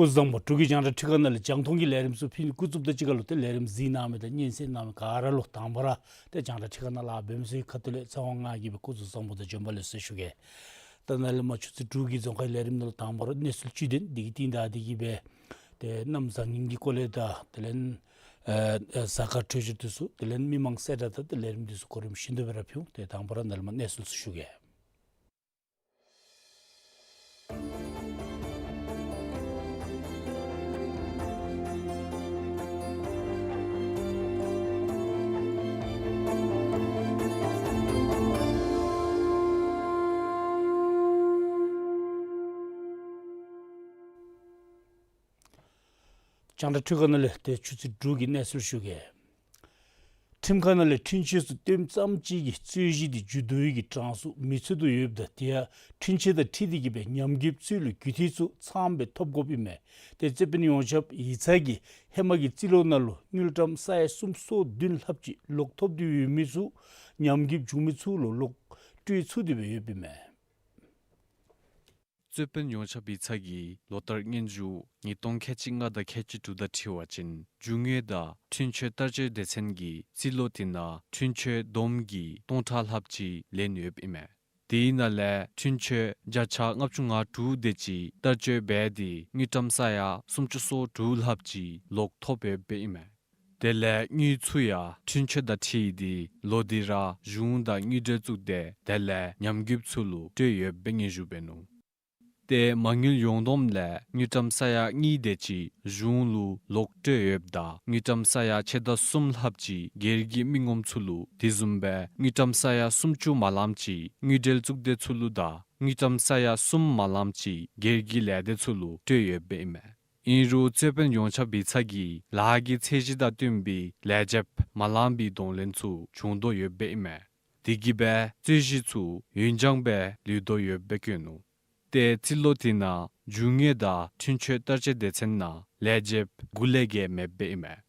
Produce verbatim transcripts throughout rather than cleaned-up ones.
སྐུ་གཟུགས་བཟང་པོ། འབྲུག་གི་རྒྱང་བསྒྲགས་ཁྲི་ཁ་ནང་ལས་རྒྱང་མཐོང་གི་ལས་རིམ་ཚུ་ཕུལ་ནི་འགོ་བཙུགསཔ་དང་གཅིག་ཁར་ལུ་ཏེ་ལས་རིམ་གཟིགས་གནང་མི་དང་སྙན་གསན་གནང་མི་ག་ར་ལུ་དང་པ་ར་ཏེ་རྒྱང་བསྒྲགས་ཁྲི་ཁ་ནང་ལཱ་འབད་མི་ཚུ་གི་ཁ་ཐུག་ལས་ཚེ་དབང་ང་གིས་སྦེ་སྐུ་གཟུགས་བཟང་པོ་དང་བྱོན་པ་ལེགས་སོ་ཞུ་གེ། ད་ནཱ་ལས་མར་ཆུ་ཚོད་དྲུག་གི་རྫོང་ཁའི་ལས་རིམ་ནང་ལུ་དང་པ་ར་གནས་ཚུལ་བཅུད་ལྡན་འདི་གི་རྟིང་བདའ་སྟེ་གི་སྦེ་ཏེ་གནམ་བཟང་ངན་གྱི་སྐོར་ལས་དང་དེ་ལས་ཨེ་ཨེ་གཟའ་སྐར་འཕྲོད་སྦྱོར་འདི་ཚུ་དེ་ལས་མི་མང་གསལ་བསྒྲགས་དང་ཏེ་ལས་རིམ་འདི་ཚུ་གོ་རིམ་བཞིན་དུ་སྦེ་ར་ཕུལ། ཏེ་དང་པ་ར་ནཱ་ལས་མར་གནས་ཚུལ་ཚུ་ཞུ་གེ། རྒྱང་བསྒྲགས་ཁྲི་ཁ་ནང་ལས་ཏེ་ཆུ་ཚོད་དྲུག་གི་གནས་ཚུལ་ཞུ་གེ། ཁྲིམས་ཁང་ནང་ལས་འཁྲུན་ཆོད་ཚུ་བཏོན་ཙམ་ཅིག་གིས་རྩོད་གཞི་འདི་མཇུག་བསྡུ་ནི་གི་གྲངས་སུ་མི་ཚུད་དོ་ཡོདཔ་ད་དེ་ཡང་འཁྲུན་ཆོད་དང་འཁྲིལ་ཏེ་གི་སྦེ་ཉམས་རྒུདཔ་ཚུ་ལུ་རྒུད་འཐུས་ཚུ་ཚངམ་སྦེ་ཐོབ་དགོཔ་ཨིན་མས། ཏེ་རྩོད་དཔོན་ཡོངས་ཁྱབ་ཡིག་ཚང་གིས་ཧེ་མ་གི་རྩིས་ལོ་ནང་ལུ་དངུལ་ཀྲམ་ས་ཡ་སུམ་ཅུ་སོ་བདུན་ལྷགཔ་ཅིག་ལོག་ཐོབ་སྟེ་ཡོད་མི་ཚུ་ཉམས་རྒུདཔ་བྱུང་མི་ཚུ་ལུ་ལོག་སྤྲོད་ཚུགས་ཏེ་སྦེ་ཡོདཔ་ཨིན་མས། རྩོད་དཔོན་ཡོངས་ཁྱབ་ཡིག་ཚང་གིས་ལོ་བསྟར་སྙན་ཞུ་ཉིས་སྟོང་ཁལ་གཅིག་ལྔ་དང་ཁལ་གཅིག་དྲུག་དང་འཁྲིལ་བ་ཅིན་རྒྱུ་དངོས་དང་འཁྲུན་ཆོད་བསྟར་སྤྱོད་སྡེ་ཚན་གྱིས་རྩིས་ལོ་དེ་ནང་འཁྲུན་ཆོད་བསྡོམས་ཀྱིས་སྟོང་ཕྲག་ལྷགཔ་ཅིག་ལེན་ཡོདཔ་ཨིན་མས། དེའི་ནང་ལས་འཁྲུན་ཆོད་བརྒྱ་ཆ་ལྔ་བཅུ་ང་དྲུག་དེ་ཅིག་བསྟར་སྤྱོད་འབད་དེ་དངུལ་ཀྲམ་ས་ཡ་སུམ་ཅུ་སོ་དྲུག་ལྷགཔ་ཅིག་ལོག་ཐོབ་ཡོདཔ་ཨིན་མས། དེ་ལས་དངུལ་ཚུ་ཡང་འཁྲུན་ཆོད་དང་འཁྲིལ་ཏེ་ལོག་སྟེ་ར་གཞུང་དང་དངུལ་འབྲེལ་གཙུག་སྡེ་དེ་ལས་ཉམས་རྒུདཔ་ཚུ་ལུ་སྤྲོད་ཡོདཔ་སྦེ་སྙན་ཞུ་འབད་ནུག། ཏེ་མ་དངུལ་ཡོངས་བསྡོམས་ལས་དངུལ་ཀྲམ་ས་ཡ་གཉིས་དེ་ཅིག་གཞུང་ལུ་ལོག་སྤྲོད་ཡོདཔ་ད་དངུལ་ཀྲམ་ས་ཡ་ཕྱེད་དང་གསུམ་ལྷགཔ་ཅིག་སྒེར་གྱི་མི་ངོམ་ཚུ་ལུ་དེ་བཟུམ་སྦེ་དངུལ་ཀྲམ་ས་ཡ་སུམ་ཅུ་མ་ལངམ་ཅིག་དངུལ་འབྲེལ་གཙུག་སྡེ་ཚུ་ལུ་དང་དངུལ་ཀྲམ་ས་ཡ་གསུམ་མ་ལངམ་ཅིག་སྒེར་གྱི་ལས་སྡེ་ཚུ་ལུ་སྤྲོད་ཡོདཔ་ཨིན་མས། ཨིན་རུང་རྩོད་དཔོན་ཡོངས་ཁྱབ་ཡིག་ཚང་གིས་ལཱ་གི་ཚད་གཞི་དང་བསྟུན་པའི་ལས་བྱེདཔ་མ་ལངམ་པའི་གདོང་ལེན་ཚུ་བྱུང་དོ་ཡོདཔ་ཨིན་མས། དེ་གིས་སྦེ་རྩོད་གཞི་ཚུ་ཡུན་འགྱངས་སྦེ་ལུས་དོ་ཡོདཔ་སྦེ་བཀོད་ནུག། ཏེ་རྩིས་ལོ་དེ་ནང་རྒྱུ་དངོས་དང་འཁྲུན་ཆོད་བསྟར་སྤྱོད་སྡེ་ཚན་ནང་ལས་བྱེདཔ་དགུ་ལས་བརྒལ་མེདཔ་ཨིན་མས།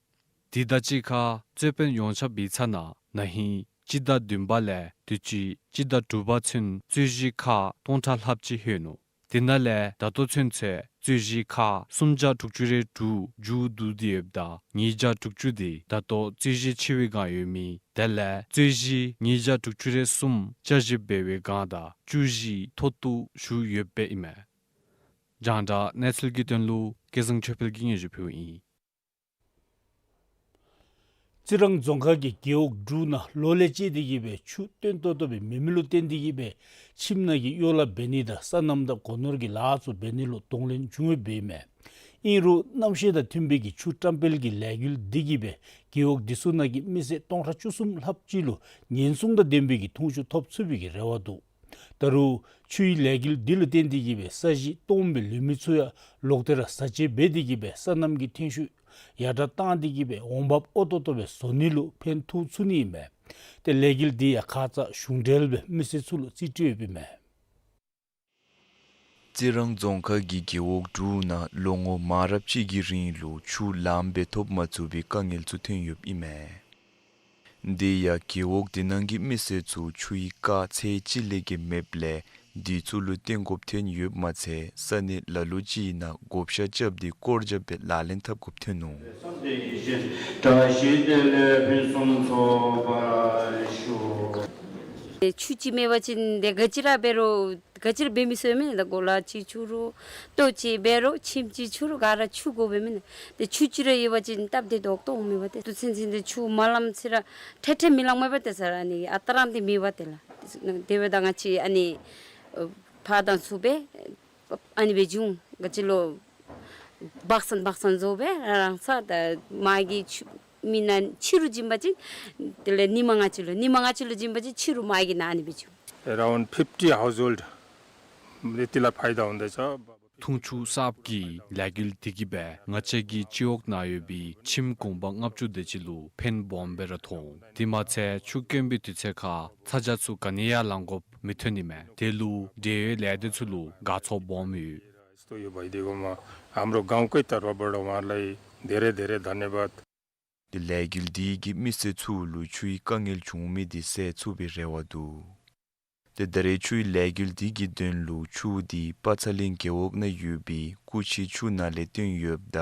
དེ་དང་གཅིག་ཁར་རྩོད་དཔོན་ཡོངས་ཁྱབ་ཡིག་ཚང་ནང་ན་ཧིང་སྤྱི་ཟླ་བདུན་པ་ལས་དུས་ཅི་སྤྱི་ཟླ་དྲུག་པ་ཚུན་རྩོད་གཞི་ཁག་སྟོང་ཕྲག་ལྷགཔ་ཅིག་ལྷོད་ནུག། དེ་ནང་ལས་ད་ལྟོ་ཚུན་ཚོད་རྩོད་གཞི་ཁག་སུམ་བརྒྱ་དྲུག་ཅུ་རེ་དྲུག་མཇུག་བསྡུ་སྟེ་ཡོདཔ་ད་ཉིས་བརྒྱ་དྲུག་ཅུ་དེ་ད་ལྟོ་རྩོད་གཞི་ཕྱི་བའི་བསྒང་ཡོད་མི་དེ་ལས་རྩོད་གཞི་ཉིས་བརྒྱ་དྲུག་ཅུ་རེ་གསུམ་བསྐྱར་ཞིབ་འབད་བའི་བསྒང་དང་བཅུ་བཞི་མཐོ་གཏུགས་ཞུ་ཡོདཔ་ཨིན་མས། རྒྱང་བསྒྲགས་གནས་ཚུལ་གྱི་དོན་ལུ་སྐལ་བཟང་ཆོས་འཕེལ་གྱིས་སྙན་ཞུ་ཕུལཝ་ཨིན། རྩི་རང་རྫོང་ཁག་གི་རྒེད་འོག་དྲུག་ནང་ལོ་ལས་བཅད་དེ་གི་སྦེ་ཆུ་བཏོན་ཏོག་ཏོ་སྦེ་མེད་མི་ལུ་བརྟེན་ཏེ་གི་སྦེ་ཁྱིམ་ནང་གི་གཡོག་ལཱ་འབད་ནི་དང་སོ་ནམ་དང་སྒོ་ནོར་གྱི་ལཱ་ཚུ་འབད་ནི་ལུ་གདོང་ལེན་བྱུང་ཡོདཔ་ཨིན་མས། ཨིན་རུང་གནམ་གཤིས་དང་མཐུན་པའི་གི་ཆུ་བཀྲམ་སྤེལ་གྱི་ལས་འགུལ་འདི་གིས་སྦེ་རྒེད་འོག་འདི་ཚུ་ནང་གི་མི་སེར་སྟོང་ཕྲག་བཅུ་གསུམ་ལྷགཔ་ཅིག་ལུ་ཉེན་སྲུང་དང་ལྡན་པའི་གི་འཐུང་ཆུ་ཐོབ་ཚུགས་པའི་གི་རེ་བ་འདུག། ད་རུང་ཆུའི་ལས་འགུལ་འདི་ལུ་བརྟེན་ཏེ་གི་སྦེ་ས་གཞི་སྟོངམ་སྦེ་ལུས་མི་ཚུ་ཡང་ལོག་སྟེ་ར་བཟའ་བཅའ་འབད་དེ་གི་སྦེ་སོ་ནམ་གྱི་ཐོན་ཤུགས་ཡར་དྲག་བཏང་སྟེ་གི་སྦེ་འོང་འབབ་ཨོ་ཏོག་ཏོ་སྦེ་བཟོ་ནི་ལུ་ཕན་ཐོགས་ཚུགས་ནི་ཨིན་མས། ཏེ་ལས་འགུལ་འདི་ཡང་ཁ་ཙ་གཞུང་འབྲེལ་སྦེ་མི་སེར་ཚུ་ལུ་རྩིས་སྤྲོད་ཡོདཔ་ཨིན་མས། རྩི་རང་རྫོང་ཁག་གི་རྒེད་འོག་དྲུག་ནང་ལོ་ངོ་མང་རབས་ཅིག་གི་རིང་ལུ་ཆུ་ལངམ་སྦེ་ཐོབ་མ་ཚུགས་པའི་དཀའ་ངལ་ཚུ་ཐོན་ཡོདཔ་ཨིན་མས། དེ་ཡང་རྒེད་འོག་དེ་ནང་གི་མི་སེར་ཚུ་ཆུའི་རྐ་ཚད་གཅིག་ལས་བརྒལ་མེདཔ་ལས་དེ་ཚུ་ལུ་བརྟེན་དགོཔ་ཐོན་ཡོདཔ་མ་ཚད་ས་གནས་ལ་ལུ་ཅིག་ནང་བགོ་བཤའ་རྐྱབ་སྟེ་སྐོར་རྐྱབ་སྦེ་ལག་ལེན་འཐབ་དགོཔ་ཐོན་ནུག། བཀྲ་ཤིས་བདེ་ལེགས་ཕུན་སུམ་ཚོགས་པར་ཤོག། ཏེ་ཆུ་ཅིག་མེད་པ་ཅིན་ཏེ་ག་ཅི་ར་འབད་རུང་ག་ཅི་ར་འབད་མི་ཚུགས་མས། ད་གོ་ལ་ཅིག་འཁྱུ་རུང་ལྟོ་ཅིག་འབད་རུང་ཁྱིམ་ཅིག་འཁྱུ་རུང་ག་ར་ཆུ་དགོ་པས་མེན་ན། ཏེ་ཆུ་ཅིག་ར་ཡོད་པ་ཅིན་སྟབས་བདེ་ཏོག་ཏོ་འོང་མས་པ། ཏེ་དུས་ཚོད་ཚུན་ཚོད་ཆུ་མ་ལངམ་ཚེ་ར་ཁྲེ་ཁྲེ་མི་ལང་མས་པ། ཏེ་ས་ར་ཨ་ནི་ཨ་རྟག་རང་དེ་མེད་པ་ཏེ་ལགས། དེ་འབདཝ་ད་ང་བཅས་ཨ་ནི་ཨ་ཕར་དང་ཚུར་སྦེ་ཨ་ནི་སྦེ་འགྱོ་ག་ཅི་ལོ་བག་སང་བག་སང་བཟོ་སྦེ་རང་ས་ད་མ་གི་ཆུ་མི་ནང་ཕྱི་རུ་བྱིན་པ་ཅིན་དེ་ལས་ཉི་མ་ལྔ་བཅུ་ལུ་ཉི་མ་ལྔ་བཅུ་ལུ་བྱིན་པ་ཅིན་ཕྱི་རུ་མ་གི་ནང་ཨ་ནི་སྦེ་འགྱོ། Around fifty household དེ་ལས་ཕའི་ད་འོང་དེ་ཆ། འཐུང་ཆུ་གསརཔ་གི་ལས་འགུལ་དེ་གིས་སྦེ་ང་བཅས་ཀྱི་སྤྱི་འོག་ནང་ཡོད་པའི་ཁྱིམ་གུང་པ་ལྔ་བཅུ་དེ་ཅིག་ལུ་ཕན་སྦོམ་སྦེ་ར་ཐོགས། དེ་མ་ཚད་ཆུ་དཀོན་པའི་དུས་ཚོད་ཁར་ཚ་གྱང་ཚུ་ག་ནི་ཡང་ལང་དགོཔ་མི་ཐོན་ནི་མས། དེ་ལུ་འབྲེལ་ཡོད་ལས་སྡེ་ཚུ་ལུ་དགའ་ཚོར་སྦོམ་ཡོད། तो यो भइदिएकोमा हाम्रो गाउँकै तर्फबाट उहाँहरूलाई धेरै धेरै धन्यवाद। ཏེ་ལས་འགུལ་དེ་གིས་མི་སེར་ཚུ་ལུ་ཆུའི་དཀའ་ངལ་བྱུང་མི་དེ་སེལ་ཚུགས་པའི་རེ་བ་འདུག། ཏེ་ད་རེས་ཆུའི་ལས་འགུལ་དེ་གི་དོན་ལུ་ཆུ་དེ་པ་ཚ་གླིང་རྒེད་འོག་ནང་ཡོད་པའི་སྐུ་ཕྱི་ཆུ་ནང་ལས་བཏོན་ཡོདཔ་ད་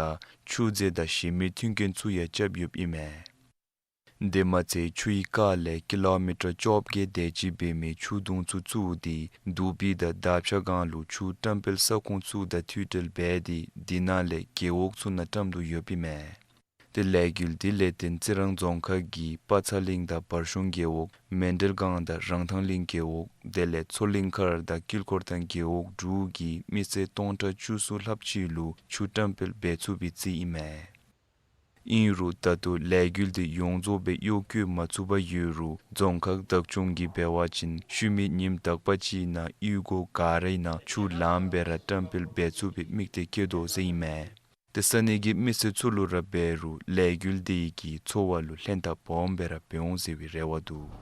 ཆུ་རྫས་དང་གཞན་མི་མཐུན་རྐྱེན་ཚུ་ཡང་རྐྱབ་ཡོདཔ་ཨིན་མས། དེ་མ་ཚད་ཆུའི་རྐ་ལས་ཀི་ལོ་མི་ཊར་བཅོ་བརྒྱད་དེ་ཅིག་འབད་མི་ཆུ་དུང་ཚུ་བཙུགས་ཏེ་དུག་སྦིས་དང་དར་ཕྱ་སྒང་ལུ་ཆུ་བཀྲམ་སྤེལ་ས་ཁོངས་ཚུ་དང་ཐུག་འབྲེལ་འབད་དེ་དེ་ནང་ལས་རྒེད་འོག་ཚུ་ནང་བཀྲམ་དོ་ཡོདཔ་ཨིན་མས། ཏེ་ལས་འགུལ་དེ་ལས་བརྟེན་རྩི་རང་རྫོང་ཁག་གི་པ་ཚ་གླིང་དང་བར་གཞུང་རྒེད་འོག་མཎྜལ་སྒང་དང་རང་ཐང་གླིང་རྒེད་འོག་དེ་ལས་མཚོ་གླིང་མཁར་དང་དཀྱིལ་འཁོར་ཐང་རྒེད་འོག་དྲུག་གི་མི་སེར་སྟོང་ཕྲག་བཅུ་གསུམ་ལྷགཔ་ཅིག་ལུ་ཆུ་བཀྲམ་སྤེལ་འབད་ཚུགས་པའི་རྩིས་ཨིན་མས། ཨིན་རུང་ད་ལྟོ་ལས་འགུལ་དེ་ཡོངས་རྫོགས་སྦེ་གཡོག་བཀོལ་མ་ཚུགས་པར་ཡོད་རུང་རྫོང་ཁག་བདག་སྐྱོང་གིས་འབད་བ་ཅིན་ཤུལ་མའི་ཉིནམ་དག་པ་ཅིག་ནང་གཡུས་སྒོ་ག་རའི་ནང་ཆུ་ལངམ་སྦེ་ར་བཀྲམ་སྤེལ་འབད་ཚུགས་པའི་དམིགས་གཏད་བསྐྱེད་དོ་ཟེར་ཨིན་མས། ཏེ་ས་གནས་ཀྱི་མི་སེར་ཚུ་ལུ་ར་འབད་རུང་ལས་འགུལ་དེ་གིས་འཚོ་བ་ལུ་ལྷན་ཐབས་སྦོམ་སྦེ་ར་འབད་འོང་ཟེར་བའི་རེ་བ་འདུག།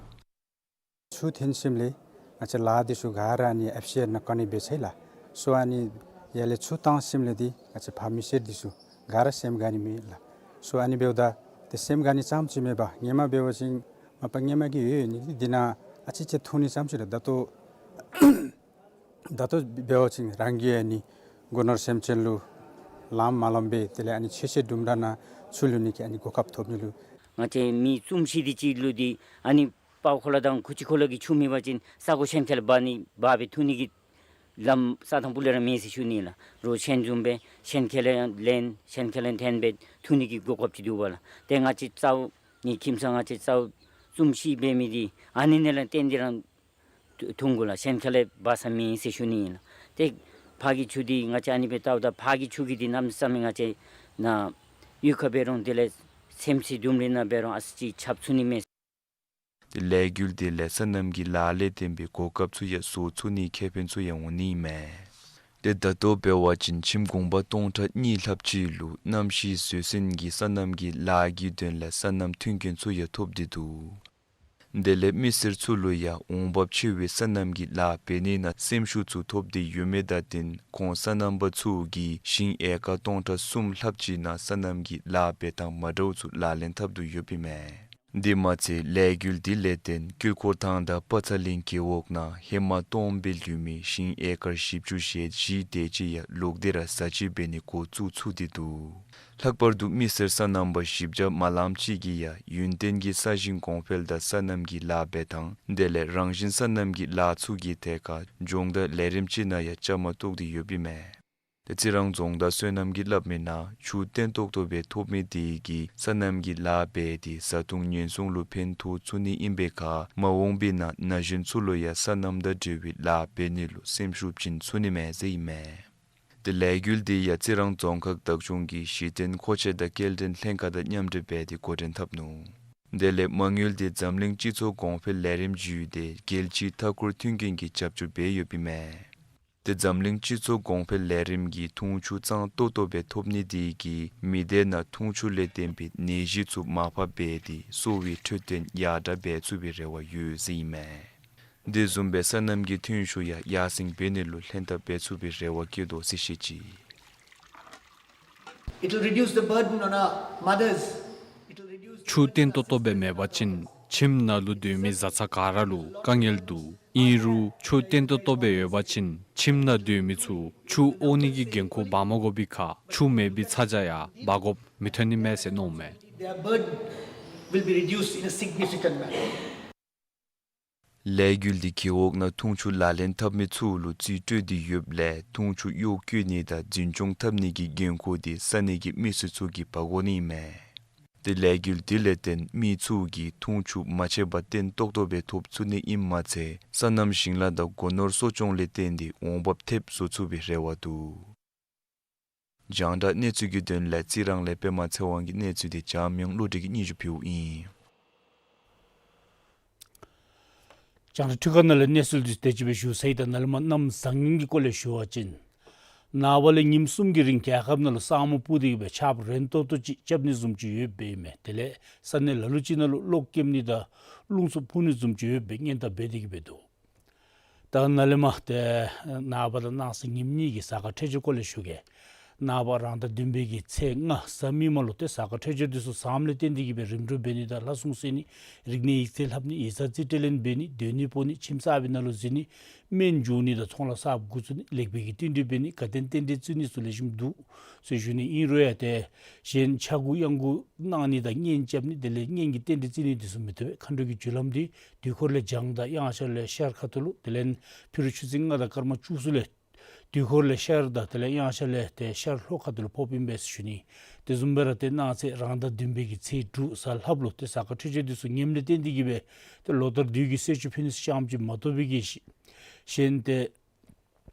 ཆུ་ཐོན་ཞིནམ་ལས་ང་བཅས་ལཱ་འདི་ཚུ་ག་ར་ཨ་ནི་ཨེཕ་སི་ཨེ་ནང་བཀོད་ནི་འབད་ཚར་ཡི་ལགས། སོ་ཨ་ནི་ཡར་ལས་ཆུ་བཏང་ཞིནམ་ལས་འདི་ང་བཅས་ཕར་མི་སེར་འདི་ཚུ་ག་ར་སེམས་དགའ་ནི་མས་ལགས། སོ་ཨ་ནི་འབདཝ་ད་ཏེ་སེམས་དགའ་ནི་ཙམ་ཅིག་མེན་པར་སྔོན་མ་འབད་བ་ཅིན་མ་པ་སྔོན་མ་གི་ཡོད་ཡོད་ནི་འདི་ནང་ཨ་ཙི་ཅིག་འཐུང་ནི་ཙམ་ཅིག་ར་ད་ལྟོ་ད་ལྟོ་འབད་བ་ཅིན་རང་གི་ཨ་ནི་སྒོ་ནོར་སེམས་ཅན་ལུ་ལངམ་མ་ལངམ་སྦེ་དེ་ལས་ཨ་ནི་ཆོས་ཆོས་དུམ་གྲ་ནང་ཆུ་བླུག་ནི་གི་ཨ་ནི་གོ་སྐབས་ཐོབ་ནི་ལུ། ང་བཅས་མི་བཅུ་གཅིག་དེ་ཅིག་ལུ་འདི་ཨ་ནི་པའོ་ཁོ་ལ་དང་ཁུ་ཅི་ཁོ་ལ་གི་ཆུ་མེད་པ་ཅིན་ས་གོ་གཞན་ཁ་ལས་འབག་ནི་འབག་སྦེ་འཐུང་ནི་གི་ལམ་ས་དང་སྤུ་ལས་ར་མེད་ཟེར་ཞུ་ནི་ལགས། རོགས་གཞན་བཟུམ་སྦེ་གཞན་ཁ་ལས་ལེན་གཞན་ཁ་ལས་འཐེན་སྦེ་འཐུང་ནི་གི་གོ་སྐབས་ཅིག་འདུག་པ་ལགས། ཏེ་ང་བཅས་རྩ་བོ་ངེའི་ཁྱིམ་ཚང་ང་བཅས་རྩ་བོ་བཅུ་གཅིག་འབད་མི་འདི་ཨ་ནི་ནང་ལས་བཏོན་ཏེ་ར་འཐུང་དགོ་ལགས། གཞན་ཁ་ལས་འབག་ས་མེད་ཟེར་ཞུ་ནི་ཨིན་ལགས། ཏེ་ཕར་གྱི་ཆུ་འདི་ང་བཅས་ཨ་ནི་སྦེ་བལྟཝ་ད་ཕར་གྱི་ཆུ་གི་འདི་གནམ་མེད་ས་མེད་ང་བཅས་ནཱ་གཡུས་ཁར་འབད་རུང་དེ་ལས་སེམས་ཅན་དུམ་གྲ་ནང་འབད་རུང་ཨ་ཙི་ཅིག་ཁྱབ་ཚུགས་ནི་མས། ཏེ་ལས་འགུལ་དེ་ལས་སོ་ནམ་གྱི་ལཱ་ལས་བརྟེན་པའི་གོ་སྐབས་ཚུ་ཡང་བཟོ་ཚུགས་ནིའི་ཁེ་ཕན་ཚུ་ཡང་འོང་ནི་མས། ཏེ་ད་ལྟོ་འབད་བ་ཅིན་ཁྱིམ་གུང་པ་སྟོང་ཕྲག་གཉིས་ལྷགཔ་ཅིག་ལུ་གནམ་གཤིས་བཟོད་བསྲན་གྱི་སོ་ནམ་གྱི་ལཱ་གི་དོན་ལས་སོ་ནམ་མཐུན་རྐྱེན་ཚུ་ཡང་ཐོབ་སྟེ་འདུག། དེ་ལས་མི་སེར་ཚུ་ལུ་ཡང་འོང་འབབ་ཆེ་བའི་སོ་ནམ་གྱི་ལཱ་འབད་ནི་ནང་སེམས་ཤུགས་ཚུ་ཐོབ་སྟེ་ཡོད་མི་དང་བསྟུན་ཁོང་སོ་ནམ་པ་ཚུ་གིས་ཞིང་ཨེ་ཀར་སྟོང་ཕྲག་གསུམ་ལྷགཔ་ཅིག་ནང་སོ་ནམ་གྱི་ལཱ་འབད་ཐངས་མ་འདྲཝ་ཚུ་ལག་ལེན་འཐབ་སྟེ་ཡོདཔ་ཨིན་མས། དེ་མ་ཚད་ལས་འགུལ་དེ་ལས་བརྟེན་དཀྱིལ་འཁོར་ཐང་དང་པ་ཚ་གླིང་རྒེད་འོག་ནང་ཧེ་མ་སྟོངམ་སྦེ་ལུས་མི་ཞིང་ཨེ་ཀར་བཞི་བཅུ་ཞེ་བཞི་དེ་ཅིག་ཡང་ལོག་སྟེ་ར་བཟའ་སྤྱོད་འབད་ནི་འགོ་བཙུགས་ཚུགས་ཏེ་འདུག། ལྷག་པར་དུ་མི་སེར་སོ་ནམ་པ་བཞི་བརྒྱ་མ་ལངམ་ཅིག་གིས་ཡང་ཡུན་བརྟན་གྱི་ས་ཞིང་གོང་འཕེལ་དང་སོ་ནམ་གྱི་ལཱ་འབད་ཐངས་དེ་ལས་རང་བཞིན་སོ་ནམ་གྱི་ལཱ་ཚུ་གི་ཐད་ཁར་སྦྱོང་བརྡར་ལས་རིམ་ཅིག་ནང་ཡང་བཅའ་མར་གཏོགས་ཏེ་ཡོདཔ་ཨིན་མས། ཏེ་རྩི་རང་རྫོང་བདག་བསོད་ནམས་ཀྱིས་སླབ་མིའི་ནང་ཆུ་བརྟན་ཏོག་ཏོ་སྦེ་ཐོབ་མི་དེ་གིས་སོ་ནམ་གྱི་ལཱ་འབད་དེ་བཟའ་འཐུང་ཉེན་སྲུང་ལུ་ཕན་ཐོགས་ཚུགས་ནི་ཨིན་པའི་ཁར་མ་འོངས་པའི་ནང་ན་གཞོན་ཚུ་ལུ་ཡང་སོ་ནམ་དང་འབྲེལ་བའི་ལཱ་འབད་ནི་ལུ་སེམས་ཤུགས་བྱིན་ཚུགས་ནི་མས་ཟེར་ཨིན་མས། ཏེ་ལས་འགུལ་དེ་ཡང་རྩི་རང་རྫོང་ཁག་བདག་སྐྱོང་གི་གཞི་རྟེན་མཁོ་ཆས་དང་སྐྱེལ་འདྲེན་ལྷན་ཁག་དང་མཉམ་འབྲེལ་འབད་དེ་འགོ་འདྲེན་འཐབ་ནུག། དེ་ལས་མ་དངུལ་དེ་འཛམ་གླིང་སྤྱི་ཚོགས་གོང་འཕེལ་ལས་རིམ་བརྒྱུད་དེ་རྒྱལ་སྤྱིའི་མཐའ་འཁོར་མཐུན་རྐྱེན་གྱིས་རྒྱབ་སྐྱོར་འབད་ཡོདཔ་ཨིན་མས། ཏེ་འཛམ་གླིང་སྤྱི་ཚོགས་གོང་འཕེལ་ལས་རིམ་གྱིས་འཐུང་ཆུ་གཙང་ཏོག་ཏོ་སྦེ་ཐོབ་ནི་དེ་གིས་མི་སྡེ་ནང་འཐུང་ཆུ་ལས་བརྟེན་པའི་ནད་གཞི་ཚུ་མར་ཕབ་འབད་དེ་གསོ་བའི་འཕྲོད་བསྟེན་ཡར་དྲག་འབད་ཚུགས་པའི་རེ་བ་ཡོད་ཟེར་ཨིན་མས། དེ་བཟུམ་སྦེ་སོ་ནམ་གྱི་ཐོན་ཤུགས་ཡང་ཡར་སེང་འབད་ནི་ལུ་ལྷན་ཐབས་འབད་ཚུགས་པའི་རེ་བ་བསྐྱེད་དོ་ཟེར་བཤད་ཅི། It will reduce the burden on our mothers. It will reduce the ཆུ་བརྟན་ཏོག་ཏོ་སྦེ་མེད་པ་ཅིན་ཁྱིམ་ནང་ལུ་སྡོད་མི་བཟའ་ཚང་ག་ར་ལུ་དཀའ་ངལ་འདུག། ཨིན་རུང་ཆུ་བརྟན་ཏོག་ཏོ་སྦེ་ཡོད་པ་ཅིན་ཁྱིམ་ནང་སྡོད་མི་ཚུ་ཆུ་དབོག་ནི་གི་འགན་ཁུར་འབག་མ་དགོ་པའི་ཁར་ཆུ་མེད་པའི་ཚ་གྱང་ཡང་འབག་དགོཔ་མི་ཐོན་ནི་མས་ཟེར་མནོཝ་མས། Their burden will be reduced in a significant manner. ལས་འགུལ་འདི་རྒེད་འོག་ནང་འཐུང་ཆུ་ལག་ལེན་འཐབ་མི་ཚུ་ལུ་རྩིས་སྤྲོད་དེ་ཡོདཔ་ལས་འཐུང་ཆུ་གཡོག་བཀོལ་ནི་དང་འཛིན་སྐྱོང་འཐབ་ནི་གི་འགན་ཁུར་འདི་ས་གནས་ཀྱི་མི་སེར་ཚུ་གིས་འབག་དགོ་ནི་མས། ཏེ་ལས་འགུལ་འདི་ལས་བརྟེན་མི་ཚུ་གིས་འཐུང་ཆུ་མ་ཆད་པར་བརྟན་ཏོག་ཏོ་སྦེ་ཐོབ་ཚུགས་ནི་ཨིནམ་མ་ཚད་སོ་ནམ་ཞིང་ལཱ་དང་སྒོ་ནོར་གསོ་སྐྱོང་ལས་བརྟེན་ཏེ་འོང་འབབ་ཐེབས་བཟོ་ཚུགས་པའི་རེ་བ་འདུག། རྒྱང་བསྒྲགས་གནས་ཚུལ་གྱི་དོན་ལས་རྩི་རང་ལས་པདྨ་ཚེ་དབང་གི་གནས་ཚུལ་འདི་འཇམ་དབྱངས་བློ་གྲོས་ཀྱིས་སྙན་ཞུ་ཕུལཝ་ཨིན། རྒྱང་བསྒྲགས་ཁྲི་ཁ་ནང་ལས་གནས་ཚུལ་འདི་དེ་ཅིག་སྦེ་ཞུ་ཚར་ཡི། ད་ནཱ་ལས་མར་གནམ་བཟང་ངན་གྱི་སྐོར་ལས་ཞུ་བ་ཅིན་ནངས་པ་ལས་ཉིནམ་གསུམ་གྱི་རིང་རྒྱལ་ཁབ་ནང་ལུ་ས་སྨུག་སྤུབས་ཏེ་གི་སྦེ་ཆརཔ་རན་ཏོག་ཏོ་ཅིག་རྐྱབ་ནི་བཟུམ་ཅིག་ཡོདཔ་ཨིན་མས། དེ་ལས་ས་གནས་ལ་ལུ་ཅིག་ནང་ལུ་གློག་སྐྱེམ་ནི་དང་རླུང་འཚུབ་འཕུ་ནི་བཟུམ་ཅིག་ཡོདཔ་སྦེ་སྔོན་བརྡ་འབད་དེ་གི་སྦེ་འདུག། ད་ནཱ་ལས་མར་ཏེ་ནངས་པ་དང་གནངས་ཚེ་ཉིནམ་གཉིས་ཀྱི་གཟའ་སྐར་འཕྲོད་སྦྱོར་སྐོར་ལས་ཞུ་གེ། ནངས་པ་རང་ཟླ་བདུན་པའི་གི་ཚེས་ལྔ་གཟའ་མིག་དམར་ལུ་ཏེ་གཟའ་སྐར་འཕྲོད་སྦྱོར་འདི་ཚུ་བཟངམ་ལས་བརྟེན་ཏེ་གི་སྦེ་རིམ་གྲོ་འབད་ནི་དང་ལྷ་སྲུང་གསོལ་ནི་རིག་གནས་ཡིག་རྩིས་ལྷབ་ནི་ཡིག་ཚང་རྩིས་སྤྲོད་ལེན་འབད་ནི་སྡོད་གནས་སྤོ་ནི་ཁྱིམ་གསར་པའི་ནང་ལུ་འཛུལ་ནི་སྨན་བྱུང་ནི་དང་ཚོང་ལཱ་གསརཔ་འགོ་བཙུགས་ནི་ལེགས་སྤེལ་གྱི་བསྟུན་གྲོས་འབད་ནི་དགའ་སྟོན་རྟེན་འབྲེལ་བརྩི་ནི་ཚུ་ལེགས་ཤོམ་འདུག་ཟེར་ཞུ་ནི་ཨིན་རུང་ཡང་ཏེ་གཞན་ཆ་དགུ་གཡང་དགུ་གནང་ནི་དང་གཉེན་རྐྱབ་ནི་དེ་ལས་གཉེན་གྱི་རྟེན་འབྲེལ་བརྩི་ནི་འདི་ཚུ་མི་བཏུབ་པས། མཁའ་འགྲོ་གི་རྒྱུ་ལམ་འདི་དུས་འཁོར་ལས་བྱང་དང་དབྱངས་ཤར་ལས་ཤར་ཁ་ཐུག་ལུ་དེ་ལས་ཕྱི་རུ་ཆུ་ཚོད་ལྔ་དང་སྐར་མ་བཅུ་གསུམ་ལས་དུས་འཁོར་ལས་ཤར་དང་དེ་ལས་དབྱངས་ཤར་ལས་ཏེ་ཤར་ལྷོ་ཁ་ཐུག་ལུ་ཕོགཔ་ཨིན་པས་ཟེར་ཞུ་ནི། དེ་བཟུམ་སྦེ་ར་ཏེ་གནངས་ཚེ་རང་ཟླ་བདུན་པའི་གི་ཚེས་དྲུག་གཟའ་ལྷགཔ་ལུ་ཏེ་གཟའ་སྐར་འཕྲོད་སྦྱོར་འདི་ཚུ་ངནམ་ལས་བརྟེན་ཏེ་གི་སྦེ་ཏེ་ལོ་ལྟར་དུས་ཀྱི་གསོལ་མཆོད་ཕུལ་ནི་ཚུ་ཙམ་ཅིག་མ་གཏོགས་པའི་གི་གཞན་ཏེ་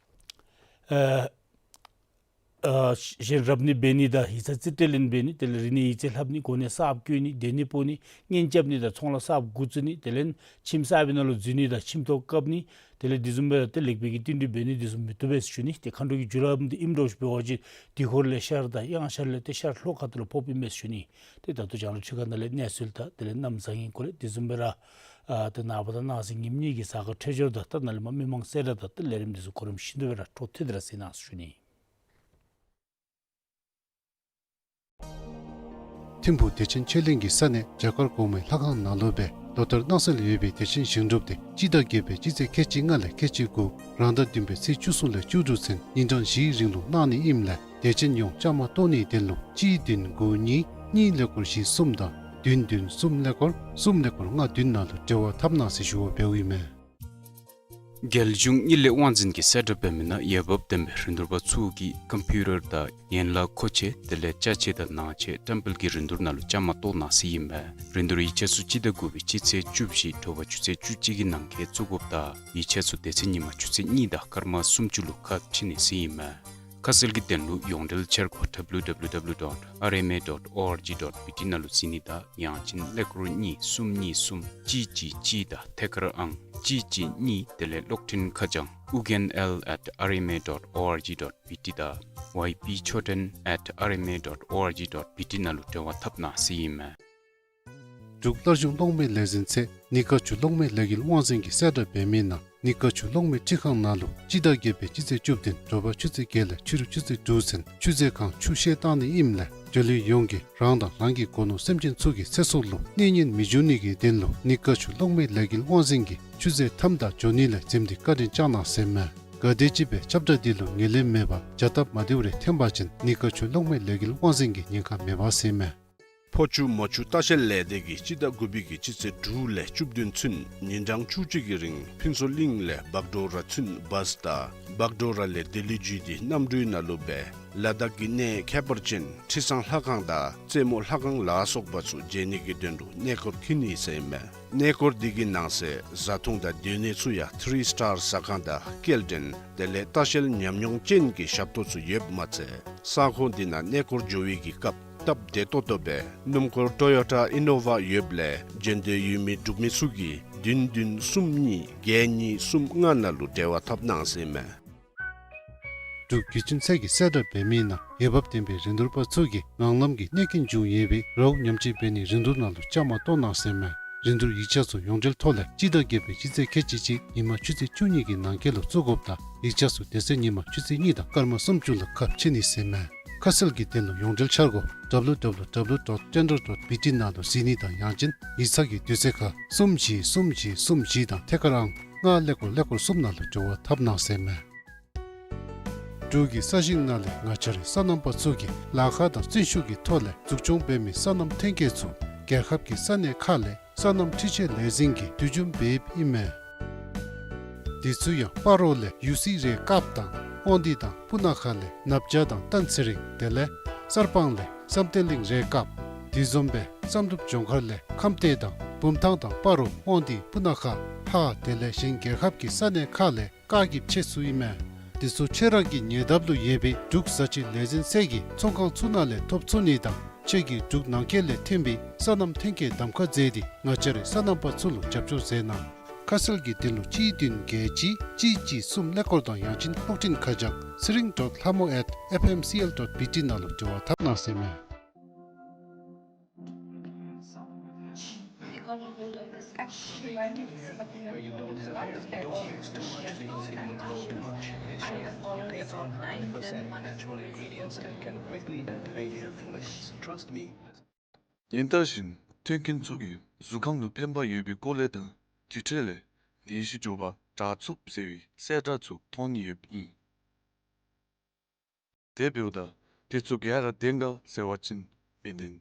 ཨ་ཨ་གཞན་རབ་གནས་འབད་ནི་དང་ཡིག་ཚང་རྩིས་སྤྲོད་ལེན་འབད་ནི་དེ་ལས་རིག་གནས་ཡིག་རྩིས་ལྷབ་ནི་གོ་གནས་གསརཔ་བསྐོ་ནི་སྡོད་གནས་སྤོ་ནི་གཉེན་རྐྱབ་ནི་དང་ཚོང་ལཱ་གསརཔ་འགོ་བཙུགས་ནི་དེ་ལས་ཁྱིམ་གསར་པའི་ནང་ལུ་འཛུལ་ནི་དང་ཁྱིམ་ཐོག་བཀབ་ནི་དེ་ལས་དེ་བཟུམ་སྦེ་ཏེ་ལེགས་སྤེལ་གྱི་བསྟུན་གྲོས་འབད་ནི་དེ་བཟུམ་མི་བཏུབ་པས་ཟེར་ཞུ་ནི། ཏེ་མཁའ་འགྲོ་གི་རྒྱུ་ལམ་འདི་ཨིནམ་འདྲཝ་ཅིག་འབད་བ་ཅིན་དུས་འཁོར་ལས་ཤར་དང་དབྱངས་ཤར་ལས་ཏེ་ཤར་ལྷོ་ཁ་ཐུག་ལུ་ཕོགཔ་ཨིན་པས་ཟེར་ཞུ་ནི། ཏེ་ད་ལྟོ་རྒྱང་བསྒྲགས་ཁྲི་ཁ་ནང་ལས་གནས་ཚུལ་དང་དེ་ལས་གནམ་བཟང་ངན་སྐོར་ལས་དེ་བཟུམ་སྦེ་ར་ཨ་ཏེ་ནངས་པ་དང་གནངས་ཚེ་ཉིནམ་གཉིས་ཀྱི་གཟའ་སྐར་འཕྲོད་སྦྱོར་དང་ད་ནཱ་ལས་མར་མི་མང་གསལ་བསྒྲགས་དང་ད་ལས་རིམ་འདི་ཚུ་གོ་རིམ་བཞིན་དུ་སྦེ་ར་འཕྲོ་མཐུད་དེ་ར་གསན་གནང་ཟེར་ཞུ་ནི། ཐིམ་ཕུག་བདེ་ཆེན་ཆོས་གླིང་གི་ས་གནས་བྱ་དཀར་གོང་མའི་ལྷ་ཁང་ནང་ལུ་སྦེ་ལོ་ལྟར་གནང་སྲོལ་ཡོད་པའི་བདེ་ཆེན་ཞིང་སྒྲུབ་འདི་སྤྱི་ཟླ་བརྒྱད་པའི་སྤྱི་ཚེས་ཁལ་གཅིག་ལྔ་ལས་ཁལ་གཅིག་དགུ་རང་ཟླ་བདུན་པའི་ཚེས་བཅུ་གསུམ་ལས་བཅུ་དྲུག་ཚུན་ཉིན་གྲངས་བཞིའི་རིང་ལུ་གནང་ནི་ཨིནམ་ལས་བདེ་ཆེན་ཡོངས་བཅའ་མར་གཏོགས་ནིའི་དོན་ལུ་གཅིག་བདུན་དགུ་གཉིས་གཉིས་ཀླད་ཀོར་བཞི་གསུམ་དང་བདུན་བདུན་གསུམ་ཀླད་ཀོར་གསུམ་ཀླད་ཀོར་ལྔ་བདུན་ནང་ལུ་འབྲེལ་བ་འཐབ་གནང་ཟེར་ཞུ་བ་འབདཝ་ཨིན་མས། རྒྱལ་གཞུང་དངུལ་ལས་དབང་འཛིན་གྱིས་གསལ་བསྒྲགས་འབད་མི་ནང་འོས་འབབ་ལྡན་པའི་རིན་བསྡུར་པ་ཚུ་གིས་ཀམ་པིའུ་ཊར་དང་ཡན་ལག་མཁོ་ཆས་དེ་ལས་ཅ་ཆས་དང་ནང་ཆས་བཀྲམ་སྤེལ་གྱི་རིན་བསྡུར་ནང་ལུ་བཅའ་མར་གཏོགས་གནང་ཟེར་ཨིན་མས། རིན་བསྡུར་ཡིག་ཆ་ཚུ་སྤྱི་ཟླ་དགུ་པའི་སྤྱི་ཚེས་བཅུ་བཞི་དྲོ་པ་ཆུ་ཚོད་བཅུ་གཅིག་གི་ནང་འཁོད་བཙུགས་དགོཔ་དང་ཡིག་ཆ་ཚུ་དེ་ཚེ་ཉིན་མ་ཆུ་ཚོད་གཉིས་དང་སྐར་མ་སུམ་ཅུ་ལུ་ཁ་ཕྱེ་ནི་ཟེར་ཨིན་མས། ཁ་གསལ་གྱི་དོན་ལུ་ཡོངས་འབྲེལ་འཆར་སྒོ་W W W dot R M A dot O R G dot B T ནང་ལུ་གཟིགས་ནི་དང་ཡང་ཅིན་ཀླད་ཀོར་གཉིས་གསུམ་གཉིས་གསུམ་གཅིག་གཅིག་གཅིག་དང་ཐད་ཀར་ཨང་གཅིག་གཅིག་གཉིས་དེ་ལས་གློག་འཕྲིན་ཁ་བྱང་ཨུ་རྒྱན་L at R M A dot O R G dot B T དང་Y P Choten at R M A dot O R G dot B T ནང་ལུ་འབྲེལ་བ་འཐབ་གནང་ཟེར་ཨིན་མས། འབྲུག་སླར་གཞུང་གློག་མེའི་ལས་འཛིན་ཚད་ནི་ཀ་ཆུ་གློག་མེའི་ལས་འགུལ་དབང་འཛིན་གྱིས་གསལ་བསྒྲགས་འབད་མི་ནང་ནི་ཀ་ཆུ་གློག་མེའི་ཁྲི་ཁང་ནང་ལུ་སྤྱི་ཟླ་བརྒྱད་པའི་སྤྱི་ཚེས་བཅུ་བདུན་དྲོ་པ་ཆུ་ཚོད་བརྒྱད་ལས་ཕྱི་རུ་ཆུ་ཚོད་དྲུག་ཚུན་ཆུ་མཛོད་ཁང་ཆུ་བཤལ་བཏང་ནི་ཨིནམ་ལས་འབྱོར་ལུས་ཡོངས་ཀྱིས་རང་དང་རང་གི་སྒོ་ནོར་སེམས་ཅན་ཚུ་གི་ཚེ་སྲོག་ལུ་གནོད་ཉེན་མི་འབྱུང་ནི་གི་དོན་ལུ་ནི་ཀ་ཆུ་གློག་མེའི་ལས་འགུལ་དབང་འཛིན་གྱིས་ཆུ་མཛོད་མཐའམ་དང་འབྱོར་ནི་ལས་འཛེམ་སྟེ་བཀའ་དྲིན་བསྐྱང་གནང་ཟེར་མས། ག་དེམ་ཅིག་སྦེ་ཁྱབ་བསྒྲགས་འདི་ལུ་ངོས་ལེན་མེད་པར་བྱ་སྟབས་མ་བདེཝ་རེ་འཐོན་པ་ཅིན་ནི་ཀ་ཆུ་གློག་མེའི་ལས་འགུལ་དབང་འཛིན་གྱི་ཉེན་ཁ་མེད་པ་ཟེར་མས། ཕོ་ཆུ་མོ་ཆུ་ལྟ་བཤལ་ལས་སྡེ་གིས་སྤྱི་ཟླ་དགུ་པའི་གི་སྤྱི་ཚེས་དྲུག་ལས་བཅུ་བདུན་ཚུན་ཉིན་གྲངས་བཅུ་གཅིག་གི་རིང་ཕུན་ཚོགས་གླིང་ལས་བག་གྲོ་ར་ཚུན་བཱས་དང་བག་གྲོ་ར་ལས་ལྡི་ལི་བརྒྱུད་དེ་གནམ་གྲུའི་ནང་ལུ་སྦེ་ལ་དྭགས་ཀྱི་གནས་ཁྱད་པར་ཅན་ཁྲི་བཟང་ལྷ་ཁང་དང་རྩེ་མོ་ལྷ་ཁང་ལ་སོགས་པ་ཚུ་མཇལ་ནི་གི་དོན་ལུ་གནས་སྐོར་འཁྱིད་ནི་ཟེར་ཨིན་མས། གནས་སྐོར་འདི་གི་ནང་གསེས་བཟའ་འཐུང་དང་སྡོད་གནས་ཚུ་ཡང་ཐི་རི་སི་ཊར་ཟ་ཁང་དང་སྐྱེལ་འདྲེན་དེ་ལས་ལྟ་བཤལ་ཉམས་མྱོང་ཅན་གྱི་ཞབས་ཏོག་ཚུ་ཡོདཔ་མ་ཚད་ས་ཁོངས་འདི་ནང་གནས་སྐོར་འགྱོ་བའི་གི་སྐབས་སྟབས་བདེ་ཏོག་ཏོ་སྦེ་སྣུམ་འཁོར་ཊོ་ཡོ་ཊ་ཨི་ནོ་ཝ་ཡོདཔ་ལས་འགྲན་བསྡུར་ཡོད་མི་འབྲུག་མི་ཚུ་གིས་བདུན་བདུན་གསུམ་གཉིས་བརྒྱད་གཉིས་གསུམ་ལྔ་ནང་ལུ་འབྲེལ་བ་འཐབ་གནང་ཟེར་ཨིན་མས། འབྲུག་བདེ་ཆེན་ཚད་ཀྱིས་གསལ་བསྒྲགས་འབད་མི་ནང་འོས་འབབ་ལྡན་པའི་རིན་བསྡུར་པ་ཚུ་གིས་ངང་ལམ་གྱི་གནོད་རྐྱེན་འབྱུང་ཡོད་པའི་རཝ་ཉམས་བཅོས་འབད་ནིའི་རིན་བསྡུར་ནང་ལུ་བཅའ་མར་གཏོགས་གནང་ཟེར་ཨིན་མས། རིན་བསྡུར་ཡིག་ཆ་ཚུ་ཡོངས་འབྲེལ་ཐོག་ལས་སྤྱི་ཟླ་བརྒྱད་པའི་སྤྱི་ཚེས་ཁལ་གཅིག་གཅིག་ཉིན་མ་ཆུ་ཚོད་བཅུ་གཉིས་ཀྱི་ནང་འཁོད་ལུ་བཙུགས་དགོཔ་དང་ཡིག་ཆ་ཚུ་དེ་ཚེ་ཉིན་མ་ཆུ་ཚོད་གཉིས་དང་སྐར་མ་སུམ་ཅུ་ལུ་ཁ་ཕྱེ་ནི་ཟེར་མས། ཁ་གསལ་གྱི་དོན་ལུ་ཡོངས་འབྲེལ་འཆར་སྒོ་W W W dot tender dot B T ནང་ལུ་གཟིགས་ནི་དང་ཡང་ཅིན་ཡིག་ཚང་གི་དུས་ཚོད་ཁར་གསུམ་བཞི་གསུམ་བཞི་གསུམ་བཞི་དང་ཐད་ཀར་ཨང་ལྔ་ཀླད་ཀོར་ཀླད་ཀོར་གསུམ་ནང་ལུ་འབྲེལ་བ་འཐབ་གནང་ཟེར་མས། འབྲུག་གི་ས་ཞིང་ནང་ལས་ང་བཅས་རའི་སོ་ནམ་པ་ཚུ་གིས་ལཱ་ཁག་དང་བརྩོན་ཤུགས་ཀྱི་ཐོག་ལས་འཛུགས་སྐྱོང་འབད་མི་སོ་ནམ་ཐོན་སྐྱེད་ཚུ་རྒྱལ་ཁབ་ཀྱི་ས་གནས་ཁག་ལས་སོ་ནམ་འཕྲུལ་ཆས་ལས་འཛིན་གྱིས་བསྡུ་སྐྱོང་འབདཝ་ཨིན་མས། དེ་ཚུ་ཡང་སྤ་རོ་ལས་ཡུ་སི་རེ་ཀབ་དང་དབང་འདུས་དང་སྤུ་ན་ཁ་ལས་ནབ་བྱ་དང་སྟན་ཚེ་རིང་དེ་ལས་གསར་སྤང་ལས་བསམ་གཏན་གླིང་རེ་ཀབ། དེ་བཟུམ་སྦེ་བསམ་གྲུབ་ལྗོངས་མཁར་ལས་ཁམས་སྡེ་དང་བུམ་ཐང་དང་སྤ་རོ་དབང་འདུས་སྤུ་ན་ཁ་ཧཱ་དེ་ལས་གཞན་རྒྱལ་ཁབ་ཀྱི་ས་གནས་ཁག་ལས་བཀག་སྐྱིལ་ཆད་ཚུ་ཨིན་མས། དེ་ཚུ་ཁྱོད་ར་གི་ཉེ་འདབས་ལུ་ཡོད་པའི་འབྲུག་བཟའ་ཆས་ལས་འཛིན་ཚད་ཀྱི་ཚོང་ཁང་ཚུ་ནང་ལས་ཐོབ་ཚུགས་ནི་དང་ཁྱོད་ཀྱི་འབྲུག་ནང་འཁོད་ལས་ཐོན་པའི་སོ་ནམ་ཐོན་སྐྱེད་གདམ་ཁ་མཛད་དེ་ང་བཅས་རའི་སོ་ནམ་པ་ཚུ་ལུ་རྒྱབ་སྐྱོར་མཛད་གནང་། ཁ་གསལ་གྱི་དོན་ལུ་གཅིག་བདུན་བརྒྱད་གཅིག་གཅིག་གཅིག་གསུམ་ཀླད་ཀོར་དང་ཡང་ཅིན་ཕོགས་འཕྲིན་ཁ་བྱང་ཚེ་རིང་dot ལྷ་མོ་at F M C L dot B T ནང་ལུ་འབྲེལ་བ་འཐབ་གནང་ཟེར་མས། ཡིན་ད་བཞིན་ཐོན་མཁན་ཚུ་གིས་གཟུགས་ཁམས་ལུ་ཕན་པ་ཡོད་པའི་སྐོར་ལས་དང་དེ་འཕྲོ་ལས་ནད་གཞི་འབྱུང་བ་དྲག་ཚུགས་ཟེར་བའི་གསལ་བསྒྲགས་ཚུ་མཐོང་ནི་ཡོདཔ་ཨིན། དེ་འབདཝ་ད་དེ་ཚུ་ག་ར་བདེན་ག་ཟེར་བ་ཅིན་མི་བདེན།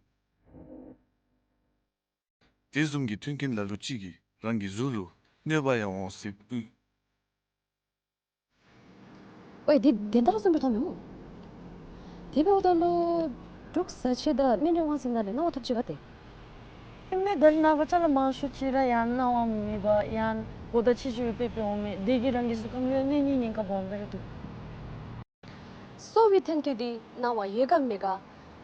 དེ་བཟུམ་གྱི་ཐོན་མཁན་ལ་ལུ་ཅིག་གིས་རང་གི་གཟུགས་ལུ་གནོད་པ་ཡང་འོང་སྲིདཔ་ཨིན། ཝའི་དེ་བདེན་མཐའ་ལ་སོན་པའི་ཐོག་མེན་མོ། དེ་འབདཝ་ད་ལུ་འབྲུག་བཟའ་ཆས་དང་སྨན་རིགས་དབང་འཛིན་ནང་ལས་གནང་བ་ཐོབ་ཅི་ག་ཏེ། ཨིན་མས། ད་ནངས་པ་ཅ་ལ་མང་ཤོས་ཅིག་ར་ཡང་གནང་བ་མེད་པར་ཡང་གོ་བརྡ་ཆེ་ཤོས་སྦེ་སྤེལ་འོང་མས། དེ་གིས་རང་གི་གཟུགས་ཁམས་ལུ་གནོད་ནིའི་ཉེན་ཁ་སྦོམ་སྦེ་ར་འདུག། གསོ་བའི་ཐོན་སྐྱེད་འདི་གནང་བ་ཡོད་ག་མེད་ག་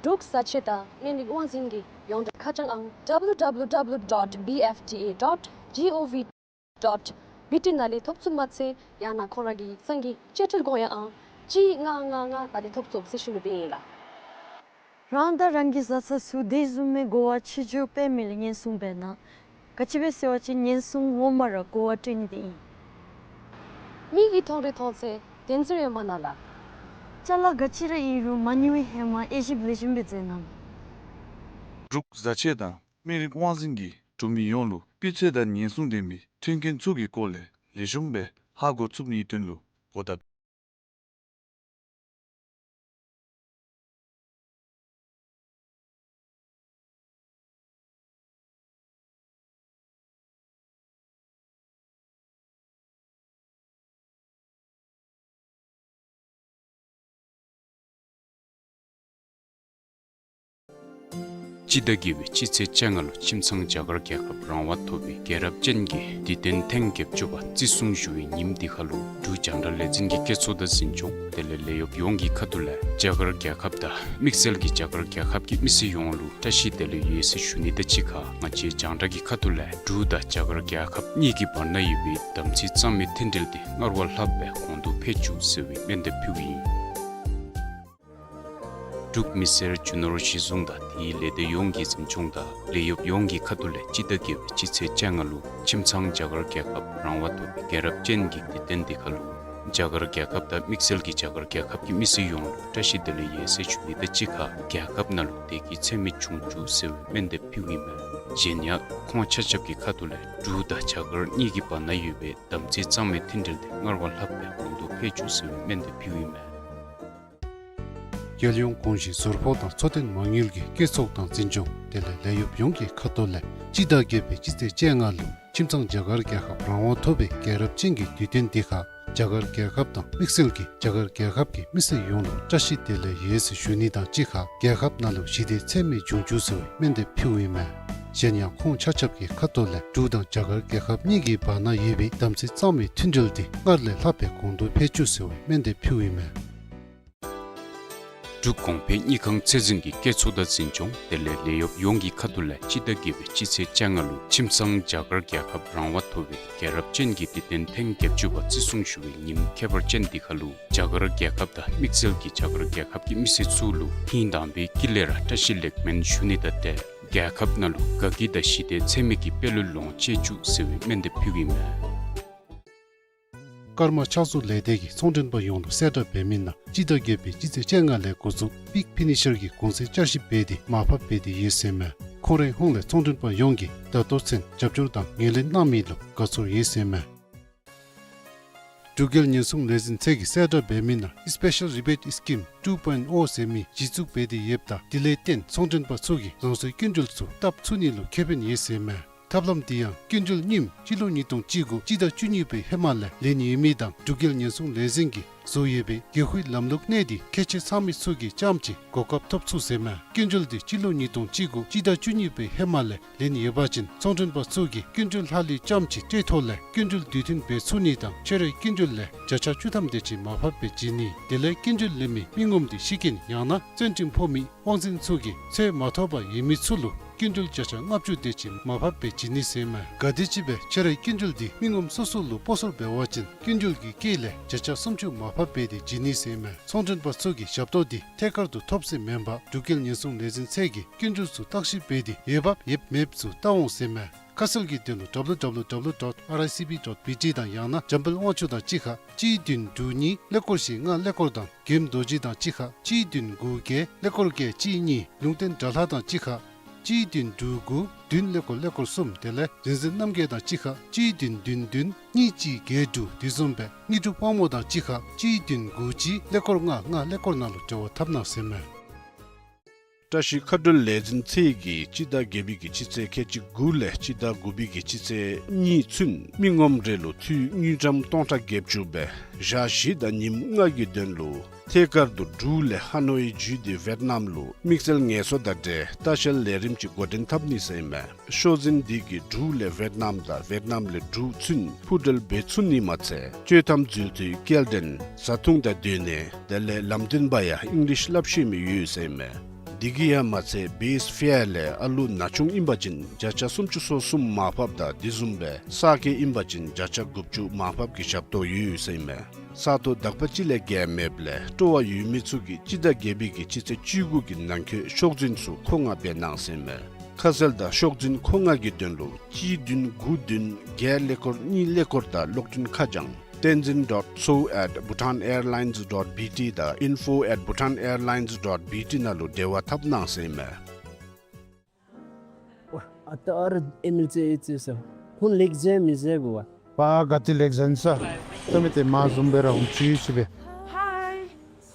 འབྲུག་བཟའ་ཆས་དང་སྨན་རིགས་དབང་འཛིན་གྱི་ཡོངས་འབྲེལ་ཁ་བྱང་ཨང་W W W dot B F D A dot G O V dot B T ནང་ལས་ཐོབ་ཚུགས་མ་ཚད་ཡང་ན་ཁོང་ར་གི་གཙང་གི་བཅད་ཁྲིམས་དགོངས་ཡངས་ཨང་གཅིག་ལྔ་ལྔ་ལྔ་ནང་ལས་ཐོབ་ཚུགས་ཟེར་ཞུ་ནི་སྦེ་ཨིན་ལགས། རང་དང་རང་གི་བཟའ་ཚང་ཚུ་དེ་བཟུམ་མའི་གོ་བ་ཆེ་ཆུང་སྤེལ་མི་ལས་ཉེན་སྲུང་འབད་གནང་། ག་ཅི་སྦེ་ཟེར་བ་ཅིན་ཉེན་སྲུང་ངོ་མ་ར་གོ་བ་སྤྲོད་ནི་དེ་ཨིན། མིག་གིས་མཐོང་རིགས་མཐོང་ཚད་བདེན་ཚིག་ཡོད་མ་ན་ལགས། ཅ་ལ་ག་ཅི་ར་ཨིན་རུང་མ་ནིང་བའི་ཧེ་མ་དབྱེ་ཞིབ་ལེགས་ཤོམ་སྦེ་མཛད་གནང་། འབྲུག་བཟའ་ཆས་དང་སྨན་རིགས་དབང་འཛིན་གྱིས་འབྲུག་མི་ཡོངས་ལུ་སྤུས་ཚད་དང་ཉེན་སྲུང་ལྡན་པའི་ཐོན་མཁན་ཚུ་གི་སྐོར་ལས་ལེགས་ཤོམ་སྦེ་ཧ་གོ་ཚུགས་ནིའི་དོན་ལུ་གོ་བརྡ། སྤྱི་ཟླ་བརྒྱད་པའི་སྤྱི་ཚེས་བཅོ་ལྔ་ལུ་ཁྱིམ་ཚང་རྒྱ་གར་རྒྱལ་ཁབ་རང་དབང་ཐོབ་པའི་རྒྱལ་རབས་ཅན་གྱི་དུས་སྟོན་ཐེངས་བརྒྱད་ཅུ་པ་བརྩི་སྲུང་ཞུ་བའི་ཉིནམ་འདི་ཁར་ལུ་འབྲུག་རྒྱང་བསྒྲགས་ལས་འཛིན་གྱི་སྐད་ཚོགས་དང་འཛིན་སྐྱོང་དེ་ལས་ལས་གཡོགཔ་ཡོངས་ཀྱི་ཁ་ཐུག་ལས་རྒྱ་གར་རྒྱལ་ཁབ་དང་དམིགས་བསལ་གྱི་རྒྱ་གར་རྒྱལ་ཁབ་ཀྱི་མི་སེར་ཡོངས་ལུ་བཀྲ་ཤིས་བདེ་ལེགས་ཡོད་ཟེར་ཞུ་ནི་དང་གཅིག་ཁར་ང་བཅས་རྒྱང་བསྒྲགས་ཀྱི་ཁ་ཐུག་ལས་འབྲུག་དང་རྒྱ་གར་རྒྱལ་ཁབ་གཉིས་ཀྱི་བར་ན་ཡོད་པའི་དམ་ཚིག་གཙང་མའི་མཐུན་འབྲེལ་དེ་སྔར་བ་ལྷག་སྦེ་གོང་དུ་འཕེལ་བཅུག་ཟེར་བའི་སྨོན་འདེབས་ཕུལཝ་ཨིན། འབྲུག་མི་སེར་རྒྱུ་ནོར་གཞི་བཟུང་དང་དེའི་ལས་སྡེ་ཡོངས་ཀྱི་འཛིན་སྐྱོང་དང་ལས་གཡོགཔ་ཡོངས་ཀྱི་ཁ་ཐུག་ལས་སྤྱི་ཟླ་བརྒྱད་པའི་སྤྱི་ཚེས་བཅོ་ལྔ་ལུ་ཁྱིམ་ཚང་རྒྱ་གར་རྒྱལ་ཁབ་རང་དབང་ཐོབ་པའི་རྒྱལ་རབས་ཅན་གྱི་དུས་སྟོན་འདི་ཁར་ལུ་རྒྱ་གར་རྒྱལ་ཁབ་དང་དམིགས་བསལ་གྱི་རྒྱ་གར་རྒྱལ་ཁབ་ཀྱི་མི་སེར་ཡོངས་ལུ་བཀྲ་ཤིས་བདེ་ལེགས་ཡོད་ཟེར་ཞུ་ནི་དང་གཅིག་ཁར་རྒྱལ་ཁབ་ནང་ལུ་བདེ་སྐྱིད་ཚད་མེད་འབྱུང་བཅུག་ཟེར་བའི་སྨོན་འདེབས་ཕུལཝ་ཨིན་མས། གཞན་ཡང་ཁོང་ཆ་ཁྱབ་ཀྱི་ཁ་ཐུག་ལས་འབྲུག་དང་རྒྱ་གར་གཉིས་ཀྱི་བར་ན་ཡོད་པའི་དམ་ཚིག་གཙང་མའི་མཐུན་འབྲེལ་དེ་སྔར་བ་ལྷག་སྦེ་གོང་དུ་འཕེལ་བཅུག་ཟེར་བའི་སྨོན་འདེབས་ཕུལཝ་ཨིན་མས། རྒྱལ་ཡོངས་གོང་ཞུས་ཟུར་ཕོགས་དང་འཚོ་རྟེན་མ་དངུལ་གྱི་སྐྱེད་ཚོགས་དང་འཛིན་སྐྱོང་དེ་ལས་ལས་གཡོགཔ་ཡོངས་ཀྱི་ཁ་ཐུག་ལས་སྤྱི་ཟླ་བརྒྱད་པའི་སྤྱི་ཚེས་བཅོ་ལྔ་ལུ་ཁྱིམ་ཚང་རྒྱ་གར་རྒྱལ་ཁབ་རང་དབང་ཐོབ་པའི་རྒྱལ་རབས་ཅན་གྱི་དུས་སྟོན་འདི་ཁར་རྒྱ་གར་རྒྱལ་ཁབ་དང་དམིགས་བསལ་གྱི་རྒྱ་གར་རྒྱལ་ཁབ་ཀྱི་མི་སེར་ཡོངས་ལུ་བཀྲ་ཤིས་བདེ་ལེགས་ཡོད་ཟེར་ཞུ་ནི་དང་གཅིག་ཁར་རྒྱལ་ཁབ་ནང་ལུ་ཞི་བདེ་ཚད་མེད་འབྱུང་བཅུག་ཟེར་བའི་སྨོན་འདེབས་ཕུལཝ་ཨིན་མས། གཞན་ཡང་ཁོང་ཆ་ཁྱབ་ཀྱི་ཁ་ཐུག་ལས་འབྲུག་དང་རྒྱ་གར་རྒྱལ་ཁབ་གཉིས་ཀྱི་བར་ན་ཡོད་པའི་དམ་ཚིག་གཙང་མའི་མཐུན་འབྲེལ་འདི་སྔར་ལས་ལྷག་སྦེ་གོང་དུ་འཕེལ་བཅུག་ཟེར་བའི་སྨོན་འདེབས་ཕུལཝ་ཨིན་མས། འབྲུག་གོང་འཕེལ་དངུལ་ཁང་ཚད་འཛིན་གྱི་སྐྱེད་ཚོགས་དང་འཛིན་སྐྱོང་དེ་ལས་ལས་གཡོགཔ་ཡོངས་ཀྱི་ཁ་ཐུག་ལས་སྤྱི་ཟླ་བརྒྱད་པའི་སྤྱི་ཚེས་བཅོ་ལྔ་ལུ་ཁྱིམ་ཚང་རྒྱ་གར་རྒྱལ་ཁབ་རང་དབང་ཐོབ་པའི་རྒྱལ་རབས་ཅན་གྱི་དུས་སྟོན་ཐེངས་བརྒྱད་ཅུ་པ་བརྩི་སྲུང་ཞུ་བའི་ཉིནམ་ཁྱད་པར་ཅན་འདི་ཁར་ལུ་རྒྱ་གར་རྒྱལ་ཁབ་དང་དམིགས་བསལ་གྱི་རྒྱ་གར་རྒྱལ་ཁབ་ཀྱི་མི་སེར་ཚུ་ལུ་ཧིང་དྭངས་པའི་དཀྱིལ་ལས་ར་བཀྲ་ཤིས་ལེགས་སྨོན་ཞུ་ནི་དང་ཏེ་ རྒྱལ་ཁབ་ནང་ལུ་དགའ་སྐྱིད་དང་ཞི་བདེ་ཚད་མེད་ཀྱི་དཔལ་ལུ་ལོངས་སྤྱོད་བཅུག་ཟེར་བའི་སྨོན་འདེབས་ཕུལ་གྱི་ཨིན་མས། ཀརྨ་ཕྱག་བཟོ་ལས་སྡེ་གིས་ཚོང་མགྲོན་པ་ཡོངས་ལུ་གསལ་བསྒྲགས་འབད་མི་ནང་སྤྱི་ཟླ་བརྒྱད་པའི་སྤྱི་ཚེས་བཅོ་ལྔ་ལས་འགོ་བཙུགས་པིག་ཕི་ནི་ཤར་གྱི་གོང་ཚད་བསྐྱར་ཞིབ་འབད་དེ་མར་ཕབ་འབད་དེ་ཡོད་ཟེར་མས། ཁོང་རའི་ཧོངས་ལས་ཚོང་མགྲོན་པ་ཡོངས་ཀྱིས་ད་ལྟོ་ཚུན་རྒྱབ་སྐྱོར་དང་ངོས་ལེན་གནང་མི་ལུ་དགའ་ཚོར་ཡོད་ཟེར་མས། འབྲུག་རྒྱལ་ཉེན་སྲུང་ལས་འཛིན་ཚད་ཀྱིས་གསལ་བསྒྲགས་འབད་མི་ནང་Special Rebate Scheme two point oh ཟེར་མི་གཞི་བཙུགས་འབད་དེ་ཡོདཔ་ད་དེ་ལས་བརྟེན་ཚོང་མགྲོན་པ་ཚུ་གིས་རང་སོའི་སྐྱིན་འགྲུལ་ཚུ་བཏབ་ཚུགས་ནི་ལུ་ཁེ་ཕན་ཡོད་ཟེར་མས། ཐབས་ལམ་དེ་ཡང་སྐྱིན་འགྲུལ་རྙིངམ་སྤྱི་ལོ་ཉིས་སྟོང་བཅུ་དགུ་སྤྱི་ཟླ་བཅུ་གཉིས་པའི་ཧེ་མ་ལས་ལེན་ཡོད་མི་དང་འབྲུག་རྒྱལ་ཉེན་སྲུང་ལས་འཛིན་གྱིས་བཟོ་ཡོད་པའི་དགེ་ཧུའི་ལམ་ལུགས་གནས་ཏེ་ཁྱད་ཆོས་ཚང་མི་ཚུ་གིས་རྐྱངམ་གཅིག་གོ་སྐབས་ཐོབ་ཚུགས་ཟེར་མས། སྐྱིན་འགྲུལ་དེ་སྤྱི་ལོ་ཉིས་སྟོང་བཅུ་དགུ་སྤྱི་ཟླ་བཅུ་གཉིས་པའི་ཧེ་མ་ལས་ལེན་ཡོད་པ་ཅིན་ཚོང་མགྲོན་པ་ཚུ་གིས་སྐྱིན་འགྲུལ་ལྷག་ལུས་རྐྱངམ་གཅིག་སྤྲོད་ཐོག་ལས་སྐྱིན་འགྲུལ་དུས་མཐུན་འབད་ཚུགས་ནི་དང་ཁྱོད་རའི་སྐྱིན་འགྲུལ་ལས་བརྒྱ་ཆ་བཅུ་ཐམ་དེ་ཅིག་མར་ཕབ་སྦེ་བྱིན་ནི། དེ་ལས་སྐྱིན་འགྲུལ་ལེན་མི་མི་ངོམ་དེ་ཤི་རྐྱེན་ཡང་ན་བཙོན་ཁྲིམས་ཕོག་མི་དབང་འཛིན་ཚུ་གིས་ཚོད་མ་ཐོབ་པར་ཡོད་མི་ཚུ་ལུ་སྐྱིན་འགྲུལ་བརྒྱ་ཆ་ལྔ་བཅུ་དེ་ཅིག་མར་ཕབ་སྦེ་བྱིན་ནི་ཟེར་མས། ག་དེམ་ཅིག་སྦེ་ཁྱོད་རའི་སྐྱིན་འགྲུལ་དེ་མི་ངོམ་སོ་སོ་ལུ་སྤོ་སོར་འབད་བ་ཅིན་སྐྱིན་འགྲུལ་གྱི་དཀྱིལ་ལས་བརྒྱ་ཆ་སུམ་ཅུ་མར་ཕབ་འབད་དེ་བྱིན་ནི་ཟེར་མས། ཚོང་མགྲོན་པ་ཚུ་གིས་ཞབས་ཏོག་དེ་ཐད་ཀར་དུ་ཐོབ་ཟེར་མེན་པར་འབྲུག་རྒྱལ་ཉེན་སྲུང་ལས་འཛིན་ཚད་ཀྱིས་སྐྱིན་འགྲུལ་ཚུ་བརྟག་ཞིབ་འབད་དེ་འོས་འབབ་ཡོདཔ་མེདཔ་ཚུ་བལྟ་འོང་ཟེར་མས། ཁ་གསལ་གྱི་དོན་ལུ་W W W dot R I C B dot B T དང་ཡང་ན་འཇམ་དཔལ་དབང་ཕྱུག་དང་གཅིག་ཁར་གཅིག་བདུན་དྲུག་གཉིས་ཀླད་ཀོར་བཞི་ལྔ་ཀླད་ཀོར་དང་རྒྱལམོ་རྡོ་རྗེ་དང་གཅིག་ཁར་གཅིག་བདུན་དགུ་བརྒྱད་ཀླད་ཀོར་བརྒྱད་གཅིག་གཉིས། ལུང་བསྟན་དགྲ་ལྷ་དང་གཅིག་ཁར་གཅིག་བདུན་དྲུག་དགུ་བདུན་ཀླད་ཀོར་ཀླད་ཀོར་གསུམ། དེ་ལས་རིག་འཛིན་རྣམ་རྒྱལ་དང་གཅིག་ཁར་གཅིག་བདུན་བདུན་བདུན་གཉིས་གཅིག་བརྒྱད་དྲུག། དེ་བཟུམ་སྦེ་དངོས་གྲུབ་དཔལ་མོ་དང་གཅིག་ཁར་གཅིག་བདུན་དགུ་གཅིག་ཀླད་ཀོར་ལྔ་ལྔ་ཀླད་ཀོར་ནང་ལུ་འབྲེལ་བ་འཐབ་གནང་ཟེར་མས། བཀྲ་ཤིས་མཁའ་འགྲུལ་ལས་འཛིན་ཚད་ཀྱིས་སྤྱི་ཟླ་བརྒྱད་པའི་གི་སྤྱི་ཚེས་ཁལ་གཅིག་དགུ་ལས་སྤྱི་ཟླ་དགུ་པའི་གི་སྤྱི་ཚེས་གཉིས་ཚུན་མི་ངོམ་རེ་ལུ་འཐུས་དངུལ་ཀྲམ་སྟོང་ཕྲག་བརྒྱད་ཅུ་སྦེ་ཞག་བཞི་དང་ཉིནམ་ལྔ་གི་དོན་ལུ་ཐད་ཀར་དུ་འབྲུག་ལས་ཧ་ནོའི་བརྒྱུད་དེ་ཝེཊ་ནམ་ལུ་དམིགས་བསལ་ངལ་གསོ་དང་འབྲེལ་ལྟ་བཤལ་ལས་རིམ་ཅིག་འགོ་འདྲེན་འཐབ་ནི་ཟེར་མས། ཤོག་འཛིན་འདི་གིས་འབྲུག་ལས་ཝེཊ་ནམ་དང་ཝེཊ་ནམ་ལས་འབྲུག་ཚུན་འཕུར་གྲུ་འབད་ཚུགས་ནི་མ་ཚད་སྤྱོད་ཐམ་འཛུལ་ཚུའི་སྐྱེལ་འདྲེན་བཟའ་འཐུང་དང་སྡོད་གནས་དེ་ལས་ལམ་སྟོན་པ་ཡང་ཨིང་ལིཤ་སླབ་ཤེས་མི་ཡོད་ཟེར་མས། འདི་གིས་ཡང་མ་ཚད་བེསི་ཕེར་ལས་ཨ་ལུ་ན་ཆུང་ཨིན་པ་ཅིན་བརྒྱ་ཆ་སུམ་ཅུ་སོ་གསུམ་མར་ཕབ་དང་དེ་བཟུམ་སྦེ་གསར་སྐྱེས་ཨིན་པ་ཅིན་བརྒྱ་ཆ་དགུ་བཅུ་མར་ཕབ་ཀྱི་ཞབས་ཏོག་ཡོད་ཟེར་མས། ས་སྟོང་དག་པ་ཅིག་ལས་བརྒལ་མེདཔ་ལས་སྤྲོ་བ་ཡོད་མི་ཚུ་གིས་སྤྱི་ཟླ་བརྒྱད་པའི་གི་སྤྱི་ཚེས་བཅུ་དགུ་གི་ནང་འཁོད་ཤོག་འཛིན་ཚུ་མཁོ་མངགས་འབད་གནང་ཟེར་མས། ཁ་གསལ་དང་ཤོག་འཛིན་མཁོ་མངགས་ཀྱི་དོན་ལུ་གཅིག་བདུན་དགུ་བདུན་བརྒྱད་ཀླད་ཀོར་གཉིས་ཀླད་ཀོར་དང་གློག་འཕྲིན་ཁ་བྱང་བསྟན་འཛིན་dot so at bhutanairlines dot B T དང་info at bhutanairlines dot B T ནང་ལུ་འབྲེལ་བ་འཐབ་གནང་ཟེར་མས། ཨ་ད་ཨ་ར་ཨེམ་ཨེལ་ཚེ་ཨེ་ཚེ་ས་ཧུན་ལེགས་ཟེར་མི་ཟེར་གོ་བ། པ་ག་ཏེ་ལེགས་ཟེར་ས། ཏེ་མི་ཏེ་མ་བཟུམ་སྦེ་ར་ཧུན་ཅི་ཅི་སྦེ། ཧའི།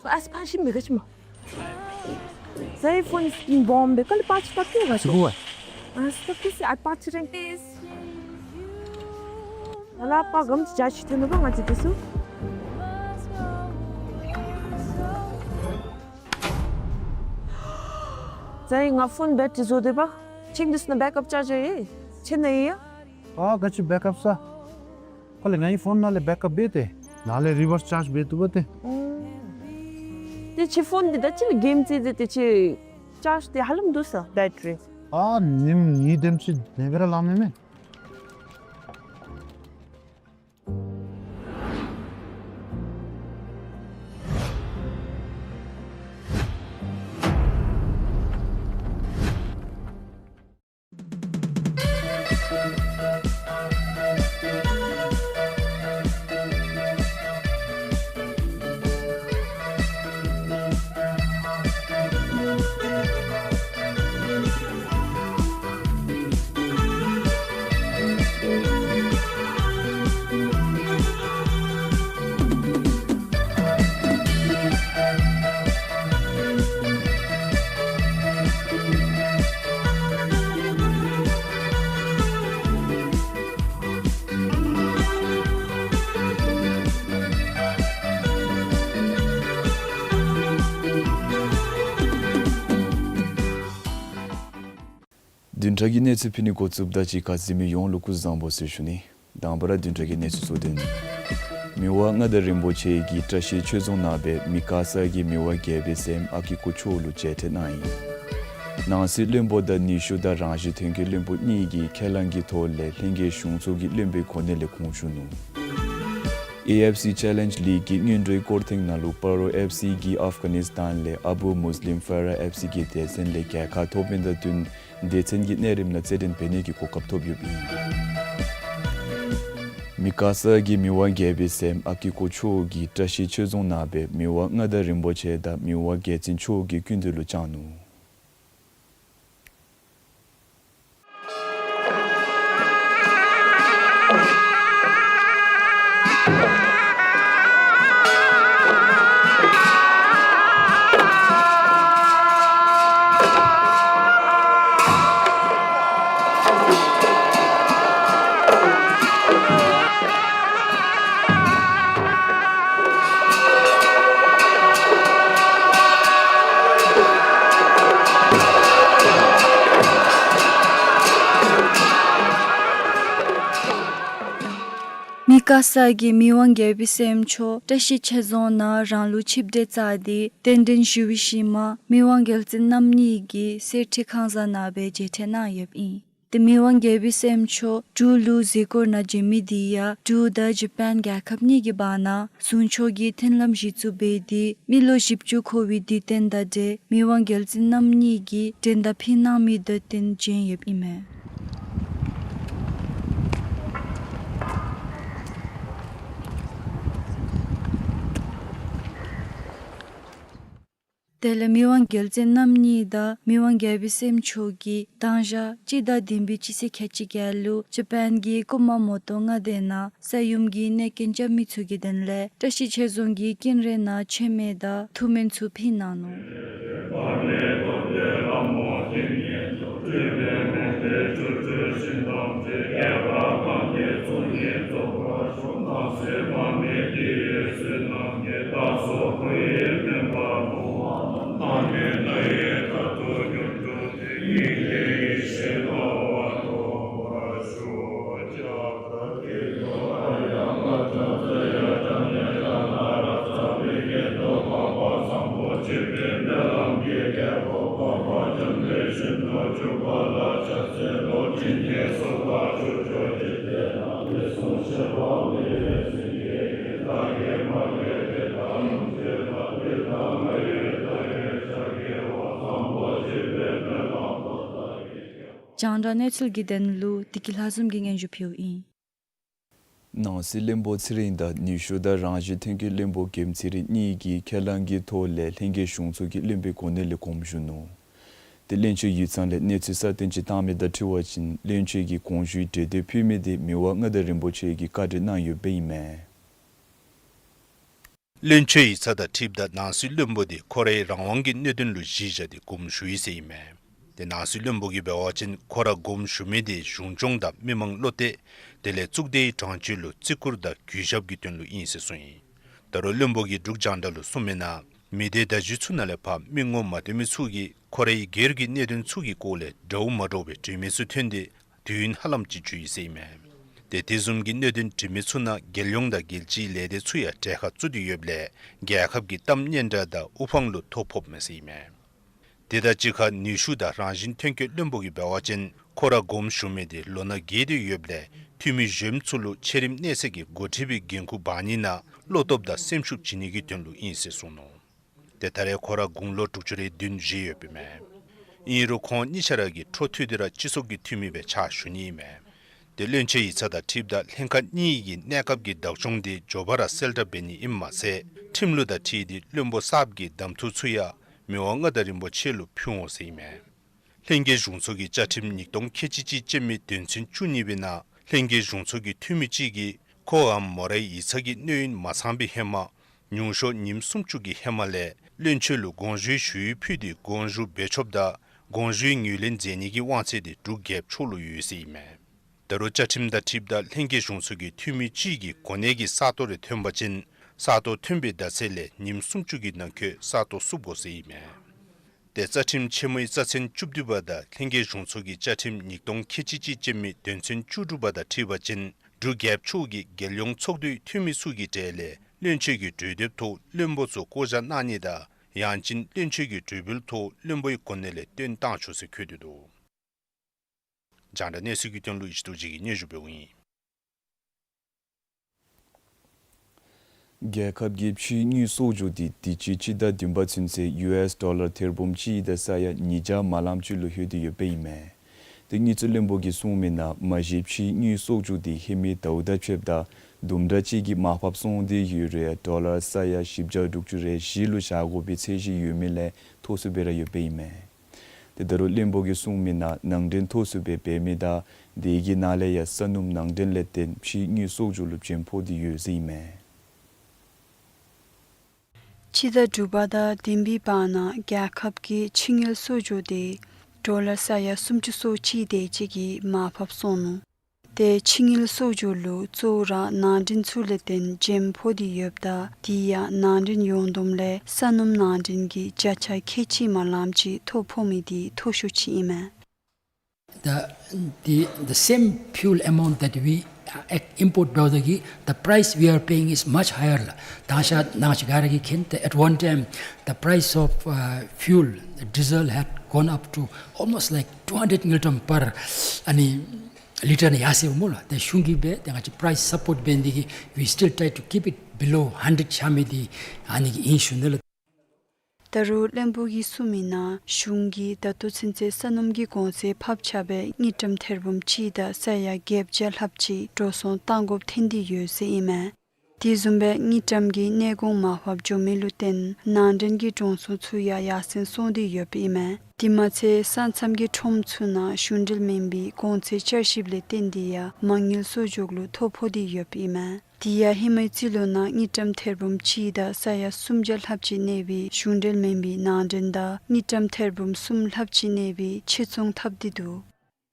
ཨ་སི་ཕ་ཤི་མི་ག་ཅི་མ། ཟའི་ཕོན་སི་ཀིན་བོམ་སྦེ་ཀ་ལི་པ་ཅི་ཏ་ཀི་ག་ཅི་གོ་བ། ཨ་སི་ཏ་ཀི་སི་ཨ་པ་ཅི་རེན་ཏེས། ང་ལ་པ་གམ་ཅི་ཅ་ཅི་ཐོན་ནུག་ང་ཅི་དེ་སུ། ཟའི་ང་ཕོན་བེ་ཊི་རི་བཟོ་དེ་པ། ཆིང་དུས་ན་བེཀ་ཨཔ་ཅར་ཇར་ཡེ་ཆེ་ན་ཡེ། ཨ་ག་ཅི་བེཀ་ཨཔ་ས། ཁོ་ལས་ངེའི་ཕོན་ནང་ལས་བེཀ་ཨཔ་འབད་དེ་ནང་ལས་རི་བརསི་ཅརཇ་འབད་བཏུབ་པ་ཏེ། ཏེ་ཁྱོད་ཕོན་འདི་ད་ཅི་ལས་གེམ་རྩེ་ཏེ་ཏེ་ཁྱོད་ཅརཇ་འདི་ཧ་ལམ་འདུག་ས་བེ་ཊི་རི། ཨ་ཉིནམ་གཉིས་དེམ་ཅིག་ནེ་སྦེ་ར་ལང་ནི་མས། བདུན་ཕྲག་གི་གནས་ཚུལ་ཕུལ་ནི་འགོ་བཙུགསཔ་ད་ཅིག་ཁར་གཟིགས་མི་ཡོངས་ལུ་སྐུ་གཟུགས་བཟང་པོ་ཟེར་ཞུ་ནི། དང་པ་ར་བདུན་ཕྲག་གི་གནས་ཚུལ་གཙོ་དོན། མི་དབང་མངའ་བདག་རིན་པོ་ཆེ་གིས་བཀྲ་ཤིས་ཆོས་རྫོང་ནང་སྦེ་མི་དཀར་གསར་གྱི་མི་དབང་རྒྱལ་པོའི་སྲསམོ་ཨ་ཀི་ཀུ་མཆོག་ལུ་མཇལ་ཕྲད་གནང་ཡི། ནང་སྲིད་བློན་པོ་དང་ནུས་ཤུགས་དང་རང་བཞིན་ཐོན་ཁུངས་བློན་པོ་གཉིས་ཀྱིས་ཁས་བླངས་ཀྱི་ཐོག་ལས་ལྷན་རྒྱས་གཞུང་ཚོགས་ཀྱི་བློན་པོའི་གོ་གནས་ལས་དགོངས་ཞུ་ནུག། ཨེ་ཨེཕ་སི་ཅེ་ལེནཇ་ལིག་གི་སྔོན་འགྲོའི་སྐོར་ཐེངས་ནང་ལུ་སྤ་རོ་ཨེཕ་སི་གིས་ཨཕ་གྷ་ནིས་ཐཱན་ལས་ཨ་བུ་མུས་ལིམ་ཕར་ཨེཕ་སི་གི་སྡེ་ཚན་ལས་རྒྱལ་ཁ་ཐོབ་མི་དང་བསྟུན་ སྡེ་ཚན་གྱི་གནས་རིམ་ལུ་རྩིས་འགྲན་འབད་ནི་གི་གོ་སྐབས་ཐོབ་ཡོདཔ་ཨིན། མི་ཀ་ས་གི་མི་དབང་རྒྱལ་པོའི་སྲསམོ་ཨ་ཀི་ཀོ་མཆོག་གིས་བཀྲིས་ཆོས་རྫོང་ནང་སྦེ་མི་དབང་མངའ་བདག་རིན་པོ་ཆེ་དང་མི་དབང་རྒྱལ་བཙུན་མཆོག་གི་སྐུ་མདུན་ལུ་བཅར་ནུག། མི་ཀ་ས་གི་མི་དབང་རྒྱལ་པོའི་སྲསམོ་མཆོག་བཀྲིས་ཆོས་རྫོང་ནང་རང་ལུགས་ཆིབས་གྲལ་བཅར་ཏེ་རྟེན་འབྲེལ་ཞུ་བའི་ཤུལ་མ་མི་དབང་རྒྱལ་བཙུན་རྣམ་གཉིས་ཀྱིས་གསེར་ཁྲི་ཁང་བཟང་ནང་སྦེ་མཇལ་འཕྲད་གནང་ཡོདཔ་ཨིན། ཏེ་མི་དབང་རྒྱལ་པོའི་སྲསམོ་མཆོག་འབྲུག་ལུ་གཟིགས་སྐོར་ནང་བྱོན་མི་དེ་ཡང་འབྲུག་དང་ཇ་པཱན་རྒྱལ་ཁབ་གཉིས་ཀྱི་བར་ན་ཟུང་ཕྱོགས་ཀྱི་མཐུན་ལམ་གཞི་བཙུགས་འབད་དེ་མི་ལོ་བཞི་བཅུ་འཁོར་བའི་དུས་སྟོན་དང་འབྲེལ་མི་དབང་རྒྱལ་བཙུན་རྣམ་གཉིས་ཀྱིས་མགྲོན་བརྡ་ཕུལ་གནང་མི་དེ་བརྟེན་བྱོན་ཡོདཔ་ཨིན་མས། དེ་ལས་མི་དབང་རྒྱལ་བཙུན་རྣམ་གཉིས་དང་མི་དབང་རྒྱལ་པོའི་སྲསམོ་མཆོག་གིས་དང་ཞག་སྤྱི་ཟླ་བདུན་པའི་སྤྱི་ཚེས་ཁལ་གཅིག་བརྒྱད་ལུ་ཇ་པཱན་གྱི་ཀུ་མ་མོ་ཏོ་མངའ་སྡེ་ནང་ས་ཡོམ་གྱི་གནོད་སྐྱོན་རྐྱབ་མི་ཚུ་གི་དོན་ལས་བཀྲིས་ཆོས་རྫོང་གི་ཀུན་ར་ནང་མཆོད་མེ་དང་ཐུགས་སྨོན་ཚུ་ཕུལ་གནང་ནུག། རྒྱང་བསྒྲགས་གནས་ཚུལ་གྱི་དོན་ལུ་བདེ་སྐྱིད་ལྷ་འཛོམས་ཀྱིས་སྙན་ཞུ་ཕུལཝ་ཨིན། ནང་སྲིད་བློན་པོ་ཚེ་རིང་དང་ནུས་ཤུགས་དང་རང་བཞིན་ཐོན་སྐྱེད་བློན་པོ་རྒན་ཚེ་རིང་གཉིས་ཀྱིས་ཁས་བླངས་ཀྱི་ཐོག་ལས་ལྷན་རྒྱས་གཞུང་ཚོགས་ཀྱི་བློན་པོའི་གོ་གནས་ལས་དགོངས་ཞུ་ནུག། ཏེ་བློན་ཆེན་ཡིག་ཚང་ལས་གནས་ཚུལ་གསར་བཏོན་ཅིག་བཏང་མི་དང་འཁྲིལ་བ་ཅིན་བློན་ཆེན་གྱིས་དགོངས་ཞུའི་གྲོས་འདེབས་ཕུལ་མི་དེ་མི་དབང་མངའ་བདག་རིན་པོ་ཆེ་གིས་བཀའ་འདྲི་གནང་ཡོདཔ་ཨིན་མས། བློན་ཆེན་ཡིག་ཚང་དང་འཁྲིལཝ་ད་ནང་སྲིད་བློན་པོ་དེ་ཁོ་རའི་རང་དབང་གི་གནད་དོན་ལུ་གཞི་བཞག་སྟེ་དགོངས་ཞུ་ཡི་ཟེར་ཨིན་མས། ཏེ་ནང་སྲིད་བློན་པོ་གིས་འབད་བ་ཅིན་ཁོ་ར་དགོངས་ཞུ་མི་དེ་གཞུང་སྐྱོང་དང་མི་མང་བློ་གཏད་དེ་ལས་གཙུག་སྡེའི་དྲང་སྤྱོད་ལུ་བརྩི་བཀུར་དང་གུས་ཞབས་ཀྱི་དོན་ལུ་ཨིན་ཟེར་གསུངས་ཡི། ད་རུང་བློན་པོ་གིས་འབྲུག་རྒྱང་བསྒྲགས་ལུ་གསུངས་མི་ནང་མི་སྡེ་བརྡ་བརྒྱུད་ཚུ་ནང་ལས་ཕར་མི་ངོ་མ་འདྲཝ་མི་ཚུ་གིས་ཁོ་རའི་སྒེར་གྱི་གནད་དོན་ཚུ་གི་སྐོར་ལས་འདྲཝ་མ་འདྲཝ་སྦེ་དྲི་མི་ཚུ་ཐོན་ཏེ་དུས་ཡུན་ཧ་ལམ་ཅིག་འགྱོ་ཡི་ཟེར་ཨིན་མས། ཏེ་དེ་བཟུམ་གྱི་གནད་དོན་དྲི་མི་ཚུ་ནང་རྒྱལ་ཡོངས་དང་རྒྱལ་སྤྱིའི་ལས་སྡེ་ཚུ་ཡང་གྲལ་ཁར་བཙུགས་ཏེ་ཡོདཔ་ལས་རྒྱལ་ཁབ་ཀྱི་གཏམ་སྙན་གྲགས་དང་དབུ་འཕང་ལུ་ཐོ་ཕོགཔ་མས་ཟེར་ཨིན་མས། དེ་དང་གཅིག་ཁར་ནུས་ཤུགས་དང་རང་བཞིན་ཐོན་སྐྱེད་བློན་པོ་གིས་འབད་བ་ཅིན་ཁོ་ར་དགོངས་ཞུ་མི་དེ་ལོ་ན་རྒས་ཏེ་ཡོདཔ་ལས་འཐུས་མི་གཞོནམ་ཚུ་ལུ་ཆེ་རིམ་གནས་ཚད་ཀྱི་འགོ་ཁྲིད་པའི་འགན་ཁུར་འབག་ནི་ནང་བློ་སྟོབས་དང་སེམས་ཤུགས་བྱིན་ནི་གི་དོན་ལུ་ཨིན་ཟེར་གསུངས་ནུག། ཏེ་ད་རེས་ཁོ་ར་དགུང་ལོ་དྲུག་ཅུ་རེ་བདུན་བཞེས་ཡོདཔ་ཨིན་མས། ཨིན་རུང་ཁོང་གཉིས་ཆ་ར་གིས་འཕྲོ་མཐུད་དེ་ར་སྤྱི་ཚོགས་ཀྱི་འཐུས་མི་སྦེ་ཕྱག་ཞུ་ནི་ཨིན་མས། ཏེ་བློན་ཆེན་ཡིག་ཚང་དང་འཁྲིལཝ་ད་ལྷན་ཁག་གཉིས་ཀྱི་གནས་སྐབས་ཀྱི་བདག་སྐྱོང་དེ་མགྱོགས་པ་ར་གསལ་བསྒྲགས་འབད་ནི་ཨིནམ་མ་ཚད་ཁྲིམས་ལུགས་དང་འཁྲིལ་ཏེ་བློན་པོ་གསརཔ་གི་གདམ་འཐུ་ཚུ་ཡང་མི་དབང་མངའ་བདག་རིན་པོ་ཆེ་ལུ་ཕུལ་འོང་ཟེར་ཨིན་མས། ལྷན་རྒྱས་གཞུང་ཚོགས་ཀྱི་བཅའ་ཁྲིམས་ཉིས་སྟོང་ཁལ་གཅིག་གཅིག་ཅན་མའི་དོན་ཚན་བཅུ་གཉིས་པའི་ནང་ལྷན་རྒྱས་གཞུང་ཚོགས་ཀྱི་འཐུས་མི་གཅིག་གིས་ཁོའམ་མོ་རའི་ཡིག་ཚང་གི་གནས་ཡུན་མ་ཚང་པའི་ཧེ་མ་ཉུང་ཤོས་ཉིནམ་སུམ་ཅུ་གི་ཧེ་མ་ལས་བློན་ཆེན་ལུ་དགོངས་ཞུའི་ཞུ་ཡིག་ཕུལ་ཏེ་དགོངས་ཞུ་འབད་ཆོགཔ་དང་དགོངས་ཞུའི་ངོས་ལེན་མཛད་ནི་གི་དབང་ཚད་དེ་འབྲུག་རྒྱལཔོ་མཆོག་ལུ་ཡོད་ཟེར་ཨིན་མས། ད་རུང་བཅའ་ཁྲིམས་དང་འཁྲིལཝ་ད་ལྷན་རྒྱས་གཞུང་ཚོགས་ཀྱི་འཐུས་མི་གཅིག་གི་གོ་གནས་ཀྱི་ས་སྟོང་རེ་ཐོན་པ་ཅིན་ས་སྟོང་ཐོན་པའི་ཟླ་ཚེས་ལས་ཉིནམ་སུམ་ཅུ་གི་ནང་འཁོད་ས་སྟོང་བསུབ་དགོ་ཟེར་ཨིན་མས། ཏེ་རྩ་ཁྲིམས་ཆེན་མོའི་རྩ་ཚན་བཅུ་བདུན་པ་དང་ལྷན་རྒྱས་གཞུང་ཚོགས་ཀྱི་བཅའ་ཁྲིམས་ཉིས་སྟོང་ཁལ་གཅིག་གཅིག་ཅན་མའི་དོན་ཚན་བཅུ་དྲུག་པ་དང་འཁྲིལ་བ་ཅིན་འབྲུག་རྒྱལཔོ་མཆོག་གིས་རྒྱལ་ཡོངས་ཚོགས་འདུའི་འཐུས་མི་ཚུ་གི་གྲས་ལས་བློན་ཆེན་གྱི་གྲོས་འདེབས་ཐོག་བློན་པོ་ཚུ་བསྐོ་བཞག་གནང་ནི་དང་ཡང་ཅིན་བློན་ཆེན་གྱི་གྲོས་འབུལ་ཐོག་བློན་པོའི་གོ་གནས་ལས་བཏོན་གཏང་ཆོག་ཟེར་འཁོད་དེ་འདུག། རྒྱང་བསྒྲགས་གནས་ཚུལ་གྱི་དོན་ལུ་ཡེ་ཤེས་རྡོ་རྗེ་གིས་སྙན་ཞུ་འབདཝ་ཨིན། རྒྱལ་ཁབ་ཀྱི་ཕྱིའི་དངུལ་གསོག་འཇོག་འདི་དུས་ཅི་སྤྱི་ཟླ་བདུན་པ་ཚུན་ཚོད་ཡུ་ཨེསི་ཌོ་ལར་ཐེར་འབུམ་གཅིག་དང་ས་ཡ་ཉིས་བརྒྱ་མ་ལམ་ཅིག་ལུ་ལྷོད་དེ་ཡོདཔ་ཨིན་མས། ཏེ་དངུལ་རྩིས་བློན་པོ་གིས་གསུངས་མིའི་ནང་མ་གཞི་ཕྱིའི་དངུལ་གསོག་འཇོག་འདི་ཧེ་མའི་ཟླཝ་དང་ཕྱདཔ་ད་དུམ་གྲ་ཅིག་གིས་མར་ཕབ་སོང་སྟེ་ཡོད་རུང་ཌོ་ལར་ས་ཡ་བཞི་བརྒྱ་དྲུག་ཅུ་རེ་བཞི་ལུ་བཞག་དགོ་པའི་ཚད་གཞི་ཡོད་མི་ལས་མཐོ་སུ་སྦེ་ར་ཡོདཔ་ཨིན་མས། ཏེ་ད་རུང་བློན་པོ་གིས་གསུངས་མིའི་ནང་ནང་འདྲེན་མཐོ་སུ་སྦེ་འབད་མི་དང་དེ་གི་ནང་ལས་ཡང་ས་སྣུམ་ནང་འདྲེན་ལས་བརྟེན་ཕྱིའི་དངུལ་གསོག་འཇོག་ལུ་བྱེམ་ཕོག་སྟེ་ཡོད་ཟེར་ཨིན་མས། སྤྱི་ཟླ་དྲུག་པ་དང་བདུན་པའི་བར་ན་རྒྱལ་ཁབ་ཀྱི་ཕྱི་དངུལ་གསོག་འཇོག་འདི་ཌོ་ལར་ས་ཡ་སུམ་ཅུ་སོ་གཅིག་དེ་ཅིག་གིས་མར་ཕབ་སོང་ནུག། ཏེ་ཕྱི་དངུལ་གསོག་འཇོག་ལུ་གཙོ་བོ་ར་ནང་འདྲེན་ཚུ་ལས་བརྟེན་བྱེམ་ཕོག་སྟེ་ཡོདཔ་ད་དེ་ཡང་ནང་འདྲེན་ཡོངས་བསྡོམས་ལས་ས་སྣུམ་ནང་འདྲེན་གྱི་བརྒྱ་ཆ་ཁལ་གཅིག་མ་ལམ་ཅིག་མཐོ་ཕོག་མི་འདི་མཐོ་ཤོས་ཅིག་ཨིན་མས། The, the, the same fuel amount that we uh, import བཟོ་ད་གི་the price we are paying is much higher ལགས། ད་ང་བཅས་ནང་ཆ་ག་ར་གིས་མཁྱེན། ཏེ་at one time the price of uh, fuel, diesel had gone up to almost like two hundred ngultrum per ཨ་ནི་ལི་ཊར་ནང་ཡར་སོ་ཡི་སྨོ་ལགས། ཏེ་གཞུང་གིས་འབད་ཏེ་ང་བཅས་price support འབད་ནི་དེ་གིས་we still try to keep it below hundred བཞག་མི་འདི་ཨ་ནི་གི་ཨིན་ཞུ་ནི་ལགས། ད་རུང་བློན་པོ་གིས་གསུངས་མིའི་ནང་གཞུང་གིས་ད་ལྟོ་ཚུན་ཚོད་ས་སྣུམ་གྱི་གོང་ཚད་ཕབ་ཆག་སྦེ་དངུལ་ཀྲམ་ཐེར་འབུམ་གཅིག་དང་ས་ཡ་བརྒྱད་བརྒྱ་ལྷགཔ་ཅིག་འགྲོ་སོང་བཏང་དགོཔ་ཐོན་ཏེ་ཡོད་ཟེར་ཨིན་མས། དེ་བཟུམ་སྦེ་དངུལ་ཀྲམ་གྱི་གནས་གོང་མར་ཕབ་འགྱོ་མི་ལུ་བརྟེན་ནང་འདྲེན་གྱི་འགྲོ་སོང་ཚུ་ཡང་ཡར་སེང་སོང་སྟེ་ཡོདཔ་ཨིན་མས། དེ་མ་ཚད་ས་མཚམས་ཀྱི་ཁྲོམ་ཚུ་ནང་གཞུང་འབྲེལ་མེན་པའི་གོང་ཚད་བསྐྱར་ཞིབ་ལས་བརྟེན་ཏེ་ཡང་མ་དངུལ་གསོག་འཇོག་ལུ་མཐོ་ཕོག་སྟེ་ཡོདཔ་ཨིན་མས། དེ་ཡང་ཧེ་མའི་རྩིས་ལོ་ནང་དངུལ་ཀྲམ་ཐེར་འབུམ་གཅིག་དང་ས་ཡ་སུམ་བརྒྱ་ལྷགཔ་ཅིག་གནས་པའི་གཞུང་འབྲེལ་མེན་པའི་ནང་འདྲེན་དང་དངུལ་ཀྲམ་ཐེར་འབུམ་གསུམ་ལྷགཔ་ཅིག་གནས་པའི་ཕྱིར་ཚོང་འཐབ་སྟེ་འདུག།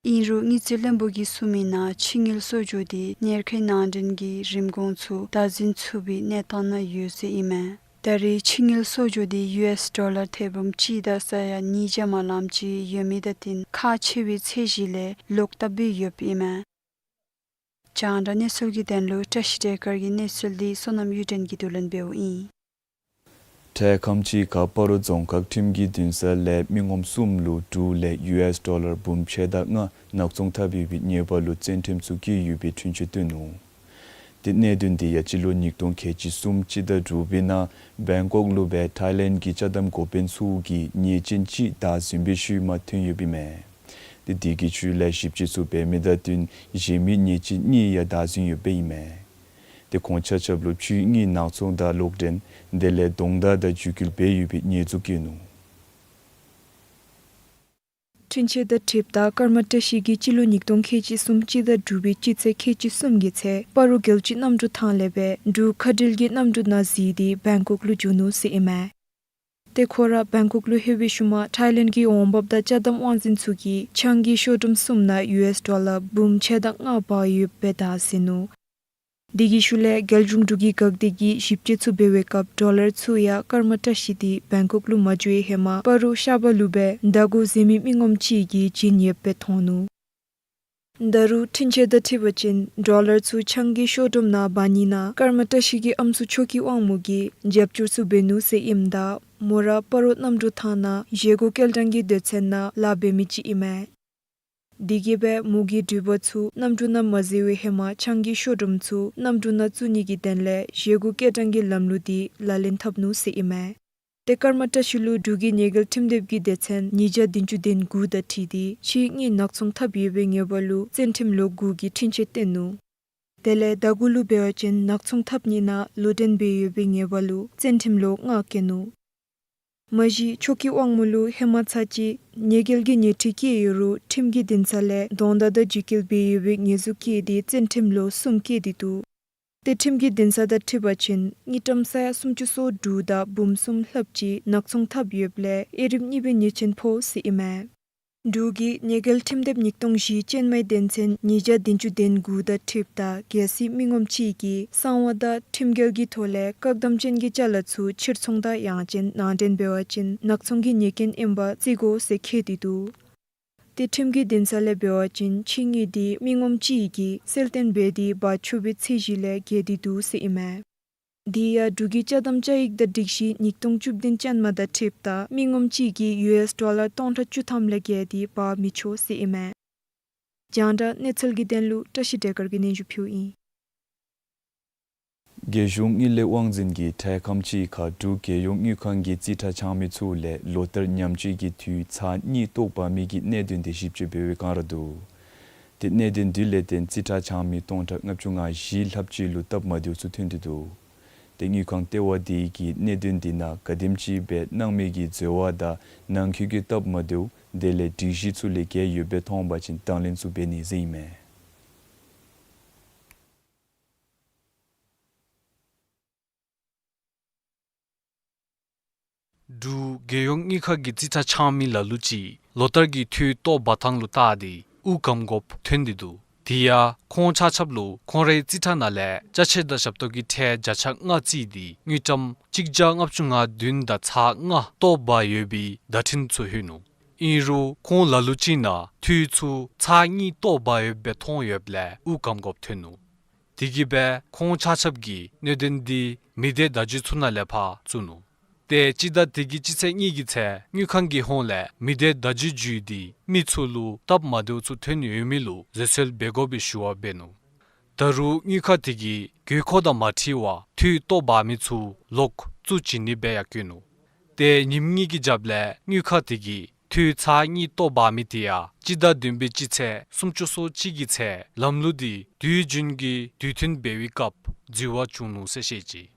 ཨིན་རུང་དངུལ་རྩིས་བློན་པོ་གིས་གསུངས་མིའི་ནང་ཕྱི་དངུལ་གསོག་འཇོག་འདི་ཉེར་མཁོའི་ནང་འདྲེན་གྱི་རིན་གོང་ཚུ་བདག་འཛིན་ཚུགས་པའི་གནས་སྟངས་ནང་ཡོད་ཟེར་ཨིན་མས། ད་རེས་ཕྱི་དངུལ་གསོག་འཇོག་འདི་ཡུ་ཨེསི་ཌོ་ལར་ཐེར་འབུམ་གཅིག་དང་ས་ཡ་ཉིས་བརྒྱ་མ་ལམ་ཅིག་ཡོད་མི་དང་བསྟུན་ཁག་ཆེ་བའི་ཚད་གཞི་ལས་ལོག་ལྟབ་སྦེ་ཡོདཔ་ཨིན་མས། རྒྱང་བསྒྲགས་གནས་ཚུལ་གྱི་དོན་ལུ་བཀྲ་ཤིས་བདེ་སྐར་གྱི་གནས་ཚུལ་འདི་བསོད་ནམས་གཡུ་སྒྲོན་གྱིས་བསྡུ་ལེན་འབདཝ་ཨིན། འཕྲལ་ཁམས་ཅིག་ཁར་སྤ་རོ་རྫོང་ཁག་ཁྲིམས་ཀྱི་འདུན་ས་ལས་མི་ངོམ་གསུམ་ལུ་འབྲུག་ལས་ཡུ་ཨེསི་ཌོ་ལར་འབུམ་ཕྱེད་དང་ལྔ་ནག་ཚོང་འཐབ་ཡོད་པའི་ཉེས་པ་ལུ་བཙོན་ཁྲིམས་ཚུ་བཀལ་ཡོད་པའི་འཁྲུན་ཆོད་བཏོན་ནུག། ཏེ་གནད་དོན་འདི་ཡང་སྤྱི་ལོ་ཉིས་སྟོང་ཁལ་གཅིག་གསུམ་སྤྱི་ཟླ་དྲུག་པའི་ནང་བེང་ཀོག་ལུ་སྦེ་ཐའི་ལེནཌ་གི་ཅ་དམ་འགོ་དཔོན་ཚུ་གིས་ཉེས་ཅན་ཅིག་བདའ་ཟུན་པའི་ཤུལ་མ་ཐོན་ཡོདཔ་ཨིན་མས། ཏེ་དེ་གི་ཤུལ་ལས་ཞིབ་དཔྱད་ཚུ་འབད་མི་དང་བསྟུན་གཞན་མི་ཉེས་ཅན་གཉིས་ཡང་བདའ་ཟུན་ཡོདཔ་ཨིན་མས། ཏེ་ཁོང་ཆ་ཁྱབ་ལུ་ཕྱིའི་དངུལ་ནག་ཚོང་དང་ལོག་འདྲེན་དེ་ལས་གདོང་བརྡར་དང་འཇིགས་སྐུལ་འབད་ཡོད་པའི་ཉེས་འཛུགས་བཀལ་ནུག། འཁྲུན་ཆོད་དང་འཁྲིལཝ་ད་ཀརྨ་བཀྲ་ཤིས་ཀྱིས་སྤྱི་ལོ་ཉིས་སྟོང་ཁལ་གཅིག་གསུམ་སྤྱི་ཟླ་དྲུག་པའི་སྤྱི་ཚེས་ཁལ་གཅིག་གསུམ་གྱི་ཚེ་སྤ་རོ་རྒྱལ་སྤྱི་གནམ་གྲུ་ཐང་ལས་སྦེ་འབྲུག་མཁའ་འགྲུལ་གྱི་གནམ་གྲུ་ནང་གཟིགས་ཏེ་བེང་ཀོག་ལུ་འགྱོ་ནུག་ཟེར་ཨིན་མས། ཏེ་ཁོ་ར་བེང་ཀོག་ལུ་ལྷོད་པའི་ཤུལ་མ་ཐའི་ལེནཌ་གི་འོང་འབབ་དང་ཅ་དམ་དབང་འཛིན་ཚུ་གིས་ཆང་གི་ཤོ་རུམ་གསུམ་ནང་ཡུ་ཨེསི་ཌོ་ལར་འབུམ་ཕྱེད་དང་ལྔ་འབག་ཡོདཔ་སྦེ་བདའ་ཟུན་ནུག། དེ་གི་ཤུལ་ལས་རྒྱལ་གཞུང་འབྲུག་གི་འགག་སྡེ་གིས་ཞིབ་དཔྱད་ཚུ་འབད་བའི་སྐབས་ཌོ་ལར་ཚུ་ཡང་ཀརྨ་བཀྲ་ཤིས་འདི་བེང་ཀོག་ལུ་མ་འགྱོ་བའི་ཧེ་མ་སྤ་རོ་ཤར་པ་ལུ་སྦེ་བདའ་དགོ་ཟེར་མི་མི་ངོམ་ཅིག་གིས་བྱིན་ཡོདཔ་སྦེ་མཐོང་ནུག། ད་རུང་འཁྲུན་ཆོད་དང་འཁྲིལ་བ་ཅིན་ཌོ་ལར་ཚུ་ཆང་གི་ཤོ་རུམ་ནང་འབག་ནི་ནང་ཀརྨ་བཀྲ་ཤིས་ཀྱི་ཨམ་སྲུ་ཆོས་སྐྱིད་དབང་མོ་གིས་རྒྱབ་སྐྱོར་ཚུ་འབད་ནུག་ཟེར་ཨིནམ་ད་མོ་ར་སྤ་རོ་གནམ་གྲུ་ཐང་ནང་བཞེས་སྒོ་སྐྱེལ་ཐངས་ཀྱི་སྡེ་ཚན་ནང་ལཱ་འབད་མི་ཅིག་ཨིན་མས། དེ་གིས་སྦེ་མོ་གི་འགྲུལ་པ་ཚུ་གནམ་གྲུ་ནང་མ་འཛུལ་བའི་ཧེ་མ་ཆང་གི་ཤོ་རུམ་ཚུ་གནམ་གྲུ་ནང་བཙུགས་ནི་གི་དོན་ལས་བཞེས་སྒོ་སྐྱེལ་ཐངས་ཀྱི་ལམ་ལུགས་འདི་ལག་ལེན་འཐབ་ནུག་ཟེར་ཨིན་མས། ཏེ་ཀརྨ་བཀྲ་ཤིས་ལུ་འབྲུག་གི་ཉེས་འགེལ་ཁྲིམས་དེབ་ཀྱི་སྡེ་ཚན་ཉིས་བརྒྱ་བདུན་ཅུ་དོན་དགུ་དང་འཁྲིལ་ཏེ་ཕྱིའི་དངུལ་ནག་ཚོང་འཐབ་ཡོད་པའི་ཉེས་པ་ལུ་བཙོན་ཁྲིམས་ལོ་དགུ་གི་འཁྲུན་ཆོད་བཏོན་ནུག། དེ་ལས་ད་གུ་ལུ་འབད་བ་ཅིན་ནག་ཚོང་འཐབ་ནི་ནང་ལུ་འདྲེན་འབད་ཡོད་པའི་ཉེས་པ་ལུ་བཙོན་ཁྲིམས་ལོ་ལྔ་བཀལ་ནུག། མ་གཞི་ཆོས་སྐྱིད་དབང་མོ་ལུ་ཧེ་མ་ཚར་གཅིག་ཉེས་འགེལ་གྱི་ཉེས་ཁྲི་བཀལ་ཡོད་རུང་ཁྲིམས་ཀྱི་འདུན་ས་ལས་གདོང་བརྡར་དང་འཇིགས་སྐུལ་འབད་ཡོད་པའི་ཉེས་འཛུགས་བཀལ་ཏེ་བཙོན་ཁྲིམས་ལོ་གསུམ་བཀལ་ཏེ་འདུག། ཏེ་ཁྲིམས་ཀྱི་འདུན་ས་དང་འཁྲིལ་བ་ཅིན་དངུལ་ཀྲམ་ས་ཡ་སུམ་ཅུ་སོ་དྲུག་དང་འབུམ་གསུམ་ལྷགཔ་ཅིག་ནག་ཚོང་འཐབ་ཡོདཔ་ལས་དབྱེ་རིམ་གཉིས་པའི་ཉེས་ཅན་ཕོག་ཟེར་ཨིན་མས། འབྲུག་གི་ཉེས་འགེལ་ཁྲིམས་དེབ་ཉིས་སྟོང་བཞི་ཅན་མའི་དོན་ཚན་ཉིས་བརྒྱ་བདུན་ཅུ་དོན་དགུ་དང་འཁྲིལཝ་ད་གལ་སྲིད་མི་ངོམ་ཅིག་གིས་གསང་བ་དང་ཁྲིམས་འགལ་གྱི་ཐོག་ལས་བཀག་སྡོམ་ཅན་གྱི་ཅ་ལ་ཚུ་ཕྱིར་ཚོང་དང་ཡང་ཅིན་ནང་འདྲེན་འབད་བ་ཅིན་ནག་ཚོང་གི་ཉེས་འགན་ཨིནམ་བརྩི་དགོ་ཟེར་བཀོད་དེ་འདུག། ཏེ་ཁྲིམས་ཀྱི་འདུན་ས་ལས་འབད་བ་ཅིན་ཕྱི་དངུལ་འདི་མི་ངོམ་ཅིག་གིས་གསལ་སྟོན་འབད་དེ་འབག་ཆོག་པའི་ཚད་གཞི་ལས་བརྒལ་ཏེ་འདུག་ཟེར་ཨིན་མས། དེ་ཡང་འབྲུག་གི་ཅ་དམ་བཅའ་ཡིག་དང་སྒྲིག་གཞི་ཉིས་སྟོང་བཅུ་བདུན་ཅན་མ་དང་འཁྲིལཝ་ད་མི་ངོམ་ཅིག་གིས་ཡུ་ཨེསི་ཌོ་ལར་སྟོང་ཕྲག་བཅུ་ཐམ་ལས་བརྒལ་ཏེ་འབག་མི་ཆོག་ཟེར་ཨིན་མས། རྒྱང་བསྒྲགས་གནས་ཚུལ་གྱི་དོན་ལུ་བཀྲ་ཤིས་བདེ་སྐར་གྱིས་སྙན་ཞུ་ཕུལཝ་ཨིན། རྒྱལ་གཞུང་དངུལ་ལས་དབང་འཛིན་གྱིས་འཕྲལ་ཁམས་ཅིག་ཁར་འབྲུག་རྒྱལ་ཡོངས་དངུལ་ཁང་གི་རྩིས་ཁྲ་འཆང་མི་ཚུ་ལས་ལོ་ལྟར་ཉམས་བཅོས་ཀྱི་འཐུས་ཚར་གཉིས་བཏོག་འབག་མི་གི་གནད་དོན་དེ་ཞིབ་དཔྱད་འབད་བའི་བསྒང་ར་འདུག། ཏེ་གནད་དོན་དེ་ལས་བརྟེན་རྩིས་ཁྲ་འཆང་མི་སྟོང་ཕྲག་ལྔ་བཅུ་ང་བཞི་ལྷགཔ་ཅིག་ལུ་སྟབས་མ་བདེཝ་ཚུ་ཐོན་ཏེ་འདུག། ཏེ་དངུལ་ཁང་ལྟེ་བ་དེ་གིས་གནད་དོན་དེ་ནང་ག་དེམ་ཅིག་སྦེ་གནང་མི་གི་འཛོལ་བ་དང་ནང་འཁོད་ཀྱི་སྟབས་མ་བདེཝ་དེ་ལས་སྒྲིག་གཞི་ཚུ་ལས་འགལ་ཡོདཔ་སྦེ་མཐོང་པ་ཅིན་དང་ལེན་ཚུ་འབད་ནི་ཟེར་ཨིན་མས། འབྲུག་རྒྱལ་ཡོངས་དངུལ་ཁང་གི་རྩིས་ཁྲ་འཆང་མི་ལ་ལུ་ཅིག་ལོ་ལྟར་གྱི་འཐུས་བཏོག་འབག་ཐངས་ལུ་བལྟ་སྟེ་དབུགས་སྐམ་དགོཔ་ཐོན་ཏེ་འདུག། དེ་ཡང་ཁོང་ཆ་ཁྱབ་ལུ་ཁོང་རའི་རྩིས་ཁྲ་ནང་ལས་ཅ་ཆས་དང་ཞབས་ཏོག་གི་ཁྲལ་བརྒྱ་ཆ་ལྔ་བརྩིས་ཏེ་དངུལ་ཀྲམ་གཅིག་བརྒྱ་ལྔ་བཅུ་ང་བདུན་དང་ཚག་ལྔ་བཏོག་འབག་ཡོད་པའི་བརྡ་འཕྲིན་ཚུ་ལྷོད་ནུག། ཨིན་རུང་ཁོང་ལ་ལུ་ཅིག་ནང་འཐུས་ཚུ་ཚར་གཉིས་བཏོག་འབག་ཡོདཔ་སྦེ་མཐོང་ཡོདཔ་ལས་དབུགས་སྐམ་དགོཔ་ཐོན་ནུག། དེ་གིས་སྦེ་ཁོང་ཆ་ཁྱབ་ཀྱིས་གནད་དོན་དེ་མི་སྡེ་བརྡ་བརྒྱུད་ཚུ་ནང་ལས་ཕར་བཙུགས་ནུག། ཏེ་སྤྱི་ཟླ་དེ་གི་སྤྱི་ཚེས་གཉིས་ཀྱི་ཚེ་དངུལ་ཁང་གི་ཧོངས་ལས་མི་སྡེ་བརྡ་བརྒྱུད་བརྒྱུད་དེ་མི་ཚུ་ལུ་སྟབས་མ་བདེཝ་ཚུ་ཐོན་ཡོད་མི་ལུ་བཟོད་གསོལ་འབད་དགོ་པའི་ཞུ་བ་འབད་ནུག། ད་རུང་དངུལ་ཁང་དེ་གིས་དགོས་མཁོ་དང་མ་འཁྲིལ་བར་འཐུས་བཏོག་འབག་མི་ཚུ་ལོག་བཙུགས་བྱིན་ནི་སྦེ་ཡང་བཀོད་ནུག། ཏེ་ཉིནམ་གཉིས་ཀྱི་རྒྱབ་ལས་དངུལ་ཁང་དེ་གིས་འཐུས་ཚར་གཉིས་བཏོག་འབག་མི་དེ་ཡང་སྤྱི་ཟླ་བདུན་པའི་སྤྱི་ཚེས་སུམ་ཅུ་སོ་གཅིག་གི་ཚེ་ལམ་ལུགས་དེ་དུས་རྒྱུན་གྱི་དུས་མཐུན་འབད་བའི་སྐབས་འཛོལ་བ་བྱུང་ནུག་ཟེར་བཤད་ཅི།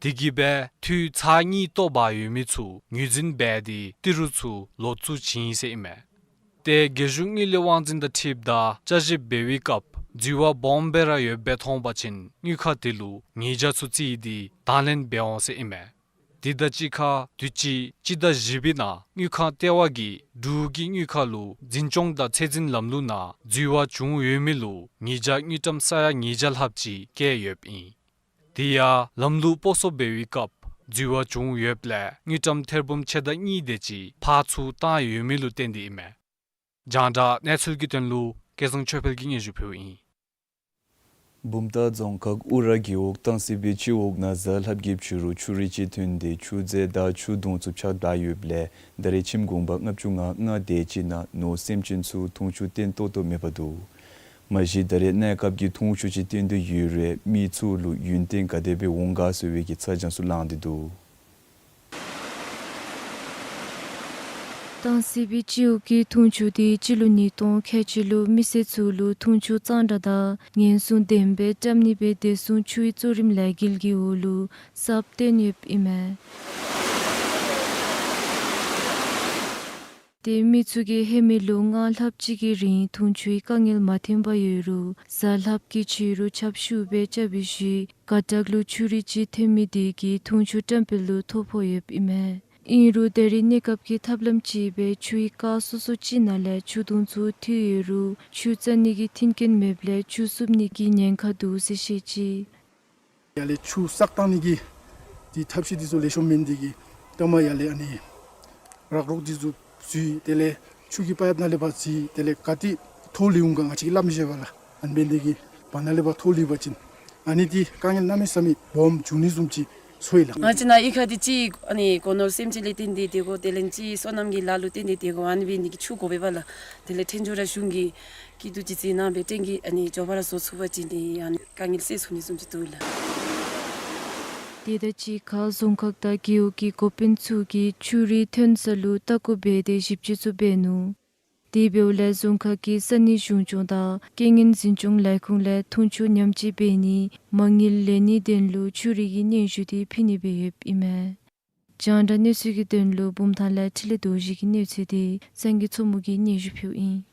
དེ་གིས་སྦེ་འཐུས་ཚར་གཉིས་བཏོག་འབག་ཡོད་མི་ཚུ་ངོས་འཛིན་འབད་དེ་ཏི་རུ་ཚུ་ལོག་བཙུགས་བྱིན་ཡི་ཟེར་ཨིན་མས། ཏེ་རྒྱལ་གཞུང་དངུལ་ལས་དབང་འཛིན་དང་འཁྲིལཝ་ད་བསྐྱར་ཞིབ་འབད་བའི་སྐབས་འཛོལ་བ་སྦོམ་སྦེ་ར་ཡོདཔ་སྦེ་མཐོང་པ་ཅིན་དངུལ་ཁང་དེ་ལུ་ཉེས་བྱ་ཚུ་བརྩིས་ཏེ་དང་ལེན་འབད་འོང་ཟེར་ཨིན་མས། དེ་དང་གཅིག་ཁར་དུས་ཅི་སྤྱི་ཟླ་བཞི་པའི་ནང་དངུལ་ཁང་ལྟེ་བ་གིས་འབྲུག་གི་དངུལ་ཁང་ལུ་འཛིན་སྐྱོང་དང་ཚད་འཛིན་ལམ་ལུགས་ནང་འཛོལ་བ་བྱུང་ཡོད་མི་ལུ་ཉེས་བྱ་དངུལ་ཀྲམ་ས་ཡ་ཉིས་བརྒྱ་ལྷགཔ་ཅིག་བཀལ་ཡོདཔ་ཨིན། དེ་ཡང་ལམ་ལུགས་སྤོ་སོར་འབད་བའི་སྐབས་འཛོལ་བ་བྱུང་ཡོདཔ་ལས་དངུལ་ཀྲམ་ཐེར་འབུམ་ཕྱེད་དང་གཉིས་དེ་ཅིག་ཕར་ཚུར་བཏང་ཡོད་མི་ལུ་བརྟེན་ཏེ་ཨིན་མས། རྒྱང་བསྒྲགས་གནས་ཚུལ་གྱི་དོན་ལུ་སྐལ་བཟང་ཆོས་འཕེལ་གྱིས་སྙན་ཞུ་ཕུལཝ་ཨིན། བུམ་ཐང་རྫོང་ཁག་ཨུ་ར་རྒེད་འོག་སྟང་སི་སྦིས་སྤྱི་འོག་ནང་གཟའ་ལྷགཔ་གི་ཕྱི་རུ་ཆུ་རུད་ཅིག་ཐོན་ཏེ་ཆུ་རྫས་དང་ཆུ་དུང་ཚུ་ཕྱགས་བདའ་ཡོདཔ་ལས་ད་རེས་ཁྱིམ་གུང་པ་ལྔ་བཅུ་ང་ལྔ་དེ་ཅིག་ནང་ནོར་སེམས་ཅན་ཚུ་འཐུང་ཆུ་བཏོན་ཏོག་ཏོ་མེདཔ་འདུག། མ་གཞི་ད་རེས་གནས་སྐབས་ཀྱི་འཐུང་ཆུ་ཅིག་བཏོན་དོ་ཡོད་རུང་མི་ཚུ་ལུ་ཡུན་བརྟན་ག་དེ་སྦེ་འོང་ག་ཟེར་བའི་གི་ཚ་གྱང་ཚུ་ལངས་ཏེ་འདུག། སྟང་སི་སྦིས་སྤྱི་འོག་གི་འཐུང་ཆུ་དེ་སྤྱི་ལོ་ཉིས་སྟོང་ཁལ་གཅིག་ལུ་མི་སེར་ཚུ་ལུ་འཐུང་ཆུ་གཙང་སྦྲ་དང་ཉེན་སྲུང་ལྡན་པའི་བཀྲམ་ནི་སྦེ་བདེ་སྲུང་ཆུའི་གཙོ་རིམ་ལས་འགུལ་གྱི་འོག་ལུ་གསརཔ་བཏོན་ཡོདཔ་ཨིན་མས། ཏེ་མི་ཚུ་གིས་ཧེ་མའི་ལོ་ལྔ་ལྷགཔ་ཅིག་གི་རིང་འཐུང་ཆུའི་དཀའ་ངལ་མ་ཐོན་པར་ཡོད་རུང་གཟའ་ལྷགཔ་གི་ཕྱི་རུ་ཆརཔ་ཤུགས་སྦེ་རྐྱབ་པའི་ཤུལ་ག་ཏག་ལུ་ཆུ་རུད་ཅིག་ཐོན་མི་དེ་གིས་འཐུང་ཆུ་བཀྲམ་སྤེལ་ལུ་ཐོ་ཕོག་ཡོདཔ་ཨིན་མས། ཨིན་རུང་ད་རེས་གནས་སྐབས་ཀྱི་ཐབས་ལམ་ཅིག་སྦེ་ཆུའི་རྐ་སོ་སོ་ཅིག་ནང་ལས་ཆུ་དུང་ཚུ་འཐུ་ཡོད་རུང་ཆུ་བཙག་ནི་གི་མཐུན་རྐྱེན་མེདཔ་ལས་ཆུ་བསུབ་ནི་གི་ཉེན་ཁ་འདུག་ཟེར་བཤད་ཅི། ཡར་ལས་ཆུ་བསགས་བཏང་ནི་གི་དེ་ཐབས་ཤེས་དེ་ཚུ་ལེགས་ཤོམ་མེན་དེ་གིས་ལྟ་མ་ཡར་ལས་ཨ་ནི་རག་རོག་དེ་ཚུ་འཛུལ། དེ་ལས་ཆུ་གི་པའིཔ་ནང་ལས་ཕར་འཛུལ། དེ་ལས་ག་ཏེ་ཐོག་ལུས་འོང་ག་ང་བཅས་ཀྱིས་སླབ་མི་ཤེས་པས་ལགས། ཨ་ནི་འབད་ནི་དེ་གིས་བར་ན་ལས་ཕར་ཐོག་ལུས་པ་ཅིན་ཨ་ནི་དེ་དཀའ་ངལ་གནམ་མེད་ས་མེད་སྦོམ་འབྱུང་ནི་བཟུམ་ཅིག་ཚོར་ཡི་ལགས། ང་བཅས་ནཱ་གཡུས་ཁ་དེ་ཅིག་ཨ་ནི་སྒོ་ནོར་སེམས་ཅན་ལས་བརྟེན་ཏེ་སྡོད་དགོ། དེ་ལས་ཅིག་སོ་ནམ་གྱི་ལཱ་ལུ་བརྟེན་ཏེ་སྡོད་དགོ། ཨ་ནི་འབད་ནི་དེ་གིས་ཆུ་དགོ་པས་ལགས། དེ་ལས་ཐོན་ཆུ་ར་གཞུང་གི་སྐྱིད་སྡུག་ཅིག་ཅིག་ནང་འབད་བརྟན་གྱི་ཨ་ནི་མགྱོགས་པ་ར་བཟོ་ཚུགས་པ་ཅིན་དེ་ཨ་ནི་དཀའ་ངལ་སེལ་ཚུགས་ནི་བཟུམ་ཅིག་འདུག་ལགས། དེ་དང་གཅིག་ཁར་རྫོང་ཁག་དང་རྒེད་འོག་གི་འགོ་དཔོན་ཚུ་གིས་ཆུ་རུད་ཐོན་ས་ལུ་ལྟ་སྐོར་འབད་དེ་ཞིབ་དཔྱད་ཚུ་འབད་ནུག། དེ་འབདཝ་ལས་རྫོང་ཁག་གི་ས་གནས་གཞུང་སྐྱོང་དང་རྐྱེན་ངན་འཛིན་སྐྱོང་ལས་ཁུངས་ལས་འཐུང་ཆུ་ཉམས་བཅོས་འབད་ནི་མ་དངུལ་ལེན་ནིའི་དོན་ལུ་ཆུ་རུད་ཀྱི་སྙན་ཞུ་དེ་ཕུལ་ནི་སྦེ་ཡོདཔ་ཨིན་མས། རྒྱང་བསྒྲགས་གནས་ཚུལ་གྱི་དོན་ལུ་བུམ་ཐང་ལས་འཕྲིན་ལས་རྡོ་རྗེ་གི་གནས་ཚུལ་དེ་སངས་རྒྱས་མཚོ་མོ་གིས་སྙན་ཞུ་ཕུལཝ་ཨིན།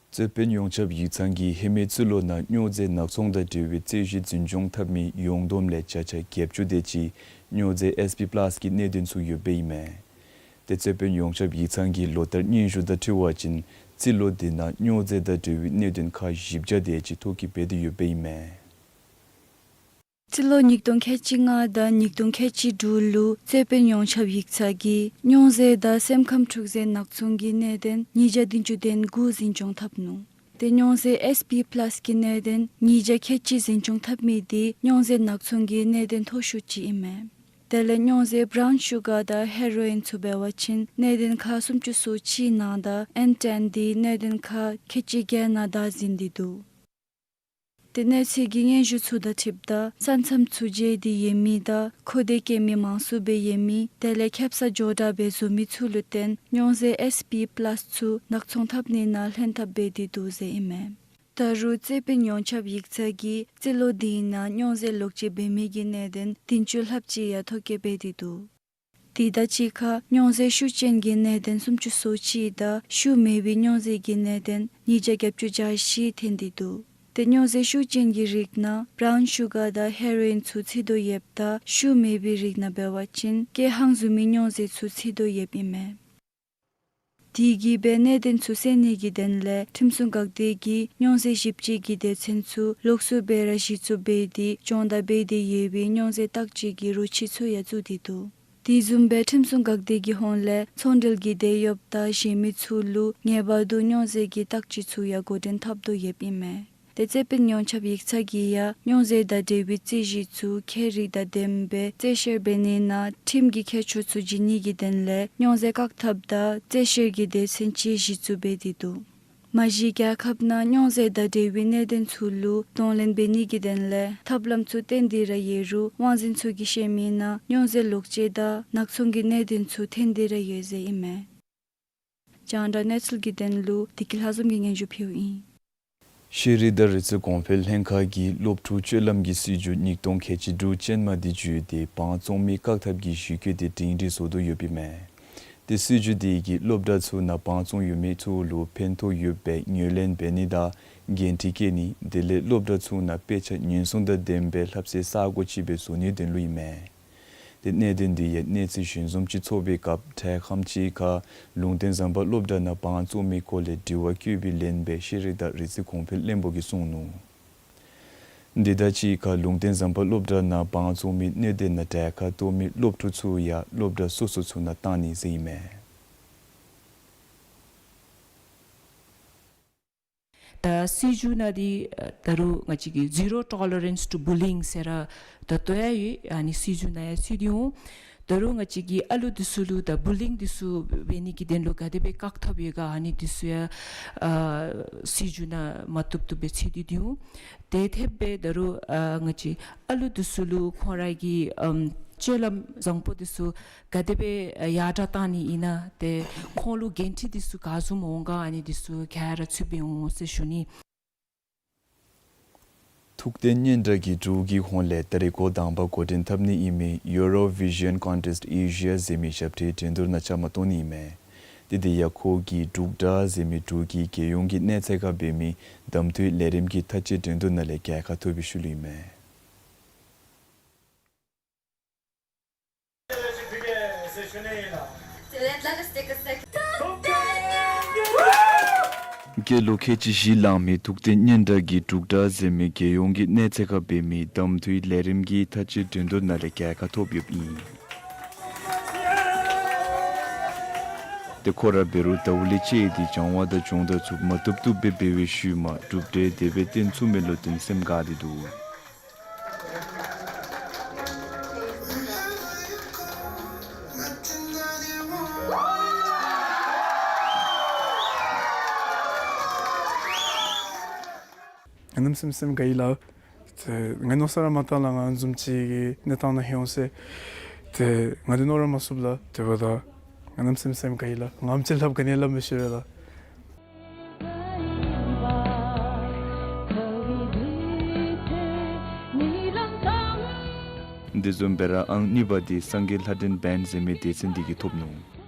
རྩོད་དཔོན་ཡོངས་ཁྱབ་ཡིག་ཚང་གིས་ཧེ་མའི་རྩིས་ལོ་ནང་སྨྱོ་རྫས་ནག་ཚོང་དང་འབྲེལ་བའི་རྩོད་གཞི་འཛིན་སྐྱོང་འཐབ་མི་ཡོངས་བསྡོམས་ལས་བརྒྱ་ཆ་བརྒྱད་ཅུ་དེ་ཅིག་སྨྱོ་རྫས་ཨེས་པི་པ་ལཱས་ཀྱི་གནད་དོན་ཚུ་ཡོདཔ་ཨིན་མས། ཏེ་རྩོད་དཔོན་ཡོངས་ཁྱབ་ཡིག་ཚང་གིས་ལོ་ལྟར་སྙན་ཞུ་དང་འཁྲིལ་བ་ཅིན་རྩིས་ལོ་དེ་ནང་སྨྱོ་རྫས་དང་འབྲེལ་བའི་གནད་དོན་ཁག་བཞི་བརྒྱ་དེ་ཅིག་ཐོ་བཀོད་འབད་དེ་ཡོདཔ་ཨིན་མས། རྩིས་ལོ་ཉིས་སྟོང་ཁལ་གཅིག་ལྔ་དང་ཉིས་སྟོང་ཁལ་གཅིག་དྲུག་ལུ་རྩོད་དཔོན་ཡོངས་ཁྱབ་ཡིག་ཚང་གིས་སྨྱོ་རྫས་དང་སེམས་ཁམས་འཁྲུག་རྫས་ནག་ཚོང་གི་གནད་དོན་ཉིས་བརྒྱ་བདུན་ཅུ་དོན་དགུ་འཛིན་སྐྱོང་འཐབ་ནུག། ཏེ་སྨྱོ་རྫས་ཨེས་པི་པ་ལཱས་ཀྱི་གནད་དོན་ཉིས་བརྒྱ་ཁལ་གཅིག་འཛིན་སྐྱོང་འཐབ་མི་དེ་སྨྱོ་རྫས་ནག་ཚོང་གི་གནད་དོན་མཐོ་ཤོས་ཅིག་ཨིན་མས། དེ་ལས་སྨྱོ་རྫས་བྲའུན་ཤུ་གར་དང་ཧེ་རོ་ཨིན་ཚུ་འབད་བ་ཅིན་གནད་དོན་ཁག་སུམ་ཅུ་སོ་གཅིག་ནང་དང་ཨེན་ཊེན་དེ་གནད་དོན་ཁག་ཁལ་གཅིག་བརྒྱད་ནང་བདའ་ཟུན་ཏེ་འདུག། ཏེ་གནས་ཚུལ་གྱི་སྙན་ཞུ་ཚུ་དང་འཁྲིལཝ་ད་ས་མཚམས་ཚུ་བརྗེ་སྟེ་ཡོད་མི་དང་ཁོ་ཐག་བཀལ་མི་མང་སུ་སྦེ་ཡོད་མི་དེ་ལས་ཁེབ་ས་ཇོ་ཏྲ་སྦེ་བཟོ་མི་ཚུ་ལུ་བརྟེན་རྙོག་འཛིང་ཨེསི་པི་པ་ལཱས་ཚུ་ནག་ཚོང་འཐབ་ནི་ནང་ལྷན་ཐབས་འབད་དེ་འདུག་ཟེར་ཨིན་མས། ད་རུང་རྩོད་དཔོན་ཡོངས་ཁྱབ་ཡིག་ཚང་གིས་རྩིས་ལོ་དེའི་ནང་རྙོག་འཛིང་ལོག་སྤྱོད་འབད་མི་གི་གནད་དོན་བདུན་ཅུ་ལྷགཔ་ཅིག་ཡང་ཐོ་བཀོད་འབད་དེ་འདུག། དེ་དང་གཅིག་ཁར་རྙོག་འཛིང་ཤུགས་ཅན་གྱི་གནད་དོན་སུམ་ཅུ་སོ་གཅིག་དང་ཤུགས་མེད་པའི་རྙོག་འཛིང་གི་གནད་དོན་ཉིས་བརྒྱ་བརྒྱད་ཅུ་གྱ་བཞི་ཐོན་ཏེ་འདུག། ཏེ་རྙོག་འཛིང་ཤུགས་ཅན་གྱི་རིགས་ནང་བརའུན་ཤུ་གར་དང་ཧེ་རོ་ཨིན་ཚུ་ཚུད་དོ་ཡོདཔ་ད་ཤུགས་མེད་པའི་རིགས་ནང་འབད་བ་ཅིན་ཀེ་ཧང་བཟུམ་མའི་རྙོག་འཛིང་ཚུ་ཚུད་དོ་ཡོདཔ་ཨིན་མས། དེ་གིས་སྦེ་གནད་དོན་ཚུ་སེལ་ནི་གི་དོན་ལས་ཁྲིམས་སྲུང་འགག་སྡེ་གིས་རྙོག་འཛིང་ཞིབ་དཔྱད་ཀྱི་སྡེ་ཚན་ཚུ་ལོགས་སུ་སྦེ་ར་གཞི་བཙུགས་འབད་དེ་སྦྱོང་བརྡར་འབད་དེ་ཡོད་པའི་རྙོག་འཛིང་བརྟག་དཔྱད་ཀྱི་རོ་ཁྱི་ཚུ་ཡང་བཙུགས་ཏེ་འདུག། དེ་བཟུམ་སྦེ་ཁྲིམས་སྲུང་འགག་སྡེ་གི་ཧོངས་ལས་ཚོང་འབྲེལ་གྱི་དེད་གཡོགཔ་དང་གཞན་མི་ཚུ་ལུ་ངེས་པར་དུ་རྙོག་འཛིང་གི་བརྟག་དཔྱད་ཚུ་ཡང་འགོ་འདྲེན་འཐབ་དོ་ཡོདཔ་ཨིན་མས། ཏེ་རྩོད་དཔོན་ཡོངས་ཁྱབ་ཡིག་ཚང་གིས་ཡང་རྙོག་འཛིང་དང་འབྲེལ་བའི་རྩོད་གཞི་ཚུ་ཁྱད་རིག་དང་ལྡནམ་སྦེ་རྩོད་བཤེར་འབད་ནི་ནང་ཁྲིམས་ཀྱི་ཁྱད་ཆོས་ཚུ་བརྗེ་ནི་གི་དོན་ལས་རྙོག་འཛིང་བཀག་ཐབས་དང་རྩོད་བཤེར་གྱི་སྡེ་ཚན་ཅིག་གཞི་བཙུགས་འབད་དེ་འདུག། མ་གཞི་རྒྱལ་ཁབ་ནང་རྙོག་འཛིང་དང་འབྲེལ་བའི་གནད་དོན་ཚུ་ལུ་གདོང་ལེན་འབད་ནི་གི་དོན་ལས་ཐབས་ལམ་ཚུ་བཏོན་ཏེ་ར་ཡོད་རུང་དབང་འཛིན་ཚུ་གིས་བཤད་མི་ནང་རྙོག་འཛིང་ལོག་སྤྱོད་དང་ནག་ཚོང་གི་གནད་དོན་ཚུ་ཐོན་ཏེ་ར་ཡོད་ཟེར་ཨིན་མས། རྒྱང་བསྒྲགས་གནས་ཚུལ་གྱི་དོན་ལུ་བདེ་སྐྱིད་ལྷ་འཛོམས་ཀྱིས་སྙན་ཞུ་ཕུལཝ་ཨིན། ཤེས་རིག་དང་རིག་རྩལ་གོང་འཕེལ་ལྷན་ཁག་གིས་སློབ་ཕྲུག་སྤྱོད་ལམ་གྱི་སྲིད་བྱུས་ཉིས་སྟོང་ཁལ་གཅིག་དྲུག་ཅན་མ་དེ་བརྒྱུད་དེ་བང་བཙོང་མི་བཀག་ཐབས་ཀྱི་གཞི་བཀོད་དེ་སྒྲིང་སྒྲིང་བཟོ་དོ་ཡོདཔ་ཨིན་མས། ཏེ་སྲིད་བྱུས་དེ་གིས་སློབ་གྲྭ་ཚུ་ནང་བང་བཙོང་ཡོད་མི་ཚུ་ལུ་ཕན་ཐོགས་ཡོདཔ་སྦེ་ངོས་ལེན་འབད་ནི་དང་འགན་འཁྲི་བཀལ་ནི་དེ་ལས་སློབ་གྲྭ་ཚུ་ནང་དཔེ་ཆ་ཉེན་སྲུང་དང་ལྡནམ་སྦེ་ལྷབ་སའི་ས་སྒོ་ཅིག་སྦེ་བཟོ་ནིའི་དོན་ལུ་ཨིན་མས། ཏེ་གནད་དོན་དེ་ཡང་གནས་ཚུལ་ཞིང་བཟུམ་ཅིག་ཚོགས་པའི་སྐབས་འཕྲལ་ཁམས་ཅིག་ཁར་ལུང་བསྟན་ཟམ་པ་སློབ་གྲྭ་ནང་བང་བཙོང་མི་སྐོར་ལས་དྲི་བ་བཀོད་པའི་ལན་སྦེ་ཤེས་རིག་དང་རིག་རྩལ་གོང་འཕེལ་བློན་པོ་གིས་གསུངས་ནུག། དེ་དང་གཅིག་ཁར་ལུང་བསྟན་ཟམ་པ་སློབ་གྲྭ་ནང་བང་བཙོང་མི་གནད་དོན་ནང་གྲལ་ཁར་གཏོགས་མི་སློབ་ཕྲུག་ཚུ་ཡང་སློབ་གྲྭ་སོ་སོ་ཚུ་ནང་བཏང་ནི་ཟེར་ཨིན་མས། ད་སྲིད་བྱུས་ནང་འདི་ད་རུང་ང་བཅས་ཀྱི་Zero Tolerance to Bullying ཟེར་ར་ད་ལྟོ་ཡང་ཡོད། ཨ་ནི་སྲིད་བྱུས་ནང་ཡང་ཚུད་དེ་འོང་། ད་རུང་ང་བཅས་ཀྱི་ཨ་ལུ་འདི་ཚུ་ལུ་ད་བུ་ལིང་འདི་ཚུ་འབད་ནི་གི་དོན་ལུ་ག་དེ་སྦེ་བཀག་ཐབས་ཡོད་ག་ཨ་ནི་འདི་ཚུ་ཡང་ཨ་སྲིད་བྱུས་ནང་མ་བཏུབ་བཏུབ་སྦེ་ཚུད་དེ་འོང་། དེ་འཐདཔ་སྦེ་ད་རུང་ཨ་ང་བཅས་ཨ་ལུ་འདི་ཚུ་ལུ་ཁོང་ར་གི་ཨམ་སྤྱོད་ལམ་བཟང་པོ་འདི་ཚུ་ག་དེ་སྦེ་ཡར་དྲག་བཏང་ནི་ཨིན་ན་ཏེ་ཁོང་ལུ་འགན་འཁྲི་འདི་ཚུ་ག་བཟུམ་འོང་ག་ཨ་ནི་འདི་ཚུ་ག་ར་ཚུད་པའི་འོང་ཟེར་ཞུ་ནི། ཐུགས་བརྟན་སྙན་གྲགས་ཀྱིས་འབྲུག་གི་ཧོངས་ལས་ད་རིས་འགོ་དང་པ་འགོ་འདྲེན་འཐབ་ནི་ཨིན་མི་Eurovision Contest Asia ཟེར་མི་ཞབས་ཁྲའི་འགྲན་བསྡུར་ནང་བཅའ་མར་གཏོགས་ནི་ཨིན་མས། ཏེ་དེ་ཡང་ཁོ་གིས་འབྲུག་སྒྲ་ཟེར་མི་འབྲུག་གི་རྒྱལ་ཡོངས་ཀྱི་གནས་ཚད་ཁར་འབད་མི་གདམ་འཐུའི་ལས་རིམ་གྱི་མཐའ་དཔྱད་འགྲན་བསྡུར་ནང་ལས་རྒྱལ་ཁ་ཐོབ་པའི་ཤུལ་ལུ་ཨིན་མས། སྐྱེས་ལོ་ཁལ་གཅིག་བཞི་ལང་མི་ཐུགས་བརྟན་སྙན་གྲགས་ཀྱིས་འབྲུག་སྒྲ་ཟེར་མི་རྒྱལ་ཡོངས་ཀྱི་གནས་ཚད་ཁར་འབད་མི་གདམ་འཐུའི་ལས་རིམ་གྱི་མཐའ་དཔྱད་འགྲན་བསྡུར་ནང་ལས་རྒྱལ་ཁ་ཐོབ་ཡོདཔ་ཨིན། ཏེ་ཁོ་ར་འབད་རུང་ཟླཝ་ལས་བཅད་དེ་སྦྱང་བ་དང་སྦྱོང་བརྡར་ཚུ་མ་བཏུབ་བཏུབ་སྦེ་འབད་བའི་ཤུལ་མ་གྲུབ་འབྲས་དེ་སྦེ་སྟོན་ཚུགས་མི་ལུ་བརྟེན་སེམས་དགའ་སྟེ་འདུག། ང་གནམ་མེད་ས་མེད་སེམས་དགའ་ཡི་ལགས། ཏེ་ང་མནོ་བསམ་ར་མ་བཏང་ལགས། ང་བཟུམ་ཅིག་གི་གནས་སྟངས་ནང་ལྷོད་འོང་ཟེར། ཏེ་ང་འདི་མནོ་ར་མ་ཚུགས་ལགས། དེ་འབདཝ་ད་ང་གནམ་མེད་ས་མེད་སེམས་དགའ་ཡི་ལགས། ངམ་ཅིག་ལྷབ་ག་ནི་ལྷབ་མི་ཤེས་པས་ལགས། དེ་བཟུམ་སྦེ་ར་ཨང་གཉིས་པ་འདི་སངས་རྒྱས་ལྷ་སྒྲོན་བེནཌ་ཟེར་མི་སྡེ་ཚན་འདི་གིས་ཐོབ་ནུག།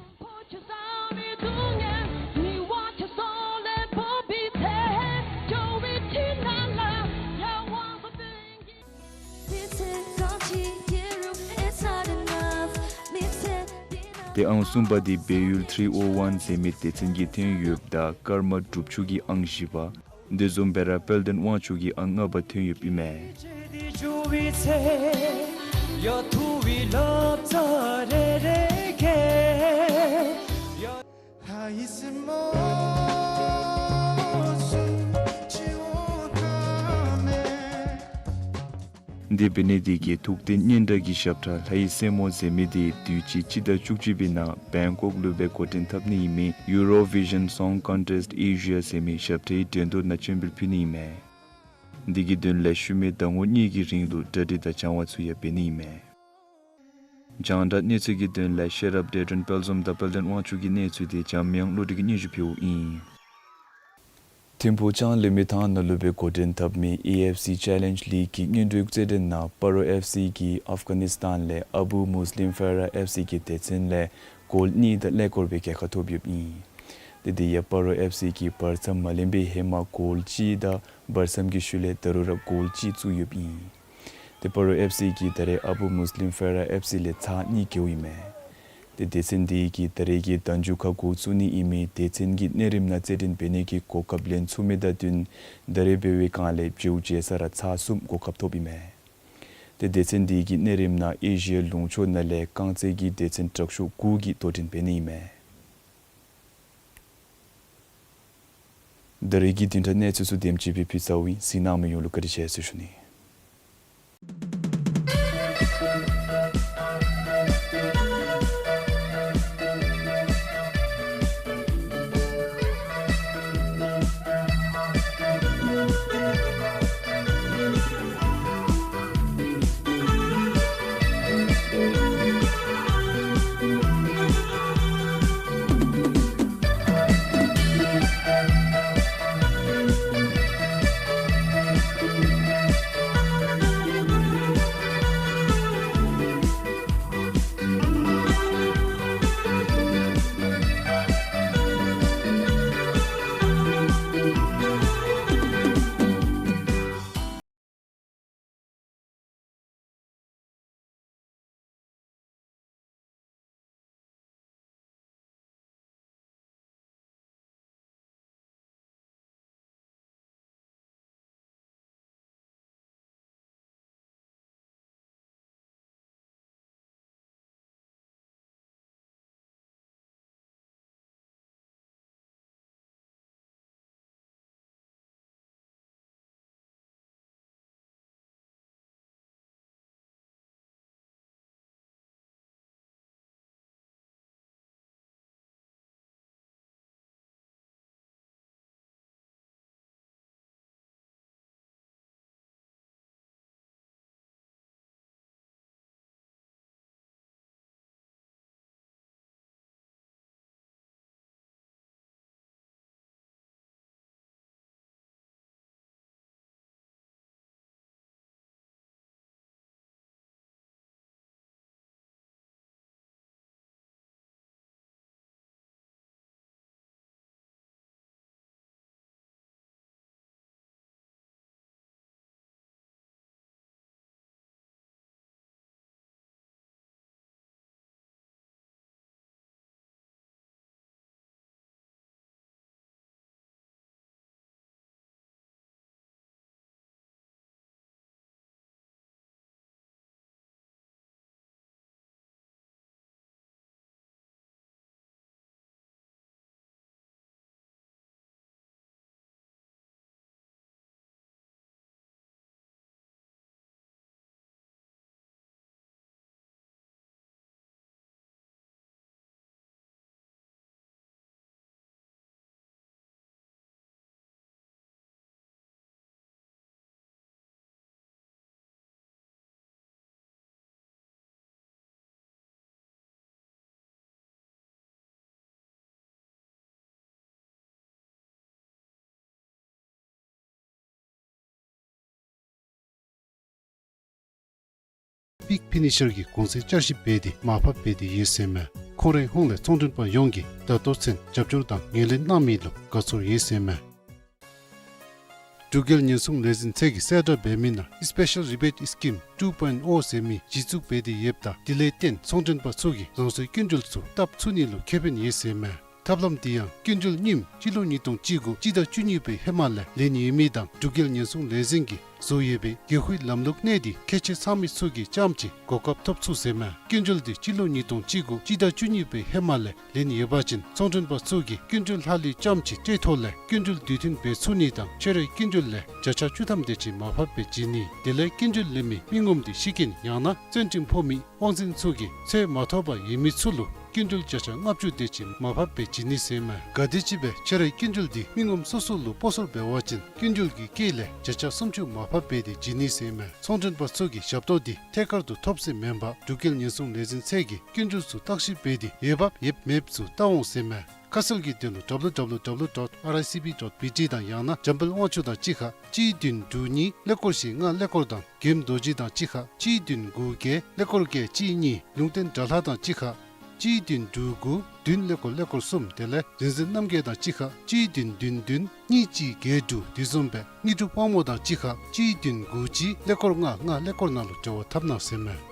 ཏེ་ཨང་གསུམ་པ་འདི་བལ་ཡུལ་ཐི་རི་ཨོ་ཝན་ཟེར་མི་སྡེ་ཚན་གྱིས་ཐོན་ཡོདཔ་ད་ཀརྨ་སྒྲུབ་ཆོས་ཀྱིས་ཨང་བཞི་པ། དེ་བཟུམ་སྦེ་ར་དཔལ་ལྡན་དབང་ཕྱུག་གིས་ཨང་ལྔ་པ་ཐོན་ཡོདཔ་ཨིན་མས། དེ་འབད་ནི་དེ་གིས་ཐུགས་བརྟན་སྙན་གྲགས་ཀྱི་ཞབས་ཁྲ་ལྷ་ཡི་སྲས་མོ་ཟེར་མི་དེ་དུས་ཅི་སྤྱི་ཟླ་བཅུ་གཅིག་པའི་ནང་བེང་ཀོག་ལུ་སྦེ་འགོ་འདྲེན་འཐབ་ནི་ཨིན་མི་Eurovision Song Contest Asia ཟེར་མི་ཞབས་ཁྲའི་འགྲན་བསྡུར་ནང་སྤྱན་འབུལ་ཕུལ་ནི་ཨིན་མས། འདི་གི་དོན་ལས་ཤུལ་མའི་ཟླ་ངོ་གཉིས་ཀྱི་རིང་ལུ་གྲ་སྒྲིག་དང་སྦྱང་བ་ཚུ་ཡང་འབད་ནི་ཨིན་མས། རྒྱང་བསྒྲགས་གནས་ཚུལ་གྱི་དོན་ལས་ཤེས་རབ་བདེ་སྒྲོན་དཔལ་འཛོམས་དང་དཔལ་ལྡན་དབང་ཕྱུག་གི་གནས་ཚུལ་དེ་འཇམ་དབྱངས་བློ་གྲོས་ཀྱིས་སྙན་ཞུ་ཕུལཝ་ཨིན། ཐིམ་ཕུག་ལྕང་གླིང་མི་ཐང་ནང་ལུ་སྦེ་འགོ་འདྲེན་འཐབ་མི་ཨེ་ཨེཕ་སི་ཅེ་ལེནཇ་ལིག་གི་གཉིས་སྡེ་རྩེད་འགྲན་ནང་སྤ་རོ་ཨེཕ་སི་གིས་ཨཕ་གྷ་ནིས་ཐཱན་ལས་ཨ་བུ་མུས་ལིམ་ཕེ་ར་ཨེཕ་སི་གི་སྡེ་ཚན་ལས་གོལ་གཉིས་དང་ཀླད་ཀོར་སྦེ་རྒྱལ་ཁ་ཐོབ་ཡོདཔ་ཨིན། ཏེ་དེ་ཡང་སྤ་རོ་ཨེཕ་སི་གིས་བར་མཚམས་མ་ལེན་པའི་ཧེ་མ་གོལ་གཅིག་དང་བར་མཚམས་ཀྱི་ཤུལ་ལས་ད་རུང་ར་གོལ་གཅིག་བཙུགས་ཡོདཔ་ཨིན། ཏེ་སྤ་རོ་ཨེཕ་སི་གིས་ད་རེས་ཨ་བུ་མུས་ལིམ་ཕེ་ར་ཨེཕ་སི་ལས་ཚར་གཉིས་རྒོལཝ་ཨིན་མས། ཏེ་སྡེ་ཚན་འདི་གིས་ད་རེས་ཀྱི་ཟླཝ་མཇུག་ཁར་འགོ་བཙུགས་ནི་ཨིན་མི་སྡེ་ཚན་གྱིས་གནས་རིམ་ནང་རྩེད་འགྲན་འབད་ནི་གི་གོ་སྐབས་ལེན་ཚུགས་མི་དང་བསྟུན་ད་རེས་འབད་བའི་སྒང་ལས་བྱེཝ་བྱེ་ས་ར་ཚར་གསུམ་གོ་སྐབས་ཐོབ་ཨིན་མས། ཏེ་སྡེ་ཚན་འདི་གིས་གནས་རིམ་ནང་ཨེ་ཤི་ཡ་ལུང་ཕྱོགས་ནང་ལས་རྐང་རྩེད་ཀྱི་སྡེ་ཚན་དྲག་ཤོས་དགུ་གིས་དོ་འགྲན་འབད་ནི་ཨིན་མས། ད་རེས་ཀྱི་བདུན་ཕྲག་གནས་ཚུལ་ཚུ་དེམ་ཅིག་སྦེ་ཕུལ་ཚརཝ་ཨིན། གཟིགས་གནང་མི་ཡོངས་ལུ་བཀའ་དྲིན་ཆེ་ཟེར་ཞུ་ནི། པིག་ཕི་ནི་ཤར་གྱིས་གོང་ཚད་བསྐྱར་ཞིབ་འབད་དེ་མར་ཕབ་འབད་དེ་ཡོད་ཟེར་མས། ཁོང་རའི་ཧོངས་ལས་ཚོང་མགྲོན་པ་ཡོངས་ཀྱིས་ད་ལྟོ་ཚུན་རྒྱབ་སྐྱོར་དང་ངོས་ལེན་གནང་མི་ལུ་དགའ་ཚོར་ཡོད་ཟེར་མས། འབྲུག་རྒྱལ་ཉེན་སྲུང་ལས་འཛིན་ཚད་ཀྱིས་གསལ་བསྒྲགས་འབད་མི་ནང་Special Rebate Scheme two point oh ཟེར་མི་གཞི་བཙུགས་འབད་དེ་ཡོདཔ་ད་དེ་ལས་བརྟེན་ཚོང་མགྲོན་པ་ཚུ་གིས་རང་སོའི་སྐྱིན་འགྲུལ་ཚུ་བཏབ་ཚུགས་ནི་ལུ་ཁེ་ཕན་ཡོད་ཟེར་མས། ཐབས་ལམ་དེ་ཡང་སྐྱིན་འགྲུལ་རྙིངམ་སྤྱི་ལོ་ཉིས་སྟོང་བཅུ་དགུ་སྤྱི་ཟླ་བཅུ་གཉིས་པའི་ཧེ་མ་ལས་ལེན་ཡོད་མི་དང་འབྲུག་རྒྱལ་ཉེན་སྲུང་ལས་འཛིན་གྱིས་བཟོ་ཡོད་པའི་གེགས་ཁུལ་ལམ་ལུགས་གནད་དེ་ཁྱད་ཆོས་ཚང་མི་ཚུ་གིས་རྐྱངམ་ཅིག་གོ་སྐབས་ཐོབ་ཚུགས་ཟེར་མས། སྐྱིན་འགྲུལ་དེ་སྤྱི་ལོ་ཉིས་སྟོང་བཅུ་དགུ་སྤྱི་ཟླ་བཅུ་གཉིས་པའི་ཧེ་མ་ལས་ལེན་ཡོད་པ་ཅིན་ཚོང་མགྲོན་པ་ཚུ་གིས་སྐྱིན་འགྲུལ་ལྷག་ལུས་རྐྱངམ་ཅིག་སྤྲོད་ཐོག་ལས་སྐྱིན་འགྲུལ་དུས་མཐུན་འབད་ཚུགས་ནི་དང་ཁྱོད་རའི་སྐྱིན་འགྲུལ་ལས་བརྒྱ་ཆ་བཅུ་ཐམ་དེ་ཅིག་མར་ཕབ་སྦེ་བྱིན་ནི། དེ་ལས་སྐྱིན་འགྲུལ་ལེན་མི་མི་ངོམ་དེ་ཤི་རྐྱེན་ཡང་ན་བཙོན་ཁྲིམས་ཕོག་མི་དབང་འཛིན་ཚུ་གིས་འཚོལ་མ་ཐོབ་པར་ཡོད་མི་ཚུ་ལུ་ སྐྱིན་འགྲུལ་བརྒྱ་ཆ་ལྔ་བཅུ་དེ་ཅིག་མར་ཕབ་སྦེ་བྱིན་ནི་ཟེར་མས། ག་དེམ་ཅིག་སྦེ་ཁྱོད་རའི་སྐྱིན་འགྲུལ་འདི་མི་ངོམ་སོ་སོ་ལུ་སྤོ་སོར་འབད་བ་ཅིན་སྐྱིན་འགྲུལ་གྱི་དཀྱིལ་ལས་བརྒྱ་ཆ་སུམ་ཅུ་མར་ཕབ་སྦེ་དེ་བྱིན་ནི་ཟེར་མས། ཚོང་མགྲོན་པ་ཚུ་གིས་ཞབས་ཏོག་འདི་ཐད་ཀར་དུ་ཐོབ་ཟེར་མེན་པར་འབྲུག་རྒྱལ་ཉེན་སྲུང་ལས་འཛིན་ཚད་ཀྱིས་སྐྱིན་འགྲུལ་ཚུ་བརྟག་ཞིབ་འབད་དེ་འོས་འབབ་ཡོདཔ་མེདཔ་ཚུ་བལྟ་འོང་ཟེར་མས། ཁ་གསལ་གྱི་དོན་ལུ་W W W dot R I C B dot B T དང་ཡང་ན་འཇམ་དཔལ་དབང་ཕྱུག་དང་གཅིག་ཁར་གཅིག་བདུན་དྲུག་གཉིས་ཀླད་ཀོར་བཞི་ལྔ་ཀླད་ཀོར་དང་སྒེམ་རྡོ་རྗེ་དང་གཅིག་ཁར་གཅིག་བདུན་དགུ་བརྒྱད་ཀླད་ཀོར་བརྒྱད་གཅིག་གཉིས། ལུང་བསྟན་དགྲ་ལྷ་དང་གཅིག་ཁར་གཅིག་བདུན་དྲུག་དགུ་བདུན་ཀླད་ཀོར་ཀླད་ཀོར་གསུམ། དེ་ལས་རིག་འཛིན་རྣམ་རྒྱལ་དང་གཅིག་ཁར་གཅིག་བདུན་བདུན་བདུན་གཉིས་གཅིག་བརྒྱད་དྲུག། དེ་བཟུམ་སྦེ་དངོས་གྲུབ་དཔལ་མོ་དང་གཅིག་ཁར་གཅིག་བདུན་དགུ་གཅིག་ཀླད་ཀོར་ལྔ་ལྔ་ཀླད་ཀོར་ནང་ལུ་འབྲེལ་བ་འཐབ་གནང་ཟེར་མས།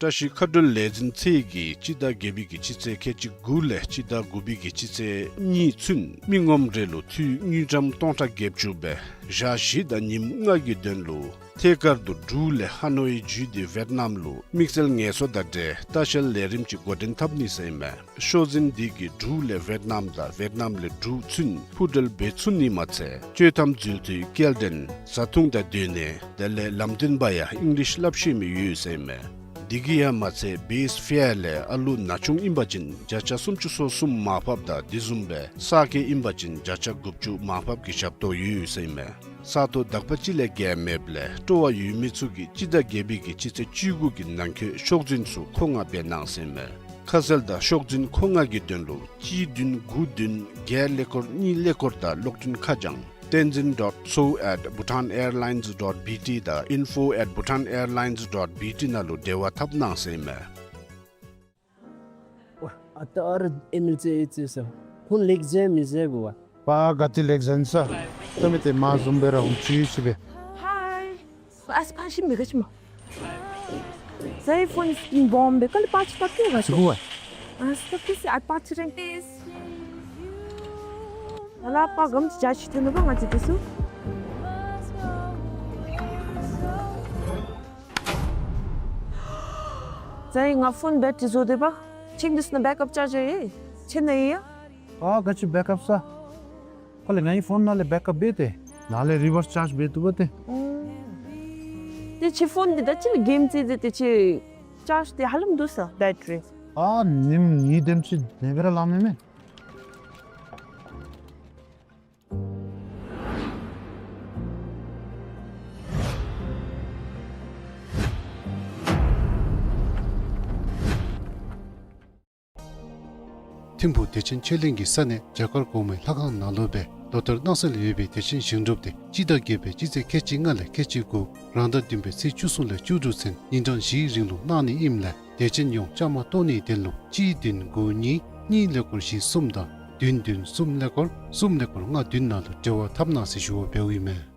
བཀྲ་ཤིས་མཁའ་འགྲུལ་ལས་འཛིན་ཚད་ཀྱིས་སྤྱི་ཟླ་བརྒྱད་པའི་གི་སྤྱི་ཚེས་ཁལ་གཅིག་དགུ་ལས་སྤྱི་ཟླ་དགུ་པའི་གི་སྤྱི་ཚེས་གཉིས་ཚུན་མི་ངོམ་རེ་ལུ་འཐུས་དངུལ་ཀྲམ་སྟོང་ཕྲག་བརྒྱད་ཅུ་སྦེ་ཞག་བཞི་དང་ཉིནམ་ལྔ་གི་དོན་ལུ་ཐད་ཀར་དུ་འབྲུག་ལས་ཧ་ནོའི་བརྒྱུད་དེ་ཝེཊ་ནམ་ལུ་དམིགས་བསལ་ངལ་གསོ་དང་འབྲེལ་ལྟ་བཤལ་ལས་རིམ་ཅིག་འགོ་འདྲེན་འཐབ་ནི་ཟེར་ཨིན་མས། ཤོག་འཛིན་འདི་གིས་འབྲུག་ལས་ཝེཊ་ནམ་དང་ཝེཊ་ནམ་ལས་འབྲུག་ཚུན་འཕུར་འགྲུལ་འབད་ཚུགས་ནི་མ་ཚད་སྤྱོད་ཐམ་འཛུལ་ཐུའི་སྐྱེལ་འདྲེན་བཟའ་འཐུང་དང་སྡོད་གནས་དེ་ལས་ལམ་སྟོན་པ་ཡང་ཨིང་ལིཤ་སླབ་ཤེས་མི་ཡོད་ཟེར་ཨིན་མས། འདི་གིས་ཡང་མ་ཚད་བེསི་ཕེར་ལས་ཨ་ལུ་ན་ཆུང་ཨིན་པ་ཅིན་བརྒྱ་ཆ་སུམ་ཅུ་སོ་གསུམ་མར་ཕབ་དང་དེ་བཟུམ་སྦེ་གསར་སྐྱེས་ཨིན་པ་ཅིན་བརྒྱ་ཆ་དགུ་བཅུ་མར་ཕབ་ཀྱི་ཞབས་ཏོག་ཡོད་ཟེར་ཨིན་མས། ས་སྟོང་དག་པ་ཅིག་ལས་བརྒལ་མེདཔ་ལས་སྤྲོ་བ་ཡོད་མི་ཚུ་གིས་སྤྱི་ཟླ་བརྒྱད་པའི་གི་སྤྱི་ཚེས་བཅུ་དགུ་གི་ནང་འཁོད་ཤོག་འཛིན་ཚུ་མཁོ་མངགས་འབད་གནང་ཟེར་ཨིན་མས། ཁ་གསལ་དང་ཤོག་འཛིན་མཁོ་མངགས་ཀྱི་དོན་ལུ་གཅིག་བདུན་དགུ་བདུན་བརྒྱད་ཀླད་ཀོར་གཉིས་ཀླད་ཀོར་དང་གློག་འཕྲིན་ཁ་བྱང་Tenzin dot so at bhutan airlines dot B T དང་info at bhutan airlines dot B T ནང་ལུ་འབྲེལ་བ་འཐབ་གནང་ཟེར་ཨིན་མས། ཨ་ད་ཨ་ར་ཨེམ་ཨེལ་ཚེ་ཨེ་ཚེ་ས་ཁོང་ལེགས་མཇལ་མི་མཇལ་གོ་བ། པ་ག་ཏེ་ལེགས་མཇལ་ས། ཏེ་མི་ཏེ་མ་བཟུམ་སྦེ་ར་འོང་ཅི་ཅི་སྦེ། ཧའི། ཨ་སི་ཕ་ཤི་མི་ག་ཅི་མ། ཟའི་ཕོན་སི་ཀིན་བོམ་སྦེ་ཀ་ལི་པ་ཅི་ཏ་ཀེ་ག་ཅི་གོ་བ། ཨ་སི་ཏ་ཀེ་སི་ཨ་པ་ཅི་རེང་ཏེ་སི། ཨ་ལ་པ་གམ་ཅི་ཇ་ཅི་ཐོན་ནོ་ག་ང་ཅི་ཏེ་སུ། ཟའི་ང་ཕོན་བེ་ཊི་རི་བཟོ་དེ་པ། ཆིང་དུས་ན་བེཀ་ཨཔ་ཅར་ཇར་ཡེ་ཆེ་ན་ཡེ་ཡ། ཨ་ག་ཅི་བེཀ་ཨཔ་ས། ཁོ་ལས་ངེའི་ཕོན་ནང་ལས་བེཀ་ཨཔ་འབད་དེ་ནང་ལས་རི་བརསི་ཅརཇ་འབད་བཏུབ་པ་ཏེ། ཏེ་ཁྱོད་ཕོན་འདི་ད་ཅི་ལས་གེམ་རྩེ་ཏེ་ཏེ་ཁྱོད་ཅརཇ་འདི་ཧ་ལམ་འདུག་ས་བེ་ཊི་རི། ཨ་ཉིནམ་གཉིས་དེམ་ཅིག་ནེ་སྦེ་ར་ལང་མི་མས། ཐིམ་ཕུག་བདེ་ཆེན་ཆོས་གླིང་གི་ས་གནས་བྱ་དཀར་གོང་མའི་ལྷ་ཁང་ནང་ལུ་སྦེ་ལོ་ལྟར་གནང་སྲོལ་ཡོད་པའི་བདེ་ཆེན་ཞིང་སྒྲུབ་འདི་སྤྱི་ཟླ་བརྒྱད་པའི་སྤྱི་ཚེས་ཁལ་གཅིག་ལྔ་ལས་ཁལ་གཅིག་དགུ་རང་ཟླ་བདུན་པའི་ཚེས་བཅུ་གསུམ་ལས་བཅུ་དྲུག་ཚུན་ཉིན་གྲངས་བཞིའི་རིང་ལུ་གནང་ནི་ཨིནམ་ལས་དད་ཅན་ཡོངས་བཅའ་མར་གཏོགས་ནིའི་དོན་ལུ་གཅིག་བདུན་དགུ་གཉིས་གཉིས་ཀླད་ཀོར་བཞི་གསུམ་དང་བདུན་བདུན་གསུམ་ཀླད་ཀོར་གསུམ་ཀླད་ཀོར་ལྔ་བདུན་ནང་ལུ་འབྲེལ་བ་འཐབ་གནང་ཟེར་ཞུ་བ་འབདཝ་ཨིན་མས།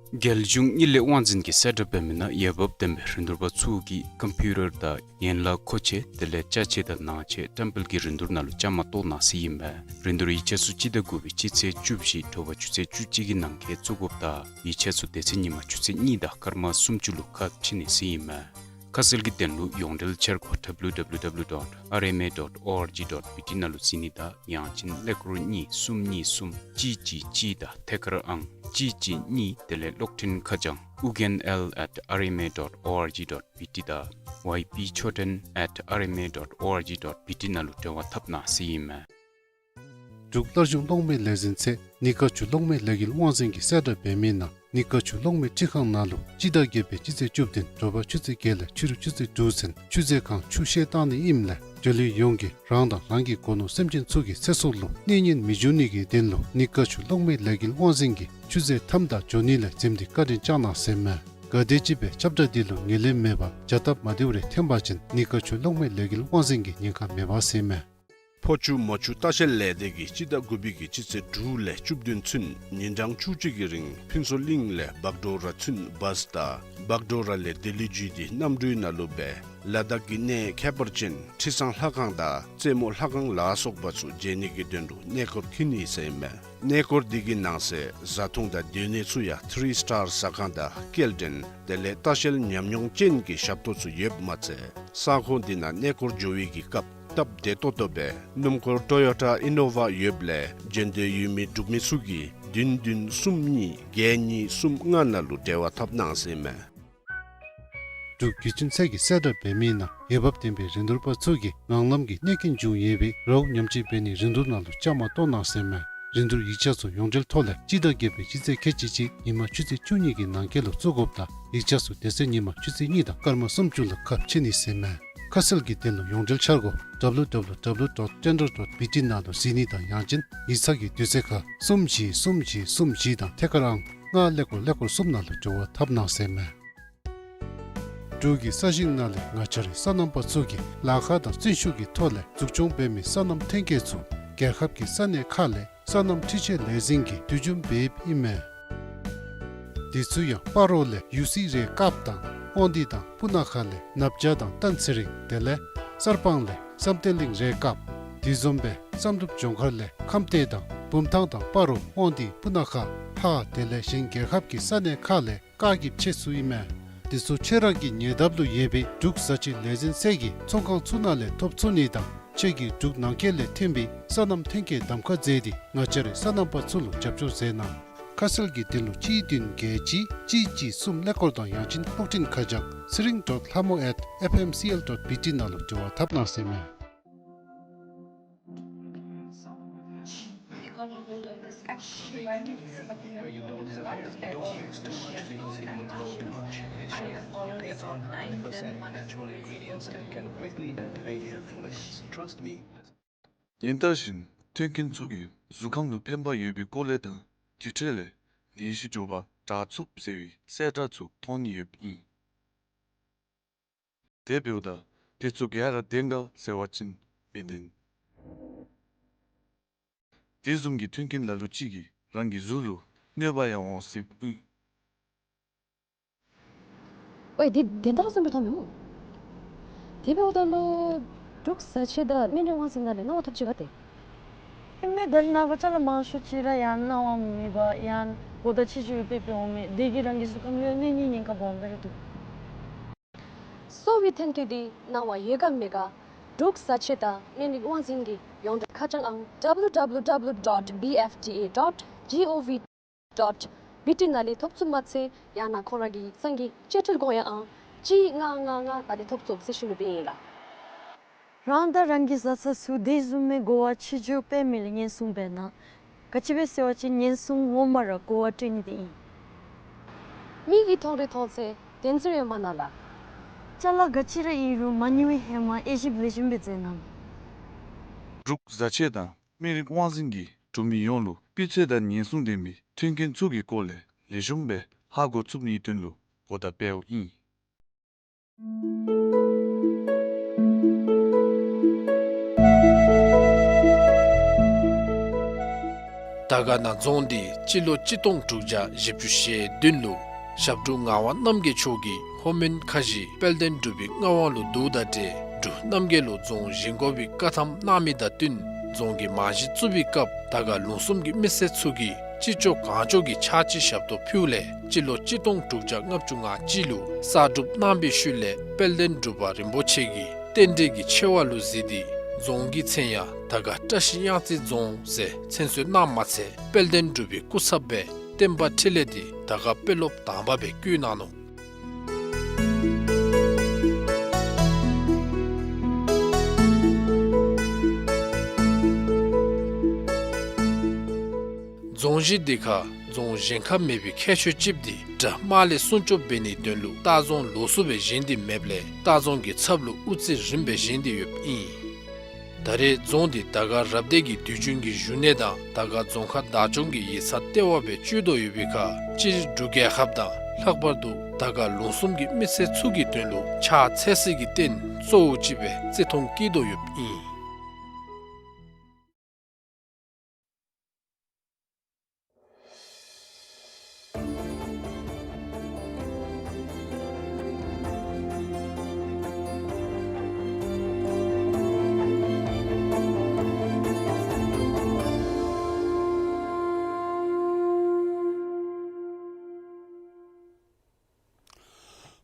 རྒྱལ་གཞུང་དངུལ་ལས་དབང་འཛིན་གྱིས་གསལ་བསྒྲགས་འབད་མི་ནང་འོས་འབབ་ལྡན་པའི་རིན་བསྡུར་པ་ཚུ་གིས་ཀམ་པིའུ་ཊར་དང་ཡན་ལག་མཁོ་ཆས་དེ་ལས་ཅ་ཆས་དང་ནང་ཆས་བཀྲམ་སྤེལ་གྱི་རིན་བསྡུར་ནང་ལུ་བཅའ་མར་གཏོགས་གནང་ཟེར་ཨིན་མས། རིན་བསྡུར་ཡིག་ཆ་ཚུ་སྤྱི་ཟླ་དགུ་པའི་སྤྱི་ཚེས་བཅུ་བཞི་དྲོ་པ་ཆུ་ཚོད་བཅུ་གཅིག་གི་ནང་འཁོད་བཙུགས་དགོཔ་དང་ཡིག་ཆ་ཚུ་དེ་ཚེ་ཉིན་མ་ཆུ་ཚོད་གཉིས་དང་སྐར་མ་སུམ་ཅུ་ལུ་ཁ་ཕྱེ་ནི་ཟེར་ཨིན་མས། ཁ་གསལ་གྱི་དོན་ལུ་ཡོངས་འབྲེལ་འཆར་སྒོ་W W W dot R M A dot O R G dot B T ནང་ལུ་གཟིགས་ནི་དང་ཡང་ཅིན་ཀླད་ཀོར་གཉིས་གསུམ་གཉིས་གསུམ་གཅིག་གཅིག་གཅིག་དང་ཐད་ཀར་ཨང་གཅིག་གཅིག་གཉིས་དེ་ལས་གློག་འཕྲིན་ཁ་བྱང་ཨུ་རྒྱན་ཨེལ་ཨེཊ་ཨར་ཨེམ་ཨེ་ཌོཊ་ཨོ་ཨར་ཇི་ཌོཊ་བི་ཊི་དང་ཝའི་པི་མཆོད་རྟེན་ཨེཊ་ཨར་ཨེམ་ཨེ་ཌོཊ་ཨོ་ཨར་ཇི་ཌོཊ་བི་ཊི་ནང་ལུ་འབྲེལ་བ་འཐབ་གནང་ཟེར་ཨིན་མས། འབྲུག་སླར་གསོ་གློག་མེའི་ལས་འཛིན་ཚད་ནི་ཀ་ཆུ་གློག་མེའི་ལས་འགུལ་དབང་འཛིན་གྱིས་གསལ་བསྒྲགས་འབད་མི་ནང་ནི་ཀ་ཆུ་གློག་མེའི་འཕྲུལ་ཁང་ནང་ལུ་སྤྱི་ཟླ་བརྒྱད་པའི་སྤྱི་ཚེས་བཅུ་བདུན་དྲོ་པ་ཆུ་ཚོད་བརྒྱད་ལས་ཕྱི་རུ་ཆུ་ཚོད་དྲུག་ཚུན་ཆུ་མཛོད་ཁང་ཆུ་བཤལ་བཏང་ནི་ཨིནམ་ལས་འབྱོར་ལས་ཡོངས་ཀྱིས་རང་དང་རང་གི་སྒོ་ནོར་སེམས་ཅན་ཚུ་གི་ཚེ་སྲོག་ལུ་གནོད་ཉེན་མི་འབྱུང་ནི་གི་དོན་ལུ་ནི་ཀ་ཆུ་གློག་མེའི་ལས་འགུལ་དབང་འཛིན་གྱིས་ཆུ་མཛོད་ཐམ་དང་འབྱོར་ནི་ལས་འཛེམ་སྟེ་བཀའ་དྲིན་བསྐྱང་གནང་ཟེར་མས། ག་དེམ་ཅིག་སྦེ་ཁྱབ་བསྒྲགས་འདི་ལུ་ངོས་ལེན་མེད་པར་བྱ་སྟབས་མ་བདེཝ་རེ་འཐོན་པ་ཅིན་ནི་ཀ་ཆུ་གློག་མེའི་ལས་འགུལ་དབང་འཛིན་གྱིས་ཉེན་ཁ་མེད་པ་ཟེར་མས། ཕོ་ཆུ་མོ་ཆུ་ལྟ་བཤལ་ལས་སྡེ་གིས་སྤྱི་ཟླ་དགུ་པའི་གི་སྤྱི་ཚེས་དྲུག་ལས་བཅུ་བདུན་ཚུན་ཉིན་གྲངས་བཅུ་གཅིག་གི་རིང་ཕུན་ཚོགས་གླིང་ལས་བག་གྲོ་ར་ཚུན་བཱས་དང་བག་གྲོ་ར་ལས་ལྡི་ལི་བརྒྱུད་དེ་གནམ་གྲུའི་ནང་ལུ་སྦེ་ལ་དྭགས་ཀྱི་གནས་ཁྱད་པར་ཅན་ཁྲི་བཟང་ལྷ་ཁང་དང་རྩེ་མོ་ལྷ་ཁང་ལ་སོགས་པ་ཚུ་མཇལ་ནི་གི་དོན་ལུ་གནས་སྐོར་འཁྱིད་ནི་ཟེར་ཨིན་མས། གནས་སྐོར་འདི་གི་ནང་གསེས་བཟའ་འཐུང་དང་སྡོད་གནས་ཚུ་ཡང་ཐི་རི་སི་ཊར་ཟ་ཁང་དང་སྐྱེལ་འདྲེན་དེ་ལས་ལྟ་བཤལ་ཉམས་མྱོང་ཅན་གྱི་ཞབས་ཏོག་ཚུ་ཡོདཔ་མ་ཚད་ས་ཁོངས་འདི་ནང་གནས་སྐོར་འགྱོ་བའི་གི་སྐབས་སྟབས་བདེ་ཏོག་ཏོ་སྦེ་སྣུམ་འཁོར་ཊོ་ཡོ་ཊ་ཨི་ནོ་ཝ་ཡོདཔ་ལས་འབྱོན་འདོད་ཡོད་མི་འབྲུག་མི་ཚུ་གིས་བདུན་བདུན་གསུམ་གཉིས་བརྒྱད་གཉིས་གསུམ་ལྔ་ནང་ལུ་འབྲེལ་བ་འཐབ་གནང་ཟེར་ཨིན་མས། འབྲུག་བདེ་ཆེན་ཚད་ཀྱིས་གསལ་བསྒྲགས་འབད་མི་ནང་ འོས་འབབ་ལྡན་པའི་རིན་བསྡུར་པ་ཚུ་གིས་ངང་ལམ་གྱི་གནོད་རྐྱེན་བྱུང་ཡོད་པའི་རོགས་ཉམས་བཅོས་འབད་ནི་རིན་བསྡུར་ནང་ལུ་བཅའ་མར་གཏོགས་གནང་ཟེར་མས། རིན་བསྡུར་ཡིག་ཆ་ཚུ་ཡོངས་འབྲེལ་ཐོག་ལས་སྤྱི་ཟླ་བརྒྱད་པའི་སྤྱི་ཚེས་ཁལ་གཅིག་གཅིག་ཉིན་མ་ཆུ་ཚོད་བཅུ་གཉིས་ཀྱི་ནང་འཁོད་ལུ་བཙུགས་དགོཔ་དང་ཡིག་ཆ་ཚུ་དེ་ཚེ་ཉིན་མ་ཆུ་ཚོད་གཉིས་དང་སྐར་མ་སུམ་ཅུ་ལུ་ཁ་ཕྱེ་ནི་ཟེར་མས། ཁ་གསལ་གྱི་དོན་ལུ་ཡོངས་འབྲེལ་འཆར་སྒོ་W W W dot tender dot B T ནང་ལུ་གཟིགས་ནི་དང་ཡང་ཅིན་ཡིག་ཚང་གི་དུས་ཚོད་ཁར་གསུམ་བཞི་གསུམ་བཞི་གསུམ་བཞི་དང་ཐད་ཀར་ཨང་ལྔ་ཀླད་ཀོར་ཀླད་ཀོར་གསུམ་ནང་ལུ་འབྲེལ་བ་འཐབ་གནང་ཟེར་མས། འབྲུག་གི་ས་ཞིང་ནང་ལས་ང་བཅས་རའི་སོ་ནམ་པ་ཚུ་གིས་ལཱ་ཁག་དང་བརྩོན་ཤུགས་ཀྱི་ཐོག་ལས་འཛུགས་སྐྱོང་འབད་མི་སོ་ནམ་ཐོན་སྐྱེད་ཚུ་རྒྱལ་ཁབ་ཀྱི་ས་གནས་ཁག་ལས་སོ་ནམ་འཕྲུལ་ཆས་ལས་འཛིན་གྱིས་བསྡུ་སྐྱོང་འབདཝ་ཨིན་མས། དེ་ཚུ་ཡང་སྤ་རོ་ལས་ཡུ་སི་རས་དཀརཔོ་དང་དབང་འདུས་དང་སྤུ་ན་ཁ་ལས་ནབ་བྱ་དང་སྟན་ཚེ་རིང་དེ་ལས་གསར་སྤང་ལས་བསམ་གཏན་གླིང་རས་དཀརཔོ། དེ་བཟུམ་སྦེ་བསམ་གྲུབ་ལྗོངས་མཁར་ལས་ཁམས་སྡེ་དང་བུམ་ཐང་དང་སྤ་རོ་དབང་འདུས་སྤུ་ན་ཁ་ཕར་དེ་ལས་གཞན་རྒྱལ་ཁབ་ཀྱི་ས་གནས་ཁག་ལས་བཀག་སྐྱིལ་ཆད་ཚུ་ཨིན་མས། དེ་ཚུ་ཁྱོད་ར་གི་ཉེ་འདབས་ལུ་ཡོད་པའི་འབྲུག་བཟའ་བཅའི་ལས་འཛིན་ཚད་ཀྱི་ཚོང་ཁང་ཚུ་ནང་ལས་ཐོབ་ཚུགས་ནི་དང་ཁྱོད་ཀྱིས་འབྲུག་ནང་འཁོད་ལས་ཐོན་པའི་སོ་ནམ་ཐོན་སྐྱེད་གདམ་ཁ་མཛད་དེ་ང་བཅས་རའི་སོ་ནམ་པ་ཚུ་ལུ་རྒྱབ་སྐྱོར་མཛད་གནང་། ཁ་གསལ་གྱི་དོན་ལུ་གཅིག་བདུན་བརྒྱད་གཅིག་གཅིག་གཅིག་གསུམ་ཀླད་ཀོར་དང་ཡང་ཅིན་ཕོགས་འཕྲིན་ཁ་བྱང་ཚེ་རིང་dot ལྷ་མོ་at F M C L dot B T ནང་ལུ་འབྲེལ་བ་འཐབ་གནང་ཟེར་མས། ཉིན་ལྟར་བཞིན་ཐོན་ཁུངས་ཚུ་གིས་གཟུགས་ཁམས་ལུ་ཕན་པ་ཡོད་པའི་སྐོར་ལས་དང་དེ་འཕྲོ་ལས་ནད་གཞི་འབྱུང་བ་དྲག་ཚུགས་ཟེར་བའི་གསལ་བསྒྲགས་ཚུ་མཐོང་ནི་ཡོདཔ་ཨིན། དེ་འབདཝ་ད་དེ་ཚུ་ག་ར་བདེན་ག་ཟེར་བ་ཅིན་མི་བདེན། དེ་བཟུམ་གྱི་ཐོན་ཁུངས་ལ་ལུ་ཅིག་གིས་རང་གི་གཟུགས་ལུ་གནོད་པ་ཡང་འོང་སྲིདཔ་ཨིན། ཝའི་དེ་བདེན་མཐའ་གསུངས་པའི་ཐོག་མེན་ན། དེ་འབདཝ་ད་ལུ་འབྲུག་བཟའ་ཆས་དང་སྨན་རིགས་དབང་འཛིན་ནང་ལས་གནང་བ་ཐོབ་ཅི་ག་ཏེ། ཨིན་མས། ད་ནངས་པ་ཅ་ལ་མང་ཤོས་ཅིག་ར་ཡང་གནང་བ་མེད་པར་ཡང་གོ་བརྡ་ཆེ་ཤོས་སྤེལ་སྤེལ་འོང་མས། དེ་གིས་རང་གི་གཟུགས་ཁམས་ལུ་གནོད་ནི་ཉེན་ཁ་སྦོམ་ར་ཡོད་འདུག། གསོ་བའི་ཐོན་ཁུངས་དེ་གནང་བ་ཡོད་ག་མེད་ག་འབྲུག་བཟའ་ཆས་དང་སྨན་རིགས་དབང་འཛིན་གྱི་ཡོངས་འབྲེལ་ཁ་བྱང་ཨང་W W W dot B F D A dot G O V dot B T ནང་ལས་ཐོབ་ཚུགས་མ་ཚད་ཡང་ན་ཁོང་ར་གི་ཡིག་ཚང་གི་བཅད་ཁྲིམས་དགོངས་ཡངས་ཨང་གཅིག་ལྔ་ལྔ་ལྔ་ནང་ལས་ཐོབ་ཚུགས་ཟེར་ཞུ་ནི་སྦེ་ཨིན་ལགས། རང་དང་རང་གི་བཟའ་ཚང་ཚུ་དེ་བཟུམ་མའི་གོ་བ་ཆེ་ཆུང་སྤེལ་མི་ལུ་ཉེན་སྲུང་འབད་གནང་། ག་ཅི་སྦེ་ཟེར་བ་ཅིན་ཉེན་སྲུང་ངོ་མ་ར་གོ་བ་སྤྲོད་ནི་དེ་ཨིན། མིག་གིས་མཐོང་རུང་མཐོང་ཚད་བདེན་འཛིན་ཡོད་མ་གནང་ལགས། ཅ་ལ་ག་ཅི་ར་ཨིན་རུང་མ་ཉུང་བའི་ཧེ་མ་དབྱེ་ཞིབ་ལེགས་ཤོམ་སྦེ་མཛད་གནང་། འབྲུག་བཟའ་ཆས་དང་སྨན་རིགས་དབང་འཛིན་གྱིས་འབྲུག་མི་ཡོངས་ལུ་སྤུས་ཚད་དང་ཉེན་སྲུང་ལྡན་པའི་ཐོན་ཁུངས་ཚུ་གི་སྐོར་ལས་ལེགས་ཤོམ་སྦེ་ཧ་གོ་ཚུགས་ནིའི་དོན་ལུ་གོ་བརྡ་སྤེལཝ་ཨིན། དར་དཀར་ན་རྫོང་འདི་སྤྱི་ལོ་གཅིག་སྟོང་དྲུག་བརྒྱ་བཞི་བཅུ་ཞེ་བདུན་ལུ་ཞབས་དྲུང་ངག་དབང་རྣམ་རྒྱལ་མཆོག་གིས་ལྷོ་མོན་ཁ་བཞི་དཔལ་ལྡན་འབྲུག་པའི་མངའ་དབང་ལུ་བསྡུཝ་དང་འབྲེལ་འབྲུག་རྣམ་རྒྱལ་ལུ་རྫོང་བཞེངས་དགོ་པའི་བཀའ་ཐམ་གནང་མི་དང་བསྟུན་རྫོང་གི་རྨང་གཞི་བཙུགས་པའི་སྐབས་དར་དཀར་ལུང་གསུམ་གྱི་མི་སེར་ཚུ་གིས་ཅི་ལྕོགས་གང་ལྕོགས་ཀྱི་ཕྱག་ཕྱི་ཞབས་ཏོག་ཕུལཝ་ལས་སྤྱི་ལོ་གཅིག་སྟོང་དྲུག་བརྒྱ་ལྔ་བཅུ་ང་གཅིག་ལུ་གསར་སྒྲུབ་གནང་བའི་ཤུལ་ལས་དཔལ་ལྡན་འབྲུག་པ་རིན་པོ་ཆེ་གིས་རྟེན་འབྲེལ་གྱི་ཆེ་བ་ལུ་གཟིགས་ཏེ་རྫོང་གི་མཚན་ཡང་དར་དཀར་བཀྲ་ཤིས་གཡང་རྩེ་རྫོང་ཟེར་མཚན་གསོལ་གནངམ་མ་ཚད་དཔལ་ལྡན་འབྲུག་པའི་སྐུ་ཚབ་སྦེ་བསྟན་པ་འཕྲིན་ལས་འདི་དར་དཀར་དཔོན་སློབ་དང་པ་སྦེ་བསྐོ་གནང་ནུག། རྫོང་གཞི་འདི་ཁར་རྫོང་བཞེངས་ཁ་མེད་པའི་ཁྱད་ཆོས་ཅིག་འདི་དགྲ་དམག་ལས་སྲུང་སྐྱོབ་འབད་ནིའི་དོན་ལུ་ལྟ་རྫོང་ལོགས་སུ་སྦེ་བཞེངས་ཏེ་མེདཔ་ལས་ལྟ་རྫོང་གི་ཚབ་ལུ་དབུ་རྩེ་རིངམ་སྦེ་བཞེངས་ཏེ་ཡོདཔ་ཨིན། ད་རེས་རྫོང་འདི་དར་དཀར་རབ་སྡེ་གི་དུས་རྒྱུན་གྱི་བཞུགས་གནས་དང་དར་དཀར་རྫོང་ཁག་བདག་སྐྱོང་གི་ཡིག་ཚང་ལྟེ་བ་སྦེ་སྤྱོད་དོ་ཡོད་པའི་ཁར་སྤྱིར་འབྲུག་རྒྱལ་ཁབ་དང་ལྷག་པར་དུ་དར་དཀར་ལུང་གསུམ་གྱི་མི་སེར་ཚུ་གི་དོན་ལུ་ཕྱག་འཚལ་སའི་རྟེན་གཙོ་བོ་ཅིག་སྦེ་བརྩི་མཐོང་བསྐྱེད་དོ་ཡོདཔ་ཨིན།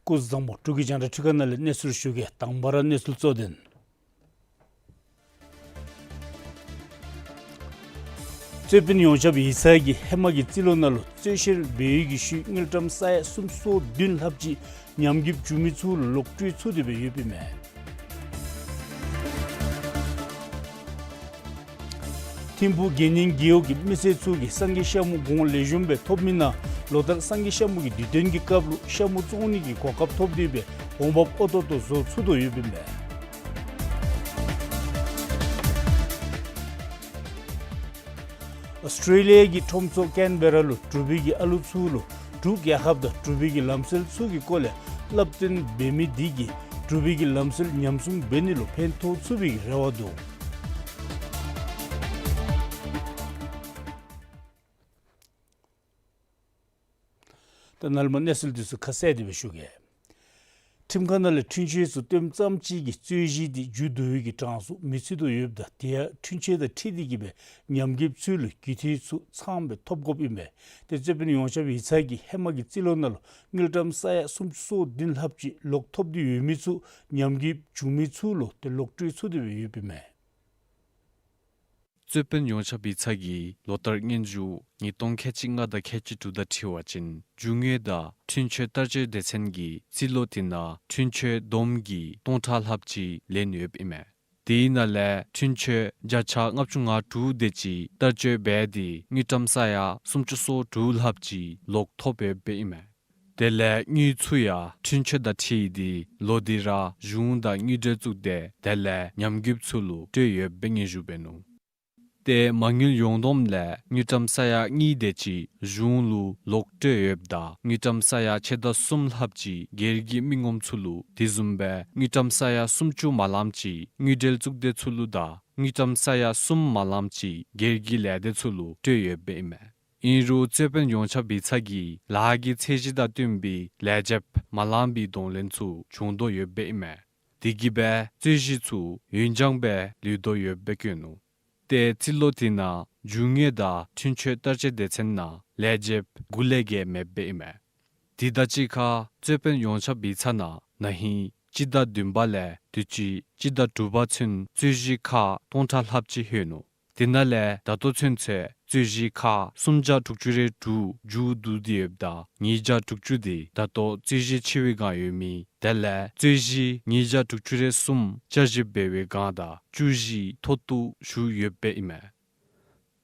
སྐུ་གཟུགས་བཟང་པོ། འབྲུག་གི་རྒྱང་བསྒྲགས་ཁྲི་ཀ་ནང་ལས་གནས་ཚུལ་ཞུ་གེ། དང་པ་ར་གནས་ཚུལ་གཙོ་དོན། རྩོད་དཔོན་ཡོངས་ཁྱབ་ཡིག་ཚང་གིས་ཧེ་མ་གི་རྩིས་ལོ་ནང་ལུ་རྩོད་བཤེར་འབད་ཡུལ་གྱི་ཤུལ་དངུལ་ཀྲམ་ས་ཡ་སུམ་སོ་བདུན་ལྷགཔ་ཅིག་ཉམས་རྒུདཔ་བྱུང་མི་ཚུ་ལུ་ལོག་སྤྲོད་ཚུགས་ཏེ་སྦེ་ཡོདཔ་ཨིན་མས། ཐིམ་ཕུག་དགེ་བསྙེན་རྒེད་འོག་གི་མི་སེར་ཚུ་གིས་སངས་རྒྱས་ཤ་མུ་གོང་ལེགས་ཤོམ་སྦེ་ཐོབ་མི་ནང་ལོ་ལྟར་སངས་རྒྱས་ཤ་མུ་གི་དུས་སྟོན་གྱི་སྐབས་ལུ་ཤ་མུ་བཙོང་ནི་གི་གོ་སྐབས་ཐོབ་སྟེ་སྦེ་འོང་འབབ་ཨོ་ཏོ་ཏོ་བཟོ་ཚུགས་དོ་ཡོདཔ་ཨིན་མས། ཨོསི་ཊྲེ་ལི་ཡ་གི་ཁྲོམ་ཚོགས་ཀེན་བེ་ར་ལུ་འབྲུག་པའི་གི་ཨ་ལུ་ཚུ་ལུ་འབྲུག་རྒྱལ་ཁབ་དང་འབྲུག་པའི་གི་ལམ་སྲོལ་ཚུ་གི་སྐོར་ལས་སླབ་སྟོན་འབད་མི་འདི་གིས་འབྲུག་པའི་གི་ལམ་སྲོལ་ཉམས་སྲུང་འབད་ནི་ལུ་ཕན་ཐོགས་ཚུགས་པའི་གི་རེ་བ་འདུག། ད་ནཱ་ལས་མར་གནས་ཚུལ་འདི་ཚུ་ཁ་གསལ་དེ་སྦེ་ཞུ་གེ། ཁྲིམས་ཁང་ནང་ལས་འཁྲུན་ཆོད་ཚུ་བཏོནམ་ཙམ་ཅིག་གིས་རྩོད་གཞི་འདི་མཇུག་བསྡུ་བའི་གི་གྲངས་སུ་མི་ཚུད་དོ་ཡོདཔ་ད་དེ་ཡང་འཁྲུན་ཆོད་དང་འཁྲིལ་ཏེ་གི་སྦེ་ཉམས་རྒུདཔ་ཚུ་ལུ་རྒུད་འཐུས་ཚུ་ཚངམ་སྦེ་ཐོབ་དགོཔ་ཨིན་མས། ཏེ་རྩོད་དཔོན་ཡོངས་ཁྱབ་ཡིག་ཚང་གིས་ཧེ་མ་གི་རྩིས་ལོ་ནང་ལུ་དངུལ་ཀྲམ་ས་ཡ་སུམ་ཅུ་སོ་བདུན་ལྷགཔ་ཅིག་ལོག་ཐོབ་སྟེ་ཡོད་མི་ཚུ་ཉམས་རྒུདཔ་བྱུང་མི་ཚུ་ལུ་ཏེ་ལོག་སྤྲོད་ཚུགས་ཏེ་སྦེ་ཡོདཔ་ཨིན་མས། རྩོད་དཔོན་ཡོངས་ཁྱབ་ཡིག་ཚང་གིས་ལོ་ལྟར་སྙན་ཞུ་ཉིས་སྟོང་ཁལ་གཅིག་ལྔ་དང་ཁལ་གཅིག་དྲུག་དང་འཁྲིལ་བ་ཅིན་རྒྱུ་དངོས་དང་འཁྲུན་ཆོད་བསྟར་སྤྱོད་སྡེ་ཚན་གྱིས་རྩིས་ལོ་དེ་ནང་འཁྲུན་ཆོད་བསྡོམས་ཀྱིས་སྟོང་ཕྲག་ལྷགཔ་ཅིག་ལེན་ཡོདཔ་ཨིན་མས། དེའི་ནང་ལས་འཁྲུན་ཆོད་བརྒྱ་ཆ་ལྔ་བཅུ་ང་དྲུག་དེ་ཅིག་བསྟར་སྤྱོད་འབད་དེ་དངུལ་ཀྲམ་ས་ཡ་སུམ་ཅུ་སོ་དྲུག་ལྷགཔ་ཅིག་ལོག་ཐོབ་ཡོདཔ་ཨིན་མས། དེ་ལས་དངུལ་ཚུ་ཡང་འཁྲུན་ཆོད་དང་འཁྲིལ་ཏེ་ལོ་དེ་ར་གཞུང་དང་དངུལ་འབྲེལ་གཙུག་སྡེ་དེ་ལས་ཉམས་རྒུདཔ་ཚུ་ལུ་སྤྲོད་ཡོདཔ་སྦེ་སྙན་ཞུ་འབད་ནུག། ཏེ་མ་དངུལ་ཡོངས་བསྡོམས་ལས་དངུལ་ཀྲམ་ས་ཡ་གཉིས་དེ་ཅིག་གཞུང་ལུ་ལོག་སྤྲོད་ཡོདཔ་ད་དངུལ་ཀྲམ་ས་ཡ་ཕྱེད་དང་གསུམ་ལྷགཔ་ཅིག་སྒེར་གྱི་མི་ངོམ་ཚུ་ལུ་དེ་བཟུམ་སྦེ་དངུལ་ཀྲམ་ས་ཡ་སུམ་ཅུ་མ་ལངམ་ཅིག་དངུལ་འབྲེལ་གཙུག་སྡེ་ཚུ་ལུ་དང་དངུལ་ཀྲམ་ས་ཡ་གསུམ་མ་ལངམ་ཅིག་སྒེར་གྱི་ལས་སྡེ་ཚུ་ལུ་སྤྲོད་ཡོདཔ་ཨིན་མས། ཨིན་རུང་རྩོད་དཔོན་ཡོངས་ཁྱབ་ཡིག་ཚང་གིས་ལཱ་གི་ཚད་གཞི་དང་བསྟུན་པའི་ལས་བྱེདཔ་མ་ལངམ་པའི་གདོང་ལེན་ཚུ་བྱུང་དོ་ཡོདཔ་ཨིན་མས། དེ་གིས་སྦེ་རྩོད་གཞི་ཚུ་ཡུན་འགྱངས་སྦེ་ལུས་དོ་ཡོདཔ་སྦེ་བཀོད་ནུག། ཏེ་རྩིས་ལོ་དེ་ནང་རྒྱུ་དངོས་དང་འཁྲུན་ཆོད་བསྟར་སྤྱོད་སྡེ་ཚན་ནང་ལས་བྱེདཔ་དགུ་ལས་བརྒལ་མེདཔ་སྦེ་ཨིན་མས། དེ་དང་གཅིག་ཁར་རྩོད་དཔོན་ཡོངས་ཁྱབ་ཡིག་ཚང་ནང་ན་ཧིང་སྤྱི་ཟླ་བདུན་པ་ལས་དུས་ཅི་སྤྱི་ཟླ་དྲུག་པ་ཚུན་རྩོད་གཞི་ཁག་སྟོང་ཕྲག་ལྷགཔ་ཅིག་ལྷོད་ནུག། དེ་ནང་ལས་ད་ལྟོ་ཚུན་ཚོད་རྩོད་གཞི་ཁག་སུམ་བརྒྱ་དྲུག་ཅུ་རེ་དྲུག་མཇུག་བསྡུ་སྟེ་ཡོདཔ་ད་ཉིས་བརྒྱ་དྲུག་ཅུ་དེ་ད་ལྟོ་རྩོད་གཞི་ཆེ་བའི་སྒང་ཡོད་མི་དེ་ལས་རྩོད་གཞི་ཉིས་བརྒྱ་དྲུག་ཅུ་རེ་གསུམ་བསྐྱར་ཞིབ་འབད་བའི་སྒང་དང་བཅུ་བཞི་མཐོ་གཏུགས་ཞུ་ཡོདཔ་སྦེ་ཨིན་མས།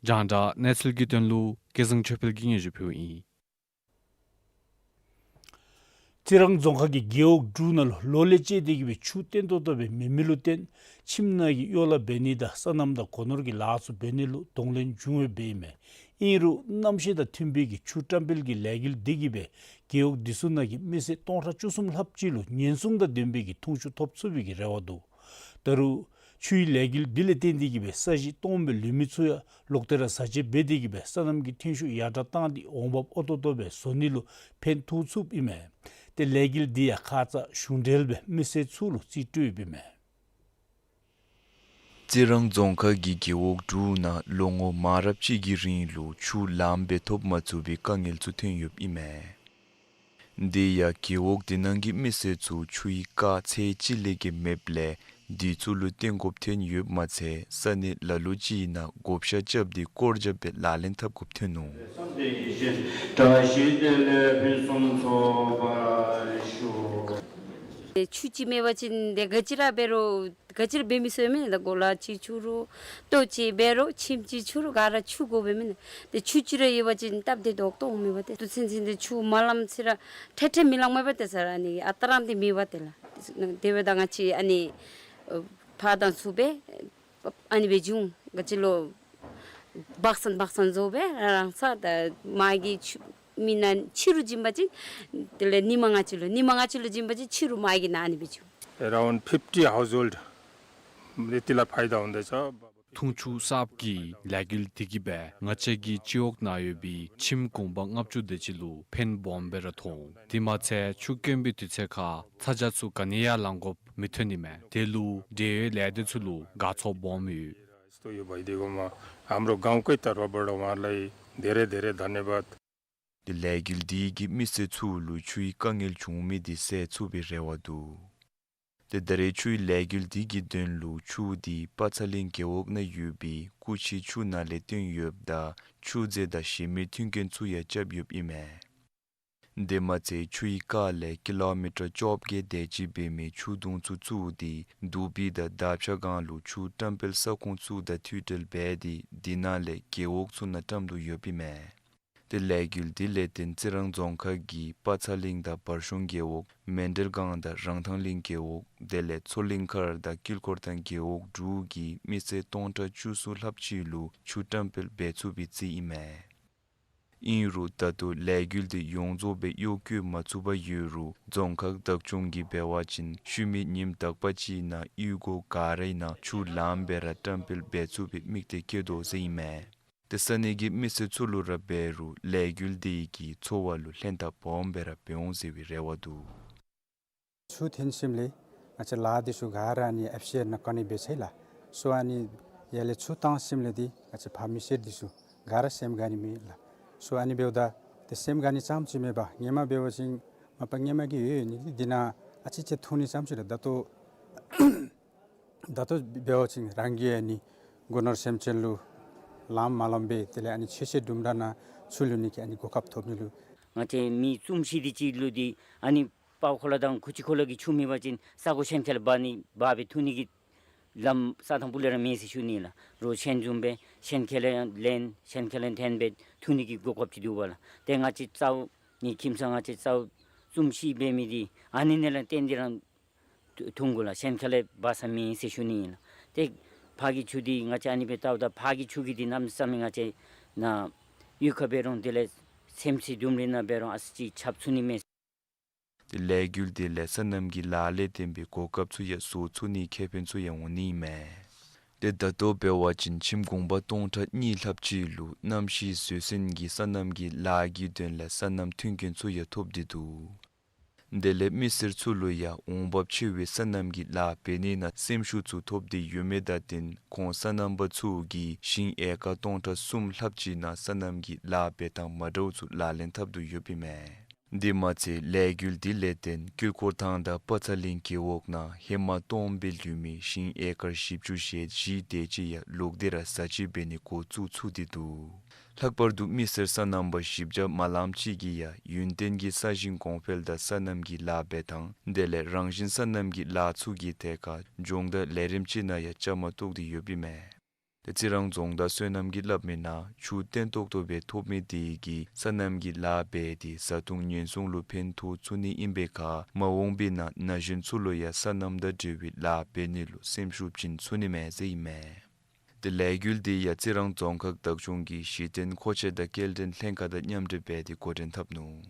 རྒྱང་བསྒྲགས་གནས་ཚུལ་གྱི་དོན་ལུ་སྐལ་བཟང་ཆོས་འཕེལ་གྱིས་སྙན་ཞུ་ཕུལཝ་ཨིན། རྩི་རང་རྫོང་ཁག་གི་རྒེད་འོག་དྲུག་ནང་ལུ་ལོ་ལས་བཅད་དེ་གི་སྦེ་ཆུ་བཏོན་ཏོག་ཏོ་སྦེ་མེད་མི་ལུ་བརྟེན་ཁྱིམ་ནང་གི་གཡོག་ལཱ་འབད་ནི་དང་སོ་ནམ་དང་སྒོ་ནོར་གྱི་ལཱ་ཚུ་འབད་ནི་ལུ་གདོང་ལེན་བྱུང་ཡོདཔ་ཨིན་མས། ཨིན་རུང་གནམ་གཤིས་དང་མཐུན་པའི་གི་ཆུ་བཀྲམ་སྤེལ་གྱི་ལས་འགུལ་འདི་གིས་སྦེ་རྒེད་འོག་འདི་ཚུ་ནང་གི་མི་སེར་སྟོང་ཕྲག་བཅུ་གསུམ་ལྷགཔ་ཅིག་ལུ་ཉེན་སྲུང་དང་ལྡན་པའི་གི་འཐུང་ཆུ་ཐོབ་ཚུགས་པའི་གི་རེ་བ་འདུག། ད་རུང་ཆུའི་ལས་འགུལ་འདི་ལས་བརྟེན་ཏེ་གི་སྦེ་ས་གཞི་སྟོངམ་སྦེ་ལུས་མི་ཚུ་ཡང་ལོག་སྟེ་ར་བཟའ་བཅའ་འབད་དེ་གི་སྦེ་སོ་ནམ་གྱི་ཐོན་ཤུགས་ཡར་དྲག་བཏང་སྟེ་འོང་འབབ་ཨོ་ཏོག་ཏོ་སྦེ་བཟོ་ནི་ལུ་ཕན་ཐོགས་ཚུགསཔ་ཨིན་མས། ཏེ་ལས་འགུལ་འདི་ཡང་ཁ་ཙ་གཞུང་འབྲེལ་སྦེ་མི་སེར་ཚུ་ལུ་རྩིས་སྤྲོད་ཡོདཔ་ཨིན་མས། རྩི་རང་རྫོང་ཁག་གི་རྒེད་འོག་དྲུག་ནང་ལོ་ངོ་མང་རབས་ཅིག་གི་རིང་ལུ་ཆུ་ལངམ་སྦེ་ཐོབ་མ་ཚུགས་པའི་དཀའ་ངལ་ཚུ་ཐོན་ཡོདཔ་ཨིན་མས། དེ་ཡང་རྒེད་འོག་དེ་ནང་གི་མི་སེར་ཚུ་ཆུའི་རྐ་ཚད་གཅིག་ལས་བརྒལ་མེདཔ་ལས་དེ་ཚུ་ལུ་བརྟེན་དགོཔ་ཐོན་ཡོདཔ་མ་ཚད་ས་གནས་ལ་ལུ་ཅིག་ནང་བགོ་བཤའ་རྐྱབ་སྟེ་སྐོར་རྐྱབ་སྦེ་ལག་ལེན་འཐབ་དགོཔ་ཐོན་ནུག། བཀྲ་ཤིས་བདེ་ལེགས་ཕུན་སུམ་ཚོགས་པར་ཤོག། ཆུ་ཅིག་མེད་པ་ཅིན་ཏེ་ག་ཅི་ར་འབད་རུང་ག་ཅི་ར་འབད་མི་ཚུགས་མེན་ན། ད་གོ་ལ་ཅིག་འཁྱུ་རུང་ལྟོ་ཅིག་འབད་རུང་ཁྱིམ་ཅིག་འཁྱུ་རུང་ག་ར་ཆུ་དགོ་པས་མེན་ན། ཏེ་ཆུ་ཅིག་ར་ཡོད་པ་ཅིན་སྟབས་བདེ་ཏོག་ཏོ་འོང་མས་པ། ཏེ་དུས་ཚོད་ཚུན་ཚོད་ཆུ་མ་ལངམ་ཅིག་ར་ཁྲེ་ཁྲེ་མི་ལང་མས་པ། ཏེ་ས་ར་ཨ་ནི་ཨ་རྟག་རང་འདི་མེད་པ་ཏེ་ལགས། དེ་འབདཝ་ད་ང་བཅས་ཨ་ནི་ཕར་དང་ཚུར་སྦེ་ཨ་ནི་སྦེ་འགྱོ་ག་ཅི་ལོ་སྦག་སང་སྦག་སང་བཟོ་སྦེ་རང་ས་ད་མ་གི་ཆུ་མི་ནང་ཕྱི་རུ་བྱིན་པ་ཅིན་དེ་ལས་ཉི་མ་ལྔ་བཅུ་ལུ་ཉི་མ་ལྔ་བཅུ་ལུ་བྱིན་པ་ཅིན་ཕྱི་རུ་མ་གི་ནང་ཨ་ནི་སྦེ་འགྱོ། Around fifty household དེ་ལས་ཕའི་ད་འོང་དེ་ཆ། འཐུང་ཆུ་གསརཔ་གི་ལས་འགུལ་དེ་གིས་སྦེ་ང་བཅས་ཀྱི་སྤྱི་འོག་ནང་ཡོད་པའི་ཁྱིམ་གུང་པ་ལྔ་བཅུ་དེ་ཅིག་ལུ་ཕན་སྦོམ་སྦེ་ར་ཐོགས། དེ་མ་ཚད་ཆུ་དཀོན་པའི་དུས་ཚོད་ཁར་ཚ་གྱང་ཚུ་ག་ནི་ཡང་ལང་དགོཔ་མི་ཐོན་ནི་མས། དེ་ལུ་འབྲེལ་ཡོད་ལས་སྡེ་ཚུ་ལུ་དགའ་ཚོར་སྦོམ་ཡོད། तो यो भइदिएकोमा हाम्रो गाउँकै तर्फबाट उहाँहरूलाई धेरै धेरै धन्यवाद। ཏེ་ལས་འགུལ་འདི་གིས་མི་སེར་ཚུ་ལུ་ཆུའི་དཀའ་ངལ་བྱུང་མི་འདི་སེལ་ཚུགས་པའི་རེ་བ་འདུག། ཏེ་ད་རེས་ཆུའི་ལས་འགུལ་འདི་གི་དོན་ལུ་ཆུ་འདི་པ་ཚ་གླིང་རྒེད་འོག་ནང་ཡོད་པའི་ཀུ་ཆི་ཆུ་ནང་ལས་བཏོན་ཡོདཔ་ད་ཆུ་རྫས་དང་གཞན་མི་མཐུན་རྐྱེན་ཚུ་ཡང་རྐྱབ་ཡོདཔ་ཨིན་མས། དེ་མ་ཚད་ཆུའི་རྐ་ལས་ཀི་ལོ་མི་ཊར་བཅོ་བརྒྱད་དེ་ཅིག་འབད་མི་ཆུ་དུང་ཚུ་བཙུགས་ཏེ་དུག་སྦིས་དང་དར་ཕྱ་སྒང་ལུ་ཆུ་བཀྲམ་སྤེལ་ས་ཁོངས་ཚུ་དང་ཐུག་འབྲེལ་འབད་དེ་དེ་ནང་ལས་རྒེད་འོག་ཚུ་ནང་བཀྲམ་དོ་ཡོདཔ་ཨིན་མས། ཏེ་ལས་འགུལ་འདི་ལས་བརྟེན་རྩི་རང་རྫོང་ཁག་གི་པ་ཚ་གླིང་དང་བར་གཞུང་རྒེད་འོག་མཎྜལ་སྒང་དང་རང་ཐང་གླིང་རྒེད་འོག་དེ་ལས་མཚོ་གླིང་མཁར་དང་དཀྱིལ་འཁོར་ཐང་རྒེད་འོག་དྲུག་གི་མི་སེར་སྟོང་ཕྲག་བཅུ་གསུམ་ལྷགཔ་ཅིག་ལུ་ཆུ་བཀྲམ་སྤེལ་འབད་ཚུགས་པའི་རྩིས་ཨིན་མས། ཨིན་རུང་ད་ལྟོ་ལས་འགུལ་འདི་ཡོངས་རྫོགས་སྦེ་གཡོག་བཀོལ་མ་ཚུགས་པར་ཡོད་རུང་རྫོང་ཁག་བདག་སྐྱོང་གིས་འབད་བ་ཅིན་ཤུལ་མའི་ཉིནམ་དག་པ་ཅིག་ནང་གཡུས་སྒོ་ག་རའི་ནང་ཆུ་ལངམ་སྦེ་ར་བཀྲམ་སྤེལ་འབད་ཚུགས་པའི་དམིགས་གཏད་བསྐྱེད་དོ་ཟེར་ཨིན་མས། ཏེ་ས་གནས་ཀྱི་མི་སེར་ཚུ་ལུ་ར་འབད་རུང་ལས་འགུལ་འདི་གིས་འཚོ་བ་ལུ་ལྷན་ཐབས་སྦོམ་སྦེ་ར་འབད་འོང་ཟེར་བའི་རེ་བ་འདུག། ཆུ་ཐོན་ཞིནམ་ལས་ང་བཅས་ལཱ་འདི་ཚུ་ག་ར་ཨ་ནི་ཨེབ་སི་ཨར་ནང་བཀོ་ནི་འབད་ཚར་ཡི་ལགས། སོ་ཨ་ནི་ཡར་ལས་ཆུ་བཏང་ཞིནམ་ལས་འདི་ང་བཅས་ཕར་མི་སེར་འདི་ཚུ་ག་ར་སེམས་དགའ་ནི་མེད་ལགས། སོ་ཨ་ནི་འབདཝ་ད་ཏེ་སེམས་དགའ་ནི་ཙམ་ཅིག་མེན་པར་སྔོན་མ་འབད་བ་ཅིན་མ་པ་སྔོན་མ་གི་ཡོད་ཡོད་ནི་འདི་ནང་ཨ་ཙི་ཅིག་འཐུང་ནི་ཙམ་ཅིག་ར་ད་ལྟོ་ད་ལྟོ་འབད་བ་ཅིན་རང་གི་ཨ་ནི་སྒོ་ནོར་སེམས་ཅན་ལུ་ལངམ་མ་ལངམ་སྦེ་དེ་ལས་ཨ་ནི་ཆོས་ཆས་དུམ་གྲ་ནང་ཚུ་ལུ་ནི་གི་ཨ་ནི་གོ་སྐབས་ཐོབ་ནི་ལུ། ང་བཅས་མི་བཅུ་བཞི་དེ་ཅིག་ལུ་འདི་ཨ་ནི་པའོ་ཁོ་ལ་དང་ཁུ་ཅི་ཁོ་ལ་གི་ཆུ་མེད་པ་ཅིན་ས་གོ་གཞན་ཁ་ལས་འབག་ནི་འབག་སྦེ་འཐུང་ནི་གི་ལམ་ས་དང་ཕུ་ལས་ར་མེད་ཟེར་ཞུ་ནི་ལགས། རོགས་གཞན་བཟུམ་སྦེ་གཞན་ཁ་ལས་ལེན་གཞན་ཁ་ལས་འཐོན་སྦེ་འཐུང་ནི་གི་གོ་སྐབས་ཅིག་འདུག་པ་ལགས། ཏེ་ང་བཅས་ཚའོ་ནི་ཁྱིམ་ཚང་ང་བཅས་ཚའོ་བཅུ་བཞི་འབད་མི་འདི་ཨ་ནི་ནང་ལས་བརྟེན་ཏེ་ར་འཐུང་དགོ་ལགས། གཞན་ཁ་ལས་འབག་ས་མེད་ཟེར་ཞུ་ནི་ཨིན་ལགས། ཏེ་ཕར་གྱི་ཆུ་འདི་ང་བཅས་ཨ་ནི་སྦེ་བལྟཝ་ད་ཕར་གྱི་ཆུ་གིས་འདི་གནམ་མེད་ས་མེད་ང་བཅས་ནཱ་གཡུས་ཁ་འབད་རུང་དེ་ལས་སེམས་སི་དུམ་རེ་ནང་འབད་རུང་ཨ་ཙི་ཅིག་ཁྱབ་ཚུགས་ནི་མས། ཏེ་ལས་འགུལ་འདི་ལས་སོ་ནམ་གྱི་ལཱ་ལས་བརྟེན་པའི་གོ་སྐབས་ཚུ་ཡང་བཟོ་ཚུགས་ནིའི་ཁེ་ཕན་ཚུ་ཡང་འོང་ནི་མས། ཏེ་ད་ལྟོ་འབད་བ་ཅིན་ཁྱིམ་གུང་པ་སྟོང་ཕྲག་གཉིས་ལྷགཔ་ཅིག་ལུ་གནམ་གཤིས་བཟོད་བསྲན་གྱི་སོ་ནམ་གྱི་ལཱ་གི་དོན་ལས་སོ་ནམ་མཐུན་རྐྱེན་ཚུ་ཡང་ཐོབ་སྟེ་འདུག། དེ་ལས་མི་སེར་ཚུ་ལུ་ཡང་འོང་འབབ་ཆེ་བའི་སོ་ནམ་གྱི་ལཱ་འབད་ནི་ནང་སེམས་ཤུགས་ཚུ་ཐོབ་སྟེ་ཡོད་མི་དང་བསྟུན་ཁོང་སོ་ནམ་པ་ཚུ་གིས་ཞིང་ཨེ་ཀར་སྟོང་ཕྲག་གསུམ་ལྷགཔ་ཅིག་ནང་སོ་ནམ་གྱི་ལཱ་འབད་ཐངས་མ་འདྲཝ་ཚུ་ལག་ལེན་འཐབ་དོ་ཡོདཔ་ཨིན་མས། དེ་མ་ཚད་ལས་འགུལ་འདི་ལས་བརྟེན་དཀྱིལ་འཁོར་ཐང་དང་པ་ཚ་གླིང་རྒེད་འོག་ནང་ཧེ་མ་སྟོངམ་སྦེ་ལུས་མི་ཞིང་ཨེ་ཀར་བཞི་བཅུ་ཞེ་བཞི་དེ་ཅིག་ཡང་ལོག་སྟེ་ར་བཟའ་སྤྱོད་འབད་ནི་འགོ་བཙུགས་ཚུགས་ཏེ་འདུག། ལྷག་པར་དུ་མི་སེར་སོ་ནམ་པ་བཞི་བརྒྱ་མ་ལངམ་ཅིག་གིས་ཡང་ཡུན་བརྟན་གྱི་ས་ཞིང་གོང་འཕེལ་དང་སོ་ནམ་གྱི་ལཱ་འབད་ཐངས་དེ་ལས་རང་བཞིན་སོ་ནམ་གྱི་ལཱ་ཚུ་གི་ཐད་ཁར་སྦྱོང་བརྡར་ལས་རིམ་ཅིག་ནང་ཡང་བཅའ་མར་གཏོགས་ཏེ་ཡོདཔ་ཨིན་མས། ཏེ་རྩི་རང་རྫོང་བདག་བསོད་ནམས་ཀྱིས་སླབ་མིའི་ནང་ཆུ་བརྟན་ཏོག་ཏོ་སྦེ་ཐོབ་མི་དེ་གིས་སོ་ནམ་གྱི་ལཱ་འབད་དེ་བཟའ་འཐུང་ཉེན་སྲུང་ལུ་ཕན་ཐོགས་ཚུགས་ནི་ཨིན་པའི་ཁར་མ་འོངས་པའི་ནང་ན་གཞོན་ཚུ་ལུ་ཡང་སོ་ནམ་དང་འབྲེལ་བའི་ལཱ་འབད་ནི་ལུ་སེམས་ཤུགས་བྱིན་ཚུགས་ནི་མས་ཟེར་ཨིན་མས། ཏེ་ལས་འགུལ་འདི་ཡང་རྩི་རང་རྫོང་ཁག་བདག་སྐྱོང་གིས་གཞི་རྟེན་མཁོ་ཆས་དང་སྐྱེལ་འདྲེན་ལྷན་ཁག་དང་མཉམ་འབྲེལ་འབད་དེ་འགོ་འདྲེན་འཐབ་ནུག།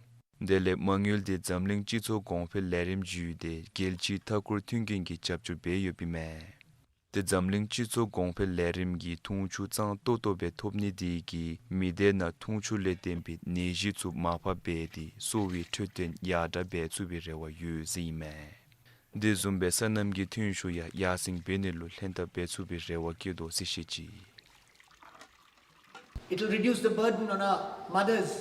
དེ་ལས་མ་དངུལ་འདི་འཛམ་གླིང་སྤྱི་ཚོགས་གོང་འཕེལ་ལས་རིམ་བརྒྱུད་དེ་རྒྱལ་སྤྱིའི་མཐའ་འཁོར་མཐུན་རྐྱེན་གྱིས་རྒྱབ་སྐྱོར་འབད་ཡོདཔ་ཨིན་མས། ཏེ་འཛམ་གླིང་སྤྱི་ཚོགས་གོང་འཕེལ་ལས་རིམ་གྱིས་འཐུང་ཆུ་གཙང་ཏོག་ཏོ་སྦེ་ཐོབ་ནི་དེ་གིས་མི་སྡེ་ནང་འཐུང་ཆུ་ལས་བརྟེན་པའི་ནད་གཞི་ཚུ་མར་ཕབ་འབད་དེ་གསོ་བའི་འཕྲོད་བསྟེན་ཡར་དྲག་འབད་ཚུགས་པའི་རེ་བ་ཡོད་ཟེར་ཨིན་མས། དེ་བཟུམ་སྦེ་སོ་ནམ་གྱི་ཐོན་ཤུགས་ཡང་ཡར་སེང་འབད་ནི་ལུ་ལྷན་ཐབས་འབད་ཚུགས་པའི་རེ་བ་བསྐྱེད་དོ་ཟེར་བཤད་ཅི། It will reduce the burden on our mothers.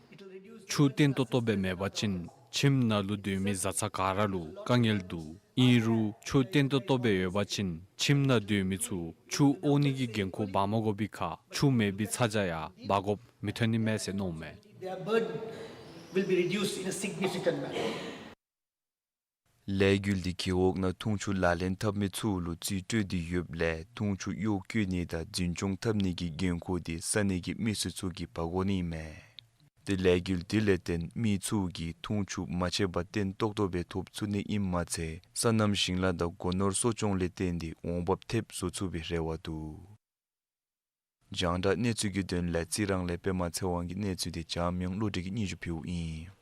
It will reduce the ཆུ་བརྟན་ཏོག་ཏོ་སྦེ་མེད་པ་ཅིན་ཁྱིམ་ནང་ལུ་སྡོད་མི་བཟའ་ཚང་ག་ར་ལུ་དཀའ་ངལ་འདུག། ཨིན་རུང་ཆུ་བརྟན་ཏོག་ཏོ་སྦེ་ཡོད་པ་ཅིན་ཁྱིམ་ནང་སྡོད་མི་ཚུ་ཆུ་དབོག་ནི་གི་འགན་ཁུར་འབག་མ་དགོ་པའི་ཁར་ཆུ་མེད་པའི་ཚ་གྱང་ཡང་འབག་དགོཔ་མི་ཐོན་ནི་མས་ཟེར་མནོཝ་མས། Their burden will be reduced in a significant manner. ལས་འགུལ་འདི་རྒེད་འོག་ནང་འཐུང་ཆུ་ལག་ལེན་འཐབ་མི་ཚུ་ལུ་རྩིས་སྤྲོད་དེ་ཡོདཔ་ལས་འཐུང་ཆུ་གཡོག་བཀོལ་ནི་དང་འཛིན་སྐྱོང་འཐབ་ནི་གི་འགན་ཁུར་འདི་ས་གནས་ཀྱི་མི་སེར་ཚུ་གིས་འབག་དགོ་ནི་མས། ཏེ་ལས་འགུལ་འདི་ལས་བརྟེན་མི་ཚུ་གིས་འཐུང་ཆུ་མ་ཆད་པར་བརྟན་ཏོག་ཏོ་སྦེ་ཐོབ་ཚུགས་ནི་ཨིནམ་མ་ཚད་སོ་ནམ་ཞིང་ལཱ་དང་སྒོ་ནོར་གསོ་སྐྱོང་ལས་བརྟེན་ཏེ་འོང་འབབ་ཐེབས་བཟོ་ཚུགས་པའི་རེ་བ་འདུག། རྒྱང་བསྒྲགས་གནས་ཚུལ་གྱི་དོན་ལས་རྩི་རང་ལས་པདྨ་ཚེ་དབང་གི་གནས་ཚུལ་འདི་འཇམ་དབྱངས་བློ་གྲོས་ཀྱིས་སྙན་ཞུ་ཕུལཝ་ཨིན།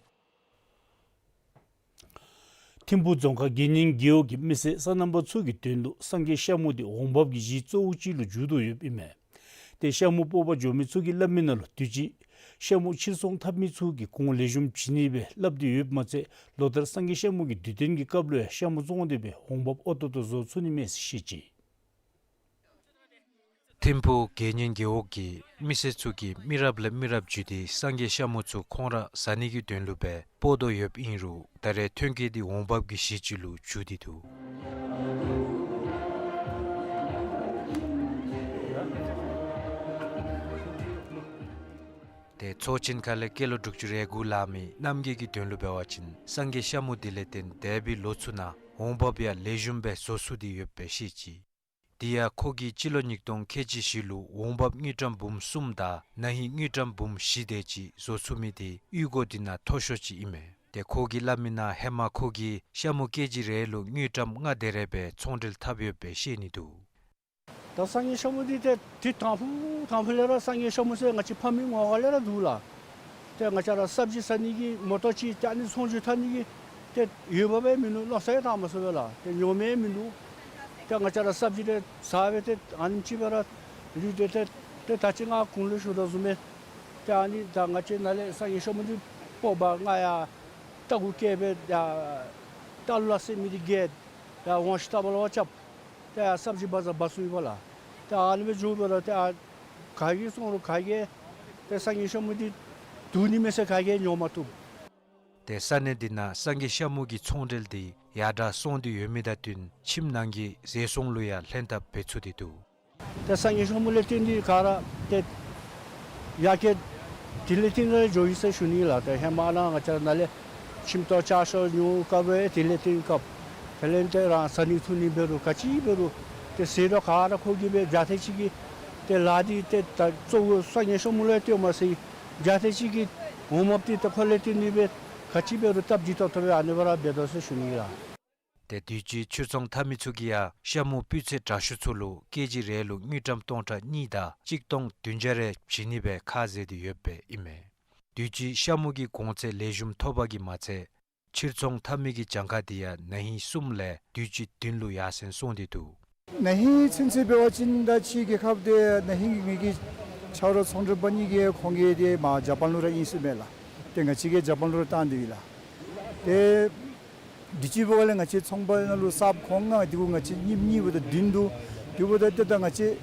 ཐིམ་ཕུག་རྫོང་ཁག་དགེ་བསྙེན་རྒེད་འོག་གི་མི་སེར་སོ་ནམ་པ་ཚུ་གི་དོན་ལུ་སངས་རྒྱས་ཤ་མུ་འདི་འོང་འབབ་ཀྱི་གཞི་གཙོ་བོ་ཅིག་ལུ་འགྱུར་དོ་ཡོདཔ་ཨིན་མས། ཏེ་ཤ་མུ་སྤོག་པར་འགྱོ་མི་ཚུ་གིས་སླབ་མིའི་ནང་ལུ་དུས་ཅི་ཤ་མུ་ཕྱིར་ཚོང་འཐབ་མི་ཚུ་གིས་གོང་ལེགས་ཤོམ་བྱིན་ནི་སྦེ་སླབ་སྟེ་ཡོདཔ་མ་ཚད་ལོ་ལྟར་སངས་རྒྱས་ཤ་མུ་གི་དུས་སྟོན་གྱི་སྐབས་ལུ་ཡང་ཤ་མུ་བཙོང་སྟེ་སྦེ་འོང་འབབ་ཨོ་ཏོ་ཏོ་བཟོ་ཚུགས་ནི་མས་ཟེར་བཤད་ཅི། ཐིམ་ཕུག་དགེ་བསྙེན་རྒེད་འོག་གི་མི་སེར་ཚུ་གིས་མི་རབས་ལས་མི་རབས་བརྒྱུད་དེ་སངས་རྒྱས་ཤ་མུ་ཚུ་ཁོང་ར་བཟའ་ནི་གི་དོན་ལུ་སྦེ་སྤོག་དོ་ཡོདཔ་ཨིན་རུང་ད་རེས་ཐོན་སྐྱེད་འདི་འོང་འབབ་ཀྱི་གཞི་ཅིག་ལུ་འགྱུར་ཏེ་འདུག། ཏེ་ཚོགས་ཆེན་ཁ་ལས་སྐྱེས་ལོ་དྲུག་ཅུ་རེ་དགུ་ལང་མི་རྣམ་རྒྱལ་གྱི་དོན་ལུ་འབད་བ་ཅིན་སངས་རྒྱས་ཤ་མུ་དེ་ལས་བརྟེན་འདས་པའི་ལོ་ཚུ་ནང་འོང་འབབ་ཡང་ལེགས་ཤོམ་སྦེ་བཟོ་ཚུགས་ཏེ་ཡོདཔ་སྦེ་བཤད་ཅི། དེ་ཡང་ཁོ་གིས་སྤྱི་ལོ་ཉིས་སྟོང་ཁལ་གཅིག་བཞི་ལུ་འོང་འབབ་དངུལ་ཀྲམ་འབུམ་གསུམ་དང་ན་ཧིང་དངུལ་ཀྲམ་འབུམ་བཞི་དེ་ཅིག་བཟོ་ཚུགས་མི་དེ་གཡུས་སྒོ་དེ་ནང་མཐོ་ཤོས་ཅིག་ཨིན་མས། ཏེ་ཁོ་གིས་སླབ་མི་ནང་ཧེ་མ་ཁོ་གིས་ཤ་མུ་ཀེ་ཇི་རེ་ལུ་དངུལ་ཀྲམ་ལྔ་དེ་རེ་སྦེ་ཚོང་འབྲེལ་འཐབ་ཡོདཔ་སྦེ་བཤད་ནི་འདུག། ད་སངས་རྒྱས་ཤ་མུ་འདི་ཏེ་དུས་དང་ཕུ་དང་ཕུ་ལས་ར་སངས་རྒྱས་ཤ་མུ་ཟེར་ང་བཅས་ཕ་མའི་ངོ་ག་ལས་ར་འདུག་ལགས། ཏེ་ང་བཅས་ར་སབ་ཇི་ཟ་ནི་གི་མོ་ཊ་ཅིག་ཏེ་ཨ་ནི་ཚོང་བསྒྱུར་འཐབ་ནི་གི་ཏེ་ཡོདཔ་སྦེ་མིན་འདུག། མནོ་བསམ་ཡང་བཏང་མ་ཚུགས་པས་ལགས། ཏེ་ཉོ་མི་མིན་འདུག། ཏེ་ང་བཅས་ར་སབ་ཇི་རེ་ཟ་སྦེ་ཏེ་ཨ་ནེམ་ཅིག་སྦེ་ར་ལུས་ཏེ་ཏེ་ཏེ་ད་ཅི་ང་གོང་ལུ་ཞུ་དོ་བཟུམ་སྦེ་ཏེ་ཨ་ནི་ད་ང་བཅས་ནཱ་ལས་སངས་རྒྱས་ཤ་མུ་འདི་སྤོག་པར་ང་ཡང་རྟ་གུ་བཀལ་སྦེ་ཡར་རྟ་ལོག་ལ་བསད་མི་འདི་བརྒལ་ཡར་ཝང་ཤིང་རྟ་བབས་ལུ་བཅར། ཏེ་ཡར་སབ་ཇི་བ་ཛར་འབག་ཚུགས་ཡི་པ་ལགས། ཏེ་ཨ་ནི་སྦེ་འགྱོ་བའི་ར་ཏེ་ཨ་ག་གིས་བཙོང་རུང་ག་གིས་ཏེ་སངས་རྒྱས་ཤ་མུ་འདི་འདུག་ནི་མས་ཟེར་ག་གིས་ཉོ་མ་བཏུབ། ཏེ་ས་གནས་འདི་ནང་སངས་རྒྱས་ཤ་མུ་གི་ཚོང་འབྲེལ་འདི་ཡར་དྲག་སོང་སྟེ་ཡོད་མི་དང་བསྟུན་ཁྱིམ་ནང་གི་ཟས་སོང་ལུ་ཡང་ལྷན་ཐབས་འབད་ཚུགས་ཏེ་འདུག། ཏེ་སངས་རྒྱས་ཤ་མུ་ལས་བརྟེན་ཏེ་ག་ར་ཏེ་ཡར་རྒྱས་དེ་ལས་བརྟེན་ར་འགྱོ་ཡི་ཟེར་ཞུ་ནི་ལགས། ཏེ་ཧེ་མ་ནཱ་ང་བཅས་ནཱ་ལས་ཁྱིམ་ཐོག་ལྕགས་ཤོག་ཉོ་དཀའ་བས། དེ་ལས་བརྟེན་སྐབས་དེ་ལས་ཏེ་རང་ཟ་ནི་འཐུང་ནི་འབད་རུང་ག་ཅི་འབད་རུང་ཏེ་ཟས་དང་ག་ར་ཁོ་གིས་འབད། རྒྱ་ཐེངས་ཅིག་གིས་ཏེ་ལཱ་འདི་ཏེ་ད་གཙོ་བོ་སངས་རྒྱས་ཤ་མུ་ལུ་ཡང་ལྟོས་མ་ཟད་རྒྱ་ཐེངས་ཅིག་གིས་འོང་འབབ་འདི་ཏེ་ཁོ་ལས་བརྟེན་ཏེ་འབད་ག་ཅི་འབད་རུང་སྟབས་བདེ་ཏོག་ཏོ་སྦེ་ཨ་ནི་སྦེ་ར་འབད་དོ་ཟེར་ཞུ་ནི་ལགས། ཏེ་དུས་ཅི་ཕྱིར་ཚོང་འཐབ་མི་ཚུ་གིས་ཡང་ཤ་མུ་སྤུས་ཚད་དྲག་ཤོས་ཚུ་ལུ་ཀེ་ཇི་རེ་ལུ་དངུལ་ཀྲམ་སྟོང་ཕྲག་གཉིས་དང་གཅིག་སྟོང་བདུན་བརྒྱ་རེ་བྱིན་ནི་སྦེ་ཁ་བཟེད་དེ་ཡོདཔ་སྦེ་ཨིན་མས། དུས་ཅི་ཤ་མུ་གི་གོང་ཚད་ལེགས་ཤོམ་ཐོབ་པ་གིས་མ་ཚད་ཕྱིར་ཚོང་འཐབ་མི་གི་གྱངས་ཁ་འདི་ཡང་ན་ཧིང་གསུམ་ལས་དུས་ཅི་བདུན་ལུ་ཡར་སེང་སོང་སྟེ་འདུག། ན་ཧིང་ཚུན་ཚོད་འབད་བ་ཅིན་ད་ཕྱི་རྒྱལ་ཁབ་ཏེ་ན་ཧིང་གི་ངེ་གི་ཆ་རོགས་ཚོང་འབྲེལ་པ་གཉིས་ཀྱིས་ཁོང་གིས་ཏེ་མར་ཇ་པཱན་ལུ་ར་ཨིན་ཟེར་མས་ལགས། ཏེ་ང་བཅས་ཀྱིས་ཇ་པཱན་ལུ་ར་བཏང་སྟེ་ཡོད་ལགས། ཏེ་དུས་ཅི་འབདཝ་ལས་ང་བཅས་ཚོང་པ་ནང་ལུ་གསརཔ་ཁོང་ང་འདི་གུ་ང་བཅས་གཉིས་གཉིས་འབདཝ་ད་བདུན་འདུག། དེ་འབདཝ་ད་ཏེ་ད་ང་བཅས་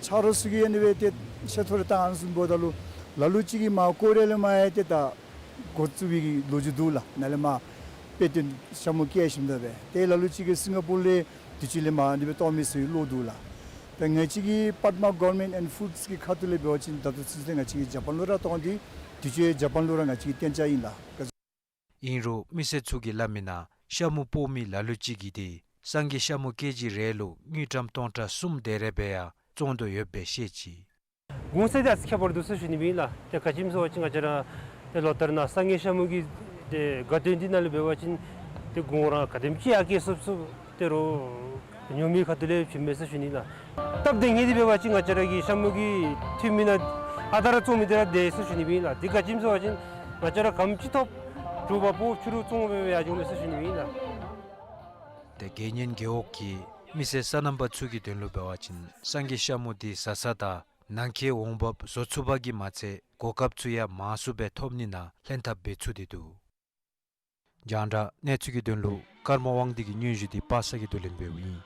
ཆ་རོགས་ཚུ་གིས་ཨ་ནི་སྦེ་ཏེ་ཤ་ཐོ་རེ་བཏང་ཨ་ནི་བཟུམ་འབདཝ་ད་ལུ་ལ་ལུ་ཅིག་གིས་མར་ཀོ་རི་ཡ་ལས་མར་ཡང་ཏེ་ད་འགོ་བཙུགས་པའི་གི་ལོ་རྒྱུས་འདུག་ལགས། ནཱ་ལས་མར་དཔེ་སྟོན་ཤ་མུ་བཀལ་ཞིནམ་ད་སྦེ་ཏེ་ལ་ལུ་ཅིག་གིས་སིང་ག་པུར་ལས་དུས་ཅི་ལས་མར་ཨ་ནི་སྦེ་གཏང་མི་ཚུ་ཡང་ལོག་འདུག་ལགས། ད་ང་བཅས་ཀྱི་པདྨ་Government and Foods གི་ཁ་ཐུག་ལས་འབད་བ་ཅིན་ད་ལྟོ་ཚུན་ཚོད་ང་བཅས་ཀྱིས་ཇ་པཱན་ལུ་ར་བཏང་སྟེ་དུས་ཅི་ཇ་པཱན་ལུ་ར་ང་བཅས་ཀྱིས་གཏན་འཇགས་ཨིན་ལགས། ཨིན་རུང་མི་སེར་ཚུ་གིས་སླབ་མི་ནང་ཤ་མུ་སྤོག་མི་ལ་ལུ་ཅིག་གིས་ཏེ་སངས་རྒྱས་ཤ་མུ་ཀེ་ཇི་རེ་ལུ་དངུལ་ཀྲམ་སྟོང་ཕྲག་གསུམ་དེ་རེ་སྦེ་ཡང་བཙོང་དོ་ཡོདཔ་སྦེ་བཤད་ཅི། གོང་ཚད་འདི་ཨ་ཙི་ཁྱད་པར་འདུག་ཟེར་ཞུ་ནི་ཨིན་ལགས། ཏེ་ག་ཅི་སྨོ་ཟེར་བ་ཅིན་ང་བཅས་ར་ཏེ་ལོ་ལྟར་ནང་སངས་རྒྱས་ཤ་མུ་གི་ཏེ་དགའ་སྟོན་འདི་ནང་ལུ་འབད་བ་ཅིན་ཏེ་གོང་ར་ག་དེམ་ཅིག་ཡར་བསྐྱལ་ཚུགས་ཚུགས་ཏེ་རོགས་ཉོ་མི་ཁ་ཐུག་ལས་བྱིནམ་མས་ཟེར་ཞུ་ནི་ལགས། སྟབས་བདེ་ནི་འདི་འབད་བ་ཅིན་ང་བཅས་ར་གི་ཤ་མུ་གི་འཐུས་མི་ནང་ཨ་རྟག་ར་བཙོང་མི་འདི་ར་བདེ་ཟེར་ཞུ་ནི་ཨིན་ལགས། འདི་ག་ཅི་སྨོ་ཟེར་བ་ཅིན་ང་བཅས་ར་ག་དེམ་ཅིག་ཐོབ་གྲུབ་པ་པོ་ཕྱི་རུ་བཙོང་སྦེ་ཡར་འགྱོཝ་མས་ཟེར་ཞུ་ནི་ཨིན་ལགས། ཏེ་དགེ་བསྙེན་རྒེད་འོག་གི་མི་སེར་སོ་ནམ་པ་ཚུ་གི་དོན་ལུ་འབད་བ་ཅིན་སངས་རྒྱས་ཤ་མུ་འདི་ཟ་ས་དང་ནང་འཁོད་འོང་འབབ་བཟོ་ཚུགས་པ་གིས་མ་ཚད་གོ་སྐབས་ཚུ་ཡང་མང་སུ་སྦེ་ཐོབ་ནི་ནང་ལྷན་ཐབས་འབད་ཚུགས་ཏེ་འདུག། རྒྱང་བསྒྲགས་གནས་ཚུལ་གྱི་དོན་ལུ་ཀརྨ་དབང་འདུས་ཀྱི་སྙན་ཞུ་འདི་པ་སངས་ཀྱིས་བསྡུ་ལེན་འབདཝ་ཨིན།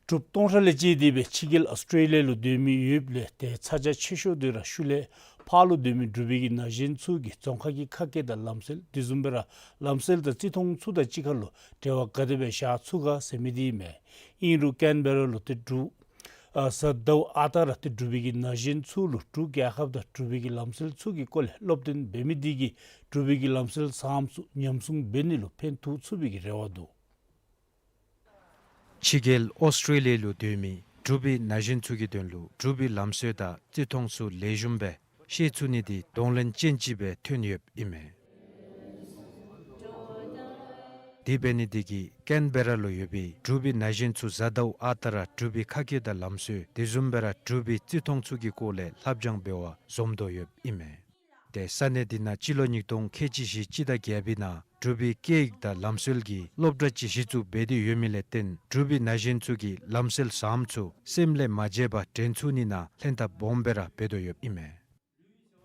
འབྲུགཔ་སྟོང་ཕྲག་ལས་བཅད་དེ་སྦེ་ཕྱི་རྒྱལ་ཨཱོས་ཊྲེ་ལི་ཡ་ལུ་སྡོད་མི་ཡོདཔ་ལས་ཏེ་ཚ་གྱང་ཆེ་ཤོས་འདི་ར་ཤུལ་ལས་ཕར་ལུ་སྡོད་མི་འབྲུག་པའི་གི་ན་གཞོན་ཚུ་གིས་རྫོང་ཁག་གི་ཁ་སྐད་དང་ལམ་སྲོལ་དེ་བཟུམ་སྦེ་ར་ལམ་སྲོལ་དང་བརྩི་མཐོང་ཚུ་དང་གཅིག་ཁར་ལུ་འབྲེལ་བ་ག་དེ་སྦེ་བཞག་ཚུགས་ག་ཟེར་མི་འདི་ཨིན་མས། ཨིན་རུང་ཀེན་བེ་ར་ལུ་ཏེ་འབྲུག་ཨ་གཟའ་ཟླཝ་ཨ་རྟག་ར་ཏེ་འབྲུག་པའི་གི་ན་གཞོན་ཚུ་ལུ་འབྲུག་རྒྱལ་ཁབ་དང་འབྲུག་པའི་གི་ལམ་སྲོལ་ཚུ་གི་སྐོར་ལས་སློབ་སྟོན་འབད་མི་འདི་གིས་འབྲུག་པའི་གི་ལམ་སྲོལ་བཟངམ་ཚུ་ཉམས་སྲུང་འབད་ནི་ལུ་ཕན་ཐོགས་ཚུགས་པའི་གི་རེ་བ་འདུག། ཕྱི་རྒྱལ་ཨཱོས་ཊྲེ་ལི་ཡ་ལུ་སྡོད་མི་འབྲུག་པའི་ན་གཞོན་ཚུ་གི་དོན་ལུ་འབྲུག་པའི་ལམ་སྲོལ་དང་བརྩི་མཐོང་ཚུ་ལེགས་ཤོམ་སྦེ་ཤེས་ཚུགས་ནི་འདི་གདོང་ལེན་ཅན་ཅིག་སྦེ་ཐོན་ཡོདཔ་ཨིན་མས། དེ་འབད་ནི་འདི་གིས་ཀེན་བེ་ར་ལུ་ཡོད་པའི་འབྲུག་པའི་ན་གཞོན་ཚུ་གཟའ་ཟླཝ་ཨ་རྟག་ར་འབྲུག་པའི་ཁ་སྐད་དང་ལམ་སྲོལ་དེ་བཟུམ་སྦེ་ར་འབྲུག་པའི་བརྩི་མཐོང་ཚུ་གི་སྐོར་ལས་ལྷབ་སྦྱང་འབད་བར་འཛོམས་དོ་ཡོདཔ་ཨིན་མས། ཏེ་ས་གནས་འདི་ནང་སྤྱི་ལོ་ཉིས་སྟོང་ཁལ་གཅིག་བཞི་སྤྱི་ཟླ་བརྒྱད་པའི་ནང་འབྲུག་པའི་སྐད་ཡིག་དང་ལམ་སྲོལ་གྱི་སློབ་གྲྭ་ཅིག་གཞི་བཙུགས་འབད་དེ་ཡོད་མི་ལས་བརྟེན་འབྲུག་པའི་ན་གཞོན་ཚུ་གིས་ལམ་སྲོལ་བཟངམ་ཚུ་སེམས་ལས་མ་བརྗེད་པར་དྲན་ཚུགས་ནི་ནང་ལྷན་ཐབས་སྦོམ་སྦེ་ར་འབད་དོ་ཡོདཔ་ཨིན་མས།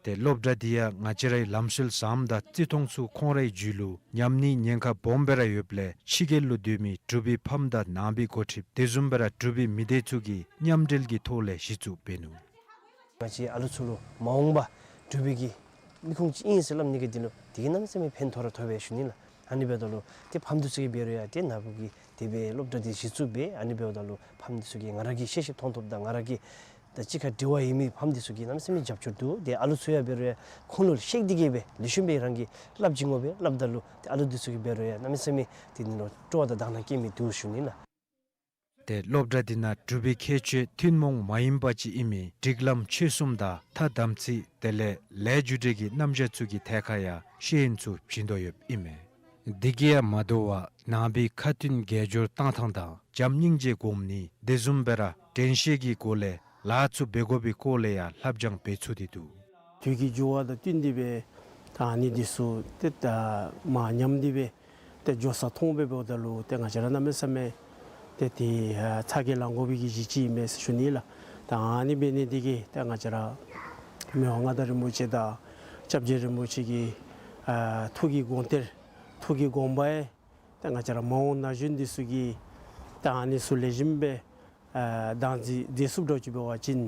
ཏེ་སློབ་གྲྭ་འདི་ཡང་ང་བཅས་རའི་ལམ་སྲོལ་བཟངམ་དང་བརྩི་མཐོང་ཚུ་ཁོང་རའི་རྒྱུད་ལུ་ཉམས་ནིའི་ཉེན་ཁ་སྦོམ་སྦེ་ར་ཡོདཔ་ལས་ཕྱི་རྒྱལ་ལུ་སྡོད་མི་འབྲུག་པའི་ཕམ་དང་ནང་པའི་འགོ་ཁྲིདཔ་དེ་བཟུམ་སྦེ་ར་འབྲུག་པའི་མི་སྡེ་ཚུ་གིས་མཉམ་འབྲེལ་གྱི་ཐོག་ལས་གཞི་བཙུགས་འབད་ནུག། ང་བཅས་ཨ་ལུ་ཚུ་ལུ་མ་འོངས་པ་འབྲུག་པའི་གི་མི་ཁུངས་ཅིག་ཨིན་ཟེར་སླབ་ནི་གི་དོན་ལུ་དེ་གིས་གནམ་མེད་ས་མེད་ཕན་ཐོགས་ར་ཐོགས་པས་ཞུ་ནི་ལགས། ཨ་ནི་འབདཝ་ད་ལུ་ཏེ་ཕམ་འདི་ཚུ་གིས་འབད་རུང་ཡང་ཏེ་ནཱ་བུ་གིས་དེ་སྦེ་སློབ་གྲྭ་འདི་གཞི་བཙུགས་འབད་ཨ་ནི་འབདཝ་ད་ལུ་ཕམ་འདི་ཚུ་གིས་ང་ར་གི་ཤེས་ཤེསཔ་མཐོང་ཐོབ་དང་ང་ར་གི་ ད་གཅིག་ཁར་འབྲེལ་བ་ཡོད་མི་ཕམ་འདི་ཚུ་གིས་གནམ་མེད་ས་མེད་རྒྱབ་སྐྱོར་འདུག། ཏེ་ཨ་ལུ་ཚུ་ཡང་འབད་རུང་ཡང་ཁོང་ལུ་གཤེགས་ཏེ་གིས་སྦེ་ལེགས་ཤོམ་སྦེ་རང་གིས་སླབ་བྱིན་དགོ་པས། སླབ་ད་ལུ་ཏེ་ཨ་ལུ་འདི་ཚུ་གིས་འབད་རུང་ཡང་གནམ་མེད་ས་མེད་དེ་ནི་ལུ་སྤྲོ་བ་དང་དག་སྣང་བསྐྱེད་མི་འདུག་ཞུ་ནི་ལགས། ཏེ་སློབ་གྲྭ་འདི་ནང་འབྲུག་པའི་ཁྱད་ཆོས་ཐུན་མོང་མ་ཡིན་པ་ཅིག་ཨིན་མི་སྒྲིག་ལམ་ཆོས་གསུམ་དང་ཐ་དམ་ཚིག་དེ་ལས་ལས་རྒྱུ་འབྲས་ཀྱི་རྣམ་གཞག་ཚུ་གི་ཐད་ཁར་ཡང་ཤེས་ཡོན་ཚུ་བྱིན་དོ་ཡོདཔ་ཨིན་མས། འདི་གིས་ཡང་མ་དོ་བར་ནང་པའི་ཁ་ཏོན་དགེ་སྦྱོར་བཏང་ཐངས་དང་བྱམས་སྙིང་རྗེ་སྒོམ་ནི་དེ་བཟུམ་སྦེ་ར་དྲན་ཤེས་ཀྱི་སྒོ་ལས་ལཱ་ཚུ་འབད་དགོ་པའི་སྐོར་ལས་ཡང་བསླབ་སྦྱང་འབད་ཚུགས་ཏེ་འདུག། དུས་ཀྱི་འགྱུར་བ་དང་བསྟུན་ཏེ་སྦེ་ད་ཨ་ནི་འདི་ཚུ་ཏེ་ད་མར་ཉམས་ཏེ་སྦེ་ཏེ་འགྱོ་ས་མཐོང་སྦེ་འབདཝ་ད་ལུ་ཏེ་ང་བཅས་ར་གནམ་མེད་ས་མེད་ཏེ་དེ་ཨ་ཚ་གྱང་ལང་དགོ་པའི་གི་གཞི་ཅིག་ཨིན་མས་ཟེར་ཞུ་ནི་ལགས། ད་ཨ་ནི་འབད་ནི་འདི་གིས་ཏེ་ང་བཅས་ར་མི་དབང་མངའ་བདག་རིན་པོ་ཆེ་དང་སྐྱབས་རྗེ་རིན་པོ་ཆེ་གི་ཨ་ཐུགས་ཀྱི་དགོངས་གཏེར་ཐུགས་ཀྱི་དགོངས་པ་ཡང་ཏེ་ང་བཅས་ར་མ་འོངས་ན་གཞོན་འདི་ཚུ་གིས་ད་ཨ་ནི་ཚུ་ལེགས་ཤོམ་སྦེ་ཨ་བདག་འཛིན་མཛད་ཚུགསཔ་འདྲཝ་ཅིག་འབད་བ་ཅིན་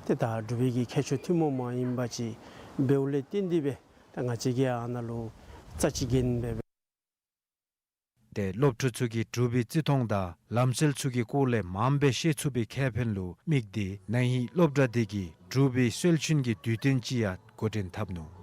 ཏེ་ད་འབྲུག་པའི་གི་ཁྱད་ཆོས་ཐུན་མོང་མ་ཡིན་པ་ཅིག་འབདཝ་ལས་བརྟེན་ཏེ་སྦེ་ད་ང་བཅས་ཀྱིས་ཨ་ནཱ་ལུ་རྩ་ཅིག་འགན་འབད་སྦེ། ཏེ་སློབ་ཕྲུག་ཚུ་གིས་འབྲུག་པའི་བརྩི་མཐོང་དང་ལམ་སྲོལ་ཚུ་གི་སྐོར་ལས་མངམ་སྦེ་ཤེས་ཚུགས་པའི་ཁེ་ཕན་ལུ་དམིགས་ཏེ་ན་ཧིང་སློབ་གྲྭ་འདི་གིས་འབྲུག་པའི་སྲོལ་རྒྱུན་གྱི་དུས་སྟོན་ཅིག་ཡང་འགོ་འདྲེན་འཐབ་ནུག།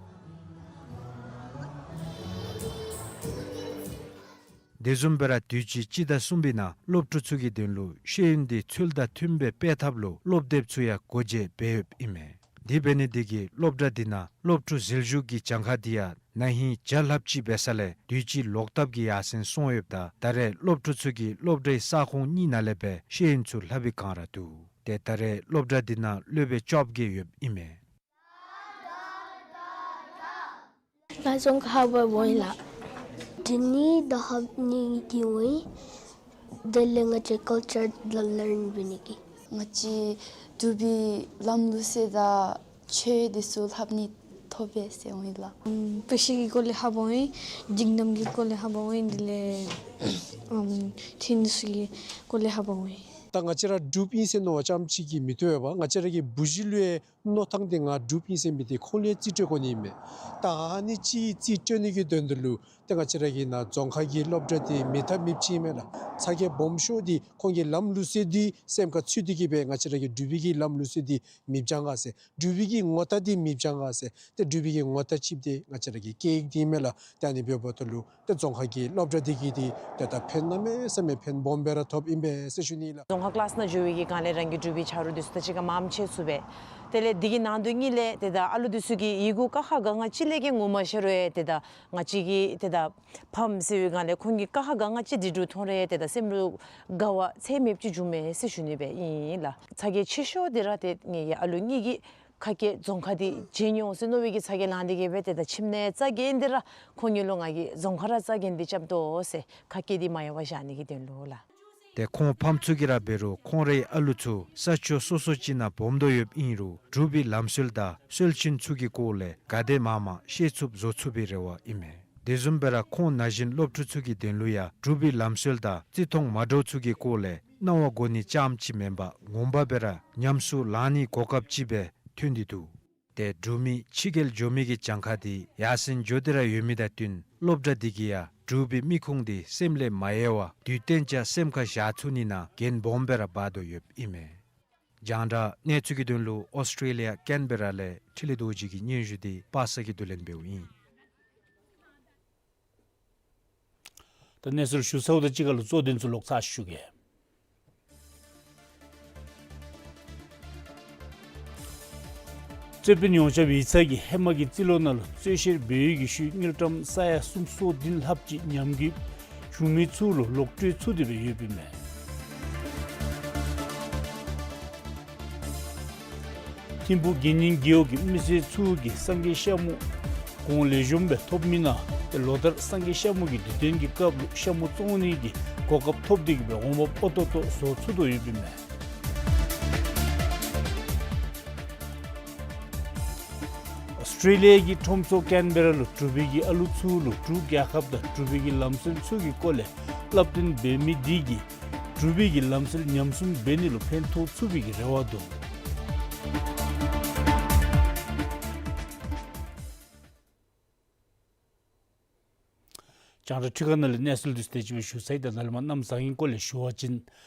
དེ་བཟུམ་སྦེ་ར་དུས་ཅི་སྤྱི་ཟླ་གསུམ་པའི་ནང་སློབ་ཕྲུག་ཚུ་གི་དོན་ལུ་ཤེས་ཡོན་འདི་ཚུལ་དང་མཐུནམ་སྦེ་སྤེལ་ཐབས་ལུ་སློབ་དེབ་ཚུ་ཡང་སྒོ་འབྱེད་འབད་ཡོདཔ་ཨིན་མས། དེ་འབད་ནི་འདི་གིས་སློབ་གྲྭ་འདི་ནང་སློབ་ཕྲུག་ཟིལ་ཞུགས་ཀྱི་གྱངས་ཁ་འདི་ཡང་ན་ཧིང་བརྒྱ་ལྷགཔ་ཅིག་འབད་ས་ལས་དུས་ཅི་ལོག་ལྟབ་ཀྱིས་ཡར་སེང་སོང་ཡོདཔ་ད་ད་རེས་སློབ་ཕྲུག་ཚུ་གིས་སློབ་གྲྭའི་ས་ཁོངས་གཉིས་ནང་ལས་སྦེ་ཤེས་ཡོན་ཚུ་ལྷབ་པའི་བསྒང་ར་འདུག། ཏེ་ད་རེས་སློབ་གྲྭ་འདི་ནང་སློབ་དཔོན་བཅོ་བརྒྱད་ཡོདཔ་ཨིན་མས། ང་རྫོང་ཁག་ལྷབ་པར་འོང་ཡི་ལགས། འབྲི་ནི་དང་ལྷབ་ནི་གི་འོང་ཡི། དེ་ལས་ང་བཅས་ཀལ་ཅར་ལར་ནིང་འབད་ནི་གི། ང་བཅས་འབྲུག་པའི་ལམ་ལུགས་སྲོལ་དང་ཆོས་འདི་ཚུ་ལྷབ་ནི་ཐོབ་པས་ཟེར་འོང་ཡི་ལགས། ཨམ་དཔེ་ཆ་གི་སྐོར་ལས་ལྷབ་པར་འོང་ཡི། སྒྲིག་ལམ་གྱི་སྐོར་ལས་ལྷབ་པར་འོང་ཡི། དེ་ལས་ཨམ་ཐེན་ཚུ་གི་སྐོར་ལས་ལྷབ་པར་འོང་ཡི། ད་ང་བཅས་ར་འབྲུགཔ་ཨིན་ཟེར་མནོ་བ་ཙམ་ཅིག་གིས་མི་བཏུབ་པས། ང་བཅས་ར་གི་བུ་གཞི་ལུ་ཡང་མནོ་ཐངས་འདི་ང་འབྲུགཔ་ཨིན་ཟེར་མི་འདི་ཁོང་ལུ་ཡང་རྩིས་སྤྲོད་དགོ་ནི་ཨིན་མས། ད་ཨ་ནི་ཅིག་རྩིས་སྤྲོད་ནི་གི་དོན་དུ་ལུ་ཏེ་ང་བཅས་ར་གི་ནཱ་རྫོང་ཁག་གི་སློབ་གྲྭ་འདི་མེད་ཐབས་མེདཔ་ཅིག་ཨིན་མས་ལགས། ཚ་གྱང་སྦོམ་ཤོས་འདི་ཁོང་གི་ལམ་ལུགས་སྲོལ་འདི་སེམས་ཁར་ཚུད་དེ་གིས་སྦེ་ང་བཅས་ར་གི་འབྲུག་པའི་གི་ལམ་ལུགས་སྲོལ་འདི་མི་སྦྱང་ག་ཟེར། འབྲུག་པའི་གི་ངོ་རྟགས་འདི་མི་སྦྱང་ག་ཟེར། ཏེ་འབྲུག་པའི་གི་ངོ་རྟགས་ཅིག་འདི་ང་བཅས་ར་གི་སྐད་ཡིག་འདི་ཨིན་མས་ལགས། ཏེ་ཨ་ནི་འབདཝ་ད་ལུ་ཏེ་རྫོང་ཁག་གི་སློབ་གྲྭ་འདི་གིས་འདི་ཏེ་ད་ཕན་གནམ་མེད་ས་མེད་ཕན་སྦོམ་སྦེ་ར་ཐོབ་ཨིན་པས་ཟེར་ཞུ་ནི་ལགས། རྫོང་ཁག་ཀི་ལཱསི་ནང་འགྱོ་བའི་གི་སྒང་ལས་རང་གི་འབྲུག་པའི་ཆ་རོགས་འདི་ཚུ་དང་གཅིག་ཁར་མངམ་ཕྱད་ཚུགས་པས། དེ་ལས་འདི་གི་ནང་དོན་གཉིས་ལས་ཏེ་ད་ཨ་ལུ་འདི་ཚུ་གིས་ཡི་གུ་ཀ་ཁ་ག་ང་གཅིག་ལས་བརྒལ་ངོ་མ་ཤེས་རུང་ཡང་ཏེ་ད་ང་བཅས་ཀྱི་ཏེ་ད་ཕམ་ཟེར་བའི་སྒང་ལས་ཁོང་གིས་ཀ་ཁ་ག་ང་གཅིག་འབྲི་འབྲུ་མཐོང་རུང་ཡང་ཏེ་ད་སེམས་ལུ་དགའ་བ་ཚད་མེདཔ་ཅིག་འབྱུངམ་མས་ཟེར་ཞུ་ནི་སྦེ་ཨིན་ལགས། ཚ་གྱང་ཆེ་ཤོས་འདི་ར་ཏེ་ངེའི་ཨ་ལུ་གཉིས་ཀྱིས་ཁ་སྐད་རྫོང་ཁ་འདི་བརྗེད་འོང་ཟེར་མནོ་བའི་གི་ཚ་གྱང་ལང་སྟེ་གིས་སྦེ་ཏེ་ད་ཁྱིམ་ནང་རྩ་འགེངས་ཏེ་ར་ཁོང་གཉིས་ལུ་ང་གིས་རྫོང་ཁ་ར་རྩ་འགེངས་ཏེ་རྐྱབ་དོ་ཟེར། ཁ་སྐད་འདི་མ་གཡར་བར་བཞག་ནི་གི་དོན་ལུ་ལགས། ཏེ་ཁོང་ཕམ་ཚུ་གིས་ར་འབད་རུང་ཁོང་རའི་ཨ་ལུ་ཚུ་ས་ཕྱོགས་སོ་སོ་ཅིག་ནང་སྦོམ་དོ་ཡོདཔ་ཨིན་རུང་འབྲུག་པའི་ལམ་སྲོལ་དང་སྲོལ་རྒྱུན་ཚུ་གི་སྐོར་ལས་ག་དེ་མང་མང་ཤེས་ཚུགསཔ་བཟོ་ཚུགས་པའི་རེ་བ་ཨིན་མས། དེ་བཟུམ་སྦེ་ར་ཁོང་ན་གཞོན་སློབ་ཕྲུག་ཚུ་གི་དོན་ལུ་ཡང་འབྲུག་པའི་ལམ་སྲོལ་དང་བརྩི་མཐོང་མ་འདྲཝ་ཚུ་གི་སྐོར་ལས་གནང་བ་དགོ་ནི་ཙམ་ཅིག་མེན་པར་ངོ་མ་སྦེ་ར་ཉམས་སུ་ལེན་ནིའི་གོ་སྐབས་ཅིག་སྦེ་ཐོན་ཏེ་འདུག། ཏེ་འབྲུག་མི་ཕྱི་རྒྱལ་འགྱོ་མི་གི་གྱངས་ཁ་འདི་ཡར་སེང་འགྱོ་སྟེ་ར་ཡོད་མི་དང་བསྟུན་སློབ་གྲྭ་འདི་གིས་ཡང་འབྲུག་པའི་མི་ཁུངས་འདི་སེམས་ལས་མ་གཡེལ་བར་དུས་གཏན་ཅིག་སེམས་ཁར་བཞག་ཚུགས་ནི་ནང་འགན་སྦོམ་སྦེ་ར་འབག་དོ་ཡོདཔ་ཨིན་མས། རྒྱང་བསྒྲགས་གནས་ཚུལ་གྱི་དོན་ལུ་ཨོསི་ཊྲེ་ལི་ཡ་ཀེན་བེ་ར་ལས་འཕྲིན་ལས་རྡོ་རྗེ་གི་སྙན་ཞུ་འདི་པ་སངས་གིས་བསྡུ་ལེན་འབདཝ་ཨིན། ད་གནས་ཚུལ་ཞུ་ཚརཝ་དང་གཅིག་ཁར་ལུ་གཙོ་དོན་ཚུ་ལོག་ཚར་ཞུ་གེ། རྩོད་དཔོན་ཡོངས་ཁྱབ་ཡིག་ཚང་གིས་ཧེ་མ་གི་རྩིས་ལོ་ནང་ལུ་རྩོད་བཤེར་འབད་བའི་གི་ཤུལ་དངུལ་ཀྲམ་ས་ཡ་སུམ་ཅུ་སོ་བདུན་ལྷགཔ་ཅིག་ཉམས་རྒུད་བྱུང་མི་ཚུ་ལུ་ལོག་སྤྲོད་ཚུགས་ཏེ་སྦེ་ཡོདཔ་ཨིན་མས། ཐིམ་ཕུག་དགེ་བསྙེན་རྒེད་འོག་གི་མི་སེར་ཚུ་གིས་སངས་རྒྱས་ཤ་མུ་གོང་ལེགས་ཤོམ་སྦེ་ཐོབ་མི་ནང་ཏེ་ལོ་ལྟར་སངས་རྒྱས་ཤ་མུ་གི་དུས་སྟོན་གྱི་སྐབས་ལུ་ཤ་མུ་བཙོང་ནི་གི་གོ་སྐབས་ཐོབ་སྟེ་གིས་སྦེ་འོང་འབབ་ཨོ་ཏོ་ཏོ་བཟོ་ཚུགས་དོ་ཡོདཔ་ཨིན་མས། ཨོསི་ཊྲེ་ལི་ཡ་གི་ཁྲོམ་ཚོགས་ཀེན་བེ་ར་ལུ་འབྲུག་པའི་གི་ཨ་ལུ་ཚུ་ལུ་འབྲུག་རྒྱལ་ཁབ་དང་འབྲུག་པའི་གི་ལམ་སྲོལ་ཚུ་གི་སྐོར་ལས་བསླབ་སྟོན་འབད་མི་འདི་གིས་འབྲུག་པའི་གི་ལམ་སྲོལ་ཉམས་སྲུང་འབད་ནི་ལུ་ཕན་ཐོགས་ཚུགས་པའི་གི་རེ་བ་འདུག། རྒྱང་བསྒྲགས་ཁྲི་ཁ་ནང་ལས་གནས་ཚུལ་འདི་ཚུ་དེ་ཅིག་སྦེ་ཞུ་ཚར་ཡི། ད་ནཱ་ལས་མར་གནམ་བཟང་ངན་སྐོར་ལས་ཞུ་བ་ཅིན་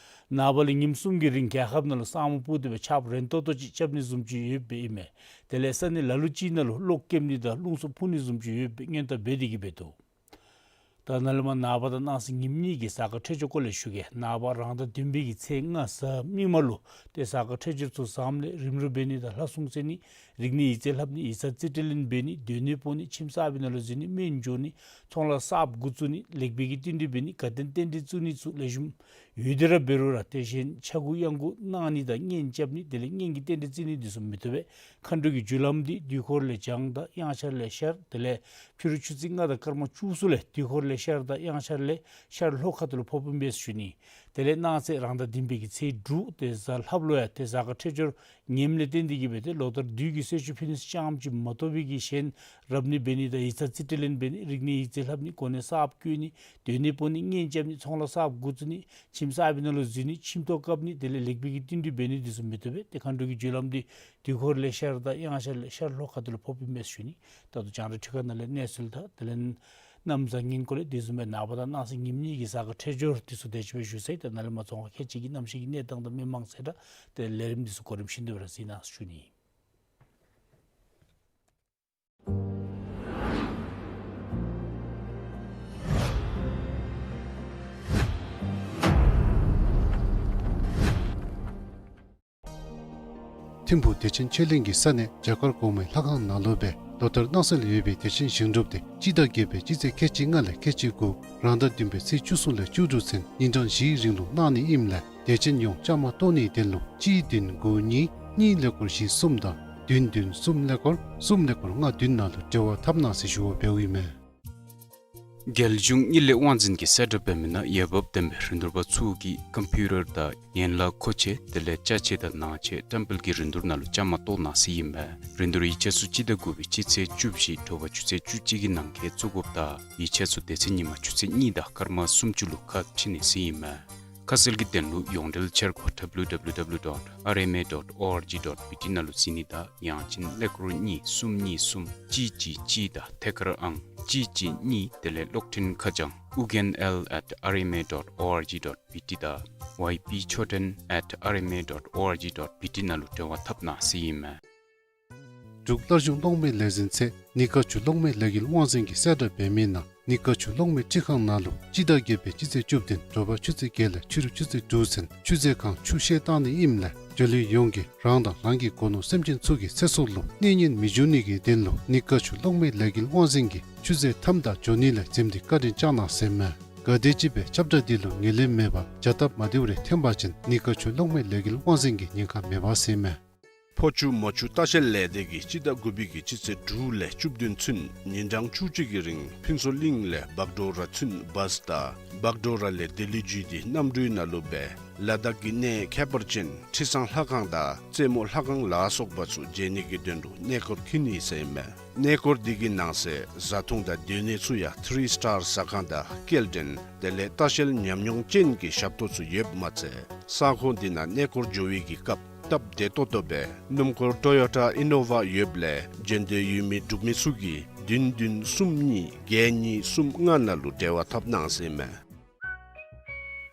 ནངས་པ་ལས་ཉིནམ་གསུམ་གྱི་རིང་རྒྱལ་ཁབ་ནང་ལུ་ས་སྨུག་སྤུབས་ཏེ་སྦེ་ཆརཔ་རན་ཏོག་ཏོ་ཅིག་རྐྱབ་ནི་བཟུམ་ཅིག་ཡོདཔ་ཨིན་མས། དེ་ལས་ས་གནས་ལ་ལུ་ཅིག་ནང་ལུ་གློག་ཀེམ་ནི་དང་རླུང་འཚུབ་འཕུ་ནི་བཟུམ་ཅིག་ཡོདཔ་སྦེ་སྔོན་བརྡ་འབད་དེ་གི་སྦེ་འདུག། ད་ནཱ་ལས་མར་ནངས་པ་དང་གནངས་ཚེ་ཉིནམ་གཉིས་ཀྱི་གཟའ་སྐར་འཕྲོད་སྦྱོར་སྐོར་ལས་ཞུ་གེ། ནངས་པ་རང་ཟླ་བདུན་པའི་གི་ཚེས་ལྔ་གཟའ་མིག་དམར་ལུ་ཏེ་གཟའ་སྐར་འཕྲོད་སྦྱོར་ཚུ་བཟངམ་ལས་རིམ་གྲོ་འབད་ནི་དང་ལྷ་སྲུང་བརྩེགས་ནི། རིག་གནས་ཡིག་རྩིས་ལྷབ་ནི། ཡིག་ཚང་རྩིས་སྤྲོད་ལེན་འབད་ནི། སྡོད་གནས་སྤོ་ནི། ཁྱིམ་གསརཔ་ནང་ལུ་འཛུལ་ནི། སྨན་འཇོག་ནི། ཚོང་ལཱ་གསརཔ་འགོ་བཙུགས་ནི། ལེགས་སྤེལ་གྱི་རྟེན་འབྲེལ་འབད་ནི། དགའ་སྟོན་རྟེན་འབྲེལ་བཙུགས་ནི་ཚུ་ལེགས་ཤོམ་ཡོད་དེ་ར་འབད་རུང་ར་དེ་བཞིན་ཕྱྭ་འགུགས་གཡང་འགུགས་གནང་ནི་དང་གཉེན་རྐྱབ་ནི་དེ་ལས་གཉེན་གྱི་རྟེན་འབྲེལ་བརྩི་ནི་འདི་ཚུ་མི་བཏུབ་པས། མཁའ་འགྲོ་གི་རྒྱུ་ལམ་འདི་དུས་འཁོར་ལས་བྱང་དང་དབྱངས་འཆར་ལས་ཤར། དེ་ལས་ཕྱི་རུ་ཆུ་ཚོད་ལྔ་དང་སྐར་མ་བཅུ་གསུམ་ལས་དུས་འཁོར་ལས་ཤར་དང་དབྱངས་འཆར་ལས་ཤར་ལྷོ་ཁ་ཐུག་ལུ་ཕོགཔ་ཨིན་པས་ཟེར་ཞུ་ནི། དེ་ལས་གནངས་ཚེ་རང་ཟླ་བདུན་པའི་གི་ཚེས་དྲུག་ཏེ་གཟའ་ལྷགཔ་ལུ་ཡང་ཏེ་གཟའ་སྐར་འཕྲོད་སྦྱོར་ངནམ་ལས་བརྟེན་ཏེ་གི་སྦེ་ཏེ་ལོ་ལྟར་དུས་ཀྱི་གསོལ་མཆོད་ཕུལ་ནི་ཚུ་ཙམ་ཅིག་མ་གཏོགས་པའི་གི་གཞན་རབ་གནས་འབད་ནི་དང་ཡིག་ཚང་རྩིས་སྤྲོད་ལེན་འབད་ནི། རིག་གནས་ཡིག་རྩིས་ལྷབ་ནི། གོ་གནས་གསརཔ་བསྐོ་ནི། སྡོད་གནས་སྤོ་ནི། གཉེན་རྐྱབ་ནི། ཚོང་ལཱ་གསརཔ་འགོ་བཙུགས་ནི། ཁྱིམ་གསར་པའི་ནང་ལུ་འཛུལ་ནི། ཁྱིམ་ཐོག་བཀབ་ནི། དེ་ལས་ལེགས་སྤེལ་གྱི་རྟེན་འབྲེལ་འབད་ནི་འདི་ཚུ་མི་བཏུབ་པས། ཏེ་མཁའ་འགྲོ་གི་རྒྱུ་ལམ་འདི་དུས་འཁོར་ལས་ཤར་དང་དབྱངས་འཆར་ལས་ཤར་ལྷོ་ཁ་ཐུག་ལུ་ཕོགཔ་ཨིན་པས་ཟེར་ཞུ་ནི། ད་ལྟོ་རྒྱང་བསྒྲགས་ཁྲི་ཁ་ནང་ལས་གནས་ཚུལ་དང་དེ་ལས་གནམ་བཟང་ངན་སྐོར་ལས་དེ་བཟུམ་སྦེ་ནངས་པ་དང་གནངས་ཚེ་ཉིནམ་གཉིས་ཀྱི་གཟའ་སྐར་འཕྲོད་སྦྱོར་འདི་ཚུ་དེ་ཅིག་སྦེ་ཞུ་ཚར་ཡི། ད་ནཱ་ལས་མར་རྫོང་ཁག་ཁལ་གཅིག་གི་གནམ་གཤིས་ཀྱི་གནས་སྟངས་དང་མི་མང་གསལ་བསྒྲགས་དེ་ལས་རིམ་འདི་ཚུ་གོ་རིམ་བཞིན་དུ་སྦེ་ར་གཟིགས་གནང་ཟེར་ཞུ་ནི། ཐིམ་ཕུག་བདེ་ཆེན་ཆོས་གླིང་གི་ས་གནས་བྱ་དཀར་གོང་མའི་ལྷ་ཁང་ནང་ལུ་སྦེ་ལོ་ལྟར་གནང་སྲོལ་ཡོད་པའི་བདེ་ཆེན་ཞིང་སྒྲུབ་འདི་སྤྱི་ཟླ་བརྒྱད་པའི་སྤྱི་ཚེས་ཁལ་གཅིག་ལྔ་ལས་ཁལ་གཅིག་དགུ་རང་ཟླ་བདུན་པའི་ཚེས་བཅུ་གསུམ་ལས་བཅུ་དྲུག་ཚུན་ཉིན་གྲངས་བཞིའི་རིང་ལུ་གནང་ནི་ཨིནམ་ལས་བདེ་ཆེན་ཡོངས་བཅའ་མར་གཏོགས་ནིའི་དོན་ལུ་གཅིག་བདུན་དགུ་གཉིས་གཉིས་ཀླད་ཀོར་བཞི་གསུམ་དང་བདུན་བདུན་གསུམ་ཀླད་ཀོར་གསུམ་ཀླད་ཀོར་ལྔ་བདུན་ནང་ལུ་འབྲེལ་བ་འཐབ་གནང་ཟེར་ཞུ་བ་འབདཝ་ཨིན་མས། རྒྱལ་གཞུང་གཉིད་ལས་དབང་འཛིན་གྱིས་གསལ་བསྒྲགས་འབད་མི་ནང་འོས་འབབ་ལྡན་པའི་རིན་བསྡུར་པ་ཚུ་གིས་ཀམ་པིའུ་ཊར་དང་ཡན་ལག་མཁོ་ཆས་དེ་ལས་ཅ་ཆས་དང་ནང་ཆས་བཀྲམ་སྤེལ་གྱི་རིན་བསྡུར་ནང་ལུ་བཅའ་མར་གཏོགས་གནང་ཟེར་ཨིན་མས། རིན་བསྡུར་ཡིག་ཆ་ཚུ་སྤྱི་ཟླ་དགུ་པའི་སྤྱི་ཚེས་བཅུ་བཞི་དྲོ་པ་ཆུ་ཚོད་བཅུ་གཅིག་གི་ནང་འཁོད་བཙུགས་དགོཔ་དང་ཡིག་ཆ་ཚུ་དེ་ཚེ་ཉིན་མ་ཆུ་ཚོད་གཉིས་དང་སྐར་མ་སུམ་ཅུ་ལུ་ཁ་ཕྱེ་ནི་ཟེར་ཨིན་མས། ཁ་གསལ་གྱི་དོན་ལུ་ཡོངས་འབྲེལ་འཆར་སྒོ་W W W dot R M A dot org dot B T ནང་ལུ་གཟིགས་ནི་དང་ཡང་ཅིན་ཀླད་ཀོར་གཉིས་གསུམ་གཉིས་གསུམ་གཅིག་གཅིག་གཅིག་དང་ཐད་ཀར་ཨང་གཅིག་གཅིག་གཉིས་དེ་ལས་གློག་འཕྲིན་ཁ་བྱང་ཨུ་རྒྱན་L at R M A dot org dot B T དང་Y P Choten at R M A dot org dot B T ནང་ལུ་འབྲེལ་བ་འཐབ་གནང་ཟེར་ཨིན་མས། འབྲུག་བླ་གཞུང་གློག་མེ་ལས་འཛིན་ཚད་ནི་དགའ་ཆུ་གློག་མེ་ལས་འགུལ་དབང་འཛིན་གྱིས་གསལ་བསྒྲགས་འབད་མི་ནང་ནི་དགའ་ཆུ་གློག་མེ་སྤྲི་ཁང་ནང་ལུ་སྤྱི་ཟླ་བརྒྱད་པའི་སྤྱི་ཚེས་བཅུ་བདུན་དྲོ་པ་ཆུ་ཚོད་བརྒྱད་ལས་ཕྱི་རུ་ཆུ་ཚོད་དྲུག་ཚུན་ཆུ་ཚོད་གང་ཆུ་བཤལ་གཏང་ནི་ཨིནམ་ལས་འབྱོར་ལུས་ཡོངས་ཀྱིས་རང་དང་རང་གི་སྒོ་ནོར་སེམས་ཅན་ཚུ་གི་ཚེ་སྲོག་ལུ་གནོད་ཉེན་མི་འབྱུང་ནི་གི་དོན་ལུ་ནི་དགའ་ཆུ་གློག་མེ་ལས་འགུལ་དབང་འཛིན་གྱིས་ཆུ་ཚོད་ཐམ་དང་འབྱོར་ནི་ལས་འཛེམ་སྟེ་བཀའ་དྲིན་བསྐྱང་གནང་ཟེར་ཨིན་མས། ག་དེམ་ཅིག་སྦེ་ཁྱབ་བསྒྲགས་འདི་ལུ་ངོས་ལེན་མེད་པར་བྱ་སྟབས་མ་བདེཝ་རེ་ཐོན་པ་ཅིན་ནི་དགའ་ཆུ་གློག་མེ་ལས་འགུལ་དབང་འཛིན་གྱི་ཉེན་ཁ་མེད་པ་ཟེར་ཨིན་མས། ཕོ་ཆུ་མོ་ཆུ་ལྟ་བཤལ་ལས་སྡེ་གིས་སྤྱི་ཟླ་དགུ་པའི་གི་སྤྱི་ཚེས་དྲུག་ལས་བཅུ་བདུན་ཚུན་ཉིན་གྲངས་བཅུ་གཅིག་གི་རིང་ཕུན་ཚོགས་གླིང་ལས་བག་གྲོ་ར་ཚུན་བཱས་དང་བག་གྲོ་ར་ལས་ལྡི་ལི་བརྒྱུད་དེ་གནམ་གྲུའི་ནང་ལུ་སྦེ་ལ་དྭགས་ཀྱི་གནས་ཁྱད་པར་ཅན་ཁྲི་བཟང་ལྷ་ཁང་དང་རྩེ་མོ་ལྷ་ཁང་ལ་སོགས་པ་ཚུ་མཇལ་ནི་གི་དོན་ལུ་གནས་སྐོར་འཁྱིད་ནི་ཟེར་ཨིན་མས། གནས་སྐོར་འདི་གི་ནང་གསེས་བཟའ་འཐུང་དང་སྡོད་གནས་ཚུ་ཡང་ཐི་རི་སི་ཊར་ཟ་ཁང་དང་སྐྱེལ་འདྲེན་དེ་ལས་ལྟ་བཤལ་ཉམས་མྱོང་ཅན་གྱི་ཞབས་ཏོག་ཚུ་ཡོདཔ་མ་ཚད་ས་ཁོངས་འདི་ནང་གནས་སྐོར་འགྱོ་བའི་གི་སྐབས་སྟབས་བདེ་ཏོག་ཏོ་སྦེ་སྣུམ་འཁོར་ཊོ་ཡོ་ཊ་ཨི་ནོ་ཝ་ཡོདཔ་ལས་འབྱོན་འདོད་ཡོད་མི་འབྲུག་མི་ཚུ་གིས་བདུན་བདུན་གསུམ་གཉིས་བརྒྱད་གཉིས་གསུམ་ལྔ་ནང་ལུ་འབྲེལ་བ་འཐབ་གནང་ཟེར་ཨིན་མས།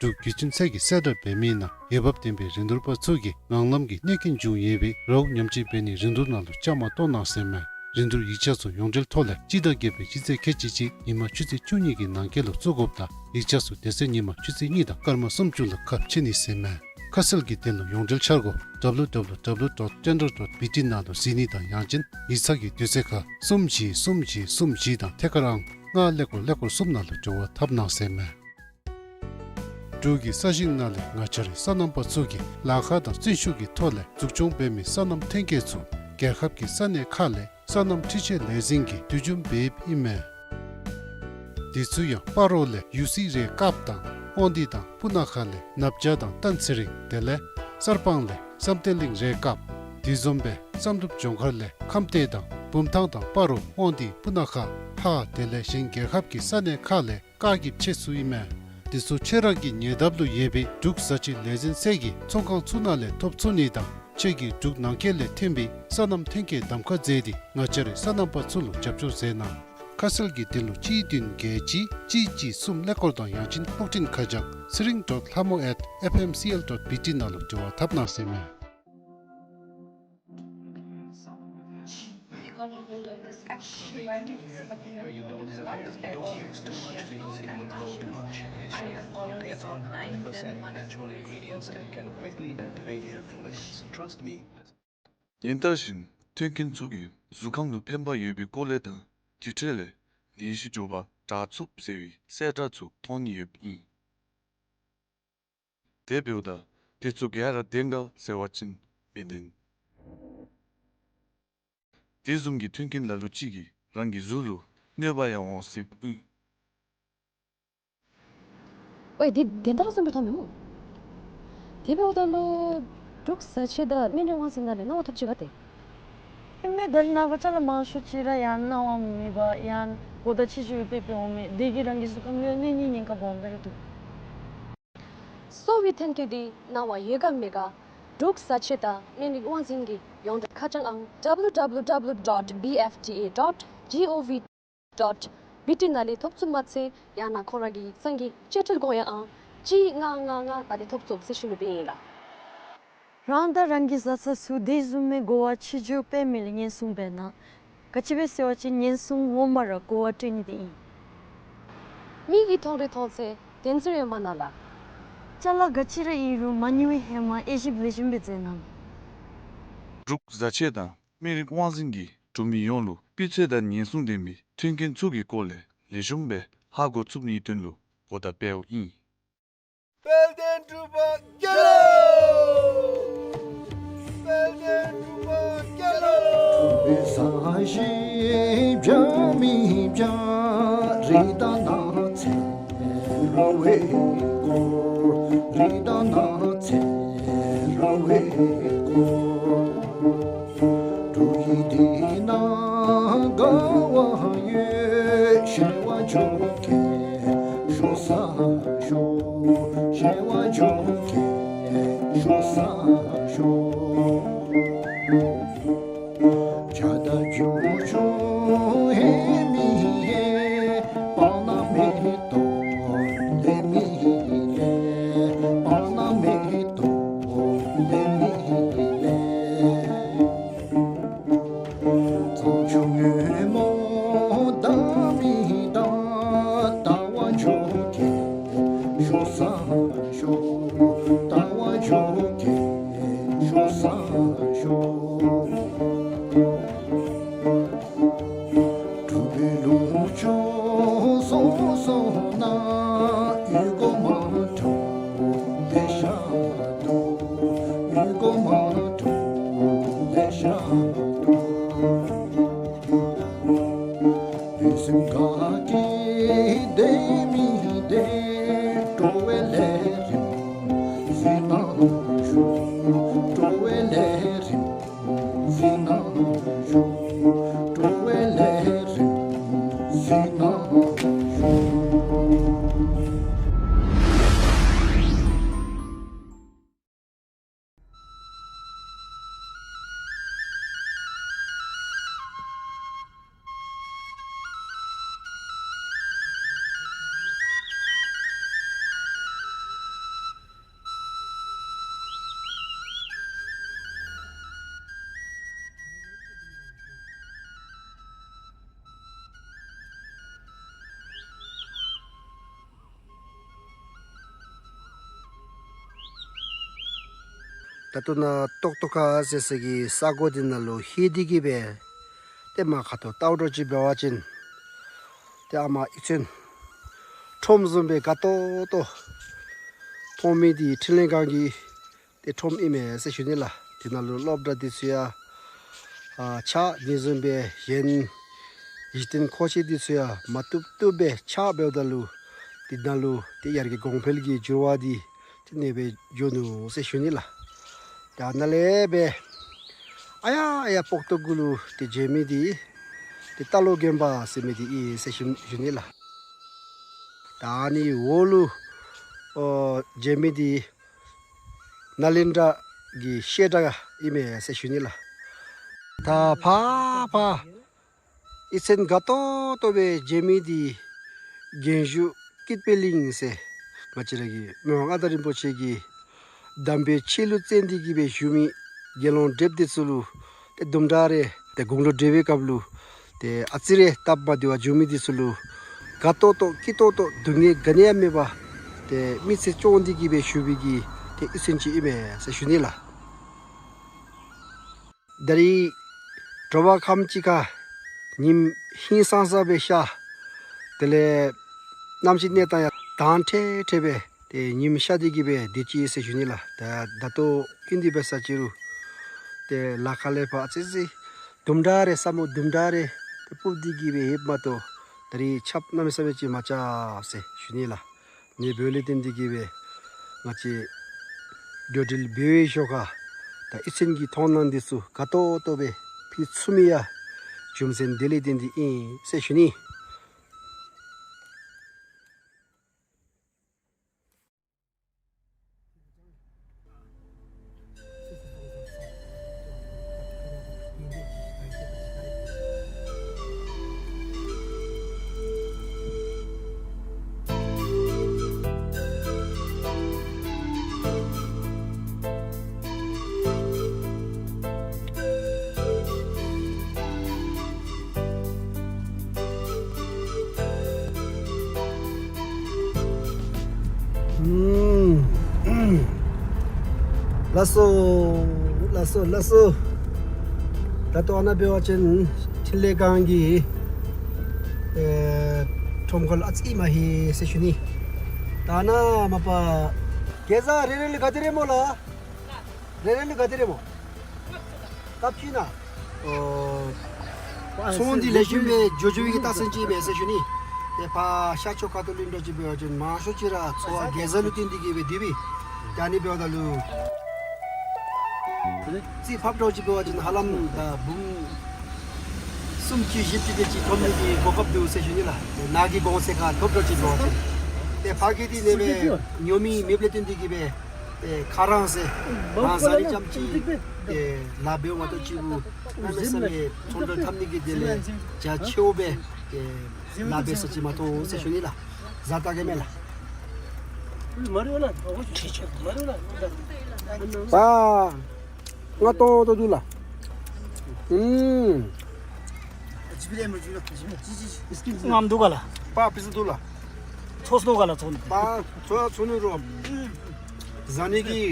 འབྲུག་བདེ་ཆེན་ཚད་ཀྱིས་གསལ་བསྒྲགས་འབད་མི་ནང་འོས་འབབ་ལྡན་པའི་རིན་བསྡུར་པ་ཚུ་གིས་ངང་ལམ་གྱི་གནོད་སྐྱོན་བྱུང་ཡོད་པའི་རོགས་ཉམས་བཅོས་འབད་ནིའི་རིན་བསྡུར་ནང་ལུ་བཅའ་མར་གཏོགས་གནང་ཟེར་ཨིན་མས། རིན་བསྡུར་ཡིག་ཆ་ཚུ་ཡོངས་འབྲེལ་ཐོག་ལས་སྤྱི་ཟླ་བརྒྱད་པའི་སྤྱི་ཚེས་ཁལ་གཅིག་གཅིག་ཉིན་མ་ཆུ་ཚོད་བཅུ་གཉིས་ཀྱི་ནང་འཁོད་ལུ་བཙུགས་དགོཔ་དང་ཡིག་ཆ་ཚུ་དེ་ཚེ་ཉིན་མ་ཆུ་ཚོད་གཉིས་དང་སྐར་མ་སུམ་ཅུ་ལུ་ཁ་ཕྱེ་ནི་ཟེར་ཨིན་མས། ཁ་གསལ་གྱི་དོན་ལུ་ཡོངས་འབྲེལ་འཆར་སྒོ་W W W dot tender dot B T ནང་ལུ་གཟིགས་ནི་དང་ཡང་ཅིན་ཡིག་ཚང་གི་དུས་ཚོད་ཁར་གསུམ་བཞི་གསུམ་བཞི་གསུམ་བཞི་དང་ཐད་ཀར་ཨང་ལྔ་ཀླད་ཀོར་ཀླད་ཀོར་གསུམ་ནང་ལུ་འབྲེལ་བ་འཐབ་གནང་ཟེར་ཨིན་མས། འབྲུག་གི་ས་ཞིང་ནང་ལས་ང་བཅས་རའི་སོ་ནམ་པ་ཚུ་གིས་ལཱ་ཁག་དང་བརྩོན་ཤུགས་ཀྱི་ཐོག་ལས་འཛུགས་སྐྱོང་འབད་མི་སོ་ནམ་ཐོན་སྐྱེད་ཚུ་རྒྱལ་ཁབ་ཀྱི་ས་གནས་ཁག་ལས་སོ་ནམ་འཕྲུལ་ཆས་ལས་འཛིན་གྱིས་བསྡུ་སྐྱོང་འབདཝ་ཨིན་མས། དེ་ཚུ་ཡང་སྤ་རོ་ལས་ཡུ་སི་རེད་དཀརཔོ་དང་དབང་འདུས་དང་སྤུ་ན་ཁ་ལས་ནབ་བྱ་དང་སྟན་ཚེ་རིང་དེ་ལས་གསར་སྤང་ལས་བསམ་གཏན་གླིང་རེད་དཀརཔོ། དེ་བཟུམ་སྦེ་བསམ་གྲུབ་ལྗོངས་མཁར་ལས་ཁམས་སྡེ་དང་བུམ་ཐང་དང་སྤ་རོ་དབང་འདུས་སྤུ་ན་ཁ་ཧཱ་དེ་ལས་གཞན་རྒྱལ་ཁབ་ཀྱི་ས་གནས་ཁག་ལས་བཀག་སྐྱིལ་ཆེ་ཚུ་ཨིན་མས། དེ་ཚུ་ཁྱེད་རང་གི་ཉེ་འདབས་ལུ་ཡོད་པའི་འབྲུག་བཟའ་བཅའ་ལས་འཛིན་ཚད་ཀྱི་ཚོང་ཁང་ཚུ་ནང་ལས་ཐོབ་ཚུགས་ནི་དང་ཁྱེད་ཀྱིས་འབྲུག་ནང་འཁོད་ལས་ཐོན་པའི་སོ་ནམ་ཐོན་སྐྱེད་གདམ་ཁ་མཛད་དེ་ང་བཅས་རའི་སོ་ནམ་པ་ཚུ་ལུ་རྒྱབ་སྐྱོར་མཛད་གནང་། ཁ་གསལ་གྱི་དོན་ལུ་གཅིག་བདུན་བརྒྱད་གཅིག་གཅིག་གཅིག་གསུམ་ཀླད་ཀོར་དང་ཡང་ཅིན་ཕྱག་འཕྲིན་ཁ་བྱང་སི་རིང་ཌོཊ་ལྷ་མོ་ཨེཊ་ཨེཕ་ཨེམ་སི་ཨེལ་ཌོཊ་བི་ཊི་ནང་ལུ་འབྲེལ་བ་འཐབ་གནང་ཟེར་མས། ཡིན་ད་བཞིན་མཐུན་རྐྱེན་ཚུ་གིས་གཟུགས་ཁམས་ལུ་ཕན་པ་ཡོད་པའི་སྐོར་ལས་དང་དེ་འཕྲོ་ལས་ནད་གཞི་འབྱུང་བ་དྲག་ཚུགསཔ་ཟེར་བའི་གསལ་བསྒྲགས་ཚུ་མཐོང་ནི་ཡོདཔ་ཨིན། དེ་འབདཝ་ད་དེ་ཚུ་ག་ར་བདེན་ག་ཟེར་བ་ཅིན་མི་བདེན། དེ་བཟུམ་གྱི་མཐུན་རྐྱེན་ལ་ལུ་ཅིག་གིས་རང་གི་གཟུགས་ལུ་གནོད་པ་ཡང་འོང་སྲིདཔ་ཨིན། ཝའེ་འདི་དོན་དག་བཟུམ་སྦེ་མཐོངམ་མས་སྨོ། དེ་འབདཝ་ད་ལུ་འབྲུག་བཟའ་ཆས་དང་སྨན་རིགས་དབང་འཛིན་ནང་ལས་གནང་བ་ཐོབ་ཅི་ག་ཏེ། ཨིན་མས། ད་ནངས་པ་ཅ་ལ་མང་ཤོས་ཅིག་ར་ཡང་གནང་བ་མེད་པར་ཡང་གོ་བརྡ་ཕྱི་འགྱུར་སྦེ་སྤེལ་འོང་མས། དེ་གིས་རང་གི་གཟུགས་ཁམས་ལུ་གནོད་ནིའི་ཉེན་ཁ་སྦོམ་སྦེ་ར་འདུག། གསོ་བའི་ཐོན་སྐྱེད་འདི་གནང་བ་ཡོད་ག་མེད་ག་འབྲུག་བཟའ་ཆས་དང་སྨན་རིགས་དབང་འཛིན་གྱི་ཡོངས་འབྲེལ་ཁ་བྱང་ཨང་ཌབ་ལུ་ཌབ་ལུ་ཌབ་ལུ་ཌོཊ་བི་ཨེཕ་ཊི་ཨེ་ཌོཊ་ཇི་ཨོ་ཝི་ཌོཊ་བི་ཊི་ནང་ལས་ཐོབ་ཚུགས་མ་ཚད་ཡང་ན་ཁོང་ར་གི་སང་གི་བཅད་ཁྲིད་དགོངས་ཡངས་ཨང་གཅིག་ལྔ་ལྔ་ལྔ་ནང་ལས་ཐོབ་ཚུགསཔ་ཟེར་ཞུ་ནི་སྦེ་ཨིན་ལགས། རང་དང་རང་གི་བཟའ་ཚང་ཚུ་དེ་བཟུམ་མའི་གོ་བ་ཕྱི་འགྱུར་སྤེལ་མི་ལུ་ཉེན་སྲུང་འབད་གནང་། ག་ཅི་སྦེ་ཟེར་བ་ཅིན་ཉེན་སྲུང་ངོ་མ་ར་གོ་བ་སྤྲོད་ནི་དེ་ཨིན། མིག་གིས་མཐོང་རིགས་མཐོང་ཚད་བདེན་ཚུལ་ཡང་མ་གནང་ལགས། ཅ་ལ་ག་ཅི་ར་ཨིན་རུང་མ་ནིང་བའི་ཧེ་མ་དབྱེ་ཞིབ་ལེགས་ཤོམ་སྦེ་མཛད་གནང་། འབྲུག་བཟའ་ཆས་དང་སྨན་རིགས་དབང་འཛིན་གྱིས་འབྲུག་མི་ཡོངས་ལུ་སྤུས་ཚད་དང་ཉེན་སྲུང་ལྡན་པའི་མཐུན་རྐྱེན་ཚུ་གི་སྐོར་ལས་ལེགས་ཤོམ་སྦེ་ཧ་གོ་ཚུགས་ནིའི་དོན་ལུ་གོ་བརྡ་སྤེལཝ་ཨིན། དཔལ་ལྡན་འབྲུག་པ་རྒྱལ་ལོ། དཔལ་ལྡན་འབྲུག་པ་རྒྱལ་ལོ། བཟའ་ཆས་འཇམ་མི་འཇམ་རི་དྭགས་ནགས་ཚལ་ར་བའི་སྐོར། རི་དྭགས་ནགས་ཚལ་ར་བའི་སྐོར། འབྲུག་གི་མདུན་ན་དགའ་བ་ཡོད། བཞད་པ་འཇོ་མཁན་ཤོག་ས་ཤོག། བཞད་པ་འཇོ་མཁན་ཤོག་ས་ཤོག། བྱ་དང་བྱི་ཅུང་ཧེ་མི་ཧེ། སྤང་ནགས་མེ་ཏོག་ལེ་མི་ལེ། སྤང་ནགས་མེ་ཏོག་ལེ་མི་ལེ། གཙང་ཆུ་སྔོན་མོ་ལྡང་མི་ལྡང་། ལྟ་བ་འཇོ་མཁན་ཤོག་ས་ཤོག། ལྟ་བ་འཇོ་མཁན་ཤོག་ས་ཤོག། འབྲུག་པའི་ལུང་ཕྱོགས་སོ་སོ་ན་ཡུལ་སྒོ་མང་དྲགས་ལེ་ཤ་འདུག། ཡུལ་སྒོ་མང་དྲགས་ལེ་ཤ་འདུག། ལུས་སེམས་དགའ་སྐྱིད་བདེ་མི་བདེ། སྤྲོ་བའི་ལས་རིམ་གཟིགས་གནང་ཞུ། སྤྲོ་བའི་ལས་རིམ་གཟིགས་གནང་ཞུ། སྤྲོ་བའི་ལས་རིམ་གཟིགས་གནང་ཞུ། ད་ལྟོ་ནཱ་ཏོག་ཏོ་ཁ་ཟེར་ས་གི་ས་གོ་འདི་ནང་ལུ་ལྷོད་དེ་གི་སྦེ་ཏེ་མར་ཁ་ཐུག་བལྟཝ་འདྲཝ་ཅིག་འབད་བ་ཅིན་ཏེ་ཨ་མ་ཨི་ཚུན་ཁྲོམ་བཟུམ་སྦེ་དགའ་ཏོག་ཏོ་མཐོང་མི་འདི་འཕྲིན་ལས་ཁང་གི་ཏེ་ཁྲོམ་ཨིན་མས་ཟེར་ཞུ་ནི་ལགས། དེ་ནང་ལུ་སློབ་གྲྭ་འདི་ཚུ་ཡང་ཨ་ཕྱག་ནི་བཟུམ་སྦེ་གཞན་གཞི་རྟེན་མཁོ་ཆས་འདི་ཚུ་ཡང་མ་བཏུབ་བཏུབ་སྦེ་ཕྱག་འབདཝ་ད་ལུ་དེ་ནང་ལུ་ཏེ་ཡར་གྱི་གོང་འཕེལ་གྱི་འགྱུར་བ་འདི་ཏེ་ཨ་ནེ་སྦེ་འགྱོ་ནུག་ཟེར་ཞུ་ནི་ལགས། ད་ནཱ་ལས་སྦེ་ཨ་ཡར་ཨ་ཡར་སྤོག་ཏོ་གུ་ལུ་ཏེ་མཇལ་མི་འདི་ཏེ་རྟ་ལོག་དགོན་པ་ཟེར་མི་འདི་ཨིན་ཟེར་ཞུ་ཞུ་ནི་ལགས། ད་ཨ་ནི་འོག་ལུ་ཨོ་མཇལ་མི་འདི་ནཱ་ལེནྡྲ་གི་བཤད་གྲྭ་ཨིན་མས་ཟེར་ཞུ་ནི་ལགས། ད་ཕར་ཕར་ ཡིད་ཚིམ་དགའ་ཏོག་ཏོ་སྦེ་མཇལ་མི་འདི་རྒྱན་བཞུགས་ཀིརྟི་པའི་གླིང་ཟེར་ང་བཅས་ར་གི་མི་དབང་མངའ་བདག་རིན་པོ་ཆེ་གི་དམ་པའི་ཆོས་ལུ་བརྟེན་ཏེ་གི་སྦེ་བཞུགས་མི་དགེ་སློང་བགྲེསཔ་འདི་ཚུ་ལུ་ཏེ་དུམ་གྲ་རེ་ཏེ་དགུང་ལོ་བགྲེས་པའི་སྐབས་ལུ་ཏེ་ཨ་ཙི་རེ་སྟབས་མ་བདེ་བར་བྱུང་མི་འདི་ཚུ་ལུ་དགའ་ཏོག་ཏོ་སྐྱིད་ཏོག་ཏོ་སྡུག་བསྔལ་ག་ནི་ཡང་མེད་པར་ཏེ་མི་ཚེ་སྐྱོང་སྟེ་གི་སྦེ་བཞུགས་པའི་གི་ཏེ་ཡིད་ཚིམ་ཅིག་ཨིན་མས་ཟེར་ཞུ་ནི་ལགས། ད་རིས་དྲོ་པ་ཁམས་ཅིག་ཁར་ཉིམ་ཧིང་སངས་ས་སྦེ་ཤར། དེ་ལས་གནམ་གཤིས་གནས་སྟངས་ཡང་དྭངས་ཁྲེག་ཁྲེག་སྦེ་ཏེ་ཉིམ་ཤར་ཏེ་གི་སྦེ་དེ་ཅིག་ཟེར་ཞུ་ནི་ལགས། ད་ད་ལྟོ་ཨིན་དེ་འབད་ས་ཅིག་རུང་ཏེ་ལ་ཁ་ལས་ཕར་ཨ་ཙི་ཙི་དུམ་གྲ་རེ་ས་སྨུག་དུམ་གྲ་རེ་ཏེ་སྤུབས་ཏེ་གི་སྦེ་ཡོདཔ་མ་གཏོགས་ད་རིས་ཆརཔ་གནམ་མེད་ས་མེད་ཅིག་མ་རྐྱབ་ཟེར་ཞུ་ནི་ལགས། ནད་འབུ་ལས་བརྟེན་ཏེ་གི་སྦེ་ང་བཅས་འགྲོ་འགྲུལ་འབད་བའི་ཞོར་ཁར་ད་ཡིད་ཚིམ་གྱི་མཐོང་སྣང་འདི་ཚུ་དགའ་ཏོག་ཏོ་སྦེ་ཕུལ་ཚུགས་མི་ཡང་རྒྱུ་མཚན་འདི་ལས་བརྟེན་ཏེ་ཨིན་ཟེར་ཞུ་ནི། ཨུམ། ལགས་སོ། ལགས་སོ། ལགས་སོ། ད་ལྟོ་ཨ་ནཱ་འབད་བ་ཅིན་འཕྲིན་ལས་སྒང་གི་ཨེ་ཁྲོམ་སྐོར་ཨ་ཙི་མ་ཧེ་ཟེར་ཞུ་ནི། ད་ཨ་ནཱ་མ་པ་གེ་ཟ་རེ་རེ་ལུ་ག་དེ་རེ་སྨོ་ལགས། རེ་རེ་ལུ་ག་དེ་རེ་སྨོ། ལྔ་བཅུ་ན། ཨོ། ཚོང་འདི་ལེགས་ཤོམ་སྦེ་འགྱོ་འགྱོ་བའི་གི་རྟགས་མཚན་ཅིག་མས་ཟེར་ཞུ་ནི། ཏེ་ཕར་ཤར་ཕྱོགས་ཁ་ཐུག་ལུ་འདྲཝ་ཅིག་འབད་བ་ཅིན་མང་ཤོས་ཅིག་ར་ཚོང་པ་གེ་ཟ་ལུ་བརྟེན་ཏེ་གི་སྦེ་སྡོད་པས། ད་ཨ་ནི་འབདཝ་ད་ལུ་རྩིས་ཕབ་འདྲཝ་ཅིག་འབད་བ་ཅིན་ཧ་ལམ་ད་འབུམ་སུམ་ཅུ་བཞི་བཅུ་དེ་ཅིག་ཐོབ་ནི་གི་གོ་སྐབས་འདུག་ཟེར་ཞུ་ནི་ལགས། ནཱ་གི་གོང་ཚད་ཁར་ཐོབ་འདྲཝ་ཅིག་འབད་བ་ཅིན། ཏེ་ཕ་གི་འདི་ནང་སྦེ་ཉོ་མི་མེདཔ་ལས་བརྟེན་ཏེ་གི་སྦེ་ཏེ་ཁ་རང་ཟེར་རང་ཟ་རིགས་ཙམ་ཅིག་ཏེ་ལཱ་འབདཝ་མ་གཏོགས་ཅིག་གུ་གནམ་མེད་ས་མེད་ཚོང་འབྲེལ་འཐབ་ནི་གི་དེ་ལས་རྒྱ་ཆེཝ་སྦེ་ཏེ་ལཱ་འབད་ས་ཅིག་མ་ཐོབ་ཟེར་ཞུ་ནི་ལགས། བཟའ་ད་གེ་མས་ལགས། པ། ལྔ་སྟོང་དོ་འདུག་ལགས། ཨུམ། ལྔ་མ་འདུག་ག་ལགས། པ་པི་ས་འདུག་ལགས། ཚོགས་འདུག་ག་ལགས་ཚོགས། པ་ཚོགས་ཚོགས་ནི་རོ། བཟའ་ནི་གི་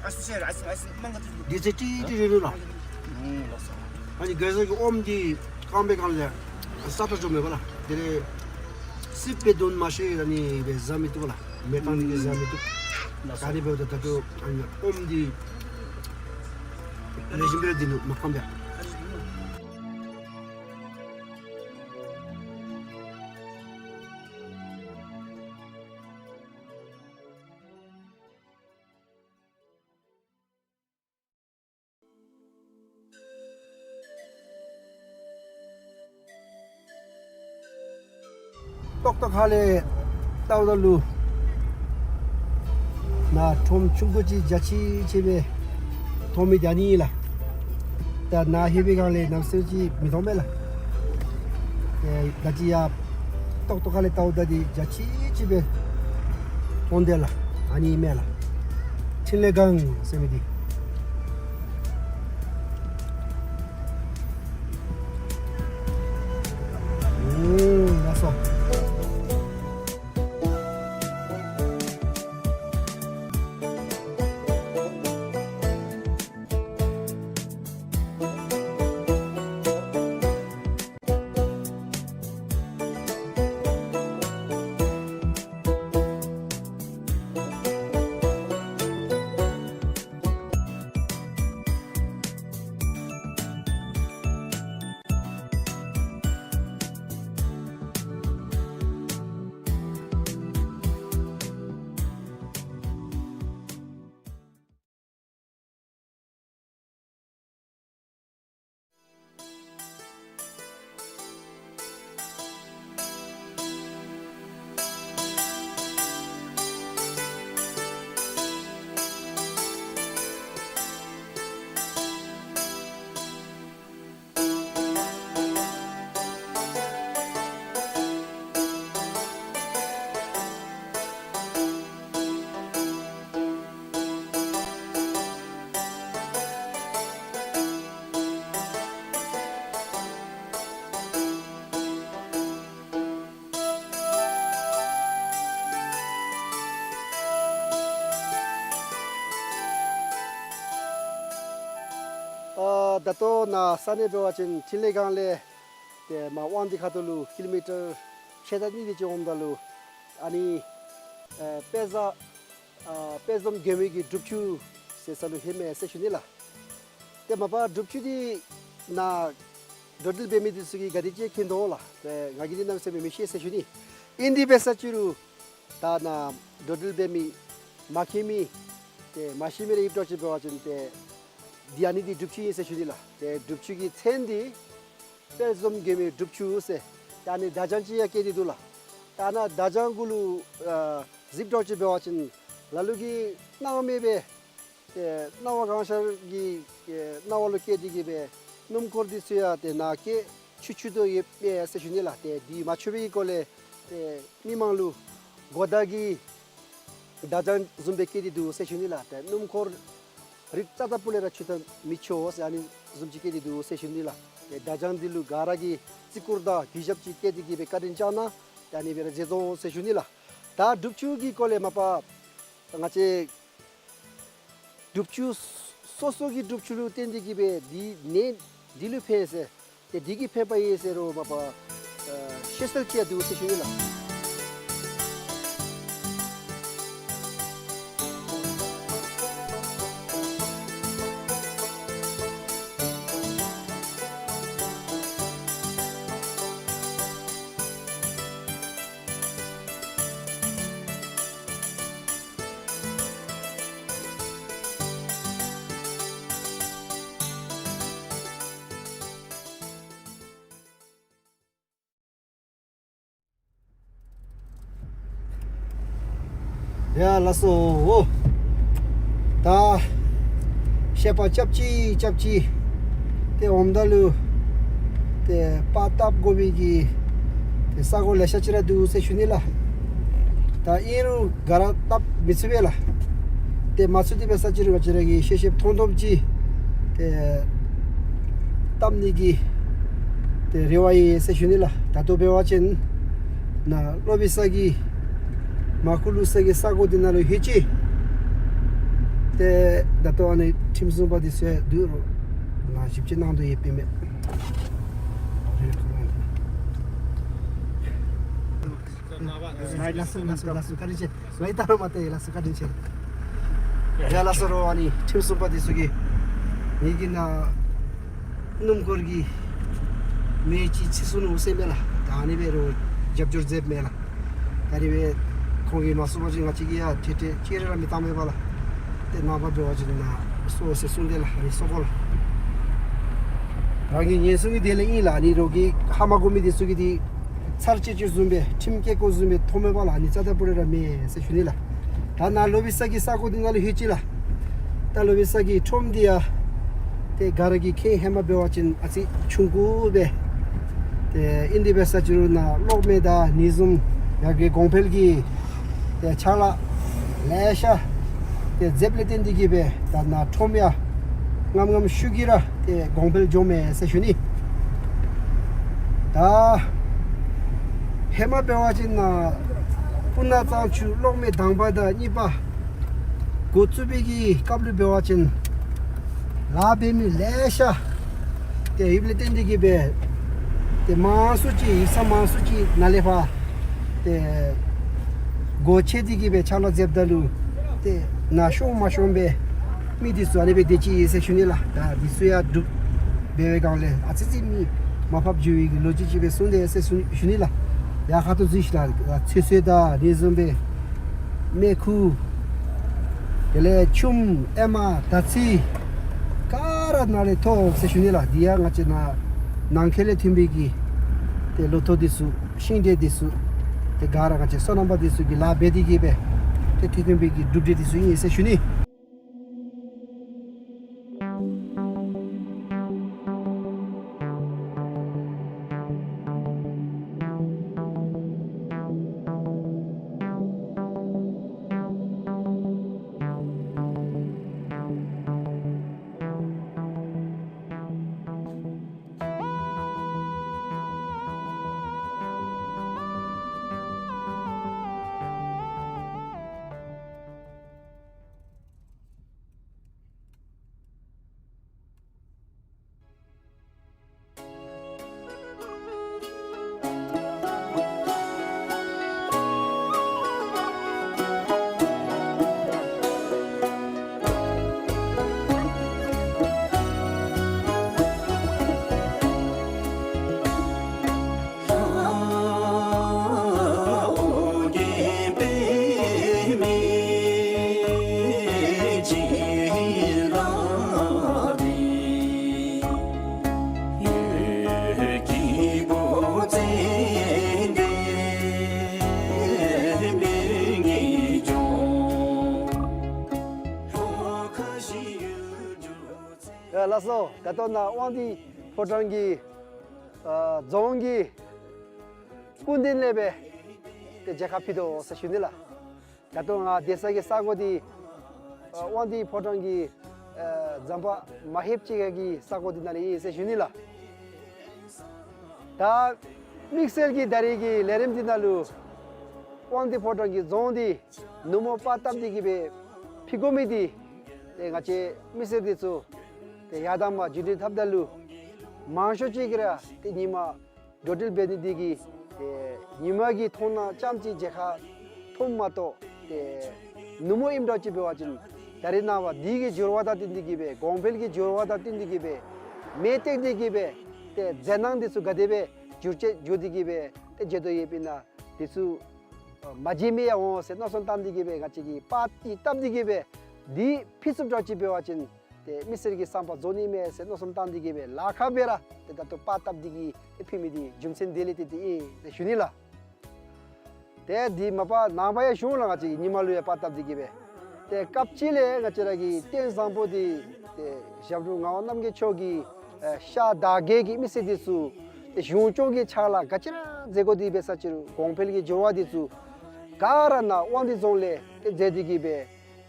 དུས་ཚོད་ཏིག་ཏིག་རེ་རེ་ལགས། ཨུམ་ལགས་སོ། ཨ་ནི་གེ་ཟ་གི་ཨོམ་འདི་བཀང་པའི་སྒང་ལས་ས་ཁྲ་འགྱོ་མས་པ་ལགས། དེ་ལས་སྲིད་པའི་དོན་མ་ཤེས་ཨ་ནི་སྦེ་བཟའ་མི་བཏུབ་ལགས། མེ་བཏང་ནི་གི་བཟའ་མི་བཏུབ། ལགས་སོ། ད་ཨ་ནི་འབདཝ་ད་ད་ལྟོ་ཨ་ནི་ཨོམ་འདི་ལེགས་ཤོམ་སྦེ་ར་འདི་ནང་མ་བཀང་པས། ཏོག་ཏོ་ཁ་ལས་བལྟཝ་ད་ལུ་ནཱ་ཁྲོམ་ཆུང་ཀུ་ཅིག་རྒྱ་ཆེ་ཆེ་སྦེ་མཐོང་མི་འདི་ཨ་ནི་ལགས། ད་ནཱ་ལྷོད་པའི་སྒང་ལས་ནམ་ཟེར་ཅིག་མི་མཐོང་མས་ལགས། ཨེ་ད་ཅི་ཡང་ཏོག་ཏོ་ཁ་ལས་བལྟཝ་ད་འདི་རྒྱ་ཆེ་ཆེ་སྦེ་མཐོང་དེས་ལགས། ཨ་ནི་མས་ལགས། འཕྲིན་ལས་སྒང་ཟེར་མི་འདི། ཨུམ་ལགས་སོ། ད་ལྟོ་ནཱ་ས་གནས་འབད་བ་ཅིན་འཕྲིན་ལས་སྒང་ལས་ཏེ་མར་དབང་འདུས་ཁ་ཐུག་ལུ་ཀི་ལོ་མི་ཊར་ཕྱེད་དང་གཉིས་དེ་ཅིག་འོངམ་ད་ལུ་ཨ་ནི་ཨེ་དཔལ་བཟང་ཨ་དཔལ་འཛོམས་མགོན་པོ་གི་སྒྲུབ་ཆུ་ཟེར་ས་ལུ་ལྷོད་མས་ཟེར་ཞུ་ནི་ལགས། ཏེ་མ་པ་སྒྲུབ་ཆུ་འདི་ནཱ་འགྲོ་འགྲུལ་འབད་མི་འདི་ཚུ་གིས་ག་དེ་ཅིག་མཁྱེན་དོ་ལགས། ཏེ་ང་གིས་འདི་གནམ་མེད་ས་མེད་མི་ཤེས་ཟེར་ཞུ་ནི། ཨིན་དེ་འབད་ས་ཅིག་རུང་ད་ནཱ་འགྲོ་འགྲུལ་འབད་མི་མ་མཁྱེན་མི་ཏེ་མ་ཤེས་མི་རེ་ཡོདཔ་འདྲཝ་ཅིག་འབད་བ་ཅིན་ཏེ་འདི་ཨ་ནི་འདི་སྒྲུབ་ཆུ་ཨིན་ཟེར་ཞུ་ནི་ལགས། ཏེ་སྒྲུབ་ཆུ་གི་མཚན་འདི་དཔལ་འཛོམས་མགོན་པོའི་སྒྲུབ་ཆུ་ཟེར། ཏེ་ཨ་ནི་བརྡ་བྱང་ཅིག་ཡང་བཀལ་ཏེ་འདུག་ལགས། ཏེ་ཨ་ནཱ་བརྡ་བྱང་གུ་ལུ་ཨ་གཟིགསཔ་འདྲཝ་ཅིག་འབད་བ་ཅིན་ལ་ལུ་གིས་སྣང་མེད་པའི་ཏེ་སྣང་བ་གང་ཤར་གྱི་ཨེ་སྣང་བ་ལུ་བཀལ་ཏེ་གི་སྦེ་སྣུམ་འཁོར་འདི་ཚུ་ཡང་ཏེ་ནཱ་བཀལ་ཆུ་འཁྱུ་དོ་ཡོདཔ་མས་ཟེར་ཞུ་ནི་ལགས། ཏེ་འདི་མ་འཁྱུ་བའི་སྐོར་ལས་ཏེ་མི་མང་ལུ་གོ་བརྡ་གི་བརྡ་བྱང་བཟུམ་སྦེ་བཀལ་ཏེ་འདུག་ཟེར་ཞུ་ནི་ལགས། ཏེ་སྣུམ་འཁོར་རིགས་རྩ་དང་སྤུ་ལས་ར་འཁྱུ་ད་མི་ཆོག་ཟེར་ཨ་ནི་བཟུམ་ཅིག་བཀལ་ཏེ་འདུག་ཟེར་ཞུ་ནི་ལགས། ཏེ་བརྡ་བྱང་འདི་ལུ་ག་ར་གིས་བརྩི་བཀུར་དང་གུས་ཞབས་ཅིག་བསྐྱེད་དེ་གི་སྦེ་བཀའ་དྲིན་བསྐྱང་གནང་། ཏེ་ཨ་ནི་སྦེ་ར་མཛད་དོ་ཟེར་ཞུ་ནི་ལགས། ད་སྒྲུབ་ཆུ་གི་སྐོར་ལས་མ་པ་ང་བཅས་སྒྲུབ་ཆུ་སོ་སོ་གི་སྒྲུབ་ཆུ་ལུ་བརྟེན་ཏེ་གི་སྦེ་འདི་ནས་འདི་ལུ་ཕན་ཟེར་ཏེ་འདི་གིས་ཕན་པ་ཨིན་ཟེར་རུང་མ་པ་ཨ་ཤེས་གསལ་ཅིག་ཡང་འདུག་ཟེར་ཞུ་ནི་ལགས། ཡ་ལགས་སོ། ད་བཤད་པ་རྐྱབ་ཅི་རྐྱབ་ཅི་ཏེ་འོངམ་ད་ལུ་ཏེ་པར་བཏབ་དགོ་པའི་གི་ཏེ་ས་གོ་ལེ་ཤ་ཅིག་ར་འདུག་ཟེར་ཞུ་ནི་ལགས། ད་ཨིན་རུང་ག་ར་བཏབ་མི་ཚུགས་པས་ལགས། ཏེ་མ་ཚུགས་ཏེ་འབད་ས་ཅིག་རུང་ང་བཅས་ར་གིས་ཤེས་ཤེསཔ་མཐོང་མཐོངམ་ཅིག་ཏེ་བཏབ་ནི་གི་ཏེ་རེ་བ་ཡོད་ཟེར་ཞུ་ནི་ལགས། ད་ལྟོ་འབད་བ་ཅིན་ནཱ་ལོ་བི་ས་གི་མར་ཁུ་ལུག་ས་གི་ས་གོ་འདི་ནང་ལུ་ལྷོད་ཅི། ཏེ་ད་ལྟོ་ཨ་ནི་ཁྲིམས་སྲུང་པ་འདི་ཚུ་ཡང་འདུག་རུང་ནཱ་ཞིབ་དཔྱད་གནང་དོ་ཡོདཔ་མས། ལགས་སོ་ལགས་སོ་ལགས་སོ་བཀའ་དྲིན་ཆེ། ལགས་ཡ་ད་རུང་མ་ཏེ་ལགས་སོ་བཀའ་དྲིན་ཆེ། ཡ་ལགས་སོ་རོགས་ཨ་ནི་ཁྲིམས་སྲུང་པ་འདི་ཚུ་གིས་ངེ་གི་ནཱ་སྣུམ་འཁོར་གྱི་མེ་ཅིག་འཚིག་སོང་ནུག་ཟེར་མས་ལགས། ད་ཨ་ནི་འབད་རུང་རྒྱབ་སྐྱོར་མཛདཔ་མས་ལགས། ད་ཨ་ནི་སྦེ་ཁོང་གིས་མ་གསུངས་པ་ཅིན་ང་བཅས་ཀྱིས་ཡང་ཏེ་ཏེ་ཅིག་ར་མི་བཏང་མས་པ་ལགས། ཏེ་ནངས་པ་འབད་བ་ཅིན་ནཱ་སོང་ཟེར་གསུངས་ཏེ་ལགས། ཨ་ནི་སོང་དགོ་ལགས། རང་གི་ཉེན་སྲུང་གི་དོན་ལས་ཨིན་ལགས། ཨ་ནི་རོགས་ཀྱིས་ཧ་མ་གོ་མི་འདི་ཚུ་གིས་འདི་ཚར་གཅོད་གཅོདཔ་བཟུམ་སྦེ་ཁྲིམས་བཀལ་བཀོལཝ་བཟུམ་སྦེ་མཐོངམ་མས་པ་ལགས། ཨ་ནི་རྩ་དང་སྤུ་ལས་ར་མེན་ཟེར་ཞུ་ནི་ལགས། ད་ནཱ་ལོ་བི་ས་གི་ས་གོ་འདི་ནང་ལུ་ལྷོད་ཅི་ལགས། ད་ལོ་བི་ས་གི་ཁྲོམ་འདི་ཡང་ཏེ་ག་ར་གིས་མཁྱེན། ཧེ་མ་འབད་བ་ཅིན་ཨ་ཙི་ཆུང་ཀུ་སྦེ་ཏེ་ཨིན། དེ་འབད་ས་ཅིག་རུང་ནཱ་གློག་མེ་དང་ཨ་ནི་བཟུམ་ཡར་རྒྱས་གོང་འཕེལ་གྱི་ཏེ་ཕྱག་ལཱ་ལེ་ཤ་ཏེ་མཛདཔ་ལས་བརྟེན་ཏེ་གི་སྦེ་ད་ནཱ་ཁྲོམ་ཡང་ངམ་ངམ་ཤུགས་ཀྱིས་ར་ཏེ་གོང་འཕེལ་འགྱོཝ་མས་ཟེར་ཞུ་ནི། ད་ཧེ་མ་འབད་བ་ཅིན་ནཱ་སྤུ་ན་གཙང་ཆུ་གློག་མེ་དང་པ་དང་གཉིས་པ་འགོ་བཙུགས་པའི་གི་སྐབས་ལུ་འབད་བ་ཅིན་ལཱ་འབད་མི་ལེ་ཤ་ཏེ་ཡོདཔ་ལས་བརྟེན་ཏེ་གི་སྦེ་ཏེ་མང་སུ་ཅིག་ཡིག་ཚང་མང་སུ་ཅིག་ནཱ་ལས་ཕར་ཏེ་སྒོ་ཕྱེ་སྟེ་གི་སྦེ་ཕྱག་ལཱ་མཛདཔ་ད་ལུ་ཏེ་ནཱ་ཤོང་མ་ཤོང་སྦེ་མི་འདི་ཚུ་ཨ་ནི་སྦེ་སྡོད་ཅི་ཟེར་ཞུ་ནི་ལགས། ད་འདི་ཚུ་ཡང་སྒྲུབ་འབད་བའི་སྒང་ལས་ཨ་ཙི་ཙི་མི་མར་ཕབ་འགྱོ་བའི་གི་ལོ་རྒྱུས་ཅིག་སྦེ་གསུངས་ཏེ་ཟེར་ཞུ་ཞུ་ནི་ལགས། ཡར་ཁ་ཐུག་གཟིགས་ཤིག་ལགས། ཚོད་བསྲེ་དང་ཨ་ནི་བཟུམ་སྦེ་མེ་ཁུ་དེ་ལས་ཆུམ་ཨེ་མ་དར་ཚི་ག་ར་ནཱ་ལས་ཐོབ་ཟེར་ཞུ་ནི་ལགས། འདི་ཡང་ང་བཅས་ནཱ་ནང་འཁོད་ལས་ཐོན་པའི་གི་ཏེ་ལོ་ཐོག་འདི་ཚུ་ཤིང་འབྲས་འདི་ཚུ་ཏེ་ག་ར་ང་བཅས་སོ་ནམ་པ་འདི་ཚུ་གིས་ལཱ་འབད་དེ་གི་སྦེ་ཏེ་ཐོན་ཐོན་པའི་གི་གྲུབ་འབྲས་འདི་ཚུ་ཨིན་ཟེར་ཞུ་ནི། ལགས་སོ། ད་ལྟོ་ནཱ་དབང་འདུས་ཕོ་བྲང་གི་ཨ་རྫོང་གི་སྐུ་མདུན་ལས་སྦེ་ཏེ་མཇལ་ཁ་ཕུལ་དོ་ཟེར་ཞུ་ནི་ལགས། ད་ལྟོ་ང་སྡོད་ས་གི་ས་གོ་འདི་ཨ་དབང་འདུས་ཕོ་བྲང་གི་ཨ་ཟམ་པ་མ་ལྷོདཔ་ཅིག་གི་ས་གོ་འདི་ནང་ལས་ཨིན་ཟེར་ཞུ་ནི་ལགས། ད་དམིགས་བསལ་གྱི་ད་རིས་ཀྱི་ལས་རིམ་འདི་ནང་ལུ་དབང་འདུས་ཕོ་བྲང་གི་རྫོང་འདི་ནུབ་མོ་པར་བཏབ་སྟེ་གི་སྦེ་ཕུལ་དགོ་མི་འདི་ཏེ་ང་བཅས་མི་སེར་འདི་ཚུ་ཏེ་ཡར་དང་མར་བརྒྱུད་འཕྲིན་འཐབ་ད་ལུ་མང་ཤོས་ཅིག་གིས་ར་ཏེ་ཉིན་མ་འགྲོ་འགྲུལ་འབད་ནི་འདི་གིས་ཏེ་ཉིན་མ་གི་མཐོང་སྣང་ཙམ་ཅིག་མཇལ་ཁ་མཐོངམ་མ་གཏོགས་ཏེ་ནུབ་མོ་ཨིནམ་འདྲཝ་ཅིག་འབད་བ་ཅིན་ད་རེས་ནངས་པ་འདི་གི་འགྱུར་བ་དང་བསྟུན་ཏེ་གི་སྦེ་གོང་འཕེལ་གྱི་འགྱུར་བ་དང་བསྟུན་ཏེ་གི་སྦེ་མེ་སྟེང་འདི་གི་སྦེ་ཏེ་མཛེས་སྣང་འདི་ཚུ་ག་དེ་སྦེ་འགྱུར་ཅིག་འགྱུར་ཏེ་གི་སྦེ་ཏེ་མཇལ་དོ་ཡོདཔ་ཨིན་ན་འདི་ཚུ་མ་མཇལ་མི་ཡང་འོང་ཟེར་མནོ་བསམ་བཏང་སྟེ་གི་སྦེ་ང་བཅས་ཀྱིས་པར་འདི་བཏབ་སྟེ་གི་སྦེ་འདི་ཕུལ་ཚུགསཔ་འདྲཝ་ཅིག་འབད་བ་ཅིན་ཏེ་མི་སེར་གྱི་བསམ་པ་རྫོགས་ནི་མས་ཟེར་མནོ་བསམ་བཏང་སྟེ་གི་སྦེ་ལཱ་ཁག་སྦེ་ར་ཏེ་ད་ལྟོ་པར་བཏབ་སྟེ་གི་ཏེ་ཕུལ་མི་འདི་རྒྱུ་མཚན་འདི་ལས་བརྟེན་ཏེ་ཨིན་ཟེར་ཞུ་ནི་ལགས། ཏེ་འདི་མ་པ་ནངས་པ་ཡང་ཞུ་འོང་ལགས། ང་བཅས་ཀྱིས་ཉིན་མ་ལུ་ཡང་པར་བཏབ་སྟེ་གི་སྦེ་ཏེ་སྐབས་ཅིག་ལས་ང་བཅས་ར་གི་རྟེན་བཟང་པོ་འདི་ཏེ་ཞབས་དྲུང་ངག་དབང་རྣམ་རྒྱལ་མཆོག་གི་ཨེ་ཤར་དར་རྒྱས་ཀྱི་མི་སེར་འདི་ཚུ་ཏེ་གཞུང་སྐྱོང་གི་ཕྱག་ལཱ་ག་ཅི་ར་མཛད་དགོ་འདི་འབད་ས་ཅིག་རུང་གོང་འཕེལ་གྱི་འགྱུར་བ་འདི་ཚུ་ག་ར་ནཱ་དབང་འདུས་རྫོང་ལས་ཏེ་མཛད་དེ་གི་སྦེ་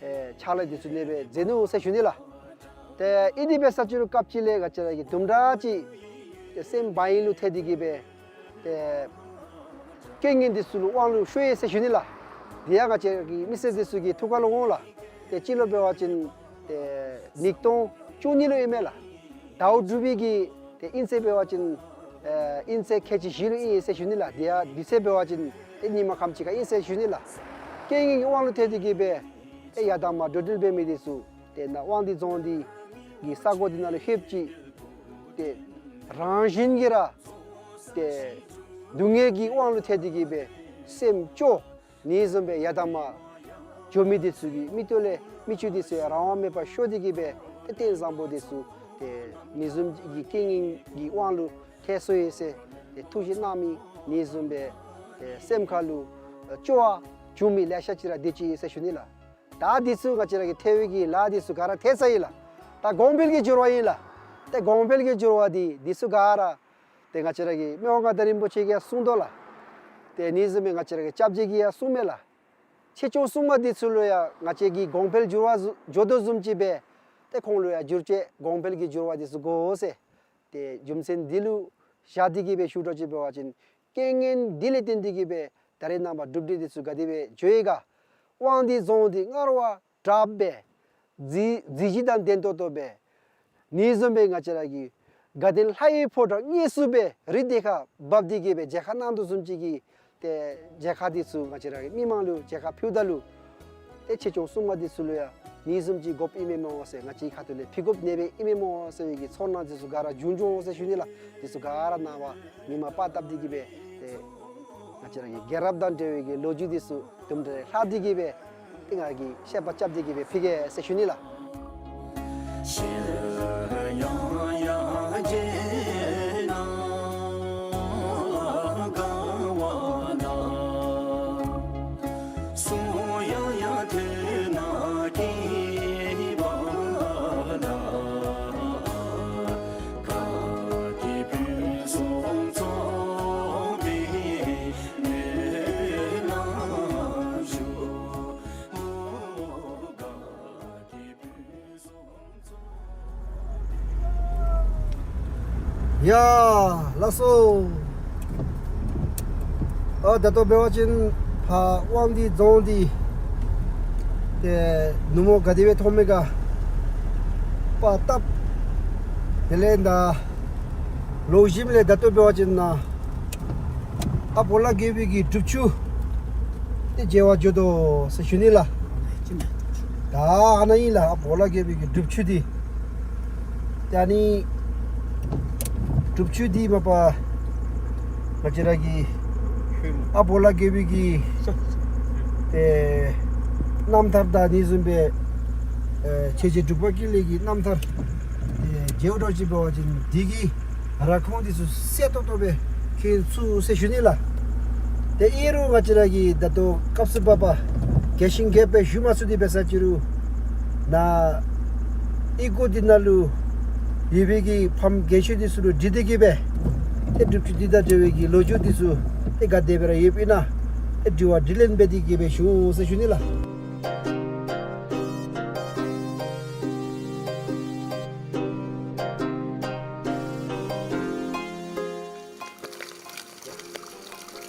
ཨེ་ཕྱག་ལཱ་འདི་ཚུ་ཨ་ནེ་སྦེ་མཛད་ནུག་ཟེར་ཞུ་ནི་ལགས། ཏེ་ཨིན་དེ་འབད་ས་ཅིག་རུང་སྐབས་ཅིག་ལས་ང་བཅས་ར་གི་དུམ་གྲ་ཅིག་ཏེ་སེམས་བག་གཡེང་ལུ་ཐལ་ཏེ་གི་སྦེ་ཏེ་རྐྱེན་ངན་འདི་ཚུ་ལུ་དབང་ལུ་ཤོར་ཡི་ཟེར་ཞུ་ནི་ལགས། དེ་ཡང་ང་བཅས་ར་གི་མི་སེར་འདི་ཚུ་གི་ཐུགས་ཁ་ལུ་འོང་ལགས། ཏེ་སྤྱི་ལོ་འབད་བ་ཅིན་ཏེ་ཉིས་སྟོང་བཅུ་གཉིས་ལུ་ཨིན་མས་ལགས། ཟླཝ་དྲུག་པའི་གི་ཏེ་དབྱིན་ཚེས་འབད་བ་ཅིན་ཨེ་དབྱིན་ཚེས་ཁལ་གཅིག་བཞི་ལུ་ཨིན་ཟེར་ཞུ་ནི་ལགས། དེ་ཡང་དུས་ཚོད་འབད་བ་ཅིན་ཏེ་ཉིན་མ་ཁམས་ཅིག་ཁར་ཨིན་ཟེར་ཞུ་ནི་ལགས། རྐྱེན་ངན་གྱི་དབང་ལུ་ཐལ་ཏེ་གི་སྦེ་ཏེ་ཡར་དང་མར་འགྲོ་འགྲུལ་འབད་མི་འདི་ཚུ་ཏེ་ནཱ་དབང་འདུས་རྫོང་འདི་གི་ས་གོ་འདི་ནང་ལུ་ལྷོདཔ་ཅིག་ཏེ་རང་བཞིན་གྱིས་ར་ཏེ་སྡུག་བསྔལ་གྱི་དབང་ལུ་ཐལ་ཏེ་གི་སྦེ་སེམས་སྐྱོ་ནི་བཟུམ་སྦེ་ཡར་དང་མར་འགྱོ་མི་འདི་ཚུ་གི་མིག་ཏོ་ལས་མིག་ཆུ་འདི་ཚུ་ཡང་རང་དབང་མེད་པར་ཤོར་ཏེ་གི་སྦེ་ཏེ་རྟེན་བཟང་པོ་འདི་ཚུ་ཏེ་ཨ་ནི་བཟུམ་གྱི་རྐྱེན་ངན་གྱི་དབང་ལུ་ཐལ་སོ་ཡི་ཟེར་ཏེ་ཐུགས་བཞེད་གནང་མི་ཨ་ནི་བཟུམ་སྦེ་ཏེ་སེམས་ཁ་ལུ་སྐྱོ་བ་བྱུང་མི་ལེ་ཤ་ཅིག་ར་སྡོད་ཅི་ཟེར་ཞུ་ནི་ལགས། ད་འདི་ཚུ་ང་བཅས་ར་གི་ཐལ་བའི་གི་ལཱ་འདི་ཚུ་ག་ར་ཐལ་ཚར་ཡི་ལགས། ད་གོང་འཕེལ་གྱི་འགྱུར་བ་ཨིན་ལགས། ཏེ་གོང་འཕེལ་གྱི་འགྱུར་བ་འདི་འདི་ཚུ་ག་ར་ཏེ་ང་བཅས་ར་གི་མི་དབང་མངའ་བདག་རིན་པོ་ཆེ་གིས་ཡང་གསུངས་དོ་ལགས། ཏེ་ཨ་ནི་བཟུམ་སྦེ་ང་བཅས་ར་གི་སྐྱབས་རྗེ་གིས་ཡང་གསུངས་མས་ལགས། ཆེ་ཆུང་སྲུང་མ་འདི་ཚུ་ལུ་ཡང་ང་བཅས་ཀྱིས་གོང་འཕེལ་འགྱུར་བ་བཟུ་འགྱོ་དོ་བཟུམ་ཅིག་སྦེ་ཏེ་ཁོང་ལུ་ཡང་འགྱུར་བཅོས་གོང་འཕེལ་གྱི་འགྱུར་བ་འདི་ཚུ་དགོ་ཟེར། ཏེ་རྒྱུ་མཚན་འདི་ལུ་བཞག་སྟེ་གི་སྦེ་ཞུ་འདྲཝ་ཅིག་འབད་བ་ཅིན་རྐྱེན་ངན་འདི་ལས་བརྟེན་ཏེ་གི་སྦེ་ད་རེས་ནངས་པ་གྲུབ་འབྲས་འདི་ཚུ་ག་དེ་སྦེ་འགྱོ་ཡི་ག། དབང་འདུས་རྫོང་འདི་སྔར་བ་དྲགཔ་སྦེ་མཛེས་མཛེས་བྱེད་དང་ལྡན་ཏོག་ཏོ་སྦེ་ཨ་ནི་བཟུམ་སྦེ་ང་བཅས་ར་གི་དགའ་ལྡན་ལྷ་ཡི་ཕོ་བྲང་དངོས་སུ་སྦེ་རི་འདི་ཁར་བབས་ཏེ་གི་སྦེ་མཇལ་ཁ་གནང་དོ་བཟུམ་ཅིག་གི་ཏེ་མཇལ་ཁ་འདི་ཚུ་ང་བཅས་ར་གི་མི་མང་ལུ་མཇལ་ཁ་ཕུལཝ་ད་ལུ་ཏེ་ཆེ་ཆུང་སྲུང་མ་འདི་ཚུ་ལུ་ཡང་ཨ་ནི་བཟུམ་ཅིག་དགོཔ་ཨིན་མས་སྨོ་ཟེར། ང་བཅས་ཁ་ཐུག་ལས་ཕུལ་དགོཔ་ཨ་ནེ་སྦེ་ཨིན་མས་སྨོ་ཟེར་བའི་གི་ཚོར་སྣང་འདི་ཚུ་ག་ར་བྱུང་བྱུངམ་ཟེར་ཞུ་ནི་ལགས། འདི་ཚུ་ག་ར་ནངས་པ་ཉིན་མ་པར་བཏབ་སྟེ་གི་སྦེ་ཏེ་ང་བཅས་ར་གི་རྒྱལ་རབས་དང་འབྲེལ་བའི་གི་ལོ་རྒྱུས་འདི་ཚུ་དུམ་གྲ་ལྷག་སྟེ་གི་སྦེ་ཏེ་ང་གིས་བཤད་པ་རྐྱབ་སྟེ་གི་སྦེ་ཕུལ་གེ་ཟེར་ཞུ་ནི་ལགས། ཡ་ལགས་སོ། ཨ་ད་ལྟོ་འབད་བ་ཅིན་ཕར་དབང་འདུས་རྫོང་འདི་ཏེ་ནུབ་མོ་ག་དེ་སྦེ་མཐོངམ་མས་ག། པར་བཏབ། དེ་ལས་ད་ལོག་ཞིནམ་ལས་ད་ལྟོ་འབད་བ་ཅིན་ནཱ་ཨཔ་འོ་ལ་དགེ་བའི་གི་སྒྲུབ་ཆུ་འདི་མཇལ་བར་འགྱོ་དོ་ཟེར་ཞུ་ནི་ལགས། ད་ཨ་ནཱ་ཨིན་ལགས། ཨཔ་འོ་ལ་དགེ་བའི་གི་སྒྲུབ་ཆུ་འདི། ཏེ་ཨ་ནི་སྒྲུབ་ཆུ་འདི་མ་པ་ང་བཅས་ར་གི་ཨཔ་འོ་ལ་དགེ་བའི་གི་ཏེ་རྣམ་ཐར་དང་ཨ་ནི་བཟུམ་སྦེ་ཨེ་ཆོས་རྗེ་འབྲུག་པ་ཀུན་ལེགས་ཀྱི་རྣམ་ཐར་ཏེ་མཇལཝ་འདྲཝ་ཅིག་འབད་བ་ཅིན་འདི་གིས་ར་ཁོང་འདི་ཚུ་གསལ་ཏོག་ཏོ་སྦེ་མཁྱེན་ཚུགས་ཟེར་ཞུ་ནི་ལགས། ཏེ་ཨིན་རུང་ང་བཅས་ར་གིས་ད་ལྟོ་སྐབས་སུ་བབ་པ་རྒྱས་ཤིང་རྒྱསཔ་སྦེ་ཞུ་མ་ཚུགས་ཏེ་འབད་ས་ཅིག་རུང་ནཱ་ཨི་ཀོ་འདི་ནང་ལུ་ ཡོད་པའི་གི་ཕམ་རྒས་ཤོས་འདི་ཚུ་ལུ་དྲི་སྟེ་གི་སྦེ་ཏེ་སྒྲུབ་ཆུ་འདི་དང་འབྲེལ་བའི་གི་ལོ་རྒྱུས་འདི་ཚུ་ཏེ་ག་དེ་སྦེ་ར་ཡོདཔ་ཨིན་ན་ཏེ་དྲི་བ་དྲིས་ལན་འབད་དེ་གི་སྦེ་ཞུ་ཟེར་ཞུ་ནི་ལགས།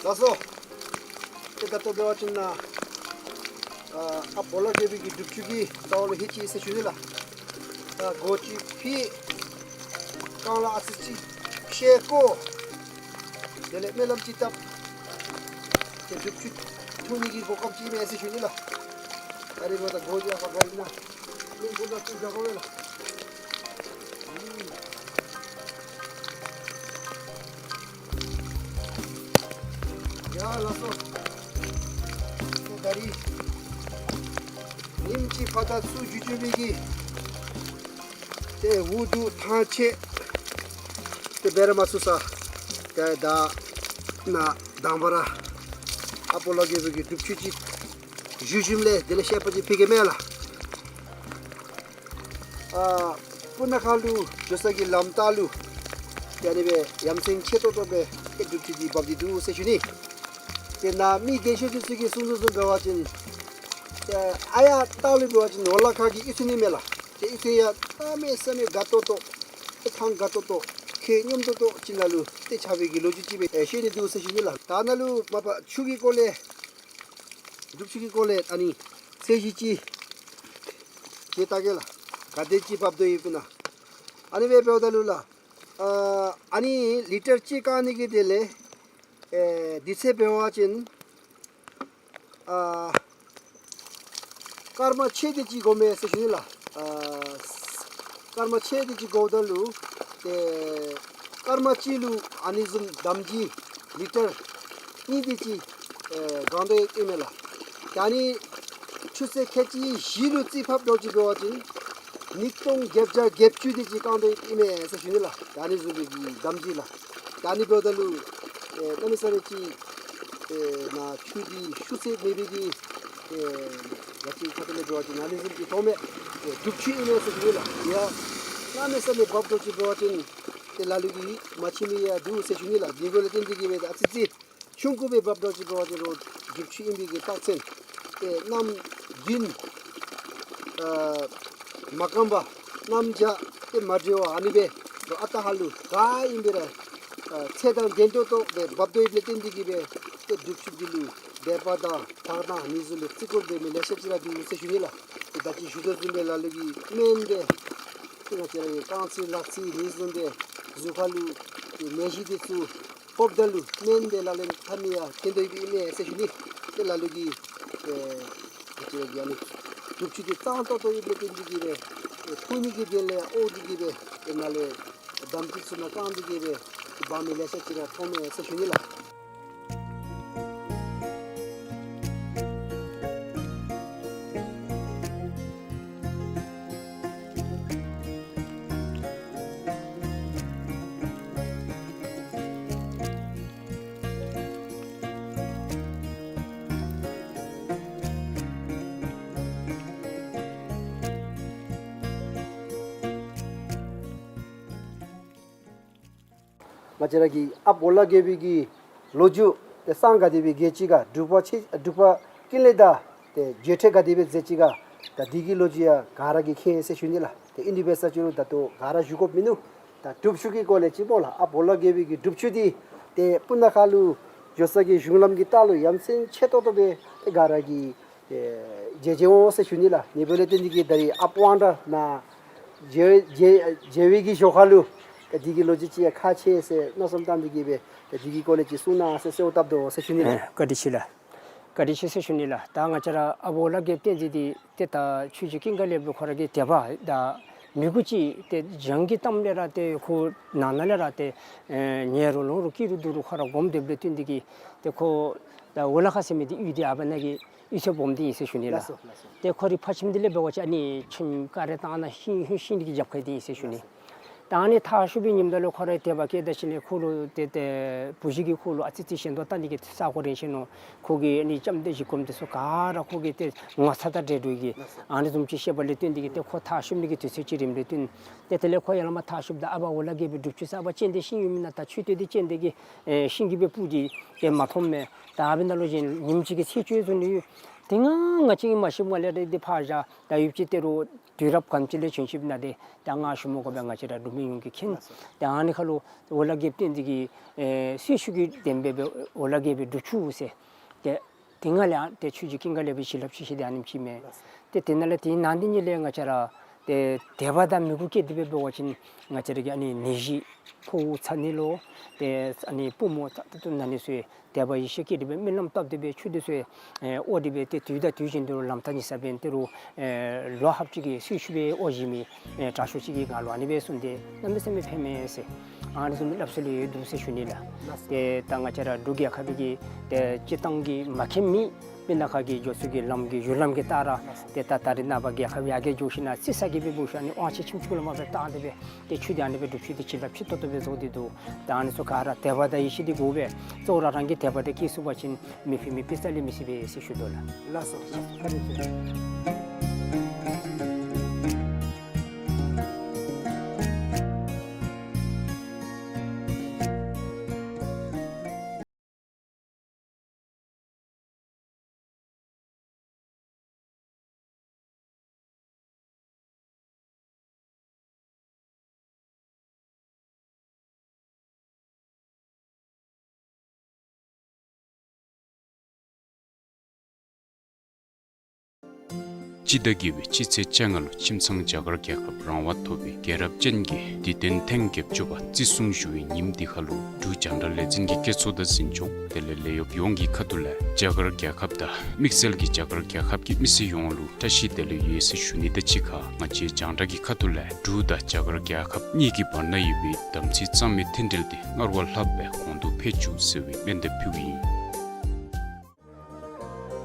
ལགས་སོ། ཏེ་ད་ལྟོ་འབད་བ་ཅིན་ཨ་ཨ་སྦོ་ལོགས་རྒས་པའི་གི་སྒྲུབ་ཆུ་གི་རྩ་བ་ལུ་ལྷོད་ཅི་ཟེར་ཞུ་ནི་ལགས། ཨ་སྒོ་ཅིག་ཕྱེ། རྐང་ལག་ཨ་ཙི་ཅིག་ཤེལ་བཀོ། དེ་ལས་སྨོན་ལམ་ཅིག་བཏབ། ཏེ་སྒྲུབ་ཆུ་འཐུང་ནི་གི་གོ་སྐབས་ཅིག་ཨིན་མས་ཟེར་ཞུ་ནི་ལགས། ད་རིས་མ་ད་སྒོ་འདི་ཨ་ཕར་བཀག་ཡི་ན། ཉིམ་ཕུ་ད་ཅིག་རྒྱག་དགོ་པས་ལགས། ཡ་ལགས་སོ། ཏེ་ད་རིས་ཉིམ་ཅིག་ཕར་ད་ཚུར་འགྱོ་འགྱོ་མི་གི་ཏེ་འུ་སྡུག་ཐང་ཆད་ཏེ་འབད་ར་མ་ཚུགས་ས། ཏེ་ད་ནཱ་དང་པ་ར་ཨ་སྦོ་ལོགས་རྒས་པའི་གི་སྒྲུབ་ཆུ་ཅིག་བཞུགས་ཞིནམ་ལས་དེ་ལས་བཤད་པ་ཅིག་ཕུལ་གེ་མས་ལགས། ཨ་སྤུ་ན་ཁ་ལུ་འགྱོ་ས་གི་ལམ་ལྟག་ལུ་ཏེ་ཨ་ནི་སྦེ་ཡ་མཚན་ཆེ་ཏོག་ཏོ་སྦེ་ཏེ་སྒྲུབ་ཆུ་འདི་འབབ་སྟེ་འདུག་ཟེར་ཞུ་ནི། ཏེ་ནཱ་མི་རྒས་ཤོས་འདི་ཚུ་གིས་གསུང་དོ་བཟུམ་འབད་བ་ཅིན་ཏེ་ཨ་ཡར་ལྟག་ལུ་འབད་བ་ཅིན་ཝ་ལ་ཁ་གི་གཡུས་ཚན་ཨིན་མས་ལགས། ཏེ་གཡུས་ཚན་ཡང་གནམ་མེད་ས་མེད་དགའ་ཏོག་ཏོ་ཏེ་ཐང་དགའ་ཏོག་ཏོ་ཁྱད་སྙོམས་ཏོག་ཏོ་ཅིག་ནང་ལུ་ཏེ་ཆགས་པའི་གི་ལོ་རྒྱུས་ཅིག་སྦེ་ཨེ་བཤད་ནི་འདུག་ཟེར་ཞུ་ནི་ལགས། ད་ནཱ་ལུ་མ་པ་ཆུ་གི་སྐོར་ལས་སྒྲུབ་ཆུ་གི་སྐོར་ལས་ཨ་ནི་ཚད་གཞི་ཅིག་ཞུ་བལྟ་གེ་ལགས། ག་དེ་ཅིག་འབབ་དོ་ཡོདཔ་ཨིན་ན། ཨ་ནི་སྦེ་འབདཝ་ད་ལུ་ལགས། ཨ་ཨ་ནི་ལི་ཊར་གཅིག་བཀང་ནི་གི་དེ་ལས་ཨེ་དུས་ཚོད་འབད་བ་ཅིན་ཨ་སྐར་མ་ཕྱེད་དེ་ཅིག་འགོརཝ་མས་ཟེར་ཞུ་ནི་ལགས། ཨ་སྐར་མ་ཕྱེད་དེ་ཅིག་འགོརཝ་ད་ལུ་ཏེ་སྐར་མ་གཅིག་ལུ་ཨ་ནི་བཟུམ་དམ་སྦྱིས་ལི་ཊར་གཉིས་དེ་ཅིག་ཨེ་བཀང་དོ་ཡོདཔ་ཨིན་མས་ལགས། ད་ཨ་ནི་ཆུ་ཚོད་ཁལ་གཅིག་བཞི་ལུ་རྩིས་ཕབ་འགྱོ་ཅིག་འབད་བ་ཅིན་ཉིས་སྟོང་བརྒྱད་བརྒྱ་བརྒྱད་ཅུ་དེ་ཅིག་བཀང་དོ་ཡོདཔ་ཨིན་མས་ཟེར་ཞུ་ནི་ལགས། ད་ཨ་ནི་བཟུམ་སྦེ་གི་དམ་སྦྱིས་ལགས། ད་ཨ་ནི་འབདཝ་ད་ལུ་ཨེ་གནམ་མེད་ས་མེད་ཅིག་ཨེ་ནཱ་ཆུ་འདི་ཤུགས་ཚད་མེད་པའི་གི་ཨེ་ཡ་ཅིག་ཁ་ཐུག་ལས་འབད་བ་ཅིན་ཨ་ནི་བཟུམ་གྱི་མཐོང་མས། ཨེ་སྒྲུབ་ཆུ་ཨིན་མས་ཟེར་ཞུ་ནི་ལགས། ཡ་གནམ་མེད་ས་མེད་འབབ་འགྱོ་ཅིག་འབད་བ་ཅིན་ཏེ་ལ་ལུ་གིས་མ་མཆིས་མི་ཡང་འདུག་ཟེར་ཞུ་ནི་ལགས། དེ་འབདཝ་ལས་བརྟེན་ཏེ་གི་སྦེ་ཨ་ཙི་ཅིག་ཆུང་ཀུ་སྦེ་འབབ་འགྱོ་ཅིག་འབད་བ་ཅིན་རོགས་སྒྲུབ་ཆུ་ཨིན་པའི་གི་རྟགས་མཚན་ཏེ་གནམ་དགུན་ཨ་མ་སྐམ་པར་གནམ་བྱཱར་ཏེ་མ་འདྲོག་པར་ཨ་ནི་སྦེ་རོགས་ཨ་རྟག་ཧ་ལུགས་ག་ཨིན་པས་ར་ཨ་ཚད་དང་ལྡན་ཏོག་ཏོ་སྦེ་འབབ་དོ་ཡོདཔ་ལས་བརྟེན་ཏེ་གི་སྦེ་ཏེ་སྒྲུབ་ཆུ་འདི་ལུ་དད་པ་དང་དག་སྣང་ཨ་ནི་བཟུམ་སྦེ་བརྩི་བཀུར་འབད་མི་ལེ་ཤ་ཅིག་ར་འདུག་ཟེར་ཞུ་ནི་ལགས། ཏེ་ད་ཅི་ཞུ་དོ་བཟུམ་སྦེ་ལ་ལུ་གིས་སྨན་སྦེ་ཏེ་ང་བཅས་ར་གི་རྐང་ཚིགས་ལག་ཚིགས་ཨ་ནི་བཟུམ་སྦེ་གཟུགས་ཁ་ལུ་ཏེ་ནད་གཞི་འདི་ཚུ་ཕོགཔ་ད་ལུ་སྨན་འདི་ལག་ལེན་འཐབ་མི་ཡང་ཐོན་དོ་ཡོདཔ་ཨིན་མས་ཟེར་ཞུ་ནི། ཏེ་ལ་ལུ་གིས་ཨེ་ང་བཅས་ར་གི་ཨ་ནི་སྒྲུབ་ཆུ་འདི་གཙང་ཏོག་ཏོ་ཡོདཔ་ལས་བརྟེན་ཏེ་གི་སྦེ་ཨེ་འཐུང་ནི་གི་དོན་ལས་ཡང་དབོག་སྟེ་གི་སྦེ་ཏེ་ནཱ་ལས་དམ་སྦྱིས་ཚུ་ནང་བཀང་སྟེ་གི་སྦེ་འབག་མི་ལེ་ཤ་ཅིག་ར་མཐོང་མས་ཟེར་ཞུ་ནི་ལགས། ང་བཅས་ར་གི་ཨཔ་འོ་ལ་རྒྱལ་པོའི་གི་ལོ་རྒྱུས་ཏེ་སང་ག་དེ་སྦེ་རྒྱས་ཅི་ག་འབྲུག་པ་ཆེ་འབྲུག་པ་ཀུན་ལེགས་དང་ཏེ་མཇལ་འཕྲད་ག་དེ་སྦེ་མཛད་ཅི་ག་ད་འདི་གི་ལོ་རྒྱུས་ཡང་ག་ར་གིས་མཁྱེན་ཟེར་ཞུ་ནི་ལགས། ཏེ་ཨིན་དེ་འབད་ས་ཅི་རུང་ད་ལྟོ་ག་ར་ཞུ་དགོཔ་མིན་ནུག། ད་སྒྲུབ་ཆུ་གི་སྐོར་ལས་ཅིག་སྨོ་ལགས། ཨཔ་འོ་ལ་རྒྱལ་པོའི་གི་སྒྲུབ་ཆུ་འདི་ཏེ་སྤུ་ན་ཁ་ལུ་འགྱོ་ས་གི་གཞུང་ལམ་གྱི་ལྟག་ལུ་ཡ་མཚན་ཆེ་ཏོག་ཏོ་སྦེ་ཏེ་ག་ར་གིས་ཨེ་མཇལ་མཇལ་འོང་ཟེར་ཞུ་ནི་ལགས། ཨ་ནི་འབདཝ་ལས་བརྟེན་ཏེ་གི་ད་རིས་ཨཔ་དབང་གྲགས་ནཱ་མཇལ་མཇལ་མཇལ་བའི་གི་ཞོར་ཁ་ལུ་ད་འདི་གི་ལོ་རྒྱུས་ཅིག་ཡང་ཁག་ཆེ་ཟེར་མནོ་བསམ་བཏང་སྟེ་གི་སྦེ་ད་འདི་གི་སྐོར་ལས་ཅིག་གསུང་གནང་ཟེར་གསོལཝ་བཏབ་དོ་ཟེར་ཞུ་ནི་ལགས། ཨེ་བཀའ་དྲིན་ཆེ་ལགས། བཀའ་དྲིན་ཆེ་ཟེར་ཞུ་ནི་ལགས། ད་ང་བཅས་ར་ཨཔ་འོ་ལ་རྒྱལཔོ་བསྟན་འཛིན་འདི་ཏེ་ད་ཆོས་རྗེ་ཀུན་དགའ་ལེགས་པ་ཁོ་ར་གི་དད་པ་དང་མོས་གུས་ཅིག་ཏེ་གཞན་གྱིས་གཏམ་ལས་ར་ཏེ་ཁོ་ནང་ན་ལས་ར་ཏེ་ཨེ་ཉལ་རུང་ལོང་རུང་སྐྱིད་རུང་སྡུག་རུང་ཁོ་ར་སྒོམ་སྡོདཔ་ལས་བརྟེན་ཏེ་གི་ཏེ་ཁོ་ད་འོ་ལ་ཁ་ཟེར་མི་འདི་གཡུས་འདི་ཨ་ཕར་ནཱ་གི་གཡུས་ཚན་སྦོམ་འདི་ཨིན་ཟེར་ཞུ་ནི་ལགས། ལགས་སོ་ལགས་སོ། ཏེ་ཁོ་རའི་ཕ་ཁྱིམ་འདི་ལས་འབད་བ་ཅིན་ཨ་ནི་ཁྱིམ་ཀ་ར་བཏང་ནཱ་ཤིང་ཤིང་འདི་གི་རྒྱབ་ཁ་འདི་ཨིན་ཟེར་ཞུ་ནི། ལགས་སོ། ད་ཨ་ནི་ཐག་ཤུབ་པའི་ཉིནམ་དེ་ལུ་ཁོ་རའི་དད་པ་སྐྱེས་ད་ཞིནམ་ལས་ཁོ་ལུ་ཏེ་ཏེ་བུ་གཞི་གིས་ཁོ་ལུ་ཨ་ཙི་ཅིག་ཞེན་དོགས་བཏང་ནི་གི་ས་གོ་རེ་བྱིན་ནུག། ཁོ་གིས་ཨ་ནི་ལྕམ་དེ་གཞི་གོངམ་དེ་ཚུ་ག་ར་ཁོ་གིས་ཏེ་ངོ་ཚ་དང་འདྲེས་འགྲོ་གི་ཨ་ནི་བཟུམ་ཅིག་བཤད་པ་ལས་བརྟེན་ཏེ་གིས་ཏེ་ཁོ་ཐག་ཤུབ་ནི་གི་དུས་ཚོད་ཅིག་རནམ་ལས་བརྟེན་ཏེ་དེ་ལས་ཁོ་ཡར་ལས་མར་ཐག་ཤུབ་ད་ཨ་པ་འོ་ལ་རྒྱལ་པོའི་སྒྲུབ་ཆུ་ཟེར་ཨ་པ་སྤྱན་ལྡན་ཤིང་ཡོད་མི་ནང་ད་ཆོས་སྟོན་ཏེ་སྤྱན་ལྡན་གྱི་ཨེ་ཤིང་གི་སྦེ་སྤུར་ཏེ་ཏེ་མ་མཐོངམ་མས། ད་ཨ་ཕི་ནང་ལུ་གཞན་ཉིནམ་གཅིག་གི་ཚེས་བཅུ་བཟུང་ནི་ཡོད། དེ་ང་ང་བཅས་ཀྱིས་མ་ཤེསཔ་ལས་ར་དེ་ཕར་བཞག། ད་ཡུདཔ་ཅིག་ཏེ་རུང་དུས་རབས་ག་དེམ་ཅིག་ལས་བྱོན་ཅི་ཨིན་ན་དེ་ད་ང་ཞུ་མི་དགོ་པས། ང་བཅས་ར་འབྲུག་མི་ཡོངས་ཀྱིས་མཁྱེན། ད་ཨ་ནི་ཁར་ལུ་འོ་ལ་རྒྱལཔོ་བསྟན་འཛིན་གྱི་ཨེ་སྲི་ཞུ་གི་དེ་སྦེ་འབད་འོ་ལ་རྒྱལ་པོའི་སྒྲུབ་ཆུ་ཟེར། ཏེ་དེ་ང་ལས་ཨ་ཏེ་ཆོས་ཀྱི་ཀུན་དགའ་ལེགས་པའི་བྱིན་རླབས་ཆེ་ཤོས་དེ་ཨ་ནེམ་ཅིག་མས། ཏེ་དེ་ནང་ལས་དེ་ནང་དེ་ཉིད་ལས་ང་བཅས་ར་ཏེ་དད་པ་དང་མོས་གུས་བསྐྱེད་དེ་སྦེ་འབད་བ་ཅིན་ང་བཅས་ར་གི་ཨ་ནི་ནད་གཞི་ཕོཝ་ཚ་ནི་ལོ་ཏེ་ཨ་ནི་པུས་མོ་ཚ་ཏོག་ཏོ་ན་ནི་ཚུ་དད་པ་ཡིད་ཆེས་བསྐྱེད་དེ་སྦེ་སྨོན་ལམ་བཏབ་སྟེ་སྦེ་ཆུ་དེ་ཚུ་ཨེ་དབོར་ཏེ་སྦེ་ཏེ་དུས་དང་དུས་བཞིན་དུ་ལམ་ཐག་ཉེ་ས་འབད་ནི་དེ་རུ་ཨེ་ལོ་ལྷགཔ་ཅིག་གི་སྲི་ཞུ་སྦེ་དབོར་ཞིནམ་ཨེ་དྲག་ཤོས་ཅིག་གིས་ང་ལུ་ཨ་ནི་སྦེ་གསུངས་ཏེ་གནམ་མེད་ས་མེད་ཕན་མས་ཟེར། ཨ་ནི་བཟུམ་སླབ་སྲོལ་ཡོད་འདུག་ཟེར་ཞུ་ནི་ལགས། ཏེ་ད་ང་བཅས་ར་འབྲུག་རྒྱལ་ཁབ་ཀྱི་ཏེ་སྤྱིར་བཏང་གི་མ་མཁྱེན་མི་མི་ནང་ཁ་གི་འགྱོ་ས་གི་ལམ་གྱི་གཞུང་ལམ་གྱི་རྟགས་ར་ཏེ་ད་ད་རེས་ནངས་པ་རྒྱལ་ཁབ་ཡར་རྒྱས་འགྱོ་ཞིནམ་ལས་རྩི་ས་གི་སྦེ་འབད་ཞིནམ་ལས་དབང་ཆེ་ཁྱིམ་ཚུ་ལུ་མ་སྦེ་བཏང་སྟེ་སྦེ་ཏེ་ཆུ་དེ་ཨ་ནི་སྦེ་སྒྲུབ་ཆུ་དེ་བྱིན་རླབས་ཆེ་ཏོག་ཏོ་སྦེ་བཟོ་སྟེ་འདུག། ད་ཨ་ནི་ཚུ་ག་ར་དད་པ་དང་ཡིད་ཆེས་དེ་དགོ་པས། གཙོ་བོ་ར་རང་གི་དད་པ་དེ་སྐྱེས་སོང་པ་ཅིན་མི་ཕན་མི་ཕན་རྩ་ལས་མི་སྲིད་པས་ཟེར་ཞུ་དོ་ལགས། ལགས་སོ། ལགས་སོ། བཀའ་དྲིན་ཆེ། སྤྱི་ཟླ་བརྒྱད་པའི་སྤྱི་ཚེས་བཅོ་ལྔ་ལུ་ཁྱིམ་ཚང་རྒྱ་གར་རྒྱལ་ཁབ་རང་དབང་ཐོབ་པའི་རྒྱལ་རབས་ཅན་གྱི་དུས་སྟོན་ཐེངས་བརྒྱད་ཅུ་པ་བརྩི་སྲུང་ཞུ་བའི་ཉིནམ་འདི་ཁར་ལུ་འབྲུག་རྒྱང་བསྒྲགས་ལས་འཛིན་གྱི་སྐྱེད་ཚོགས་དང་འཛིན་སྐྱོང་དེ་ལས་ལས་གཡོགཔ་ཡོངས་ཀྱི་ཁ་ཐུག་ལས་རྒྱ་གར་རྒྱལ་ཁབ་དང་དམིགས་བསལ་གྱི་རྒྱ་གར་རྒྱལ་ཁབ་ཀྱི་མི་སེར་ཡོངས་ལུ་བཀྲ་ཤིས་བདེ་ལེགས་ཡོད་ཟེར་ཞུ་ནི་དང་གཅིག་ཁར་ང་བཅས་རྒྱང་བསྒྲགས་ཀྱི་ཁ་ཐུག་ལས་འབྲུག་དང་རྒྱ་གར་རྒྱལ་ཁབ་གཉིས་ཀྱི་བར་ན་ཡོད་པའི་དམ་ཚིག་གཙང་མའི་མཐུན་འབྲེལ་དེ་སྔར་བ་ལྷག་སྦེ་གོང་དུ་འཕེལ་བཅུག་ཟེར་བའི་སྨོན་འདེབས་ཕུལཝ་ཨིན།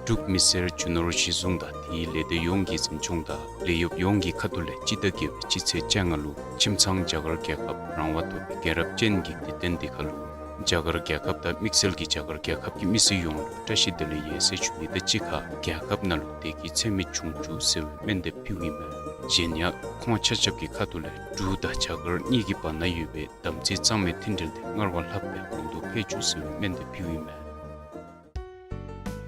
འབྲུག་མི་སེར་རྒྱུ་ནོར་གཞི་བཟུང་དང་དེའི་ལས་སྡེ་ཡོངས་ཀྱི་འཛིན་སྐྱོང་དང་ལས་གཡོགཔ་ཡོངས་ཀྱི་ཁ་ཐུག་ལས་སྤྱི་ཟླ་བརྒྱད་པའི་སྤྱི་ཚེས་བཅོ་ལྔ་ལུ་ཁྱིམ་ཚང་རྒྱ་གར་རྒྱལ་ཁབ་རང་དབང་ཐོབ་པའི་རྒྱལ་རབས་ཅན་གྱི་དུས་སྟོན་འདི་ཁར་ལུ་རྒྱ་གར་རྒྱལ་ཁབ་དང་དམིགས་བསལ་གྱི་རྒྱ་གར་རྒྱལ་ཁབ་ཀྱི་མི་སེར་ཡོངས་ལུ་བཀྲ་ཤིས་བདེ་ལེགས་ཡོད་ཟེར་ཞུ་ནི་དང་གཅིག་ཁར་རྒྱལ་ཁབ་ནང་ལུ་བདེ་སྐྱིད་ཚད་མེད་འབྱུང་བཅུག་ཟེར་བའི་སྨོན་འདེབས་ཕུལཝ་ཨིན་མས། གཞན་ཡང་ཁོང་ཆ་ཁྱབ་ཀྱི་ཁ་ཐུག་ལས་འབྲུག་དང་རྒྱ་གར་གཉིས་ཀྱི་བར་ན་ཡོད་པའི་དམ་ཚིག་གཙང་མའི་མཐུན་འབྲེལ་དེ་སྔར་བ་ལྷག་སྦེ་གོང་དུ་འཕེལ་བཅུག་ཟེར་བའི་སྨོན་འདེབས་ཕུལཝ་ཨིན་མས།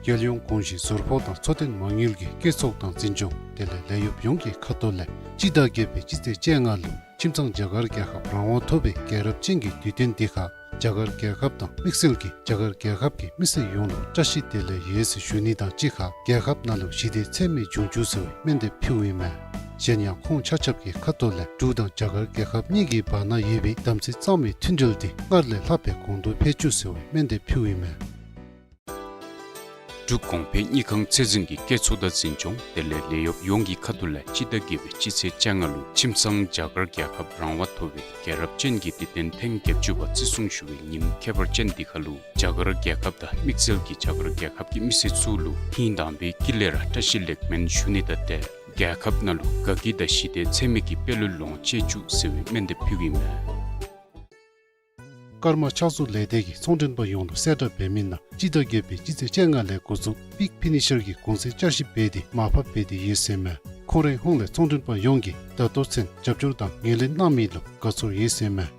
རྒྱལ་ཡོངས་གོང་ཞུས་ཟུར་ཕོགས་དང་འཚོ་རྟེན་མ་དངུལ་གྱི་སྐྱེད་ཚོགས་དང་འཛིན་སྐྱོང་དེ་ལས་ལས་གཡོགཔ་ཡོངས་ཀྱི་ཁ་ཐུག་ལས་སྤྱི་ཟླ་བརྒྱད་པའི་སྤྱི་ཚེས་བཅོ་ལྔ་ལུ་ཁྱིམ་ཚང་རྒྱ་གར་རྒྱལ་ཁབ་རང་དབང་ཐོབ་པའི་རྒྱལ་རབས་ཅན་གྱི་དུས་སྟོན་འདི་ཁར་རྒྱ་གར་རྒྱལ་ཁབ་དང་དམིགས་བསལ་གྱི་རྒྱ་གར་རྒྱལ་ཁབ་ཀྱི་མི་སེར་ཡོངས་ལུ་བཀྲ་ཤིས་བདེ་ལེགས་ཡོད་ཟེར་ཞུ་ནི་དང་གཅིག་ཁར་རྒྱལ་ཁབ་ནང་ལུ་ཞི་བདེ་ཚད་མེད་འབྱུང་བཅུག་ཟེར་བའི་སྨོན་འདེབས་ཕུལཝ་ཨིན་མས། གཞན་ཡང་ཁོང་ཆ་ཁྱབ་ཀྱི་ཁ་ཐུག་ལས་འབྲུག་དང་རྒྱ་གར་རྒྱལ་ཁབ་གཉིས་ཀྱི་བར་ན་ཡོད་པའི་དམ་ཚིག་གཙང་མའི་མཐུན་འབྲེལ་དེ་སྔར་ལས་ལྷག་སྦེ་གོང་དུ་འཕེལ་བཅུག་ཟེར་བའི་སྨོན་འདེབས་ཕུལཝ་ཨིན་མས། འབྲུག་གོང་འཕེལ་དངུལ་ཁང་ཚད་འཛིན་གྱི་སྐྱེད་ཚོགས་དང་འཛིན་སྐྱོང་དེ་ལས་ལས་གཡོགཔ་ཡོངས་ཀྱི་ཁ་ཐུག་ལས་སྤྱི་ཟླ་བརྒྱད་པའི་སྤྱི་ཚེས་བཅོ་ལྔ་ལུ་ཁྱིམ་ཚང་རྒྱ་གར་རྒྱལ་ཁབ་རང་དབང་ཐོབ་པའི་རྒྱལ་རབས་ཅན་གྱི་དུས་སྟོན་ཐེངས་བརྒྱད་ཅུ་པ་བརྩི་སྲུང་ཞུ་བའི་ཉིནམ་ཁྱད་པར་ཅན་འདི་ཁར་ལུ་རྒྱ་གར་རྒྱལ་ཁབ་དང་དམིགས་བསལ་གྱི་རྒྱ་གར་རྒྱལ་ཁབ་ཀྱི་མི་སེར་ཚུ་ལུ་ཧིང་དྭངས་པའི་དཀྱིལ་ལས་ར་བཀྲ་ཤིས་ལེགས་སྨོན་ཞུ་ནི་དང་འབྲེལ་རྒྱལ་ཁབ་ནང་ལུ་དགའ་སྐྱིད་དང་ཞི་བདེ་ཚད་མེད་ཀྱི་དཔལ་ལུས་ལོངས་སྤྱོད་བཅུག་ཟེར་བའི་སྨོན་འདེབས་ཕུལཝ་ཨིན་མས། ཀརྨ་ཕྱག་བཟོ་ལས་སྡེ་གིས་ཚོང་མགྲོན་པ་ཡོངས་ལུ་གསལ་བསྒྲགས་འབད་མི་ནང་སྤྱི་ཟླ་བརྒྱད་པའི་སྤྱི་ཚེས་བཅོ་ལྔ་ལས་འགོ་བཙུགས་པིག་ཕི་ནི་ཤར་གྱི་གུང་སེང་བསྐྱར་ཞིབ་འབད་དེ་མར་ཕབ་འབད་དེ་ཡོད་ཟེར་མས། ཁོང་རའི་ཧོངས་ལས་ཚོང་མགྲོན་པ་ཡོངས་ཀྱིས་ད་ལྟོ་ཚུན་རྒྱབ་སྐྱོར་དང་ངོས་ལེན་གནང་མི་ལུ་དགའ་ཚོར་ཡོད་ཟེར་མས།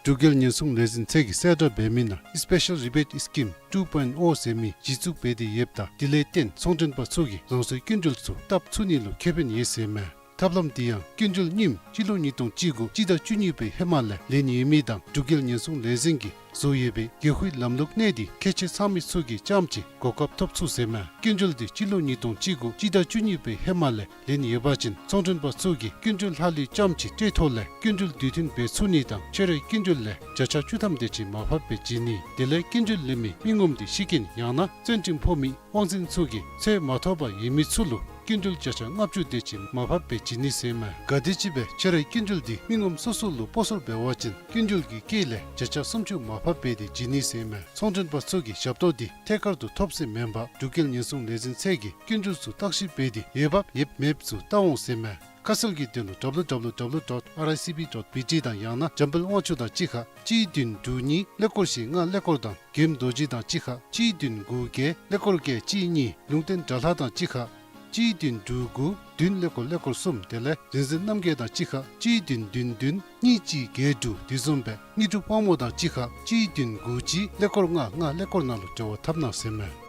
འབྲུག་རྒྱལ་ཉེན་སྲུང་ལས་འཛིན་ཚད་ཀྱིས་གསལ་བསྒྲགས་འབད་མི་ནང་Special Rebate Scheme two point oh ཟེར་མི་གཞི་བཙུགས་འབད་དེ་ཡོདཔ་ད་དེ་ལས་བརྟེན་ཚོང་མགྲོན་པ་ཚུ་གིས་རང་སོའི་སྐྱིན་འགྲུལ་ཚུ་བཏབ་ཚུགས་ནི་ལུ་ཁེ་ཕན་ཡོད་ཟེར་མས། ཐབས་ལམ་དེ་ཡང་སྐྱིན་འགྲུལ་རྙིངམ་སྤྱི་ལོ་ཉིས་སྟོང་བཅུ་དགུ་སྤྱི་ཟླ་བཅུ་གཉིས་པའི་ཧེ་མ་ལས་ལེན་ཡོད་མི་དང་འབྲུག་རྒྱལ་ཉེན་སྲུང་ལས་འཛིན་གྱིས་བཟོ་ཡོད་པའི་དགེ་ཁུར་ལམ་ལུགས་གནད་དེ་ཁྱད་ཆོས་ཚང་མི་ཚུ་གིས་རྐྱངམ་ཅིག་གོ་སྐབས་ཐོབ་ཚུགས་ཟེར་མས། སྐྱིན་འགྲུལ་དེ་སྤྱི་ལོ་ཉིས་སྟོང་བཅུ་དགུ་སྤྱི་ཟླ་བཅུ་གཉིས་པའི་ཧེ་མ་ལས་ལེན་ཡོད་པ་ཅིན་ཚོང་མགྲོན་པ་ཚུ་གིས་སྐྱིན་འགྲུལ་ལྷག་ལུས་རྐྱངམ་ཅིག་སྤྲོད་ཐོག་ལས་སྐྱིན་འགྲུལ་དུས་མཐུན་འབད་ཚུགས་ནི་དང་ཁྱོད་རའི་སྐྱིན་འགྲུལ་ལས་བརྒྱ་ཆ་བཅུ་ཐམ་དེ་ཅིག་མར་ཕབ་སྦེ་བྱིན་ནི། དེ་ལས་སྐྱིན་འགྲུལ་ལེན་མི་མི་ངོམ་དེ་ཤི་རྐྱེན་ཡང་ན་བཙོན་ཁྲིམས་ཕོག་མི་དབང་འཛིན་ཚུ་གིས་ཚོད་མ་ཐོབ་པར་ཡོད་མི་ཚུ་ལུ་སྐྱིན་འགྲུལ་བརྒྱ་ཆ་ལྔ་བཅུ་དེ་ཅིག་མར་ཕབ་སྦེ་བྱིན་ནི་ཟེར་མས། གལ་ཏེ་ཅིག་སྦེ་ཁྱོད་རའི་སྐྱིན་འགྲུལ་དེ་མི་ངོམ་སོ་སོ་ལུ་སྤོ་སོར་འབད་བ་ཅིན་སྐྱིན་འགྲུལ་གྱི་དཀྱིལ་ལས་བརྒྱ་ཆ་སུམ་ཅུ་མར་ཕབ་སྦེ་དེ་བྱིན་ནི་ཟེར་མས། ཚོང་མགྲོན་པ་ཚུ་གིས་ཞབས་ཏོག་དེ་ཐད་ཀར་དུ་ཐོབ་ས་མེན་པར་འབྲུག་རྒྱལ་ཉེན་སྲུང་ལས་འཛིན་ཚད་ཀྱིས་སྐྱིན་འགྲུལ་ཚུ་བརྟག་ཞིབ་འབད་དེ་འོས་འབབ་ཡོདཔ་མེདཔ་ཚུ་བལྟ་འོང་ཟེར་མས། ཁ་གསལ་གྱི་དོན་ལུ་W W W dot R I C B dot B T དང་ཡང་ན་འཇམ་དཔལ་དབང་ཕྱུག་དང་གཅིག་ཁར་གཅིག་བདུན་དྲུག་གཉིས་ཀླད་ཀོར་བཞི་ལྔ་ཀླད་ཀོར་དང་རྒྱལམ་རྡོ་རྗེ་དང་གཅིག་ཁར་གཅིག་བདུན་དགུ་བརྒྱད་ཀླད་ཀོར་བརྒྱད་གཅིག་གཉིས། ལུང་བསྟན་དགྲ་ལྷ་དང་གཅིག་ཁར་གཅིག་བདུན་དྲུག་དགུ་བདུན་ཀླད་ཀོར་ཀླད་ཀོར་གསུམ། དེ་ལས་རིག་འཛིན་རྣམ་རྒྱལ་དང་གཅིག་ཁར་གཅིག་བདུན་བདུན་བདུན་གཉིས་གཅིག་བརྒྱད་དྲུག། དེ་བཟུམ་སྦེ་དངོས་གྲུབ་དཔལ་མོ་དང་གཅིག་ཁར་གཅིག་བདུན་དགུ་གཅིག་ཀླད་ཀོར་ལྔ་ལྔ་ཀླད་ཀོར་ནང་ལུ་འབྲེལ་བ་འཐབ་གནང་ཟེར་མས།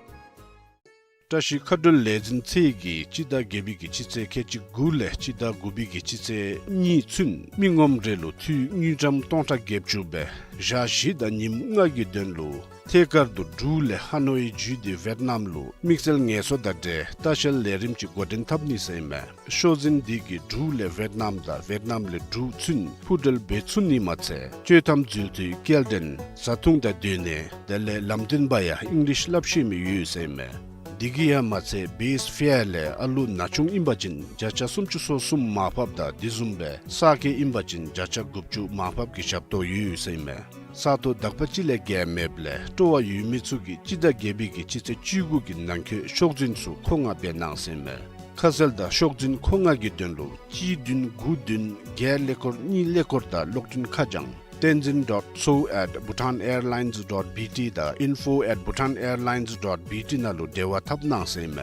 བཀྲ་ཤིས་མཁའ་འགྲོའི་ལས་འཛིན་ཚད་ཀྱིས་སྤྱི་ཟླ་བརྒྱད་པའི་གི་སྤྱི་ཚེས་ཁལ་གཅིག་དགུ་ལས་སྤྱི་ཟླ་དགུ་པའི་གི་སྤྱི་ཚེས་གཉིས་ཚུན་མི་ངོམ་རེ་ལུ་འཐུས་དངུལ་ཀྲམ་སྟོང་ཕྲག་བརྒྱད་ཅུ་སྦེ་ཞག་བཞི་དང་ཉིནམ་ལྔ་གི་དོན་ལུ་ཐད་ཀར་དུ་འབྲུག་ལས་ཧ་ནོ་ཡི་བརྒྱུད་དེ་ཝེཊ་ནམ་ལུ་དམིགས་བསལ་ངལ་གསོ་དང་འབྲེལ་ལྟ་བཤལ་ལས་རིམ་ཅིག་འགོ་འདྲེན་འཐབ་ནི་ཟེར་ཨིན་མས། ཤོག་འཛིན་འདི་གིས་འབྲུག་ལས་ཝེཊ་ནམ་དང་ཝེཊ་ནམ་ལས་འབྲུག་ཚུན་འཕུར་འགྲུལ་འབད་ཚུགས་ནི་མ་ཚད་སྤྱོད་ཐམ་འཛུལ་དུས་སྐྱེལ་འདྲེན་བཟའ་འཐུང་དང་སྡོད་གནས་དེ་ལས་ལམ་སྟོན་པ་ཡང་ཨིང་ལིཤ་སླབ་ཤེས་མི་ཡོད་ཟེར་ཨིན་མས། འདི་གིས་ཡང་མ་ཚད་བེསི་ཕེར་ལས་ཨ་ལུ་ན་ཆུང་ཨིན་པ་ཅིན་བརྒྱ་ཆ་སུམ་ཅུ་སོ་གསུམ་མར་ཕབ་དང་དེ་བཟུམ་སྦེ་ས་སྐྱེས་ཨིན་པ་ཅིན་བརྒྱ་ཆ་དགུ་བཅུ་མར་ཕབ་ཀྱི་ཞབས་ཏོག་ཡོད་ཟེར་ཨིན་མས། ས་སྟོང་དག་པ་ཅིག་ལས་བརྒལ་མེདཔ་ལས་སྤྲོ་བ་ཡོད་མི་ཚུ་གིས་སྤྱི་ཟླ་བརྒྱད་པའི་གི་སྤྱི་ཚེས་བཅུ་དགུ་གི་ནང་འཁོད་ཤོག་འཛིན་ཚུ་མཁོ་མངགས་འབད་གནང་ཟེར་ཨིན་མས། ཁ་གསལ་དང་ཤོག་འཛིན་མཁོ་མངགས་ཀྱི་དོན་ལུ་གཅིག་བདུན་དགུ་བདུན་བརྒྱད་ཀླད་ཀོར་གཉིས་ཀླད་ཀོར་དང་གློག་འཕྲིན་ཁ་བྱང་tenzin dot so at bhutanairlines dot B T དང་info at bhutanairlines dot B T ནང་ལུ་འབྲེལ་བ་འཐབ་གནང་ཟེར་ཨིན་མས།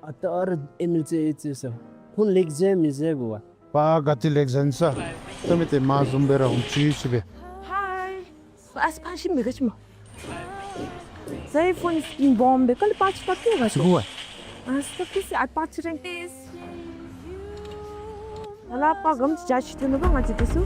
ཨ་ཏ་ཨ་ར་ཨེ་མིལ་ཙེ་ཨེ་ཙེ་ས། ཁོང་ལེགས་མཇལ་མི་མཇལ་གོ་བ། པ་ག་ཏེ་ལེགས་མཇལ་ས། ཏ་མི་ཏེ་མ་བཟུམ་སྦེ་ར་ཧུམ་ཅི་ཅི་སྦེ། ཧའི། ཨ་སི་ཕ་ཤི་མི་ག་ཅི་མ། ཟའི་ཕོན་སི་ཀིན་བོམ་སྦེ་ག་ལས་པ་ཅི་ཏ་ཀི་ག་ཅི་གོ་བ། ཨ་སི་ཏ་ཀི་སི་ཨ་པ་ཅི་རེང་ཏེ་སི། ཨ་ལ་པ་གམ་ཅི་ཅ་ཅི་ཐོན་ནུག་པ་ང་བཅས་དེ་ཚུ།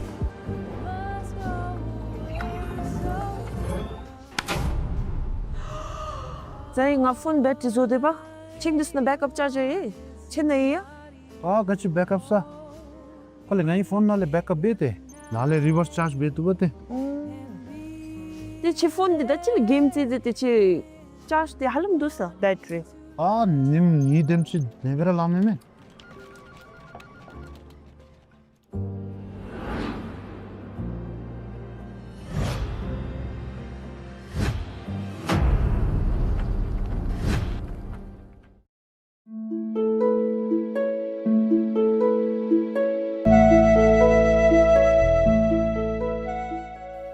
ཟའི་ང་ཕོན་བེ་ཊི་རི་བཟོ་དེ་པ། ཆིང་དུས་ན་བེཀ་ཨཔ་ཅར་ཇར་ཡེ་ཆེ་ན་ཡ། ཨ་ག་ཅི་བེཀ་ཨཔ་ས། ཁོ་ལས་ངའི་ཕོན་ནང་ལས་བེཀ་ཨཔ་འབད་དེ་ནང་ལས་རི་བརསི་ཅརཇ་འབད་བཏུབ་པ་ཏེ། ཨུམ། ཏེ་ཁྱོད་ཕོན་འདི་ད་ཅི་ལས་གེམ་རྩེད་དེ་ཏེ་ཁྱོད་ཅརཇ་དེ་ཧ་ལམ་འདུག་ས་བེ་ཊི་རི། ཨ་ཉིནམ་གཉིས་དེམ་ཅིག་ལེན་པར་ལང་མེད་མེད།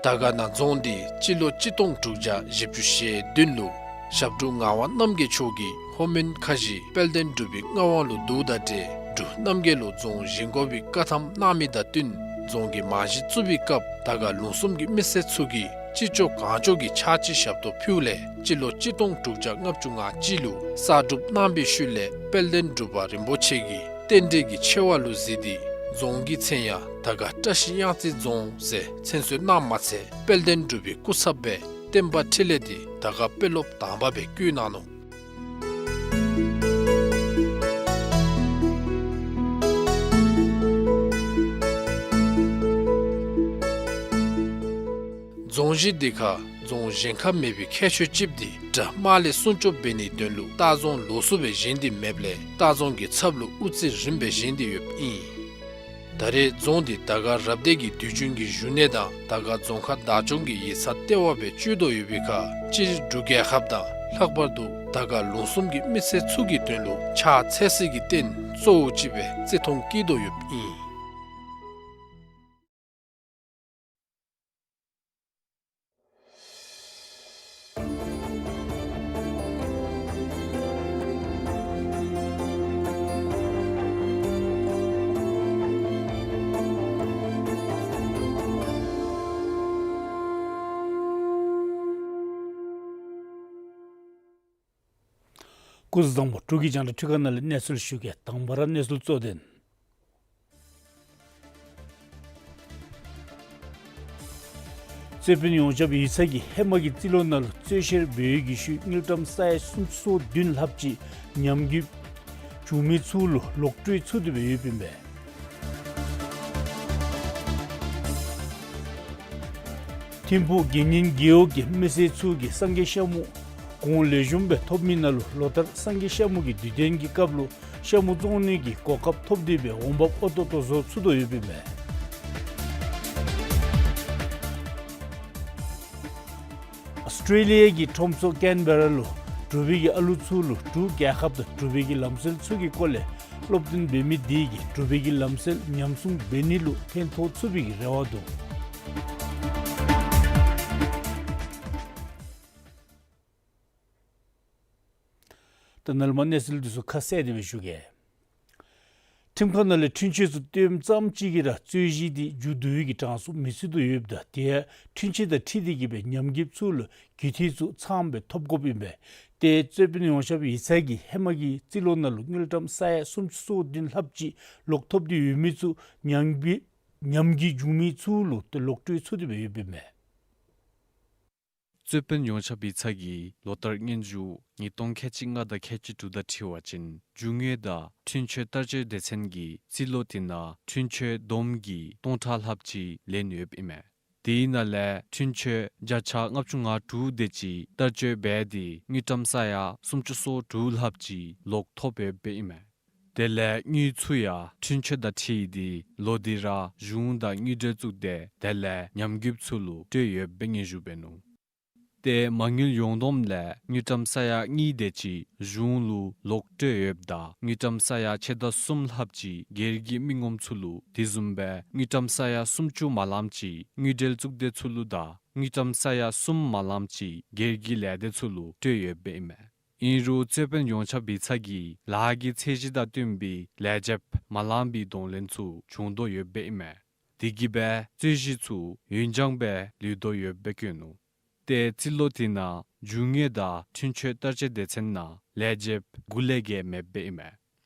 དར་དཀར་ན་རྫོང་འདི་སྤྱི་ལོ་གཅིག་སྟོང་དྲུག་བརྒྱ་བཞི་བཅུ་ཞེ་བདུན་ལུ་ཞབས་དྲུང་ངག་དབང་རྣམ་རྒྱལ་མཆོག་གིས་ལྷོ་མོན་ཁ་བཞི་དཔལ་ལྡན་འབྲུག་པའི་མངའ་དབང་ལུ་བསྡུཝ་དང་འབྲེལ་འབྲུག་རྣམ་རྒྱལ་ལུ་རྫོང་བཞེངས་དགོ་པའི་བཀའ་ཐམ་གནང་མི་དང་བསྟུན་རྫོང་གི་རྨང་གཞི་བཙུགས་པའི་སྐབས་དར་དཀར་ལུང་གསུམ་གྱི་མི་སེར་ཚུ་གིས་ཅི་ལྕོགས་གང་ལྕོགས་ཀྱི་ཕྱག་ཕྱི་ཞབས་ཏོག་ཕུལཝ་ལས་སྤྱི་ལོ་གཅིག་སྟོང་དྲུག་བརྒྱ་ལྔ་བཅུ་ང་གཅིག་ལུ་གསར་སྒྲུབ་གནང་པའི་ཤུལ་ལས་དཔལ་ལྡན་འབྲུག་པ་རིན་པོ་ཆེ་གིས་རྟེན་འབྲེལ་གྱི་ཆེ་བ་ལུ་གཟིགས་ཏེ་རྫོང་གི་མཚན་ཡང་དར་དཀར་བཀྲ་ཤིས་གཡང་རྩེ་རྫོང་ཟེར་མཚན་གསོལ་གནངམ་མ་ཚད་དཔལ་ལྡན་འབྲུག་པའི་སྐུ་ཚབ་སྦེ་བསྟན་པ་འཕྲིན་ལས་འདི་དར་དཀར་དཔོན་སློབ་དང་པ་སྦེ་བསྐོས་གནང་ནུག། རྫོང་གཞི་འདི་ཁར་རྫོང་བཞེངས་ཁ་མེད་པའི་ཁྱད་ཆོས་ཅིག་འདི་དགྲ་དམག་ལས་སྲུང་སྐྱོབ་འབད་ནིའི་དོན་ལུ་ལྟ་རྫོང་ལོགས་སུ་སྦེ་བཞེངས་ཏེ་མེདཔ་ལས་ལྟ་རྫོང་གི་ཚབ་ལུ་དབུ་རྩེ་རིམ་སྦེ་བཞེངས་ཏེ་ཡོདཔ་ཨིན། ད་རེས་རྫོང་འདི་དར་དཀར་རབ་སྡེ་གི་དུས་རྒྱུན་གྱི་བཞུགས་གནས་དང་དར་དཀར་རྫོང་ཁག་བདག་སྐྱོང་གི་ཡིག་ཚང་ལྟེ་བ་སྦེ་སྤྱོད་དོ་ཡོད་པའི་ཁར་སྤྱིར་འབྲུག་རྒྱལ་ཁབ་དང་ལྷག་པར་དུ་དར་དཀར་ལུང་གསུམ་གྱི་མི་སེར་ཚུ་གི་དོན་ལུ་ཕྱག་འཚལ་སའི་རྟེན་གཙོ་བོ་ཅིག་སྦེ་བརྩི་མཐོང་བསྐྱེད་དོ་ཡོདཔ་ཨིན། སྐུ་གཟུགས་བཟང་པོ། འབྲུག་གི་རྒྱང་བསྒྲགས་འཕྲུལ་ཁང་ནང་ལས་གནས་ཚུལ་ཞུ་གེ། དང་པ་ར་གནས་ཚུལ་གཙོ་དོན། རྩོད་དཔོན་ཡོངས་ཁྱབ་ཡིག་ཚང་གིས་ཧེ་མ་གི་རྩིས་ལོ་ནང་ལུ་རྩོད་བཤེར་འབད་བའི་གི་ཤུལ་དངུལ་ཀྲམ་ས་ཡ་སུམ་ཅུ་སོ་བདུན་ལྷགཔ་ཅིག་ཉམས་རྒུད་བྱུང་མི་ཚུ་ལུ་ལོག་སྤྲོད་ཚུགས་ཏེ་སྦེ་ཡོདཔ་ཨིན་པས། ཐིམ་ཕུག་དགེ་བསྙེན་རྒེད་འོག་གི་མི་སེར་ཚུ་གིས་སངས་རྒྱས་ཤ་མུ་གོང་ལེགས་ཤོམ་སྦེ་ཐོབ་མི་ནང་ལུ་ལོ་ལྟར་སངས་རྒྱས་ཤ་མུ་གི་དུས་སྟོན་གྱི་སྐབས་ལུ་ཤ་མུ་བཙོང་ནི་གི་གོ་སྐབས་ཐོབ་སྟེ་སྦེ་འོང་འབབ་ཨོ་ཏོ་ཏོ་བཟོ་ཚུགས་དོ་ཡོདཔ་ཨིན་པས། ཨོསི་ཊེ་ལི་ཡ་གི་ཁྲོམ་ཚོགས་ཀེན་བེ་ར་ལུ་འབྲུག་པའི་གི་ཨ་ལུ་ཚུ་ལུ་འབྲུག་རྒྱལ་ཁབ་དང་འབྲུག་པའི་གི་ལམ་སྲོལ་ཚུ་གི་སྐོར་ལས་ སློབ་སྟོན་འབད་མི་དེ་གིས་འབྲུག་པའི་གི་ལམ་སྲོལ་ཉམས་སྲུང་འབད་ནི་ལུ་ཕན་ཐོགས་ཚུགས་པའི་གི་རེ་བ་འདུག། ད་ནཱ་ལས་མར་གནས་ཚུལ་འདི་ཚུ་ཁ་གསལ་དེ་སྦེ་ཞུ་གེ། ཁྲིམས་ཁང་ནང་ལས་འཁྲུན་ཆོད་ཚུ་བཏོནམ་ཙམ་ཅིག་གིས་ར་རྩོད་གཞི་འདི་མཇུག་བསྡུ་བའི་གི་གྲངས་སུ་མི་ཚུད་དོ་ཡོདཔ་ད་དེ་ཡང་འཁྲུན་ཆོད་དང་འཁྲིལ་ཏེ་གི་སྦེ་ཉམས་རྒུདཔ་ཚུ་ལུ་རྒུད་འཐུས་ཚུ་ཚངམ་སྦེ་ཐོབ་དགོཔ་ཨིན་པས། ཏེ་རྩོད་དཔོན་ཡོངས་ཁྱབ་ཡིག་ཚང་གིས་ཧེ་མ་གི་རྩིས་ལོ་ནང་ལུ་དངུལ་ཀྲམ་ས་ཡ་སུམ་ཅུ་སོ་བདུན་ལྷགཔ་ཅིག་ལོག་ཐོབ་སྟེ་ཡོད་མི་ཚུ་ཉམས་རྒུད་ཉམས་རྒུད་བྱུང་མི་ཚུ་ལུ་ཏེ་ལོག་སྤྲོད་ཚུགས་ཏེ་སྦེ་ཡོདཔ་ཨིན་མས། རྩོད་དཔོན་ཡོངས་ཁྱབ་ཡིག་ཚང་གིས་ལོ་བསྟར་སྙན་ཞུ་ཉིས་སྟོང་ཁལ་གཅིག་ལྔ་དང་ཁལ་གཅིག་དྲུག་དང་འཁྲིལ་བ་ཅིན་རྒྱུ་དངོས་དང་འཁྲུན་ཆོད་བསྟར་སྤྱོད་སྡེ་ཚན་གྱིས་རྩིས་ལོ་དེ་ནང་འཁྲུན་ཆོད་བསྡོམས་ཀྱིས་སྟོང་ཕྲག་ལྷགཔ་ཅིག་ལེན་ཡོདཔ་ཨིན་མས། དེའི་ནང་ལས་འཁྲུན་ཆོད་བརྒྱ་ཆ་ལྔ་བཅུ་ང་དྲུག་དེ་ཅིག་བསྟར་སྤྱོད་འབད་དེ་དངུལ་ཀྲམ་ས་ཡ་སུམ་ཅུ་སོ་དྲུག་ལྷགཔ་ཅིག་ལོག་ཐོབ་ཡོདཔ་ཨིན་མས། དེ་ལས་དངུལ་ཚུ་ཡང་འཁྲུན་ཆོད་དང་འཁྲིལ་ཏེ་ལོ་དེ་ར་གཞུང་དང་དངུལ་འབྲེལ་གཙུག་སྡེ་དེ་ལས་ཉམས་རྒུདཔ་ཚུ་ལུ་སྤྲོད་ཡོདཔ་སྦེ་སྙན་ཞུ་འབད་ནུག། ཏེ་མ་དངུལ་ཡོངས་བསྡོམས་ལས་དངུལ་ཀྲམ་ས་ཡ་གཉིས་དེ་ཅིག་གཞུང་ལུ་ལོག་སྤྲོད་ཡོདཔ་ད་དངུལ་ཀྲམ་ས་ཡ་ཕྱེད་དང་གསུམ་ལྷགཔ་ཅིག་སྒེར་གྱི་མི་ངོམ་ཚུ་ལུ་དེ་བཟུམ་སྦེ་དངུལ་ཀྲམ་ས་ཡ་སུམ་ཅུ་མ་ལངམ་ཅིག་དངུལ་འབྲེལ་གཙུག་སྡེ་ཚུ་ལུ་དང་དངུལ་ཀྲམ་ས་ཡ་གསུམ་མ་ལངམ་ཅིག་སྒེར་གྱི་ལས་སྡེ་ཚུ་ལུ་སྤྲོད་ཡོདཔ་ཨིན་མས། ཨིན་རུང་རྩོད་དཔོན་ཡོངས་ཁྱབ་ཡིག་ཚང་གིས་ལཱ་གི་ཚད་གཞི་དང་བསྟུན་པའི་ལས་བྱེདཔ་མ་ལངམ་པའི་གདོང་ལེན་ཚུ་བྱུང་དོ་ཡོདཔ་ཨིན་མས། དེ་གིས་སྦེ་རྩོད་གཞི་ཚུ་ཡུན་འགྱངས་སྦེ་ལུས་དོ་ཡོདཔ་བཀོད་ནུག། ཏེ་རྩིས་ལོ་དེ་ནང་རྒྱུ་དངོས་དང་འཁྲུན་ཆོད་བསྟར་སྤྱོད་སྡེ་ཚན་ནང་ལས་བྱེདཔ་དགུ་ལས་བརྒལ་མེདཔ་ཨིན་མས།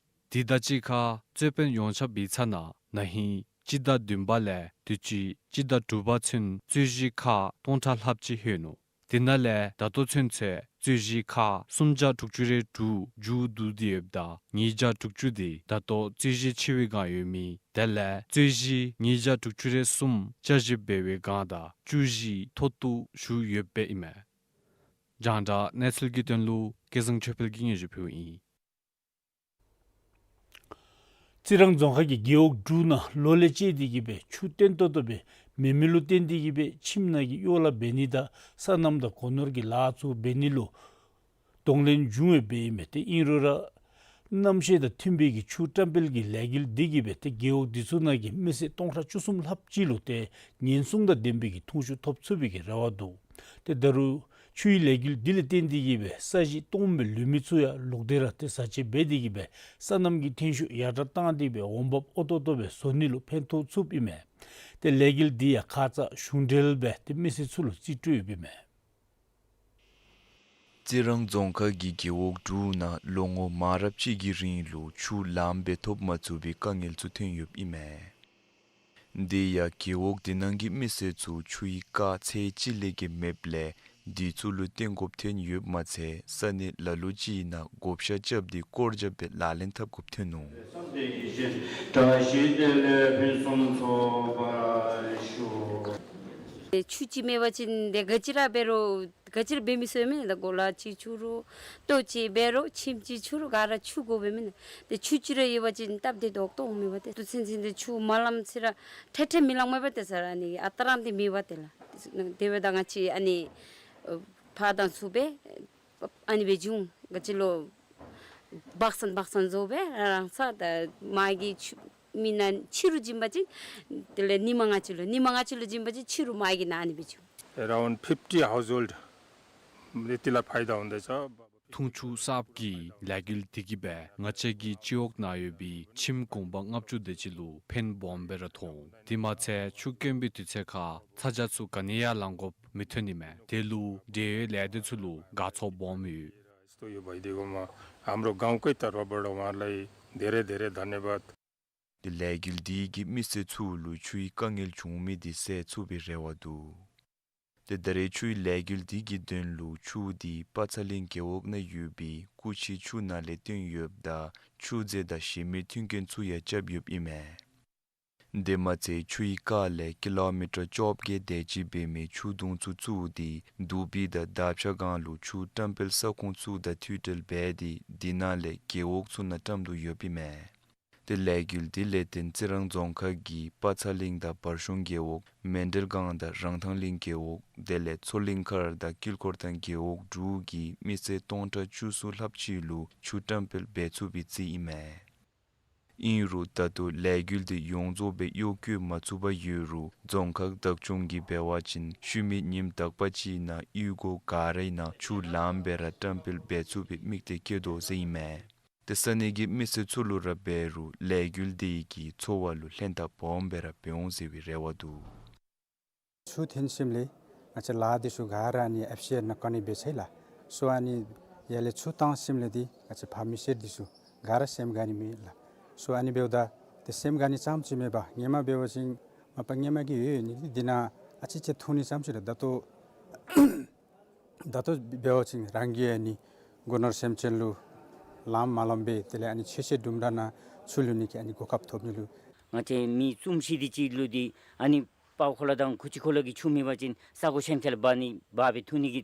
དེ་དང་གཅིག་ཁར་རྩོད་དཔོན་ཡོངས་ཁྱབ་ཡིག་ཚང་ནང་ན་ཧིང་སྤྱི་ཟླ་བདུན་པ་ལས་དུས་ཅི་སྤྱི་ཟླ་དྲུག་པ་ཚུན་རྩོད་གཞི་ཁག་སྟོང་ཕྲག་ལྷགཔ་ཅིག་ལྷོད་ནུག། དེ་ནང་ལས་ད་ལྟོ་ཚུན་ཚོད་རྩོད་གཞི་ཁག་སུམ་བརྒྱ་དྲུག་ཅུ་རེ་དྲུག་མཇུག་བསྡུ་སྟེ་ཡོདཔ་ད་ཉིས་བརྒྱ་དྲུག་ཅུ་དེ་ད་ལྟོ་རྩོད་གཞི་ཕྱེ་བའི་སྒང་ཡོད་མི་དེ་ལས་རྩོད་གཞི་ཉིས་བརྒྱ་དྲུག་ཅུ་རེ་གསུམ་བསྐྱར་ཞིབ་འབད་བའི་སྒང་དང་བཅུ་བཞི་མཐོ་གཏུགས་ཞུ་ཡོདཔ་ཨིན་མས། རྒྱང་བསྒྲགས་གནས་ཚུལ་གྱི་དོན་ལུ་སྐལ་བཟང་ཆོས་འཕེལ་གྱིས་སྙན་ཞུ་ཕུལཝ་ཨིན། རྩི་རང་རྫོང་ཁག་གི་རྒེད་འོག་དྲུག་ནང་ལོ་ལས་བཅད་དེ་གི་སྦེ་ཆུ་བརྟན་ཏོག་ཏོ་སྦེ་མེད་མི་ལུ་བརྟེན་ཏེ་གི་སྦེ་ཁྱིམ་ནང་གི་གཡོག་ལཱ་འབད་ནི་དང་སོ་ནམ་དང་སྒོ་ནོར་གྱི་ལཱ་ཚུ་འབད་ནི་ལུ་གདོང་ལེན་བྱུང་ཡོདཔ་ཨིན་མས། ཏེ་ཨིན་རུང་ར་གནམ་གཤིས་དང་མཐུན་པའི་གི་ཆུ་བཀྲམ་སྤེལ་གྱི་ལས་འགུལ་འདི་གིས་སྦེ་ཏེ་རྒེད་འོག་འདི་ཚུ་ནང་གི་མི་སེར་སྟོང་ཕྲག་བཅུ་གསུམ་ལྷགཔ་ཅིག་ལུ་ཏེ་ཉེན་སྲུང་དང་ལྡན་པའི་གི་འཐུང་ཆུ་ཐོབ་ཚུགས་པའི་གི་རེ་བ་འདུག། ཏེ་ད་རུང་ཆུའི་ལས་འགུལ་འདི་ལས་བརྟེན་ཏེ་གི་སྦེ་ས་གཞི་སྟོངམ་སྦེ་ལུས་མི་ཚུ་ཡང་ལོག་སྟེ་ར་ཏེ་བཟའ་ཆས་འབད་དེ་གི་སྦེ་སོ་ནམ་གྱི་ཐོན་ཤུགས་ཡར་དྲག་བཏང་སྟེ་སྦེ་འོང་འབབ་འོས་ཏོག་ཏོ་སྦེ་བཟོ་ནི་ལུ་ཕན་ཐོགས་ཚུགསཔ་ཨིན་མས། ཏེ་ལས་འགུལ་འདི་ཡང་ཁ་ཙ་གཞུང་འབྲེལ་སྦེ་ཏེ་མི་སེར་ཚུ་ལུ་རྩིས་སྤྲོད་ཡོདཔ་ཨིན་མས། རྩི་རང་རྫོང་ཁག་གི་རྒེད་འོག་དྲུག་ནང་ལོ་ངོ་མང་རབས་ཅིག་གི་རིང་ལུ་ཆུ་ལངམ་སྦེ་ཐོབ་མ་ཚུགས་པའི་དཀའ་ངལ་ཚུ་ཐོན་ཡོདཔ་ཨིན་མས། དེ་ཡང་རྒེད་འོག་དེ་ནང་གི་མི་སེར་ཚུ་ཆུའི་རྐ་ཚད་གཅིག་ལས་བརྒལ་མེདཔ་ལས་དེ་ཚུ་ལུ་བརྟེན་དགོཔ་ཐོན་ཡོདཔ་མ་ཚད་ས་གནས་ལ་ལུ་ཅིག་ནང་བགོ་བཤའ་རྐྱབ་སྟེ་སྐོར་རྐྱབ་སྦེ་ལག་ལེན་འཐབ་དགོཔ་ཐོན་ནུག། བཀྲ་ཤིས་བདེ་ལེགས་ཕུན་སུམ་ཚོགས་པར་ཤོག། ཆུ་ཅིག་མེད་པ་ཅིན་ཏེ་ག་ཅི་ར་འབད་རུང་ག་ཅི་ར་འབད་མི་ཚུགས་མེན་ན། གོ་ལ་ཅིག་འཁྱུ་རུང་ལྟོ་ཅིག་འབད་རུང་ཁྱིམ་ཅིག་འཁྱུ་རུང་ག་ར་ཆུ་དགོ་པས་མེན་ན། ཏེ་ཆུ་ཅིག་ར་ཡོད་པ་ཅིན་སྟབས་བདེ་ཏོག་ཏོ་འོང་མེན་པ། ཏེ་དུས་ཚོད་ཚུན་ཚོད་ཆུ་མ་ལངམ་ཅིག་ར་ཐད་ཐད་མི་ལང་མེན་པ། ཏེ་ས་ར་ཨ་ནི་ཨ་རྟག་རང་འདི་མེད་པ་ཏེ་ལགས། དེ་འབདཝ་ད་ང་བཅས་ཨ་ནི་ཕར་དང་ཚུར་སྦེ་ཨ་ནི་སྦེ་འབྱུང་། ག་ཅི་ལོ་སྦག་སང་སྦག་སང་བཟོ་སྦེ་རང་ས་ད་མ་གི་ཆུ་མེན་ན་ཕྱི་རུ་བྱིན་པ་ཅིན་དེ་ལས་ཉི་མ་ལྔ་བཅུ་ལུ་ཉི་མ་ལྔ་བཅུ་ལུ་བྱིན་པ་ཅིན་ཕྱི་རུ་མ་གི་ནང་ཨ་ནི་སྦེ་འབྱུང་། Around fifty household ལུ་དེ་ལས་ཕའི་ད་འོང་དེས། འཐུང་ཆུ་གསརཔ་གི་ལས་འགུལ་དེ་གིས་སྦེ་ང་བཅས་ཀྱི་སྤྱི་འོག་ནང་ཡོད་པའི་ཁྱིམ་གུང་པ་ལྔ་བཅུ་དེ་ཅིག་ལུ་ཕན་སྦོམ་སྦེ་ར་ཐོགས། དེ་མ་ཚད་ཆུ་དཀོན་པའི་དུས་ཚོད་ཁར་ཚ་གྱང་ཚུ་ག་ནི་ཡང་ལང་དགོཔ་མི་ཐོན་ནི་མས། དེ་ལུ་འབྲེལ་ཡོད་ལས་སྡེ་ཚུ་ལུ་དགའ་ཚོར་སྦོམ་ཡོད། यस्तो यो भइदिएकोमा हाम्रो गाउँकै त रोबर्ट उहाँलाई धेरै धेरै धन्यवाद। དེ་ལས་འགུལ་དེ་གིས་མི་སེར་ཚུ་ལུ་ཆུའི་དཀའ་ངལ་བྱུང་མི་དེ་སེལ་ཚུགས་པའི་རེ་བ་འདུག། ཏེ་ད་རེས་ཆུའི་ལས་འགུལ་དེ་གི་དོན་ལུ་ཆུ་དེ་པ་ཚ་གླིང་རྒེད་འོག་ནང་ཡོད་པའི་ཀུ་ཆི་ཆུ་ནང་ལས་བཏོན་ཡོདཔ་ད་ཆུ་རྫས་དང་གཞན་མི་མཐུན་རྐྱེན་ཚུ་ཡང་རྐྱབ་ཡོདཔ་ཨིན་མས། དེ་མ་ཚད་ཆུའི་རྐ་ལས་ཀི་ལོ་མི་ཊར་བཅོ་བརྒྱད་དེ་ཅིག་འབད་མི་ཆུ་དུང་ཚུ་བཙུགས་ཏེ་དུག་པི་དང་དར་ཕྱ་སྒང་ལུ་ཆུ་བཀྲམ་སྤེལ་ས་ཁོངས་ཚུ་དང་མཐུད་འབྲེལ་འབད་དེ་དེ་ནང་ལས་རྒེད་འོག་ཚུ་ནང་བཀྲམ་དོ་ཡོདཔ་ཨིན་མས། ཏེ་ལས་འགུལ་དེ་ལས་བརྟེན་རྩི་རང་རྫོང་ཁག་གི་པ་ཚ་གླིང་དང་བར་གཞུང་རྒེད་འོག་མཎྜལ་སྒང་དང་རང་ཐང་གླིང་རྒེད་འོག་དེ་ལས་མཚོ་གླིང་མཁར་དང་དཀྱིལ་འཁོར་ཐང་རྒེད་འོག་དྲུག་གི་མི་སེར་སྟོང་ཕྲག་བཅུ་གསུམ་ལྷགཔ་ཅིག་ལུ་ཆུ་བཀྲམ་སྤེལ་འབད་ཚུགས་པའི་རྩིས་ཨིན་མས། ཨིན་རུང་ད་ལྟོ་ལས་འགུལ་འདི་ཡོངས་རྫོགས་སྦེ་གཡོག་བཀོལ་མ་ཚུགས་པར་ཡོད་རུང་རྫོང་ཁག་བདག་སྐྱོང་གིས་འབད་བ་ཅིན་ཤུལ་མའི་ཉིནམ་དག་པ་ཅིག་ནང་གཡུས་སྒོ་ག་རའི་ནང་ཆུ་ལངམ་སྦེ་ར་བཀྲམ་སྤེལ་འབད་ཚུགས་པའི་དམིགས་གཏད་བསྐྱེད་དོ་ཟེར་ཨིན་མས། ཏེ་ས་གནས་ཀྱི་མི་སེར་ཚུ་ལུ་ར་འབད་རུང་ལས་འགུལ་འདི་གིས་འཚོ་བ་ལུ་ལྷན་ཐབས་སྦོམ་སྦེ་ར་འབད་འོང་ཟེར་བའི་རེ་བ་འདུག། ཆུ་འཐོན་ཞིནམ་ལས་ང་བཅས་ལཱ་འདི་ཚུ་ག་ར་ཨ་ནི་ཨེཕ་སི་ཨར་ནང་བཀོད་ནི་འབད་ཚར་ཡི་ལགས། སོ་ཨ་ནི་ཡར་ལས་ཆུ་བཏང་ཞིནམ་ལས་འདི་ང་བཅས་ཕར་མི་སེར་འདི་ཚུ་ག་ར་སེམས་དགའ་ནི་མས་ལགས། སོ་ཨ་ནི་འབདཝ་ད་ཏེ་སེམས་དགའ་ནི་ཙམ་ཅིག་མེན་པར་སྔོན་མ་འབད་བ་ཅིན་མ་པ་སྔོན་མ་གི་ཡོད་ཡོད་ནི་འདི་ནང་ཨ་ཙི་ཅིག་ཐུག་ནི་ཙམ་ཅིག་ར་ད་ལྟོ་ད་ལྟོ་འབད་བ་ཅིན་རང་གི་ཨ་ནི་སྒོ་ནོར་སེམས་ཅན་ལུ་ལངམ་མ་ལངམ་སྦེ་དེ་ལས་ཨ་ནི་ཆོས་བཤད་དུམ་གྲ་ནང་ཆུ་ལུ་ནི་གི་ཨ་ནི་གོ་སྐབས་ཐོབ་ནི་ལུ། ང་བཅས་མི་བཅུ་བཞི་དེ་ཅིག་ལུ་འདི་ཨ་ནི་པའོ་ཁོ་ལ་དང་ཁུ་ཅི་ཁོ་ལ་གི་ཆུ་མེད་པ་ཅིན་ས་གོ་གཞན་ཁ་ལས་འབག་ནི་འབག་སྦེ་འཐུང་ནི་གི་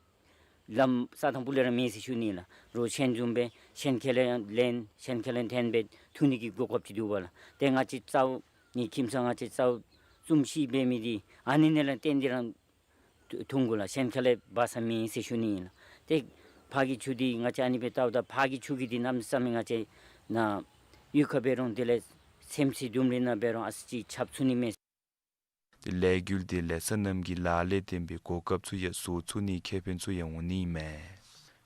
ལམ་ས་དང་ཕུ་ལས་ར་མེད་ཟེར་ཞུ་ནི་ལགས། རོགས་གཞན་བཟུམ་སྦེ་གཞན་ཁ་ལས་ལེན་གཞན་ཁ་ལས་འཐོན་སྦེ་འཐུང་ནི་གི་གོ་སྐབས་ཅིག་འདུག་པ་ལགས། ཏེ་ང་བཅས་རྩ་བོ་ནི་ཁྱིམ་ཚང་ང་བཅས་རྩ་བོ་བཅུ་བཞི་འབད་མི་འདི་ཨ་ནི་ནང་ལས་བརྟེན་ཏེ་ར་འཐུང་དགོ་ལགས། གཞན་ཁ་ལས་འབག་ས་མེད་ཟེར་ཞུ་ནི་ཨིན་ལགས། ཏེ་ཕར་གྱི་ཆུ་འདི་ང་བཅས་ཨ་ནི་སྦེ་བལྟཝ་ད་ཕར་གྱི་ཆུ་གིས་འདི་གནམ་མེད་ས་མེད་ང་བཅས་ནཱ་གཡུས་ཁར་འབད་རུང་དེ་ལས་སེམས་ཅན་དུམ་གྲ་ནང་འབད་རུང་ཨ་ཙི་ཅིག་ཁྱབ་ཚུགས་ནི་མས། ཏེ་ལས་འགུལ་འདི་ལས་སོ་ནམ་གྱི་ལཱ་ལས་བརྟེན་པའི་གོ་སྐབས་ཚུ་ཡང་བཟོ་ཚུགས་ནིའི་ཁེ་ཕན་ཚུ་ཡང་འོང་ནི་ཨིན་མས།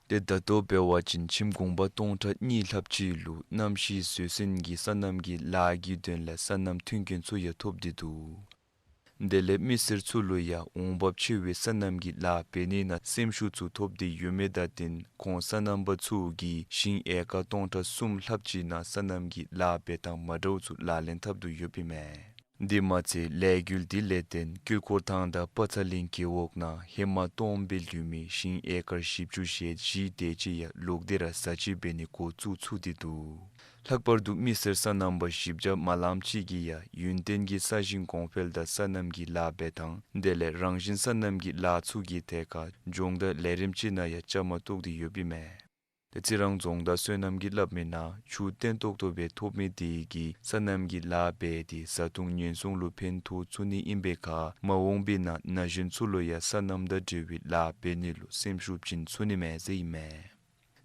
ཏེ་ད་ལྟོ་འབད་བ་ཅིན་ཁྱིམ་གུང་པ་སྟོང་ཕྲག་གཉིས་ལྷགཔ་ཅིག་ལུ་གནམ་གཤིས་བཟོད་བསྲན་གྱི་སོ་ནམ་གྱི་ལཱ་གི་དོན་ལས་སོ་ནམ་མཐུན་རྐྱེན་ཚུ་ཡང་ཐོབ་སྟེ་འདུག། དེ་ལས་མི་སེར་ཚུ་ལུ་ཡང་འོང་འབབ་ཆེ་བའི་སོ་ནམ་གྱི་ལཱ་འབད་ནི་ནང་སེམས་ཤུགས་ཚུ་ཐོབ་སྟེ་ཡོད་མི་དང་བསྟུན་ཁོང་སོ་ནམ་པ་ཚུ་གིས་ཞིང་ཨེ་ཀར་སྟོང་ཕྲག་གསུམ་ལྷགཔ་ཅིག་ནང་སོ་ནམ་གྱི་ལཱ་འབད་ཐངས་མ་འདྲཝ་ཚུ་ལག་ལེན་འཐབ་སྟེ་ཡོདཔ་ཨིན་མས། དེ་མ་ཚད་ལས་འགུལ་འདི་ལས་བརྟེན་སྐྱེ་འགོ་ཐང་དང་པ་ཚ་གླིང་རྒེད་འོག་ནང་ཧེ་མ་སྟོངམ་སྦེ་ལུས་མི་ཞིང་ཨེ་ཀར་བཞི་བཅུ་ཞེ་བཞི་དེ་ཅིག་ཡང་ལོག་སྟེ་ར་བཟའ་སྤྱོད་འབད་ནི་འགོ་བཙུགས་ཚུགས་ཏེ་འདུག། ལྷག་པར་དུ་མི་སེར་སོ་ནམ་པ་བཞི་བརྒྱ་མ་ལངམ་ཅིག་གིས་ཡང་ཡུན་བརྟན་གྱི་ས་ཞིང་གོང་འཕེལ་དང་སོ་ནམ་གྱི་ལཱ་འབད་ཐངས་དེ་ལས་རང་བཞིན་སོ་ནམ་གྱི་ལཱ་ཚུ་གི་ཐད་ཁར་སྦྱོང་བརྡར་ལས་རིམ་ཅིག་ནང་ཡང་བཅའ་མར་གཏོགས་ཏེ་ཡོདཔ་ཨིན་མས། ཏེ་རྩི་རང་རྫོང་བདག་བསོད་ནམས་ཀྱིས་སླབ་མིའི་ནང་ཆུ་བརྟན་ཏོག་ཏོ་སྦེ་ཐོབ་མི་དེ་གིས་སོ་ནམ་གྱི་ལཱ་འབད་དེ་བཟའ་འཐུང་ཉེན་སྲུང་ལུ་ཕན་ཐོགས་ཚུགས་ནི་ཨིན་པའི་ཁར་མ་འོངས་པའི་ནང་ན་གཞོན་ཚུ་ལུ་ཡང་སོ་ནམ་དང་འབྲེལ་བའི་ལཱ་འབད་ནི་ལུ་སེམས་ཤུགས་བྱིན་ཚུགས་ནི་མས་ཟེར་ཨིན་མས།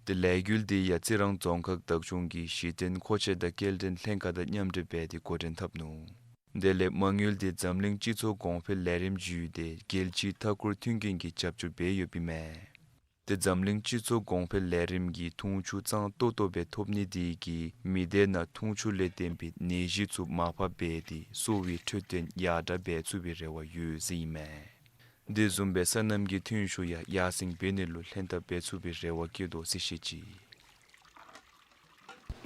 ཏེ་ལས་འགུལ་དེ་ཡང་རྩི་རང་རྫོང་ཁག་བདག་སྐྱོང་གི་གཞི་རྟེན་མཁོ་ཆས་དང་སྐྱེལ་འདྲེན་ལྷན་ཁག་དང་མཉམ་འབྲེལ་འབད་དེ་འགོ་འདྲེན་འཐབ་ནུག། དེ་ལས་མ་དངུལ་དེ་འཛམ་གླིང་སྤྱི་ཚོགས་གོང་འཕེལ་ལས་རིམ་བརྒྱུད་དེ་རྒྱལ་སྤྱིའི་མཐའ་འཁོར་མཐུན་རྐྱེན་གྱིས་རྒྱབ་སྐྱོར་འབད་ཡོདཔ་ཨིན་མས། ཏེ་འཛམ་གླིང་སྤྱི་ཚོགས་གོང་འཕེལ་ལས་རིམ་གྱིས་འཐུང་ཆུ་གཙང་ཏོག་ཏོ་སྦེ་ཐོབ་ནི་དེ་གིས་མི་སྡེ་ནང་འཐུང་ཆུ་ལས་བརྟེན་པའི་ནད་གཞི་ཚུ་མར་ཕབ་འབད་དེ་གསོ་བའི་འཕྲོད་བསྟེན་ཡར་དྲག་འབད་ཚུགས་པའི་རེ་བ་ཡོད་ཟེར་ཨིན་མས། དེ་བཟུམ་སྦེ་སོ་ནམ་གྱི་ཐོན་ཤུགས་ཡང་ཡར་སེང་འབད་ནི་ལུ་ལྷན་ཐབས་འབད་ཚུགས་པའི་རེ་བ་བསྐྱེད་དོ་ཟེར་བཤད་ཅི།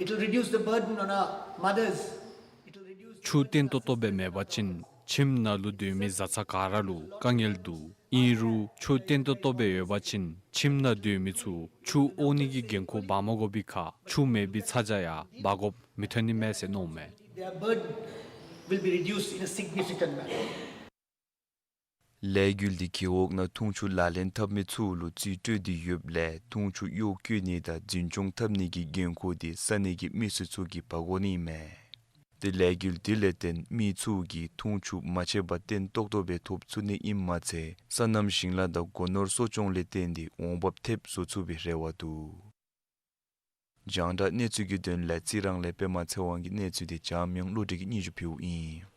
It will reduce the burden on our mothers. It will reduce the ཆུ་བརྟན་ཏོག་ཏོ་སྦེ་མེད་པ་ཅིན་ཁྱིམ་ནང་ལུ་སྡོད་མི་བཟའ་ཚང་ག་ར་ལུ་དཀའ་ངལ་འདུག། ཨིན་རུང་ཆུ་བརྟན་ཏོག་ཏོ་སྦེ་ཡོད་པ་ཅིན་ཁྱིམ་ནང་སྡོད་མི་ཚུ་ཆུ་འོང་ནི་གི་འགན་ཁུར་འབག་མ་དགོ་པའི་ཁར་ཆུ་མེད་པའི་ཚ་གྱང་ཡང་འབག་དགོཔ་མི་ཐོན་ནི་མས་ཟེར་མནོཝ་མས། Their burden will be reduced in a significant manner. ལས་འགུལ་འདི་རྒེད་འོག་ནང་འཐུང་ཆུ་ལག་ལེན་འཐབ་མི་ཚུ་ལུ་རྩིས་སྤྲོད་དེ་ཡོདཔ་ལས་འཐུང་ཆུ་གཡོག་བཀོལ་ནི་དང་འཛིན་སྐྱོང་འཐབ་ནི་གི་འགན་ཁུར་དེ་ས་གནས་ཀྱི་མི་སེར་ཚུ་གིས་འབག་དགོ་ནི་ཨིན་མས། ཏེ་ལས་འགུལ་དེ་ལས་བརྟེན་མི་ཚུ་གིས་འཐུང་ཆུ་མ་ཆད་པར་བརྟན་ཏོག་ཏོ་སྦེ་ཐོབ་ཚུགས་ནི་ཨིནམ་མ་ཚད་སོ་ནམ་ཞིང་ལཱ་དང་སྒོ་ནོར་གསོ་སྐྱོང་ལས་བརྟེན་ཏེ་འོང་འབབ་ཐེབས་བཟོ་ཚུགས་པའི་རེ་བ་འདུག། རྒྱང་བསྒྲགས་གནས་ཚུལ་གྱི་དོན་ལས་རྩི་རང་ལས་པདྨ་ཚེ་དབང་གི་གནས་ཚུལ་དེ་འཇམ་དབྱངས་བློ་གྲོས་ཀྱིས་སྙན་ཞུ་ཕུལཝ་ཨིན།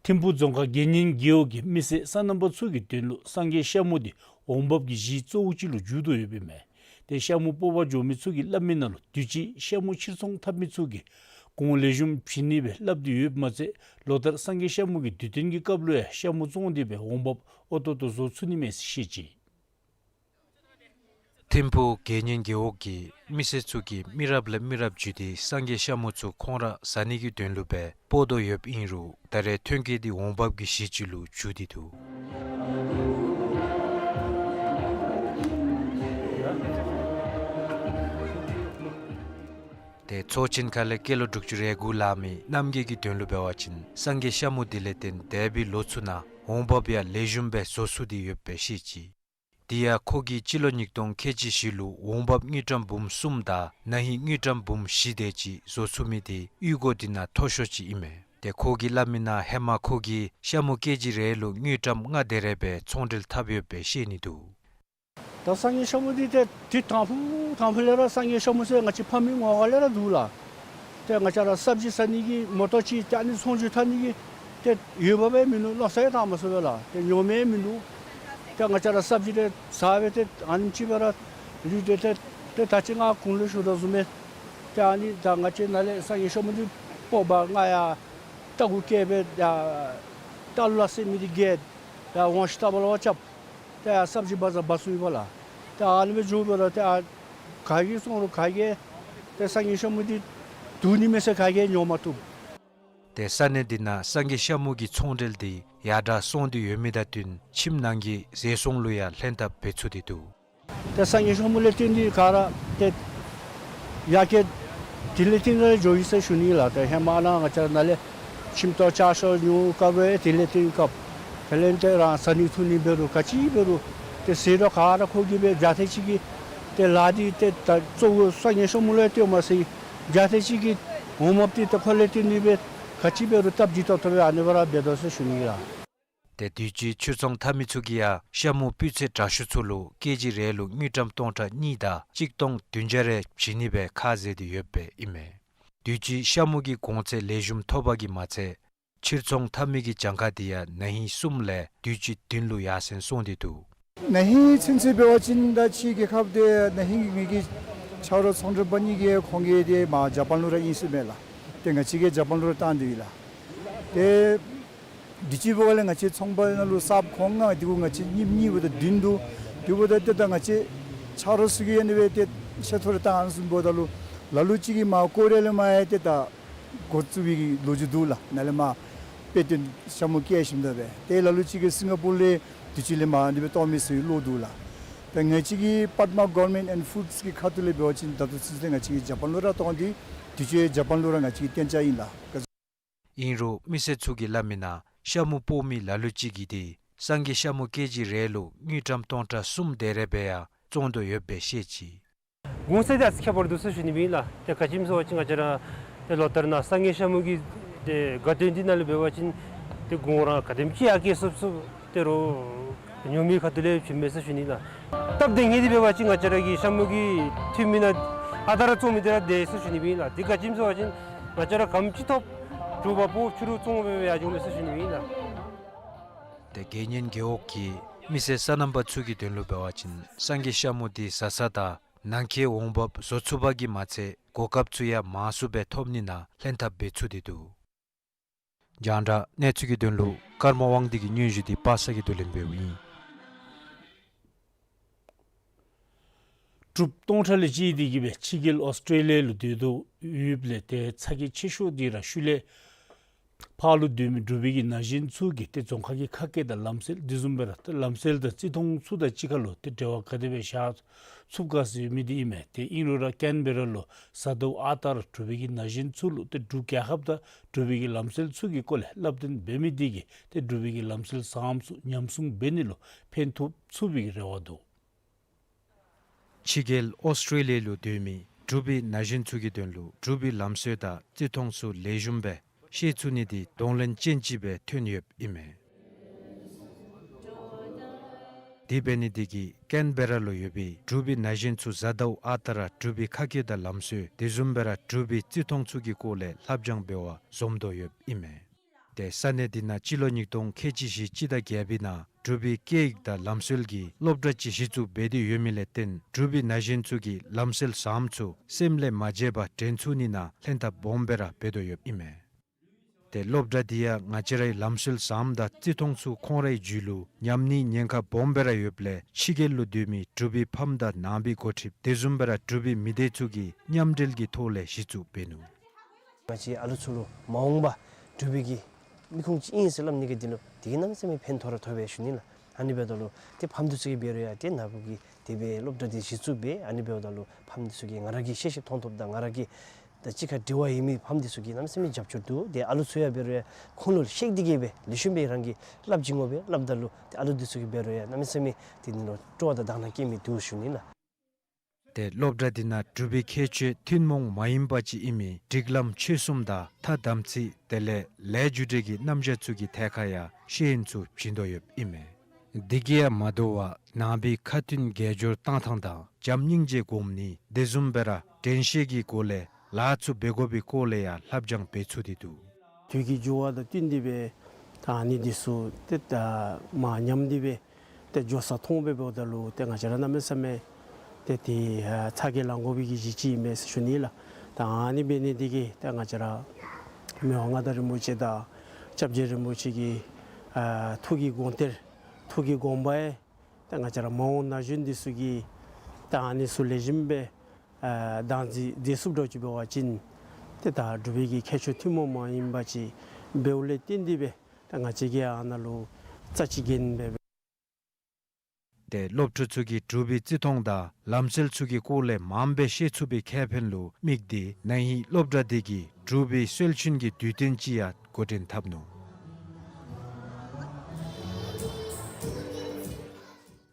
ཐིམ་ཕུ་རྫོང་ཁག་དགེ་བསྙེན་རྒེད་འོག་གི་མི་སེར་སོ་ནམ་པ་ཚུ་གི་དོན་ལུ་སངས་རྒྱས་ཤ་མུ་དེ་འོང་འབབ་ཀྱི་གཞི་གཙོ་བོ་ཅིག་ལུ་འགྱུར་དོ་ཡོདཔ་ཨིན་མས། ཏེ་ཤ་མུ་སྤོག་པར་འགྱོ་མི་ཚུ་གིས་སླབ་མིའི་ནང་ལུ་དུས་ཅི་ཤ་མུ་ཕྱིར་ཚོང་འཐབ་མི་ཚུ་གིས་གོང་ལེགས་ཤོམ་བྱིན་ནི་སྦེ་སླབ་སྟེ་ཡོདཔ་མ་ཚད་ལོ་ལྟར་སངས་རྒྱས་ཤ་མུ་གི་དུས་སྟོན་གྱི་སྐབས་ལུ་ཡང་ཤ་མུ་བཙོང་སྟེ་སྦེ་འོང་འབབ་འོས་ཏོག་ཏོ་བཟོ་ཚུགས་ནི་མས་ཟེར་བཤད་ཅི། ཐིམ་ཕུ་དགེ་བསྙེན་རྒེད་འོག་གི་མི་སེར་ཚུ་གིས་མི་རབས་ལས་མི་རབས་བརྒྱུད་དེ་སངས་རྒྱས་ཤ་མུ་ཚུ་ཁོང་ར་བཟའ་ནི་གི་དོན་ལུ་སྦེ་སྤོག་དོ་ཡོདཔ་ཨིན་རུང་ད་རེས་ཐོན་སྐྱེད་དེ་འོང་འབབ་ཀྱི་གཞི་ཅིག་ལུ་འགྱུར་ཏེ་འདུག། ཏེ་ཚོ་ཆེན་ཁ་ལས་སྐྱེས་ལོ་དྲུག་ཅུ་རེ་དགུ་ལང་མི་རྣམ་རྒྱལ་གྱི་དོན་ལུ་འབད་བ་ཅིན་སངས་རྒྱས་ཤ་མུ་དེ་ལས་བརྟེན་འདས་པའི་ལོ་ཚུ་ནང་འོང་འབབ་ཡང་ལེགས་ཤོམ་སྦེ་བཟོ་ཚུགས་ཏེ་ཡོདཔ་སྦེ་བཤད་ཅི། དེ་ཡང་ཁོ་གིས་སྤྱི་ལོ་ཉིས་སྟོང་ཁལ་གཅིག་བཞི་ལུ་འོང་འབབ་དངུལ་ཀྲམ་འབུམ་གསུམ་དང་ན་ཧིང་དངུལ་ཀྲམ་འབུམ་བཞི་དེ་ཅིག་བཟོ་ཚུགས་མི་དེ་གཡུས་སྒོ་དེ་ནང་མཐོ་ཤོས་ཅིག་ཨིན་མས། ཏེ་ཁོ་གིས་སླབ་མིའི་ནང་ཧེ་མ་ཁོ་གིས་ཤ་མུ་ཀེ་ཇི་རེ་ལུ་དངུལ་ཀྲམ་ལྔ་དེ་རེ་སྦེ་ཚོང་འབྲེལ་འཐབ་ཡོདཔ་སྦེ་བཤད་ནི་འདུག། ད་སངས་རྒྱས་ཤ་མུ་འདི་ཏེ་དུས་དང་ཕུ་དང་ཕུ་ལས་ར་སངས་རྒྱས་ཤ་མུ་ཟེར་ང་བཅས་ཕམ་མི་ངོ་ག་ལས་ར་འདུག་ལགས། ཏེ་ང་བཅས་ར་སབ་ཇི་ཟ་ནི་གི་མོ་ཊ་ཅིག་ཏེ་ཨ་ནི་ཚོང་བརྒྱུད་འཐབ་ནི་གི་ཏེ་ཡོདཔ་སྦེ་མིན་འདུག། ལོ་གསར་ཡང་བཏང་མ་ཚུགས་པས་ལགས། ཏེ་ཉོ་མི་མིན་འདུག། ཏེ་ང་བཅས་ར་སབ་ཇི་ཏེ་ཟ་སྦེ་ཏེ་ཨ་ནེམ་ཅིག་སྦེ་ར་ལུས་ཏེ་ཏེ་ཏེ་ད་ཅི་ང་གོང་ལུ་ཞུ་དོ་བཟུམ་སྦེ་ཏེ་ཨ་ནི་ད་ང་བཅས་ནཱ་ལས་སངས་རྒྱས་ཤ་མུ་འདི་སྤོག་པར་ང་ཡར་རྟ་གུ་བཀལ་སྦེ་ཡར་རྟ་ལུ་ལ་སེ་མི་འདི་བཀལ་ཡར་ཝང་ཤིང་རྟ་པ་ལུ་བ་རྐྱབ། ཏེ་ཡར་སབ་ཇི་བ་ཛར་འབག་ཚུགས་ཡི་པ་ལགས། ཏེ་ཨ་ནི་སྦེ་འགྱོ་བའི་ར་ཏེ་ཨ་ག་གིས་སོང་རུང་ག་གིས་ཏེ་སངས་རྒྱས་ཤ་མུ་འདི་བསྡུ་ནི་མེད་ཟེར་ག་གིས་ཉོ་མ་བཏུབ། ཏེ་ས་གནས་འདི་ནང་སངས་རྒྱས་ཤ་མུ་གི་ཚོང་འབྲེལ་འདི་ཡར་དྲག་སོང་སྟེ་ཡོད་མི་དང་བསྟུན་ཁྱིམ་ནང་གི་ཟས་སོང་ལུ་ཡང་ལྷན་ཐབས་འབད་ཚུགས་ཏེ་འདུག། ཏེ་སངས་རྒྱས་ཤ་མུ་ལས་བརྟེན་ཏེ་ག་ར་ཏེ་ཡར་རྒྱས་དེ་ལས་བརྟེན་ར་འགྱོ་ཡི་ཟེར་ཞུ་ནི་ལགས། ཏེ་ཧེ་མ་ནཱ་ང་བཅས་ནཱ་ལས་ཁྱིམ་ཐོག་ཆར་ཤོག་ཉུང་དཀརཔོ་ཡང་དེ་ལས་བརྟེན་སྐབས་དེ་ལས་ཏེ་རང་ཟ་ནི་འཐུང་ནི་འབད་རུང་ག་ཅི་འབད་རུང་ཏེ་ཟས་དང་ག་ར་ཁོ་གིས་སྦེ་བརྒྱ་ཐེངས་ཅིག་གིས་ཏེ་ལཱ་འདི་ཏེ་ད་གཙོ་བོ་སངས་རྒྱས་ཤ་མུ་ལུ་ཡང་བརྟེན་མ་ཚད་བརྒྱ་ཐེངས་ཅིག་གིས་འོང་མ་པ་འདི་ཏེ་ཁོ་ལས་བརྟེན་ཏེ་སྦེ་ག་ཅི་འབད་རུང་སྟབས་བདེ་ཏོག་ཏོ་སྦེ་ཨ་ནི་སྦེ་ར་འབད་དོ་ཟེར་ཞུ་ནི་ལགས། ཏེ་དུས་ཅི་ཕྱིར་ཚོང་འཐབ་མི་ཚུ་གིས་ཡང་ཤ་མུ་སྤུས་ཚད་དྲག་ཤོས་ཚུ་ལུ་ཀེ་ཇི་རེ་ལུ་དངུལ་ཀྲམ་སྟོང་ཕྲག་གཉིས་དང་གཅིག་སྟོང་བདུན་བརྒྱ་རེ་བྱིན་ནི་སྦེ་ཁ་བཟེད་དེ་ཡོདཔ་སྦེ་ཨིན་མས། དུས་ཅི་ཤ་མུ་གི་གོང་ཚད་ལེགས་ཤོམ་ཐོབ་པ་གིས་མ་ཚད་ཕྱིར་ཚོང་འཐབ་མི་གི་གྱངས་ཁ་འདི་ཡང་ན་ཧིང་གསུམ་ལས་དུས་ཅི་བདུན་ལུ་ཡར་སེང་སོང་སྟེ་འདུག། ན་ཧིང་ཚུན་ཚོད་འབད་བ་ཅིན་ད་ཕྱི་རྒྱལ་ཁབ་འདི་ན་ཧིང་གི་ངེ་གི་ཆ་རོགས་ཚོང་འབྲེལ་པ་གཉིས་ཀྱིས་ཁོང་གིས་ཏེ་མར་ཇ་པཱན་ལུ་ར་ཨིན་ཟེར་མས་ལགས། ཏེ་ང་བཅས་ཀྱིས་ཇ་པཱན་ལུ་ར་བཏང་སྟེ་ཡོད་ལགས། ཏེ་དུས་ཅི་འབདཝ་ལས་ང་བཅས་ཚོང་པ་ནང་ལུ་གསརཔ་ཁོང་ང་འདི་གུ་ང་བཅས་གཉིས་གཉིས་འབདཝ་ད་བདུན་འདུག། དེ་འབདཝ་ད་ཏེ་ད་ང་བཅས་ཆ་རོགས་ཚུ་གིས་ཨ་ནི་སྦེ་ཏེ་ཤ་ཐོ་རེ་བཏང་ཨ་ནི་བཟུམ་འབདཝ་ད་ལུ་ལ་ལུ་ཅིག་གིས་མར་ཀོ་རི་ཡ་ལས་མར་ཡང་ཏེ་ད་འགོ་བཙུགས་པའི་གི་ལོ་རྒྱུས་འདུག་ལགས། ནཱ་ལས་མར་དཔེ་སྟོན་ཤ་མུ་བཀལ་ཞིནམ་ད་སྦེ་ཏེ་ལ་ལུ་ཅིག་གིས་སིང་ག་པུར་ལས་དུས་ཅི་ལས་མར་ཨ་ནི་སྦེ་གཏང་མི་ཚུ་ཡང་ལོག་འདུག་ལགས། ད་ང་བཅས་ཀྱི་པདྨ་Government and Foods གི་ཁ་ཐུག་ལས་འབད་བ་ཅིན་ད་ལྟོ་ཚུན་ཚོད་ང་བཅས་ཀྱིས་ཇ་པཱན་ལུ་ར་གཏང་སྟེ་དུས་ཅི་ཇ་པཱན་ལུ་ར་ང་བཅས་ཀྱིས་གཏན་འཇགས་ཨིན་ལགས། ཨིན་རུང་མི་སེར་ཚུ་གིས་སླབ་མི་ནང་ཤ་མུ་སྤོག་མི་ལ་ལུ་ཅིག་གིས་ཏེ་སངས་རྒྱས་ཤ་མུ་ཀེ་ཇི་རེ་ལུ་དངུལ་ཀྲམ་སྟོང་ཕྲག་གསུམ་དེ་རེ་སྦེ་ཡང་བཙོང་དོ་ཡོདཔ་སྦེ་བཤད་ཅི། གོང་ཚད་འདི་ཨ་ཙི་ཁྱད་པར་འདུག་ཟེར་ཞུ་ནི་སྦེ་ཨིན་ལགས། ཏེ་ག་ཅི་སྨོ་ཟེར་བ་ཅིན་ང་བཅས་ར་ཏེ་ལོ་ལྟར་ནང་སངས་རྒྱས་ཤ་མུ་གི་ཏེ་དགའ་སྟོན་འདི་ནང་ལུ་འབད་བ་ཅིན་ཏེ་གོང་ར་ག་དེམ་ཅིག་ཡར་བསྐྱེད་ཚུགས་ཚུགས་ཏེ་རོགས་ཉོ་མི་ཁ་ཐུག་ལས་བྱིནམ་མས་ཟེར་ཞུ་ནི་ལགས། སྟབས་བདེ་ངེས་འདི་འབད་བ་ཅིན་ང་བཅས་ར་གི་ཤ་མུ་གི་འཐུས་མི་ནང་ཨ་རྟག་ར་བཙོང་མི་འདི་ར་བདེ་ཟེར་ཞུ་ནི་སྦེ་ཨིན་ལགས། འདི་ག་ཅི་སྨོ་ཟེར་བ་ཅིན་ང་བཅས་ར་ག་དེམ་ཅིག་ཐོབ་འབྲུག་པ་སྤོག་ཕྱི་རུ་བཙོང་སྦེ་ཡར་འགྱོཝ་མས་ཟེར་ཞུ་ནི་སྦེ་ཨིན་ལགས། ཏེ་དགེ་བསྙེན་རྒེད་འོག་གི་མི་སེར་སོ་ནམ་པ་ཚུ་གི་དོན་ལུ་འབད་བ་ཅིན་སངས་རྒྱས་ཤ་མུ་འདི་བཟའ་ཚང་དང་ནང་འཁོད་འོང་འབབ་བཟོ་ཚུགས་པ་གིས་མ་ཚད་གོ་སྐབས་ཚུ་ཡང་མང་སུ་སྦེ་ཐོབ་ནི་ནང་ལྷན་ཐབས་འབད་ཚུགས་ཏེ་འདུག། རྒྱང་བསྒྲགས་གནས་ཚུལ་གྱི་དོན་ལུ་ཀརྨ་དབང་འདུས་ཀྱི་སྙན་ཞུ་འདི་པ་སངས་གིས་བསྡུ་ལེན་འབདཝ་ཨིན། འབྲུགཔ་སྟོང་ཕྲག་ལས་བཅད་དེ་གིས་སྦེ་ཕྱི་རྒྱལ་ཨོསི་ཊེ་ལི་ཡ་ལུ་སྡོད་དོ་ཡོདཔ་ལས་ཏེ་ཚ་གྱང་ཆེ་ཤོས་འདི་ར་ཤུལ་ལས་ཕར་ལུ་སྡོད་མི་འབྲུག་པའི་གི་ན་གཞོན་ཚུ་གིས་ཏེ་རྫོང་ཁག་གི་ཁ་སྐད་དང་ལམ་སྲོལ་དེ་བཟུམ་སྦེ་ར་ཏེ་ལམ་སྲོལ་དང་བརྩི་མཐོང་ཚུ་དང་གཅིག་ཁར་ལུ་ཏེ་འབྲེལ་བ་ག་དེ་སྦེ་བཞག་ཚུགས་ག་ཟེར་མི་འདི་ཨིན་མས། ཏེ་ཨིན་རུང་ར་ཀེན་བེ་ར་ལུ་གཟའ་ཟླཝ་ཨ་རྟག་ར་འབྲུག་པའི་གི་ན་གཞོན་ཚུ་ལུ་ཏེ་འབྲུག་རྒྱལ་ཁབ་དང་འབྲུག་པའི་གི་ལམ་སྲོལ་ཚུ་གི་སྐོར་ལས་སླབ་སྟོན་འབད་མི་འདི་གིས་ཏེ་འབྲུག་པའི་གི་ལམ་སྲོལ་བཟངམ་ཚུ་ཉམས་སྲུང་འབད་ནི་ལུ་ཕན་ཐོགས་ཚུགས་པའི་གི་རེ་བ་འདུག། ཕྱི་རྒྱལ་ཨོསི་ཊེ་ལི་ཡ་ལུ་སྡོད་མི་འབྲུག་པའི་ན་གཞོན་ཚུ་གི་དོན་ལུ་འབྲུག་པའི་ལམ་སྲོལ་དང་བརྩི་མཐོང་ཚུ་ལེགས་ཤོམ་སྦེ་ཤེས་ཚུགས་ནི་འདི་གདོང་ལེན་ཅན་ཅིག་སྦེ་ཐོན་ཡོདཔ་ཨིན་མས། དེ་འབད་ནི་འདི་གིས་ཀེན་བེ་ར་ལུ་ཡོད་པའི་འབྲུག་པའི་ན་གཞོན་ཚུ་གཟའ་ཟླཝ་ཨ་རྟག་ར་འབྲུག་པའི་ཁ་སྐད་དང་ལམ་སྲོལ་དེ་བཟུམ་སྦེ་ར་འབྲུག་པའི་བརྩི་མཐོང་ཚུ་གི་སྐོར་ལས་ལྷབ་སྦྱང་འབད་བར་འཛོམས་དོ་ཡོདཔ་ཨིན་མས། ཏེ་ས་གནས་འདི་ནང་སྤྱི་ལོ་ཉིས་སྟོང་ཁལ་གཅིག་བཞི་སྤྱི་ཟླ་བརྒྱད་པའི་ནང་འབྲུག་པའི་སྐད་ཡིག་དང་ལམ་སྲོལ་གྱི་སློབ་གྲྭ་ཅིག་གཞི་བཙུགས་འབད་དེ་ཡོད་མི་ལས་བརྟེན་འབྲུག་པའི་ན་གཞོན་ཚུ་གིས་ལམ་སྲོལ་བཟངམ་ཚུ་སེམས་ལས་མ་བརྗེད་པར་དྲན་ཚུགས་ནི་ནང་ལྷན་ཐབས་སྦོམ་སྦེ་ར་འབད་དོ་ཡོདཔ་ཨིན་མས། ཏེ་སློབ་གྲྭ་འདི་ཡང་ང་བཅས་རའི་ལམ་སྲོལ་བཟངམ་དང་བརྩི་མཐོང་ཚུ་ཁོང་རའི་རྒྱུད་ལུ་ཉམས་ནིའི་ཉེན་ཁ་སྦོམ་སྦེ་ར་ཡོདཔ་ལས་ཕྱི་རྒྱལ་ལུ་སྡོད་མི་འབྲུག་པའི་ཕམ་དང་ནང་པའི་འགོ་ཁྲིདཔ་དེ་བཟུམ་སྦེ་ར་འབྲུག་པའི་མི་སྡེ་ཚུ་གིས་མཉམ་འབྲེལ་གྱི་ཐོག་ལས་གཞི་བཙུགས་འབད་ནུག། ང་བཅས་ཨ་ལུ་ཚུ་ལུ་མ་འོངས་པ་འབྲུག་པའི་གི་མི་ཁུངས་ཅིག་ཨིན་ཟེར་སླབ་ནི་གི་དོན་ལུ་དེ་གིས་གནམ་མེད་ས་མེད་ཕན་ཐོགས་ར་ཐོགས་པས་ཞུ་ནི་ལགས། ཨ་ནི་འབདཝ་ད་ལུ་ཏེ་ཕམ་འདི་ཚུ་གིས་འབད་རུང་ཡང་ཏེ་ནཱ་བུ་གིས་དེ་སྦེ་སློབ་གྲྭ་འདི་གཞི་བཙུགས་འབད། ཨ་ནི་འབདཝ་ད་ལུ་ཕམ་འདི་ཚུ་གིས་ང་ར་གིས་ཤེས་ཤེསཔ་མཐོང་ཐོབ་དང་ང་ར་གི་དང་གཅིག་ཁར་འབྲེལ་བ་ཡོད་མི་ཕམ་འདི་ཚུ་གིས་གནམ་མེད་ས་མེད་རྒྱབ་སྐྱོར་འདུག། ཏེ་ཨ་ལུ་ཚུ་ཡང་འབད་རུང་ཡང་ཁོང་ལུ་ཤེས་འདི་གིས་སྦེ་ལེགས་ཤོམ་སྦེ་རང་གིས་སླབ་བྱིན་དགོ་པས། སླབ་ད་ལུ་ཏེ་ཨ་ལུ་འདི་ཚུ་གིས་འབད་རུང་ཡང་གནམ་མེད་ས་མེད་དེ་ནི་ལུ་སྤྲོ་བ་དང་དག་སྣང་སྐྱེ་མི་འདུག་ཞུ་ནི་ལགས། ཏེ་སློབ་གྲྭ་འདི་ནང་འབྲུག་པའི་ཁྱད་ཆོས་ཐུན་མོང་མ་ཡིན་པ་ཅིག་ཨིན་མི་སྒྲིག་ལམ་ཆོས་གསུམ་དང་ཐ་དམ་ཚིག་དེ་ལས་ལས་རྒྱུ་འབྲས་ཀྱི་རྣམ་གཞག་ཚུ་གི་ཐད་ཁར་ཡང་ཤེས་ཡོན་ཚུ་བྱིན་དོ་ཡོདཔ་ཨིན་མས། དེ་གིས་ཡང་མ་དོ་བར་ནང་པའི་ཁ་ཏོན་དགེ་སྦྱོར་གཏང་ཐངས་དང་བྱམས་སྙིང་རྗེ་སྒོམ་ནི་དེ་བཟུམ་སྦེ་ར་དྲན་ཤེས་ཀྱི་སྒོ་ལས་ལཱ་ཚུ་འབད་དགོ་པའི་སྐོར་ལས་ཡང་ལྷབ་སྦྱང་འབད་ཚུགས་ཏེ་འདུག། དུས་ཀྱི་འགྱུར་བ་དང་བསྟུན་ཏེ་སྦེ་ད་ཨ་ནི་འདི་ཚུ་ཏེ་ད་མར་ཉམས་ཏེ་སྦེ་ཏེ་འགྱོ་ས་མཐོང་སྦེ་འབདཝ་ད་ལུ་ཏེ་ང་བཅས་ར་གནམ་མེད་ས་མེད་ཏེ་དེ་ཨ་ཚ་གྱང་ལང་དགོ་པའི་གི་གཞི་ཅིག་ཨིན་མས་ཟེར་ཞུ་ནི་ལགས། ད་ཨ་ནི་འབད་ནི་འདི་གིས་ཏེ་ང་བཅས་ར་མི་དབང་མངའ་བདག་རིན་པོ་ཆེ་དང་སྐྱབས་རྗེ་རིན་པོ་ཆེ་གི་ཨ་ཐུགས་ཀྱི་དགོངས་གཏེར་ཐུགས་ཀྱི་དགོངས་པ་ཡང་ཏེ་ང་བཅས་ར་མ་འོངས་ན་གཞོན་འདི་ཚུ་གིས་ད་ཨ་ནི་ཚུ་ལེགས་ཤོམ་སྦེ་ཨ་བདག་འཛིན་མཛད་ཚུགསཔ་འདྲཝ་ཅིག་འབད་བ་ཅིན་ཏེ་ད་འབྲུག་པའི་གི་ཁྱད་ཆོས་ཐུན་མོང་མ་ཡིན་པ་ཅིག་འབདཝ་ལས་བརྟེན་ཏེ་སྦེ་ད་ང་བཅས་ཀྱིས་ཨ་ནཱ་ལུ་རྩ་ཅིག་འགན་འབད་སྦེ། ཏེ་སློབ་ཕྲུག་ཚུ་གིས་འབྲུག་པའི་བརྩི་མཐོང་དང་ལམ་སྲོལ་ཚུ་གི་སྐོར་ལས་མངམ་སྦེ་ཤེས་ཚུགས་པའི་ཁེ་ཕན་ལུ་དམིགས་ཏེ་ན་ཧིང་སློབ་གྲྭ་འདི་གིས་འབྲུག་པའི་སྲོལ་རྒྱུན་གྱི་དུས་སྟོན་ཅིག་ཡང་འགོ་འདྲེན་འཐབ་ནུག།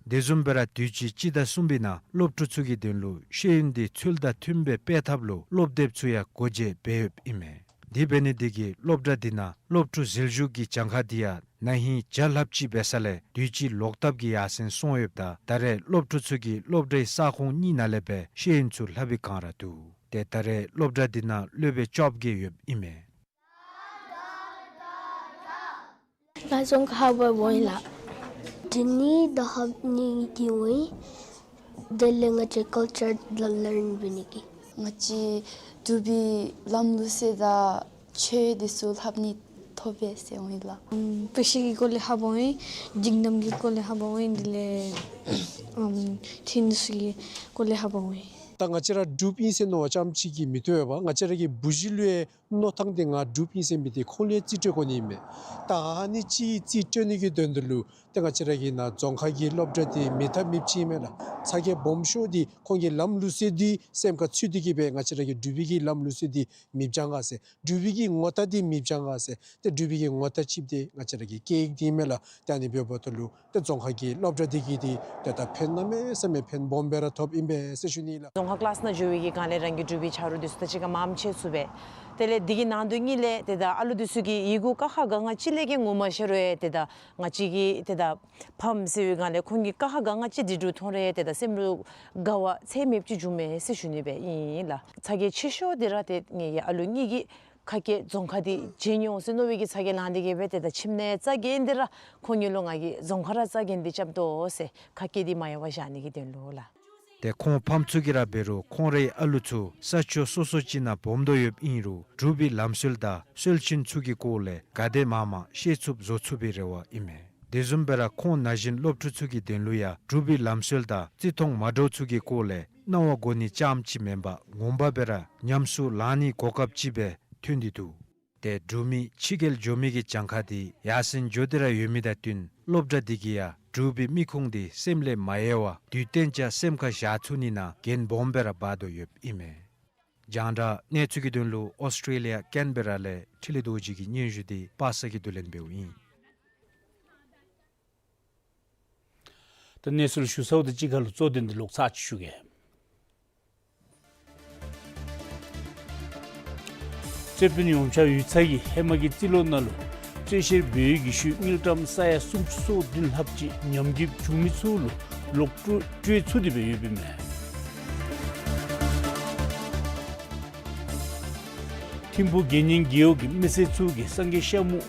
དེ་བཟུམ་སྦེ་ར་དུས་ཅི་སྤྱི་ཟླ་གསུམ་པའི་ནང་སློབ་ཕྲུག་ཚུ་གི་དོན་ལུ་ཤེས་ཡོན་འདི་ཚུལ་དང་མཐུནམ་སྦེ་སྤེལ་ཐབས་ལུ་སློབ་དེབ་ཚུ་ཡང་སྒོ་འབྱེད་འབད་ཡོདཔ་ཨིན་མས། དེ་འབད་ནི་འདི་གིས་སློབ་གྲྭ་འདི་ནང་སློབ་ཕྲུག་ཟིལ་ཞུགས་ཀྱི་གྱངས་ཁ་འདི་ཡང་ན་ཧིང་བརྒྱ་ལྷགཔ་ཅིག་འབད་ས་ལས་དུས་ཅི་ལོག་ལྟབ་ཀྱིས་ཡར་སེང་སོང་ཡོདཔ་ད་ད་རེས་སློབ་ཕྲུག་ཚུ་གིས་སློབ་གྲྭའི་ས་ཁོངས་གཉིས་ནང་ལས་སྦེ་ཤེས་ཡོན་ཚུ་ལྷབ་པའི་བསྒང་ར་འདུག། ཏེ་ད་རེས་སློབ་གྲྭ་འདི་ནང་སློབ་དཔོན་བཅོ་བརྒྱད་ཡོདཔ་ཨིན་མས། ང་རྫོང་ཁག་ཧཱཔ་ཝརཌ་འབདཝ་ཨིན་ལགས། འདི་ནི་ད་ཧཱཔ་ནི་གི་འོང་ཨིན། དེ་ལས་ང་བཅས་ཀཱལ་ཅར་ལཱར་ནིང་འབད་ནི་གི། ང་བཅས་འབྲུག་པའི་ལམ་ལུགས་སྲོལ་དང་ཆོས་འདི་ཚུ་ལྷབ་ནི་ཐོབ་པས་ཟེར་འོང་ཨིན་ལགས། ཨམ་དཔེ་ཆ་གི་སྐོར་ལས་ཧཱཔ་འོང་ཨིན། སྒྲིག་རྣམ་གྱི་སྐོར་ལས་ཧཱཔ་འོང་ཨིན། དེ་ལས་ཨམ་ཐིམ་ཚུ་གི་སྐོར་ལས་ཧཱཔ་འོང་ཨིན། ད་ང་བཅས་ར་འབྲུགཔ་ཨིན་ཟེར་མནོ་བ་རྐྱངམ་ཅིག་གིས་མི་བཏུབ་པས། ང་བཅས་ར་གི་བུ་གཞི་ལུ་ཡང་མནོ་ཐངས་འདི་ང་འབྲུགཔ་ཨིན་ཟེར་མི་འདི་ཁོང་ལུ་ཡང་རྩིས་སྤྲོད་དགོ་ནི་ཨིན་མས། ད་ཨ་ནི་ཅིག་རྩིས་སྤྲོད་ནི་གི་དོན་དུ་ལུ་ཏེ་ང་བཅས་ར་གི་ནཱ་རྫོང་ཁག་གི་སློབ་གྲྭ་འདི་མེད་ཐབས་མེདཔ་ཅིག་ཨིན་མས་ལགས། ཚ་གྱང་སྦོམ་ཤོས་འདི་ཁོང་གི་ལམ་ལུགས་སྲོལ་འདི་སེམས་ཁར་ཚུད་དེ་གིས་སྦེ་ང་བཅས་ར་གི་འབྲུག་པའི་གི་ལམ་ལུགས་སྲོལ་འདི་མི་སྦྱང་ག་ཟེར། འབྲུག་པའི་གི་ངོ་རྟགས་འདི་མི་སྦྱང་ག་ཟེར། ཏེ་འབྲུག་པའི་གི་ངོ་རྟགས་ཅིག་འདི་ང་བཅས་ར་གི་སྐད་ཡིག་འདི་ཨིན་མས་ལགས། ཏེ་ཨ་ནི་འབདཝ་ད་ལུ་ཏེ་རྫོང་ཁག་གི་སློབ་གྲྭ་འདི་གིས་འདི་ཏེ་ད་ཕན་གནམ་མེད་ས་མེད་ཕན་སྦོམ་སྦེ་ར་ཐོབ་ཨིན་པས་ཟེར་ཞུ་ནི་ལགས། རྫོང་ཁག་ཀི་ལཱསི་ནང་འགྱོ་བའི་གི་སྒང་ལས་རང་གི་འབྲུག་པའི་ཆ་རོགས་འདི་ཚུ་དང་གཅིག་ཁར་མངམ་ཕྱད་ཚུགས་པས། དེ་ལས་འདི་གི་ནང་དོན་གཉིས་ལས་ཏེ་ད་ཨ་ལུ་འདི་ཚུ་གིས་ཡི་གུ་ཀ་ཁ་ག་ང་ཅིག་ལས་ཀྱི་ངོ་མ་ཤེས་རུང་ཡང་ཏེ་ད་ང་བཅས་ཀྱི་ཏེ་ད་ཕམ་ཟེར་བའི་སྒང་ལས་ཁོང་གིས་ཀ་ཁ་ག་ང་ཅིག་འབྲི་འབྲུ་མཐོང་རུང་ཡང་ཏེ་ད་སེམས་ལུ་དགའ་བ་ཚད་མེདཔ་ཅིག་འབྱུངམ་མས་ཟེར་ཞུ་ནི་སྦེ་ཨིན་ལགས། ཚ་གྱང་ཆེ་ཤོས་འདི་ར་ཏེ་ངེའི་ཨ་ལུ་གཉིས་ཀྱིས་ཁ་སྐད་རྫོང་ཁ་འདི་བརྗེད་ནི་འོང་ཟེར་མནོ་བའི་གི་ཚ་གྱང་ལང་སྟེ་གིས་སྦེ་ཏེ་ད་ཁྱིམ་ནང་རྩ་འགེངས་ཏེ་ར་ཁོང་གཉིས་ལུ་ང་གིས་རྫོང་ཁར་ར་རྩ་འགེངས་ཏེ་རྐྱབ་དོ་ཟེར། ཁ་སྐད་འདི་མ་གཡོ་བར་བཞག་ནི་གི་དོན་ལུ་ལགས། ཏེ་ཁོང་ཕམ་ཚུ་གིས་ར་འབད་རུང་ཁོང་རའི་ཨ་ལུ་ཚུ་ས་ཕྱོགས་སོ་སོ་ཅིག་ནང་སྦོམ་དོ་ཡོདཔ་ཨིན་རུང་འབྲུག་པའི་ལམ་སྲོལ་དང་སྲོལ་རྒྱུན་ཚུ་གི་སྐོར་ལས་ག་དེ་མང་མང་ཤེས་ཚུགསཔ་བཟོ་ཚུགས་པའི་རེ་བ་ཨིན་མས། དེ་བཟུམ་སྦེ་ར་ཁོང་ན་གཞོན་སློབ་ཕྲུག་ཚུ་གི་དོན་ལུ་ཡང་འབྲུག་པའི་ལམ་སྲོལ་དང་བརྩི་མཐོང་མ་འདྲཝ་ཚུ་གི་སྐོར་ལས་སྣང་བ་དགོ་ནི་རྐྱངམ་ཅིག་མེན་པར་ངོ་མ་སྦེ་ར་ཉམས་སུ་བླང་ནིའི་གོ་སྐབས་ཅིག་སྦེ་ཐོན་ཏེ་འདུག། ཏེ་འབྲུག་མི་ཕྱི་རྒྱལ་འགྱོ་མི་གི་གྱངས་ཁ་འདི་ཡར་སེང་འགྱོ་སྟེ་ར་ཡོད་མི་དང་བསྟུན་སློབ་གྲྭ་འདི་གིས་ཡང་འབྲུག་པའི་མི་ཁུངས་འདི་སེམས་ལས་མ་གཡེལ་བར་དུས་གཏན་ཅིག་སེམས་ཁར་བཞག་ཚུགས་ནི་ནང་འགན་སྦོམ་སྦེ་ར་འབག་དོ་ཡོདཔ་ཨིན་མས། རྒྱང་བསྒྲགས་གནས་ཚུལ་གྱི་དོན་ལུ་ཨོསི་ཊེ་ལི་ཡ་ཀེན་བེ་ར་ལས་འཕྲིན་ལས་རྡོ་རྗེ་གི་སྙན་ཞུ་འདི་པ་སངས་གིས་བསྡུ་ལེན་འབདཝ་ཨིན། ད་གནས་ཚུལ་ཞུ་ཚརཝ་དང་གཅིག་ཁར་ལུ་གཙོ་དོན་འདི་ལོག་ཚར་ཅིག་ཞུ་གེ། རྩོད་དཔོན་ཡོངས་ཁྱབ་ཡིག་ཚང་གིས་ཧེ་མ་གི་རྩིས་ལོ་ནང་ལུ་རྩོད་བཤེར་འབད་བའི་གི་ཤུལ་དངུལ་ཀྲམ་ས་ཡ་སུམ་ཅུ་སོ་བདུན་ལྷགཔ་ཅིག་ཉམས་རྒུདཔ་བྱུང་མི་ཚུ་ལུ་ལོག་སྤྲོད་སྤྲོད་ཚུགས་ཏེ་སྦེ་ཡོདཔ་ཨིན་མས། ཐིམ་ཕུག་དགེ་བསྙེན་རྒེད་འོག་གི་མི་སེར་ཚུ་གིས་སངས་རྒྱས་ཤ་མུ་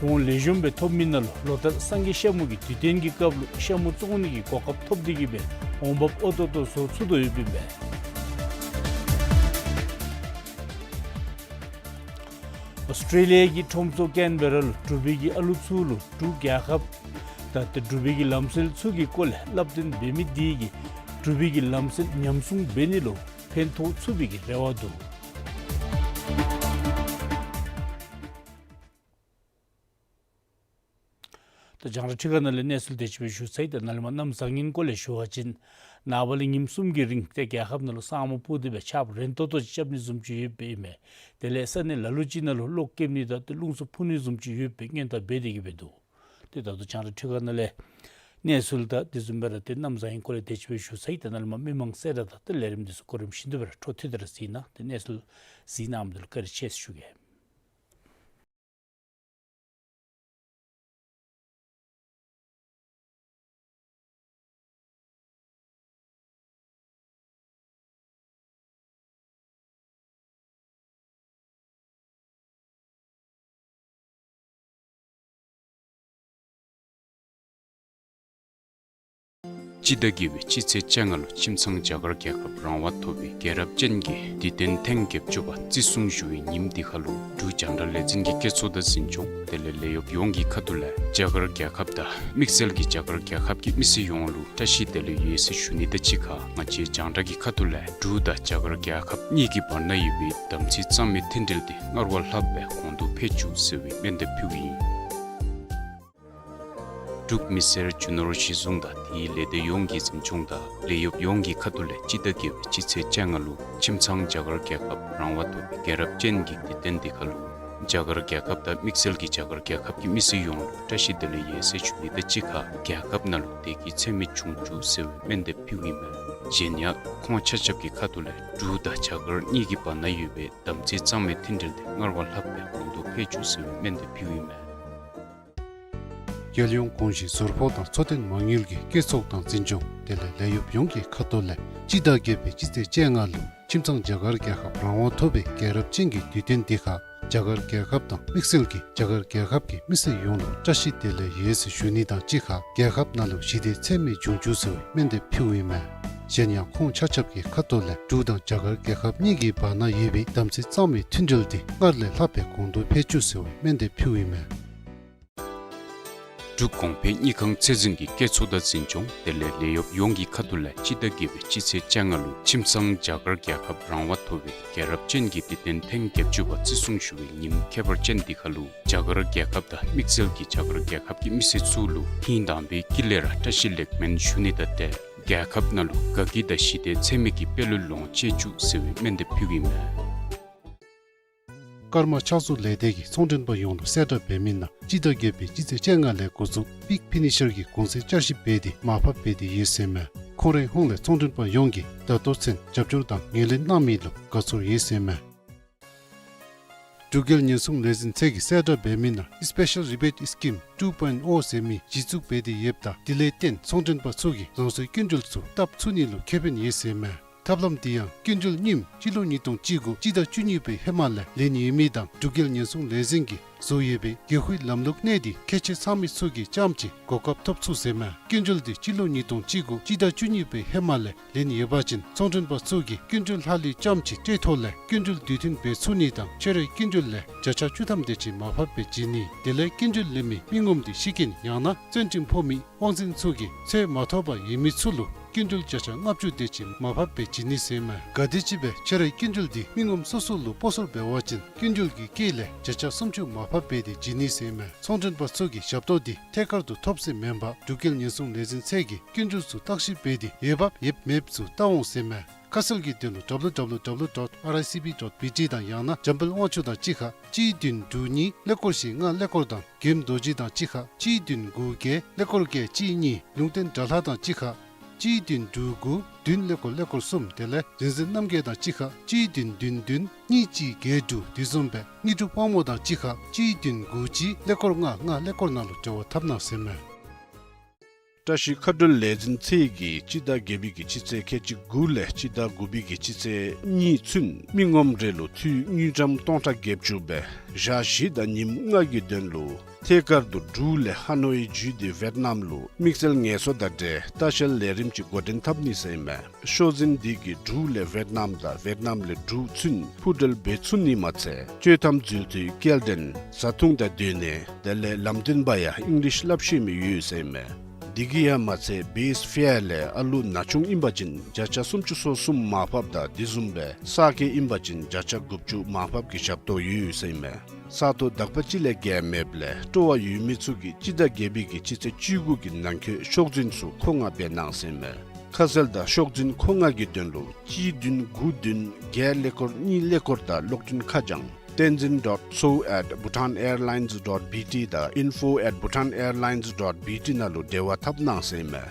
གོང་ལེགས་ཤོམ་སྦེ་ཐོབ་མི་ནང་ལུ་ལོ་ལྟར་སངས་རྒྱས་ཤ་མུ་གི་དུས་སྟོན་གྱི་སྐབས་ལུ་ཤ་མུ་བཙོང་ནི་གི་གོ་སྐབས་ཐོབ་སྟེ་གིས་སྦེ་འོང་འབབ་ཨོ་ཏོ་ཏོ་བཟོ་ཚུགས་དོ་ཡོདཔ་ཨིན་པས། ཨོསི་ཊེ་ལི་ཡ་གི་ཁྲོམ་ཚོགས་ཀེན་བེ་ར་ལུ་འབྲུག་པའི་གི་ཨ་ལུ་ཚུ་ལུ་འབྲུག་རྒྱལ་ཁབ་ད་ལྟོ་འབྲུག་པའི་གི་ལམ་སྲོལ་ཚུ་གི་སྐོར་ལས་སླབ་སྟོན་འབད་མི་འདི་གིས་འབྲུག་པའི་གི་ལམ་སྲོལ་ཉམས་སྲུང་འབད་ནི་ལུ་ཕན་ཐོགས་ཚུགས་པའི་གི་རེ་བ་འདུག། ད་རྒྱང་བསྒྲགས་ཁྲི་ཁ་ནང་ལས་གནས་ཚུལ་དེ་ཅིག་སྦེ་ཞུ་ཚར་ཡི། ད་ནཱ་ལས་མར་གནམ་བཟང་ངན་སྐོར་ལས་ཞུ་བ་ཅིན་ནངས་པ་ལས་ཉིནམ་གསུམ་གྱི་རིང་ཏེ་རྒྱལ་ཁབ་ནང་ལུ་ས་སྨུག་སྤུབས་ཏེ་སྦེ་ཆརཔ་རན་ཏོག་ཏོ་ཅིག་རྐྱབ་ནི་བཟུམ་ཅིག་ཡོདཔ་ཨིན་མས། དེ་ལས་ས་གནས་ལ་ལུ་ཅིག་ནང་ལུ་གློག་རྐྱབ་ནི་དང་ཏེ་རླུང་འཚུབ་འཕུ་ནི་བཟུམ་ཅིག་ཡོད་པའི་སྔོན་བརྡ་འབད་དེ་གིས་སྦེ་འདུག། ཏེ་ད་ལྟོ་རྒྱང་བསྒྲགས་ཁྲི་ཁ་ནང་ལས་གནས་ཚུལ་དང་དེ་བཟུམ་སྦེ་ར་ཏེ་གནམ་བཟང་ངན་སྐོར་ལས་དེ་ཅིག་སྦེ་ཞུ་ཚར་ཡི། ད་ནཱ་ལས་མར་མི་མང་གསལ་བསྒྲགས་དང་ཏེ་ལས་རིམ་འདི་ཚུ་གོ་རིམ་བཞིན་དུ་སྦེ་ར་འཕྲོ་མཐུད་དེ་ར་གཟིགས་གནང་། ཏེ་གནས་ཚུལ་གཟིགས་གནངམ་འདི་ལུ་བཀའ་དྲིན་ཆེ་ཟེར་ཞུ་གེ། སྤྱི་ཟླ་བརྒྱད་པའི་སྤྱི་ཚེས་བཅོ་ལྔ་ལུ་ཁྱིམ་ཚང་རྒྱ་གར་རྒྱལ་ཁབ་རང་དབང་ཐོབ་པའི་རྒྱལ་རབས་ཅན་གྱི་དུས་སྟོན་ཐེངས་བརྒྱད་ཅུ་པ་བརྩི་སྲུང་ཞུ་བའི་ཉིནམ་འདི་ཁར་ལུ་འབྲུག་རྒྱང་བསྒྲགས་ལས་འཛིན་གྱི་སྐད་ཚོགས་དང་འཛིན་སྐྱོང་དེ་ལས་ལས་གཡོགཔ་ཡོངས་ཀྱི་ཁ་ཐུག་ལས་རྒྱ་གར་རྒྱལ་ཁབ་དང་དམིགས་བསལ་གྱི་རྒྱ་གར་རྒྱལ་ཁབ་ཀྱི་མི་སེར་ཡོངས་ལུ་བཀྲ་ཤིས་བདེ་ལེགས་ཡོད་ཟེར་ཞུ་ནི་དང་གཅིག་ཁར་ང་བཅས་རྒྱང་བསྒྲགས་ཀྱི་ཁ་ཐུག་ལས་འབྲུག་དང་རྒྱ་གར་རྒྱལ་ཁབ་གཉིས་ཀྱི་བར་ན་ཡོད་པའི་དམ་ཚིག་གཙང་མའི་མཐུན་འབྲེལ་དེ་སྔར་བ་ལྷག་སྦེ་གོང་དུ་འཕེལ་བཅུག་ཟེར་བའི་སྨོན་འདེབས་ཕུལཝ་ཨིན། འབྲུག་མི་སེར་རྒྱུ་ནོར་གཞི་བཟུང་དང་དེའི་ལས་སྡེ་ཡོངས་ཀྱི་འཛིན་སྐྱོང་དང་ལས་གཡོགཔ་ཡོངས་ཀྱི་ཁ་ཐུག་ལས་སྤྱི་ཟླ་བརྒྱད་པའི་སྤྱི་ཚེས་བཅོ་ལྔ་ལུ་ཁྱིམ་ཚང་རྒྱ་གར་རྒྱལ་ཁབ་རང་དབང་ཐོབ་པའི་རྒྱལ་རབས་ཅན་གྱི་དུས་སྟོན་འདི་ཁར་ལུ་རྒྱ་གར་རྒྱལ་ཁབ་དང་དམིགས་བསལ་གྱི་རྒྱ་གར་རྒྱལ་ཁབ་ཀྱི་མི་སེར་ཡོངས་ལུ་བཀྲ་ཤིས་བདེ་ལེགས་ཡོད་ཟེར་ཞུ་ནི་དང་གཅིག་ཁར་རྒྱལ་ཁབ་ནང་ལུ་བདེ་སྐྱིད་ཚད་མེད་འབྱུང་བཅུག་ཟེར་བའི་སྨོན་འདེབས་ཕུལཝ་ཨིན་མས། གཞན་ཡང་ཁོང་ཆ་ཁྱབ་ཀྱི་ཁ་ཐུག་ལས་འབྲུག་དང་རྒྱ་གར་གཉིས་ཀྱི་བར་ན་ཡོད་པའི་དམ་ཚིག་གཙང་མའི་མཐུན་འབྲེལ་དེ་སྔར་བ་ལྷག་སྦེ་གོང་དུ་འཕེལ་བཅུག་ཟེར་བའི་སྨོན་འདེབས་ཕུལཝ་ཨིན་མས། རྒྱལ་ཡོངས་གོང་ཞུས་ཟུར་ཕོགས་དང་འཚོ་རྟེན་མ་དངུལ་གྱི་སྐྱེད་ཚོགས་དང་འཛིན་སྐྱོང་དེ་ལས་ལས་གཡོགཔ་ཡོངས་ཀྱི་ཁ་ཐུག་ལས་སྤྱི་ཟླ་བརྒྱད་པའི་སྤྱི་ཚེས་བཅོ་ལྔ་ལུ་ཁྱིམ་ཚང་རྒྱ་གར་རྒྱལ་ཁབ་རང་དབང་ཐོབ་པའི་རྒྱལ་རབས་ཅན་གྱི་དུས་སྟོན་འདི་ཁར་རྒྱ་གར་རྒྱལ་ཁབ་དང་དམིགས་བསལ་གྱི་རྒྱ་གར་རྒྱལ་ཁབ་ཀྱི་མི་སེར་ཡོངས་ལུ་བཀྲ་ཤིས་བདེ་ལེགས་ཡོད་ཟེར་ཞུ་ནི་དང་གཅིག་ཁར་རྒྱལ་ཁབ་ནང་ལུ་ཞི་བདེ་ཚད་མེད་འབྱུང་བཅུག་ཟེར་བའི་སྨོན་འདེབས་ཕུལཝ་ཨིན་མས། གཞན་ཡང་ཁོང་ཆ་ཁྱབ་ཀྱི་ཁ་ཐུག་ལས་འབྲུག་དང་རྒྱ་གར་རྒྱལ་ཁབ་གཉིས་ཀྱི་བར་ན་ཡོད་པའི་དམ་ཚིག་གཙང་མའི་མཐུན་འབྲེལ་དེ་སྔར་ལས་ལྷག་སྦེ་གོང་དུ་འཕེལ་བཅུག་ཟེར་བའི་སྨོན་འདེབས་ཕུལཝ་ཨིན་མས། འབྲུག་གོང་འཕེལ་དངུལ་ཁང་ཚད་འཛིན་གྱི་སྐྱེད་ཚོགས་དང་འཛིན་སྐྱོང་དེ་ལས་ལས་གཡོགཔ་ཡོངས་ཀྱི་ཁ་ཐུག་ལས་སྤྱི་ཟླ་བརྒྱད་པའི་སྤྱི་ཚེས་བཅོ་ལྔ་ལུ་ཁྱིམ་ཚང་རྒྱ་གར་རྒྱལ་ཁབ་རང་དབང་ཐོབ་པའི་རྒྱལ་རབས་ཅན་གྱི་དུས་སྟོན་ཐེངས་བརྒྱད་ཅུ་པ་བརྩི་སྲུང་ཞུ་བའི་ཉིནམ་ཁྱད་པར་ཅན་འདི་ཁར་ལུ་རྒྱ་གར་རྒྱལ་ཁབ་དང་དམིགས་བསལ་གྱི་རྒྱ་གར་རྒྱལ་ཁབ་ཀྱི་མི་སེར་ཚུ་ལུ་ཧིང་དྭངས་པའི་དཀྱིལ་ལས་ར་བཀྲ་ཤིས་ལེགས་སྨོན་ཞུ་ནི་དང་འབྲེལ་རྒྱལ་ཁབ་ནང་ལུ་དགའ་སྐྱིད་དང་ཞི་བདེ་ཚད་མེད་ཀྱི་དཔལ་ལུས་ལོངས་སྤྱོད་བཅུག་ཟེར་བའི་སྨོན་འདེབས་ཕུལཝ་ཨིན་མས། ཀརྨ་ཕྱག་བཟོ་ལས་སྡེ་གིས་ཚོང་མགྲོན་པ་ཡོངས་ལུ་གསལ་བསྒྲགས་འབད་མི་ནང་སྤྱི་ཟླ་བརྒྱད་པའི་སྤྱི་ཚེས་བཅོ་ལྔ་ལས་འགོ་བཙུགས་པིག་ཕི་ནི་ཤར་གྱི་གོང་ཚད་བསྐྱར་ཞིབ་འབད་དེ་མར་ཕབ་འབད་དེ་ཡོད་ཟེར་མས། ཁོང་རའི་ཧོངས་ལས་ཚོང་མགྲོན་པ་ཡོངས་ཀྱིས་ད་ལྟོ་ཚུན་རྒྱབ་སྐྱོར་དང་ངོས་ལེན་གནང་མི་ལུ་དགའ་ཚོར་ཡོད་ཟེར་མས། འབྲུག་རྒྱལ་ཉེན་སྲུང་ལས་འཛིན་ཚད་ཀྱིས་གསལ་བསྒྲགས་འབད་མི་ནང་Special Rebate Scheme two point oh ཟེར་མི་གཞི་བཙུགས་འབད་དེ་ཡོདཔ་ད་དེ་ལས་བརྟེན་ཚོང་མགྲོན་པ་ཚུ་གིས་རང་སོའི་སྐྱིན་འགྲུལ་ཚུ་བཏབ་ཚུགས་ནི་ལུ་ཁེ་ཕན་ཡོད་ཟེར་མས། ཐབས་ལམ་དེ་ཡང་སྐྱིན་འགྲུལ་རྙིངམ་སྤྱི་ལོ་ཉིས་སྟོང་བཅུ་དགུ་སྤྱི་ཟླ་བཅུ་གཉིས་པའི་ཧེ་མ་ལས་ལེན་ཡོད་མི་དང་འབྲུག་རྒྱལ་ཉེན་སྲུང་ལས་འཛིན་གྱིས་བཟོ་ཡོད་པའི་གེགས་ཁུལ་ལམ་ལུགས་གནས་ཏེ་ཁྱད་ཆོས་ཚང་མི་ཚུ་གིས་རྐྱངམ་ཅིག་གོ་སྐབས་ཐོབ་ཚུགས་ཟེར་མས། སྐྱིན་འགྲུལ་དེ་སྤྱི་ལོ་ཉིས་སྟོང་བཅུ་དགུ་སྤྱི་ཟླ་བཅུ་གཉིས་པའི་ཧེ་མ་ལས་ལེན་ཡོད་པ་ཅིན་ཚོང་མགྲོན་པ་ཚུ་གིས་སྐྱིན་འགྲུལ་ལྷག་ལུས་རྐྱངམ་ཅིག་སྤྲོད་ཐོག་ལས་སྐྱིན་འགྲུལ་དུས་མཐུན་འབད་ཚུགས་ནི་དང་ཁྱོད་རའི་སྐྱིན་འགྲུལ་ལས་བརྒྱ་ཆ་བཅུ་ཐམ་དེ་ཅིག་མར་ཕབ་སྦེ་བྱིན་ནི། དེ་ལས་སྐྱིན་འགྲུལ་ལེན་མི་མི་ངོམ་དེ་ཤི་རྐྱེན་ཡང་ན་བཙོན་ཁྲིམས་ཕོག་མི་དབང་འཛིན་ཚུ་གིས་འཚོལ་མ་ཐོབ་པར་ཡོད་མི་ཚུ་ལུ་སྐྱིན་འགྲུལ་བརྒྱ་ཆ་ལྔ་བཅུ་དེ་ཅིག་མར་ཕབ་སྦེ་བྱིན་ནི་ཟེར་མས། ག་དེམ་ཅིག་སྦེ་ཁྱོད་རའི་སྐྱིན་འགྲུལ་དེ་མི་ངོམ་སོ་སོ་ལུ་སྤོ་སོར་འབད་བ་ཅིན་སྐྱིན་འགྲུལ་གྱི་དཀྱིལ་ལས་བརྒྱ་ཆ་སུམ་ཅུ་མར་ཕབ་འབད་དེ་བྱིན་ནི་ཟེར་མས། ཚོང་མགྲོན་པ་ཚུ་གིས་ཞབས་ཏོག་དེ་ཐད་ཀར་དུ་ཐོབ་ཟེར་མེན་པར་འབྲུག་རྒྱལ་ཉེན་སྲུང་ལས་འཛིན་ཚད་ཀྱིས་སྐྱིན་འགྲུལ་ཚུ་བརྟག་ཞིབ་འབད་དེ་འོས་འབབ་ཡོདཔ་མེདཔ་ཚུ་བལྟ་འོང་ཟེར་མས། ཁ་གསལ་གྱི་དོན་ལུ་W W W dot R I C B dot B T དང་ཡང་ན་འཇམ་དཔལ་དབང་ཕྱུག་དང་གཅིག་ཁར་གཅིག་བདུན་དྲུག་གཉིས་ཀླད་ཀོར་བཞི་ལྔ་ཀླད་ཀོར་དང་མགོནམ་རྡོ་རྗེ་དང་གཅིག་ཁར་གཅིག་བདུན་དགུ་བརྒྱད་ཀླད་ཀོར་བརྒྱད་གཅིག་གཉིས། ལུང་བསྟན་དགྲ་ལྷ་དང་གཅིག་ཁར་གཅིག་བདུན་དྲུག་དགུ་བདུན་ཀླད་ཀོར་ཀླད་ཀོར་གསུམ། དེ་ལས་རིག་འཛིན་རྣམ་རྒྱལ་དང་གཅིག་ཁར་གཅིག་བདུན་བདུན་བདུན་གཉིས་གཅིག་བརྒྱད་དྲུག། དེ་བཟུམ་སྦེ་དངོས་གྲུབ་དབང་མོ་དང་གཅིག་ཁར་གཅིག་བདུན་དགུ་གཅིག་ཀླད་ཀོར་ལྔ་ལྔ་ཀླད་ཀོར་ནང་ལུ་འབྲེལ་བ་འཐབ་གནང་ཟེར་མས། བཀྲ་ཤིས་མཁའ་འགྲུལ་ལས་འཛིན་ཚད་ཀྱིས་སྤྱི་ཟླ་བརྒྱད་པའི་གི་སྤྱི་ཚེས་ཁལ་གཅིག་དགུ་ལས་སྤྱི་ཟླ་དགུ་པའི་གི་སྤྱི་ཚེས་གཉིས་ཚུན་མི་ངོམ་རེ་ལུ་འཐུས་དངུལ་ཀྲམ་སྟོང་ཕྲག་བརྒྱད་ཅུ་སྦེ་ཞག་བཞི་དང་ཉིནམ་ལྔ་གི་དོན་ལུ་ཐད་ཀར་དུ་འབྲུག་ལས་ཧ་ནོ་ཡི་བརྒྱུད་དེ་ཝེཊ་ནམ་ལུ་དམིགས་བསལ་ངལ་གསོ་དང་འབྲེལ་ལྟ་བཤལ་ལས་རིམ་ཅིག་འགོ་འདྲེན་འཐབ་ནི་ཟེར་ཨིན་མས། ཤོག་འཛིན་འདི་གིས་འབྲུག་ལས་ཝེཊ་ནམ་དང་ཝེཊ་ནམ་ལས་འབྲུག་ཚུན་འཕུར་འགྲུལ་འབད་ཚུགས་ནི་མ་ཚད་སྤྱོད་ཐམ་འཛུལ་དུས་སྐྱེལ་འདྲེན་བཟའ་འཐུང་དང་སྡོད་གནས་དེ་ལས་ལམ་སྟོན་པ་ཡང་ཨིང་ལིཤ་སླབ་ཤེས་མི་ཡོད་ཟེར་ཨིན་མས། འདི་གིས་ཡང་མ་ཚད་བེསི་ཕེར་ལས་ཨ་ལུ་ན་ཆུང་ཨིན་པ་ཅིན་བརྒྱ་ཆ་སུམ་ཅུ་སོ་གསུམ་མར་ཕབ་དང་དེ་བཟུམ་སྦེ་ས་སྐྱེས་ཨིན་པ་ཅིན་བརྒྱ་ཆ་དགུ་བཅུ་མར་ཕབ་ཀྱི་ཞབས་ཏོག་ཡོད་ཟེར་ཨིན་མས། ས་སྟོང་དག་པ་ཅིག་ལས་བརྒལ་མེདཔ་ལས་སྤྲོ་བ་ཡོད་མི་ཚུ་གིས་སྤྱི་ཟླ་བརྒྱད་པའི་གི་སྤྱི་ཚེས་བཅུ་དགུ་གི་ནང་འཁོད་ཤོག་འཛིན་ཚུ་མཁོ་མངགས་འབད་གནང་ཟེར་ཨིན་མས། ཁ་གསལ་དང་ཤོག་འཛིན་མཁོ་མངགས་ཀྱི་དོན་ལུ་གཅིག་བདུན་དགུ་བདུན་བརྒྱད་ཀླད་ཀོར་གཉིས་ཀླད་ཀོར་དང་གློག་འཕྲིན་ཁ་བྱང་tenzin dot so at bhutanairlines dot B T དང་info at bhutanairlines dot B T ནང་ལུ་འབྲེལ་བ་འཐབ་གནང་ཟེར་ཨིན་མས།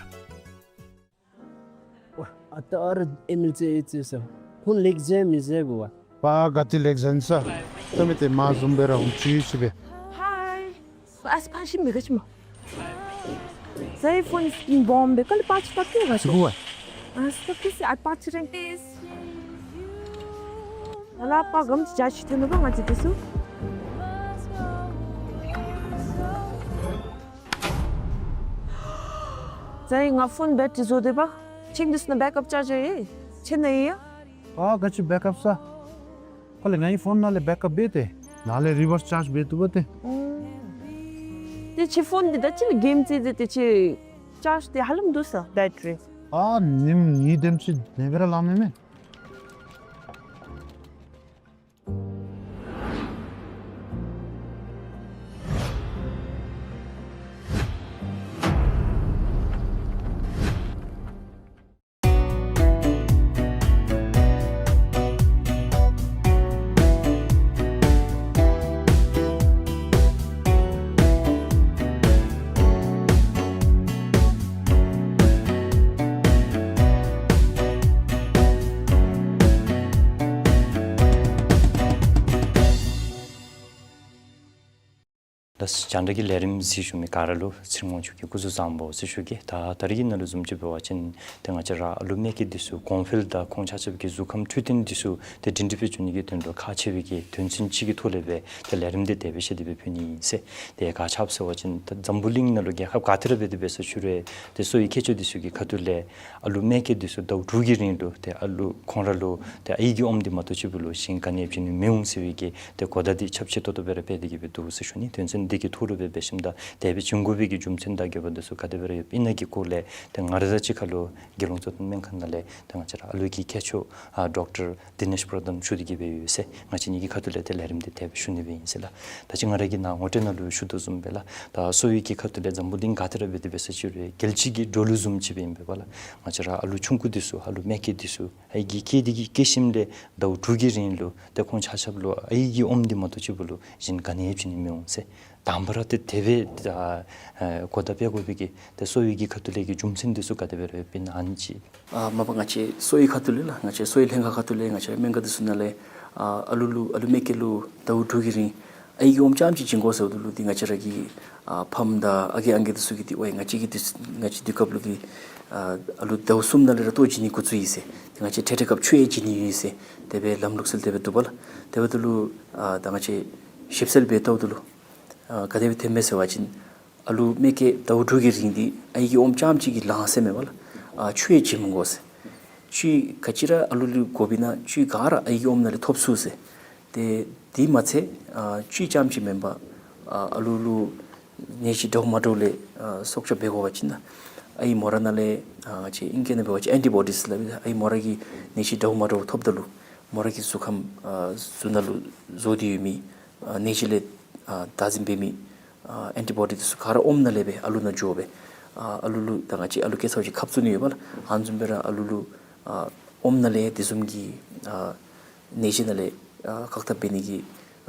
ཝ་ཨ་ད་ཨ་ར་ཨེམ་ཨེལ་ཚེ་ཨེ་ཚེ་ས་ཧུན་ལེགས་ཟེར་མི་ཟེར་གོ་ཝ། པ་ག་ཏེ་ལེགས་ཟེར་ས། ད་མི་ཏེ་མ་བཟུམ་སྦེ་ར་ཧུན་ཅི་ཅི་སྦེ། ཧའི། ཨ་སི་ཕ་ཤི་མི་ག་ཅི་མོ། ཟའི་ཕོན་སྐིན་བོམ་སྦེ་ཀ་ལི་པ་ཅི་ཏ་ཀི་ག་ཅི་གོ་ཝ། ཨ་སི་ཏ་ཀི་སི་ཨ་པ་ཅི་རེན། ད་ལ་པ་གམ་ཅི་ཅ་ཅི་ཐོན་ནུག་ག་ང་ཅི་དེ་སུ། ཛའི་ང་ཕོན་བེཊ་རི་བཟོ་དེ་པ། ཁྱེད་འདི་སུ་ན་བེཀ་ཨཔ་ཅཱར་ཇར་ཡོད། ཁྱེད་ན་ཡོད། ཨ་ག་ཅི་བེཀ་ཨཔ་ས། ཁོ་ལས་ངའི་ཕོན་ནང་ལས་བེཀ་ཨཔ་འབད་དེ། ནང་ལས་རི་བརསི་ཅཱརཇ་འབད་བཏུབ་པ་ཏེ། ཨུམ། ཏེ་ཁྱེད་ཕོན་འདི་ད་ཅི་ལས་གེམ་རྩེད་རྩེད་དེ་ཁྱེད་ཅཱརཇ་འདི་ཧ་ལམ་འདུག་ས་བེཊ་རི། ཨ་ཉིནམ་གཉིས་དེམ་ཅིག་ལེན་པ་ར་ལང་མི་མེད། ལགས། རྒྱང་བསྒྲགས་ཀྱི་ལས་རིམ་གཟིགས་བཞུགས་མི་ག་ར་ལུ་ཚེ་རིང་དབང་ཕྱུག་གི་སྐུ་གཟུགས་བཟང་པོ་ཟེར་ཞུ་གེ། ད་ད་རིས་ཀྱི་ནང་ལུ་བཟུམ་ཅིག་འབད་བ་ཅིན་ཏེ་ང་བཅས་ར་ཨ་ལུ་མ་སྐྱེས་འདི་ཚུ་གོང་འཕེལ་དང་ཁོང་ཆ་ཁྱབ་ཀྱི་གཟུགས་ཁམས་འཕྲོད་བསྟེན་འདི་ཚུ་ཏེ་སྒྲིང་སྒྲི་སྦེ་བྱུང་ནི་གི་དོན་ལུ་ཁག་ཆེ་བའི་གི་དོན་ཚན་ཅིག་གི་ཐོག་ལས་སྦེ་ཏེ་ལས་རིམ་འདི་དེ་སྦེ་ཞུ་སྟེ་སྦེ་ཕུལ་ནི་ཨིན་ཟེར། ཏེ་ག་ཅི་སྦེ་ཟེར་བ་ཅིན་ད་འཛམ་བུ་གླིང་ནང་ལུ་རྒྱལ་ཁབ་ག་ཏེ་ར་འབད་དེ་འབད་ས་ཅིག་རུང་ཏེ་གསོ་བའི་མཁས་མཆོག་འདི་ཚུ་གི་ཁ་ཐུག་ལས་ཨ་ལུ་མ་སྐྱེས་འདི་ཚུ་ཟླཝ་དྲུག་གི་རིང་ལུ་ཏེ་ཨ་ལུ་ཁོང་ར་ལུ་ཏེ་ཨའི་གི་ཨོམ་འདི་མ་གཏོགས་ཅིག་པུ་ལུ་གཞན་ག་ནི་ཡང་བྱིན་ནི་མི་འོང་ཟེར་བའི་གི་ཏེ་གོ་བརྡ་འདི་ཁྱབ་ཆེ་ཏོག་ཏོ་སྦེ་ར་སྤེལ་ཏེ་གི་སྦེ་འདུག་ཟེར་ཞུ་ནི། དོན་ཚན་འདི་གི་ཐོག་ལུ་སྦེ་འབད་ཞིནམ་ད་དེ་སྦེ་བྱིན་དགོ་པའི་གི་རྒྱུ་མཚན་དང་དགོས་པ་འདི་ཚུ་ག་དེ་སྦེ་ར་ཡོདཔ་ཨིན་ན་གི་སྐོར་ལས་ཏེ་ང་ར་ད་ཅི་ཁ་ལུ་དགེ་སློང་གཙོ་བསྟེན་སྨན་ཁང་ནང་ལས་ཏེ་ང་བཅས་ར་ཨ་ལུ་གི་མཁས་མཆོག་ཨ་ཌོག་ཊར་དི་ནེཤ་པྲ་དྷཱན་ཞུ་སྟེ་གི་སྦེ་ཡོད་ཟེར། ང་བཅས་གཉིས་ཀྱི་ཁ་ཐུག་ལས་ཏེ་ལས་རིམ་འདི་དེ་སྦེ་ཞུ་ནི་སྦེ་ཨིན་ཟེར་ལགས། ད་ཅི་ང་ར་གིས་ནཱ་ངོ་སྤྲོད་ནང་ལུ་ཞུ་དོ་བཟུམ་སྦེ་ལགས། ད་གསོ་བའི་གི་ཁ་ཐུག་ལས་འཛམ་བུ་གླིང་ག་ཏེ་ར་འབད་དེ་འབད་ས་ཅིག་རུང་རྒྱལ་སྤྱི་གི་འགྲོ་ལུགས་བཟུམ་ཅིག་སྦེ་ཨིན་པས་པ་ལགས། ང་བཅས་ར་ཨ་ལུ་ཆུང་ཀུ་འདི་ཚུ་ཨ་ལུ་མ་སྐྱེས་འདི་ཚུ་ཨའི་གིས་སྐྱེས་འདི་གིས་སྐྱེས་ཞིནམ་ལས་ཟླཝ་དྲུག་གི་རིང་ལུ་ཏེ་ཁོང་ཆ་ཁྱབ་ལུ་ཨའི་གི་ཨོམ་འདི་མ་གཏོགས་ཅིག་པུ་ལུ་གཞན་ག་ནི་ཡང་བྱིན་ནི་མི་འོང་ཟེར། དང་པ་ར་ཏེ་དེ་སྦེ་ཨ་གོ་བརྡ་སྤེལ་དགོ་པའི་གི་ཏེ་གསོ་བའི་གི་ཁ་ཐུག་ལས་ཀྱི་རྒྱུ་མཚན་འདི་ཚུ་ག་དེ་སྦེ་ར་ཡོདཔ་ཨིན་ན་ཨ་ནི་ཅིག། ཨ་མ་པ་ང་བཅས་གསོ་བའི་ཁ་ཐུག་ལས་ལགས། ང་བཅས་གསོ་བའི་ལྷན་ཁག་ཁ་ཐུག་ལས་ང་བཅས་སྨན་ཁང་འདི་ཚུ་ནང་ལས་ཨ་ཨ་ལུ་ལུ་ཨ་ལུ་མ་སྐྱེས་ལུ་ཟླཝ་དྲུག་གི་རིང་ཨའི་གི་ཨོམ་རྐྱངམ་ཅིག་བྱིན་དགོ་ཟེརཝ་ད་ལུ་འདི་ང་བཅས་ར་གི་ཨ་ཕམ་དང་ཨ་རྒས་ཨང་རྒས་འདི་ཚུ་གིས་འདི་ཝའི་ང་བཅས་ཀྱི་འདི་ང་བཅས་དུས་སྐབས་ལུ་འདི་ཨ་ཨ་ལུ་ཟླཝ་གསུམ་ནང་ལས་ར་ལྟོ་བྱིན་ནི་འགོ་བཙུགས་ཡི་ཟེར། ཏེ་ང་བཅས་ཁྲེ་ཁྲེ་སྐབས་ཆུ་ཡང་བྱིན་ནི་ཡོད་ཟེར། དེ་སྦེ་ལམ་ལུགས་སྲོལ་དེ་སྦེ་འདུག་པ་ལགས། དེ་འབདཝ་ད་ལུ་ཨ་ད་ང་བཅས་ཞིབ་འཚོལ་འབད་ལྟཝ་ད་ལུ་ཨ་ག་དེ་སྦེ་ཐོནམ་མས་ཟེར་བ་ཅིན་ཨ་ལུ་མ་སྐྱེས་ཟླཝ་དྲུག་གི་རིང་འདི་ཨའི་གི་ཨོམ་རྐྱངམ་ཅིག་གིས་ལང་ཟེར་མེན་པ་ལགས། ཨ་ཆུ་ཡང་བྱིན་མི་དགོ་ཟེར། བཅུད་ག་ཅི་ར་ཨ་ལུ་ལུ་དགོཔ་ཨིན་ན་བཅུད་ག་ར་ཨའི་གི་ཨོམ་ནང་ལས་ཐོབ་ཚུགས་ཟེར། ཏེ་དེ་མ་ཚད་ཨ་བཅུད་རྐྱངམ་ཅིག་མེན་པར་ཨ་ཨ་ལུ་ལུ་ནད་གཞི་འདྲཝ་མ་འདྲཝ་ལས་ཨ་སྲོག་སྐྱོབ་འབད་དགོ་པ་ཅིན་ཨའི་མོ་ར་ནང་ལས་ཨ་ང་བཅས་ཨིང་སྐད་ནང་འབད་བ་ཅིན་ཨེན་ཊི་བོ་ཌིས་སླབ་ཨའི་མོ་ར་གི་ནད་གཞི་འདྲཝ་མ་འདྲཝ་ཐོབ་ད་ལུ་མོ་ར་གི་གཟུགས་ཁམས་ཨ་གཟུགས་ནང་ལུ་བཟོ་སྟེ་ཡོད་མི་ཨ་ནད་གཞི་ལས་ཨ་བདག་འཛིན་འབད་མི་ཨ་ཨེན་ཊི་བོ་ཌི་འདི་ཚུ་ག་ར་ཨོམ་ནང་ལས་སྦེ་ཨ་ལུ་ནང་འགྱོ་སྦེ་ཨ་ཨ་ལུ་ལུ་ད་ང་བཅས་ཨ་ལུ་སྐྱེ་ཚརཝ་ཅིག་ཁབ་བཙུགས་ནི་ཡོད་པ་ལགས། ཨ་ནི་བཟུམ་སྦེ་ར་ཨ་ལུ་ལུ་ཨ་ཨོམ་ནང་ལས་དེ་བཟུམ་གྱི་ཨ་ནད་གཞི་ནང་ལས་ཨ་བཀག་ཐབས་འབད་ནི་གི་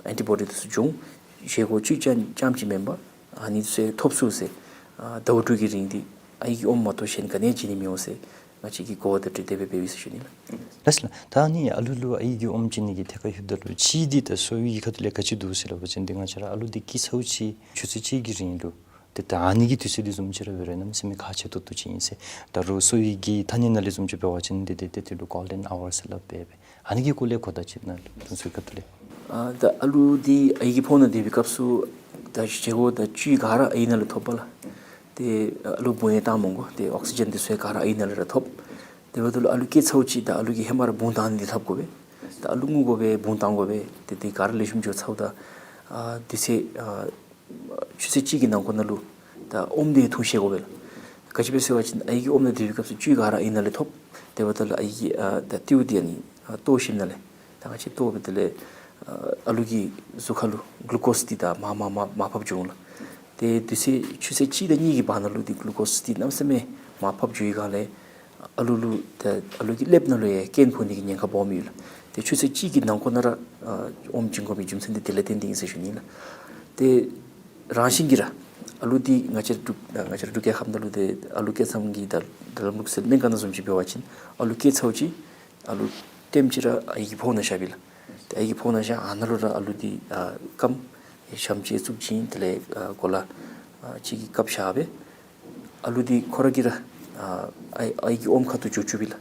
ཨེན་ཊི་བོ་ཌི་འདི་ཚུ་འབྱུང་། བཞེས་སྒོ་བཅུད་རྐྱངམ་རྐྱངམ་ཅིག་མེན་པར་ཨ་ནི་ཚུ་ཐོབ་ཚུགས་ཟེར། ཨ་ཟླཝ་དྲུག་གི་རིང་འདི་ཨའི་གི་ཨོམ་མ་གཏོགས་གཞན་ག་ནི་ཡང་བྱིན་ནི་མི་འོང་ཟེར་ང་བཅས་ཀྱིས་གོ་བརྡ་སྤྲོད་དེ་སྦེ་འབདཝ་ཨིན་ཟེར་ཞུ་ནི་ལགས། ལགས་སོ་ལགས། ད་ཨ་ནི་ཨ་ལུ་ལུ་ཨའི་གི་ཨོམ་བྱིན་ནི་གི་ཐད་ཁར་ལྷོདཔ་ད་ལུ་གཅིག་འདི་ད་གསོ་བའི་གི་ཁ་ཐུག་ལས་ག་ཅི་འདུག་ཟེར་སླབ་པ་ཅིན་འདི་ང་བཅས་ར་ཨ་ལུ་འདི་སྐྱེས་ཚརཝ་ཅིག་ཆུ་ཚོད་གཅིག་གི་རིང་ལུ་ཏེ་ད་ཨ་ནི་གི་དུས་ཚོད་འདི་བཟུམ་ཅིག་ར་འབད་རུང་གནམ་མེད་ས་མེད་ཁག་ཆེ་ཏོག་ཏོ་ཅིག་ཨིན་ཟེར། ད་རུང་གསོ་བའི་གི་ཐ་སྙད་ནང་ལས་བཟུམ་ཅིག་འབད་བ་ཅིན་འདི་འདི་ཏེ་འདི་ལུ་གོལ་ཌེན་ཨ་ཝར་ཟེར་སླབ་སྦེ་སྦེ། ཨ་ནི་གི་སྐོར་ལས་གོ་བརྡ་ཅིག་ནཱ་ལུ་དོན་ཚན་ཁ་ཐུག་ལས། ཨ་ད་ཨ་ལུ་འདི་ཨའི་གི་ཕོཝ་ནང་སྡོད་པའི་སྐབས་སུ་ད་བཞེས་སྒོ་དང་བཅུད་ག་ར་ཨའི་ནང་ལས་ཐོབ་པ་ལགས། ཏེ་ཨ་ལུ་བུང་ཡང་བཏང་མི་དགོ། ཏེ་ཨོག་སི་ཇན་འདི་ཚུ་ཡང་ག་ར་ཨའི་ནང་ལས་ར་ཐོབ། དེ་འབདཝ་ད་ལུ་ཨ་ལུ་སྐྱེས་ཚརཝ་ཅིག་ད་ཨ་ལུ་གིས་ཧེ་མ་ར་བུང་བཏང་ནི་འདི་ཐབས་དགོ་པས། ད་ཨ་ལུ་སྔུ་དགོ་པས། བུང་བཏང་དགོ་པས། ཏེ་འདི་ག་ར་ལེགས་ཤོམ་འགྱོ་ཚརཝ་ད་ཨ་དུས་ཚོད་ཨ་ཆུ་ཚོད་གཅིག་གི་ནང་འཁོད་ནང་ལུ་ད་ཨོམ་འདི་འཐུང་ཤེས་དགོ་པས་ལགས། ག་ཅི་སྦེ་ཟེར་བ་ཅིན་ཨའི་གི་ཨོམ་ནང་སྡོད་པའི་སྐབས་སུ་བཅུད་ག་ར་ཨའི་ནང་ལས་ཐོབ། དེ་འབདཝ་ད་ལུ་ཨའི་གི་ཨ་ད་ལྟོཝ་འདི་ཨ་ནི་ཨ་ལྟོ་ཞིནམ་ལས་ད་ང་བཅས་ལྟོཝ་འབདཝ་ད་ལས་ཨ་ཨ་ལུ་གི་གཟུགས་ཁར་ལུ་གླུ་ཀོས་འདི་ད་མར་མར་མར་མར་ཕབ་འགྱོ་འོང་ལགས། ཏེ་དུས་ཚོད་ཆུ་ཚོད་གཅིག་དང་གཉིས་ཀྱི་བར་ན་ལུ་འདི་གླུ་ཀོས་འདི་གནམ་མེད་ས་མེད་མར་ཕབ་འགྱོ་བའི་སྒང་ལས་ཨ་ལུ་ལུ་ད་ཨ་ལུ་གི་ཀླདཔ་ནང་ལུ་ཡང་རྐྱེན་ཕོག་ནི་གི་ཉེན་ཁ་སྦོམ་ཡོད་ལགས། ཏེ་ཆུ་ཚོད་གཅིག་གི་ནང་འཁོད་ནང་ར་ཨ་ཨོམ་བྱིན་དགོ་པའི་རྒྱུ་མཚན་འདི་དེ་ལས་བརྟེན་ཏེ་ཨིན་ཟེར་ཞུ་ནི་ལགས། ཏེ་རང་བཞིན་གྱིས་ར་ཨ་ལུ་འདི་ང་བཅས་འབྲུག་ང་བཅས་འབྲུག་རྒྱལ་ཁབ་ནང་ལུ་ཏེ་ཨ་ལུ་སྐྱེ་མཚམས་ཀྱི་ད་ད་ལམ་ལུགས་སྲོལ་སྨན་ཁང་ནང་བཟུམ་ཅིག་འབད་བ་ཅིན་ཨ་ལུ་སྐྱེས་ཚརཝ་ཅིག་ཨ་ལུ་ལྟེམ་ཅིག་ར་ཨའི་གི་ཕོཝ་ནང་བཞག་པས་ལགས། ཏེ་ཨའི་གི་ཕོཝ་ནང་བཞག་ཨ་ནཱ་ལུ་ར་ཨ་ལུ་འདི་ཨ་སྐམ་ཞམ་ཅིག་བཙུགས་བྱིན། དེ་ལས་ཨ་གོ་ལ་ཨ་གཅིག་གི་བཀབ་བཞག་སྦེ་ཨ་ལུ་འདི་ཁོ་ར་གིས་ར་ཨ་ཨའི་ཨའི་གི་ཨོམ་ཁ་ཐུག་འགྱོ་བཅུག་པས་ལགས།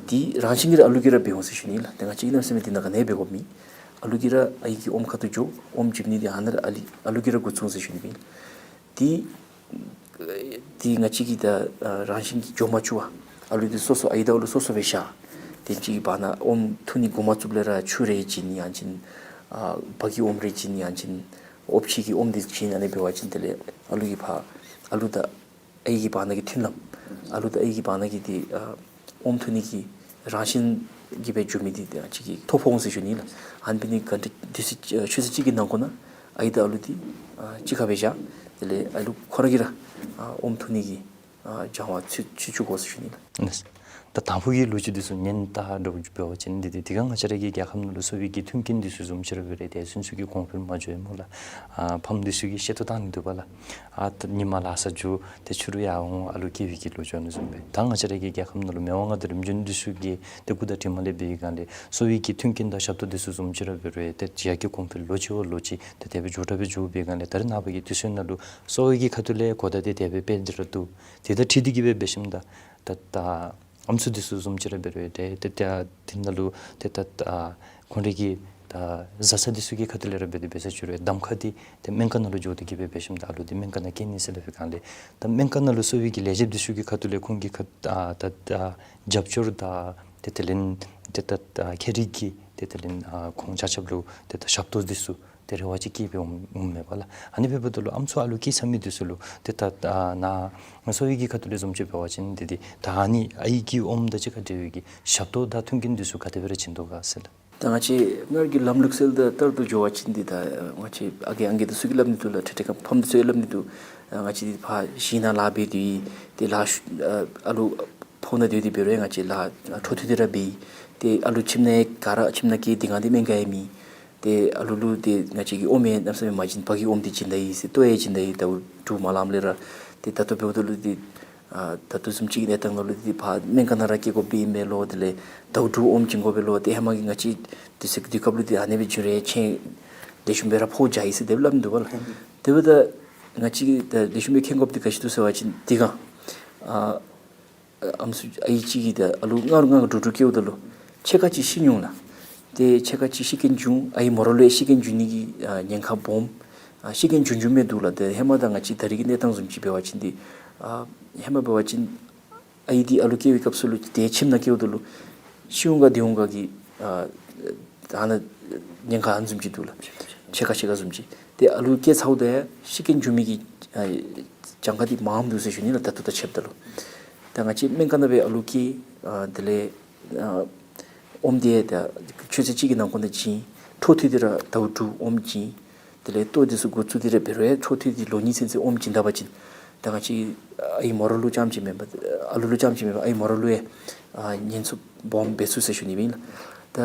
འདི་རང་བཞིན་གྱིས་ར་ཨ་ལུ་གིས་ར་འབད་འོང་ཟེར་ཞུ་ནི་ལགས། ཏེ་ང་བཅས་ཀྱིས་གནམ་མེད་ས་མེད་འདི་ནང་ག་ནི་འབད་དགོཔ་མེད། ཨ་ལུ་གིས་ར་ཨའི་གི་ཨོམ་ཁ་ཐུག་འགྱོ། ཨོམ་བྱིན་ནི་འདི་ཨ་ནཱ་ར་ཨ་ལུ་ཨ་ལུ་གིས་ར་འགོ་བཙུགས་ཟེར་ཞུ་ནི་ཨིན། འདི་ འདི་ང་བཅས་ཀྱིས་ད་ཨ་རང་བཞིན་གྱིས་འགྱོ་མ་བཅུག་པར་ཨ་ལུ་འདི་སོ་སོ་ཨའི་དང་ཨ་ལུ་སོ་སོ་སྦེ་བཞག། དེ་ཅིག་གི་བར་ན་ཨོམ་འཐུ་ནི་འགོ་མ་བཙུགས་ལས་ར་ཆུ་རེ་བྱིན་ཡང་བྱིན། ཨ་བ་གི་ཨོམ་རེ་བྱིན་ཡང་བྱིན། ཨོམ་ཕྱེ་གི་ཨོམ་འདི་བྱིན། ཨ་ནི་འབད་བ་ཅིན་དེ་ལས་ཨ་ལུ་གིས་ཕར་ཨ་ལུ་དང་ཨའི་གི་བར་ན་གི་མཐུན་ལམ། ཨ་ལུ་དང་ཨའི་གི་བར་ན་གི་འདི་ཨ་ཨོམ་འཐུ་ནི་གི་རང་བཞིན་གྱིས་སྦེ་འགྱོ་མི་འདི་ཨ་ཅིག་གི་ཐོ་ཕོག་འོང་ཟེར་ཞུ་ནི་ལགས། ཨ་ནི་འབད་ནི་ག་འདི་དུས་ཚོད་ཨ་ཆུ་ཚོད་གཅིག་གི་ནང་འཁོད་ནང་ཨའི་དང་ཨ་ལུ་འདི་ཨ་གཅིག་ཁར་སྦེ་བཞག། དེ་ལས་ཨ་ལུ་ཁོ་ར་གིས་ར་ཨ་ཨོམ་འཐུ་ནི་གི་ཨ་སྦྱང་བ་ཚུ་ཚུ་བཅུག་དགོ་ཟེར་ཞུ་ནི་ལགས། ད་དང་ཕུ་གི་ལོ་རྒྱུས་འདི་ཚུ་ཉན་ད་འདྲཝ་འབད་བ་ཅིན་འདི་འདི་དེ་སྒང་ང་བཅས་ར་གི་རྒྱལ་ཁབ་ནང་ལུ་གསོ་བའི་གི་མཐུན་རྐྱེན་འདི་ཚུ་བཟུམ་ཅིག་ར་འབད་རུང་དེ་ཚུན་ཚོད་ཀྱི་གོང་འཕེལ་མ་འགྱོཝ་སྨོ་ལགས། ཨ་ཕམ་འདི་ཚུ་གིས་ཤེད་ཐོག་བཏང་ནི་འདུག་པ་ལགས། ཨ་ད་ཉིན་མ་ལ་ས་འགྱོ་ཏེ་ཕྱི་རུ་ཡར་འོང་ཨ་ལུ་སྐྱེ་བའི་གི་ལོ་རྒྱུས་ཨ་ནི་བཟུམ་སྦེ། ད་ང་བཅས་ར་གི་རྒྱལ་ཁབ་ནང་ལུ་མི་དབང་མངའ་བདག་རིམ་བྱོན་འདི་ཚུ་གིས་ཏེ་སྐུ་དང་གྲིབ་མ་ལས་འབད་བའི་སྒང་ལས་གསོ་བའི་གི་མཐུན་རྐྱེན་དང་ཞབས་ཏོག་འདི་ཚུ་བཟུམ་ཅིག་ར་འབད་རུང་ཏེ་རྒྱ་སྐྱེད་གོང་འཕེལ་ལོ་གཅིག་བ་ལོ་གཅིག་ཏེ་དེ་སྦེ་མགྱོགས་དྲགས་སྦེ་འགྱོ་བའི་སྒང་ལས་ད་རེས་ནངས་པ་གི་དུས་ཚོད་ནང་ལུ་གསོ་བའི་གི་ཁ་ཐུག་ལས་གོ་བརྡ་འདི་དེ་སྦེ་སྤེལ་ཏེ་ར་འདུག། དེ་དང་འཁྲིལ་ཏེ་གིས་སྦེ་འབད་ཞིནམ་ད་ད་ད་ཨམ་སྲུ་འདི་ཚུ་བཟུམ་ཅིག་ར་འབད་རུང་ཏེ་ཏེ་ཏེ་དེ་ནང་ལུ་ཏེ་ད་ད་ཁོང་རའི་གི་ད་བཟའ་ཚང་འདི་ཚུ་གི་ཁ་ཐུག་ལས་ར་འབད་དེ་འབད་ས་ཅིག་རུང་གདམ་ཁ་འདི་ཏེ་སྨན་ཁང་ནང་ལུ་འགྱོ་སྟེ་གིས་སྦེ་འབད་ཞིནམ་ད་ཨ་ལུ་འདི་སྨན་ཁང་ནང་སྐྱེ་ནི་ཟེར་སླབ་པའི་སྒང་ལས་ད་སྨན་ཁང་ནང་ལུ་གསོ་བའི་གི་ལས་བྱེདཔ་འདི་ཚུ་གི་ཁ་ཐུག་ལས་ཁོང་གི་ཁ་ད་ད་རྒྱབ་སྐྱོར་དང་ཏེ་དེ་ལས་ཏེ་ད་ད་ཁྱད་རིག་གི་ཏེ་དེ་ལས་ཨ་ཁོང་ཆ་ཁྱབ་ལུ་ཏེ་ད་ཞབས་ཏོག་འདི་ཚུ་ཏེ་རེ་བ་ཅིག་བསྐྱེད་སྦེ་འོང་འོངམ་མས་པ་ལགས། ཨ་ནི་འབདཝ་ད་ལུ་ཨམ་སྲུ་ཨ་ལུ་སྐྱེས་ཚར་མི་འདི་ཚུ་ལུ་ཏེ་ད་ད་ནཱ་གསོ་བའི་གི་ཁ་ཐུག་ལས་བཟུམ་ཅིག་འབད་བ་ཅིན་འདི་འདི་ད་ཨ་ནི་ཨའི་གི་ཨོམ་དང་གཅིག་ཁར་འབྲེལ་བའི་གི་ཞབས་ཏོག་དང་མཐུན་རྐྱེན་འདི་ཚུ་ག་དེ་སྦེ་ར་བྱིན་དོ་ག་ཟེར་ལགས། ད་ང་བཅས་སྔར་གྱི་ལམ་ལུགས་སྲོལ་དང་ལྟར་དུ་འགྱོ་བ་ཅིན་འདི་ད་ང་བཅས་ཨ་རྒས་ཨང་རྒས་འདི་ཚུ་གིས་སླབ་ནི་འདུག་ལགས། ཁྲེ་ཁྲེ་ཁ་ཕམ་འདི་ཚུ་གིས་སླབ་ནི་འདུག། ང་བཅས་འདི་ཕར་གཞིས་ནང་ལཱ་འབད་དེ་ཏེ་ལཱ་ཤུ་ཨ་ཨ་ལུ་ཕོ་ནང་སྡོད་དེ་འབད་རུང་ང་བཅས་ལཱ་འཕྲོ་མཐུད་དེ་ར་འབད། ཏེ་ཨ་ལུ་ཁྱིམ་ནང་ག་ར་ཁྱིམ་ནང་སྐྱེས་དེ་སྒང་འདི་སྨན་ཁང་ཡང་མེད། ཏེ་ཨ་ལུ་ལུ་ཏེ་ང་བཅས་ཀྱིས་ཨོམ་ཡང་གནམ་མེད་ས་མེད་མ་བྱིན། བ་གི་ཨོམ་འདི་བྱིན་ད་ཡི་ཟེར་ལྟོ་ཡང་བྱིན་ད་ཡི། ཟླཝ་དྲུག་མ་ལངམ་ལས་ར་ཏེ་ད་ལྟོ་འབདཝ་ད་ལུ་ཏེ་ཨ་ད་ལྟོ་བཟུམ་ཅིག་གི་གནས་སྟངས་ནང་ལུ་ཏེ་ཕར་སྨན་ཁང་ནང་ར་སྐྱེ་དགོཔ་ཨིན་མས་ལོ། དེ་ལས་ཟླཝ་དྲུག་ཨོམ་བྱིན་དགོ་པས་ལོ། ཏེ་ཧེ་མ་གི་ང་བཅས་དུས་ཚོད་དུས་སྐབས་ལུ་ཏེ་ཨ་ནི་སྦེ་བྱིན་རུང་ཆེན་ལེགས་ཤོམ་སྦེ་ར་ཕོག་བྱ་ཡི་ཟེར་དེ་སྦེ་སླབ་ནི་འདུག་པ་ལགས། དེ་འབདཝ་ད་ང་བཅས་ཀྱིས་ད་ལེགས་ཤོམ་སྦེ་མཁྱེན་དགོཔ་འདི་ག་ཅི་འདུག་ཟེར་བ་ཅིན་དེ་སྒང་ཨ་ཨམ་སྲུ་ཨའི་གཅིག་གིས་ད་ཨ་ལུ་ལྔ་རུ་ལྔ་རུ་དྲུག་དྲུག་སྐྱེཝ་ད་ལུ་ཕྱེད་ཀ་ཅིག་ཤི་འོང་ལགས། ཏེ་ཕྱེད་ཀ་ཅིག་ཤི་རྐྱེན་བྱུང་། ཨའི་མོ་ར་ལུ་ཡང་ཤི་རྐྱེན་བྱུང་ནི་གི་ཨ་ཉེན་ཁ་སྦོམ། ཨ་ཤི་རྐྱེན་བྱུང་བྱུངམ་སྦེ་འདུག་ལགས། ཏེ་ཧེ་མ་དང་ང་བཅས་ད་རེས་ཀྱི་གནས་སྟངས་བཟུམ་ཅིག་འབད་བ་ཅིན་འདི་ཨ་ཧེ་མ་འབད་བ་ཅིན་ཨའི་འདི་ཨ་ལུ་སྐྱེ་བའི་སྐབས་སུ་ལུ་ཏེ་ཁྱིམ་ནང་སྐྱེཝ་ད་ལུ་ཤི་འོང་ག་འདི་འོང་ག་གི་ཨ་ཨ་ནཱ་ཉེན་ཁ་ཨ་ནི་བཟུམ་ཅིག་འདུག་ལགས། ཕྱེད་ཀ་ཕྱེད་ཀ་བཟུམ་ཅིག། ཏེ་ཨ་ལུ་སྐྱེ་ཚརཝ་ད་ཡང་ཤི་རྐྱེན་བྱུང་མི་གི་ཨ་གྱངས་ཁ་འདི་མངམ་འདུག་ཟེར་ཞུ་ནི་ལགས། ད་ལྟོ་དང་ཕྱདཔ་ད་ལུ། ད་ང་བཅས་སྨན་ཁང་ནང་སྦེ་ཨ་ལུ་སྐྱེས། ཨ་དེ་ལས་ཨ་ཨོམ་འདི་ད་ཆུ་ཚོད་གཅིག་གི་ནང་འཁོད་ནང་བྱིན། འཕྲོ་མཐུད་དེ་ར་ཟླཝ་དྲུག་ཨོམ་བྱིན། དེ་ལས་ལྟོ་འདི་ཚུ་འགོ་བཙུགས་ཏེ་ར་འབད་རུང་ཡང་འཕྲོ་མཐུད་དེ་ལོ་གཉིས་ཚུན་ཚོད་ཨོམ་བྱིན་ད་པ་ཅིན་ད་ང་བཅས་ཨའི་མོ་ར་ལུ་རྐྱངམ་ཅིག་མེན་པར་ཨ་ལུ་ལུ་རྐྱངམ་ཅིག་མེན་པར་ཨའི་མོ་ར་ལུ་ཡང་ཨ་ཉེན་ཚབས་སྦོམ་འབད་ཚུགས་ཟེར་ཞུ་ནི་ཨིན་ལགས། ད་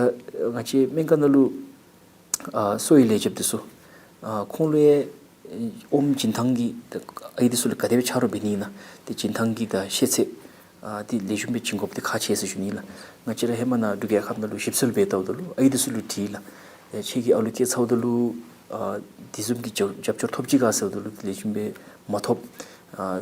ང་བཅས་སྨན་ཁང་ནང་ལུ་ཨ་གསོ་བའི་ལས་བྱེདཔ་འདི་ཚུ་ཨ་ཁོང་ལུ་ཡང་ཨོམ་བྱིན་ཐངས་ཀྱི་ད་ཨའི་འདི་ཚུ་ལུ་ག་དེ་སྦེ་ཆ་རོགས་འབད་ནི་ཨིན་ན་ཏེ་བྱིན་ཐངས་ཀྱི་ད་ཤེས་ཚད་ཨ་འདི་ལེགས་ཤོམ་སྦེ་བྱིན་དགོཔ་འདི་ཁག་ཆེ་ཟེར་ཞུ་ནི་ལགས། ང་བཅས་ར་ཧེ་མ་ནཱ་འབྲུག་རྒྱལ་ཁབ་ནང་ལུ་ཞིབ་འཚོལ་འབད་བལྟཝ་ད་ལུ་ཨའི་འདི་ཚུ་ལུ་དྲིས་ལགས། ཨེ་ཁྱེད་ཀྱི་ཨ་ལུ་སྐྱེ་ཚརཝ་ད་ལུ་ཨ་འདི་བཟུམ་གྱི་རྒྱབ་རྒྱབ་སྐྱོར་ཐོབ་ཅི་ག་ཟེརཝ་ད་ལུ་ལེགས་ཤོམ་སྦེ་མ་ཐོབ། ཨ་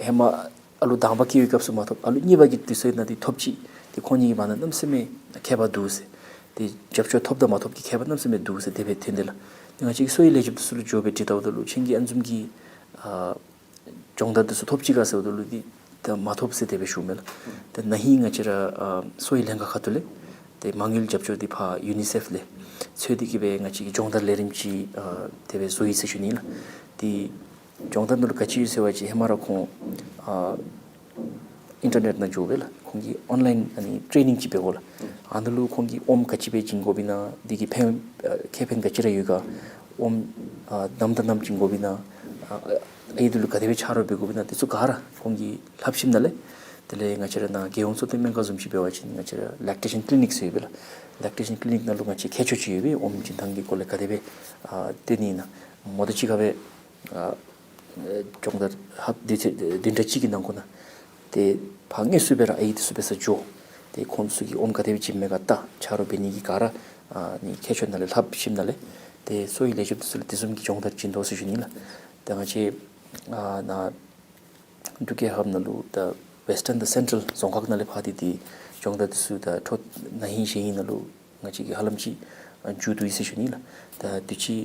ཧེ་མ་ཨ་ལུ་དང་པ་སྐྱེ་བའི་སྐབས་སུ་མ་ཐོབ། ཨ་ལུ་གཉིས་པ་གི་དུས་ཚོད་ནང་འདི་ཐོབ་ཅི། ཏེ་ཁོང་གཉིས་ཀྱི་བར་ན་གནམ་མེད་ས་མེད་ཁྱད་པར་འདུག་ཟེར། ཏེ་རྒྱབ་སྐྱོར་ཐོབ་དང་མ་ཐོབ་ཀྱི་ཁྱད་པར་གནམ་མེད་ས་མེད་འདུག་ཟེར་དེ་སྦེ་ཐོན་ཏེ་ལགས། ཏེ་ང་བཅས་ཀྱིས་གསོ་བའི་ལས་བྱེདཔ་འདི་ཚུ་ལུ་འགྱོ་སྦེ་དྲི་བལྟཝ་ད་ལུ་ཁྱེད་ཀྱིས་ཨ་ནི་བཟུམ་གྱི་ཨ་སྦྱོང་བརྡར་འདི་ཚུ་ཐོབ་ཅི་ག་ཟེརཝ་ད་ལུ་འདི་ད་མ་ཐོབ་ཟེར་དེ་སྦེ་ཞུཝ་མས་ལགས། ད་ན་ཧིང་ང་བཅས་ར་ཨ་གསོ་བའི་ལྷན་ཁག་ཁ་ཐུག་ལས་ཏེ་མ་དངུལ་རྒྱབ་སྐྱོར་འདི་ཕར་ཡུ་ནི་སེཕ་ལས་འཚོལ་ཏེ་གིས་སྦེ་ང་བཅས་ཀྱིས་སྦྱོང་བརྡར་ལས་རིམ་ཅིག་ཨ་དེ་སྦེ་བཟོ་ཡི་ཟེར་ཞུ་ནི་ལགས། ཏེ་སྦྱོང་བརྡར་ནང་ལུ་ག་ཅི་ཡོད་ཟེར་བ་ཅིན་ཧེ་མ་ར་ཁོང་ཨ་ཨིན་ཊར་ནེཊ་ནང་འགྱོ་སྦེ་ལགས་ཁོང་གིས་ཨོན་ལའིན་ཨ་ནི་ཊེ་ནིང་ཅིག་འབད་དགོ་ལགས། ཨ་ནཱ་ལུ་ཁོང་གིས་ཨོམ་ག་ཅི་སྦེ་བྱིན་དགོཔ་ཨིན་ན་འདི་གིས་ཕན་ཨ་ཁེ་ཕན་ག་ཅི་ར་ཡོད་ག། ཨོམ་ཨ་ནམ་དང་ནམ་བྱིན་དགོཔ་ཨིན་ན། ཨ་ཨའི་འདི་ལུ་ག་དེ་སྦེ་ཆ་རོགས་འབད་དགོཔ་ཨིན་ན་དེ་ཚུ་ག་ར་ཁོང་གིས་ལྷབ་ཞིནམ་ལས། དེ་ལས་ང་བཅས་ར་ནཱ་རྒྱལ་ཡོངས་གསོ་སྟོན་སྨན་ཁང་བཟུམ་ཅིག་འབད་བ་ཅིན་ང་བཅས་ར་ལེག་ཊེ་ཤཱན་ཀི་ལི་ནིཀ་ཟེར་ཡོད་པས་ལགས། ལེག་ཊེ་ཤཱན་ཀི་ལི་ནིཀ་ནང་ལུ་ང་བཅས་མཁས་མཆོག་ཅིག་ཡོད་པས། ཨོམ་བྱིན་ཐངས་ཀྱི་སྐོར་ལས་ག་དེ་སྦེ་ཨ་སྟོན་ནི་ཨིན་ན་མོ་དང་གཅིག་ཁར་སྦེ་ཨ་སྦྱོང་བརྡར་ཧབ་བདུན་ཚེ་བདུན་ཕྲག་གཅིག་གི་ནང་འཁོད་ནང་ཏེ་ཕར་དངོས་སུ་སྦེ་ར་ཨའི་འདི་ཚུ་འབད་སར་འགྱོ། ཏེ་ཁོང་ཚུ་གིས་ཨོམ་ག་དེ་སྦེ་བྱིནམ་མས་ག་བལྟ། ཆ་རོགས་འབད་ནི་གི་ག་ར་ཨ་ནི་མཁས་མཆོག་ནང་ལས་ལྷབ་ཞིནམ་ལས་ཏེ་གསོ་བའི་ལས་བྱེདཔ་འདི་ཚུ་ལུ་དེ་བཟུམ་གྱི་སྦྱོང་བརྡར་བྱིན་དོ་ཟེར་ཞུ་ནི་ལགས། ཏེ་ང་བཅས་ཨ་ནཱ་འབྲུག་རྒྱལ་ཁབ་ནང་ལུ་ད་ཝེསི་ཊརན་དང་སེན་ཊྲལ་རྫོང་ཁག་ནང་ལས་ཕར་ཏེ་ཏེ་སྦྱོང་བརྡར་འདི་ཚུ་ད་འཕྲོ་ན་ཧིང་གཞེས་ཧིང་ནང་ལུ་ང་བཅས་ཀྱིས་ཧ་ལམ་ཅིག་ཨ་མཇུག་བསྡུ་ཡི་ཟེར་ཞུ་ནི་ལགས། ད་དུས་ཅི་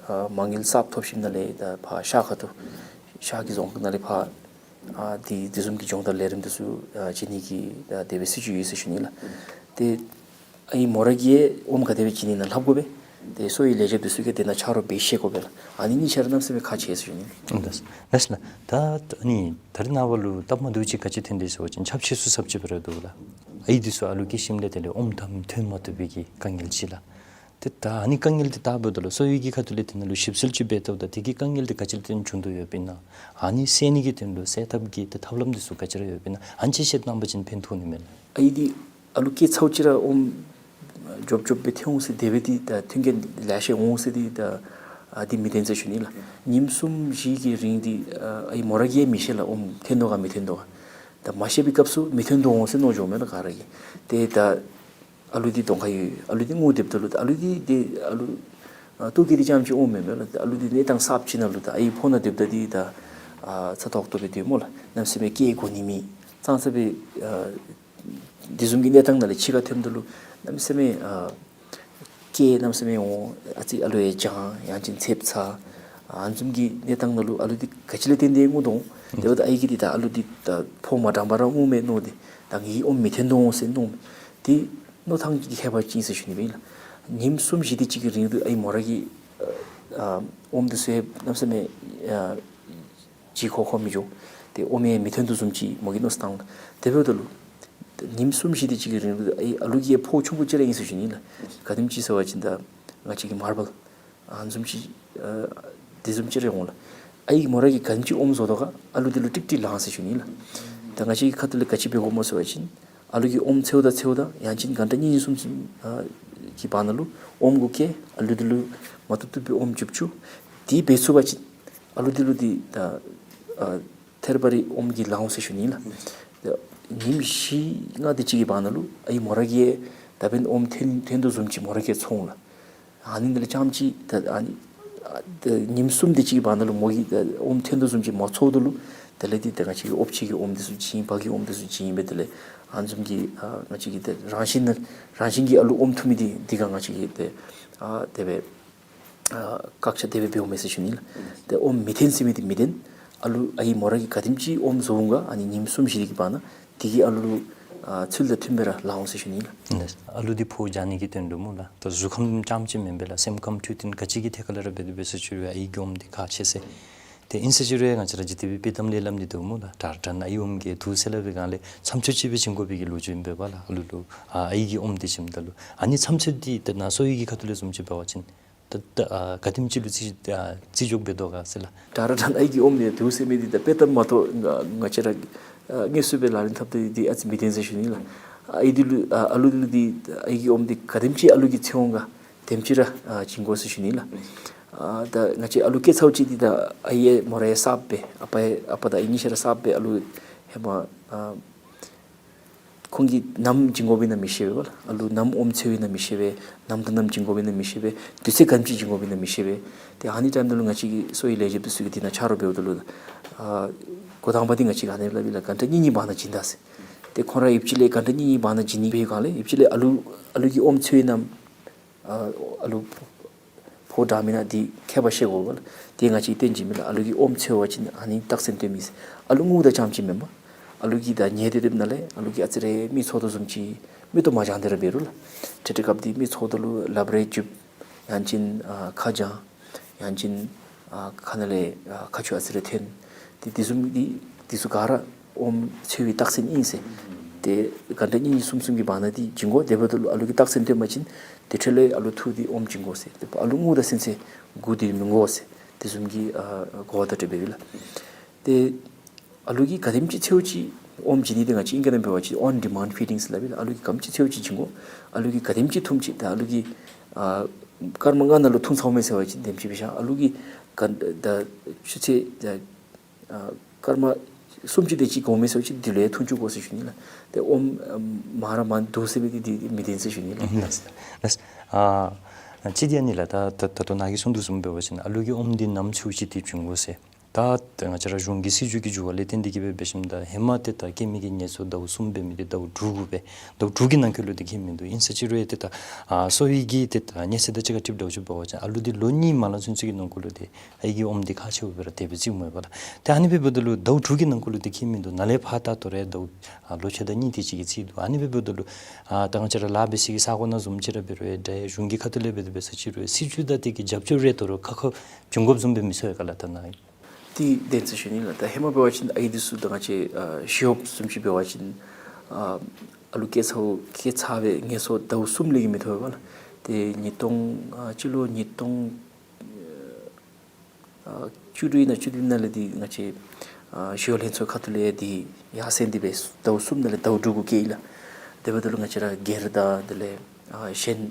ཨ་མ་དངུལ་གསརཔ་ཐོབ་ཞིནམ་ལས་ད་ཕར་ཤར་ཁ་ཐུག་ ཤར་གྱི་རྫོང་ཁག་ནང་ལས་ཕར་ཨ་དེ་དེ་བཟུམ་གྱི་སྦྱོང་བརྡར་ལས་རིམ་འདི་ཚུ་ཨ་བྱིན་ནི་གི་ཨ་དེ་སྦེ་སྲིད་བྱུས་ཡོད་ཟེར་ཞུ་ནི་ལགས། ཏེ་ཨའི་མོ་ར་གིས་ཨོམ་ག་དེ་སྦེ་བྱིན་ནི་ཨིན་ན་ལྷབ་དགོ་པས། ཏེ་གསོ་བའི་ལས་བྱེདཔ་འདི་ཚུ་གིས་དེ་ནང་ཆ་རོགས་འབད་ཤེས་དགོ་པས་ལགས། ཨ་ནི་གཉིས་ཆ་ར་གནམ་མེད་ས་མེད་ཁག་ཆེ་ཟེར་ཞུ་ནི་ལགས། ལགས་ལགས། ད་ཨ་ནི་ད་རེས་ནངས་པ་ལུ་སྟབས་མ་བདེཝ་ཅིག་ག་ཅི་ཐོན་དེས་ཟེར་བ་ཅིན་ཆབ་ཆས་ཚུ་གསརཔ་ཅིག་འབད་ར་འདུག་ལགས། ཨའི་འདི་ཚུ་ཨ་ལུ་སྐྱེས་ཞིནམ་ལས་དེ་ལས་ཨོམ་ཐམ་ཐོན་མ་བཏུབ་པའི་གི་དཀའ་ངལ་ཅིག་ལགས། ཏེ་ད་ཨ་ནི་དཀའ་ངལ་འདི་བལྟཝ་ད་ལུ་གསོ་བའི་གི་ཁ་ཐུག་ལས་དེ་ནང་ལུ་ཞིབ་འཚོལ་ཅིག་འབད་བལྟཝ་ད་དེ་གི་དཀའ་ངལ་འདི་ག་ཅི་ལས་བརྟེན་བྱུང་དོ་ཡོདཔ་ཨིན་ན། ཨ་ནི་སེལ་ནི་གི་དོན་ལུ་སེལ་ཐབས་ཀྱི་ཏེ་ཐབས་ལམ་འདི་ཚུ་ག་ཅི་ར་ཡོདཔ་ཨིན་ན། ཨ་ནི་ཅིག་བཤད་གནང་པ་ཅིན་ཕན་ཐོགས་ནི་མས་ལགས། ཨའི་འདི་ཨ་ལུ་སྐྱེས་ཚརཝ་ཅིག་ར་ཨོམ་འཇོབ་འཇོབ་སྦེ་ཐོན་འོང་ཟེར་དེ་སྦེ་འདི་ད་ཐོན་སྐྱེད་ལེ་ཤ་འོང་ཟེར་འདི་ད་ཨ་འདི་མི་བདེན་ཟེར་ཞུ་ནི་ལགས། ཉིནམ་གསུམ་བཞི་གི་རིང་འདི་ཨ་ཨའི་མོ་ར་གིས་མི་ཤེས་ལགས། ཨོམ་ཐོན་དོ་ག་མི་ཐོན་དོ་ག། ད་མ་ཤེས་པའི་སྐབས་སུ་མི་ཐོན་དོ་འོང་ཟེར་མནོ་འགྱོཝ་མས་ལགས་ག་ར་གིས། ཏེ་ད་ཨ་ལུ་འདི་གདོང་ཁར་ཡོད། ཨ་ལུ་འདི་སྔུ་སྡོདཔ་ད་ལུ་ད་ཨ་ལུ་འདི་འདི་ཨ་ལུ་ཨ་སྟོབས་ཀྱིས་འདི་རྐྱངམ་ཅིག་འོང་མེན་མས་ལགས། ད་ཨ་ལུ་འདི་གནས་སྟངས་གསརཔ་ཅིག་ནང་ལུ་ད་ཨའི་ཕོཝ་ནང་སྡོདཔ་ད་འདི་ད་ཨ་ཚ་ཏོག་ཏོ་སྦེ་སྡོད་སྨོ་ལགས། གནམ་མེད་ས་མེད་སྐད་གོ་ནི་མེད། ཙང་ཙ་སྦེ་ཨ་དེ་བཟུམ་གྱི་གནས་སྟངས་ནང་ལས་ཕྱི་ཁར་ཐོནམ་ད་ལུ་གནམ་མེད་ས་མེད་ཨ་སྐད་གནམ་མེད་ས་མེད་འོང་། ཨ་ཙི་ཨ་ལུ་ཡང་གྱང་ཡང་ཅིན་ཚདཔ་ཚ། ཨ་ནི་བཟུམ་གྱི་གནས་སྟངས་ནང་ལུ་ཨ་ལུ་འདི་ག་ཅི་ལས་བརྟེན་ཏེ་སྔུ་དོ་འོང་། དེ་འབདཝ་ད་ཨའི་གིས་འདི་ད་ཨ་ལུ་འདི་ད་ཕོཝ་མ་འགྲངས་པར་ར་སྔུ་མས་མནོ་སྟེ་ད་ངེའི་ཨོམ་མི་ཐོན་དོ་འོང་ཟེར་མནོ་མས། དེ་མནོ་ཐངས་ཀྱི་ཁྱད་པར་ཅིག་ཨིན་ཟེར་ཞུ་ནི་སྦེ་ཨིན་ལགས། ཉིནམ་གསུམ་བཞི་དེ་ཅིག་གི་རིང་དུ་ཨའི་མོ་ར་གིས་ཨ་ཨོམ་འདི་ཚུ་ཡང་གནམ་མེད་ས་མེད་ཨ་ལྗིད་ཁོག་ཁོག་མི་འགྱོ། ཏེ་ཨོམ་ཡང་མི་ཐོན་དོ་བཟུམ་ཅིག་མོ་གིས་མནོ་བསམ་བཏང་། དེ་འབདཝ་ད་ལུ་ཉིནམ་གསུམ་བཞི་དེ་ཅིག་གི་རིང་ལུ་ཨའི་ཨ་ལུ་གི་ཕོཝ་ཆུང་ཀུ་ཅིག་ར་ཨིན་ཟེར་ཞུ་ནི་ལགས། ག་དེམ་ཅིག་ཟེར་བ་ཅིན་ད་ང་བཅས་ཀྱི་མར་བལ་ཨ་ནི་བཟུམ་ཅིག་ཨ་དེ་བཟུམ་ཅིག་ར་འོང་ལགས། ཨའི་མོ་ར་གིས་ག་དེམ་ཅིག་ཨོམ་བཟོ་དོ་ག་ཨ་ལུ་འདི་ལུ་ཀྲིག་ཀྲི་ལང་ཟེར་ཞུ་ནི་ལགས། ད་ང་བཅས་ཀྱི་ཁ་ཐུག་ལས་ག་ཅི་འབད་དགོཔ་སྨོ་ཟེར་བ་ཅིན་ཨ་ལུ་གིས་ཨོམ་འཚོལཝ་ད་འཚོལཝ་ད་ཡང་ཅིན་གྷན་ཊ་གཉིས་གཉིས་གསུམ་གསུམ་ཨ་གི་བར་ན་ལུ་ཨོམ་གུ་བཀལ། ཨ་ལུ་འདི་ལུ་མ་བཏུབ་བཏུབ་སྦེ་ཨོམ་འཇུབ་བཅུག། དེ་འབད་ཚུགས་པ་ཅིན་ཨ་ལུ་འདི་ལུ་འདི་ད་ཨ་ཐེར་པ་རེ་ཨོམ་གྱིས་ལང་འོང་ཟེར་ཞུ་ནི་ལགས། ཉིནམ་བཞི་ལྔ་དེ་ཅིག་གི་བར་ན་ལུ་ཨའི་མོ་ར་གིས་ད་འབདན་ཨོམ་ཐོན་ཐོན་དོ་བཟུམ་ཅིག་མོ་ར་གིས་ཚོར་འོང་ལགས། ཨ་ནི་འདི་ལས་རྐྱངམ་ཅིག་ད་ཨ་ནི་ཨ་ད་ཉིནམ་གསུམ་དེ་ཅིག་གི་བར་ན་ལུ་མོ་གིས་ད་ཨོམ་ཐོན་དོ་བཟུམ་ཅིག་མ་ཚོརཝ་ད་ལུ་དེ་ལས་འདི་ད་ང་བཅས་ཀྱི་ཨོ་ཕྱི་གི་ཨོམ་འདི་ཚུ་བྱིན་ཕར་གི་ཨོམ་འདི་ཚུ་བྱིན་སྦེ་དེ་ལས་ཨ་ནི་བཟུམ་གྱི་ཨ་ང་བཅས་ཀྱི་ད་རང་བཞིན་ན་རང་བཞིན་གྱིས་ཨ་ལུ་ཨོམ་འཐུ་མི་འདི་འདི་ག་ང་བཅས་ཀྱིས་ད་ཨ་དེ་སྦེ་ཨ་བཀག་ཆ་དེ་སྦེ་འབདཝ་མས་ཟེར་ཞུ་ནི་ལགས། ཏེ་ཨོམ་མི་ཐོན་ཟེར་མི་འདི་མི་བདེན། ཨ་ལུ་ཨའི་མོ་ར་གིས་ག་དེམ་ཅིག་ཨོམ་བཟོ་འོང་ག་ཨ་ནི་ཉིནམ་གསུམ་བཞི་དེ་གི་བར་ན་དེ་གིས་ཨ་ལུ་ལུ་ཨ་ཚུལ་དང་མཐུནམ་སྦེ་ར་ལང་འོང་ཟེར་ཞུ་ནི་ལགས། ཨ་ལུ་འདི་ཕོཝ་རྒྱག་ནི་གི་དོན་ལུ་སྨོ་ལགས། ད་གཟུགས་ཁམས་རྐྱངམ་ཅིག་མེན་པས་ལགས། སེམས་ཁམས་འཕྲོད་བསྟེན་ག་ཅི་གི་ཐད་ཁར་ལས་ར་འབད་དེ་འབད་ཟེར་ཞུ་རུང་ཨའི་གི་ཨོམ་འདི་ཁག་ཆེ་ཟེར། ཏེ་ཨིན་ཟེར་ཞུ་རུང་ང་བཅས་ར་ཅིག་དེ་སྦེ་དཔྱེ་གཏམ་ལས་སླབ་ནི་འདུག་སྨོ་ལགས། དྲག་དྲག་ནང་ཨའི་ཨོམ་གིས་འཐུ་ཟེར་སླབ་པའི་སྒང་ལས་མཚམས་ཚོད་ཅིག་སྦེ་བྱིན་དགོ་པའི་གི་ལོ་རྒྱུས་ཨིན་པས་ལགས། ཨ་ལུ་ལུ་ཨ་ཨའི་གི་ཨོམ་འདི་བྱིནམ་ད་ལུ་ཨ་ནི་མཚམས་ཚོད་འདི་ད་ནཱ་གསོ་བའི་གི་ཁ་ཐུག་ལས་བཟུམ་ཅིག་འབད་བ་ཅིན་ད་ད་ཨ་ག་དེམ་ཅིག་ལུ་བརྩི་ཨ་བརྩི་འཇོག་འབད་དོ་ག་ཟེར་ལགས། དྲག་དྲག་ནང་ཨའི་གི་ཨོམ་འདི་འཐུ་ཟེར་མི་འདི་ད་དཔེ་གཏམ་མ་གཏོགས་ང་ང་བཅས་ར་ཨ་དངོས་སུ་སྦེ་ལག་ལེན་འཐབ་སྟེ་འདི་ཨ་ཙི་མི་བདེན་ཟེར་ཞུ་ནི་ལགས། ཨའི་འདི་ལུ་ཨ་ཨ་ལུ་འདི་ལུ་འདི་ཨའི་གི་ཨོམ་འདི་ག་དེམ་ཅིག་ཨ་ལུ་གིས་འཚོལ་འོང་ག་དེམ་ཅིག་ར་ཨ་བྱིན་དགོ་ཟེར་ཞུ་ནི་ལགས། ཨ་ད་ང་བཅས་ཨ་ལུ་སྐྱེས་ཚརཝ་ཅིག་འདི་ད་ཨའི་ཡང་མོ་ར་ཡང་གསརཔ་སྦེ་ཨ་པ་ཡང་ཨ་པ་དང་ཨའི་གཉིས་ཆ་ར་གསརཔ་སྦེ་ཨ་ལུ་ཧེ་མ་ཨ་ཁོང་གིས་ནམ་བྱིན་དགོཔ་ཨིན་ན་མི་ཤེས་པས་ལགས། ཨ་ལུ་ནམ་ཨོམ་འཚོལཝ་ཨིན་ན་མི་ཤེས་པས། ནམ་དང་ནམ་བྱིན་དགོཔ་ཨིན་ན་མི་ཤེས་པས། དུས་ཚོད་ག་དེམ་ཅིག་བྱིན་དགོཔ་ཨིན་ན་མི་ཤེས་པས། ཏེ་ཨ་ནི་ཊའིམ་ནང་ལུ་ང་བཅས་ཀྱི་གསོ་བའི་ལས་བྱེདཔ་འདི་ཚུ་གིས་འདི་ནང་ཆ་རོགས་འབདཝ་ད་ལུ་ཨ་འགོ་དང་པ་འདི་ང་བཅས་ཀྱིས་ཨ་ནི་སླབ་ཨིན་ལགས། གྷན་ཊ་གཉིས་གཉིས་བར་ན་བྱིན་ད་ཟེར། ཏེ་ཁོང་ར་ཡུདཔ་ཅིག་ལས་གྷན་ཊ་གཉིས་གཉིས་བར་ན་བྱིན་ནི་འབད་བའི་སྒང་ལས་ཡུདཔ་ཅིག་ལས་ཨ་ལུ་ཨ་ལུ་གིས་ཨོམ་འཚོལཝ་ཨིན་ན་ཨ་ཨ་ལུ་ཕོཝ་འགྲངམ་ཨིན་ན་འདི་ཁྱད་པར་ཤེས་དགོ་པས་ལགས། ཏེ་ང་བཅས་ཀྱིས་སྟོན་བྱིནམ་ཨིན་ལགས། ཨ་ལུ་གིས་ཨོམ་འཚོལ་བ་ཅིན་ཨ་ནི་རྟགས་མཚན་སྟོནམ་ཨིན་ཟེར། ཨ་ལུ་སྔུ་ད་རྐྱངམ་ཅིག་མེན་པར་ཨ་ལུ་གིས་ད་ཉལ་ཏེ་སྡོདཔ་ད་ལས་ཨ་ལུ་གིས་ཨ་ཙི་རེ་མིག་ཚོར་དོ་བཟུམ་ཅིག་མིག་ཏོ་མ་བྱང་སྟེ་ར་འབད་རུང་ལགས། ཏེ་ཏེ་སྐབས་འདི་མིག་ཚོར་ད་ལུ་ལགཔ་རེ་འཇུབ། ཡང་ཅིན་ཨ་ཁ་བྱང་། ཡང་ཅིན་ཨ་ཁ་ནང་ལས་ཨ་ཁ་ཆུ་ཨ་ཙི་རེ་ཐོན། ཏེ་དེ་བཟུམ་འདི་དེ་ཚུ་ག་ར་ཨོམ་འཚོལ་བའི་རྟགས་མཚན་ཨིན་ཟེར། ཏེ་གྷན་ཊ་གཉིས་གཉིས་གསུམ་གསུམ་གྱི་བར་ན་འདི་བྱིན་དགོ། དེ་འབདཝ་ད་ལུ་ཨ་ལུ་གིས་རྟགས་མཚན་སྟོན་པ་ཅིན་དེ་འཕྲོ་ལས་ཨ་ལུ་འཐུ་སྟེ་ཨོམ་བྱིན་དགོ་ཟེར། ཏེ་ཨ་ལུ་སྔུ་ད་ཚུན་ཚོད་སྒུག་སྟེ་མི་དགོ་ཟེར། དེ་བཟུམ་གྱི་ཨ་གོ་བརྡ་སྤྲོད་འབདཝ་ཨིན་ལགས། ཏེ་ཨ་ལུ་གིས་ག་དེམ་ཅིག་འཚོལཝ་ཅིག་ཨོམ་བྱིན་ནི་འདི་ང་བཅས་ཨིང་སྐད་ནང་འབད་བ་ཅིན་on demand feeding ཟེར་སླབ་ཨིན་ལགས། ཨ་ལུ་གིས་ག་དེམ་ཅིག་འཚོལཝ་ཅིག་བྱིན་དགོ། ཨ་ལུ་གིས་ག་དེམ་ཅིག་འཐུངམ་ཅིག་ད་ཨ་ལུ་གིས་ཨ་སྐར་མ་ལྔ་ནང་ལུ་འཐུང་ཚརཝ་མས་ཟེར་བ་ཅིན་དེམ་ཅིག་སྦེ་བཞག། ཨ་ལུ་གིས་ག་ད་ཆུ་ཚོད་ད་ཨ་སྐར་མ་སུམ་ཅུ་དེ་ཅིག་འགོརཝ་མས་ཟེར་བ་ཅིན་དེ་ལུ་ཡང་འཐུང་བཅུག་དགོ་ཟེར་ཞུ་ནི་ལགས། ཏེ་ཨོམ་ཨ་མང་ར་མང་འཐུང་ཟེར་མི་འདི་འདི་མི་བདེན་ཟེར་ཞུ་ནི་ལགས། ལགས་ལགས། ཨ་གཅིག་འདི་ཨ་ནི་ལགས། ད་ད་ད་ལྟོ་ནཱ་གིས་གསུངས་དོ་བཟུམ་འབད་བ་ཅིན་ཨ་ལུ་གིས་ཨོམ་འདི་ནམ་འཚོལཝ་ཅིག་འདི་བྱིན་དགོ་ཟེར། ད་ ད་ང་བཅས་ར་གཞུང་གི་སྲིད་བྱུས་ཀྱི་འགྱུར་བ་ལས་བརྟེན་ཏེ་གིས་སྦེ་འབད་ཞིནམ་ད་ཧེ་མ་ཏེ་ད་སྐྱེ་མི་གི་ངལ་གསོ་ཟླཝ་གསུམ་འབད་མི་འདི་ཟླཝ་དྲུག་གུ་སྦེ་ཟླཝ་དྲུག་གི་ནང་འཁོད་ལུ་ཏེ་སྐྱེ་མི་འདུག། ཨིན་ས་ཅིག་རུང་ཡང་ཏེ་ད་ཨ་གསོ་བའི་གི་ཏེ་ད་ཉེན་ཚད་དང་གཅིག་ཁར་འཁྲིལཝ་འདྲཝ་ཅིག་འབད་བ་ཅིན་ཨ་ལུ་འདི་ལོ་གཉིས་མ་ལང་ཚུན་ཚོད་ཀྱི་ནང་འཁོད་ལུ་ཏེ་ཨའི་གི་ཨོམ་འདི་ཁག་ཆེཝ་སྦེ་ར་དེ་སྦེ་བརྩིཝ་མས་པ་ལགས། ཏེ་ཨ་ནི་འབདཝ་ད་ལུ་ཟླཝ་དྲུག་གི་ནང་འཁོད་ལུ་ཏེ་སྐྱེ་མི་འདུག། ནཱ་ལས་ཕར་ད་ལྟོ་ར་ཟླཝ་ཨ་ལོ་ཁྱོད་ད་གཉིས་དེ་ཅིག་གི་རྩིས་འདུག། ཨ་ནི་འབདཝ་ད་ལུ་ཨ་ད་ང་བཅས་ར་ལཱ་འབད་སའི་གི་ས་གོ་ནང་བཟུམ་ཅིག་ར་འབད་རུང་ཡང་འདྲ་ཡ་གཞུང་གི་ཁ་ཐུག་ལས་འབད་དེ་འབད་ས་ཅིག་རུང་ཡང་སྲིད་བྱུས་དང་དེ་གི་རྒྱབ་སྐྱོར་རེ་དོ་རུང་ཁག་ཁ་བྱུང་དགོཔ་བཟུམ་སྦེ་མི་ཚོར་བས་ག་ལགས། ད་ནཱ་ཏེ་བདེན་ཚུལ་ཞུ་ནི་ལགས། ད་ཧེ་མ་འབད་བ་ཅིན་ཨའི་འདི་ཚུ་ད་ང་བཅས་ཨ་ཞི་གཡོགཔ་བཟུམ་ཅིག་འབད་བ་ཅིན་ཨ་ཨ་ལུ་སྐྱེ་ཚར་སྐྱེ་ཚར་བའི་ངལ་གསོ་ཟླཝ་གསུམ་ལས་ཀྱི་མི་ཐོབ་པས་ལགས། ཏེ་ཉིས་སྟོང་ཨ་སྤྱི་ལོ་ཉིས་སྟོང་ཨ་བཅུ་དྲུག་ཨིན་ན་བཅུ་བདུན་ནང་ལས་འདི་ང་བཅས་ཨ་ཞི་གཡོག་ལྷན་ཚོགས་ཁ་ཐུག་ལས་འདི་ཡར་སེང་སྟེ་སྦེ་ཟླཝ་གསུམ་ནང་ལས་ཟླཝ་དྲུག་གུ་བཀལ་ཡི་ལགས། དེ་འབདཝ་ད་ལུ་ང་བཅས་ར་སྒེར་དང་དེ་ལས་ཨ་གཞན་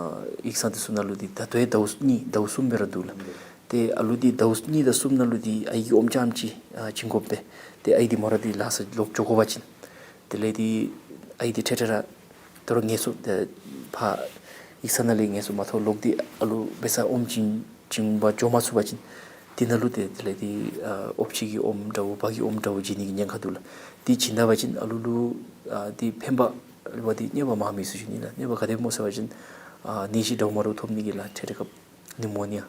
ཨ་ཡིག་ཚང་འདི་ཚུ་ནང་ལུ་འདི་ད་ལྟོ་ཡང་ཟླཝ་གཉིས་ཟླཝ་གསུམ་སྦེ་ར་འདུག་ལགས། ཏེ་ཨ་ལུ་འདི་ཟླཝ་གཉིས་དང་གསུམ་ནང་ལུ་འདི་ཨའི་གི་ཨོམ་རྐྱངམ་ཅིག་ཨ་བྱིན་དགོ་པས། ཏེ་ཨའི་འདི་མོ་ར་འདི་ལཱ་ས་ལོག་འགྱོ་དགོ་པ་ཅིན་དེ་ལས་འདི་ཨའི་འདི་འཕྲལ་འཕྲལ་ར་དོ་རུང་ངལ་གསོ་ཏེ་ཕར་ཡིག་ཚང་ནང་ལས་ངལ་གསོ་མ་ཐོབ་ལོག་སྟེ་ཨ་ལུ་འབད་སར་ཨོམ་བྱིན་བྱིན་པར་འགྱོ་མ་ཚུགས་པ་ཅིན་འདི་ནང་ལུ་ཏེ་དེ་ལས་འདི་ཨ་ཨོ་ཕྱི་གི་ཨོམ་འདྲཝ་བ་གི་ཨོམ་འདྲཝ་བྱིན་ནི་གི་ཉེན་ཁ་འདུག་ལགས། འདི་བྱིན་ད་པ་ཅིན་ཨ་ལུ་ལུ་ཨ་འདི་ཕན་པ་ལུ་བ་འདི་གནོད་པ་མང་མི་ཚུགས་ཞུ་ནི་ལགས། གནོད་པ་ག་དེ་སྨོ་ཟེར་བ་ཅིན་ཨ་ནད་གཞི་འདྲཝ་མ་འདྲཝ་ཐོབ་ནི་གི་ལགས། འཕྲལ་འཕྲལ་སྐབས་ནི་མོ་ནི་ཡ་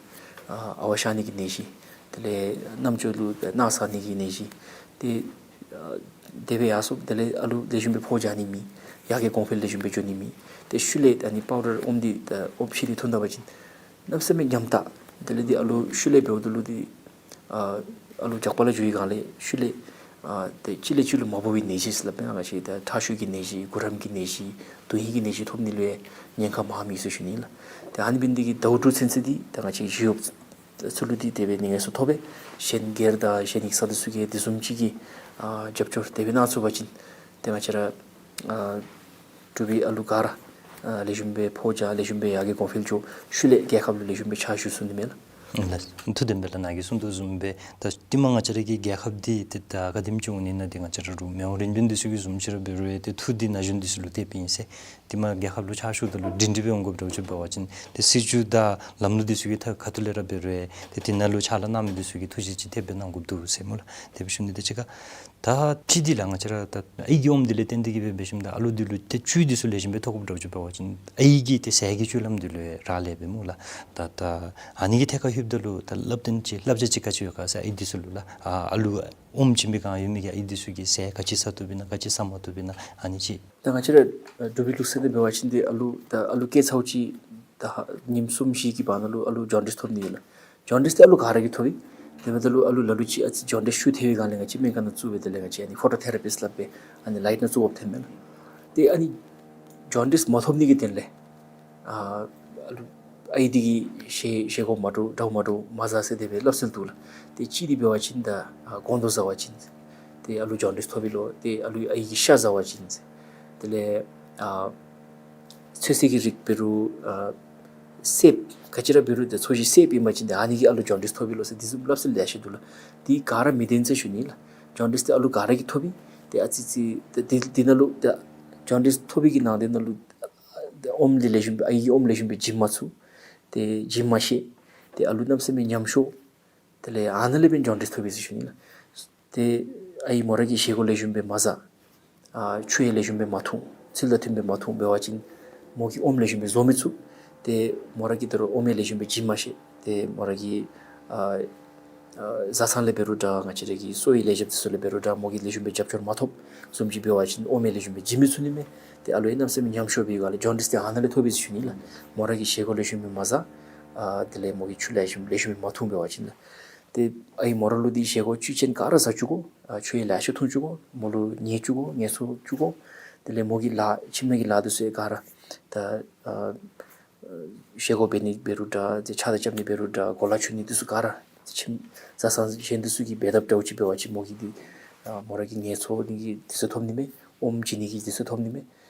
ཨ་ཨ་ཝ་ཤ་ནི་གི་ནད་གཞི་དེ་ལས་རྣམ་ཅོ་ལུ་ནད་ཟ་ནི་གི་ནད་གཞི་ཏེ་ཨ་དེ་སྦེ་ཡར་སོང་། དེ་ལས་ཨ་ལུ་ལེགས་ཤོམ་སྦེ་འཕོ་བྱ་ནི་མེད། ཡར་རྒྱས་གོང་འཕེལ་ལེགས་ཤོམ་སྦེ་འགྱོ་ནི་མེད། ཏེ་ཤུལ་ལས་ཨ་ནི་པའུ་ཌར་ཨོམ་འདི་ཨོ་ཕྱི་འདི་འཐུང་ད་པ་ཅིན་གནམ་མེད་ས་མེད་ཉམ་ཐག། དེ་ལས་འདི་ཨ་ལུ་ཤུལ་ལས་འབདཝ་ད་ལུ་འདི་ཨ་ཨ་ལུ་རྒྱགས་པ་ལུ་འགྱོ་བའི་སྒང་ལས་ཤུལ་ལས་ཨ་ཏེ་གཅིག་ལས་གཅིག་ལུ་མ་འབོ་བའི་ནད་གཞི་ཟེར་སླབ་པས་ང་བཅས། ད་ཁྲག་ཤུགས་ཀྱི་ནད་གཞི་གུ་རམ་གྱི་ནད་གཞི་དོན་ཧིང་གི་ནད་གཞི་ཐོབ་ནི་ལུ་ཡང་ཉེན་ཁ་མང་མི་ཚུགས་ཞུ་ནི་ལགས། ཏེ་ཨ་ནི་འབད་ནི་འདི་གིས་ཟླཝ་དྲུག་ཚུན་ཚོད་འདི་ད་ང་བཅས་ཞི་གཡོགཔ་ཚུ་ལུ་འདི་དེ་སྦེ་ནི་ངལ་གསོ་ཐོབ་པས། གཞན་སྒེར་དང་གཞན་ཡིག་ཚང་འདི་ཚུ་གིས་དེ་བཟུམ་ཅིག་གི་ཨ་རྒྱབ་སྐྱོར་དེ་སྦེ་གནང་ཚུགས་པ་ཅིན་ཏེ་ང་བཅས་ར་ཨ་འབྲུག་པའི་ཨ་ལུ་ག་ར་ཨ་ལེགས་ཤོམ་སྦེ་འཕོ་བྱ་ལེགས་ཤོམ་སྦེ་ཡར་རྒྱས་གོང་འཕེལ་འགྱོ། ཤུལ་ལས་རྒྱལ་ཁབ་ལུ་ལེགས་ཤོམ་སྦེ་ཕྱག་ཞུ་ཚུགས་ནི་མས་ལགས། ལགས། ཐུགས་བདེན་པས་ལགས། ནཱ་གིས་གསུངས་དོ་བཟུམ་སྦེ་ད་ཏེ་མ་ང་བཅས་ར་གི་རྒྱལ་ཁབ་འདི་ཏེ་ད་ག་དེམ་ཅིག་འོང་ནི་ཨིན་ན་ཏེ་ང་བཅས་ར་རུང་མི་དབང་རིམ་བྱོན་འདི་ཚུ་གི་བཟུམ་ཅིག་ར་འབད་རུང་ཡང་ཏེ་ཐུགས་འདི་ན་གཞོན་འདི་ཚུ་ལུ་གཏད་པའི་ཨིན་ཟེར། ཏེ་མ་རྒྱལ་ཁབ་ལུ་ཕྱག་ཞུཝ་ད་ལུ་སྒྲིང་སྒྲི་སྦེ་འོང་དགོཔ་འདྲཝ་ཅིག་འབད་བ་ཅིན་ཏེ་སྲིད་བྱུས་དང་ལམ་ལུགས་འདི་ཚུ་གི་ཐད་ཁ་ཐུག་ལས་ར་འབད་རུང་ཡང་ཏེ་དེ་ནང་ལུ་ཕྱག་ལཱ་གནང་མི་འདི་ཚུ་གིས་ཐུགས་རྗེ་ཅིག་ཐེབས་སྦེ་གནང་དགོཔ་འདུག་ཟེར་སྨོ་ལགས། དེ་སྦེ་ཞུ་ནི། དེ་གཅིག་ཁར་ད་ཕྱི་འདི་ལགས་ང་བཅས་ར་ད་ཨའི་གི་ཨོམ་འདི་ལས་བརྟེན་ཏེ་གིས་སྦེ་འབད་ཞིནམ་ད་ཨ་ལུ་འདི་ལུ་ཏེ་བཅུད་འདི་ཚུ་ལེགས་ཤོམ་སྦེ་ཐོབ་དགོཔ་འདྲཝ་ཅིག་འབད་བ་ཅིན་ཨའི་གི་ཏེ་ཟས་ཀྱི་བཅུད་ལམ་འདི་ལུ་ཡང་རག་ལས་པས་སྨོ་ལགས། ད་ད་ཨ་ནི་གི་ཐད་ཁར་ལྷོདཔ་ད་ལུ་ད་སླབ་སྟོན་ཅིག་བསླབ་བྱ་ཅིག་ག་ཅི་ཡོད་ག་ཟེར་ཨའི་འདི་ཚུ་ལུ་ལགས། ཨ་ཨ་ལུ་ཨོམ་བྱིན་པའི་སྒང་ཡོད་མི་གི་ཨའི་འདི་ཚུ་གིས་ཟས་ག་ཅི་ཟ་བཏུབ་ཨིན་ན་ག་ཅི་ཟ་མ་བཏུབ་ཨིན་ན་ཨ་ནི་ཅིག། ད་ང་བཅས་ར་འབྲུག་པའི་ལུགས་སྲོལ་འདི་འབད་བ་ཅིན་ཏེ་ཨ་ལུ་ད་ཨ་ལུ་སྐྱེ་ཚརཝ་ཅིག་ད་ཧ་ཉིནམ་གསུམ་བཞི་གི་བར་ན་ལུ་ཨ་ལུ་ཇོན་ཌིས་ཐོབ་ནི་ཡོད་ལགས། ཇོན་ཌིས་འདི་ཨ་ལུ་ག་ར་གིས་ཐོབ་ཨིན། དེ་འབདཝ་ད་ལུ་ཨ་ལུ་ལ་ལུ་ཅིག་ཨ་ཙི་ཇོན་ཌིས་ཤུགས་ཐེབས་པའི་སྒང་ལས་ང་བཅས་སྨན་ཁང་ནང་བཙུགས་སྦེ་དེ་ལས་ང་བཅས་ཨ་ནི་ཕོ་ཊོ་ཐེ་ར་པིསཊ་སླབ་སྦེ་ཨ་ནི་ལའིཊ་ནང་བཙུགས་འབག་འཐོན་མས་ལགས། ཏེ་ཨ་ནི་ཇོན་ཌིས་མ་ཐོབ་ནི་གི་དོན་ལས་ཨ་ཨ་ལུ་ཨའི་འདི་གིས་བཞེས་བཞེས་སྒོ་མ་འདྲཝ་འདྲཝ་མ་འདྲཝ་མ་བཟའ་ཟེར་དེ་སྦེ་སླབ་སྲོལ་འདུག་ལགས། ཏེ་གཅིག་འདི་འབད་བ་ཅིན་ད་ཨ་སྒོང་རྡོག་བཟའ་བ་ཅིན་ཏེ་ཨ་ལུ་ཇོན་ཌིས་ཐོབ་ཨིན་ལོ། ཏེ་ཨ་ལུ་ཨའི་གི་ཤ་བཟའ་བ་ཅིན་དེ་ལས་ཨ་ཚོད་བསྲེ་གི་རིགས་འབད་རུང་ཨ་སེརཔོ་ག་ཅི་ར་འབད་རུང་ཏེ་ཚོས་གཞི་སེརཔོ་ཨིན་པ་ཅིན་ཏེ་ཨ་ནི་གིས་ཨ་ལུ་ཇོན་ཌིས་ཐོབ་ཨིན་ལོ་ཟེར་དེ་བཟུམ་སླབ་སྲོལ་ལེ་ཤ་འདུག་ལགས། དེ་ག་ར་མི་བདེན་ཟེར་ཞུ་ནི་ལགས། ཇོན་ཌིས་འདི་ཨ་ལུ་ག་ར་གིས་ཐོབ་ཨིན། ཏེ་ཨ་ཙི་ཙི་ཏེ་དེ་དེ་ནང་ལུ་ཏེ་ཇོན་ཌིས་ཐོབ་པའི་གི་ནང་དེ་ནང་ལུ་ཨོམ་འདི་ལེགས་ཤོམ་སྦེ་ཨའི་གི་ཨོམ་ལེགས་ཤོམ་སྦེ་བྱིན་མ་ཚུགས། ཏེ་བྱིན་མ་ཤེས། ཏེ་ཨ་ལུ་གནམ་མེད་ས་མེད་ཉམ་ཤོར། དེ་ལས་ཨ་ནཱ་ལས་འབདན་ཇོན་ཌིས་ཐོབ་ཨིན་ཟེར་ཞུ་ནི་ལགས། ཏེ་ཨའི་མོ་ར་གིས་བཞེས་སྒོ་ལེགས་ཤོམ་སྦེ་མ་བཟའ། ཨ་ཆུ་ཡང་ལེགས་ཤོམ་སྦེ་མ་འཐུང་། ཚིལ་དང་མཐུན་སྦེ་མ་འཐུང་འབད་བ་ཅིན་མོ་གིས་ཨོམ་ལེགས་ཤོམ་སྦེ་བཟོ་མི་ཚུགས། ཏེ་མོ་ར་གིས་དོ་རུང་ཨོམ་ཡང་ལེགས་ཤོམ་སྦེ་བྱིན་མ་ཤེས། ཏེ་མོ་ར་གི་ཨ་ཨ་བཟའ་ཚང་ལས་འབད་རུང་འདྲ་ང་བཅས་ར་གི་གསོ་བའི་ལས་བྱེདཔ་འདི་ཚུ་ལས་འབད་རུང་འདྲ་མོ་གིས་ལེགས་ཤོམ་སྦེ་རྒྱབ་སྐྱོར་མ་ཐོབ་བཟུམ་ཅིག་འབད་བ་ཅིན་ཨོམ་ཡང་ལེགས་ཤོམ་སྦེ་བྱིན་མི་ཚུགས་ནི་མས། ཏེ་ཨ་ལུ་ཡང་གནམ་མེད་ས་མེད་ཉམ་ཤོར་བའི་སྒང་ལས་ཇོན་ཌིས་འདི་ཨ་ནཱ་ལས་ཐོབ་ཨིན་ཟེར་ཞུ་ནི་ལགས། མོ་ར་གིས་བཞེས་སྒོ་ལེགས་ཤོམ་སྦེ་མ་བཟའ། ཨ་དེ་ལས་མོ་གིས་ཆུ་ལེགས་ཤོམ་ལེགས་ཤོམ་སྦེ་མ་འཐུང་འབད་བ་ཅིན་ལགས། ཏེ་ཨའི་མོ་ར་ལུ་འདི་བཞེས་སྒོ་བཅུད་ཅན་ག་ར་བཟའ་བཅུག་དགོ། ཨ་ཆུ་ཡང་ལེ་ཤ་འཐུང་བཅུག་དགོ། མོ་ལུ་ཉལ་བཅུག་དགོ། ངལ་གསོ་བཅུག་དགོ། དེ་ལས་མོ་གི་ལཱ་ཁྱིམ་ནང་གི་ལཱ་འདི་ཚུ་ཡང་ག་ར་ད་ཨ་བཞེས་སྒོ་འབད་ནི་འབད་རུང་འདྲ་ཏེ་ཆགས་སྡང་རྐྱབ་ནི་འབད་རུང་འདྲ་གོ་ལ་འཁྱུ་ནི་འདི་ཚུ་ག་ར་ཁྱིམ་བཟའ་ཚང་གཞན་འདི་ཚུ་གིས་འབད་དཔ་འདྲཝ་ཅིག་འབད་བ་ཅིན་མོ་གིས་འདི་ཨ་མོ་ར་གིས་ངལ་གསོ་ནི་གི་དུས་ཚོད་ཐོབ་ནི་མས། ཨོམ་བྱིན་ནི་གི་དུས་ཚོད་ཐོབ་ནི་མས།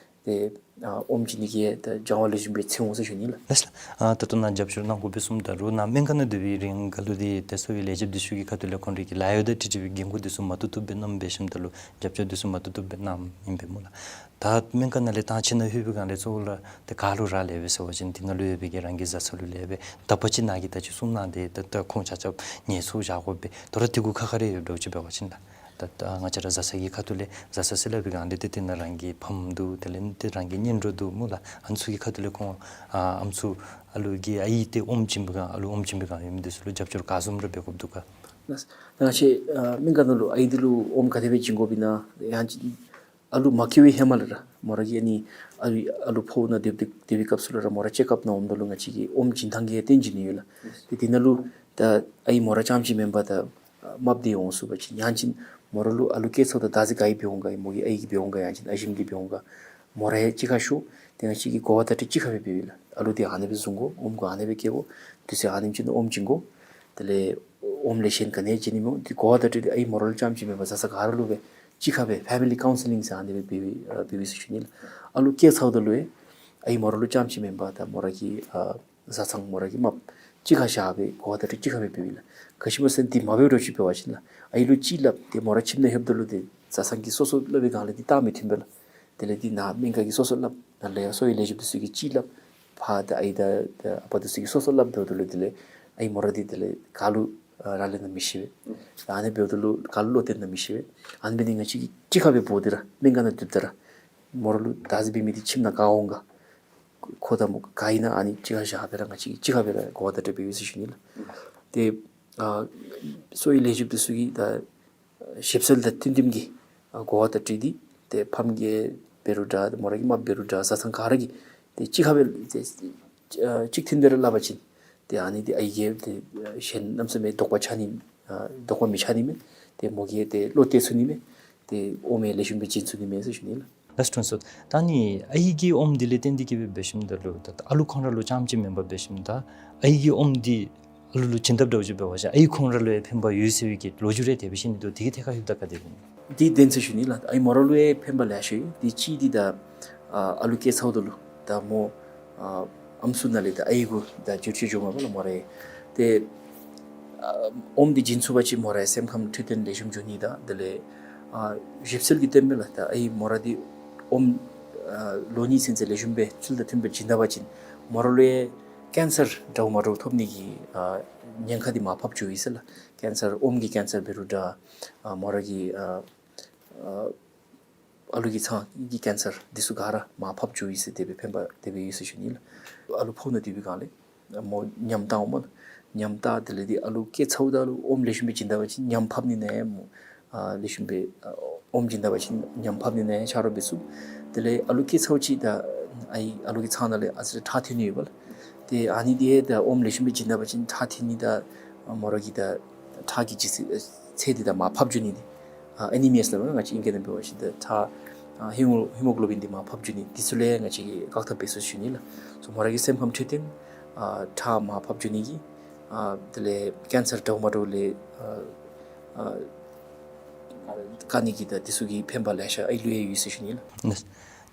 ཏེ་ཨ་ཨོམ་བྱིན་ནི་གི་ད་སྦྱང་བ་ལེགས་ཤོམ་སྦེ་ཚུད་འོང་ཟེར་ཞུ་ནི་ལགས། ལགས་ལགས། ཨ་ད་ལྟོ་ནཱ་རྒྱབ་སྐྱོར་གནང་དགོ་པས་གསུངམ་ད་ལུ་ནཱ་སྨན་ཁང་ནང་སྡོད་པའི་རིང་ག་ལུ་འདི་ཏེ་གསོ་བའི་ལས་བྱེདཔ་འདི་ཚུ་གི་ཁ་ཐུག་ལས་ཁོང་རའི་གི་ལཱ་གཡོག་དང་འཁྲིལ་འཁྲིལ་བའི་འགན་ཁུར་འདི་ཚུ་མ་ཏོག་ཏོ་སྦེ་གནངམ་འབད་ཞིནམ་ད་ལུ་རྒྱབ་སྐྱོར་འདི་ཚུ་མ་ཏོག་ཏོ་སྦེ་གནངམ་ཨིན་པས་སྨོ་ལགས། ད་སྨན་ཁང་ནང་ལས་ཐང་ཕྱི་ནང་ལྷོད་པའི་སྒང་ལས་གཙོ་བོ་ར་ཏེ་ག་ལུ་རག་ལས་པས་ཟེར་བ་ཅིན་དེ་ནང་ལུ་ཡོད་པའི་གི་རང་གི་བཟའ་ཚང་ལུ་ལས་པས། ད་ཕར་ཅིག་ནཱ་གིས་ད་ཅི་གསུངས་གནང་སྟེ་ད་ད་ཁོང་ཆ་ཁྱབ་ངལ་འཚོ་བཞག་དགོ་པས། ད་རུང་དེ་གུ་ཁ་ཁ་ར་ཡོདཔ་འདྲཝ་ཅིག་འབད་བ་ཅིན་ལགས། ད་ད་ང་བཅས་ར་བཟའ་ཚང་གི་ཁ་ཐུག་ལས་བཟའ་ཚང་ཟེར་སླབ་པའི་སྒང་ལས་ཏེ་དེ་ནང་རང་གི་ཕམ་འདུག། དེ་ལས་ཏེ་རང་གི་གཉེན་གྲོགས་འདུག་སྨོ་ལགས། ཨ་ནི་ཚུ་གི་ཁ་ཐུག་ལས་ཁོང་ཨ་ཨམ་སྲུ་ཨ་ལུ་གི་ཨའི་ཏེ་ཨོམ་བྱིན་པའི་སྒང་ཨ་ལུ་ཨོམ་བྱིན་པའི་སྒང་ཡོད་མི་འདི་ཚུ་ལུ་རྒྱབ་སྐྱོར་ག་བཟུམ་ར་འབད་དགོཔ་འདུག་ག། ལགས། ད་ང་བཅས་ཨ་སྨན་ཁང་ནང་ལུ་ཨའི་འདི་ལུ་ཨོམ་ག་དེ་སྦེ་བྱིན་དགོཔ་ཨིན་ན་ཡང་ཅིན་ཨ་ལུ་མ་སྐྱེ་བའི་ཧེ་མ་ལས་ར་མོ་ར་གིས་ཨ་ནི་ཨ་ལུ་ཨ་ལུ་ཕོཝ་ནང་སྡོད་སྡོད་པའི་སྐབས་སུ་ལས་ར་མོ་ར་ཅེག་ཨཔ་ནང་འོངམ་ད་ལུ་ང་བཅས་ཀྱིས་ཨོམ་བྱིན་ཐངས་ཀྱི་སྟོན་བྱིན་ནི་ཡོད་ལགས། ཏེ་དེ་ནང་ལུ་ད་ཨའི་མོ་ར་རྐྱངམ་ཅིག་མེན་པར་ད་རྨགཔ་འདི་འོང་ཚུགས་པ་ཅིན་ཡང་ཅིན་མོ་ར་ལུ་ཨ་ལུ་སྐྱེ་ཚརཝ་ད་བདག་འཛིན་ག་གིས་འབད་འོང་ག། མོ་གི་ཨའི་གིས་འབད་འོང་ག། ཡང་ཅིན་ཨ་ཞིམ་གིས་འབད་འོང་ག། མོ་ར་ཡང་གཅིག་ཁར་ཤོར། ཏེ་ང་བཅས་ཀྱིས་གོ་བ་བརྡ་སྤྲོད་གཅིག་ཁར་སྦེ་འབདཝ་ཨིན་ལགས། ཨ་ལུ་འདི་ཨ་ནི་སྦེ་བཟུང་དགོ། ཨོམ་གུ་ཨ་ནི་སྦེ་བཀལ་དགོ། དུས་ཚོད་ཨ་ནེམ་ཅིག་ནང་ཨོམ་བྱིན་དགོ། དེ་ལས་ཨོམ་ལེ་ཤ་ག་ནི་བྱིན་ནི་སྨོ། འདི་གོ་བ་བརྡ་སྤྲོད་འདི་ཨའི་མོ་ར་ལུ་རྐྱངམ་ཅིག་མེན་པར་བཟའ་ཚང་ག་ར་ལུ་སྦེ་གཅིག་ཁར་སྦེ་ཕེ་མི་ལི་ཀའུན་སི་ལིང་ཟེར་ཨ་ནི་སྦེ་འབད་འབད་འབད་ཟེར་ཞུ་ནི་ལགས། ཨ་ལུ་སྐྱེ་ཚརཝ་ད་ལུ་ཡང་ཨའི་མོ་ར་ལུ་རྐྱངམ་ཅིག་མེན་པར་ད་མོ་ར་གི་ཨ་བཟའ་ཚང་མོ་ར་གི་རྨགཔ་གཅིག་ཁར་བཞག་སྦེ་གོ་བ་བརྡ་སྤྲོད་གཅིག་ཁར་སྦེ་འབདཝ་ཨིན་ལགས། ག་ཅི་སྨོ་ཟེར་ན་འདི་མ་འབད་འགྱོ་ཅིག་འབད་བ་ཅིན་ལགས། ཨའི་ལུ་གཅིག་སླབ་སྟེ་མོ་ར་ཁྱིམ་ནང་ལྷོདཔ་ད་ལུ་ཏེ་བཟའ་ཚང་གིས་སོ་སོ་སླབ་པའི་སྒང་ལས་འདི་རྟགས་མི་མཐུན་པས་ལགས། དེ་ལས་འདི་ནཱ་སྨན་ཁང་གིས་སོ་སོ་སླབ། ནཱ་ལས་ཡར་གསོ་བའི་ལས་བྱེདཔ་འདི་ཚུ་གིས་གཅིག་སླབ། ཕར་ད་ཨའི་དང་ད་ཨ་པ་འདི་ཚུ་གིས་སོ་སོ་སླབ་འབདཝ་ད་ལུ་དེ་ལས་ཨའི་མོ་ར་འདི་དེ་ལས་ག་ལུ་ཨ་རག་ལས་ན་མི་ཤེས་པས། ཨ་ནི་འབདཝ་ད་ལུ་ག་ལུ་བློ་གཏད་ན་མི་ཤེས་པས། ཨ་ནི་འབད་ནི་ང་བཅས་ཀྱིས་གཅིག་ཁར་སྦེ་འབོ་སྟེ་ར་སྨན་ཁང་ནང་སྡོདཔ་ད་ར་མོ་ར་ལུ་བདག་འཛིན་འབད་མི་འདི་ཁྱིམ་ནང་ག་འོང་ག། ཁོ་དང་མོ་ག་ཨིན་ན་ཨ་ནི་གཅིག་ཁར་བཞག་སྦེ་ར་ང་བཅས་ཀྱིས་གཅིག་ཁར་སྦེ་ར་གོ་བ་བརྡ་སྤྲོད་འབད་འོང་ཟེར་ཞུ་ནི་ལགས། ཏེ་ཨ་གསོ་བའི་ལས་བྱེདཔ་འདི་ཚུ་གིས་ད་ཞིབ་འཚོལ་དང་མཐུན་མཐུནམ་གྱི་ཨ་གོ་བ་བརྡ་སྤྲོད་འདི་ཏེ་ཕམ་གིས་འབད་རུང་འདྲ་མོ་ར་གི་རྨགཔ་འབད་རུང་འདྲ་བཟའ་ཚང་ག་ར་གིས་ཏེ་གཅིག་ཁར་སྦེ་ཏེ་ཨ་གཅིག་མཐུན་སྦེ་ར་སླབ་པ་ཅིན་ཏེ་ཨ་ནི་འདི་ཨའི་གིས་ཏེ་ཨ་གཞན་གནམ་མེད་ས་མེད་དོགས་པ་ཆགས་ནི་ཨ་དོགས་པ་མི་ཆགས་ནི་མས། ཏེ་མོ་གིས་ཏེ་བློ་གཏད་ཚུགས་ནི་མས། ཏེ་ཨོམ་ཡང་ལེགས་ཤོམ་སྦེ་བྱིན་ཚུགས་ནི་མས་ཟེར་ཞུ་ནི་ལགས། ལགས་སོ་དྲུང་འཚོ། ད་ཨ་ནི་ཨའི་གི་ཨོམ་འདི་ལས་བརྟེན་ཏེ་གིས་སྦེ་འབད་ཞིནམ་ད་ལུ་ད་ཨ་ལུ་ཁོང་ར་ལུ་རྐྱངམ་ཅིག་མེན་པར་འབད་ཞིནམ་ད་ཨའི་གི་ཨོམ་འདི་ཨ་ལུ་ལུ་བྱིན་དཔ་འདྲཝ་ཅིག་འབད་བ་ཅིན་ཨའི་ཁོང་ར་ལུ་ཡང་ཕན་པ་ཡོད་ཟེར་བའི་གི་ལོ་རྒྱུས་རེ་དེ་སྦེ་བཤད་ནི་འདུག། དེ་གི་ཐད་ཁར་ལྷོདཔ་ད་ག་དེ་སྦེ་ཨིན། འདི་བདེན་ཟེར་ཞུ་ནི་ལགས། ཨའི་མོ་ར་ལུ་ཡང་ཕན་པ་ལེ་ཤ་ཡོད། འདི་གཅིག་འདི་ད་ཨ་ཨ་ལུ་སྐྱེ་ཚརཝ་ད་ལུ་ད་མོ་ཨ་ཨམ་སྲུ་ནང་ལས་ད་ཨའི་གུ་ད་བསྒྱུར་བཅོས་འགྱོཝ་མས་པ་ལགས་མོ་ར་ཡང་། ཏེ་ཨ་ཨོམ་འདི་བྱིན་ཚུགས་པ་ཅིན་མོ་ར་ཡང་སེམས་ཁམས་འཕྲོད་བསྟེན་ལེགས་ཤོམ་འགྱོ་ནི་དང་དེ་ལས་ཨ་ཞིབ་འཚོལ་གྱིས་སྟོནམ་མས་ལགས། ད་ཨའི་མོ་ར་འདི་ཨོམ་ཨ་ལོ་གཉིས་ཚུན་ཚོད་ལེགས་ཤོམ་སྦེ་ཚུལ་དང་མཐུནམ་སྦེ་བྱིན་ད་པ་ཅིན་མོ་ར་ལུ་ཡང་ཀེན་སར་འདྲཝ་མ་འདྲཝ་ཐོབ་ནི་གི་ཨ་ཉེན་ཁ་འདི་མར་ཕབ་འགྱོཝ་ཨིན་ཟེར་ལགས། ཀེན་སར་ཨོམ་གྱི་ཀེན་སར་འབད་རུང་འདྲ་ཨ་མོ་ར་གི་ཨ་ཨ་ཨ་ལུ་གི་ཚང་གི་ཀེན་སར་འདི་ཚུ་ག་ར་མར་ཕབ་འགྱོཝ་ཨིན་ཟེར་དེ་སྦེ་ཕན་པ་དེ་སྦེ་ཡོད་ཟེར་ཞུ་ནི་ལགས། ཨ་ལུ་ཕོཝ་ནང་སྡོད་པའི་སྒང་ལས་མོ་ཉམས་བཏང་འོང་སྨོ་ལགས། ཉམས་བཏང་དེ་ལས་འདི་ཨ་ལུ་སྐྱེ་ཚརཝ་ད་ལུ་ཨོམ་ལེགས་ཤོམ་སྦེ་བྱིན་ད་པ་ཅིན་ཉམས་ཕབ་ནི་ནང་མོ་ཨ་ལེགས་ཤོམ་སྦེ་ཨ་ཨོམ་བྱིན་ད་པ་ཅིན་ཉམས་ཕབ་ནི་ནང་ཆ་རོགས་འབད་ཚུགས། དེ་ལས་ཨ་ལུ་སྐྱེ་ཚརཝ་ཅིག་ད་ཨའི་ཨ་ལུ་གི་ཚང་ནང་ལས་ཨ་ཙི་རེ་ཁྲག་ཐོན་ནི་ཡོད་པ་ལགས། ཏེ་ཨ་ནི་འདི་ཡང་ད་ཨོམ་ལེགས་ཤོམ་སྦེ་བྱིན་ད་པ་ཅིན་ཁྲག་ཐོན་ནི་དང་མོ་ར་གི་ད་ཁྲག་གི་ལྗིད་ཚད་ཚད་འདི་ད་མར་ཕབ་འགྱོ་ནི་འདི་ཨ་ཨེ་ནི་མི་ཡཱ་ཟེར་སླབ་ང་བཅས་ཨིང་སྐད་ནང་འབད་བ་ཅིན་ད་ཁྲག་ཨ་ཧི་མོ་ཧི་མོ་གློ་བིན་འདི་མར་ཕབ་འགྱོ་ནི་འདི་ཚུ་ལས་ང་བཅས་ཀྱིས་བཀག་ཐབས་འབད་ཚུགས་ཞུ་ནི་ལགས། སོ་མོ་ར་གི་སེམས་ཁམས་འཕྲོད་བསྟེན་ཨ་ཁྲག་མར་ཕབ་འགྱོ་ནི་གི་ཨ་དེ་ལས་ཀེན་སར་འདྲཝ་མ་འདྲཝ་ལས་ཨ་ཨ་བཀག་ནི་གི་ད་འདི་ཚུ་གི་ཕན་པ་ལེ་ཤ་ཨའི་ལུ་ཡང་ཡོད་ཟེར་ཞུ་ནི་ལགས།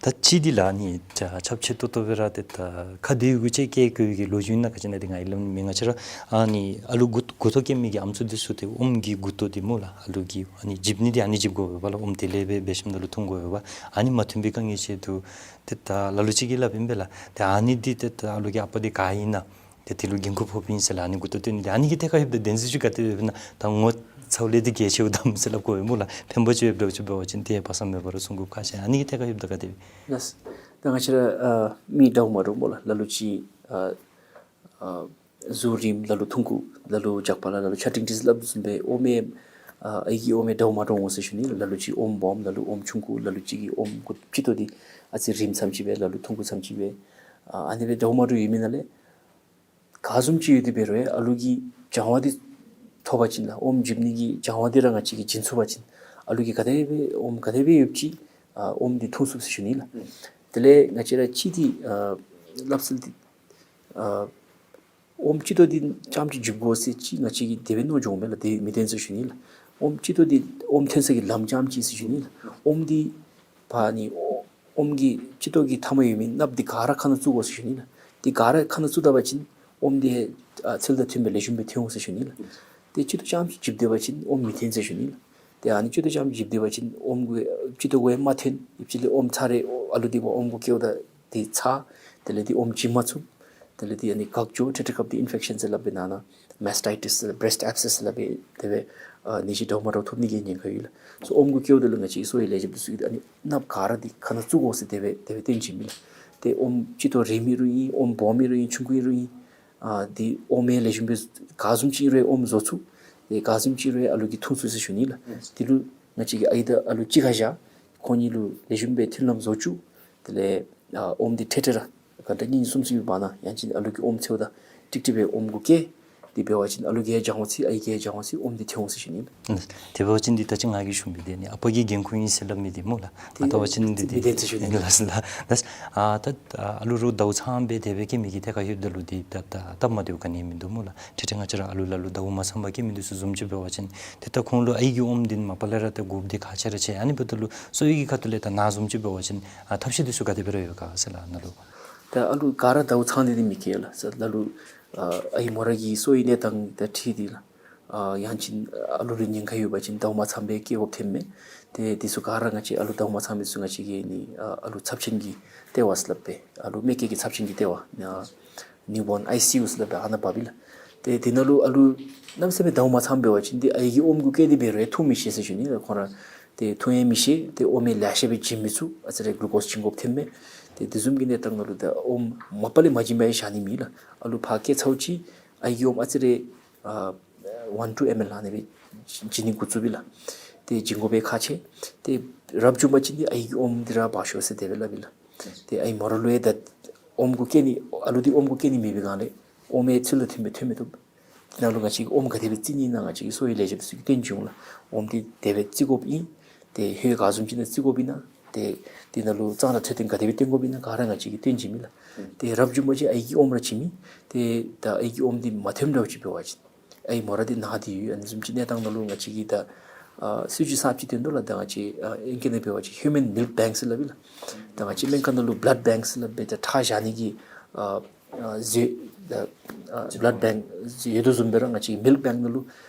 ད་ཅི་འདི་ལགས་ཨ་ནི་ཆ་ཁྱབ་ཆེ་ཏོག་ཏོ་སྦེ་ར་ཏེ་ད་ཁ་བདེ་བའི་གུ་ཅིག་བཀལ་བཀལ་བའི་གི་ལོ་རྒྱུས་ཨིན་ན་ག་ཅི་ཨིན་ན་འདི་ང་གིས་སླབ་ནི་མེད། ང་བཅས་ར་ཨ་ནི་ཨ་ལུ་མགུ་མགུ་ཏོ་སྐྱེ་མི་གི་ཨམ་སྲུ་འདི་ཚུ་ཏེ་ཨོམ་གྱི་མགུ་ཏོ་འདི་སྨོ་ལགས། ཨ་ལུ་གིས་ཨ་ནི་འཇིབ་ནི་འདི་ཨ་ནི་འཇིབ་དགོ་པས་པ་ལགས། ཨོམ་དེ་ལས་སྦེ་འབད་ཞིནམ་ད་ལུ་འཐུང་དགོ་པས་པ། ཨ་ནི་མ་འཐུང་པའི་དཀའ་ངལ་ཆེ་འདུག། ཏེ་ད་ལ་ལུ་ཅིག་གིས་སླབ་ཨིན་པས་ལགས། ཏེ་ཨ་ནི་འདི་ཏེ་ད་ཨ་ལུ་གི་ཨ་པ་འདི་ག་ཨིན་ན་ཏེ་དེ་ལུ་འགན་ཁུར་ཕོགཔ་ཨིན་ཟེར་ལགས། ཨ་ནི་མགུ་ཏོ་བཏོན་ནི་འདི་ཨ་ནི་གི་ཐད་ཁར་ལྷོདཔ་ད་བདེན་རྫུན་ཅིག་ག་དེ་སྦེ་ཨིན་ན་ད་ངོ་ཚ་བའི་ལས་འདི་གལ་ཆེཝ་ད་མེན་ཟེར་སླབ་དགོ་པས་སྨོ་ལགས། ཕན་པ་ཅིག་ཡོདཔ་འདྲཝ་ཅིག་འབད་བ་ཅིན་ཏེ་བག་ཚ་མེད་པར་གསུང་དགོཔ་ཁག་ཆེ། ཨ་ནི་གི་ཐད་ཁར་ལྷོདཔ་ད་ག་དེ་སྦེ་ལགས། ད་ང་བཅས་ར་ཨ་མི་འདྲཝ་མ་འདྲཝ་སྨོ་ལགས། ལ་ལུ་ཅིག་ཨ་ཨ་གཟུགས་རིངམོ་ལ་ལུ་ཐུང་ཀུ་ལ་ལུ་རྒྱགས་པ་ལ་ལ་ལུ་ཆ་འགྲིག་འགྲིག་སླབ་དོ་བཟུམ་སྦེ་ཨོམ་ཡང་ཨ་ཨའི་གི་ཨོམ་ཡང་འདྲཝ་མ་འདྲཝ་འོང་ཟེར་ཞུ་ནི། ལ་ལུ་ཅིག་ཨོམ་སྦོམ་ལ་ལུ་ཨོམ་ཆུང་ཀུ་ལ་ལུ་ཅིག་གི་ཨོམ་མགུ་སྤྱི་ཏོག་འདི་ཨ་ཙི་རིངམོ་ཙམ་ཅིག་སྦེ་ལ་ལུ་ཐུང་ཀུ་ཙམ་ཅིག་སྦེ་ཨ་ཨ་ནི་སྦེ་འདྲཝ་མ་འདྲཝ་ཡོད་མི་ནང་ལས་ག་བཟུམ་ཅིག་ཡོད་དེ་འབད་རུང་ཨ་ལུ་གིས་སྦྱང་བ་འདི་ཐོབ་པ་ཅིན་ལགས་ཨོམ་འཇིབ་ནི་གི་སྦྱང་བ་འདི་ར་ང་བཅས་ཀྱིས་བྱིན་ཚུགས་པ་ཅིན་ཨ་ལུ་གིས་ག་དེ་སྦེ་ཨོམ་ག་དེ་སྦེ་ཡོདཔ་ཅིག་ཨ་ཨོམ་འདི་འཐུང་ཚུགས་ཟེར་ཞུ་ནི་ལགས། དེ་ལས་ང་བཅས་ར་གཅིག་འདི་ཨ་སླབ་སྲོལ་འདི་ཨ་ཨོམ་སྤྱི་ཏོག་འདི་རྐྱངམ་ཅིག་འཇིབ་དགོ་ཟེར་ཅིག་ང་བཅས་ཀྱིས་དེ་སྦེ་མནོ་འགྱོཝ་མས་ལགས། དེ་མི་བདེན་ཟེར་ཞུ་ནི་ལགས། ཨོམ་སྤྱི་ཏོག་འདི་ཨོམ་ཐོན་ས་གི་ལམ་རྐྱངམ་ཅིག་ཟེར་ཞུ་ནི་ལགས། ཨོམ་འདི་ཕར་ནི་ཨོ་ ཨོམ་གྱི་སྤྱི་ཏོག་གི་མཐའ་མ་ཡོད་མི་གནགཔོ་འདི་ག་ར་ཁ་ནང་བཙུགས་དགོ་ཟེར་ཞུ་ནི་ལགས། འདི་ག་ར་ཁ་ནང་བཙུགས་ད་པ་ཅིན་ཨོམ་འདི་ཨ་ཚིལ་དང་མཐུན་པའི་ལེགས་ཤོམ་སྦེ་ཐོན་འོང་ཟེར་ཞུ་ནི་ལགས། ཏེ་སྤྱི་ཏོག་རྐྱངམ་ཅིག་འཇིབ་སྡོད་པ་ཅིན་ཨོམ་མི་ཐོན་ཟེར་ཞུ་ནི་ལགས། ཏེ་ཨ་ནི་སྤྱི་ཏོག་རྐྱངམ་འཇིབ་སྡོད་པ་ཅིན་ཨོམ་གུ་སྤྱི་ཏོག་གུ་ཡང་མ་ཐོན། ཨིབ་ཅིག་ལས་ཨོམ་ཚར་རེ་ཨ་ལུ་འདི་འབག་ཨོམ་གུ་བཀལཝ་ད་འདི་ཚར། དེ་ལས་འདི་ཨོམ་བྱིན་མ་ཚུགས། དེ་ལས་འདི་ཨ་ནི་འགག་འགྱོ། ཊེ་ཊ་ཀཔ་འདི་ཨིན་ཕེག་ཤཱན་ཟེར་སླབ་པའི་ནང་ན་མཱས་ཊའི་ཊིས་ཟེར་བི་རེསཊ་ཨེབ་སེསི་ཟེར་སླབ་པའི་དེ་སྦེ་ཨ་ནད་གཞི་འདྲཝ་མ་འདྲཝ་ཐོབ་ནི་གི་ཉེན་ཁ་ཡོད་ལགས། སོ་ཨོམ་གུ་བཀལཝ་ད་ལུ་ང་བཅས་ཀྱིས་སོ་ཡི་ལས་བྱེདཔ་འདི་ཚུ་གིས་ཨ་ནི་གནགཔོ་ག་ར་འདི་ཁ་ནང་བཙུགས་དགོ་ཟེར་དེ་སྦེ་དེ་སྦེ་སྟོན་བྱིན་མི་ལགས། ཏེ་ཨོམ་སྤྱི་ཏོག་རིངམོ་རུང་ཨིན། ཨོམ་སྦོམ་རུང་ཨིན། ཆུང་ཀུ་རུང་ཨིན། ཨ་འདི་ཨོམ་ཡང་ལེགས་ཤོམ་སྦེ་ག་བཟུམ་ཅིག་རུང་ཨོམ་བཟོ་ཚུགས། ཏེ་ག་བཟུམ་ཅིག་རུང་ཨ་ལུ་གིས་འཐུང་ཚུགས་ཟེར་ཞུ་ནི་ལགས། དེ་ལུ་ང་བཅས་ཀྱིས་ཨའི་དང་ཨ་ལུ་གཅིག་ཁར་བཞག་ཁོང་གཉིས་ལུ་ལེགས་ཤོམ་སྦེ་མཐུན་ལམ་བཟོ་བཅུག། དེ་ལས་ཨ་ཨོམ་འདི་ཐེངས་ཐེངས་ར་ག་འདྲ་གཉིས་གསུམ་གསུམ་གྱི་བར་ན་ཡང་ཅིན་ཨ་ལུ་གིས་ཨོམ་འཚོལཝ་ད་ཀྲིག་ཀྲི་སྦེ་ཨོམ་གུ་བཀལ། དེ་འབད་བ་ཅིན་ཨ་ལུ་གིས་ཡང་སྦྱང་བ་ཚུགས། ཨའི་གིས་ཡང་སྦྱང་བ་ཚུགས། ཨོམ་འདི་ཐོན་འོང་ཟེར་ཞུ་ནི། དེ་འབད་བ་ཅིན་འདི་ད་ཅི་ང་གིས་ཞུ་མི་འདི་ཨ་ནི་ཨ་པ་གི་འགན་ཁུར་ཨིན་ཟེར་སླབ་མི་འདི་སྨོ་ལགས། ཨ་ད་འབད་བ་ཅིན་འདི་འདི་དེ་ཚུ་ཞུ་ནི་ལགས། ལགས་ལགས། ད་ཨ་ད་ཨ་ལུ་རོགས་ཟླཝ་ཚངམ་སྦེ་དེ་སྦེ་སྐྱེ་མི་གི་ཐད་ཁར་ལྷོདཔ་ད་ལུ་འདི་ད་ད་སྟབས་མ་བདེཝ་ག་ནི་མིན་འདུག་སྨོ་ལགས། ཏེ་ཏེ་ང་བཅས་ར་ཨ་ལུ་ལ་ལུ་ཟླཝ་མ་ཚངམ་སྦེ་སྐྱེ་མི་འདི་ཚུ་བཟུམ་ཅིག་འབད་བ་ཅིན་ཏེ་ད་ཁོང་ལུ་ཨའི་གི་ཨོམ་འདི་མ་པ་ལས་ར་ཏེ་དགོཔ་འདི་ཁག་ཆེ་ར་ཆེ། ཨ་ནི་འབདཝ་ད་ལུ་སོ་ཡི་གི་ཁ་ཐུག་ལས་ད་ནཱ་བཟུམ་ཅིག་འབད་བ་ཅིན་ཨ་ཐབས་ཤེས་འདི་ཚུ་ག་དེ་སྦེ་ར་ཡོད་ག་ཟེར་ལགས་ནཱ་ལུ། ད་ཨ་ལུ་ག་ར་ཟླཝ་ཚང་ནི་འདི་མི་སྐྱེ་ལགས། ཟེར་ལ་ལུ་ཨ་ཨའི་མོ་ར་གི་སོ་ཡི་གནས་སྟངས་དང་འཁྲིལ་ཏེ་ལགས། ཨ་ཡང་ཅིན་ཨ་ལུ་ལུ་ཉེན་ཁ་ཡོད་པ་ཅིན་ཟླཝ་མ་ཚངམ་སྦེ་སྐྱེ་དགོཔ་ཐོནམ་མས། ཏེ་འདི་ཚུ་ག་ར་ང་བཅས་ཨ་ལུ་ཟླཝ་མ་ཚངམ་འདི་ཚུ་ང་བཅས་ཀྱིས་ཨ་ནི་ཨ་ཨ་ལུ་ཚབས་ཆེན་གྱི་ལྟེ་བ་ཟེར་སླབ་པའི་ཨ་ལུ་མ་སྐྱེས་ཀྱི་ཚབས་ཆེན་གྱི་ལྟེ་བ་ཨ་ནིའུ་བོརན་ཨའི་སི་ཡུ་ཟེར་སླབ་པའི་ཨ་ནཱ་འབགཔ་ཨིན་ལགས། ཏེ་འདི་ནང་ལུ་ཨ་ལུ་གནམ་མེད་ས་མེད་ཟླཝ་མ་ཚངམ་འབད་བ་ཅིན་འདི་ཨའི་གི་ཨོམ་གུ་བཀལ་ཏེ་འབད་རུང་འཐུང་མི་ཤེས་ཟེར་ཞུ་ནི་ལགས། ཁོང་ར་ཏེ་འཐུང་ཡང་མི་ཤེས། ཏེ་ཨོམ་ཡང་ལེ་ཤ་སྦེ་བྱིན་མི་ཚུགས། ཨ་ཙི་རེ་གུ་ལུ་ཀོསི་བྱིན་དགོཔ་ཐོནམ་མས། ཏེ་དེ་བཟུམ་གྱི་གནས་སྟངས་ནང་ལུ་ད་ཨོམ་མ་པ་ལས་མ་བྱིན་པར་ཡང་བཞག་ནི་མེད་ལགས། ཨ་ལུ་ཕར་སྐྱེ་ཚརཝ་ཅིག་ཨའི་གི་ཨོམ་ཨ་ཙི་རེ་ཨ་ཝན་ཊུ་ཨེམ་ཨེལ་ཨ་ནི་སྦེ་བྱིན་ནི་འགོ་བཙུགསཔ་ཨིན་ལགས། ཏེ་བྱིན་དགོ་པའི་ཁག་ཆེ། ཏེ་རབ་བྱུང་པ་ཅིན་འདི་ཨའི་གི་ཨོམ་འདི་ར་འབག་ཤོག་ཟེར་དེ་སྦེ་སླབ་ཨིན་ལགས། ཏེ་ཨའི་མོ་ར་ལུ་ཡང་ད་ཨོམ་གུ་བཀལ་ནི་ཨ་ལུ་འདི་ཨོམ་གུ་བཀལ་ནི་མེད་པའི་སྒང་ལས་ཨོམ་ཡང་ཚུལ་དང་མཐུནམ་སྦེ་ཐོན་མི་བཏུབ། དེ་ནང་ལུ་ང་བཅས་ཀྱིས་ཨོམ་ག་དེ་སྦེ་བཙིར་ནི་ཨིན་ན་ང་བཅས་ཀྱིས་སོ་ཡི་ལས་བྱེདཔ་འདི་ཚུ་གིས་སྟོན་བྱིན་འོང་ལགས། ཨོམ་འདི་དེ་སྦེ་བཙིར་དགོཔ་ཨིན། ཏེ་ཧོད་ག་བཟུམ་ཅིག་ནང་བཙིར་དགོཔ་ཨིན་ན། ཏེ་འདི་ནང་ལུ་གཙང་སྦྲ་འཕྲོད་བསྟེན་ག་དེ་སྦེ་བསྟེན་དགོཔ་ཨིན་ན་ག་ར་ང་བཅས་ཀྱིས་སྟོན་བྱིན་མི་ལགས། ཏེ་རབ་བྱུང་པ་ཅིན་ཨའི་གི་ཨོམ་ར་བྱིན་མི། ཏེ་ད་ཨའི་གི་ཨོམ་འདི་མ་ཐོནམ་འདྲཝ་ཅིག་འབད་བ་ཅིན་ཨའི་མོ་ར་འདི་ན་སྟེ་ཡོད། ཨ་ནི་བཟུམ་ཅིག་གནས་སྟངས་ནང་ལུ་ང་བཅས་ཀྱིས་ད་ཨ་སྲིད་བྱུས་གསརཔ་ཅིག་བཏོན་དོ་ལགས། ད་ང་བཅས་ཨ་ཨིང་སྐད་ནང་འབད་བ་ཅིན་ཧིའུ་མཱན་མིལཀ་བེངཀ་ཟེར་སླབ་ཨིན་ལགས། ད་ང་བཅས་སྨན་ཁང་ནང་ལུ་བླཌ་བེངཀ་ཟེར་སླབ་སྦེ་ད་ཁྲག་བཞག་ནི་གི་ཨ་ཨ་ཟེར་ད་ཨ་བླཌ་བེངཀ་ཡོད་དོ་བཟུམ་སྦེ་ར་ང་བཅས་མིལཀ་བེངཀ་ནང་ལུ་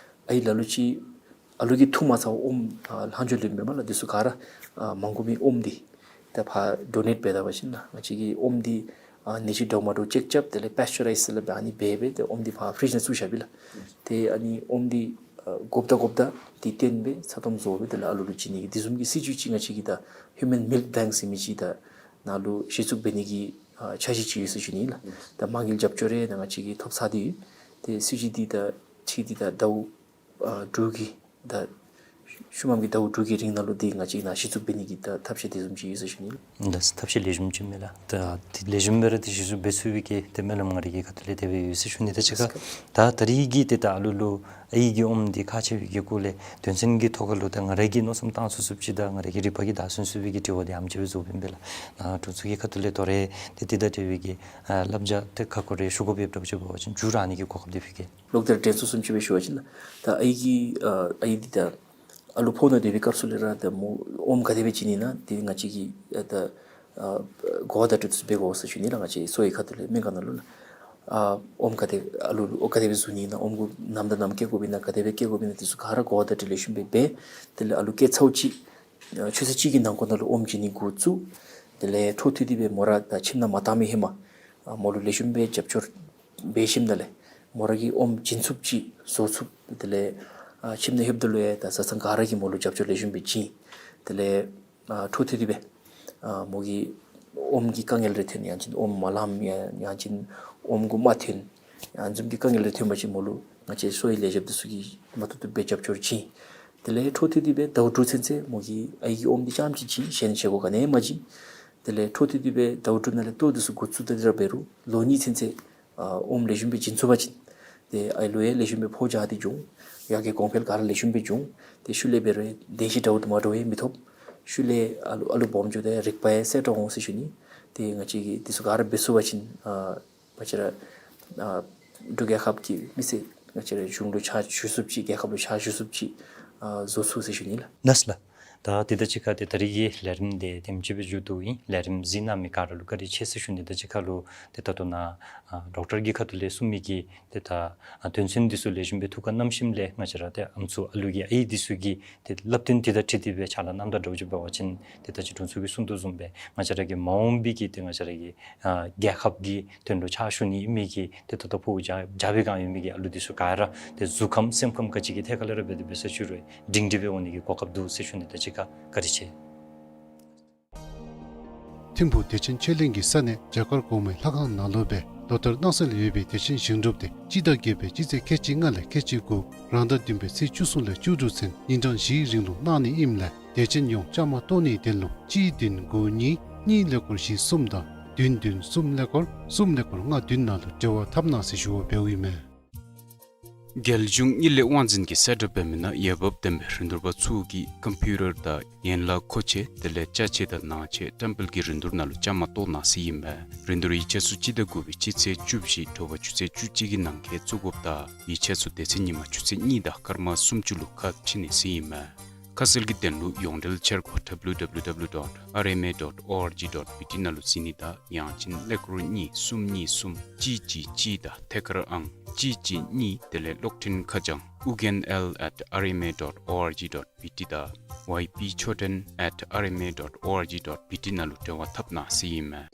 ཨའི་ལ་ལུ་ཅིག་ཨ་ལུ་གིས་འཐུང་མ་ཚར་བའི་ཨོམ་ཨ་ལྷག་འཕྲོ་ལུས་མི་མས་ལགས། འདི་ཚུ་ག་ར་ཨ་མ་དགོ་མི་ཨོམ་འདི་ད་ཕར་ཌོ་ནེཊ་འབད་ད་པ་ཅིན་ལགས། ང་བཅས་ཀྱིས་ཨོམ་འདི་ཨ་ནད་གཞི་འདྲཝ་མ་འདྲཝ་ཅེཀ་རྐྱབ། དེ་ལས་པཱསི་ཅུ་རའིཛ་ཟེར་སླབ་སྦེ་ཨ་ནི་འབད་སྦེ་ཏེ་ཨོམ་འདི་ཕར་ཕི་རིཇ་ནང་བཙུགས་བཞགཔ་ཨིན་ལགས། ཏེ་ཨ་ནི་ཨོམ་འདི་ཨ་དགོཔ་ད་དགོཔ་ད་འདི་བཏོན་སྦེ་ཚ་ཏོམ་བཟོ་སྦེ་དེ་ལས་ཨ་ལུ་ལུ་བྱིན་ནི་གི་དེ་བཟུམ་གྱི་སྲིད་བྱུས་ཅིག་ང་བཅས་ཀྱིས་ད་ཧིའུ་མཱན་མིལཀ་བེངཀ་ཟེར་མི་ཅིག་ད་ནཱ་ལུ་གཞི་བཙུགས་འབད་ནི་གི་ཨ་འཆར་གཞི་ཅིག་ཡོད་ཟེར་ཞུ་ནི་ལགས། ད་མ་དངུལ་རྒྱབ་སྐྱོར་རེ་ད་ང་བཅས་ཀྱིས་ཐོབ་ཚར་ཏེ་ཡོད། ཏེ་སྲིད་བྱུས་འདི་ད་ཁྲིད་དེ་ད་ཟླཝ་ཨ་དྲུག་གི་ད་ཤུལ་མམ་གྱི་ཟླཝ་དྲུག་གི་རིང་ནང་ལུ་འདི་ང་བཅས་ནཱ་གཞི་བཙུགས་འབད་ནི་གི་ད་ཐབས་ཤེས་དེ་བཟུམ་ཅིག་ཡོད་ཟེར་ཞུ་ནི་ལགས། ད་ཐབས་ཤེས་ལེགས་ཤོམ་ཅིག་མས་ལགས། ད་འདི་ལེགས་ཤོམ་སྦེ་ར་འདི་གཞི་བཙུགས་འབད་ཚུགས་པའི་གི་ཏེ་སྨོན་ལམ་ང་རའི་གི་ཁ་ཐུག་ལས་དེ་སྦེ་ཡོད་ཟེར་ཞུ་ནི། ད་ཅི་ཁར་ད་ད་རིས་ཀྱི་ཏེ་ད་ཨ་ལུ་ལུ་ཨའི་གི་ཨོམ་འདི་ཁག་ཆེ་བའི་གི་སྐོར་ལས་དོན་ཚན་གྱི་ཐོག་ཁར་ལུ་ད་ང་རའི་གིས་མནོ་བསམ་བཏང་ཚུགས་ཚུགསཔ་ཅིག་དང་ང་རའི་གི་རིག་པ་གིས་བདའ་ཚུགས་ཚུགས་པའི་གི་དྲི་བ་འདི་ཨ་ནེམ་ཅིག་སྦེ་བཟོ་སྦེ་ཨིན་པས་ལགས། ནཱ་དྲུང་འཚོ་གི་ཁ་ཐུག་ལས་དོ་རུང་ཏེ་འདི་དང་འབྲེལ་བའི་གི་ཨ་བསླབ་བྱ་ཏེ་ཁ་སྐོར་རེ་ཞུ་དགོཔ་ཡོདཔ་འདྲཝ་ཅིག་འབད་བ་ཅིན་མཇུག་ར་ཨ་ནི་གི་གོ་སྐབས་འདི་ཕུལ་གེ། ལོག་སྟེ་ར་དྲན་གསོ་བཟུམ་ཅིག་སྦེ་ཞུ་བ་ཅིན་ལགས། ད་ཨའི་གི་ཨ་ཨའི་འདི་ད་ཨ་ལུ་ཕོཝ་ནང་སྡོད་པའི་སྐབས་སུ་ལས་ར་ད་མོ་ཨོམ་ག་དེ་སྦེ་བྱིན་ནི་ཨིན་ན་འདི་ང་བཅས་ཀྱིས་ཨ་ད་ཨ་གོ་བརྡ་སྤྲོད་དེ་ཚུ་འབད་དགོ་ཟེར་ཞུ་ནི་ལགས། ང་བཅས་གསོ་བའི་ཁ་ཐུག་ལས་སྨན་ཁང་ནང་ལུ་ལགས། ཨ་ཨོམ་ག་དེ་ཨ་ལུ་ལུ་ཨོམ་ག་དེ་སྦེ་བཟུང་ནི་ཨིན་ན། ཨོམ་གུ་ནམ་དང་ནམ་བཀལ་དགོཔ་ཨིན་ན། ག་དེ་སྦེ་བཀལ་དགོཔ་ཨིན་ན། འདི་ཚུ་ག་ར་གོ་བརྡ་སྤྲོད་ལེགས་ཤོམ་སྦེ་འབད། དེ་ལས་ཨ་ལུ་སྐྱེ་ཚརཝ་ཅིག་ཨ་ཆུ་ཚོད་གཅིག་གི་ནང་འཁོད་ནང་ལུ་ཨོམ་བྱིན་ནི་འགོ་བཙུགས། དེ་ལས་འཕྲོ་མཐུད་དེ་སྦེ་མོ་ར་ད་ཁྱིམ་ནང་མ་བཏང་མི་ཧེ་མ་ཨ་མོ་ལུ་ལེགས་ཤོམ་སྦེ་རྒྱབ་སྐྱོར་འབད་ཞིནམ་ད་ལས་མོ་ར་གིས་ཨོམ་བྱིན་ཚུགསཔ་ཅིག་བཟོ་ཚུགས། དེ་ལས་ཨ་ཁྱིམ་ནང་ལྷོདཔ་ད་ལུ་ཡང་ད་བཟའ་ཚང་ག་ར་གིས་མོ་ལུ་རྒྱབ་སྐྱོར་ལེགས་ཤོམ་སྦེ་བྱིན། དེ་ལས་ཨ་འཕྲོ་མཐུད་དེ་སྦེ་ཨ་མོ་གི་ཨོམ་གྱི་དཀའ་ངལ་རེ་ཐོན་ཡང་ཅིན་ཨོམ་མ་ལངམ་ཡང་ཡང་ཅིན་ཨོམ་གུ་མ་ཐོན་ཡང་བཟུམ་གྱི་དཀའ་ངལ་རེ་ཐོན་པ་ཅིན་མོ་ལུ་ང་བཅས་གསོ་བའི་ལས་བྱེདཔ་འདི་ཚུ་གིས་མ་བཏུབ་བཏུབ་སྦེ་རྒྱབ་སྐྱོར་བྱིན། དེ་ལས་འཕྲོ་མཐུད་དེ་སྦེ་ཟླཝ་དྲུག་ཚུན་ཚོད་མོ་གིས་ཨའི་གི་ཨོམ་འདི་རྐྱངམ་ཅིག་བྱིན། གཞན་གཞན་གུ་ག་ནི་ཡང་མ་བྱིན། དེ་ལས་འཕྲོ་མཐུད་དེ་སྦེ་ཟླཝ་དྲུག་ནང་ལས་ལྟོ་འདི་ཚུ་འགོ་བཙུགས་ཏེ་ར་འབད་རུང་ལོ་གཉིས་ཚུན་ཚོད་ཨ་ཨོམ་ལེགས་ཤོམ་སྦེ་བྱིན་ཚུགས་པ་ཅིན་ཏེ་ཨའི་ལུ་ཡང་ལེགས་ཤོམ་སྦེ་ཕོཝ་རྒྱས་ཏེ་འགྱོ་འོང་། ཡར་རྒྱས་གོང་འཕེལ་ག་ར་ལེགས་ཤོམ་སྦེ་འགྱོ་འོང་། ཏེ་ཤུལ་ལས་འབད་རུང་ནད་གཞི་འདྲཝ་དང་མ་འདྲཝ་ཡང་མི་ཐོབ། ཤུལ་ལས་ཨ་ལུ་ཨ་ལུ་སྦོམ་འགྱོཝ་ད་ཡང་རིག་པ་ཡང་གསལ་དྲགས་འོང་ཟེར་ཞུ་ནི། ཏེ་ང་བཅས་ཀྱིས་འདི་ཚུ་ག་ར་འབད་ཚུགས་པ་ཅིན་ཨ་ང་བཅས་ར་ཨ་འབྲུག་རྒྱལ་ཁབ་ཀྱི་མི་སེར་ང་བཅས་ར་གཞུང་ལུ་ཕྱག་ཞུ་ཚུགསཔ་ཅིག་རྒྱལ་ཁབ་ལུ་ཕྱག་ཞུ་ཚུགསཔ་ཅིག་ཨ་བཟོ་ཚུགས་ཟེར་ཞུ་ནི་ལགས། ལགས་སོ་ལགས། ད་དེ་དང་གཅིག་ཁར་ཏེ་ད་རིས་ཀྱི་ལས་རིམ་འདི་དེམ་ཅིག་སྦེ་མཇུག་བསྡུཝ་ཨིན། ལས་རིམ་གཟིགས་གནང་མི་ག་ར་ལུ་བཀའ་དྲིན་ཆེ་ཟེར་ཞུ་ནི་དང་གཅིག་ཁར་ལུ་ཏེ་ད་ལྟོ་ནཱ་ཨ་ཌོག་ཊར་གྱི་ཁ་ཐུག་ལས་གསུང་མི་གི་ཏེ་ད་ཨ་དོན་ཚན་འདི་ཚུ་ལེགས་ཤོམ་སྦེ་ཐུགས་ཁར་བསྣམས་ཞིནམ་ལས་ང་བཅས་ར་ཏེ་ཨམ་སྲུ་ཨ་ལུ་གི་ཨའི་འདི་ཚུ་གི་ཏེ་བསླབ་སྟོན་འདི་དང་འཁྲིལ་ཏེ་སྦེ་ཕྱག་ལཱ་གནངམ་ད་འདྲཝ་ཅིག་འབད་བ་ཅིན་ཏེ་ད་ཅི་དྲུང་འཚོ་གིས་གསུང་དོ་བཟུམ་སྦེ་ང་བཅས་ར་གི་མ་འོངས་པའི་གི་ཏེ་ང་བཅས་ར་གི་ཨ་རྒྱལ་ཁབ་ཀྱི་དོན་ལུ་ཕྱག་ཞུ་ནི་ཨིན་མི་གི་ཏེ་ད་ལྟོ་ཕོཝ་རྒྱ་རྒྱ་སྦེ་གང་ཡོད་མི་གི་ཨ་ལུ་འདི་ཚུ་ག་ར་ཏེ་གཟུགས་ཁམས་སེམས་ཁམས་ག་ཅི་གི་ཐད་ཁར་ལས་ར་འབད་དེ་འབད་ས་ཅིག་རུང་སྒྲིང་སྒྲི་སྦེ་འོང་ནི་གི་གོ་སྐབས་འདུག་ཟེར་ཞུ་ནི་དང་གཅིག་ཁར་བཀའ་དྲིན་ཆེ། ཐིམ་ཕུག་བདེ་ཆེན་ཆོས་གླིང་གི་ས་གནས་བྱ་དཀར་གོང་མའི་ལྷ་ཁང་ནང་ལུ་སྦེ་ལོ་ལྟར་གནང་སྲོལ་ཡོད་པའི་བདེ་ཆེན་ཞིང་སྒྲུབ་འདི་སྤྱི་ཟླ་བརྒྱད་པའི་སྤྱི་ཚེས་ཁལ་གཅིག་ལྔ་ལས་ཁལ་གཅིག་དགུ་རང་ཟླ་བདུན་པའི་ཚེས་བཅུ་གསུམ་ལས་བཅུ་དྲུག་ཚུན་ཉིན་གྲངས་བཞིའི་རིང་ལུ་གནང་ནི་ཨིནམ་ལས་དད་ཅན་ཡོངས་བཅའ་མར་གཏོགས་ནིའི་དོན་ལུ་གཅིག་བདུན་དགུ་གཉིས་གཉིས་ཀླད་ཀོར་བཞི་གསུམ་དང་བདུན་བདུན་གསུམ་ཀླད་ཀོར་གསུམ་ཀླད་ཀོར་ལྔ་བདུན་ནང་ལུ་འབྲེལ་བ་འཐབ་གནང་ཟེར་ཞུ་བ་འབདཝ་ཨིན་མས། རྒྱལ་གཞུང་གཉིད་ལས་དབང་འཛིན་གྱིས་གསལ་བསྒྲགས་འབད་མི་ནང་འོས་འབབ་ལྡན་པའི་རིན་བསྡུར་པ་ཚུ་གིས་ཀམ་པིའུ་ཊར་དང་ཡན་ལག་མཁོ་ཆས་དེ་ལས་ཅ་ཆས་དང་ནང་ཆས་བཀྲམ་སྤེལ་གྱི་རིན་བསྡུར་ནང་ལུ་བཅའ་མར་གཏོགས་གནང་ཟེར་ཨིན་མས། རིན་བསྡུར་ཡིག་ཆ་ཚུ་སྤྱི་ཟླ་དགུ་པའི་སྤྱི་ཚེས་བཅུ་བཞི་དྲོ་པ་ཆུ་ཚོད་བཅུ་གཅིག་གི་ནང་འཁོད་བཙུགས་དགོཔ་དང་ཡིག་ཆ་ཚུ་དེ་ཚེ་ཉིན་མ་ཆུ་ཚོད་གཉིས་དང་སྐར་མ་སུམ་ཅུ་ལུ་ཁ་ཕྱེ་ནི་ཟེར་ཨིན་མས། ཁ་གསལ་གྱི་དོན་ལུ་ཡོངས་འབྲེལ་འཆར་སྒོ་W W W dot R M A dot org dot B T ནང་ལུ་གཟིགས་ནི་དང་ཡང་ཅིན་ཀླད་ཀོར་གཉིས་གསུམ་གཉིས་གསུམ་གཅིག་གཅིག་གཅིག་དང་ཐད་ཀར་ཨང་གཅིག་གཅིག་གཉིས་དེ་ལས་གློག་འཕྲིན་ཁ་བྱང་ཨུ་རྒྱན་L at R M A dot org dot B T དང་Y P Choten at R M A dot org dot B T ནང་ལུ་འབྲེལ་བ་འཐབ་གནང་ཟེར་ཨིན་མས།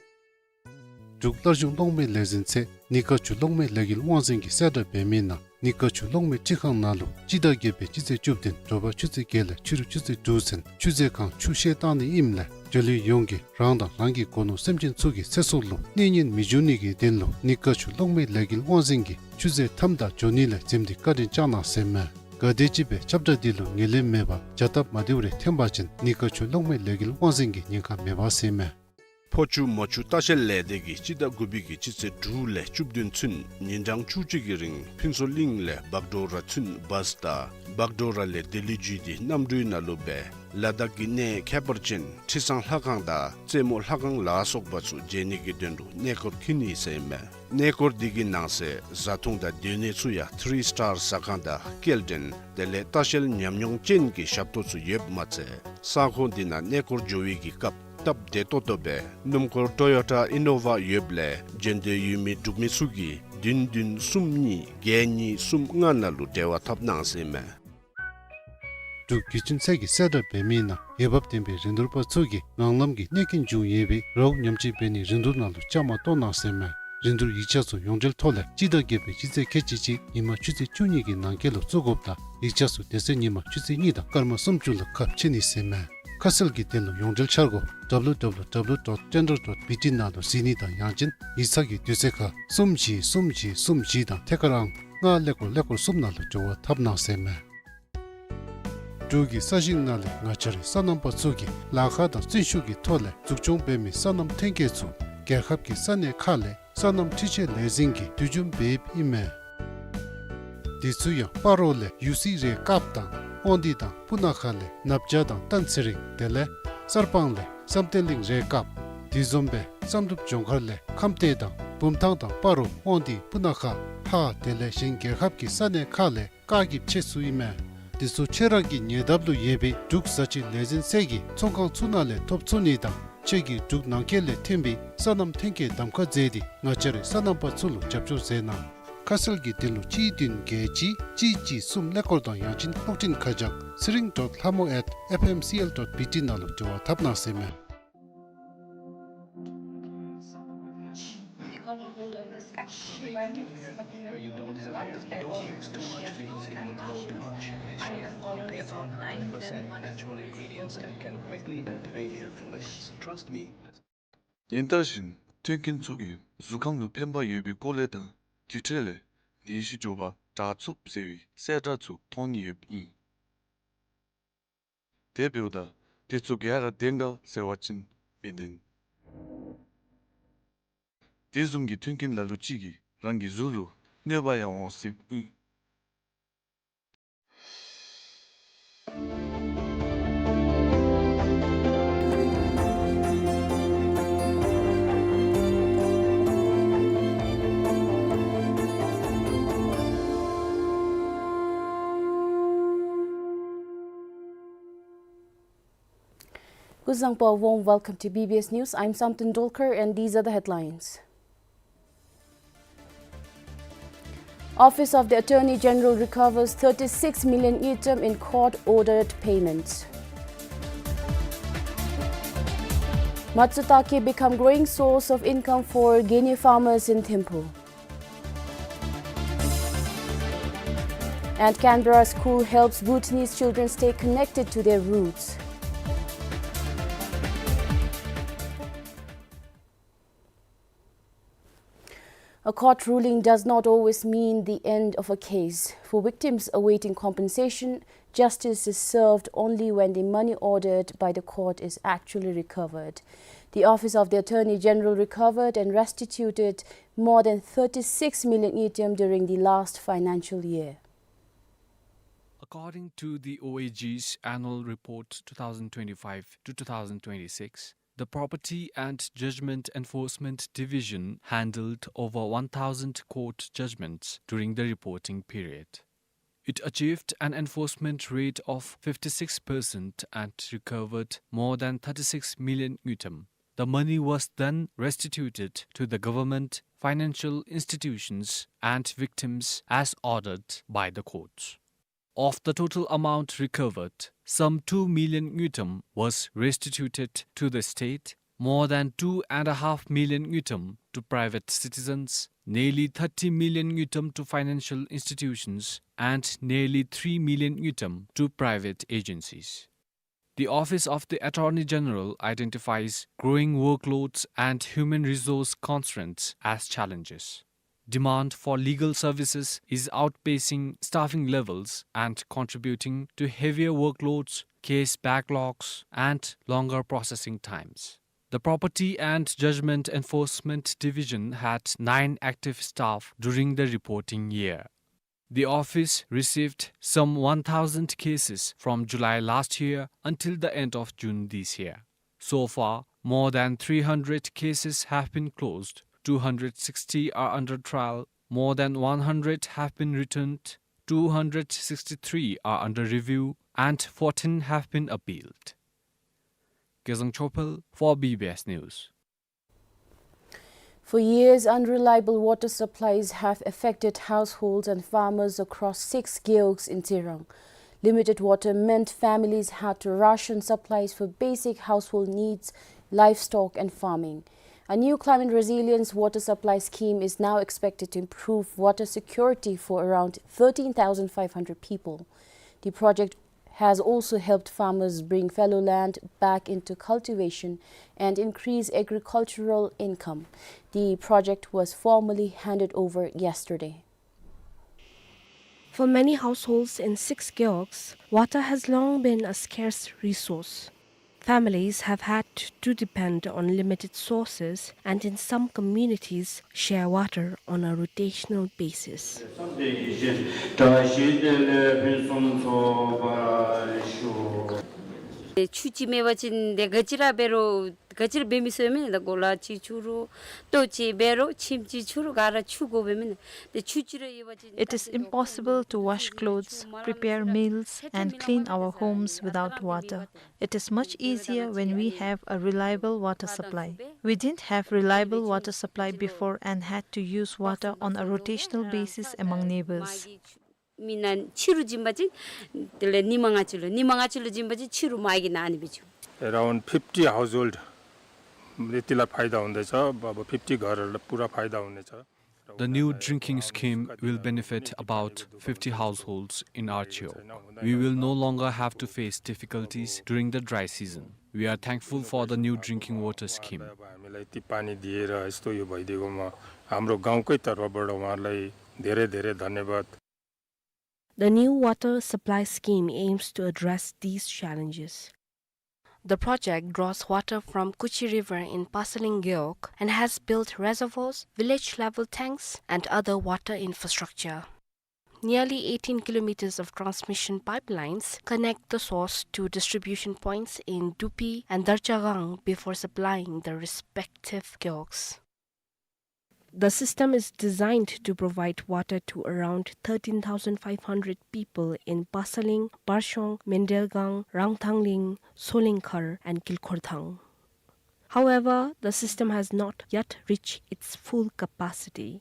འབྲུག་སླར་གཞོང་གློག་མེ་ལས་འཛིན་ཚད་ནི་ཀ་ཆུ་གློག་མེ་ལས་འགུལ་དབང་འཛིན་གྱིས་གསལ་བསྒྲགས་འབད་མི་ནང་ནི་ཀ་ཆུ་གློག་མེ་འཕྲུལ་ཁང་ནང་ལུ་སྤྱི་ཟླ་བརྒྱད་པའི་སྤྱི་ཚེས་བཅུ་བདུན་དྲོ་པ་ཆུ་ཚོད་བརྒྱད་ལས་ཕྱི་རུ་ཆུ་ཚོད་དྲུག་ཚུན་ཆུ་མཛོད་ཁང་ཆུ་བཤལ་བཏང་ནི་ཨིནམ་ལས་འབྱོར་ལུས་ཡོངས་ཀྱིས་རང་དང་རང་གི་སྒོ་ནོར་སེམས་ཅན་ཚུ་གི་ཚེ་སྲོག་ལུ་གནོད་ཉེན་མི་འབྱུང་ནི་གི་དོན་ལུ་ནི་ཀ་ཆུ་གློག་མེ་ལས་འགུལ་དབང་འཛིན་གྱིས་ཆུ་མཛོད་ཐམ་དང་འབྱོར་ནི་ལས་འཛེམ་སྟེ་བཀའ་དྲིན་བསྐྱང་གནང་ཟེར་མས། ག་དེམ་ཅིག་སྦེ་ཁྱབ་བསྒྲགས་འདི་ལུ་ངོས་ལེན་མེད་པར་བྱ་སྟབས་མ་བདེཝ་རེ་ཐོན་པ་ཅིན་ནི་ཀ་ཆུ་གློག་མེ་ལས་འགུལ་དབང་འཛིན་གྱི་ཉེན་ཁ་མེད་པ་ཟེར་མས། ཕོ་ཆུ་མོ་ཆུ་ལྟ་བཤལ་ལས་སྡེ་གིས་སྤྱི་ཟླ་དགུ་པའི་གི་སྤྱི་ཚེས་དྲུག་ལས་བཅུ་བདུན་ཚུན་ཉིན་གྲངས་བཅུ་གཅིག་གི་རིང་ཕུན་ཚོགས་གླིང་ལས་བག་གྲོ་ར་ཚུན་བཱས་དང་བག་གྲོ་ར་ལས་ལྡི་ལི་བརྒྱུད་དེ་གནམ་གྲུའི་ནང་ལུ་སྦེ་ལ་དྭགས་ཀྱི་གནས་ཁྱད་པར་ཅན་ཁྲི་བཟང་ལྷ་ཁང་དང་རྩེ་མོ་ལྷ་ཁང་ལ་སོགས་པ་ཚུ་མཇལ་ནི་གི་དོན་ལུ་གནས་སྐོར་འཁྱིད་ནི་ཟེར་མས། གནས་སྐོར་འདི་གི་ནང་གསེས་བཟའ་འཐུང་དང་སྡོད་གནས་ཚུ་ཡང་ཐི་རི་སི་ཊར་ཟ་ཁང་དང་སྐྱེལ་འདྲེན་དེ་ལས་ལྟ་བཤལ་ཉམས་མྱོང་ཅན་གྱི་ཞབས་ཏོག་ཚུ་ཡོདཔ་མ་ཚད་ས་ཁོངས་འདི་ནང་གནས་སྐོར་འགྱོ་བའི་གི་སྐབས་སྟབས་བདེ་ཏོག་ཏོ་སྦེ་སྣུམ་འཁོར་ཊོ་ཡོ་ཊ་ཨི་ནོ་ཝ་ཡོདཔ་ལས་འབྱོན་འདོད་ཡོད་མི་འབྲུག་མི་ཚུ་གིས་བདུན་བདུན་གསུམ་གཉིས་བརྒྱད་གཉིས་གསུམ་ལྔ་ནང་ལུ་འབྲེལ་བ་འཐབ་གནང་ཟེར་མས། འབྲུག་བརྒྱུད་འཕྲིན་ཚད་ཀྱིས་གསལ་བསྒྲགས་འབད་མི་ནང་འོས་འབབ་ལྡན་པའི་རིན་བསྡུར་པ་ཚུ་གིས་ངང་ལམ་གྱི་གནོད་སྐྱོན་བྱུང་ཡོད་པའི་རཝ་ཉམས་བཅོས་འབད་ནིའི་རིན་བསྡུར་ནང་ལུ་བཅའ་མར་གཏོགས་གནང་ཟེར་མས། རིན་བསྡུར་ཡིག་ཆ་ཚུ་ཡོངས་འབྲེལ་ཐོག་ལས་སྤྱི་ཟླ་བརྒྱད་པའི་སྤྱི་ཚེས་ཁལ་གཅིག་གཅིག་ཉིན་མ་ཆུ་ཚོད་བཅུ་གཉིས་ཀྱི་ནང་འཁོད་ལུ་བཙུགས་དགོཔ་དང་ཡིག་ཆ་ཚུ་དེ་ཚེ་ཉིན་མ་ཆུ་ཚོད་གཉིས་དང་སྐར་མ་སུམ་ཅུ་ལུ་ཁ་ཕྱེ་ནི་ཟེར་མས། ཁ་གསལ་གྱི་དོན་ལུ་ཡོངས་འབྲེལ་འཆར་སྒོ་W W W dot tender dot B T ནང་ལུ་གཟིགས་ནི་དང་ཡང་ཅིན་ཡིག་ཚང་གི་དུས་ཚོད་ཁར་གསུམ་བཞི་གསུམ་བཞི་གསུམ་བཞི་དང་ཐད་ཀར་ཨང་ལྔ་ཀླད་ཀོར་ཀླད་ཀོར་གསུམ་ནང་ལུ་འབྲེལ་བ་འཐབ་གནང་ཟེར་མས། འབྲུག་གི་ས་ཞིང་ནང་ལས་ང་བཅས་རའི་སོ་ནམ་པ་ཚུ་གིས་ལཱ་ཁག་དང་བརྩོན་ཤུགས་ཀྱི་ཐོག་ལས་འཛུགས་སྐྱོང་འབད་མི་སོ་ནམ་ཐོན་སྐྱེད་ཚུ་རྒྱལ་ཁབ་ཀྱི་ས་གནས་ཁག་ལས་སོ་ནམ་འཕྲུལ་ཆས་ལས་འཛིན་གྱིས་བསྡུ་སྐྱོང་འབད་ཡོདཔ་ཨིན་མས། དེ་ཚུ་ཡང་སྤ་རོ་ལས་ཡུ་སི་རེ་ཀབ་དང་དབང་འདུས་དང་སྤུ་ན་ཁ་ལས་ནབ་བྱ་དང་སྟན་ཚེ་རིང་དེ་ལས་གསར་སྤང་ལས་བསམ་གཏན་གླིང་རེ་ཀབ། དེ་བཟུམ་སྦེ་བསམ་གྲུབ་ལྗོངས་མཁར་ལས་ཁམས་སྡེ་དང་བུམ་ཐང་དང་སྤ་རོ་དབང་འདུས་སྤུ་ན་ཁ་ཧཱ་དེ་ལས་གཞན་རྒྱལ་ཁབ་ཀྱི་ས་གནས་ཁག་ལས་བཀག་སྐྱིལ་ཆད་ཚུ་ཨིན་མས། དེ་ཚུ་ཁྱེད་རང་གི་ཉེ་འདབས་ལུ་ཡོད་པའི་འབྲུག་བཟའ་སྤྱོད་ལས་འཛིན་ཚད་ཀྱི་ཚོང་ཁང་ཚུ་ནང་ལས་ཐོབ་ཚུགས་ནི་དང་ཁྱེད་ཀྱི་འབྲུག་ནང་འཁོད་ལས་ཐོན་པའི་སོ་ནམ་ཐོན་སྐྱེད་གདམ་ཁ་མཛད་དེ་ང་བཅས་རའི་སོ་ནམ་པ་ཚུ་ལུ་རྒྱབ་སྐྱོར་མཛད་གནང་། ཁ་གསལ་གྱི་དོན་ལུ་གཅིག་བདུན་བརྒྱད་གཅིག་གཅིག་གཅིག་གསུམ་ཀླད་ཀོར་དང་ཡང་ཅིན་གློག་འཕྲིན་ཁ་བྱང་ཚེ་རིང་dot ལྷ་མོ་at F M C L dot B T ནང་ལུ་འབྲེལ་བ་འཐབ་གནང་ཟེར་མས། ཡིན་ད་བཞིན་མཐུན་རྐྱེན་ཚུ་གིས་གཟུགས་ཁམས་ལུ་ཕན་པ་ཡོད་པའི་སྐོར་ལས་དང་དེ་འཕྲོ་ལས་ནད་གཞི་མགྱོགས་པར་དྲག་ཚུགས་ཟེར་བའི་གསལ་བསྒྲགས་ཚུ་མཐོང་ནི་ཡོདཔ་ཨིན། དེ་འབདཝ་ད་དེ་ཚུ་ག་ར་བདེན་ག་ཟེར་བ་ཅིན་མི་བདེན། དེ་བཟུམ་གྱི་མཐུན་རྐྱེན་ལ་ལུ་ཅིག་གིས་རང་གི་གཟུགས་ལུ་གནོད་པ་ཡང་འོང་སྲིདཔ་ཨིན། Uzangpa, warm welcome to B B S News. I'm Samten Dolkar, and these are the headlines. Office of the Attorney General recovers thirty-six million ngultrum in court-ordered payments. Matsutake become growing source of income for Genya farmers in Thimphu. And Canberra school helps Bhutanese children stay connected to their roots. A court ruling does not always mean the end of a case. For victims awaiting compensation, justice is served only when the money ordered by the court is actually recovered. The Office of the Attorney General recovered and restituted more than thirty-six million ngultrum during the last financial year. According to the O A G's annual report two thousand twenty-five to two thousand twenty-six, the Property and Judgment Enforcement Division handled over one thousand court judgments during the reporting period. It achieved an enforcement rate of fifty-six percent and recovered more than thirty-six million ngultrum. The money was then restituted to the government, financial institutions, and victims as ordered by the courts. Of the total amount recovered, some two million ngultrum was restituted to the state, more than two and a half million ngultrum to private citizens, nearly thirty million ngultrum to financial institutions, and nearly three million ngultrum to private agencies. The Office of the Attorney General identifies growing workloads and human resource constraints as challenges. Demand for legal services is outpacing staffing levels and contributing to heavier workloads, case backlogs, and longer processing times. The Property and Judgment Enforcement Division had nine active staff during the reporting year. The office received some one thousand cases from July last year until the end of June this year. So far, more than three hundred cases have been closed, two hundred sixty are under trial, more than one hundred have been returned, two hundred sixty-three are under review, and fourteen have been appealed. Gezang Chopel for B B S News. For years, unreliable water supplies have affected households and farmers across six gewogs in Tsirang. Limited water meant families had to ration supplies for basic household needs, livestock, and farming. A new climate resilience water supply scheme is now expected to improve water security for around thirteen thousand five hundred people. The project has also helped farmers bring fallow land back into cultivation and increase agricultural income. The project was formally handed over yesterday. For many households in six gewogs, water has long been a scarce resource. Families have had to depend on limited sources and, in some communities, share water on a rotational basis. ཆུ་ཅིག་མེད་པ་ཅིན་ཏེ་ག་ཅི་ར་འབད་རུང་ག་ཅི་ར་འབད་མི་ཚུགས་མེན་ན། གོ་ལ་ཅིག་འཁྱུ་རུང་ལྟོ་ཅིག་འབད་རུང་ཁྱིམ་ཅིག་འཁྱུ་རུང་ག་ར་ཆུ་དགོ་པས་མེན་ན། ཏེ་ཆུ་ཅིག་ར་ཡོད་པ་ཅིན། It is impossible to wash clothes, prepare meals, and clean our homes without water. It is much easier when we have a reliable water supply. We didn't have reliable water supply before and had to use water on a rotational basis among neighbors. མི་ནང་ཕྱི་རུ་བྱིན་པ་ཅིན་དེ་ལས་ཉི་མ་ལྔ་བཅུ་ལུ་ཉི་མ་ལྔ་བཅུ་ལུ་བྱིན་པ་ཅིན་ཕྱི་རུ་མ་གི་ནང་ནི་བྱིན། Around fifty household ལུ་དེ་ལས་ཕའི་ད་འོང་དེ་ཆ་བ་བ་fifty घर ལུ་पूरा ཕའི་ད་འོང་དེ་ཆ། The new drinking scheme will benefit about fifty households in Archeo. We will no longer have to face difficulties during the dry season. We are thankful for the new drinking water scheme. हामीलाई त्यो पानी दिएर यस्तो यो भइदिएकोमा हाम्रो गाउँकै तर्फबाट उहाँहरूलाई धेरै धेरै धन्यवाद। The new water supply scheme aims to address these challenges. The project draws water from Kuchi River in Pasaling Gewog and has built reservoirs, village-level tanks, and other water infrastructure. Nearly eighteen kilometers of transmission pipelines connect the source to distribution points in Dupi and Darchagang before supplying the respective gewogs. The system is designed to provide water to around thirteen thousand five hundred people in Pasaling, Barshong, Mendelgang, Rangthangling, Solingkhar, and Kilkhorthang. However, the system has not yet reached its full capacity.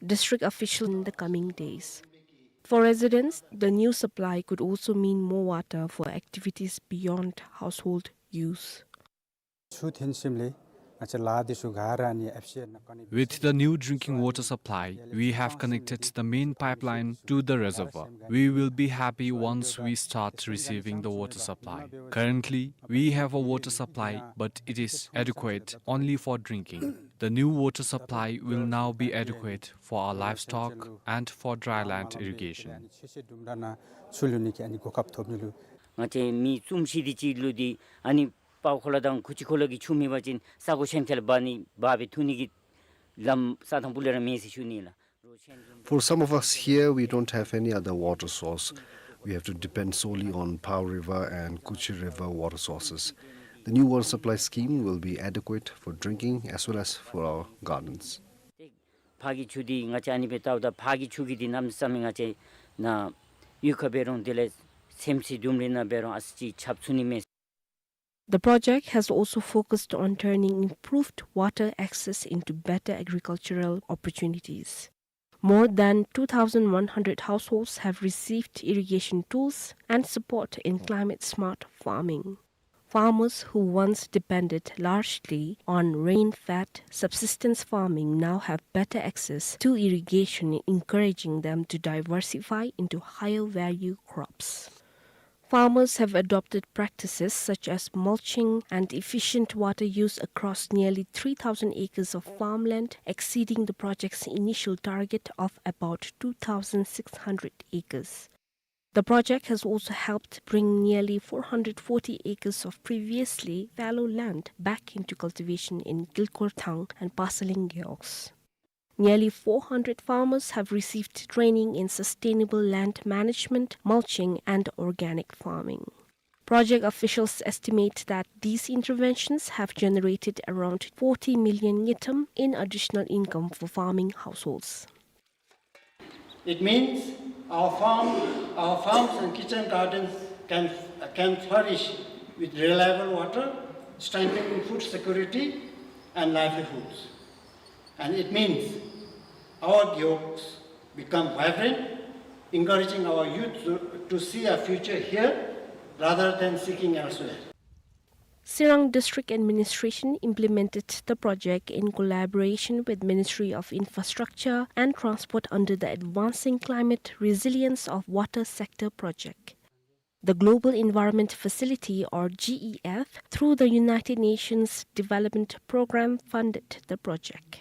District officials in the coming days. For residents, the new supply could also mean more water for activities beyond household use. ཚུ་ཐོན་ཞིནམ་ལས་ང་བཅས་ལ་དེ་ཚུ་ག་ར་ནི་ཨེབ་སི་ཨེན་ནང་ཀོ་ནེག་ཊི། With the new drinking water supply, we have connected the main pipeline to the reservoir. We will be happy once we start receiving the water supply. Currently, we have a water supply, but it is adequate only for drinking. The new water supply will now be adequate for our livestock and for dry land irrigation. ཚུ་ལུ་ནི་ཁེ་ཨ་ནི་གོ་སྐབས་ཐོབ་ནི་ལུ། ང་བཅས་མི་བཙུམ་ཤི་དེ་ཅིག་ལུ་དེ་ཨ་ནི་པའོ་ཁོ་ལ་དང་ཁུ་ཅི་ཁོ་ལ་གི་ཆུ་མེད་པ་ཅིན་ས་གོ་ཆེན་ཁལ་འབག་ནི་འབག་སྦེ་འཐུ་ནི་གི་ལམ་ས་དང་པོ་ལས་ར་མེད་ཟེར་ཞུ་ནི་ལགས། For some of us here, we don't have any other water source. We have to depend solely on Pao River and Kuchi River water sources. The new water supply scheme will be adequate for drinking as well as for our gardens. ཕར་གྱི་ཆུ་འདི་ང་བཅས་ཨ་ནི་སྦེ་བལྟཝ་ད་ཕར་གྱི་ཆུ་གི་འདི་གནམ་མེད་ས་མེད་ང་བཅས་ནཱ་གཡུས་ཁ་འབད་རུང་དེ་ལས་སེམས་སི་དུམ་རི་ནང་འབད་རུང་ཨ་ཙི་ཅིག་ཁྱབ་ཚུགས་ནི་མས། The project has also focused on turning improved water access into better agricultural opportunities. More than two thousand one hundred households have received irrigation tools and support in climate-smart farming. Farmers who once depended largely on rain-fed subsistence farming now have better access to irrigation, encouraging them to diversify into higher-value crops. Farmers have adopted practices such as mulching and efficient water use across nearly three thousand acres of farmland, exceeding the project's initial target of about two thousand six hundred acres. The project has also helped bring nearly four hundred forty acres of previously fallow land back into cultivation in Kilkhorthang and Pasaling Gewogs. Nearly four hundred farmers have received training in sustainable land management, mulching, and organic farming. Project officials estimate that these interventions have generated around forty million ngultrum in additional income for farming households. It means our farm, our farms and kitchen gardens can, can flourish with reliable water, strengthening food security and livelihoods. And it means our gewogs become vibrant, encouraging our youth to, to see a future here rather than seeking elsewhere. Tsirang District Administration implemented the project in collaboration with Ministry of Infrastructure and Transport under the Advancing Climate Resilience of Water Sector project. The Global Environment Facility, or G E F, through the United Nations Development Programme, funded the project.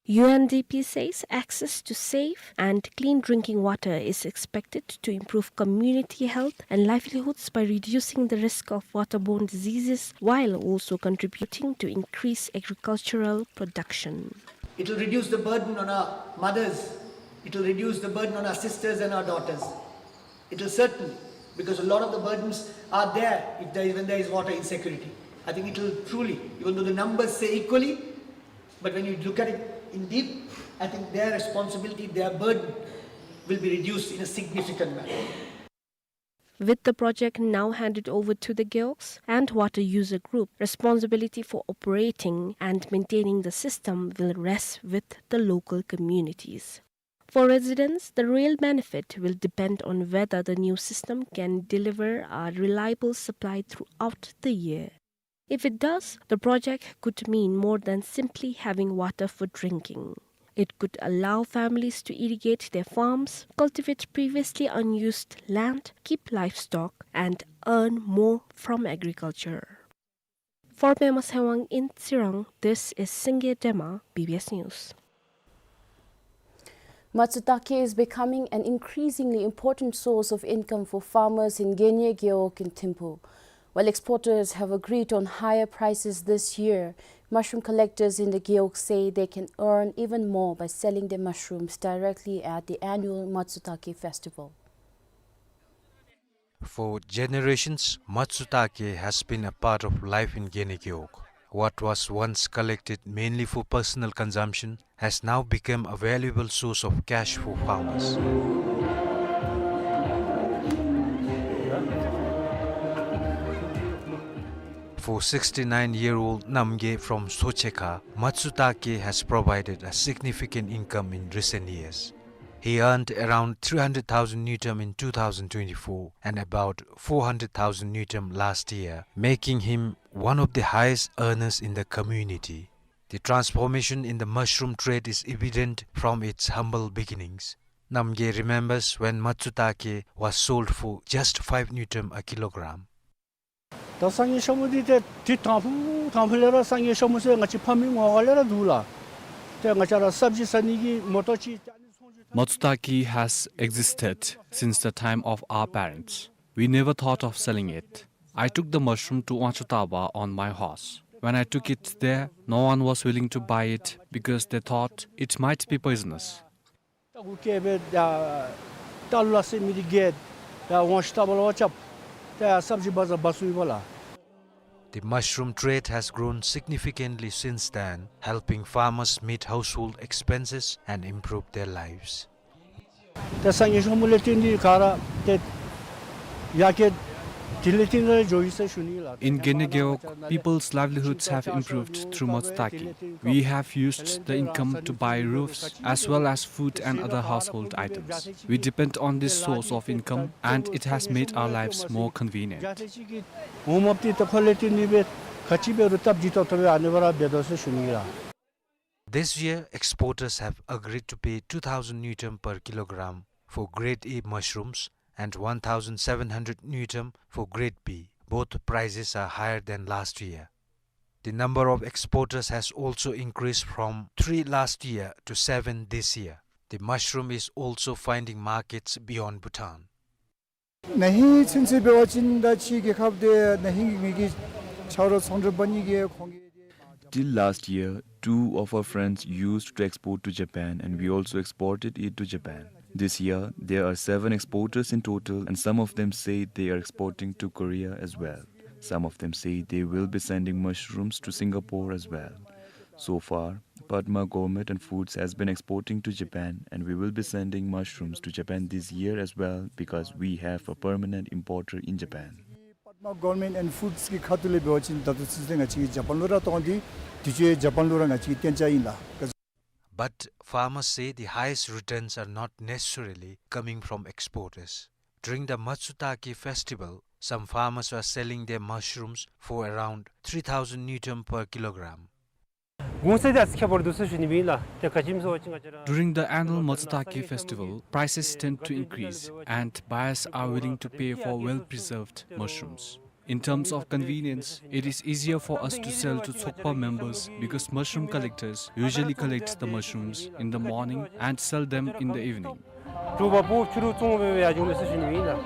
U N D P says access to safe and clean drinking water is expected to improve community health and livelihoods by reducing the risk of waterborne diseases while also contributing to increased agricultural production. It will reduce the burden on our mothers. It will reduce the burden on our sisters and our daughters. It will certainly, because a lot of the burdens are there if there, when there is water insecurity. I think it will truly, even though the numbers say equally, but when you look at it in deep, I think their responsibility, their burden will be reduced in a significant manner. With the project now handed over to the gewogs and water user group, responsibility for operating and maintaining the system will rest with the local communities. For residents, the real benefit will depend on whether the new system can deliver a reliable supply throughout the year. If it does, the project could mean more than simply having water for drinking. It could allow families to irrigate their farms, cultivate previously unused land, keep livestock, and earn more from agriculture. For Pema Sewang in Tsirang, this is Singye Dema, B B S News. Matsutake is becoming an increasingly important source of income for farmers in Genye Gewog in Thimphu. While exporters have agreed on higher prices this year, mushroom collectors in the Gewog say they can earn even more by selling their mushrooms directly at the annual Matsutake festival. For generations, Matsutake has been a part of life in Genye Gewog. What was once collected mainly for personal consumption has now become a valuable source of cash for farmers. For sixty-nine-year-old Namgay from Sochekha, Matsutake has provided a significant income in recent years. He earned around three hundred thousand ngultrum in two thousand twenty-four and about four hundred thousand ngultrum last year, making him one of the highest earners in the community. The transformation in the mushroom trade is evident from its humble beginnings. Namgay remembers when Matsutake was sold for just five ngultrum a kilogram. ད་སང་ཉིན་ཤོག་མོ་འདི་ཏེ་དུས་དང་ཕུ་དང་ཕུ་ལས་ར་སང་ཉིན་ཤོག་མོ་ཟེར་ང་བཅས་ཕ་མའི་ངོ་ག་ལས་ར་འདུག་ལགས། ཏེ་ང་བཅས་ར་སབ་ཇི་ཟ་ནི་གི་མོ་ཊ་ཅིག་ཅ་ནི་ཚོང་ཅིག། Matsutake has existed since the time of our parents. We never thought of selling it. I took the mushroom to Wanchotaba on my horse. When I took it there, no one was willing to buy it because they thought it might be poisonous. ད་གུ་སྐྱེས་པའི་ད་ད་ལ་སེ་མི་དེ་གེ་ད་ཝང་ཤི་ཏ་བ་ལ་བ་ཆབ་ད་སབ་ཇི་བ་ཛར་བ་སུ་ཡི་བ་ལ། The mushroom trade has grown significantly since then, helping farmers meet household expenses and improve their lives. ད་སང་ཉིན་ཤོག་མོ་ལས་བརྟེན་ཏེ་ག་ར་ཏེ་ཡར་རྒྱས་དེ་ལས་བརྟེན་ཏེ་འགྱོ་ཡི་ཟེར་ཞུ་ནི་ལགས། In Genya Gewog, people's livelihoods have improved through Matsutake. We have used the income to buy roofs as well as food and other household items. We depend on this source of income and it has made our lives more convenient. འོང་མ་པ་ཏེ་ད་ཁོ་ལས་བརྟེན་ཏེ་སྦེ་ག་ཅི་འབད་རུང་སྟབས་བདེ་ཏོག་ཏོ་སྦེ་ཨ་ནི་སྦེ་ར་འབད་དོ་ཟེར་ཞུ་ནི་ལགས། This year, exporters have agreed to pay two thousand ngultrum per kilogram for grade A mushrooms and one thousand seven hundred ngultrum for grade B. Both prices are higher than last year. The number of exporters has also increased from three last year to seven this year. The mushroom is also finding markets beyond Bhutan. ན་ཧིང་ཚུན་ཚོད་འབད་བ་ཅིན་ད་ཕྱི་རྒྱལ་ཁབ་དེ་ན་ཧིང་ངེ་གི་ཆ་རོགས་ཚོང་འབྲེལ་འབད་ནི་གི་ཁོང་གི། Till last year, two of our friends used to export to Japan, and we also exported it to Japan. This year, there are seven exporters in total, and some of them say they are exporting to Korea as well. Some of them say they will be sending mushrooms to Singapore as well. So far, Padma Gourmet and Foods has been exporting to Japan, and we will be sending mushrooms to Japan this year as well because we have a permanent importer in Japan. Padma Gourmet and Foods གི་ཁ་ཐུག་ལས་འབད་བ་ཅིན་ད་ལྟོ་ཚུན་ཚོད་ང་བཅས་ཀྱིས་ཇ་པཱན་ལུ་ར་གཏོང་སྟེ་དུས་ཚོད་ཇ་པཱན་ལུ་ར་ང་བཅས་ཀྱིས་བཏོན་ཅི་ཨིན་ལགས། But farmers say the highest returns are not necessarily coming from exporters. During the Matsutake festival, some farmers were selling their mushrooms for around three thousand ngultrum per kilogram. གོང་ཚད་དང་ཁྱད་པར་འདུག་ཟེར་ཞུ་ནི་ཨིན་ལགས། ཏེ་ག་ཅི་སྨོ་ཟེར་བ་ཅིན་ང་བཅས་ར། During the annual Matsutake festival, prices tend to increase and buyers are willing to pay for well-preserved mushrooms. In terms of convenience, it is easier for us to sell to Tsokpa members because mushroom collectors usually collect the mushrooms in the morning and sell them in the evening. གྲུ་པ་པོ་ཕྱི་རུ་བཙོང་སྦེ་ཡར་འགྱོ་མི་ཟེར་ཞུ་ནི་ཨིན་ལགས།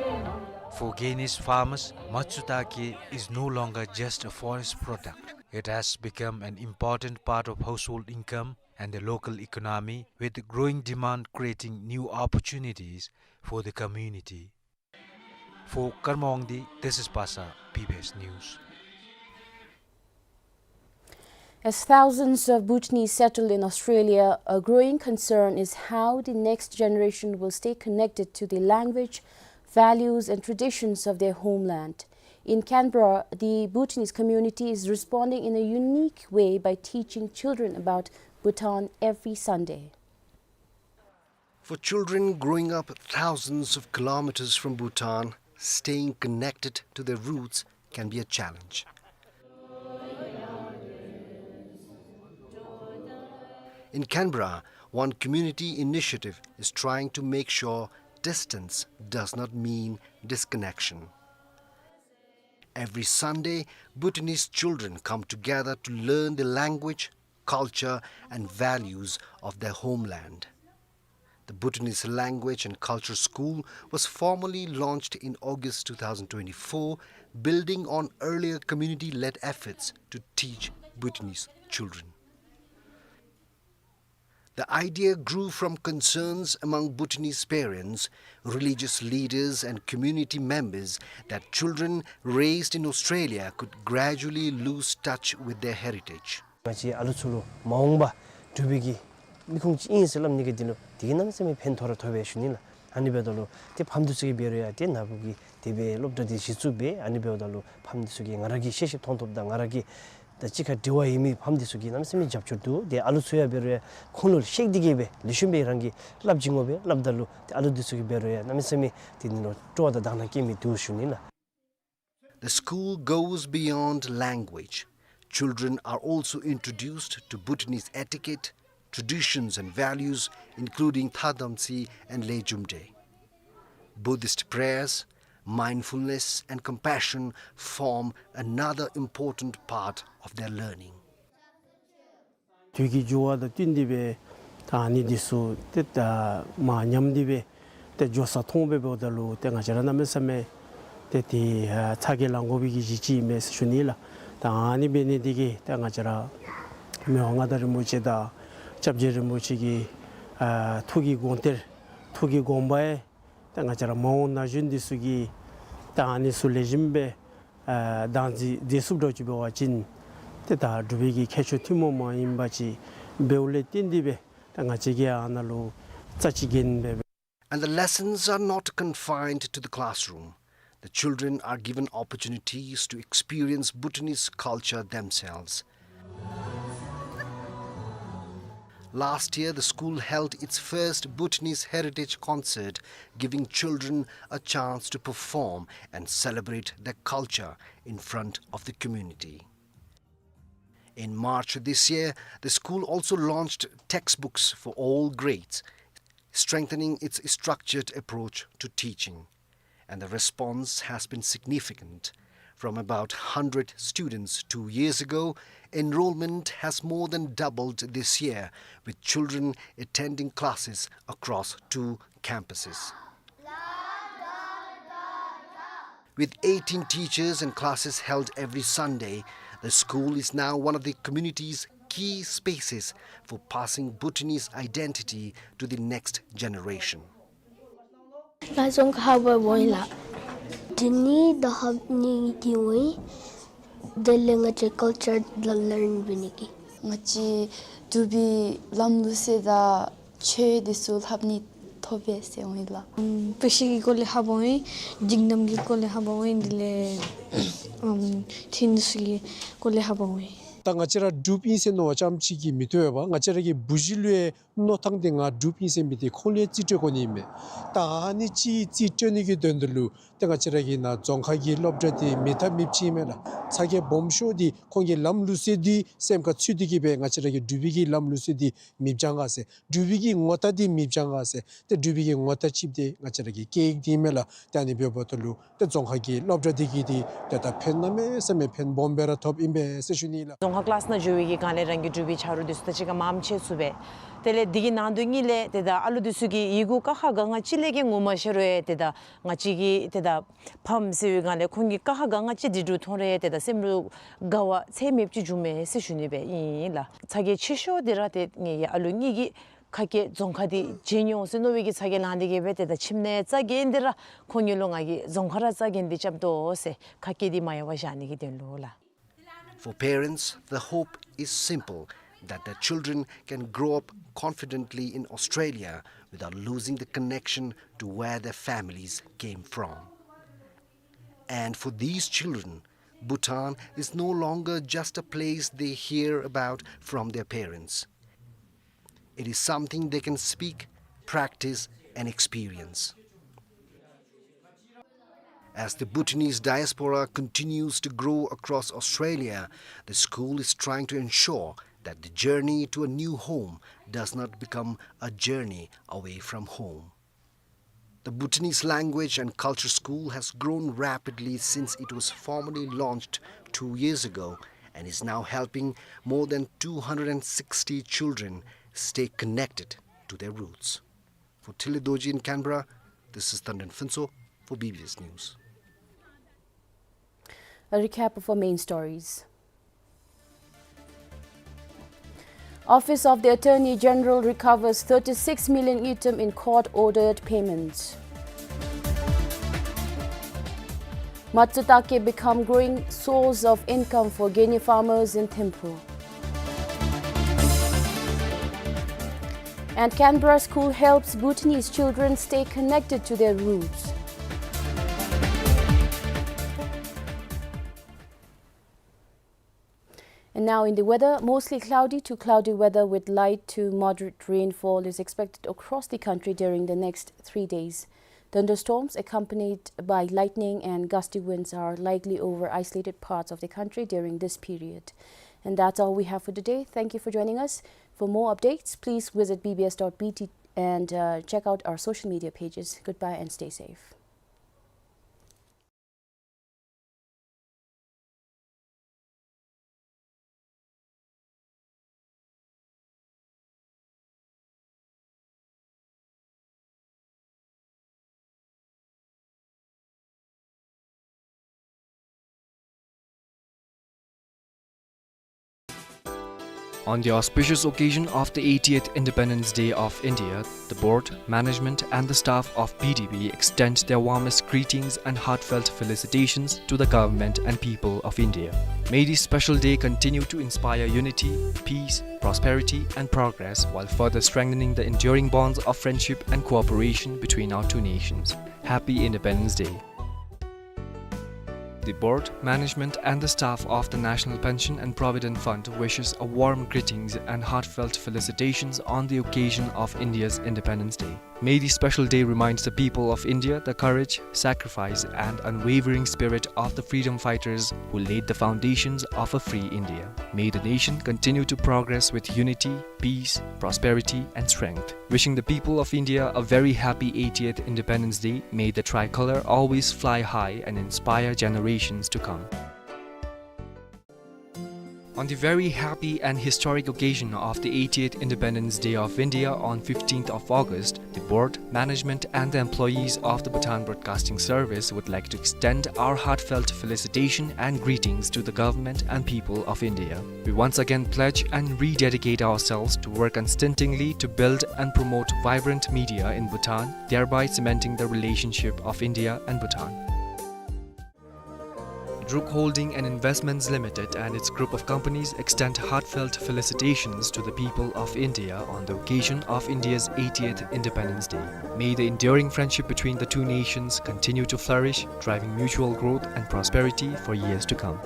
For Genyu's farmers, Matsutake is no longer just a forest product. It has become an important part of household income and the local economy, with growing demand creating new opportunities for the community. For Karma Wangdi, this is Pasa, B B S News. As thousands of Bhutanese settle in Australia, a growing concern is how the next generation will stay connected to the language, values, and traditions of their homeland. In Canberra, the Bhutanese community is responding in a unique way by teaching children about Bhutan every Sunday. For children growing up thousands of kilometers from Bhutan, staying connected to their roots can be a challenge. In Canberra, one community initiative is trying to make sure distance does not mean disconnection. Every Sunday, Bhutanese children come together to learn the language, culture, and values of their homeland. The Bhutanese Language and Culture School was formally launched in August two thousand twenty-four, building on earlier community-led efforts to teach Bhutanese children. The idea grew from concerns among Bhutanese parents, religious leaders and community members that children raised in Australia could gradually lose touch with their heritage. ང་བཅས་ཨ་ལུ་ཚུ་ལུ་མ་འོངས་པ་འབྲུག་པའི་གི་མི་ཁུངས་ཅིག་ཨིན་ཟེར་སླབ་ནི་གི་དོན་ལུ་དེ་གིས་གནམ་མེད་ས་མེད་ཕན་ཐོགས་ར་ཐོགས་པས་ཞུ་ནི་ལགས། ཨ་ནི་འབདཝ་ད་ལུ་ཏེ་ཕམ་འདི་ཚུ་གིས་འབད་རུང་ཡང་ཏེ་ནཱ་བུ་གི་དེ་སྦེ་སློབ་གྲྭ་འདི་གཞི་བཙུགས་འབད། ཨ་ནི་འབདཝ་ད་ལུ་ཕམ་འདི་ཚུ་གིས་ང་ར་གིས་ཤེས་ཤེསཔ་མཐོང་ཐོབ་དང་ང་ར་གི་ད་གཅིག་ཁར་འབྲེལ་བ་ཡོད་མི་ཕམ་འདི་ཚུ་གིས་གནམ་མེད་ས་མེད་རྒྱབ་སྐྱོར་འདུག། ཏེ་ཨ་ལུ་ཚུ་ཡང་འབད་རུང་ཡང་ཁོང་ལུ་གཤེགས་ཏེ་གིས་སྦེ་ལེགས་ཤོམ་སྦེ་རང་གིས་སླབ་བྱིན་དགོ་པས། སླབ་ད་ལུ་ཏེ་ཨ་ལུ་འདི་ཚུ་གིས་འབད་རུང་ཡང་གནམ་མེད་ས་མེད་དེ་ནང་ལུ་སྤྲོ་བ་དང་དག་སྣང་སྐྱེ་མི་འདུག་ཞུ་ནི་ལགས། The school goes beyond language. Children are also introduced to Bhutanese etiquette, traditions and values, including Thadamtsi and Lejumdae. Buddhist prayers, mindfulness and compassion form another important part of their learning. དུས་ཀྱི་འགྱུར་བ་དང་བསྟུན་ཏེ་སྦེ་ད་ཨ་ནི་འདི་ཚུ་ཏེ་ད་མར་ཉམས་ཏེ་སྦེ་ཏེ་འགྱོ་ས་མཐོང་སྦེ་འབདཝ་ད་ལུ་ཏེ་ང་བཅས་ར་གནམ་མེད་ས་མེད་ཏེ་དེ་ཨ་ཚ་གྱང་ལང་དགོ་པའི་གི་གཞི་ཅིག་ཨིན་མས་ཟེར་ཞུ་ནི་ལགས། ད་ཨ་ནི་འབད་ནི་འདི་གིས་ཏེ་ང་བཅས་ར་མི་དབང་མངའ་བདག་རིན་པོ་ཆེ་དང་སྐྱབས་རྗེ་རིན་པོ་ཆེ་གི་ཨ་ཐུགས་ཀྱི་དགོངས་གཏེར་ཐུགས་ཀྱི་དགོངས་པ་ཡང་ཏེ་ང་བཅས་ར་མ་འོངས་ན་གཞོན་འདི་ཚུ་གིས་ད་ཨ་ནི་ཚུ་ལེགས་ཤོམ་སྦེ་ཨ་བདག་འཛིན་མཛད་ཚུགསཔ་འདྲཝ་ཅིག་འབད་བ་ཅིན་ཏེ་ད་འབྲུག་པའི་གི་ཁྱད་ཆོས་ཐུན་མོང་མ་ཡིན་པ་ཅིག་འབདཝ་ལས་བརྟེན་ཏེ་སྦེ་ད་ང་བཅས་ཀྱིས་ཨ་ནཱ་ལུ་རྩ་ཅིག་གྱོན་སྦེ་སྦེ། And the lessons are not confined to the classroom. The children are given opportunities to experience Bhutanese culture themselves. Last year, the school held its first Bhutanese heritage concert, giving children a chance to perform and celebrate their culture in front of the community. In March this year, the school also launched textbooks for all grades, strengthening its structured approach to teaching. And the response has been significant. From about hundred students two years ago, enrollment has more than doubled this year, with children attending classes across two campuses. With eighteen teachers and classes held every Sunday, the school is now one of the community's key spaces for passing Bhutanese identity to the next generation. ང་རྫོང་ཁ་ལྷབ་པར་འོང་ཡི་ལགས། འདི་ནི་ད་ལྷབ་ནི་འདི་འོང་ཡི། དེ་ལས་ང་བཅས་ཀལ་ཅར་ལཱརན་འབད་ནི་གི། ང་བཅས་འབྲུག་པའི་ལམ་ལུགས་སྲོལ་དང་ཆོས་འདི་ཚུ་ལྷབ་ནི་ཐོབ་པས་ཟེར་འོང་ཡི་ལགས། ཨམ་དཔེ་ཆ་གི་སྐོར་ལས་ལྷབ་པར་འོང་ཡི། རྒྱུན་ལམ་གྱི་སྐོར་ལས་ལྷབ་པར་འོང་ཡི། དེ་ལས་ཨམ་ཐེངས་ཚུ་གི་སྐོར་ལས་ལྷབ་པར་འོང་ཡི། ད་ང་བཅས་ར་འབྲུགཔ་ཨིན་ཟེར་མནོ་བ་ཙམ་ཅིག་གིས་མི་བཏུབ་པས། ང་བཅས་ར་གི་བུ་གཞི་ལུ་ཡང་མནོ་ཐངས་འདི་ང་འབྲུགཔ་ཨིན་ཟེར་མི་འདི་ཁོང་ལུ་ཡང་རྩིས་སྤྲོད་དགོ་ནི་ཨིན་མས། ད་ཨ་ནི་ཅིག་རྩིས་སྤྲོད་ནི་གི་དོན་དུ་ལུ་ཏེ་ང་བཅས་ར་གི་ནཱ་རྫོང་ཁ་གི་སློབ་གྲྭ་འདི་མེད་ཐབས་མེདཔ་ཅིག་ཨིན་མས་ལགས། ཚ་གྱང་སྦོམ་ཤོས་འདི་ཁོང་གི་ལམ་ལུགས་སྲོལ་འདི་སེམས་ཁར་ཚུད་དེ་གིས་སྦེ་ང་བཅས་ར་གི་འབྲུག་པའི་གི་ལམ་ལུགས་སྲོལ་འདི་མེདཔ་བྱ་ག་ཟེར། འབྲུག་པའི་གི་ངོ་རྟགས་འདི་མེདཔ་བྱ་ག་ཟེར། ཏེ་འབྲུག་པའི་གི་ངོ་རྟགས་ཅིག་འདི་ང་བཅས་ར་གི་སྐད་ཡིག་འདི་ཨིན་མས་ལགས། ཏེ་ཨ་ནི་འབདཝ་ད་ལུ་ཏེ་རྫོང་ཁ་གི་སློབ་གྲྭ་འདི་གིས་འདི་ཏེ་ད་ཕན་གནམ་མེད་ས་མེད་ཕན་སྦོམ་སྦེ་ར་ཐོགསཔ་ཨིན་པས་ཟེར་ཞུ་ནི་ལགས། རྫོང་ཁ་ཀི་ལཱསི་ནང་འགྱོ་བའི་གི་སྒང་ལས་རང་གི་འབྲུག་པའི་ཆ་རོགས་འདི་ཚུ་དང་གཅིག་ཁར་མཉམ་ཕྱད་ཚུགས་པས། དེ་ལས་འདི་གི་ནང་དོན་གཉིས་ལས་ཏེ་ད་ཨ་ལུ་འདི་ཚུ་གིས་ཡི་གུ་ཀ་ཁ་ག་ང་གཅིག་ལས་ཀྱི་ངོ་མ་ཤེས་རུང་ཡང་ཏེ་ད་ང་བཅས་ཀྱི་ཏེ་ད་ཕམ་ཟེར་བའི་སྒང་ལས་ཁོང་གིས་ཀ་ཁ་ག་ང་གཅིག་འབྲི་འབྲུ་མཐོང་རུང་ཡང་ཏེ་ད་སེམས་ལུ་དགའ་བ་ཚད་མེདཔ་ཅིག་འབྱུངམ་མས་ཟེར་ཞུ་ནི་སྦེ་ཨིན་ལགས། ཚ་གྱང་ཆེ་ཤོས་འདི་ར་ཏེ་ངེའི་ཨ་ལུ་གཉིས་ཀྱིས་ཁ་སྐད་རྫོང་ཁ་འདི་བརྗེད་ནི་འོང་ཟེར་མནོ་བའི་གི་ཚ་གྱང་ལང་སྟེ་གིས་སྦེ་ཏེ་ད་ཁྱིམ་ནང་རྩ་འགེངས་ཏེ་ར་ཁོང་གཉིས་ལུ་ང་གིས་རྫོང་ཁ་ར་རྩ་འགེངས་ཏེ་རྐྱབ་དོ་ཟེར་ཁ་སྐད་འདི་མ་ཡལ་བར་བཞག་ནི་གི་དོན་ལུ་ལགས། For parents, the hope is simple, that their children can grow up confidently in Australia without losing the connection to where their families came from. And for these children, Bhutan is no longer just a place they hear about from their parents. It is something they can speak, practice, and experience. As the Bhutanese diaspora continues to grow across Australia, the school is trying to ensure that the journey to a new home does not become a journey away from home. The Bhutanese Language and Culture School has grown rapidly since it was formally launched two years ago and is now helping more than two hundred and sixty children stay connected to their roots. For Thinley Dorji in Canberra, this is Tandon Phuntsho for B B S News. A recap of our main stories. Office of the Attorney General recovers thirty-six million ngultrum in court-ordered payments. Matsutake become growing source of income for Genya farmers in Thimphu. And Canberra school helps Bhutanese children stay connected to their roots. And now in the weather, mostly cloudy to cloudy weather with light to moderate rainfall is expected across the country during the next three days. Thunderstorms accompanied by lightning and gusty winds are likely over isolated parts of the country during this period. And that's all we have for today. Thank you for joining us. For more updates, please visit B B S dot B T and, uh, check out our social media pages. Goodbye and stay safe. On the auspicious occasion of the eightieth Independence Day of India, the board, management and the staff of B D B extend their warmest greetings and heartfelt felicitations to the government and people of India. May this special day continue to inspire unity, peace, prosperity and progress while further strengthening the enduring bonds of friendship and cooperation between our two nations. Happy Independence Day. The board, management and the staff of the National Pension and Provident Fund wishes a warm greetings and heartfelt felicitations on the occasion of India's Independence Day. May this special day remind the people of India the courage, sacrifice and unwavering spirit of the freedom fighters who laid the foundations of a free India. May the nation continue to progress with unity, peace, prosperity and strength. Wishing the people of India a very happy eightieth Independence Day. May the tricolor always fly high and inspire generations to come. On the very happy and historic occasion of the eightieth Independence Day of India on fifteenth of August, the board, management and the employees of the Bhutan Broadcasting Service would like to extend our heartfelt felicitation and greetings to the government and people of India. We once again pledge and rededicate ourselves to work unstintingly to build and promote vibrant media in Bhutan, thereby cementing the relationship of India and Bhutan. Druk Holding and Investments Limited and its group of companies extend heartfelt felicitations to the people of India on the occasion of India's eightieth Independence Day. May the enduring friendship between the two nations continue to flourish, driving mutual growth and prosperity for years to come.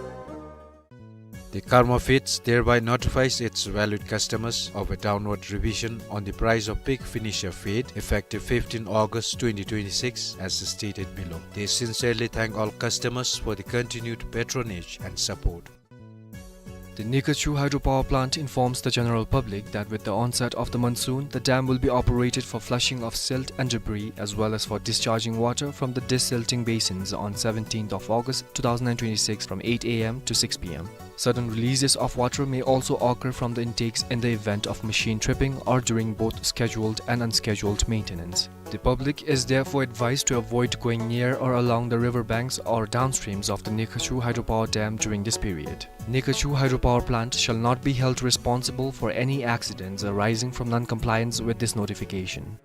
The Karma Feeds thereby notifies its valued customers of a downward revision on the price of pig finisher feed effective fifteenth August twenty twenty-six as stated below. They sincerely thank all customers for the continued patronage and support. The Nyikhachhu hydropower plant informs the general public that with the onset of the monsoon, the dam will be operated for flushing of silt and debris, as well as for discharging water from the desilting basins on seventeenth of August two thousand and twenty-six from eight A M to six P M. Sudden releases of water may also occur from the intakes in the event of machine tripping or during both scheduled and unscheduled maintenance. The public is therefore advised to avoid going near or along the river banks or downstreams of the Nyikhachhu hydropower dam during this period. Nyikhachhu hydropower plant shall not be held responsible for any accidents arising from non-compliance with this notification.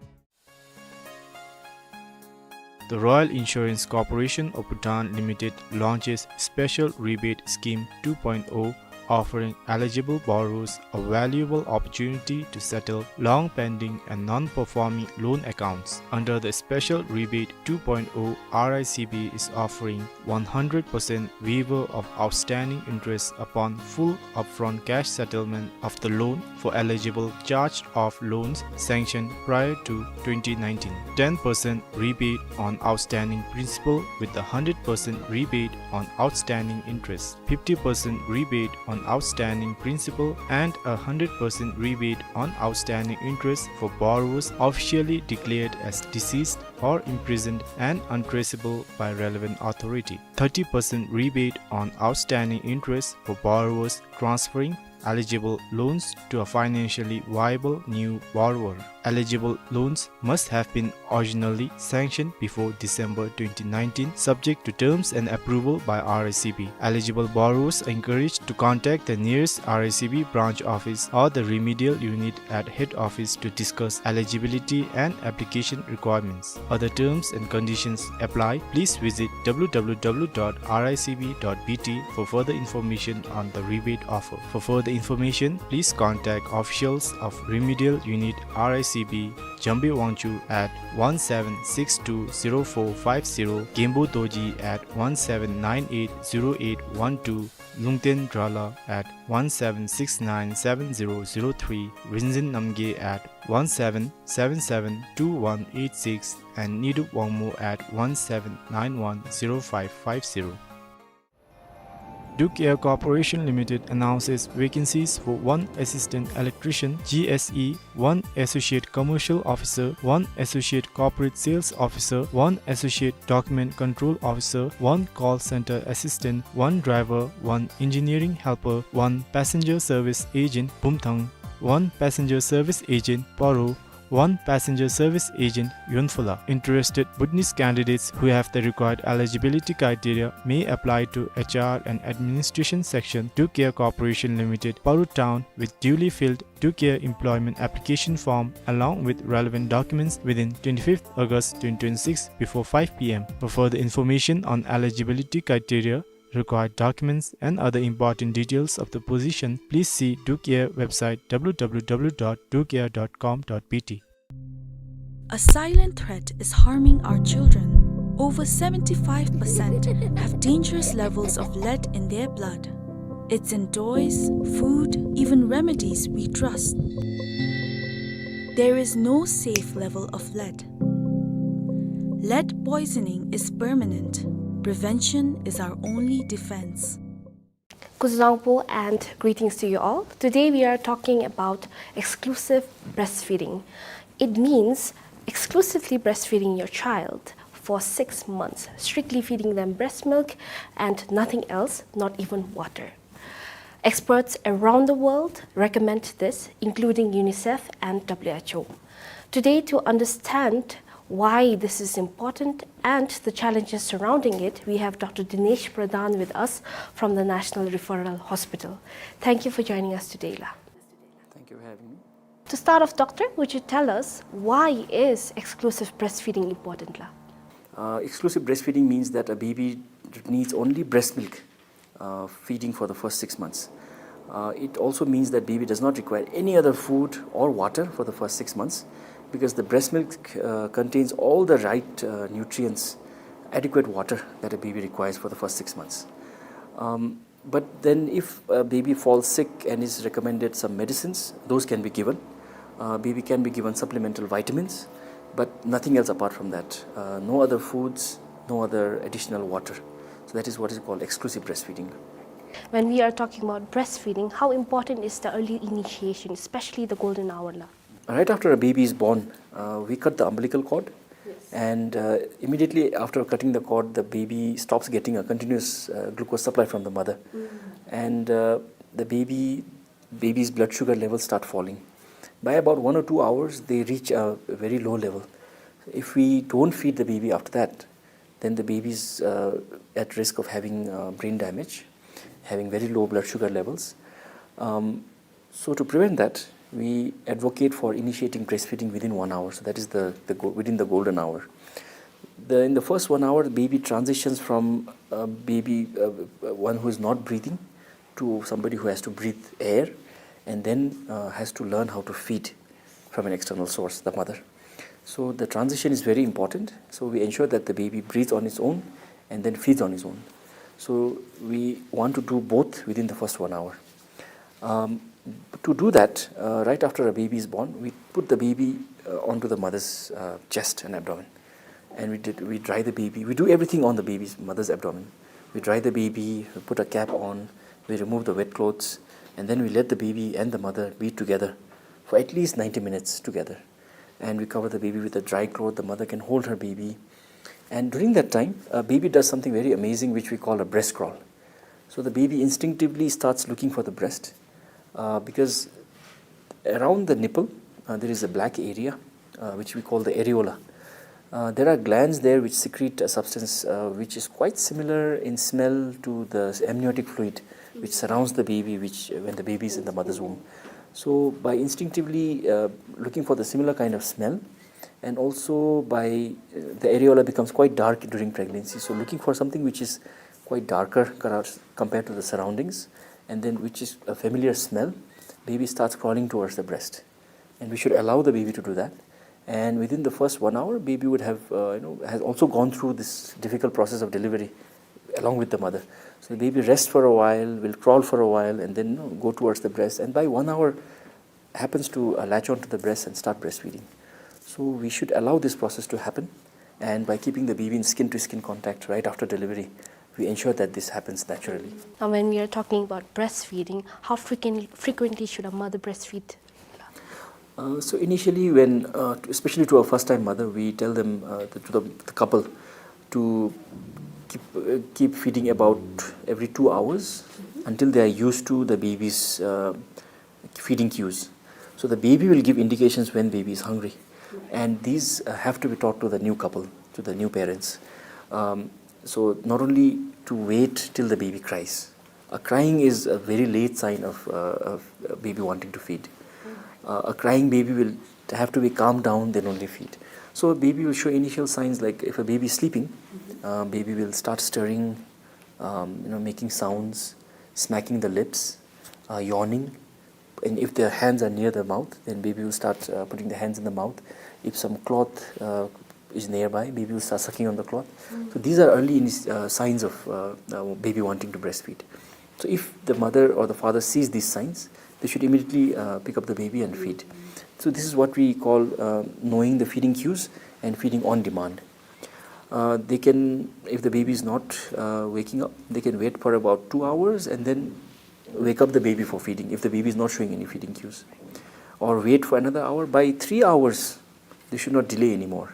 The Royal Insurance Corporation of Bhutan Limited launches Special Rebate Scheme two point oh, offering eligible borrowers a valuable opportunity to settle long-pending and non-performing loan accounts. Under the Special Rebate two point oh, R I C B is offering one hundred percent waiver of outstanding interest upon full upfront cash settlement of the loan for eligible charged-off loans sanctioned prior to twenty nineteen, ten percent rebate on outstanding principal with a hundred percent rebate on outstanding interest, fifty percent rebate on outstanding principal, and a hundred percent rebate on outstanding interest for borrowers officially declared as deceased or imprisoned and untraceable by relevant authority, thirty percent rebate on outstanding interest for borrowers transferring eligible loans to a financially viable new borrower, Eligible loans must have been originally sanctioned before December twenty nineteen, subject to terms and approval by R I C B. Eligible borrowers are encouraged to contact the nearest R I C B branch office or the remedial unit at head office to discuss eligibility and application requirements. Other terms and conditions apply. Please visit w w w dot r i c b dot b t for further information on the rebate offer. For further information, please contact officials of Remedial Unit R I C B, Jambe Wangchuk at one seven six two zero four five zero, Genpo Dorji at one seven nine eight zero eight one two, Lungten Drala at one seven six nine seven zero zero three, Rinzin Namgay at one seven seven seven two one eight six, and Nidup Wangmo at one seven nine one zero five five zero. Duke Air Corporation Limited announces vacancies for one assistant electrician, G S E, one associate commercial officer, one associate corporate sales officer, one associate document control officer, one call center assistant, one driver, one engineering helper, one passenger service agent, Bumthang, one passenger service agent, Paro, one passenger service agent, Yonphola. Interested Bhutanese candidates who have the required eligibility criteria may apply to H R and Administration Section, Duke Air Corporation Limited, Paro Town, with duly filled Duke Air employment application form along with relevant documents within twenty-fifth August twenty twenty-six before five p m. For further information on eligibility criteria, required documents, and other important details of the position, please see Duke Air website w w w dot duke air dot com dot b t. A silent threat is harming our children. Over seventy-five percent have dangerous levels of lead in their blood. It's in toys, food, even remedies we trust. There is no safe level of lead. Lead poisoning is permanent. Prevention is our only defense. Kuzuzangpo and greetings to you all. Today we are talking about exclusive breastfeeding. It means exclusively breastfeeding your child for six months, strictly feeding them breast milk and nothing else, not even water. Experts around the world recommend this, including UNICEF and W H O. Today, to understand why this is important and the challenges surrounding it, we have Doctor Dinesh Pradhan with us from the National Referral Hospital. Thank you for joining us today, La. Thank you for having me. To start off, Doctor, would you tell us why is exclusive breastfeeding important, La? Uh, exclusive breastfeeding means that a baby needs only breast milk uh, feeding for the first six months. Uh, it also means that baby does not require any other food or water for the first six months because the breast milk uh, contains all the right uh, nutrients, adequate water that a baby requires for the first six months. Um, but then, if a baby falls sick and is recommended some medicines, those can be given. Uh, baby can be given supplemental vitamins, but nothing else apart from that. Uh, no other foods, no other additional water. So that is what is called exclusive breastfeeding. When we are talking about breastfeeding, how important is the early initiation, especially the golden hour, La? Right after a baby is born, uh, we cut the umbilical cord. Yes. And uh, immediately after cutting the cord, the baby stops getting a continuous uh, glucose supply from the mother. Mm. And uh, the baby baby's blood sugar levels start falling. By about one or two hours, they reach a very low level. If we don't feed the baby after that, then the baby is uh, at risk of having uh, brain damage, having very low blood sugar levels. Um, so to prevent that, we advocate for initiating breastfeeding within one hour. So that is the, the go- within the golden hour. The, in the first one hour, the baby transitions from a baby, uh, one who is not breathing, to somebody who has to breathe air and then uh, has to learn how to feed from an external source, the mother. So the transition is very important. So we ensure that the baby breathes on its own and then feeds on its own. So we want to do both within the first one hour. Um, to do that, uh, right after a baby is born, we put the baby uh, onto the mother's uh, chest and abdomen. And we, did, we dry the baby. We do everything on the baby's mother's abdomen. We dry the baby, we put a cap on, we remove the wet clothes, and then we let the baby and the mother be together for at least ninety minutes together. And we cover the baby with a dry cloth. The mother can hold her baby. And during that time, a baby does something very amazing, which we call a breast crawl. So the baby instinctively starts looking for the breast uh, because around the nipple, Uh, there is a black area, uh, which we call the areola. Uh, there are glands there which secrete a substance, uh, which is quite similar in smell to the amniotic fluid which surrounds the baby, which, uh, when the baby is in the mother's womb. So by instinctively, uh, looking for the similar kind of smell, and also by, uh, the areola becomes quite dark during pregnancy. So looking for something which is quite darker compared to the surroundings, and then which is a familiar smell, baby starts crawling towards the breast. And we should allow the baby to do that. And within the first one hour, baby would have, uh, you know, has also gone through this difficult process of delivery along with the mother. So the baby rests for a while, will crawl for a while, and then, you know, go towards the breast. And by one hour, happens to, uh, latch onto the breast and start breastfeeding. So we should allow this process to happen. And by keeping the baby in skin-to-skin contact right after delivery, we ensure that this happens naturally. Now, when we are talking about breastfeeding, how frequently, frequently should a mother breastfeed? Uh, so initially, when, uh, especially to a first-time mother, we tell them, uh, the, to the, the couple to keep, uh, keep feeding about every two hours until they are used to the baby's, uh, feeding cues. So the baby will give indications when baby is hungry, and these, uh, have to be taught to the new couple, to the new parents. Um, so not only to wait till the baby cries. A crying is a very late sign of, uh, of a baby wanting to feed. Uh, a crying baby will have to be calmed down, then only feed. So a baby will show initial signs, like if a baby is sleeping, uh, baby will start stirring, um, you know, making sounds, smacking the lips, uh, yawning. And if their hands are near the mouth, then baby will start, uh, putting the hands in the mouth. If some cloth, uh, is nearby, baby will start sucking on the cloth. So these are early inis- uh, signs of, uh, uh, baby wanting to breastfeed. So if the mother or the father sees these signs, they should immediately, uh, pick up the baby and feed. So this is what we call, uh, knowing the feeding cues and feeding on demand. Uh, they can, if the baby is not, uh, waking up, they can wait for about two hours and then wake up the baby for feeding if the baby is not showing any feeding cues. Or wait for another hour. By three hours, they should not delay anymore.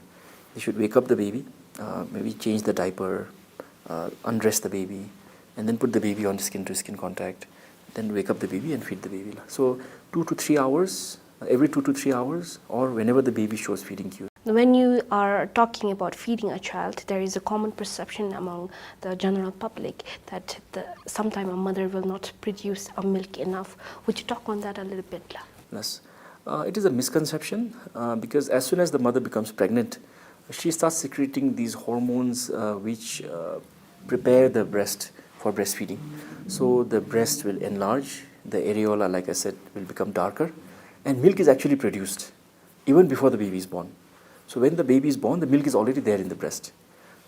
They should wake up the baby, uh, maybe change the diaper, uh, undress the baby, and then put the baby on skin-to-skin contact. Then wake up the baby and feed the baby. So two to three hours, uh, every two to three hours, or whenever the baby shows feeding cues. When you are talking about feeding a child, there is a common perception among the general public that the, sometime a mother will not produce a milk enough. Would you talk on that a little bit? Yes. Uh, it is a misconception, uh, because as soon as the mother becomes pregnant, she starts secreting these hormones, uh, which, uh, prepare the breast for breastfeeding. So the breast will enlarge, the areola, like I said, will become darker, and milk is actually produced even before the baby is born. So when the baby is born, the milk is already there in the breast,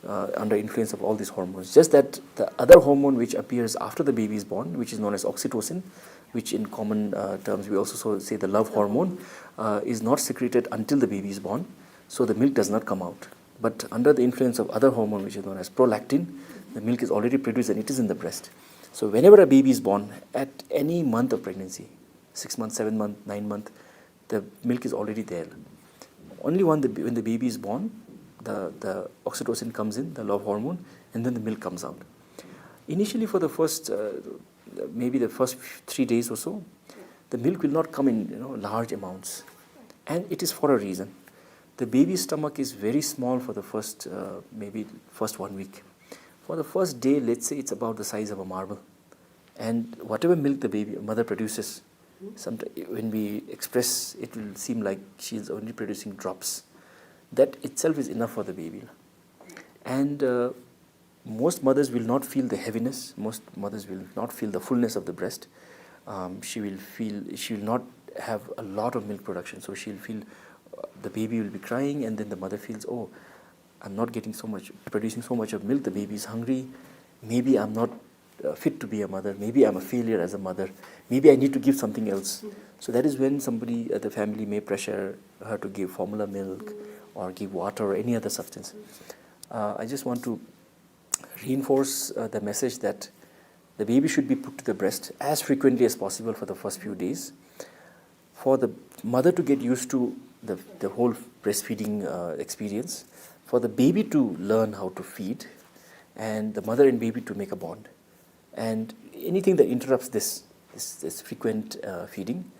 uh, under influence of all these hormones. Just that the other hormone which appears after the baby is born, which is known as oxytocin, which in common, uh, terms we also so- say the love hormone, uh, is not secreted until the baby is born, so the milk does not come out. But under the influence of other hormone, which is known as prolactin, the milk is already produced and it is in the breast. So whenever a baby is born, at any month of pregnancy, six months, seven months, nine months, the milk is already there. Only when the, when the baby is born, the, the oxytocin comes in, the love hormone, and then the milk comes out. Initially, for the first, uh, maybe the first three days or so, the milk will not come in, you know, large amounts. And it is for a reason. The baby's stomach is very small for the first, uh, maybe first one week. For the first day, let's say it's about the size of a marble. And whatever milk the baby, mother produces, sometimes when we express, it will seem like she's only producing drops. That itself is enough for the baby. And, uh, most mothers will not feel the heaviness. Most mothers will not feel the fullness of the breast. Um, she will feel, she will not have a lot of milk production. So she'll feel, uh, the baby will be crying, and then the mother feels, "Oh, I'm not getting so much, producing so much of milk. The baby is hungry. Maybe I'm not, uh, fit to be a mother. Maybe I'm a failure as a mother. Maybe I need to give something else." So that is when somebody at the family may pressure her to give formula milk or give water or any other substance. Uh, I just want to reinforce, uh, the message that the baby should be put to the breast as frequently as possible for the first few days, for the mother to get used to the, the whole breastfeeding, uh, experience, for the baby to learn how to feed, and the mother and baby to make a bond. And anything that interrupts this, this, this frequent, uh, feeding,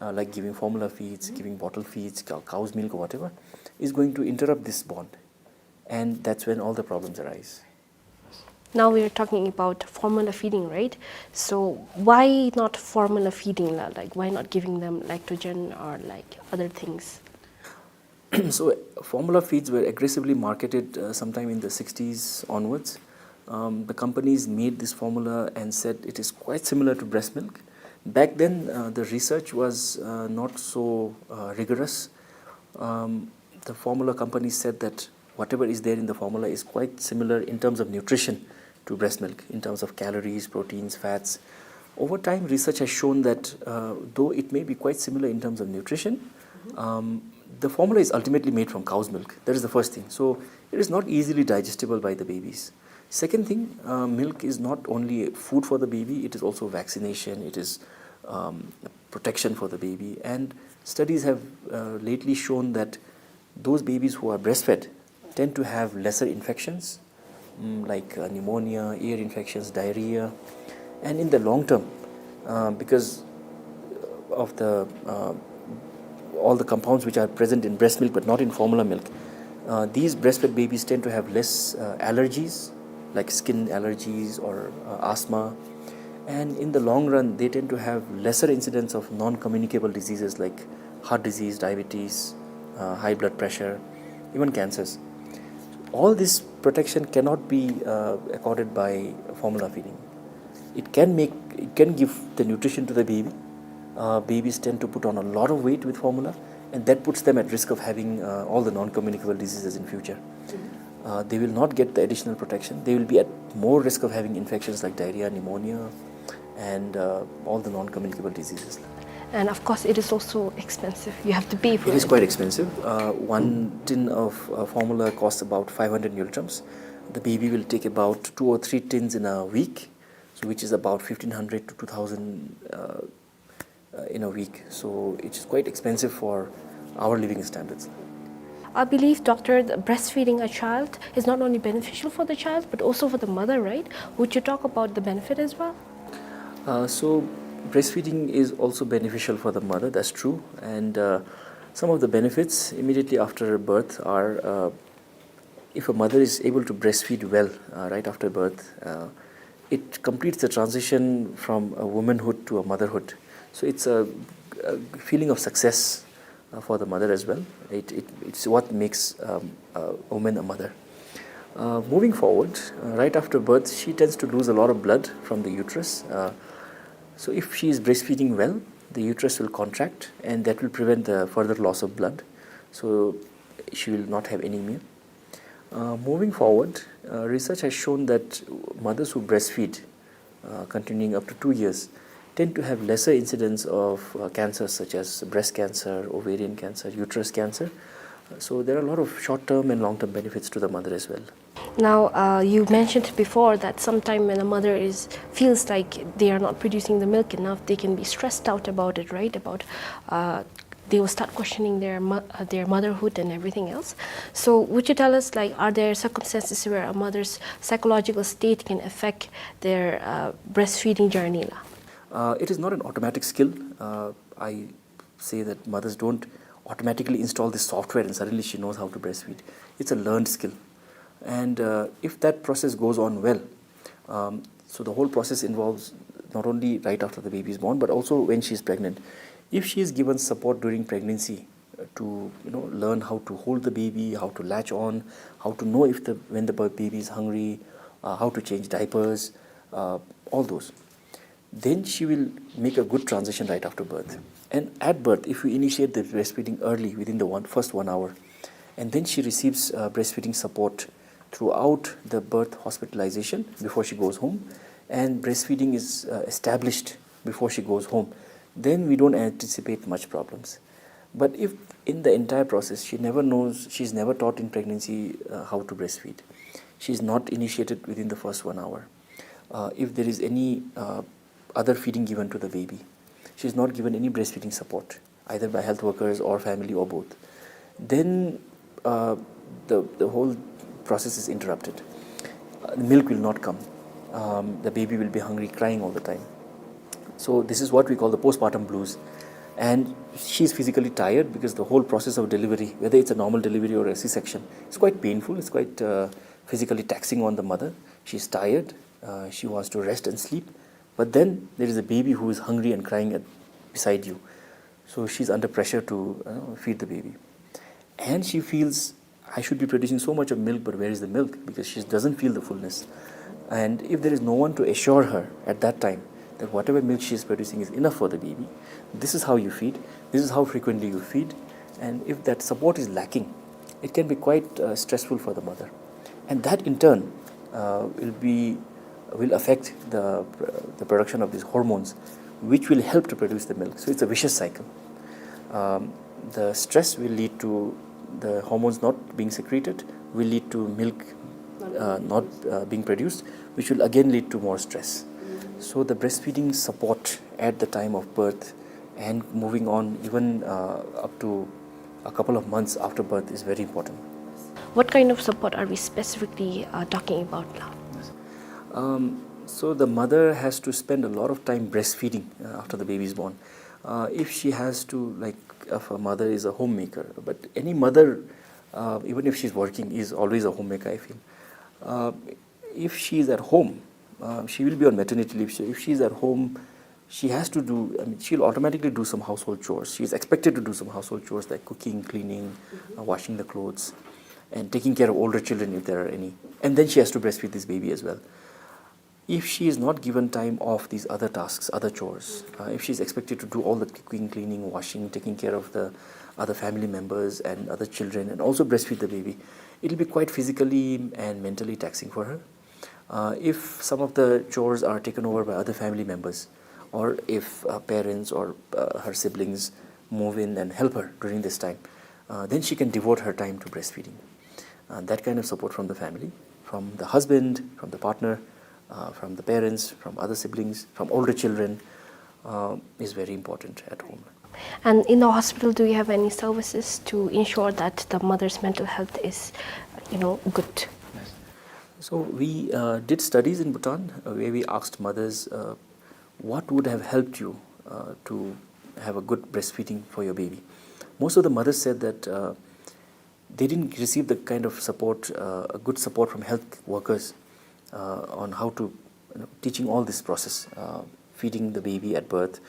uh, like giving formula feeds, giving bottle feeds, cow- cow's milk or whatever, is going to interrupt this bond. And that's when all the problems arise. Now we are talking about formula feeding, right? So why not formula feeding la? Like, why not giving them lactogen or like other things? So formula feeds were aggressively marketed uh, sometime in the sixties onwards. Um, the companies made this formula and said it is quite similar to breast milk. Back then, uh, the research was uh, not so uh, rigorous. Um, the formula companies said that whatever is there in the formula is quite similar in terms of nutrition to breast milk, in terms of calories, proteins, fats. Over time, research has shown that uh, though it may be quite similar in terms of nutrition, um, the formula is ultimately made from cow's milk. That is the first thing. So it is not easily digestible by the babies. Second thing, uh, milk is not only food for the baby, it is also vaccination, it is um, protection for the baby. And studies have uh, lately shown that those babies who are breastfed tend to have lesser infections, mm, like uh, pneumonia, ear infections, diarrhea. And in the long term, uh, because of the uh, all the compounds which are present in breast milk but not in formula milk, uh, these breastfed babies tend to have less uh, allergies, like skin allergies or uh, asthma. And in the long run, they tend to have lesser incidence of non-communicable diseases like heart disease, diabetes, uh, high blood pressure, even cancers. All this protection cannot be uh, accorded by formula feeding. It can make, it can give the nutrition to the baby. Uh, babies tend to put on a lot of weight with formula, and that puts them at risk of having uh, all the non-communicable diseases in future. Uh, they will not get the additional protection. They will be at more risk of having infections like diarrhea, pneumonia, and uh, all the non-communicable diseases. And of course, it is also expensive. You have to pay for It it. Is quite expensive. Uh, one tin of uh, formula costs about five hundred ngultrums. The baby will take about two or three tins in a week, so which is about fifteen hundred to two thousand uh, uh, in a week. So it's quite expensive for our living standards. I believe, doctor, the breastfeeding a child is not only beneficial for the child but also for the mother, right? Would you talk about the benefit as well? Uh, so breastfeeding is also beneficial for the mother, that's true. And uh, some of the benefits immediately after birth are uh, if a mother is able to breastfeed well uh, right after birth, uh, it completes the transition from a womanhood to a motherhood. So it's a, a feeling of success uh, for the mother as well. It, it, it's what makes um, a woman a mother. Uh, moving forward, uh, right after birth, she tends to lose a lot of blood from the uterus. Uh, so if she is breastfeeding well, the uterus will contract, and that will prevent the further loss of blood. So she will not have anemia. Uh, moving forward, uh, research has shown that mothers who breastfeed, uh, continuing up to two years, tend to have lesser incidence of uh, cancers such as breast cancer, ovarian cancer, uterus cancer. Uh, so there are a lot of short-term and long-term benefits to the mother as well. Now, uh, you mentioned before that sometime when a mother is feels like they are not producing the milk enough, they can be stressed out about it, right? About uh, they will start questioning their mo- uh, their motherhood and everything else. So, would you tell us, like, are there circumstances where a mother's psychological state can affect their uh, breastfeeding journey la? Uh, it is not an automatic skill. Uh, I say that mothers don't automatically install this software and suddenly she knows how to breastfeed. It's a learned skill. And uh, if that process goes on well, um, so the whole process involves not only right after the baby is born, but also when she is pregnant. If she is given support during pregnancy uh, to, you know, learn how to hold the baby, how to latch on, how to know if the when the bu- baby is hungry, uh, how to change diapers, uh, all those, then she will make a good transition right after birth. And at birth, if we initiate the breastfeeding early, within the one, first one hour, and then she receives uh, breastfeeding support throughout the birth hospitalization before she goes home, and breastfeeding is uh, established before she goes home, then we don't anticipate much problems. But if in the entire process she never knows, she's never taught in pregnancy uh, how to breastfeed, she's not initiated within the first one hour, uh, if there is any uh, other feeding given to the baby, she's not given any breastfeeding support, either by health workers or family or both, then uh, the, the whole process is interrupted. Uh, milk will not come. Um, the baby will be hungry, crying all the time. So this is what we call the postpartum blues. And she's physically tired because the whole process of delivery, whether it's a normal delivery or a C-section, it's quite painful, it's quite uh, physically taxing on the mother. She's tired, uh, she wants to rest and sleep, but then there is a baby who is hungry and crying at, beside you. So she's under pressure to uh, feed the baby. And she feels, "I should be producing so much of milk, but where is the milk?" Because she doesn't feel the fullness. And if there is no one to assure her at that time that whatever milk she is producing is enough for the baby, this is how you feed, this is how frequently you feed, and if that support is lacking, it can be quite uh, stressful for the mother. And that in turn uh, will be will affect the, the production of these hormones, which will help to produce the milk. So it's a vicious cycle. Um, the stress will lead to the hormones not being secreted, will lead to milk uh, not uh, being produced, which will again lead to more stress. So the breastfeeding support at the time of birth and moving on even uh, up to a couple of months after birth is very important. What kind of support are we specifically uh, talking about now? Um, so the mother has to spend a lot of time breastfeeding uh, after the baby is born. Uh, if she has to, like, if a mother is a homemaker, but any mother, uh, even if she's working, is always a homemaker, I feel. Uh, if she is at home, uh, she will be on maternity leave. So if she is at home, she has to do, I mean, she'll automatically do some household chores. She is expected to do some household chores like cooking, cleaning, uh, washing the clothes, and taking care of older children if there are any. And then she has to breastfeed this baby as well. If she is not given time off these other tasks, other chores, uh, if she is expected to do all the cooking, cleaning, washing, taking care of the other family members and other children, and also breastfeed the baby, it will be quite physically and mentally taxing for her. Uh, if some of the chores are taken over by other family members, or if uh, parents or uh, her siblings move in and help her during this time, uh, then she can devote her time to breastfeeding. Uh, that kind of support from the family, from the husband, from the partner, uh, from the parents, from other siblings, from older children, uh, is very important at home. And in the hospital, do you have any services to ensure that the mother's mental health is, you know, good? So we uh, did studies in Bhutan uh, where we asked mothers uh, what would have helped you uh, to have a good breastfeeding for your baby. Most of the mothers said that uh, they didn't receive the kind of support, uh, a good support from health workers uh, on how to, you know, teaching all this process, uh, feeding the baby at birth,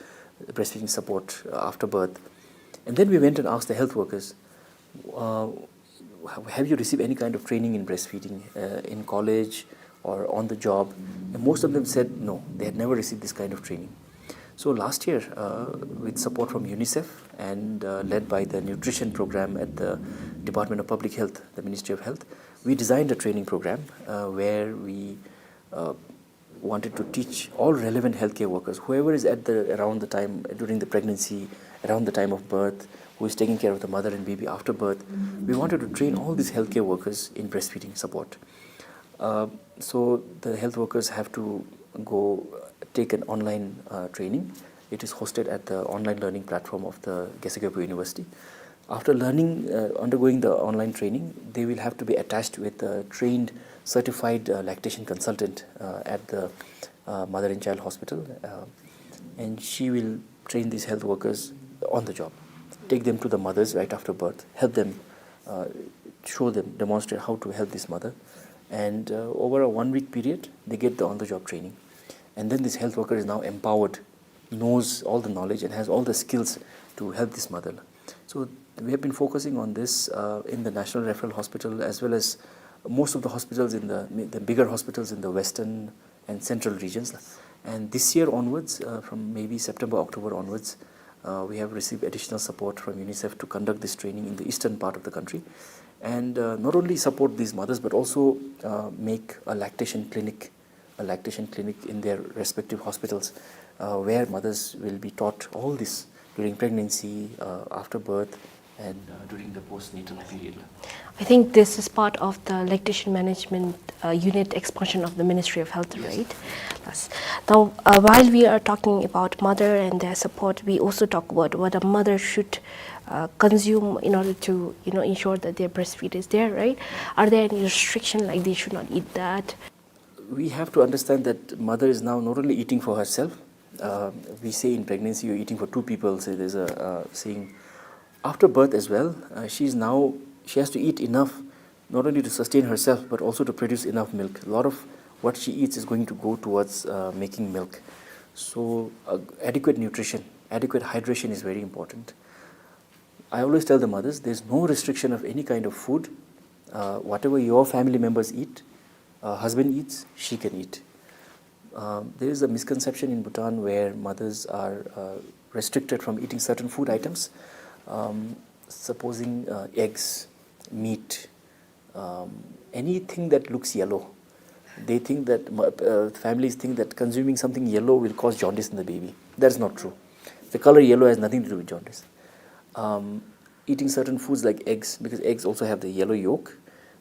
breastfeeding support uh, after birth. And then we went and asked the health workers, uh, have you received any kind of training in breastfeeding uh, in college or on the job? And most of them said no, they had never received this kind of training. So last year, uh, with support from UNICEF and uh, led by the nutrition program at the Department of Public Health, the Ministry of Health, we designed a training program uh, where we uh, wanted to teach all relevant healthcare workers, whoever is at the around the time during the pregnancy, around the time of birth, who is taking care of the mother and baby after birth. We wanted to train all these healthcare workers in breastfeeding support. Uh, so the health workers have to go take an online uh, training. It is hosted at the online learning platform of the Gesegyopo University. After learning, uh, undergoing the online training, they will have to be attached with a trained, certified uh, lactation consultant uh, at the uh, Mother and Child Hospital, uh, and she will train these health workers on the job, take them to the mothers right after birth, help them, uh, show them, demonstrate how to help this mother, and uh, over a one-week period, they get the on-the-job training, and then this health worker is now empowered, knows all the knowledge and has all the skills to help this mother. So we have been focusing on this uh, in the National Referral Hospital as well as most of the hospitals in the, the bigger hospitals in the western and central regions. And this year onwards, uh, from maybe September, October onwards, uh, we have received additional support from UNICEF to conduct this training in the eastern part of the country. And uh, not only support these mothers, but also uh, make a lactation clinic a lactation clinic in their respective hospitals, uh, where mothers will be taught all this during pregnancy, uh, after birth, and uh, during the postnatal period. I think this is part of the lactation management uh, unit expansion of the Ministry of Health, yes, right? Yes. Now, uh, while we are talking about mother and their support, we also talk about what a mother should uh, consume in order to, you know, ensure that their breastfeed is there, right? Are there any restriction, like they should not eat that? We have to understand that mother is now not only eating for herself, Uh, we say in pregnancy, you're eating for two people. So there's a uh, saying, after birth as well, uh, she's now, she has to eat enough not only to sustain herself but also to produce enough milk. A lot of what she eats is going to go towards uh, making milk. So uh, adequate nutrition, adequate hydration is very important. I always tell the mothers, there's no restriction of any kind of food. Uh, whatever your family members eat, uh, husband eats, she can eat. Um, there is a misconception in Bhutan where mothers are uh, restricted from eating certain food items, um, supposing uh, eggs, meat, um, anything that looks yellow. They think that, uh, families think that consuming something yellow will cause jaundice in the baby. That's not true. The color yellow has nothing to do with jaundice. Um, eating certain foods like eggs, because eggs also have the yellow yolk,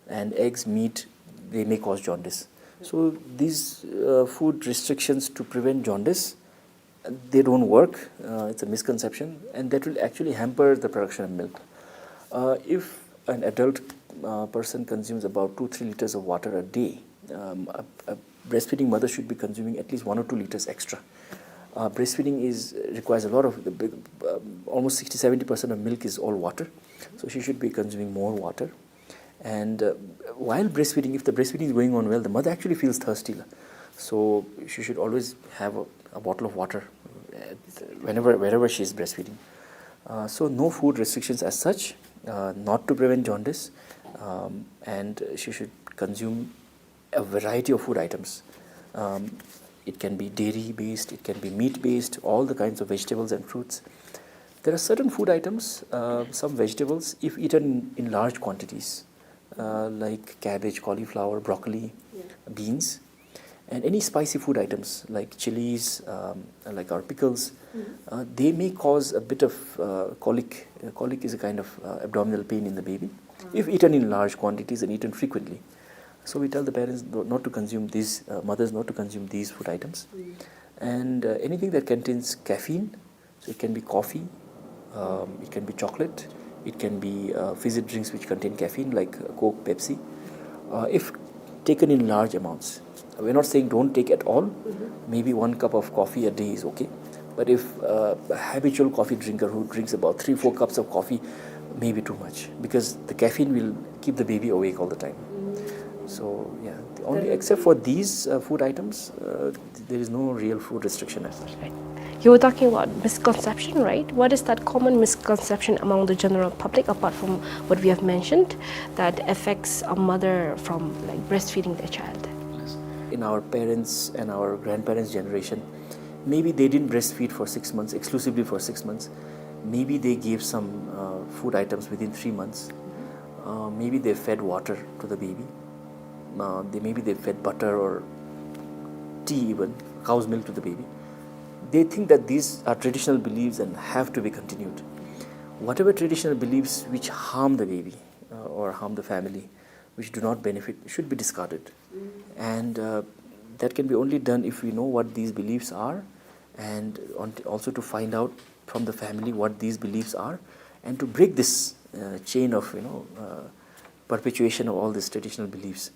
and eggs, meat, they may cause jaundice. So these uh, food restrictions to prevent jaundice, they don't work. Uh, it's a misconception, and that will actually hamper the production of milk. Uh, if an adult uh, person consumes about two, three liters of water a day, um, a, a breastfeeding mother should be consuming at least one or two liters extra. Uh, breastfeeding is requires a lot of the big, um, almost sixty, seventy percent of milk is all water, so she should be consuming more water. And uh, while breastfeeding, if the breastfeeding is going on well, the mother actually feels thirsty. So she should always have a, a bottle of water uh, whenever, wherever she is breastfeeding. Uh, so no food restrictions as such, uh, not to prevent jaundice, um, and she should consume a variety of food items. Um, it can be dairy based, it can be meat based, all the kinds of vegetables and fruits. There are certain food items, uh, some vegetables, if eaten in large quantities, uh, like cabbage, cauliflower, broccoli, yeah, beans, and any spicy food items like chilies, um, like our pickles, mm-hmm, uh, they may cause a bit of uh, colic. Uh, colic is a kind of uh, abdominal pain in the baby if eaten in large quantities and eaten frequently. So we tell the parents not to consume these, uh, mothers not to consume these food items. Mm. And uh, anything that contains caffeine, so it can be coffee, um, it can be chocolate, it can be uh, fizzy drinks which contain caffeine like uh, Coke, Pepsi. Uh, if taken in large amounts, we're not saying don't take at all. Mm-hmm. Maybe one cup of coffee a day is okay. But if uh, a habitual coffee drinker who drinks about three, four cups of coffee, maybe too much, because the caffeine will keep the baby awake all the time. Mm. So, yeah, the only, except for these uh, food items, uh, there is no real food restriction as such. Right. You were talking about misconception, right? What is that common misconception among the general public, apart from what we have mentioned, that affects a mother from, like, breastfeeding their child? In our parents' and our grandparents' generation, maybe they didn't breastfeed for six months, exclusively for six months. Maybe they gave some uh, food items within three months. Uh, maybe they fed water to the baby. Uh, they, maybe they fed butter or tea, even cow's milk to the baby. They think that these are traditional beliefs and have to be continued. Whatever traditional beliefs which harm the baby uh, or harm the family, which do not benefit, should be discarded. And uh, that can be only done if we know what these beliefs are, and on, also to find out from the family what these beliefs are, and to break this uh, chain of, you know, uh, perpetuation of all these traditional beliefs.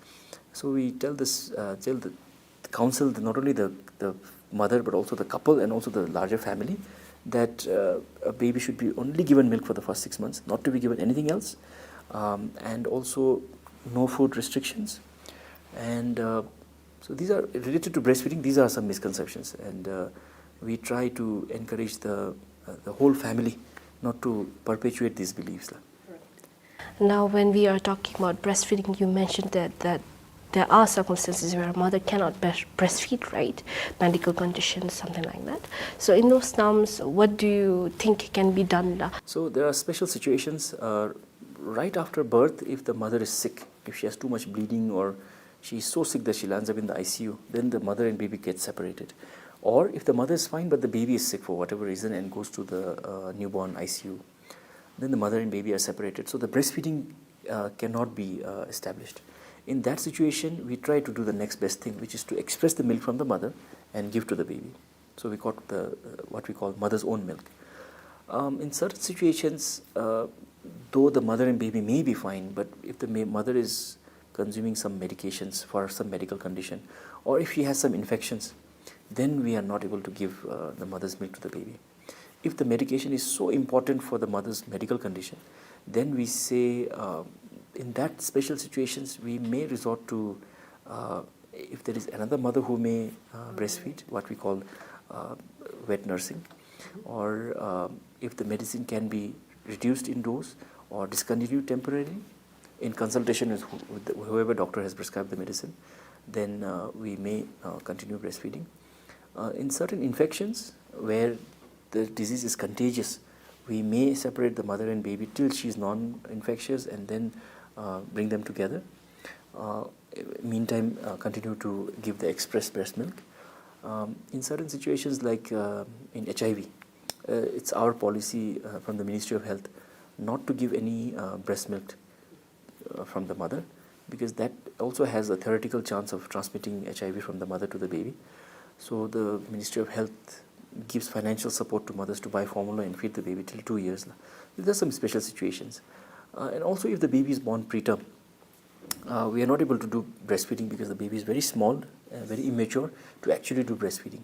So we tell this, uh, tell the, the counsel, the, not only the, the mother but also the couple and also the larger family, that uh, a baby should be only given milk for the first six months, not to be given anything else, um, and also no food restrictions. And uh, so these are related to breastfeeding. These are some misconceptions, and uh, we try to encourage the uh, the whole family not to perpetuate these beliefs la. Now, when we are talking about breastfeeding, you mentioned that, that there are circumstances where a mother cannot breast- breastfeed, right? Medical conditions, something like that. So in those terms, what do you think can be done la? So there are special situations uh, right after birth. If the mother is sick, if she has too much bleeding, or she is so sick that she lands up in the I C U, then the mother and baby get separated. Or if the mother is fine but the baby is sick for whatever reason and goes to the uh, newborn I C U, then the mother and baby are separated. So the breastfeeding uh, cannot be uh, established. In that situation, we try to do the next best thing, which is to express the milk from the mother and give to the baby. So we got the uh, what we call mother's own milk. Um, in certain situations, uh, though the mother and baby may be fine, but if the ma- mother is consuming some medications for some medical condition, or if she has some infections, then we are not able to give uh, the mother's milk to the baby. If the medication is so important for the mother's medical condition, then we say uh, in that special situations we may resort to, uh, if there is another mother who may uh, breastfeed, what we call uh, wet nursing, or um, if the medicine can be reduced in dose or discontinued temporarily in consultation with, who, with whoever doctor has prescribed the medicine, then uh, we may uh, continue breastfeeding. Uh, in certain infections where the disease is contagious, we may separate the mother and baby till she is non-infectious and then uh, bring them together. Uh, meantime, uh, continue to give the express breast milk. Um, in certain situations like uh, in H I V, uh, it's our policy uh, from the Ministry of Health not to give any uh, breast milk uh, from the mother, because that also has a theoretical chance of transmitting H I V from the mother to the baby. So the Ministry of Health gives financial support to mothers to buy formula and feed the baby till two years. There's some special situations. Uh, and also, if the baby is born preterm, uh, we are not able to do breastfeeding because the baby is very small, uh, very immature to actually do breastfeeding.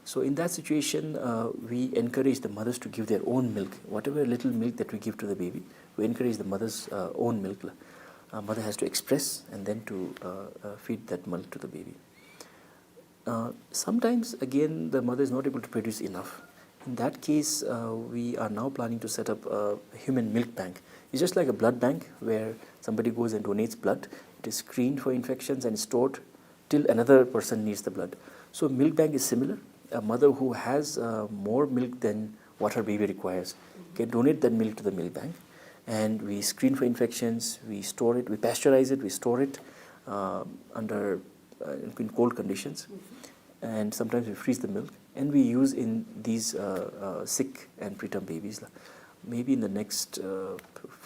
So in that situation, uh, we encourage the mothers to give their own milk. Whatever little milk that we give to the baby, we encourage the mother's uh, own milk. Uh, mother has to express and then to uh, uh, feed that milk to the baby. Uh, sometimes, again, the mother is not able to produce enough. In that case, uh, we are now planning to set up a human milk bank. It's just like a blood bank where somebody goes and donates blood. It is screened for infections and stored till another person needs the blood. So milk bank is similar. A mother who has uh, more milk than what her baby requires can donate that milk to the milk bank, and we screen for infections, we store it, we pasteurize it, we store it uh, under uh, in cold conditions, and sometimes we freeze the milk and we use in these uh, uh, sick and preterm babies. Maybe in the next uh,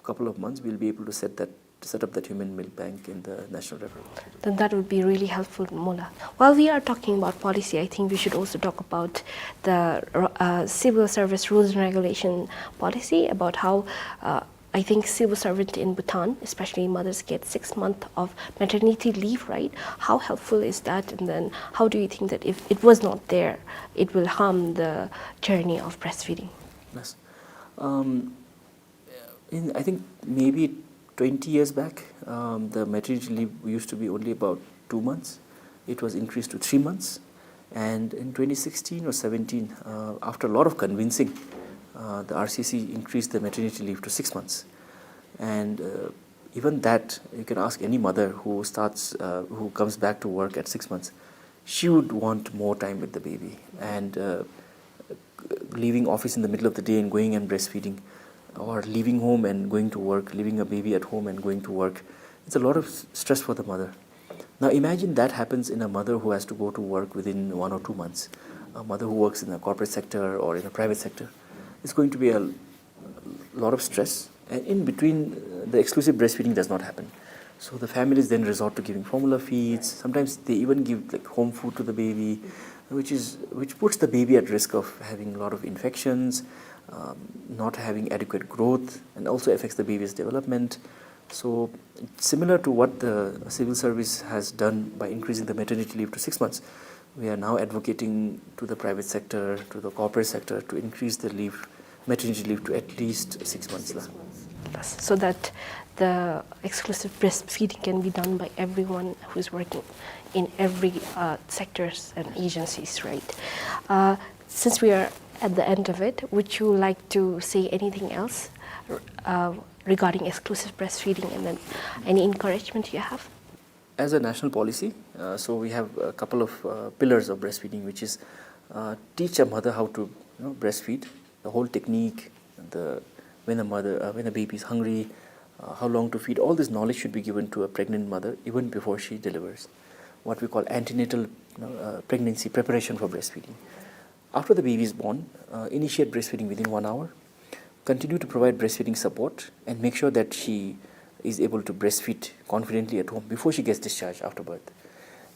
couple of months we'll be able to set that set up that human milk bank in the National Referral Hospital. Then that would be really helpful, Mullah. While we are talking about policy, I think we should also talk about the uh, civil service rules and regulation policy, about how uh, I think civil servant in Bhutan, especially mothers, get six months of maternity leave, right? How helpful is that? And then how do you think that if it was not there, it will harm the journey of breastfeeding? Yes. Um, in, I think maybe twenty years back, um, the maternity leave used to be only about two months. It was increased to three months. And in twenty sixteen or seventeen, uh, after a lot of convincing, uh, the R C C increased the maternity leave to six months. And uh, even that, you can ask any mother who starts, uh, who comes back to work at six months, she would want more time with the baby. And uh, leaving office in the middle of the day and going and breastfeeding, or leaving home and going to work, leaving a baby at home and going to work, it's a lot of s- stress for the mother. Now imagine that happens in a mother who has to go to work within one or two months. A mother who works in the corporate sector or in the private sector, it's going to be a lot of stress. And in between, uh, the exclusive breastfeeding does not happen. So the families then resort to giving formula feeds. Sometimes they even give, like, home food to the baby, which is which puts the baby at risk of having a lot of infections, um, not having adequate growth, and also affects the baby's development. So similar to what the civil service has done by increasing the maternity leave to six months, we are now advocating to the private sector, to the corporate sector, to increase the leave, maternity leave, to at least six months. Six months. Yes, so that the exclusive breastfeeding can be done by everyone who is working in every uh, sectors and agencies, right? Uh, since we are at the end of it, would you like to say anything else uh, regarding exclusive breastfeeding, and then any encouragement you have? As a national policy, uh, so we have a couple of uh, pillars of breastfeeding, which is uh, teach a mother how to, you know, breastfeed, the whole technique, the when a mother, uh, when a baby is hungry, uh, how long to feed. All this knowledge should be given to a pregnant mother even before she delivers. What we call antenatal, you know, uh, pregnancy preparation for breastfeeding. After the baby is born, uh, initiate breastfeeding within one hour. Continue to provide breastfeeding support and make sure that she is able to breastfeed confidently at home before she gets discharged after birth.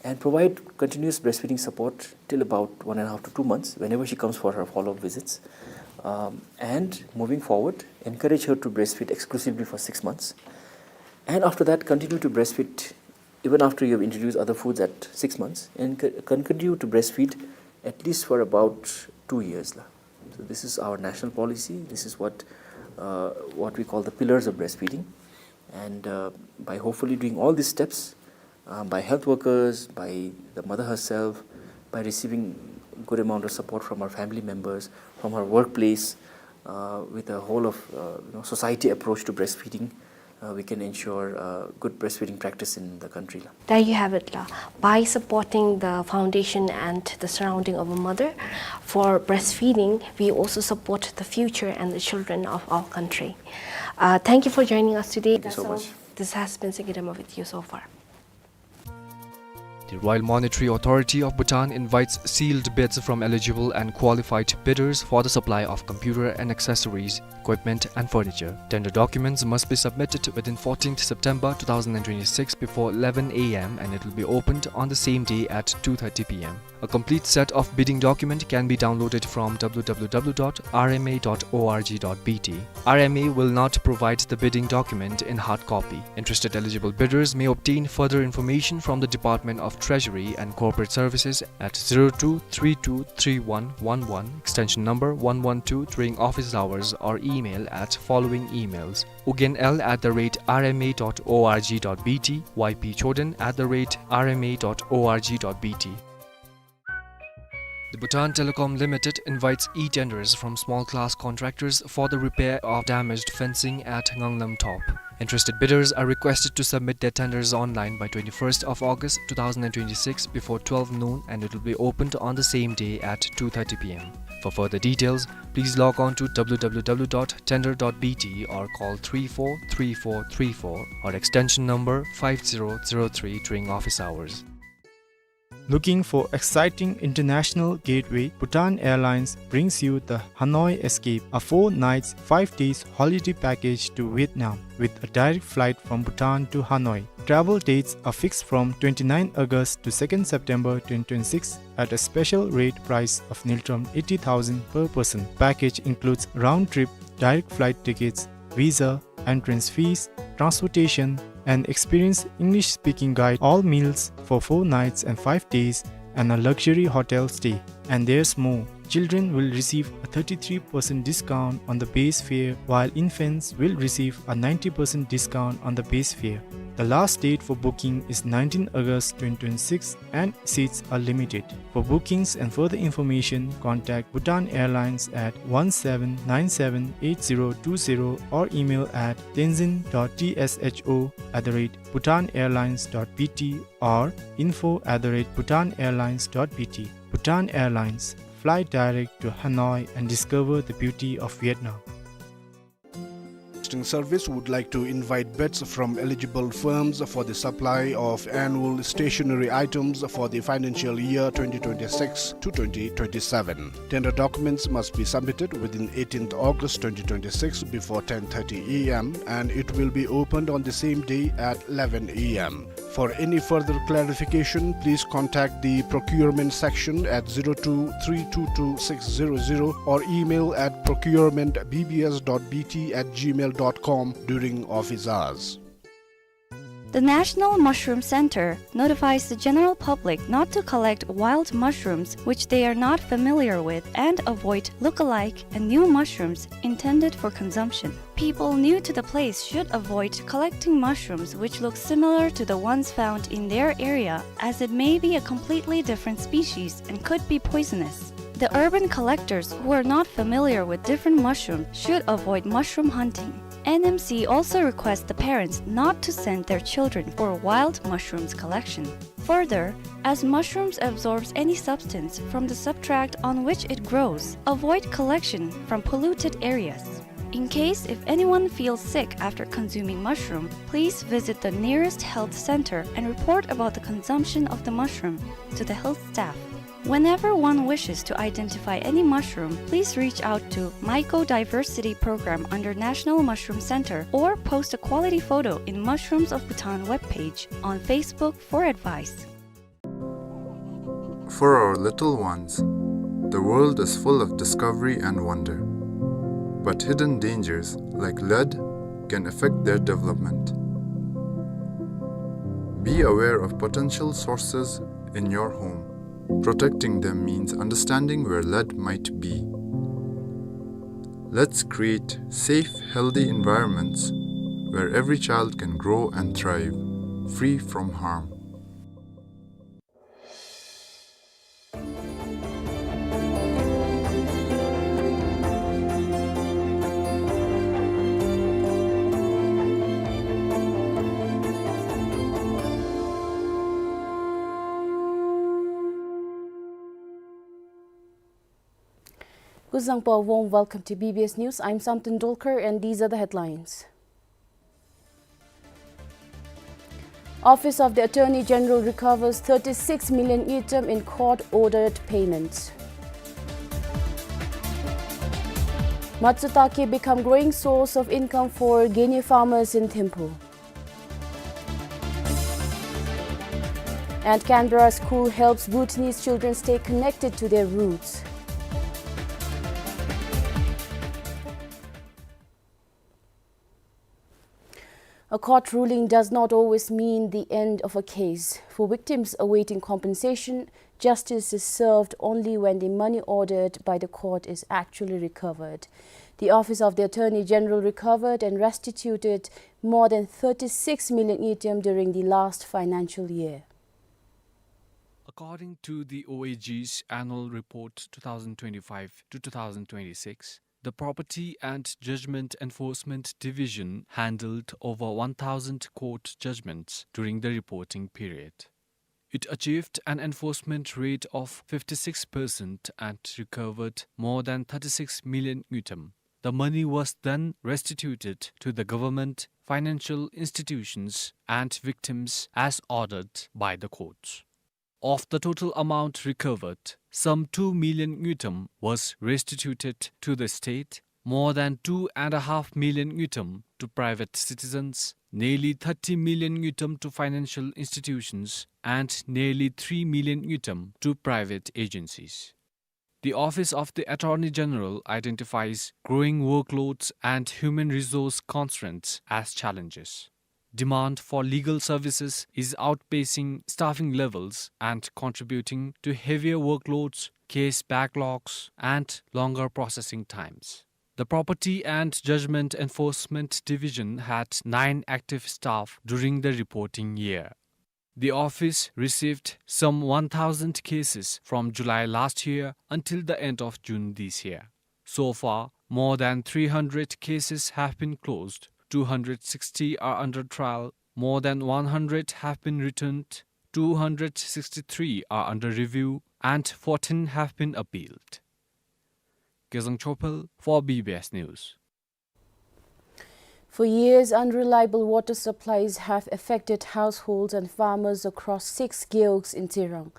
And provide continuous breastfeeding support till about one and a half to two months whenever she comes for her follow-up visits. Um, and moving forward, encourage her to breastfeed exclusively for six months. And after that, continue to breastfeed even after you have introduced other foods at six months, and c-, can continue to breastfeed at least for about two years la. So this is our national policy. This is what, uh, what we call the pillars of breastfeeding. And, uh, by hopefully doing all these steps, uh, by health workers, by the mother herself, by receiving good amount of support from her family members, from her workplace, uh, with a whole of, uh, you know, society approach to breastfeeding, uh, we can ensure, uh, good breastfeeding practice in the country la. There you have it la. By supporting the foundation and the surrounding of a mother for breastfeeding, we also support the future and the children of our country. Uh, thank you for joining us today. Thank you so much. This has been Singidama with you so far. The Royal Monetary Authority of Bhutan invites sealed bids from eligible and qualified bidders for the supply of computer and accessories, equipment and furniture. Tender documents must be submitted within fourteenth September two thousand and twenty-six before eleven A M and it will be opened on the same day at two thirty P M. A complete set of bidding document can be downloaded from W W W dot R M A dot O R G dot B T. R M A will not provide the bidding document in hard copy. Interested eligible bidders may obtain further information from the Department of Treasury and Corporate Services at zero two three two three one one one, extension number one one two, during office hours or email at following emails: ugyen L at the rate R M A dot O R G dot B T, Y P Choden at the rate R M A dot O R G dot B T. The Bhutan Telecom Limited invites e-tenders from small-class contractors for the repair of damaged fencing at Nganglam Top. Interested bidders are requested to submit their tenders online by twenty-first of August two thousand and twenty-six before twelve noon, and it will be opened on the same day at two thirty P M. For further details, please log on to W W W dot tender dot B T or call three four three four three four or extension number five zero zero three during office hours. Looking for exciting international gateway? Bhutan Airlines brings you the Hanoi Escape, a four nights, five days holiday package to Vietnam with a direct flight from Bhutan to Hanoi. Travel dates are fixed from twenty-ninth August to second September twenty twenty-six at a special rate price of ngultrum eighty thousand per person. Package includes round-trip direct flight tickets, visa, entrance fees, transportation, an experienced English-speaking guide, all meals for four nights and five days, and a luxury hotel stay. And there's more. Children will receive a thirty-three percent discount on the base fare, while infants will receive a ninety percent discount on the base fare. The last date for booking is nineteenth August twenty twenty-six, and seats are limited. For bookings and further information, contact Bhutan Airlines at one seven nine seven eight zero two zero or email at tenzin dot T S H O at the rate bhutan airlines dot B T or info at the rate bhutan airlines dot B T. Bhutan Airlines, fly direct to Hanoi and discover the beauty of Vietnam. Hosting Service would like to invite bids from eligible firms for the supply of annual stationery items for the financial year twenty twenty-six to twenty twenty-seven. Tender documents must be submitted within eighteenth August twenty twenty-six before ten thirty A M, and it will be opened on the same day at eleven A M. For any further clarification, please contact the procurement section at zero two three two two six zero zero or email at procurement B B S dot B T at gmail dot com during office hours. The National Mushroom Center notifies the general public not to collect wild mushrooms which they are not familiar with and avoid look-alike and new mushrooms intended for consumption. People new to the place should avoid collecting mushrooms which look similar to the ones found in their area, as it may be a completely different species and could be poisonous. The urban collectors who are not familiar with different mushrooms should avoid mushroom hunting. N M C also requests the parents not to send their children for wild mushrooms collection. Further, as mushrooms absorbs any substance from the substrate on which it grows, avoid collection from polluted areas. In case if anyone feels sick after consuming mushroom, please visit the nearest health center and report about the consumption of the mushroom to the health staff. Whenever one wishes to identify any mushroom, please reach out to Mycodiversity Program under National Mushroom Center or post a quality photo in Mushrooms of Bhutan webpage on Facebook for advice. For our little ones, the world is full of discovery and wonder. But hidden dangers like lead can affect their development. Be aware of potential sources in your home. Protecting them means understanding where lead might be. Let's create safe, healthy environments where every child can grow and thrive, free from harm. Kuzuzangpo, a warm welcome to B B S News. I'm Samten Dolkar, and these are the headlines. Office of the Attorney General recovers thirty-six million ngultrum in court-ordered payments. Matsutake become growing source of income for Genie farmers in Thimphu. And Canberra school helps Bhutanese children stay connected to their roots. A court ruling does not always mean the end of a case. For victims awaiting compensation, justice is served only when the money ordered by the court is actually recovered. The Office of the Attorney General recovered and restituted more than thirty-six million ngultrum during the last financial year. According to the O A G's annual report two thousand twenty-five to two thousand twenty-six, the Property and Judgment Enforcement Division handled over one thousand court judgments during the reporting period. It achieved an enforcement rate of fifty-six percent and recovered more than thirty-six million ngultrum. The money was then restituted to the government, financial institutions, and victims as ordered by the court. Of the total amount recovered, some two million ngultrum was restituted to the state, more than two and a half million ngultrum to private citizens, nearly thirty million ngultrum to financial institutions, and nearly three million ngultrum to private agencies. The Office of the Attorney General identifies growing workloads and human resource constraints as challenges. Demand for legal services is outpacing staffing levels and contributing to heavier workloads, case backlogs, and longer processing times. The Property and Judgment Enforcement Division had nine active staff during the reporting year. The office received some one thousand cases from July last year until the end of June this year. So far, more than three hundred cases have been closed, two hundred sixty are under trial, more than one hundred have been returned, two hundred sixty-three are under review, and fourteen have been appealed. Gezang Chopel for B B S News. For years, unreliable water supplies have affected households and farmers across six gewogs in Tsirang.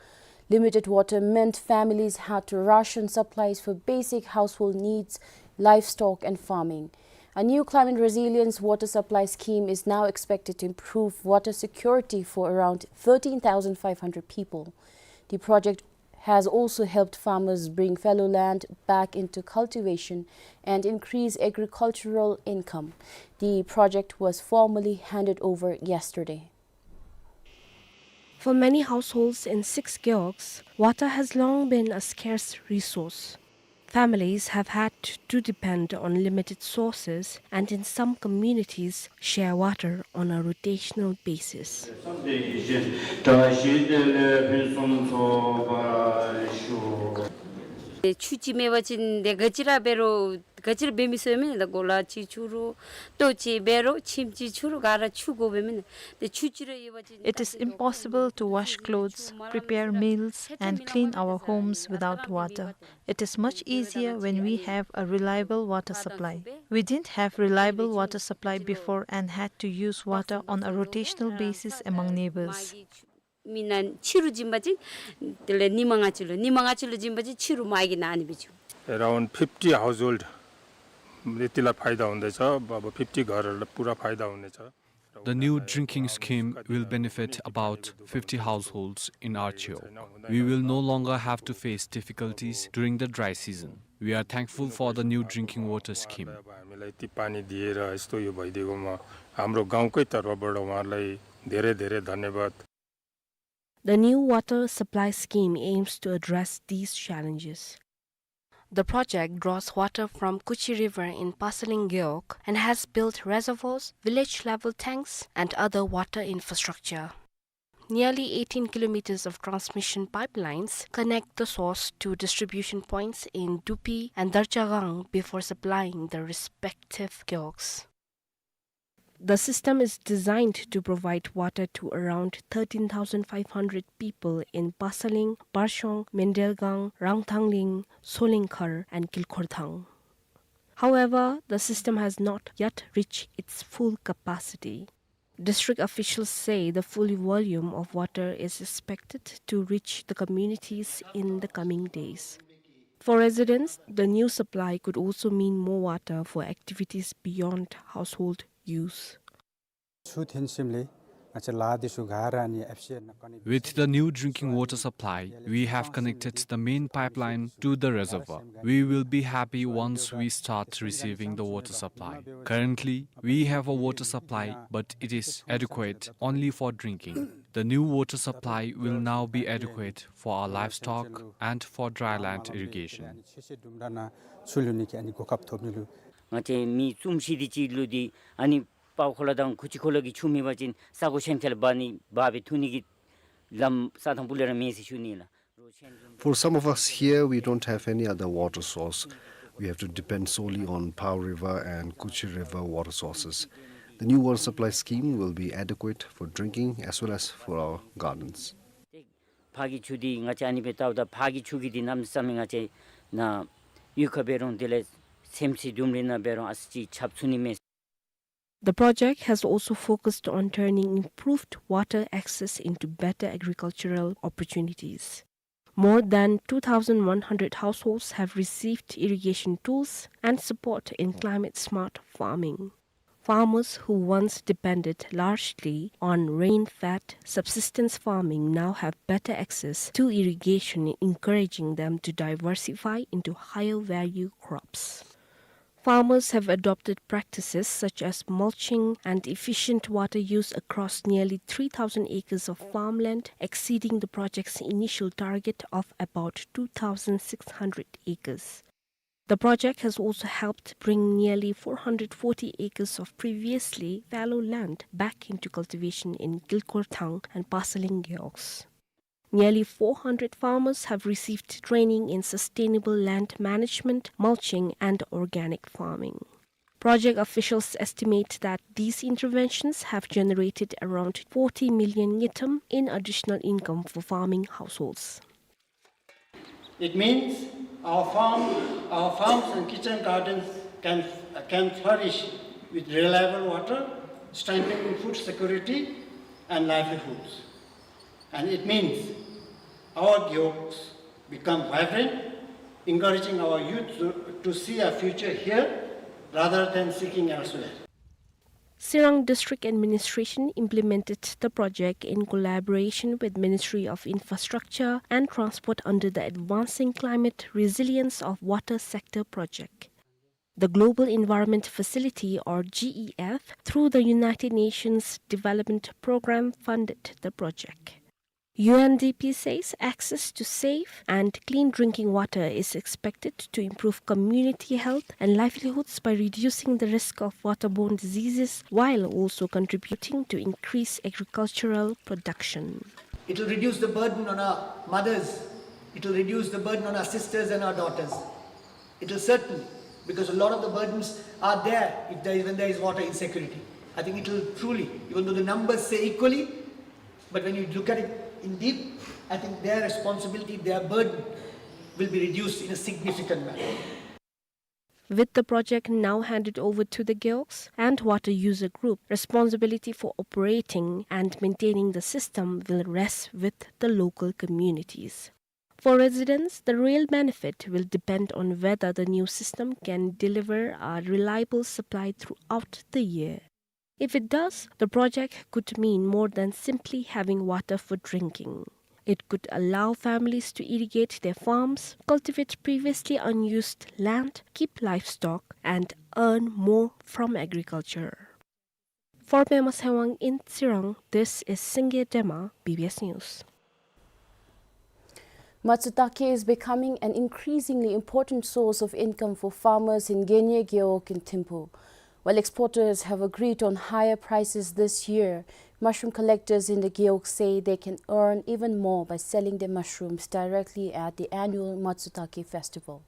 Limited water meant families had to ration supplies for basic household needs, livestock, and farming. A new climate resilience water supply scheme is now expected to improve water security for around thirteen thousand five hundred people. The project has also helped farmers bring fallow land back into cultivation and increase agricultural income. The project was formally handed over yesterday. For many households in six gewogs, water has long been a scarce resource. Families have had to depend on limited sources and, in some communities, share water on a rotational basis. ཆུ་ཅིག་མེད་པ་ཅིན་ཏེ་ག་ཅི་ར་འབད་རུང་ག་ཅི་ར་འབད་མི་ཚུགས་མེན་ན། གོ་ལ་ཅིག་འཁྱུ་རུང་ལྟོ་ཅིག་འབད་རུང་ཁྱིམ་ཅིག་འཁྱུ་རུང་ག་ར་ཆུ་དགོ་པས་མེན་ན། ཏེ་ཆུ་ཅིག་ར་ཡོད་པ་ཅིན། It is impossible to wash clothes, prepare meals, and clean our homes without water. It is much easier when we have a reliable water supply. We didn't have reliable water supply before and had to use water on a rotational basis among neighbors. མི་ནང་ཕྱི་རུ་བྱིན་པ་ཅིན་དེ་ལས་ཉི་མ་ལྔ་བཅུ་ལུ་ཉི་མ་ལྔ་བཅུ་ལུ་བྱིན་པ་ཅིན་ཕྱི་རུ་མ་གི་ནང་ནི་འབད་བཅུག། Around fifty household ཡང་ཏེ་ལུ་ཕའི་ད་འོང་དེ་ཆ་བ་བ་fifty घर ལུ་पूरा ཕའི་ད་འོང་དེ་ཆ། The new drinking scheme will benefit about fifty households in our gewog. We will no longer have to face difficulties during the dry season. We are thankful for the new drinking water scheme. हामीलाई त्यो पानी दिएर यस्तो यो भइदिएकोमा हाम्रो गाउँकै तर्फबाट उहाँहरूलाई धेरै धेरै धन्यवाद। The new water supply scheme aims to address these challenges. The project draws water from Kuchi River in Pasaling Gewog and has built reservoirs, village-level tanks, and other water infrastructure. Nearly eighteen kilometers of transmission pipelines connect the source to distribution points in Dupi and Darchagang before supplying the respective gewogs. The system is designed to provide water to around thirteen thousand five hundred people in Pasaling, Barshong, Mendelgang, Rangthangling, Solingkhar, and Kilkhorthang. However, the system has not yet reached its full capacity. District officials say the full volume of water is expected to reach the communities in the coming days. For residents, the new supply could also mean more water for activities beyond household use. ཆུ་ཐོན་ཞིནམ་ལས་ང་བཅས་ལཱ་འདི་ཚུ་ག་ར་ནི་ཨེབ་སི་ཨེལ་ནང་ཀོ་ནེཀཊ། With the new drinking water supply, we have connected the main pipeline to the reservoir. We will be happy once we start receiving the water supply. Currently, we have a water supply, but it is adequate only for drinking. The new water supply will now be adequate for our livestock and for dry land irrigation. ཆུ་ལུ་ནི་ཁེ་ཨ་ནི་གོ་སྐབས་ཐོབ་ནི་ལུ། ང་བཅས་མི་བཅུ་བཞི་དེ་ཅིག་ལུ་འདི་ཨ་ནི་པའོ་ཁོ་ལ་དང་ཁུ་ཅི་ཁོ་ལ་གི་ཆུ་མེད་པ་ཅིན་ས་གོ་ཆེན་ཁལ་འབག་ནི་འབག་སྦེ་འཐུང་ནི་གི་ལམ་ས་དང་པོ་ལས་ར་མེད་ཟེར་ཞུ་ནི་ལགས། For some of us here, we don't have any other water source. We have to depend solely on Pao River and Kuchi River water sources. The new water supply scheme will be adequate for drinking as well as for our gardens. ཕར་གྱི་ཆུ་འདི་ང་བཅས་ཨ་ནི་སྦེ་བལྟཝ་ད་ཕར་གྱི་ཆུ་གི་འདི་གནམ་མེད་ས་མེད་ང་བཅས་ནཱ་གཡུས་ཁར་འབད་རུང་དེ་ལས་ཚེམ་ཅིག་ལྡུམ་ར་ནང་འབད་རུང་ཨ་ཙི་ཅིག་ཆབ་ཚུགས་ནི་མས། The project has also focused on turning improved water access into better agricultural opportunities. More than two thousand one hundred households have received irrigation tools and support in climate-smart farming. Farmers who once depended largely on rain-fed subsistence farming now have better access to irrigation, encouraging them to diversify into higher-value crops. Farmers have adopted practices such as mulching and efficient water use across nearly three thousand acres of farmland, exceeding the project's initial target of about two thousand six hundred acres. The project has also helped bring nearly four hundred forty acres of previously fallow land back into cultivation in Kilkhorthang and Pasaling gewogs. Nearly four hundred farmers have received training in sustainable land management, mulching, and organic farming. Project officials estimate that these interventions have generated around forty million ngultrum in additional income for farming households. It means our farm, our farms and kitchen gardens can, can flourish with reliable water, strengthening food security and livelihoods. And it means our gewogs become vibrant, encouraging our youth to, to see a future here rather than seeking elsewhere. Sirang District Administration implemented the project in collaboration with Ministry of Infrastructure and Transport under the Advancing Climate Resilience of Water Sector project. The Global Environment Facility, or G E F, through the United Nations Development Programme, funded the project. U N D P says access to safe and clean drinking water is expected to improve community health and livelihoods by reducing the risk of waterborne diseases while also contributing to increased agricultural production. It will reduce the burden on our mothers. It will reduce the burden on our sisters and our daughters. It will certainly, because a lot of the burdens are there if there is, when there is water insecurity. I think it will truly, even though the numbers say equally, but when you look at it in deep, I think their responsibility, their burden will be reduced in a significant manner. With the project now handed over to the gewogs and water user group, responsibility for operating and maintaining the system will rest with the local communities. For residents, the real benefit will depend on whether the new system can deliver a reliable supply throughout the year. If it does, the project could mean more than simply having water for drinking. It could allow families to irrigate their farms, cultivate previously unused land, keep livestock, and earn more from agriculture. For Pema Sewang in Tsirang, this is Singye Dema, B B S News. Matsutake is becoming an increasingly important source of income for farmers in Genye Gewog in Thimphu. While exporters have agreed on higher prices this year, mushroom collectors in the Gewog say they can earn even more by selling their mushrooms directly at the annual Matsutake festival.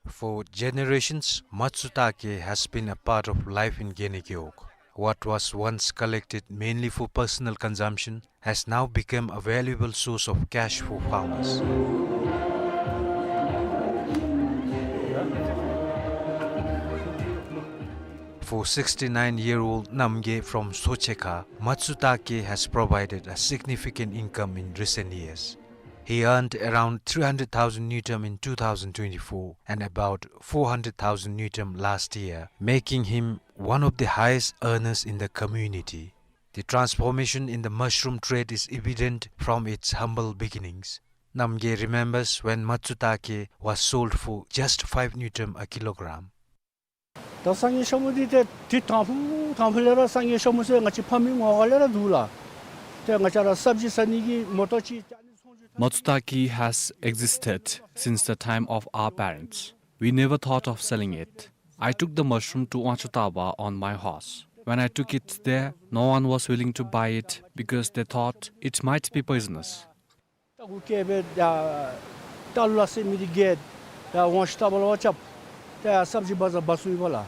For generations, Matsutake has been a part of life in Genye Gewog. What was once collected mainly for personal consumption has now become a valuable source of cash for farmers. For sixty-nine-year-old Namgay from Sochekha, Matsutake has provided a significant income in recent years. He earned around three hundred thousand ngultrum in two thousand twenty-four and about four hundred thousand ngultrum last year, making him one of the highest earners in the community. The transformation in the mushroom trade is evident from its humble beginnings. Namgay remembers when Matsutake was sold for just five ngultrum a kilogram. ད་སང་ཉིན་ཤོག་མོ་འདི་ཏེ་དུས་དང་ཕུ་དང་ཕུ་ལས་ར་སང་ཉིན་ཤོག་མོ་ཟེར་ང་བཅས་ཕ་མའི་ངོ་ག་ལས་ར་འདུག་ལགས། ཏེ་ང་བཅས་ར་སབ་ཇི་ཟ་ནི་གི་མོ་ཊ་ཅིག་ཅ་ནི་ཚོང་ཅུ། Matsutake has existed since the time of our parents. We never thought of selling it. I took the mushroom to Wangchutaba on my horse. When I took it there, no one was willing to buy it because they thought it might be poisonous. ད་གུ་སྐྱེས་པའི་ད་ད་ལུ་ལ་སེ་མི་དེ་གེ་ད་ཝང་ཤི་ཏ་བ་ལ་བ་ཅབ་ད་སབ་ཇི་བ་ཟ་བ་སུ་ཡི་བ་ལ།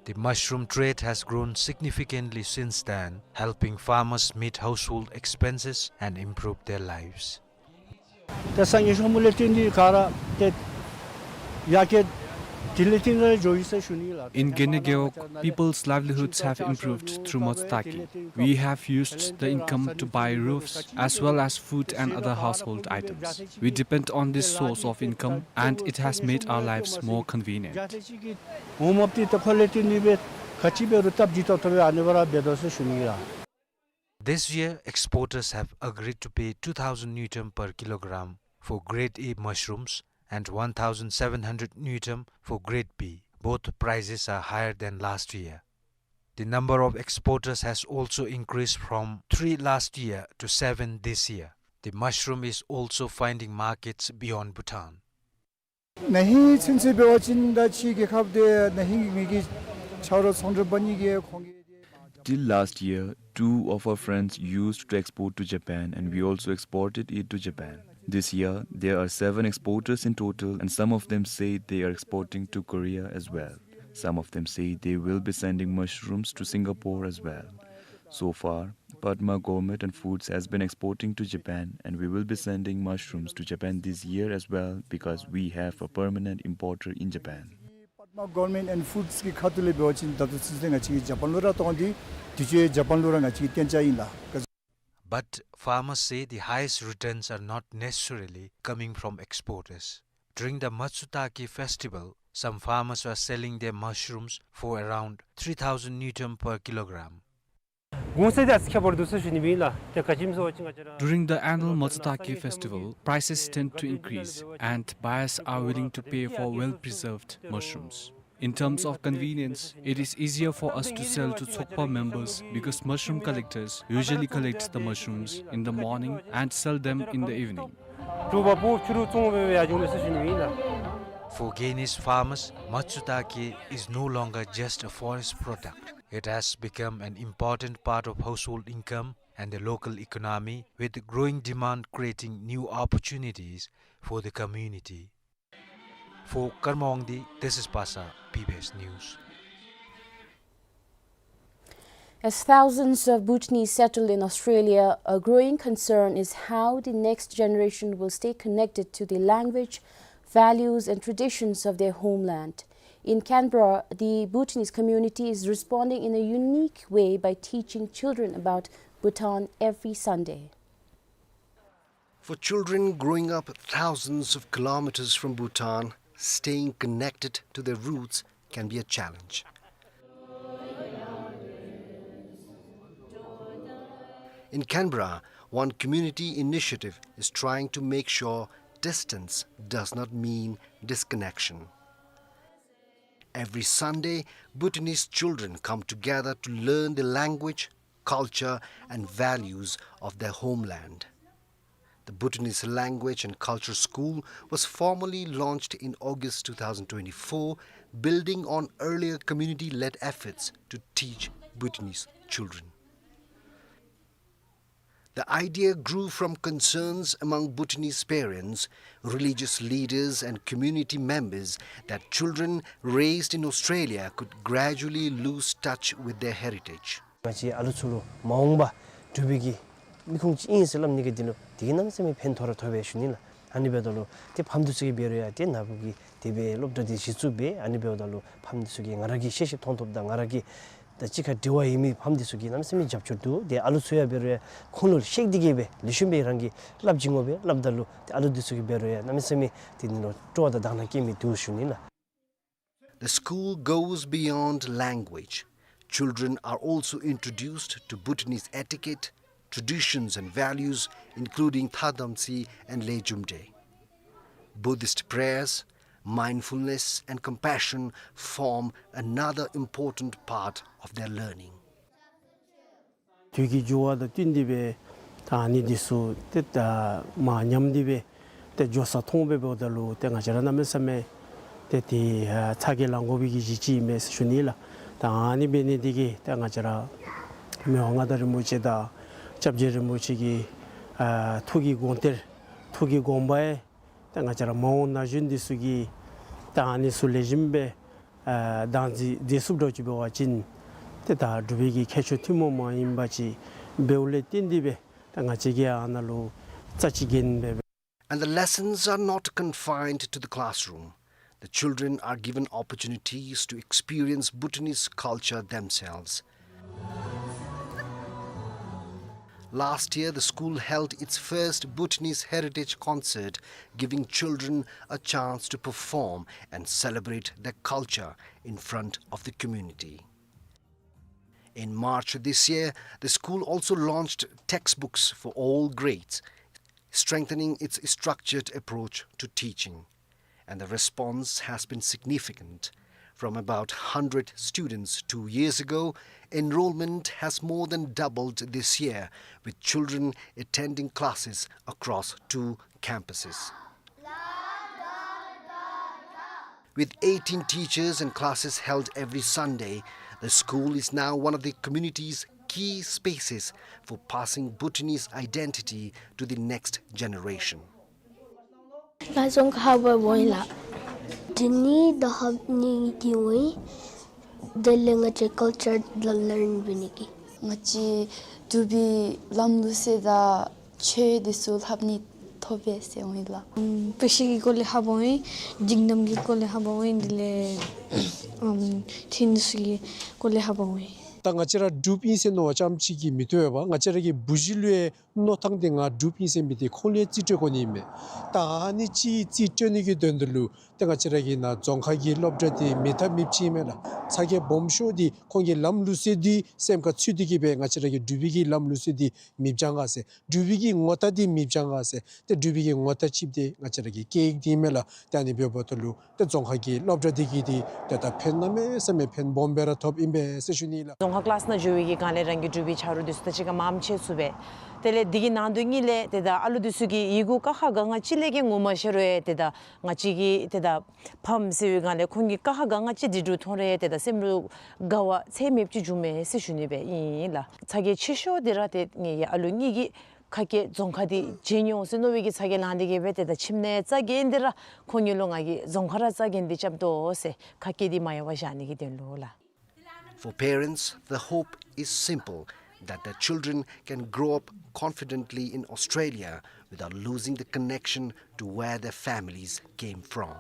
The mushroom trade has grown significantly since then, helping farmers meet household expenses and improve their lives. ད་སང་ཉིན་ཤོག་མོ་ལས་བརྟེན་ཏེ་ག་ར་ཏེ་ཡ་གི་དེ་ལས་བརྟེན་ཏེ་འགྱོ་ཡི་ཟེར་ཞུ་ནི་ལགས། In Genye Gewog, people's livelihoods have improved through Matsutake. We have used the income to buy roofs as well as food and other household items. We depend on this source of income and it has made our lives more convenient. འོང་མ་པ་ཏེ་ད་ཁོ་ལས་བརྟེན་ཏེ་སྦེ་ག་ཅི་འབད་རུང་སྟབས་ཅིག་ཏོག་ཏོ་སྦེ་ཨ་ནི་སྦེ་ར་འབད་དོ་ཟེར་ཞུ་ནི་ལགས། This year, exporters have agreed to pay two thousand ngultrum per kilogram for grade A mushrooms and one thousand seven hundred ngultrum for grade B. Both prices are higher than last year. The number of exporters has also increased from three last year to seven this year. The mushroom is also finding markets beyond Bhutan. ན་ཧིང་ཚུན་ཚོད་འབད་བ་ཅིན་ད་ཕྱི་རྒྱལ་ཁབ་དེ་ན་ཧིང་ངེ་གི་ཆ་རོགས་ཚོང་འབྲེལ་འབད་ནི་གི་ཁོང་གི། Till last year, two of our friends used to export to Japan, and we also exported it to Japan. This year, there are seven exporters in total, and some of them say they are exporting to Korea as well. Some of them say they will be sending mushrooms to Singapore as well. So far, Padma Gourmet and Foods has been exporting to Japan, and we will be sending mushrooms to Japan this year as well because we have a permanent importer in Japan. Padma Gourmet and Foods གི་ཁ་ཐུག་ལས་འབད་བ་ཅིན་ད་ལྟོ་ཚུན་ཚོད་ང་བཅས་ཀྱིས་ཇ་པཱན་ལུ་ར་གཏང་སྟེ་དུས་ཅི་ཇ་པཱན་ལུ་ར་ང་བཅས་ཀྱིས་གཏན་འཇགས་ཨིན་ལགས། But farmers say the highest returns are not necessarily coming from exporters. During the Matsutake festival, some farmers were selling their mushrooms for around three thousand ngultrum per kilogram. གོང་ཚད་དང་ཁྱད་པར་འདུག་ཟེར་ཞུ་ནི་ཨིན་ལགས། ཏེ་ག་ཅི་སྨོ་ཟེར་བ་ཅིན་ང་བཅས་ར། During the annual Matsutake festival, prices tend to increase and buyers are willing to pay for well-preserved mushrooms. In terms of convenience, it is easier for us to sell to Tsokpa members because mushroom collectors usually collect the mushrooms in the morning and sell them in the evening. གྲུ་པ་པོ་ཕྱི་རུ་བཙོང་སྦེ་ཡར་འགྱོ་མི་ཟེར་ཞུ་ནི་ཨིན་ལགས། For Genyis farmers, Matsutake is no longer just a forest product. It has become an important part of household income and the local economy, with growing demand creating new opportunities for the community. For Karma Wangdi, this is Pasa, B B S News. As thousands of Bhutanese settle in Australia, a growing concern is how the next generation will stay connected to the language, values, and traditions of their homeland. In Canberra, the Bhutanese community is responding in a unique way by teaching children about Bhutan every Sunday. For children growing up thousands of kilometers from Bhutan, staying connected to their roots can be a challenge. In Canberra, one community initiative is trying to make sure distance does not mean disconnection. Every Sunday, Bhutanese children come together to learn the language, culture, and values of their homeland. The Bhutanese Language and Culture School was formally launched in August two thousand twenty-four, building on earlier community-led efforts to teach Bhutanese children. The idea grew from concerns among Bhutanese parents, religious leaders, and community members that children raised in Australia could gradually lose touch with their heritage. ང་བཅས་ཨ་ལུ་ཚུ་ལུ་མ་འོངས་པ་འབྲུག་པའི་གི་མི་ཁུངས་ཅིག་ཨིན་ཟེར་སླབ་ནི་གི་དོན་ལུ་དེ་གིས་གནམ་མེད་ས་མེད་ཕན་ཐོགས་ར་ཐོགས་པས་ཞུ་ནི་ལགས། ཨ་ནི་འབདཝ་ད་ལུ་ཏེ་ཕམ་འདི་ཚུ་གིས་འབད་རུང་ཡང་ཏེ་ནཱ་བུ་གི་དེ་སྦེ་སློབ་གྲྭ་འདི་གཞི་བཙུགས་འབད། ཨ་ནི་འབདཝ་ད་ལུ་ཕམ་འདི་ཚུ་གིས་ང་ར་གིས་ཤེས་ཤེས་མཐོང་མཐོངམ་དང་ང་ར་གིས་ད་གཅིག་ཁར་འབྲེལ་བ་ཡོད་མི་ཕམ་འདི་ཚུ་གིས་གནམ་མེད་ས་མེད་རྒྱབ་སྐྱོར་འདུག། ཏེ་ཨ་ལུ་ཚུ་ཡང་འབད་རུང་ཡང་ཁོང་ལུ་ཤེས་ཏེ་གིས་སྦེ་ལེགས་ཤོམ་སྦེ་རང་གིས་སླབ་བྱིན་དགོ་པས། སླབ་ད་ལུ་ཏེ་ཨ་ལུ་འདི་ཚུ་གིས་འབད་རུང་ཡང་གནམ་མེད་ས་མེད་དེ་ནང་ལུ་སྤྲོ་བ་དང་དག་སྣང་སྐྱེ་མི་འདུག་ཞུ་ནི་ལགས། The school goes beyond language. Children are also introduced to Bhutanese etiquette, traditions and values, including Thadamtsi and Lejumdae. Buddhist prayers, mindfulness and compassion form another important part of their learning. དུས་ཀྱི་འགྱུར་བ་དང་བསྟུན་ཏེ་སྦེ་ད་ཨ་ནི་འདི་ཚུ་ཏེ་ད་མར་ཉམས་ཏེ་སྦེ་ཏེ་འགྱོ་ས་མཐོང་སྦེ་འབདཝ་ད་ལུ་ཏེ་ང་བཅས་ར་གནམ་མེད་ས་མེད་ཏེ་དེ་ཨ་ཚ་གྱང་ལང་དགོ་པའི་གི་གཞི་ཅིག་ཨིན་མས་ཟེར་ཞུ་ནི་ལགས། ད་ཨ་ནི་འབད་ནི་འདི་གིས་ཏེ་ང་བཅས་ར་མི་དབང་མངའ་བདག་རིན་པོ་ཆེ་དང་སྐྱབས་རྗེ་རིན་པོ་ཆེ་གི་ཨ་ཐུགས་ཀྱི་དགོངས་གཏེར་ཐུགས་ཀྱི་དགོངས་པ་ཡང་ཏེ་ང་བཅས་ར་མ་འོངས་ན་གཞོན་འདི་ཚུ་གིས་ད་ཨ་ནི་ཚུ་ལེགས་ཤོམ་སྦེ་ཨ་བདག་འཛིན་མཛད་ཚུགསཔ་འདྲཝ་ཅིག་འབད་བ་ཅིན་ཏེ་ད་འབྲུག་པའི་གི་ཁྱད་ཆོས་ཐུན་མོང་མ་ཡིན་པ་ཅིག་འབདཝ་ལས་བརྟེན་ཏེ་སྦེ་ད་ང་བཅས་ཀྱིས་ཨ་ནཱ་ལུ་རྩ་ཅིག་གྱོན་སྦེ། And the lessons are not confined to the classroom. The children are given opportunities to experience Bhutanese culture themselves. Last year, the school held its first Bhutanese Heritage Concert, giving children a chance to perform and celebrate their culture in front of the community. In March this year, the school also launched textbooks for all grades, strengthening its structured approach to teaching. And the response has been significant. From about hundred students two years ago, enrollment has more than doubled this year, with children attending classes across two campuses. With eighteen teachers and classes held every Sunday, the school is now one of the community's key spaces for passing Bhutanese identity to the next generation. ང་རྫོང་ཁ་ལྷབ་པར་འོང་ཡི་ལགས། འདི་ནི་ད་ལྷབ་ནི་གི་འོང་ཡི། དེ་ལས་ང་བཅས་ཀལ་ཅར་ལ་ལརན་འབད་ནི་གི། ང་བཅས་འབྲུག་པའི་ལམ་ལུགས་སྲོལ་དང་ཆོས་འདི་ཚུ་ལྷབ་ནི་ཐོབ་པས་ཟེར་འོང་ཡི་ལགས། ཨམ་དཔེ་ཆ་གི་སྐོར་ལས་ལྷབ་པར་འོང་ཡི། འཇིགས་རྣམ་གྱི་སྐོར་ལས་ལྷབ་པར་འོང་ཡི། དེ་ལས་ཨམ་ཚིག་འདི་ཚུ་གི་སྐོར་ལས་ལྷབ་པར་འོང་ཡི། ད་ང་བཅས་ར་འབྲུགཔ་ཨིན་ཟེར་མནོ་བ་ཙམ་ཅིག་གིས་མི་བཏུབ་པས། ང་བཅས་ར་གི་བུ་གཞི་ལུ་ཡང་མནོ་ཐངས་འདི་ང་འབྲུགཔ་ཨིན་ཟེར་མི་འདི་ཁོང་ལུ་ཡང་རྩིས་སྤྲོད་དགོ་ནི་ཨིན་མས། ད་ཨ་ནི་ཅིག་རྩིས་སྤྲོད་ནི་གི་དོན་དུ་ལུ་ཏེ་ང་བཅས་ར་གི་ནཱ་རྫོང་ཁ་གི་སློབ་གྲྭ་འདི་མེད་ཐབས་མེདཔ་ཅིག་ཨིན་མས་ལགས། ཚ་གྱང་སྦོམ་ཤོས་འདི་ཁོང་གི་ལམ་ལུགས་སྲོལ་འདི་སེམས་ཁར་ཚུད་དེ་གིས་སྦེ་ང་བཅས་ར་གི་འབྲུག་པའི་གི་ལམ་ལུགས་སྲོལ་འདི་མི་སྦྱང་ག་ཟེར། འབྲུག་པའི་གི་ངོ་རྟགས་འདི་མི་སྦྱང་ག་ཟེར། ཏེ་འབྲུག་པའི་གི་ངོ་རྟགས་ཅིག་འདི་ང་བཅས་ར་གི་སྐད་ཡིག་འདི་ཨིན་མས་ལགས། ཏེ་ཨ་ནི་འབདཝ་ད་ལུ་ཏེ་རྫོང་ཁ་གི་སློབ་གྲྭ་འདི་གིས་འདི་ཏེ་ད་ཕན་གནམ་མེད་ས་མེད་ཕན་སྦོམ་སྦེ་ར་ཐོབ་ཨིན་པས་ཟེར་ཞུ་ནི་ལགས། རྫོང་ཁ་ཀི་ལཱསི་ནང་འགྱོ་བའི་གི་སྒང་ལས་རང་གི་འབྲུག་པའི་ཆ་རོགས་འདི་ཚུ་དང་གཅིག་ཁར་མཉམ་ཕྱད་ཚུགས་པས། དེ་ལས་འདི་གི་ནང་དོན་གཉིས་ལས་ཏེ་ད་ཨ་ལུ་འདི་ཚུ་གིས་ཡི་གུ་ཀ་ཁ་ག་ང་གཅིག་ལས་ཀྱི་ངོ་མ་ཤེས་རུང་ཡང་ཏེ་ད་ང་བཅས་ཀྱི་ཏེ་ད་ཕམ་ཟེར་བའི་སྒང་ལས་ཁོང་གིས་ཀ་ཁ་ག་ང་གཅིག་འབྲི་འབྲུ་མཐོང་རུང་ཡང་ཏེ་ད་སེམས་ལུ་དགའ་བ་ཚད་མེདཔ་ཅིག་འབྱུངམ་མས་ཟེར་ཞུ་ནི་སྦེ་ཨིན་ལགས། ཚ་གྱང་ཆེ་ཤོས་འདི་ར་ཏེ་ངེ་གི་ཨ་ལུ་གཉིས་ཀྱིས་ཁ་སྐད་རྫོང་ཁ་འདི་བརྗེད་ནི་འོང་ཟེར་མནོ་བའི་གི་ཚ་གྱང་ལང་སྟེ་གིས་སྦེ་ཏེ་ད་ཁྱིམ་ནང་རྩ་འགེངས་ཏེ་ར་ཁོང་གཉིས་ལུ་ང་གིས་རྫོང་ཁ་ར་རྩ་འགེངས་ཏེ་རྐྱབ་དོ་ཟེར་ཁ་སྐད་འདི་མ་གཡོ་བར་བཞག་ནི་གི་དོན་ལུ་ལགས། For parents, the hope is simple, that their children can grow up confidently in Australia without losing the connection to where their families came from.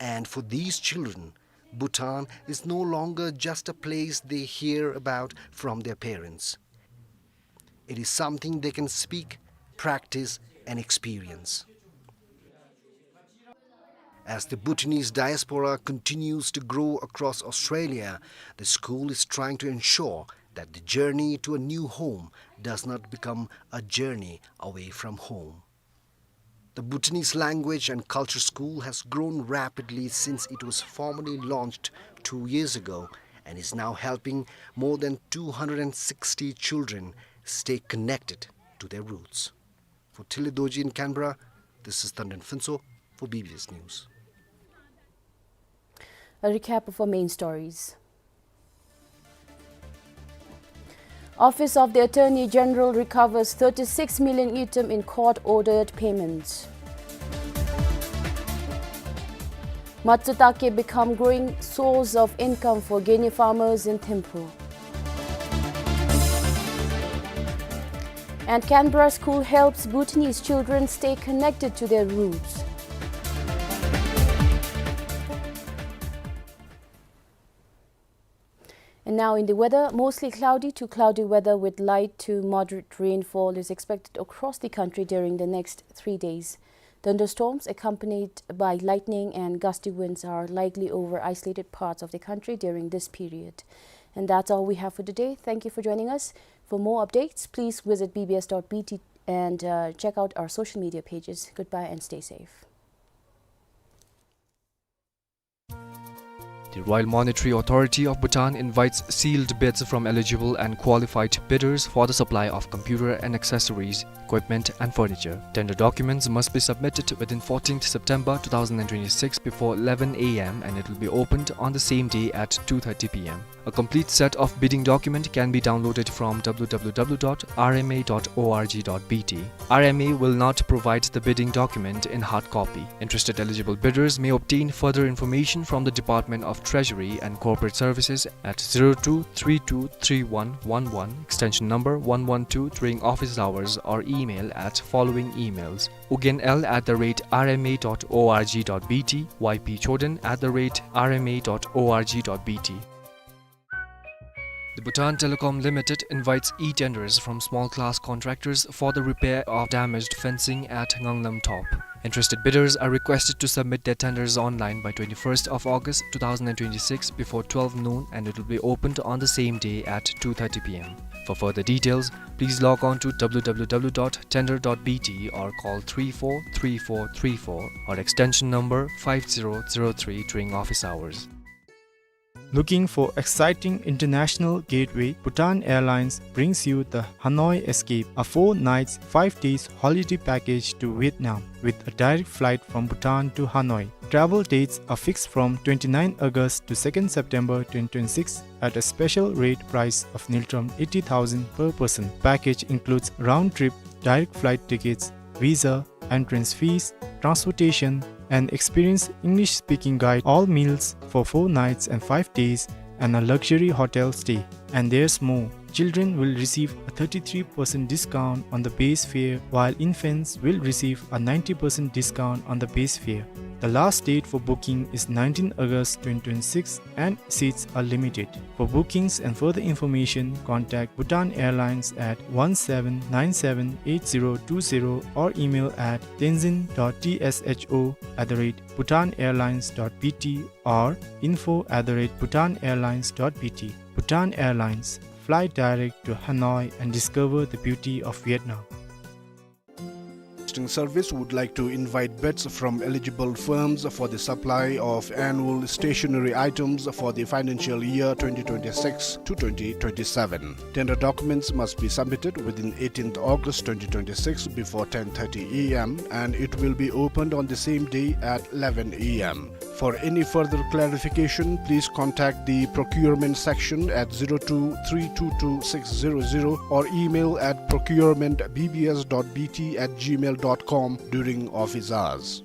And for these children, Bhutan is no longer just a place they hear about from their parents. It is something they can speak, practice, and experience. As the Bhutanese diaspora continues to grow across Australia, the school is trying to ensure that the journey to a new home does not become a journey away from home. The Bhutanese Language and Culture School has grown rapidly since it was formally launched two years ago and is now helping more than two hundred sixty children stay connected to their roots. For Thinley Dorji in Canberra, this is Thandrin Phuntsho for B B S News. A recap of our main stories. Office of the Attorney General recovers thirty-six million ngultrum in court-ordered payments. Matsutake become growing source of income for Genya farmers in Thimphu. And Canberra school helps Bhutanese children stay connected to their roots. And now in the weather, mostly cloudy to cloudy weather with light to moderate rainfall is expected across the country during the next three days. Thunderstorms accompanied by lightning and gusty winds are likely over isolated parts of the country during this period. And that's all we have for today. Thank you for joining us. For more updates, please visit B B S dot B T and, uh, check out our social media pages. Goodbye and stay safe. The Royal Monetary Authority of Bhutan invites sealed bids from eligible and qualified bidders for the supply of computer and accessories, equipment and furniture. Tender documents must be submitted within fourteenth September two thousand and twenty-six before eleven A M and it will be opened on the same day at two thirty P M. A complete set of bidding document can be downloaded from W W W dot R M A dot O R G dot B T. R M A will not provide the bidding document in hard copy. Interested eligible bidders may obtain further information from the Department of Treasury and Corporate Services at zero two three two three one one one, extension number one one two, during office hours or email at following emails: ugen L at the rate R M A dot O R G dot B T, Y P Choden at the rate R M A dot O R G dot B T. The Bhutan Telecom Limited invites e-tenders from small class contractors for the repair of damaged fencing at Nganglam Top. Interested bidders are requested to submit their tenders online by twenty-first of August two thousand and twenty-six before twelve noon, and it will be opened on the same day at two thirty P M. For further details, please log on to W W W dot tender dot B T or call three four three four three four or extension number five zero zero three during office hours. Looking for exciting international gateway? Bhutan Airlines brings you the Hanoi Escape, a four nights, five days holiday package to Vietnam with a direct flight from Bhutan to Hanoi. Travel dates are fixed from twenty-ninth August to second September twenty twenty-six at a special rate price of ngultrum eighty thousand per person. Package includes round-trip direct flight tickets, visa, entrance fees, transportation, an experienced English-speaking guide, all meals for four nights and five days, and a luxury hotel stay. And there's more. Children will receive a thirty-three percent discount on the base fare, while infants will receive a ninety percent discount on the base fare. The last date for booking is nineteenth August twenty twenty-six, and seats are limited. For bookings and further information, contact Bhutan Airlines at one seven nine seven eight zero two zero or email at tenzin dot tsho at the rate bhutan airlines dot B T or info at the rate bhutan airlines dot B T. Bhutan Airlines, fly direct to Hanoi and discover the beauty of Vietnam. Broadcasting Service would like to invite bids from eligible firms for the supply of annual stationery items for the financial year twenty twenty-six to twenty twenty-seven. Tender documents must be submitted within eighteenth August twenty twenty-six before ten thirty A M, and it will be opened on the same day at eleven A M. For any further clarification, please contact the procurement section at zero two three two two six zero zero or email at procurement B B S dot B T at gmail dot com during office hours.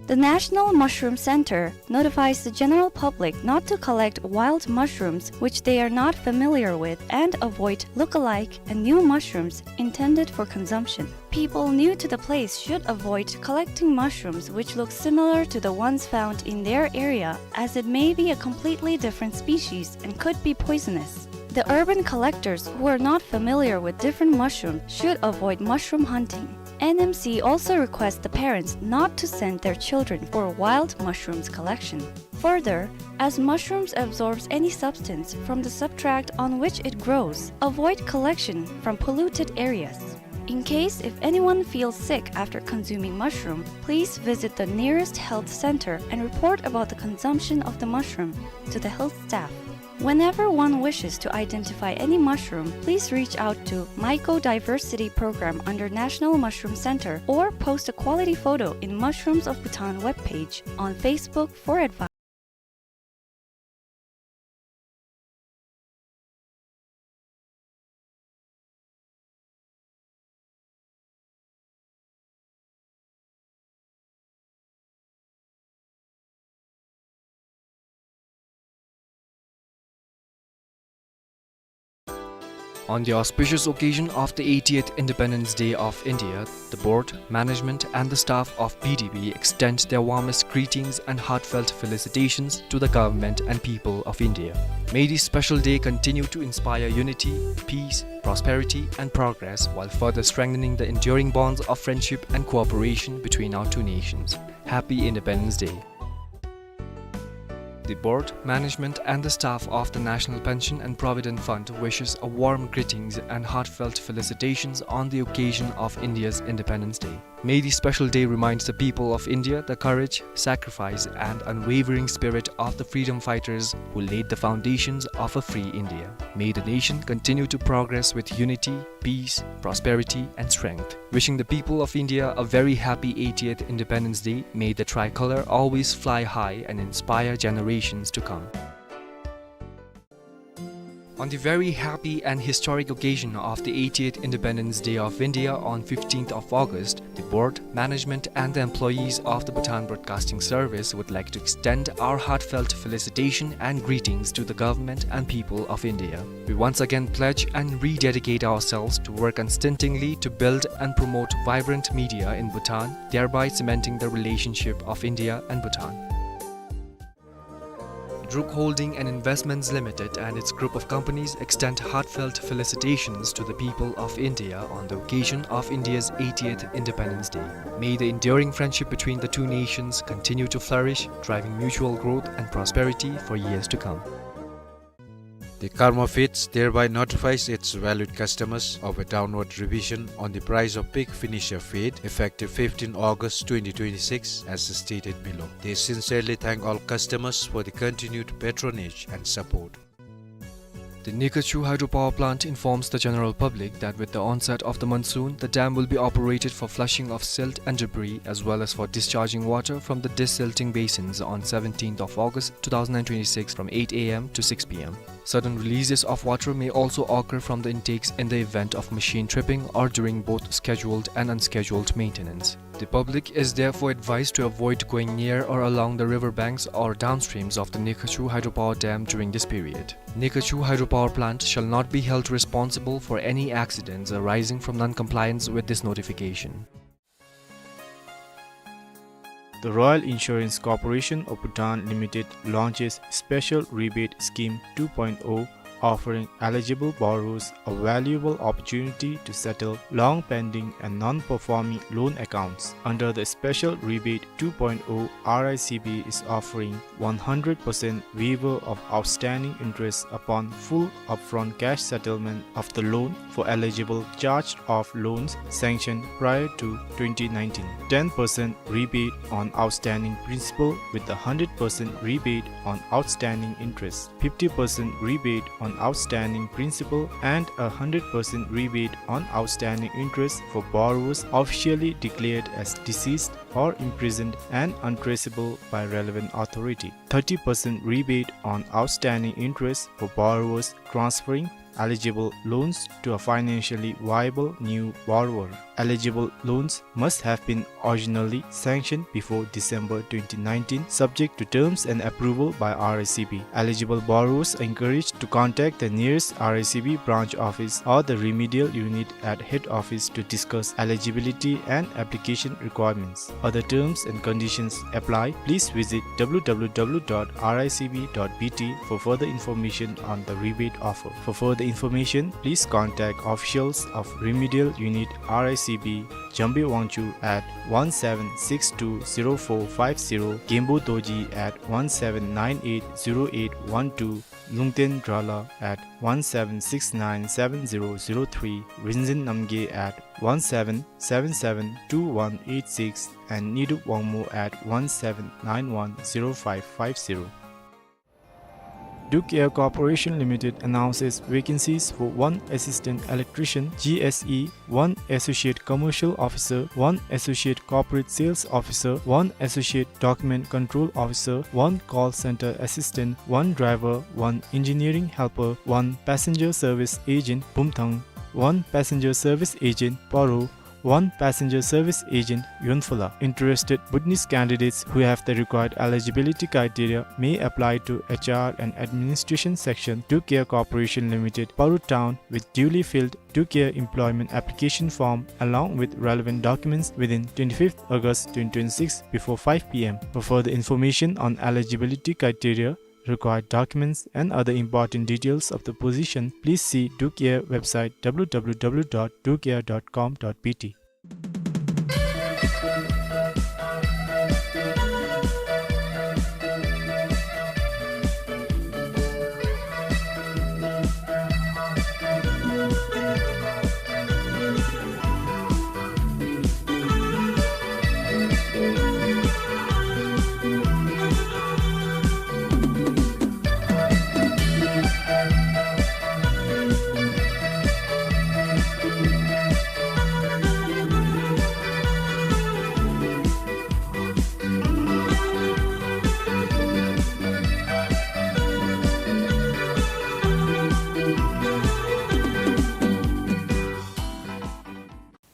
The National Mushroom Center notifies the general public not to collect wild mushrooms which they are not familiar with and avoid look-alike and new mushrooms intended for consumption. People new to the place should avoid collecting mushrooms which look similar to the ones found in their area, as it may be a completely different species and could be poisonous. The urban collectors who are not familiar with different mushrooms should avoid mushroom hunting. N M C also requests the parents not to send their children for wild mushrooms collection. Further, as mushrooms absorbs any substance from the substrate on which it grows, avoid collection from polluted areas. In case if anyone feels sick after consuming mushroom, please visit the nearest health center and report about the consumption of the mushroom to the health staff. Whenever one wishes to identify any mushroom, please reach out to Mycodiversity Program under National Mushroom Center or post a quality photo in Mushrooms of Bhutan webpage on Facebook for advice. On the auspicious occasion of the eightieth Independence Day of India, the board, management and the staff of B D B extend their warmest greetings and heartfelt felicitations to the government and people of India. May this special day continue to inspire unity, peace, prosperity and progress while further strengthening the enduring bonds of friendship and cooperation between our two nations. Happy Independence Day. The board, management and the staff of the National Pension and Provident Fund wishes a warm greetings and heartfelt felicitations on the occasion of India's Independence Day. May this special day remind the people of India the courage, sacrifice and unwavering spirit of the freedom fighters who laid the foundations of a free India. May the nation continue to progress with unity, peace, prosperity and strength. Wishing the people of India a very happy eightieth Independence Day. May the tricolor always fly high and inspire generations to come. On the very happy and historic occasion of the eightieth Independence Day of India on fifteenth of August, the board, management and the employees of the Bhutan Broadcasting Service would like to extend our heartfelt felicitation and greetings to the government and people of India. We once again pledge and rededicate ourselves to work unstintingly to build and promote vibrant media in Bhutan, thereby cementing the relationship of India and Bhutan. Druk Holding and Investments Limited and its group of companies extend heartfelt felicitations to the people of India on the occasion of India's eightieth Independence Day. May the enduring friendship between the two nations continue to flourish, driving mutual growth and prosperity for years to come. The Karma Feeds thereby notifies its valued customers of a downward revision on the price of pig finisher feed effective fifteenth August twenty twenty-six as stated below. They sincerely thank all customers for the continued patronage and support. The Nikachu hydropower plant informs the general public that with the onset of the monsoon, the dam will be operated for flushing of silt and debris as well as for discharging water from the desilting basins on seventeenth of August two thousand and twenty-six from eight A M to six P M. Sudden releases of water may also occur from the intakes in the event of machine tripping or during both scheduled and unscheduled maintenance. The public is therefore advised to avoid going near or along the river banks or downstreams of the Nikachu hydropower dam during this period. Nikachu hydropower plant shall not be held responsible for any accidents arising from non-compliance with this notification. The Royal Insurance Corporation of Bhutan Limited launches Special Rebate Scheme two point oh, offering eligible borrowers a valuable opportunity to settle long pending and non-performing loan accounts. Under the Special Rebate two point oh, R I C B is offering one hundred percent waiver of outstanding interest upon full upfront cash settlement of the loan for eligible charged-off loans sanctioned prior to twenty nineteen, ten percent rebate on outstanding principal with a hundred percent rebate on outstanding interest, fifty percent rebate on outstanding principal, and a hundred percent rebate on outstanding interest for borrowers officially declared as deceased or imprisoned and untraceable by relevant authority, thirty percent rebate on outstanding interest for borrowers transferring eligible loans to a financially viable new borrower. Eligible loans must have been originally sanctioned before December twenty nineteen, subject to terms and approval by R I C B. Eligible borrowers are encouraged to contact the nearest R I C B branch office or the remedial unit at head office to discuss eligibility and application requirements. Other terms and conditions apply. Please visit W W W dot R I C B dot B T for further information on the rebate offer. For further information, please contact officials of Remedial Unit R I C B, Jambi Wangchuk at one seven six two zero four five zero, Genpo Dorji at one seven nine eight zero eight one two, Lungten Drala at one seven six nine seven zero zero three, Rinzin Namgay at one seven seven seven two one eight six, and Nidup Wangmo at one seven nine one zero five five zero. Duke Air Corporation Limited announces vacancies for one assistant electrician, G S E, one associate commercial officer, one associate corporate sales officer, one associate document control officer, one call center assistant, one driver, one engineering helper, one passenger service agent, Bumthang, one passenger service agent, Paro, one passenger service agent, Yonphola. Interested Bhutanese candidates who have the required eligibility criteria may apply to H R and Administration Section, Duke Air Corporation Limited, Paro Town, with duly filled Duke Air employment application form along with relevant documents within twenty-fifth August twenty twenty-six before five P M. For further information on eligibility criteria, required documents, and other important details of the position, please see Duke Air website, W W W dot duke air dot com dot B T.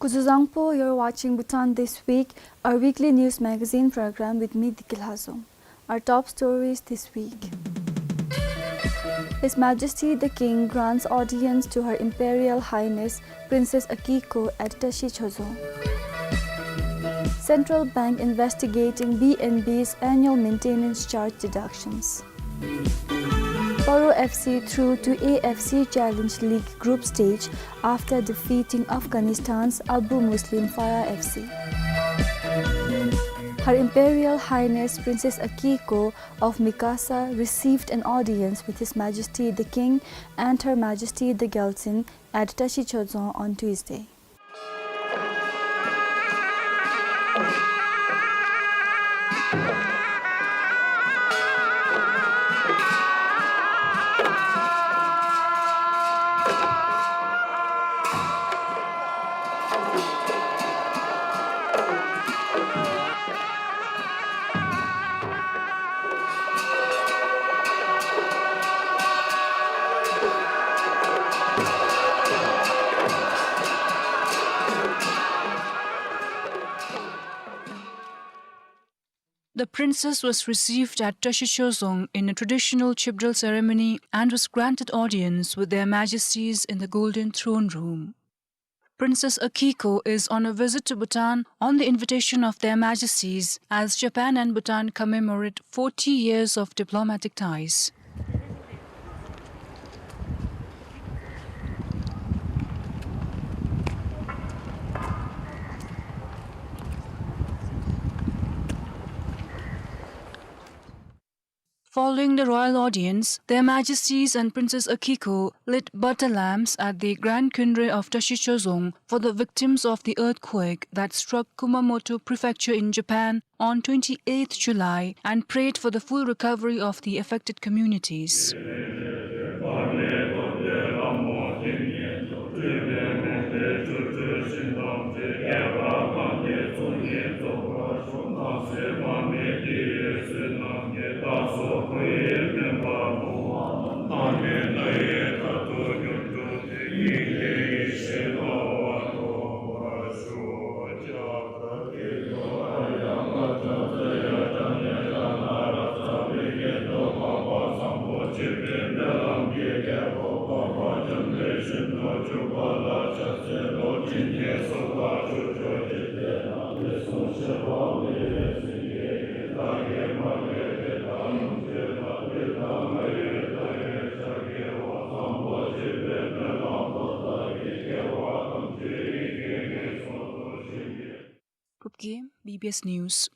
Kuzuzangpo, you're watching Bhutan This Week, our weekly news magazine program with me, Diki Lhazom. Our top stories this week. His Majesty the King grants audience to Her Imperial Highness Princess Akiko at Tashi Chozong. Central Bank investigating B N B's annual maintenance charge deductions. Paro F C through to A F C Challenge League group stage after defeating Afghanistan's Abu Muslim Farah F C. Her Imperial Highness Princess Akiko of Mikasa received an audience with His Majesty the King and Her Majesty the Gyaltsuen at Tashi Chozong on Tuesday. The princess was received at Tashi Chozong in a traditional Chibdral ceremony and was granted audience with Their Majesties in the Golden Throne Room. Princess Akiko is on a visit to Bhutan on the invitation of Their Majesties as Japan and Bhutan commemorate forty years of diplomatic ties. Following the royal audience, Their Majesties and Princess Akiko lit butter lamps at the Grand Khyundre of Tashi Chozong for the victims of the earthquake that struck Kumamoto Prefecture in Japan on twenty-eighth July and prayed for the full recovery of the affected communities. Kupki, B B S News.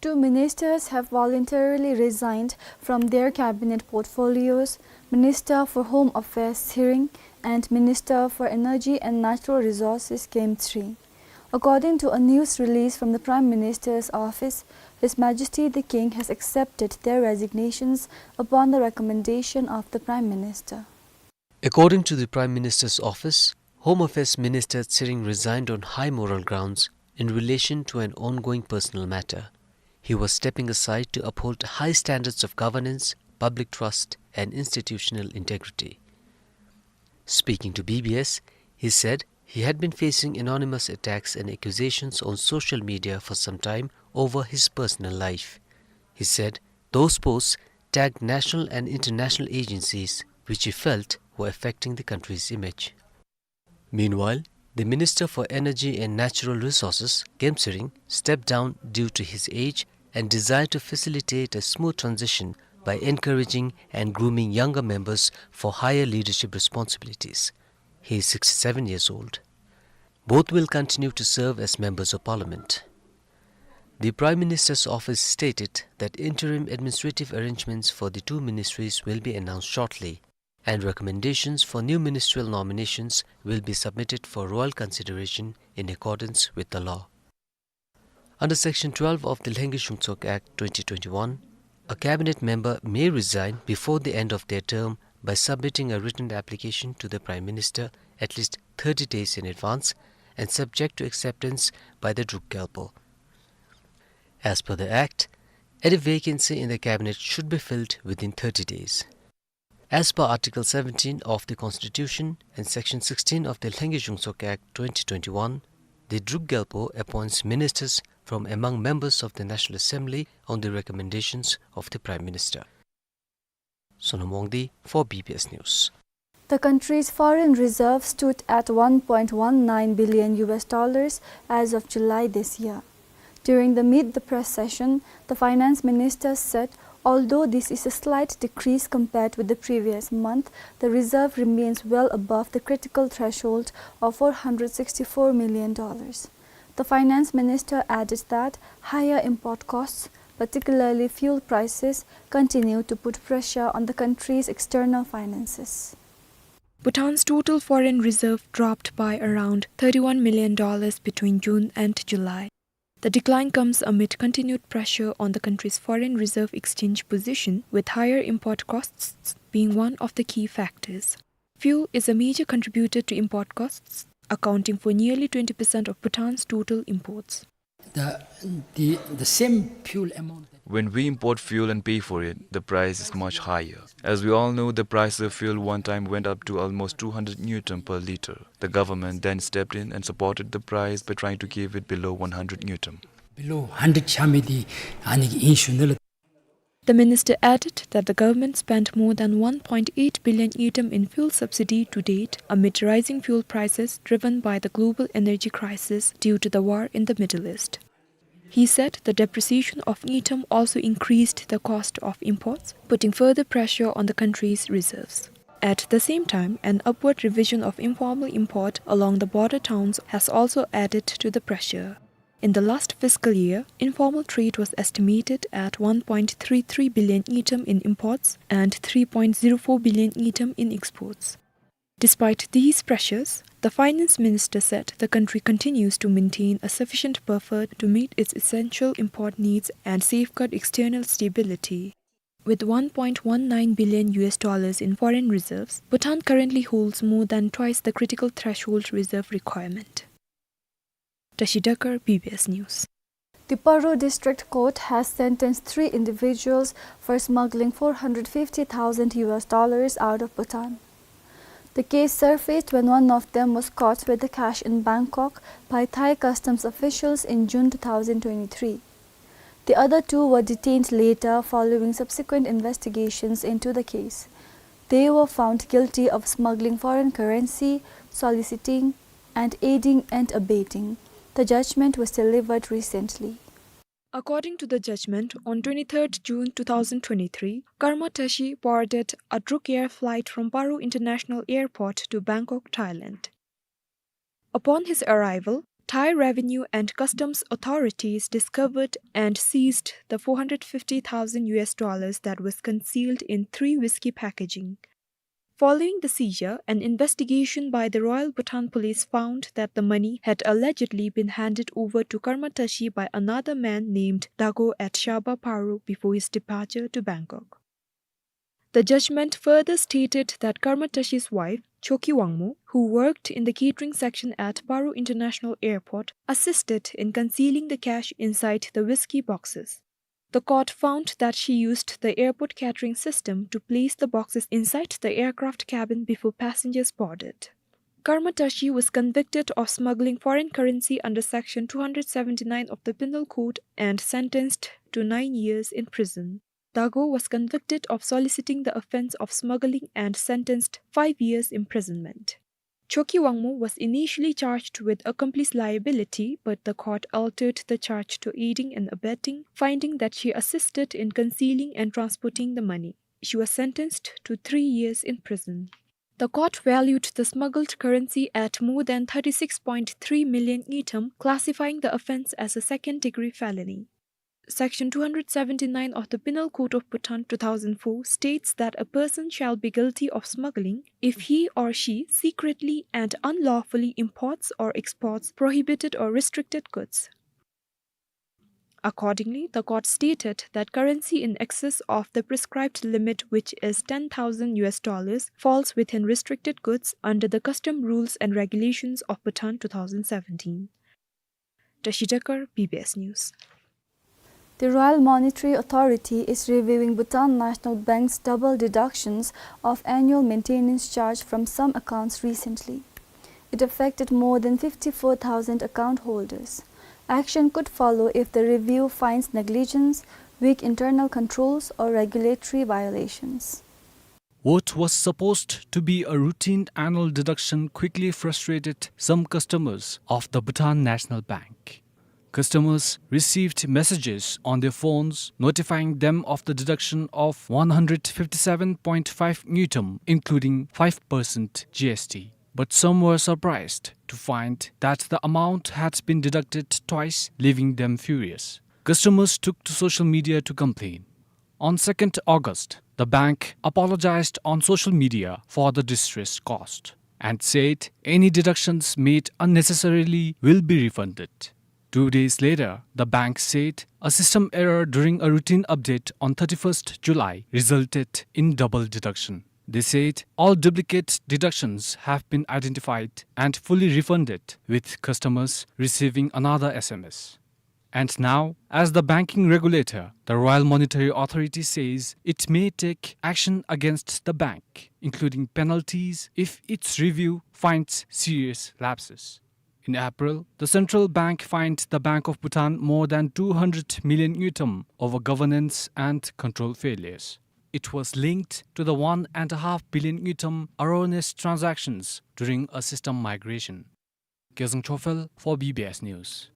Two ministers have voluntarily resigned from their cabinet portfolios, Minister for Home Affairs Tsering and Minister for Energy and Natural Resources Khem Tsering. According to a news release from the Prime Minister's office, His Majesty the King has accepted their resignations upon the recommendation of the Prime Minister. According to the Prime Minister's office, Home Affairs Minister Tsering resigned on high moral grounds in relation to an ongoing personal matter. He was stepping aside to uphold high standards of governance, public trust, and institutional integrity. Speaking to B B S, he said he had been facing anonymous attacks and accusations on social media for some time over his personal life. He said those posts tagged national and international agencies which he felt were affecting the country's image. Meanwhile, the Minister for Energy and Natural Resources, Khem Tsering, stepped down due to his age and desire to facilitate a smooth transition by encouraging and grooming younger members for higher leadership responsibilities. He is sixty-seven years old. Both will continue to serve as members of parliament. The Prime Minister's office stated that interim administrative arrangements for the two ministries will be announced shortly, and recommendations for new ministerial nominations will be submitted for royal consideration in accordance with the law. Under Section twelve of the Lhengye Zhungtsok Act twenty twenty-one, a cabinet member may resign before the end of their term by submitting a written application to the Prime Minister at least thirty days in advance and subject to acceptance by the Druk Gyalpo. As per the Act, any vacancy in the cabinet should be filled within thirty days. As per Article seventeen of the Constitution and Section sixteen of the Lhengye Zhungtsok Act twenty twenty-one, the Druk Gyalpo appoints ministers from among members of the National Assembly on the recommendations of the Prime Minister. Sonam Wangdi for B B S News. The country's foreign reserve stood at one point one nine billion U S dollars as of July this year. During the Meet the Press session, the finance minister said, although this is a slight decrease compared with the previous month, the reserve remains well above the critical threshold of four hundred sixty-four million dollars. The finance minister added that higher import costs, particularly fuel prices, continue to put pressure on the country's external finances. Bhutan's total foreign reserve dropped by around thirty-one million dollars between June and July. The decline comes amid continued pressure on the country's foreign reserve exchange position, with higher import costs being one of the key factors. Fuel is a major contributor to import costs, accounting for nearly twenty percent of Bhutan's total imports. The, the, the same fuel amount that... When we import fuel and pay for it, the price is much higher. As we all know, the price of fuel one time went up to almost two hundred ngultrum per liter. The government then stepped in and supported the price by trying to keep it below one hundred ngultrum. Below hundred chami di ani inshunela. The minister added that the government spent more than one point eight billion ngultrum in fuel subsidy to date amid rising fuel prices driven by the global energy crisis due to the war in the Middle East. He said the depreciation of ngultrum also increased the cost of imports, putting further pressure on the country's reserves. At the same time, an upward revision of informal import along the border towns has also added to the pressure. In the last fiscal year, informal trade was estimated at one point three three billion ngultrum in imports and three point zero four billion ngultrum in exports. Despite these pressures, the finance minister said the country continues to maintain a sufficient buffer to meet its essential import needs and safeguard external stability. With one point one nine billion U S dollars in foreign reserves, Bhutan currently holds more than twice the critical threshold reserve requirement. Tashi Dakar, B B S News. The Paro District Court has sentenced three individuals for smuggling four hundred fifty thousand U S dollars out of Bhutan. The case surfaced when one of them was caught with the cash in Bangkok by Thai customs officials in June two thousand twenty-three. The other two were detained later following subsequent investigations into the case. They were found guilty of smuggling foreign currency, soliciting, and aiding and abetting. The judgment was delivered recently. According to the judgment, on twenty-third June two thousand twenty-three, Karma Tashi boarded a Druk Air flight from Paro International Airport to Bangkok, Thailand. Upon his arrival, Thai revenue and customs authorities discovered and seized the four hundred fifty thousand U S dollars that was concealed in three whiskey packaging. Following the seizure, an investigation by the Royal Bhutan Police found that the money had allegedly been handed over to Karma Tashi by another man named Dago at Shaba Paro before his departure to Bangkok. The judgment further stated that Karma Tashi's wife, Choki Wangmo, who worked in the catering section at Paro International Airport, assisted in concealing the cash inside the whiskey boxes. The court found that she used the airport catering system to place the boxes inside the aircraft cabin before passengers boarded. Karma Tashi was convicted of smuggling foreign currency under Section two hundred seventy-nine of the Penal Code and sentenced to nine years in prison. Dago was convicted of soliciting the offense of smuggling and sentenced five years imprisonment. Choki Wangmo was initially charged with accomplice liability, but the court altered the charge to aiding and abetting, finding that she assisted in concealing and transporting the money. She was sentenced to three years in prison. The court valued the smuggled currency at more than thirty-six point three million ngultrum, classifying the offense as a second-degree felony. Section two hundred seventy-nine of the Penal Code of Bhutan two thousand four states that a person shall be guilty of smuggling if he or she secretly and unlawfully imports or exports prohibited or restricted goods. Accordingly, the court stated that currency in excess of the prescribed limit, which is ten thousand U S dollars, falls within restricted goods under the Custom Rules and Regulations of Bhutan two thousand seventeen. Tashi Jakar, B B S News. The Royal Monetary Authority is reviewing Bhutan National Bank's double deductions of annual maintenance charge from some accounts recently. It affected more than fifty-four thousand account holders. Action could follow if the review finds negligence, weak internal controls, or regulatory violations. What was supposed to be a routine annual deduction quickly frustrated some customers of the Bhutan National Bank. Customers received messages on their phones notifying them of the deduction of one hundred fifty-seven point five ngultrum, including five percent G S T. But some were surprised to find that the amount had been deducted twice, leaving them furious. Customers took to social media to complain. On second August, the bank apologized on social media for the distress caused and said any deductions made unnecessarily will be refunded. Two days later, the bank said a system error during a routine update on thirty-first July resulted in double deduction. They said all duplicate deductions have been identified and fully refunded, with customers receiving another S M S. And now, as the banking regulator, the Royal Monetary Authority says it may take action against the bank, including penalties if its review finds serious lapses. In April, the central bank fined the Bank of Bhutan more than two hundred million ngultrum over governance and control failures. It was linked to the one and a half billion ngultrum erroneous transactions during a system migration. Gyaltsung Chophel for B B S News.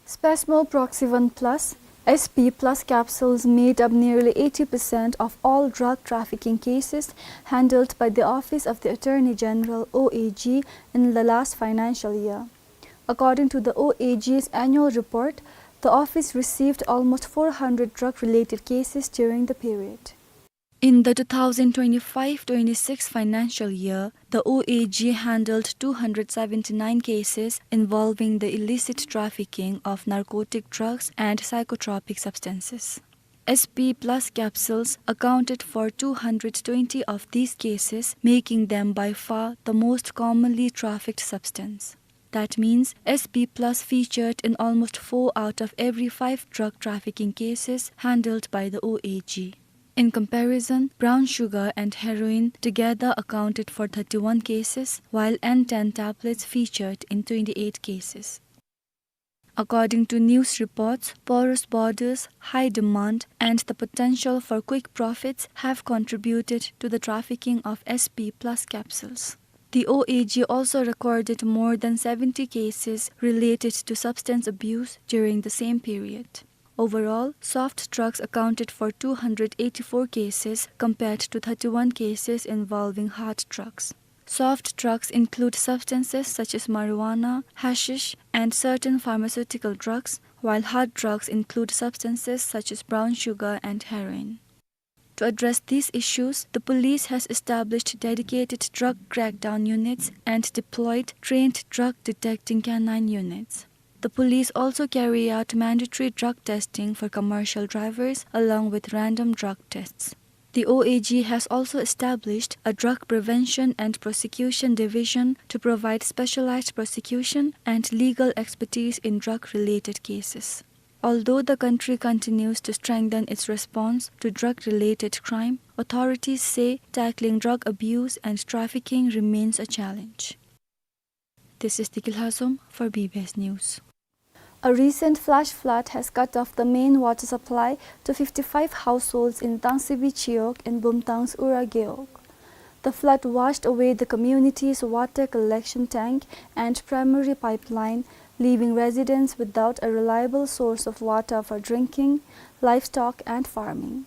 Spasmo Proxyvan Plus, S P Plus capsules made up nearly eighty percent of all drug trafficking cases handled by the Office of the Attorney General, O A G, in the last financial year. According to the O A G's annual report, the office received almost four hundred drug-related cases during the period. In the two thousand twenty-five twenty-six financial year, the O A G handled two hundred seventy-nine cases involving the illicit trafficking of narcotic drugs and psychotropic substances. S P Plus capsules accounted for two hundred twenty of these cases, making them by far the most commonly trafficked substance. That means S P Plus featured in almost four out of every five drug trafficking cases handled by the O A G. In comparison, brown sugar and heroin together accounted for thirty-one cases, while N ten tablets featured in twenty-eight cases. According to news reports, porous borders, high demand, and the potential for quick profits have contributed to the trafficking of S P Plus capsules. The O A G also recorded more than seventy cases related to substance abuse during the same period. Overall, soft drugs accounted for two hundred eighty-four cases compared to thirty-one cases involving hard drugs. Soft drugs include substances such as marijuana, hashish, and certain pharmaceutical drugs, while hard drugs include substances such as brown sugar and heroin. To address these issues, the police has established dedicated drug crackdown units and deployed trained drug detecting canine units. The police also carry out mandatory drug testing for commercial drivers along with random drug tests. The O A G has also established a drug prevention and prosecution division to provide specialized prosecution and legal expertise in drug-related cases. Although the country continues to strengthen its response to drug-related crime, authorities say tackling drug abuse and trafficking remains a challenge. This is Diki Lhazom for B B S News. A recent flash flood has cut off the main water supply to fifty-five households in Tangsibi Chiwog in Bumthang's Ura Gewog. The flood washed away the community's water collection tank and primary pipeline, leaving residents without a reliable source of water for drinking, livestock, and farming.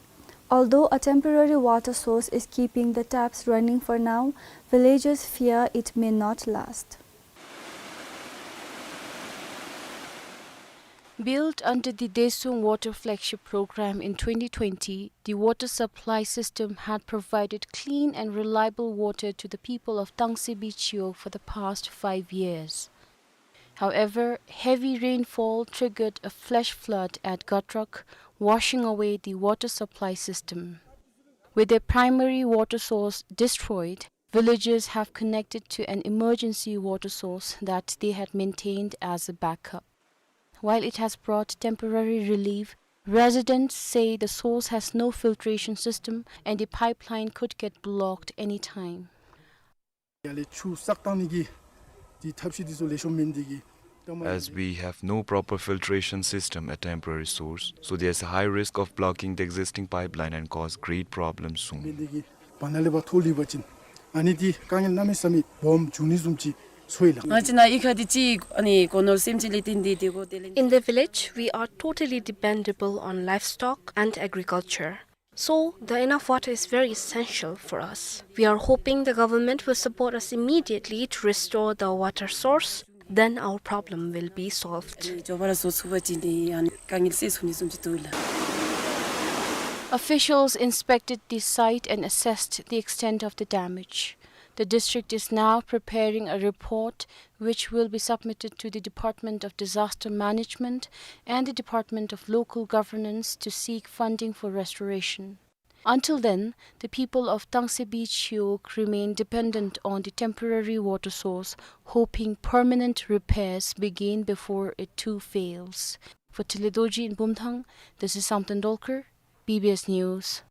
Although a temporary water source is keeping the taps running for now, villagers fear it may not last. Built under the Daesung Water Flagship Program in twenty twenty, the water supply system had provided clean and reliable water to the people of Tangsibi Chiwog for the past five years. However, heavy rainfall triggered a flash flood at Gatrok, washing away the water supply system. With their primary water source destroyed, villagers have connected to an emergency water source that they had maintained as a backup. While it has brought temporary relief, residents say the source has no filtration system and the pipeline could get blocked anytime. ཡར་ལས་ཆུ་བསགས་བཏང་ནི་གི་དེ་ཐབས་ཤེས་དེ་ཚུ་ལེགས་ཤོམ་མེད་ནི་དེ་གིས་ད་མ། As we have no proper filtration system at temporary source, so there's a high risk of blocking the existing pipeline and cause great problems soon. མེད་ནི་དེ་གིས་བར་ན་ལས་ཕར་འཐོར་ལུས་པ་ཅིན་ཨ་ནི་དེ་དཀའ་ངལ་གནམ་མེད་ས་མེད་སྦོམ་འབྱུང་ནི་བཟུམ་ཅིག་ཚོར་ཡི་ལགས། ང་བཅས་ནཱ་གཡུས་ཁ་འདི་ཅིག་ཨ་ནི་སྒོ་ནོར་སེམས་ཅན་ལས་བརྟེན་ཏེ་སྡོད་དགོ། དེ་ལས། In the village, we are totally dependable on livestock and agriculture. So, the enough water is very essential for us. We are hoping the government will support us immediately to restore the water source, then our problem will be solved. ཨ་ནི་མགྱོགས་པ་ར་བཟོ་ཚུགས་པ་ཅིན་དེ་ཡང་དཀའ་ངལ་སེལ་ཚུགས་ནི་བཟུམ་ཅིག་འདུག་ལགས། Officials inspected the site and assessed the extent of the damage. The district is now preparing a report which will be submitted to the Department of Disaster Management and the Department of Local Governance to seek funding for restoration. Until then, the people of Tangsibi Chiwog remain dependent on the temporary water source, hoping permanent repairs begin before it too fails. For Tile Dorji in Bumthang, this is Samten Dolkar, B B S News.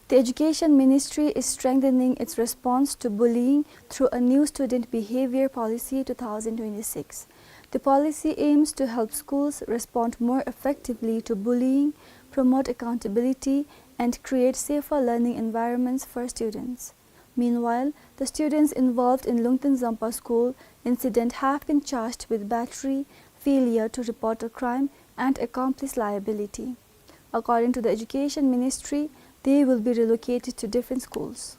The Education Ministry is strengthening its response to bullying through a new student behavior policy two thousand twenty-six. The policy aims to help schools respond more effectively to bullying, promote accountability, and create safer learning environments for students. Meanwhile, the students involved in Lungten Zampa School incident have been charged with battery, failure to report a crime, and accomplice liability. According to the Education Ministry, they will be relocated to different schools.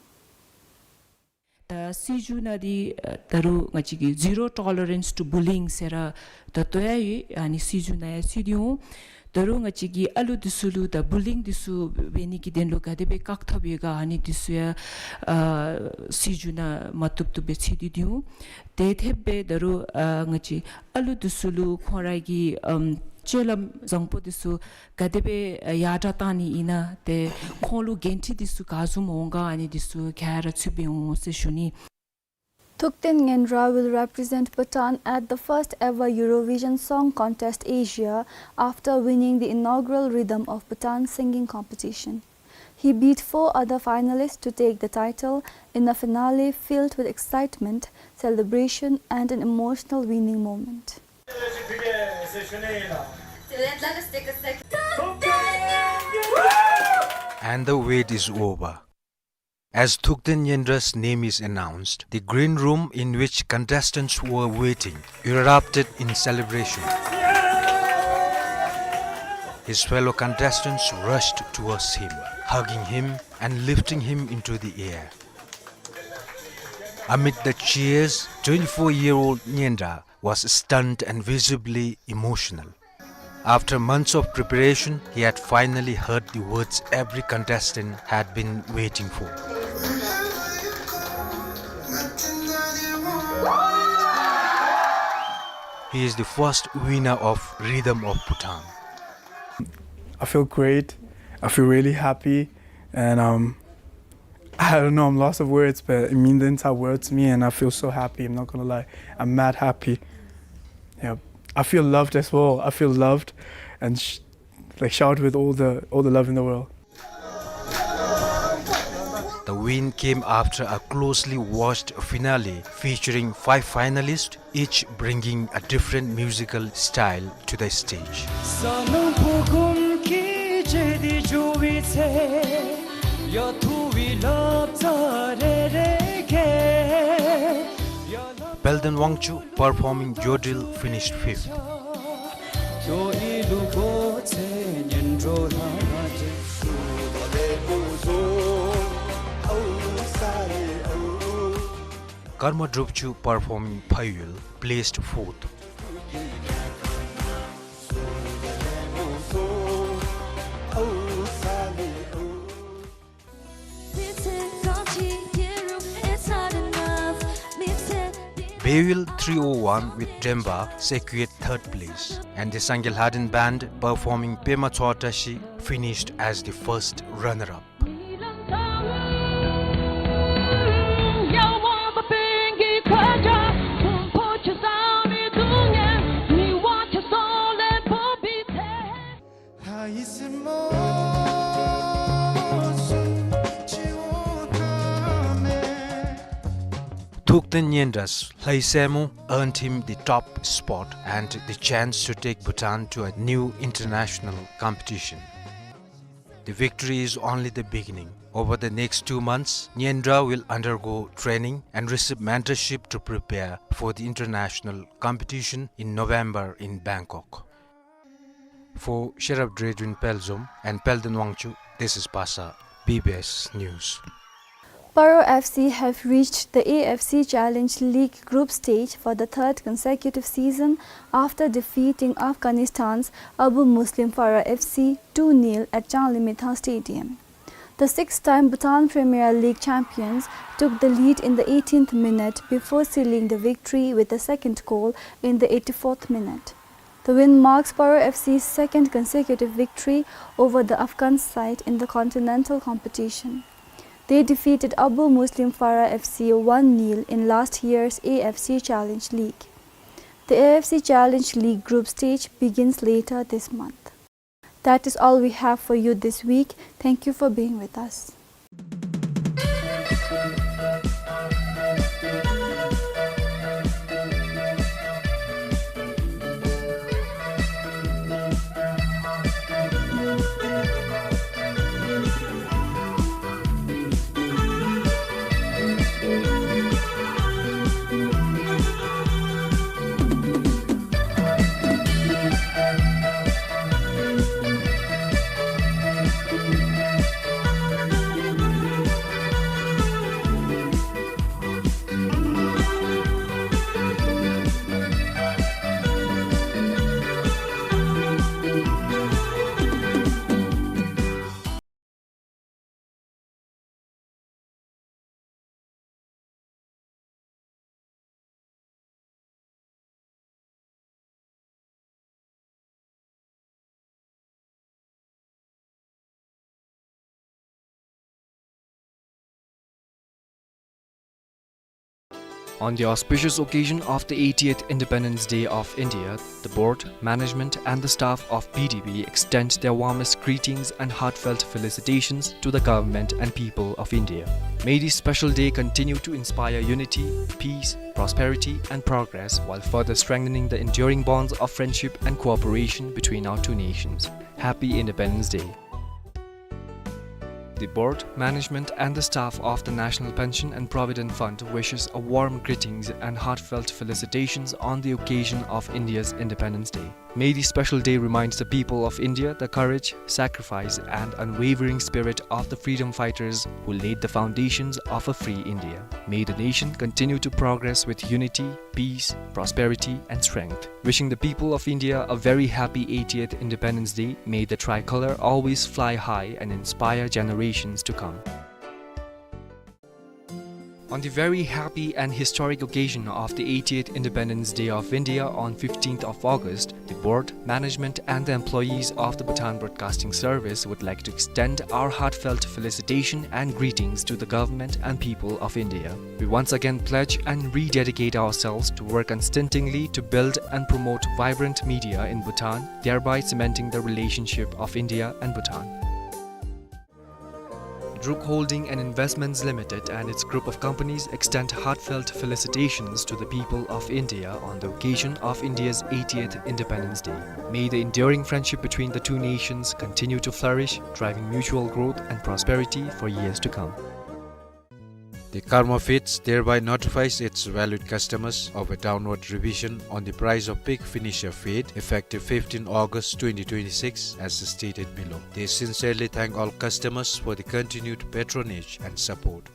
ད་སྲིད་བྱུས་ནང་འདི་ད་རུང་ང་བཅས་ཀྱི་zero tolerance to bullying ཟེར་ར་ད་བཏོན་ཡི། ཨ་ནི་སྲིད་བྱུས་ནང་ཡང་ཚུད་དེ་འོང་། ད་རུང་ང་བཅས་ཀྱི་ཨ་ལུ་འདི་ཚུ་ལུ་ད་བུ་ལིང་འདི་ཚུ་འབད་ནི་གི་དོན་ལུ་ག་དེ་སྦེ་བཀག་ཐབས་ཡོད་ག། ཨ་ནི་འདི་ཚུ་ཡང་ཨ་སྲིད་བྱུས་ནང་མ་བཏུབ་བཏུབ་སྦེ་ཚུད་དེ་འོང་། དེ་འཐདཔ་སྦེ་ད་རུང་ཨ་ང་བཅས་ཨ་ལུ་འདི་ཚུ་ལུ་ཁོང་ར་གི་ཨམ་སྤྱོད་ལམ་བཟང་པོ་འདི་ཚུ་ག་དེ་སྦེ་ཡར་དྲག་བཏང་ནི་ཨིན་ན་ཏེ་ཁོང་ལུ་འགན་འཁྲི་འདི་ཚུ་ག་བཟུམ་འོང་ག། ཨ་ནི་འདི་ཚུ་ག་ར་ཚུད་པའི་འོང་ཟེར་ཞུ་ནི། Thukten Ngendra will represent Bhutan at the first ever Eurovision Song Contest Asia after winning the inaugural Rhythm of Bhutan singing competition. He beat four other finalists to take the title in a finale filled with excitement, celebration, and an emotional winning moment. And the wait is over. As Thukten Ngendra's name is announced, the green room in which contestants were waiting erupted in celebration. His fellow contestants rushed towards him, hugging him and lifting him into the air. Amid the cheers, twenty-four-year-old Nyendra was stunned and visibly emotional. After months of preparation, he had finally heard the words every contestant had been waiting for. He is the first winner of Rhythm of Bhutan. I feel great. I feel really happy. And, um, I don't know, I'm lost of words, but it means the entire world to me, and I feel so happy. I'm not gonna lie, I'm mad happy. Yeah, I feel loved as well. I feel loved, and sh-, like, showered with all the, all the love in the world. The win came after a closely watched finale featuring five finalists, each bringing a different musical style to the stage. Palden Wangchuk, performing Jodril, finished fifth. Karma Drupchu, performing Phayul, placed fourth. Beyul three oh one with Dremba secured third place, and the Sangay Ladin Band, performing Pema Tshortashi, finished as the first runner-up. Thukten Nyendra's Lhaisemu earned him the top spot and the chance to take Bhutan to a new international competition. The victory is only the beginning. Over the next two months, Nyendra will undergo training and receive mentorship to prepare for the international competition in November in Bangkok. For Sherab Dredwin Pelzom and Palden Wangchuk, this is Bhasa, B B S News. Paro F C have reached the A F C Challenge League group stage for the third consecutive season after defeating Afghanistan's Abu Muslim Farah F C two nil at Changlimithang Stadium. The six-time Bhutan Premier League champions took the lead in the eighteenth minute before sealing the victory with the second goal in the eighty-fourth minute. The win marks Paro F C's second consecutive victory over the Afghan side in the continental competition. They defeated Abu Muslim Farah F C one nil in last year's A F C Challenge League. The A F C Challenge League group stage begins later this month. That is all we have for you this week. Thank you for being with us. On the auspicious occasion of the eightieth Independence Day of India, the board, management and the staff of B D B extend their warmest greetings and heartfelt felicitations to the government and people of India. May this special day continue to inspire unity, peace, prosperity and progress while further strengthening the enduring bonds of friendship and cooperation between our two nations. Happy Independence Day. The board, management and the staff of the National Pension and Provident Fund wishes a warm greetings and heartfelt felicitations on the occasion of India's Independence Day. May this special day remind the people of India the courage, sacrifice, and unwavering spirit of the freedom fighters who laid the foundations of a free India. May the nation continue to progress with unity, peace, prosperity, and strength. Wishing the people of India a very happy eightieth Independence Day. May the tricolor always fly high and inspire generations to come. On the very happy and historic occasion of the eightieth Independence Day of India on fifteenth of August, the board, management, and the employees of the Bhutan Broadcasting Service would like to extend our heartfelt felicitation and greetings to the government and people of India. We once again pledge and rededicate ourselves to work unstintingly to build and promote vibrant media in Bhutan, thereby cementing the relationship of India and Bhutan. Druk Holding and Investments Limited and its group of companies extend heartfelt felicitations to the people of India on the occasion of India's eightieth Independence Day. May the enduring friendship between the two nations continue to flourish, driving mutual growth and prosperity for years to come. The Karma Feeds thereby notifies its valued customers of a downward revision on the price of pig finisher feed effective fifteenth August twenty twenty-six as stated below. They sincerely thank all customers for the continued patronage and support.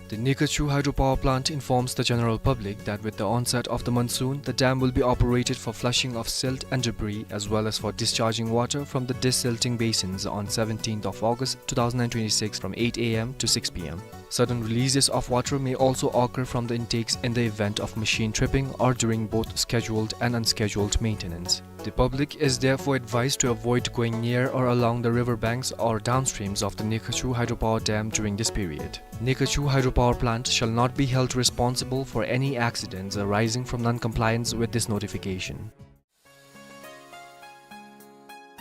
The Nikachu hydropower plant informs the general public that with the onset of the monsoon, the dam will be operated for flushing of silt and debris as well as for discharging water from the desilting basins on seventeenth of August two thousand and twenty-six from eight A M to six P M. Sudden releases of water may also occur from the intakes in the event of machine tripping or during both scheduled and unscheduled maintenance. The public is therefore advised to avoid going near or along the river banks or downstreams of the Nikachu hydropower dam during this period. Nikachu hydropower plant shall not be held responsible for any accidents arising from non-compliance with this notification.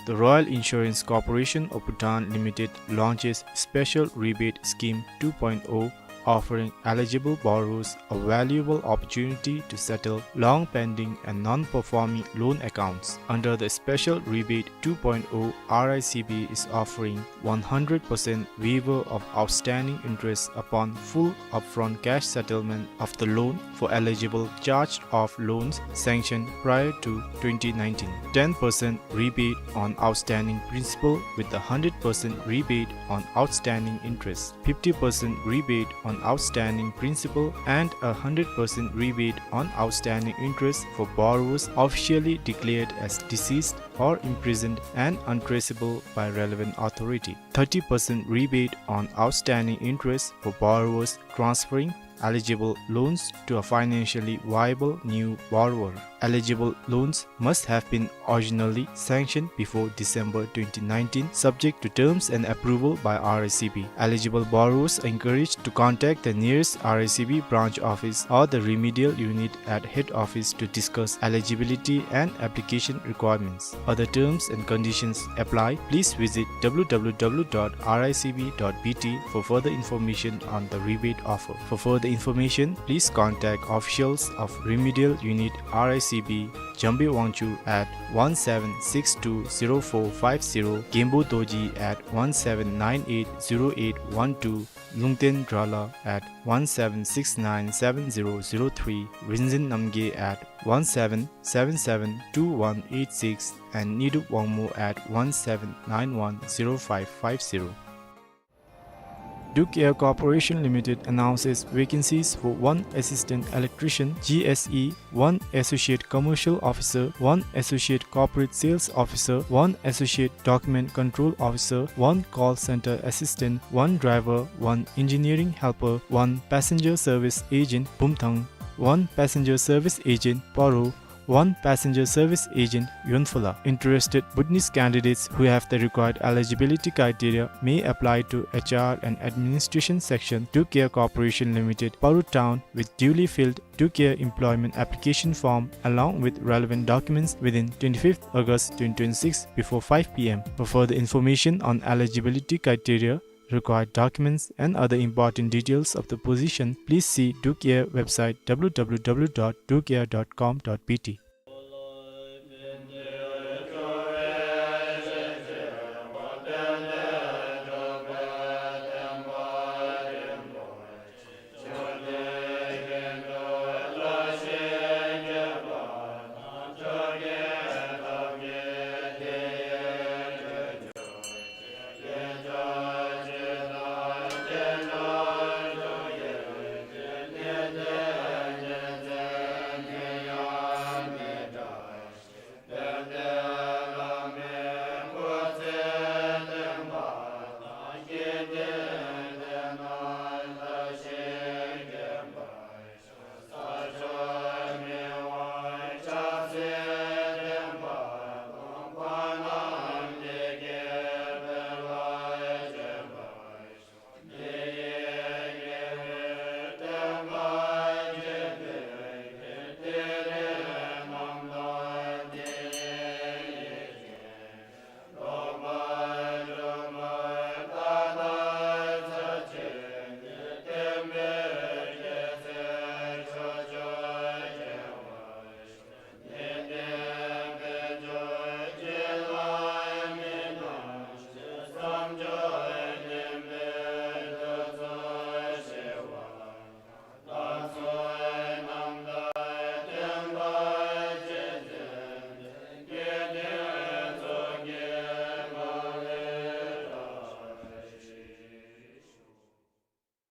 The Royal Insurance Corporation of Bhutan Limited launches Special Rebate Scheme two point oh, offering eligible borrowers a valuable opportunity to settle long-pending and non-performing loan accounts. Under the Special Rebate two point oh, R I C B is offering one hundred percent waiver of outstanding interest upon full upfront cash settlement of the loan for eligible charged-off loans sanctioned prior to twenty nineteen, ten percent rebate on outstanding principal with a hundred percent rebate on outstanding interest, fifty percent rebate on outstanding principal, and a hundred percent rebate on outstanding interest for borrowers officially declared as deceased or imprisoned and untraceable by relevant authority. Thirty percent rebate on outstanding interest for borrowers transferring eligible loans to a financially viable new borrower. Eligible loans must have been originally sanctioned before December twenty nineteen, subject to terms and approval by R I C B. Eligible borrowers are encouraged to contact the nearest R I C B branch office or the remedial unit at head office to discuss eligibility and application requirements. Other terms and conditions apply. Please visit w w w dot r i c b dot b t for further information on the rebate offer. For further information, please contact officials of Remedial Unit R I C B, Jambe Wangchuk at one seven six two zero four five zero, Genpo Dorji at one seven nine eight zero eight one two, Lungten Drala at one seven six nine seven zero zero three, Rinzin Namgay at one seven seven seven two one eight six, and Nidup Wangmo at one seven nine one zero five five zero. Duke Air Corporation Limited announces vacancies for one assistant electrician, G S E, one associate commercial officer, one associate corporate sales officer, one associate document control officer, one call center assistant, one driver, one engineering helper, one passenger service agent, Bumthang, one passenger service agent, Paro, one passenger service agent, Yonphola. Interested Bhutanese candidates who have the required eligibility criteria may apply to H R and Administration Section, Duke Air Corporation Limited, Paro Town, with duly filled Duke Air employment application form along with relevant documents within twenty-fifth August twenty twenty-six before five P M. For further information on eligibility criteria, required documents, and other important details of the position, please see Duke Air website w w w dot duke air dot com dot b t.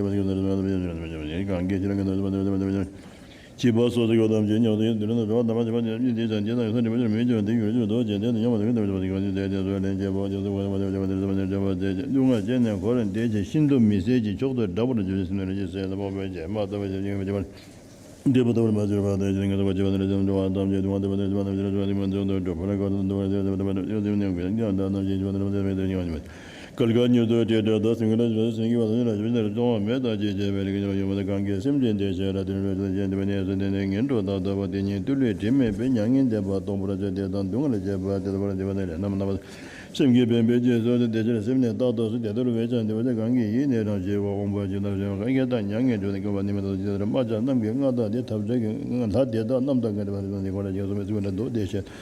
གྱུར་པ་གང་གིས་ཕྱི་ལོགས་ཀྱི་ནོར་བུ་དམ་པ་ཆོས་པ་དེ་ཉིད་ཀྱི་ཕྱིར་ཁྱིམ་པ་སོ་སོའི་འགྲོ་དང་བཅས་ཉེ་བར་དུ་ཡོད་དུས་ནི་འགྲོ་བ་དམ་པ་ཆོས་པ་དེ་ཉིད་དེ་ཡང་དེ་དང་ཡོད་སར་འདྲིས་པ་ཆོས་མེད་ཀྱང་དེ་ཡོད་ལ་འགྲོ་བ་དམ་པ་ཆོས་པ་དེ་ཉིད་ཀྱི་ཕྱིར་མི་འགྱུར་བ་དེ་ཡོད་ལ་འགྲོ་བ་དེ་ཉིད་དེ་ཡང་སོ་ལན་བྱེད་པ་དེ་སོ་བ་དེ་ཉིད་དེ་ཡང་སྡུག་བསྔལ་ཅན་ནས་འཁོར་བའི་བདེ་ཆེན་ཤིན་ཏུ་མི་བཟད་ཀྱི་མཆོག་ཏུ་གྲགས་པར་གྱུར་ཅིང་སེམས་ནི་རེ་ཞིག་ཟད་དང་སྤོབས་པའི་བྱེ་མ་ལྟ་བུ་ཞིག་ཡིན་པ་ཅིག་པར། འདྲིས་པ་ལྟ་བུར་མ་གྱུར་པ་དང་། ཇི་ལྟར་ངེས་པར་འབྱེད་པ་དང་། ཇི་ལྟར་འགྲོ་བ་ཐམས་ཅད་སྡུག་བསྔལ་དང་བྲལ་བ་དང་བྱང་ཆུབ་ཏུ་འགྲོ་བར་གོ་དང་འདུལ་བར་བྱེད་པ་དང་། ཡོངས་སུ་གཟུང་བ་དང་བྱང་ཆུབ་ཀྱི་སེམས་ཀྱི་བར་དུ་ཡོངས་སུ་གཟུང་བ་དང་བྱང་ཆུབ་ཀྱི་སེམས་ཀྱི་བར་དུ་ཡོངས་སུ་གཟུང་བ་དང་། བཀལ་མཁན་མྱུར་དུ་བྲོས་དང་བདག་སེམས་ཀྱི་རང་བཞིན་ལ་ཞེན་པ་ཅིན་ལ་ཞེན་པ་ལ་ཞེན་པ་ལ་རྫོགས་པ་མེད་དང་བཅས་པའི་རིགས་ཀྱི་ཡོད་པ་དང་། གང་གིས་སེམས་ཅན་དེ་ཤེས་རབ་ཏུ་འགྲོ་བ་ཅན་དེ་བས་ནི་སེམས་ཅན་དེ་ངན་འགྲོར་བཏང་ཐུབ་པ་དེ་ཉིད་ཏུ་ལུས་དྲི་མེད་པའི་མྱ་ངན་འདས་པ་སྟོང་པར་བྱ་སྟེ་དང་སྡུག་བསྔལ་བྱེད་པ་དེ་ལྟ་བུར་འདུལ་བ་ནི་ལས་རྣམ་སྣང་བ། སེམས་ཀྱི་བེམ་པོའི་རྗེས་སུ་དེ་ཕྱིར་སེམས་ནི་རྟག་ཏུ་སོ་སོར་བདེ་ལྡན་བས་ཀྱང་བདེ་བ་དེ་གང་གིས་ཡིད་ནི་རང་ཞི་བ་འོང་བ་ཇི་ལྟར་ཞེན་པ་གང་གིས་བདག་མྱ་ངན་འདས་པ་དེ་བཀོད་པ་ནི་མི་རྟག་སྟེ། དེ་ལྟར་རྨ་བྱ་རྣམས་ཀྱི་སྔགས་དང་དེ་ཐབས་བྲལ་གྱི་ལྷ་དེ་དག་རྣམ་དག་གི་འདྲ་བ་རེ་ཟུང་དེ་འཁོར་ལ་ཞེན་སོང་བའི་ཚུལ་ལ་མདོ་སྡེ་བཤད།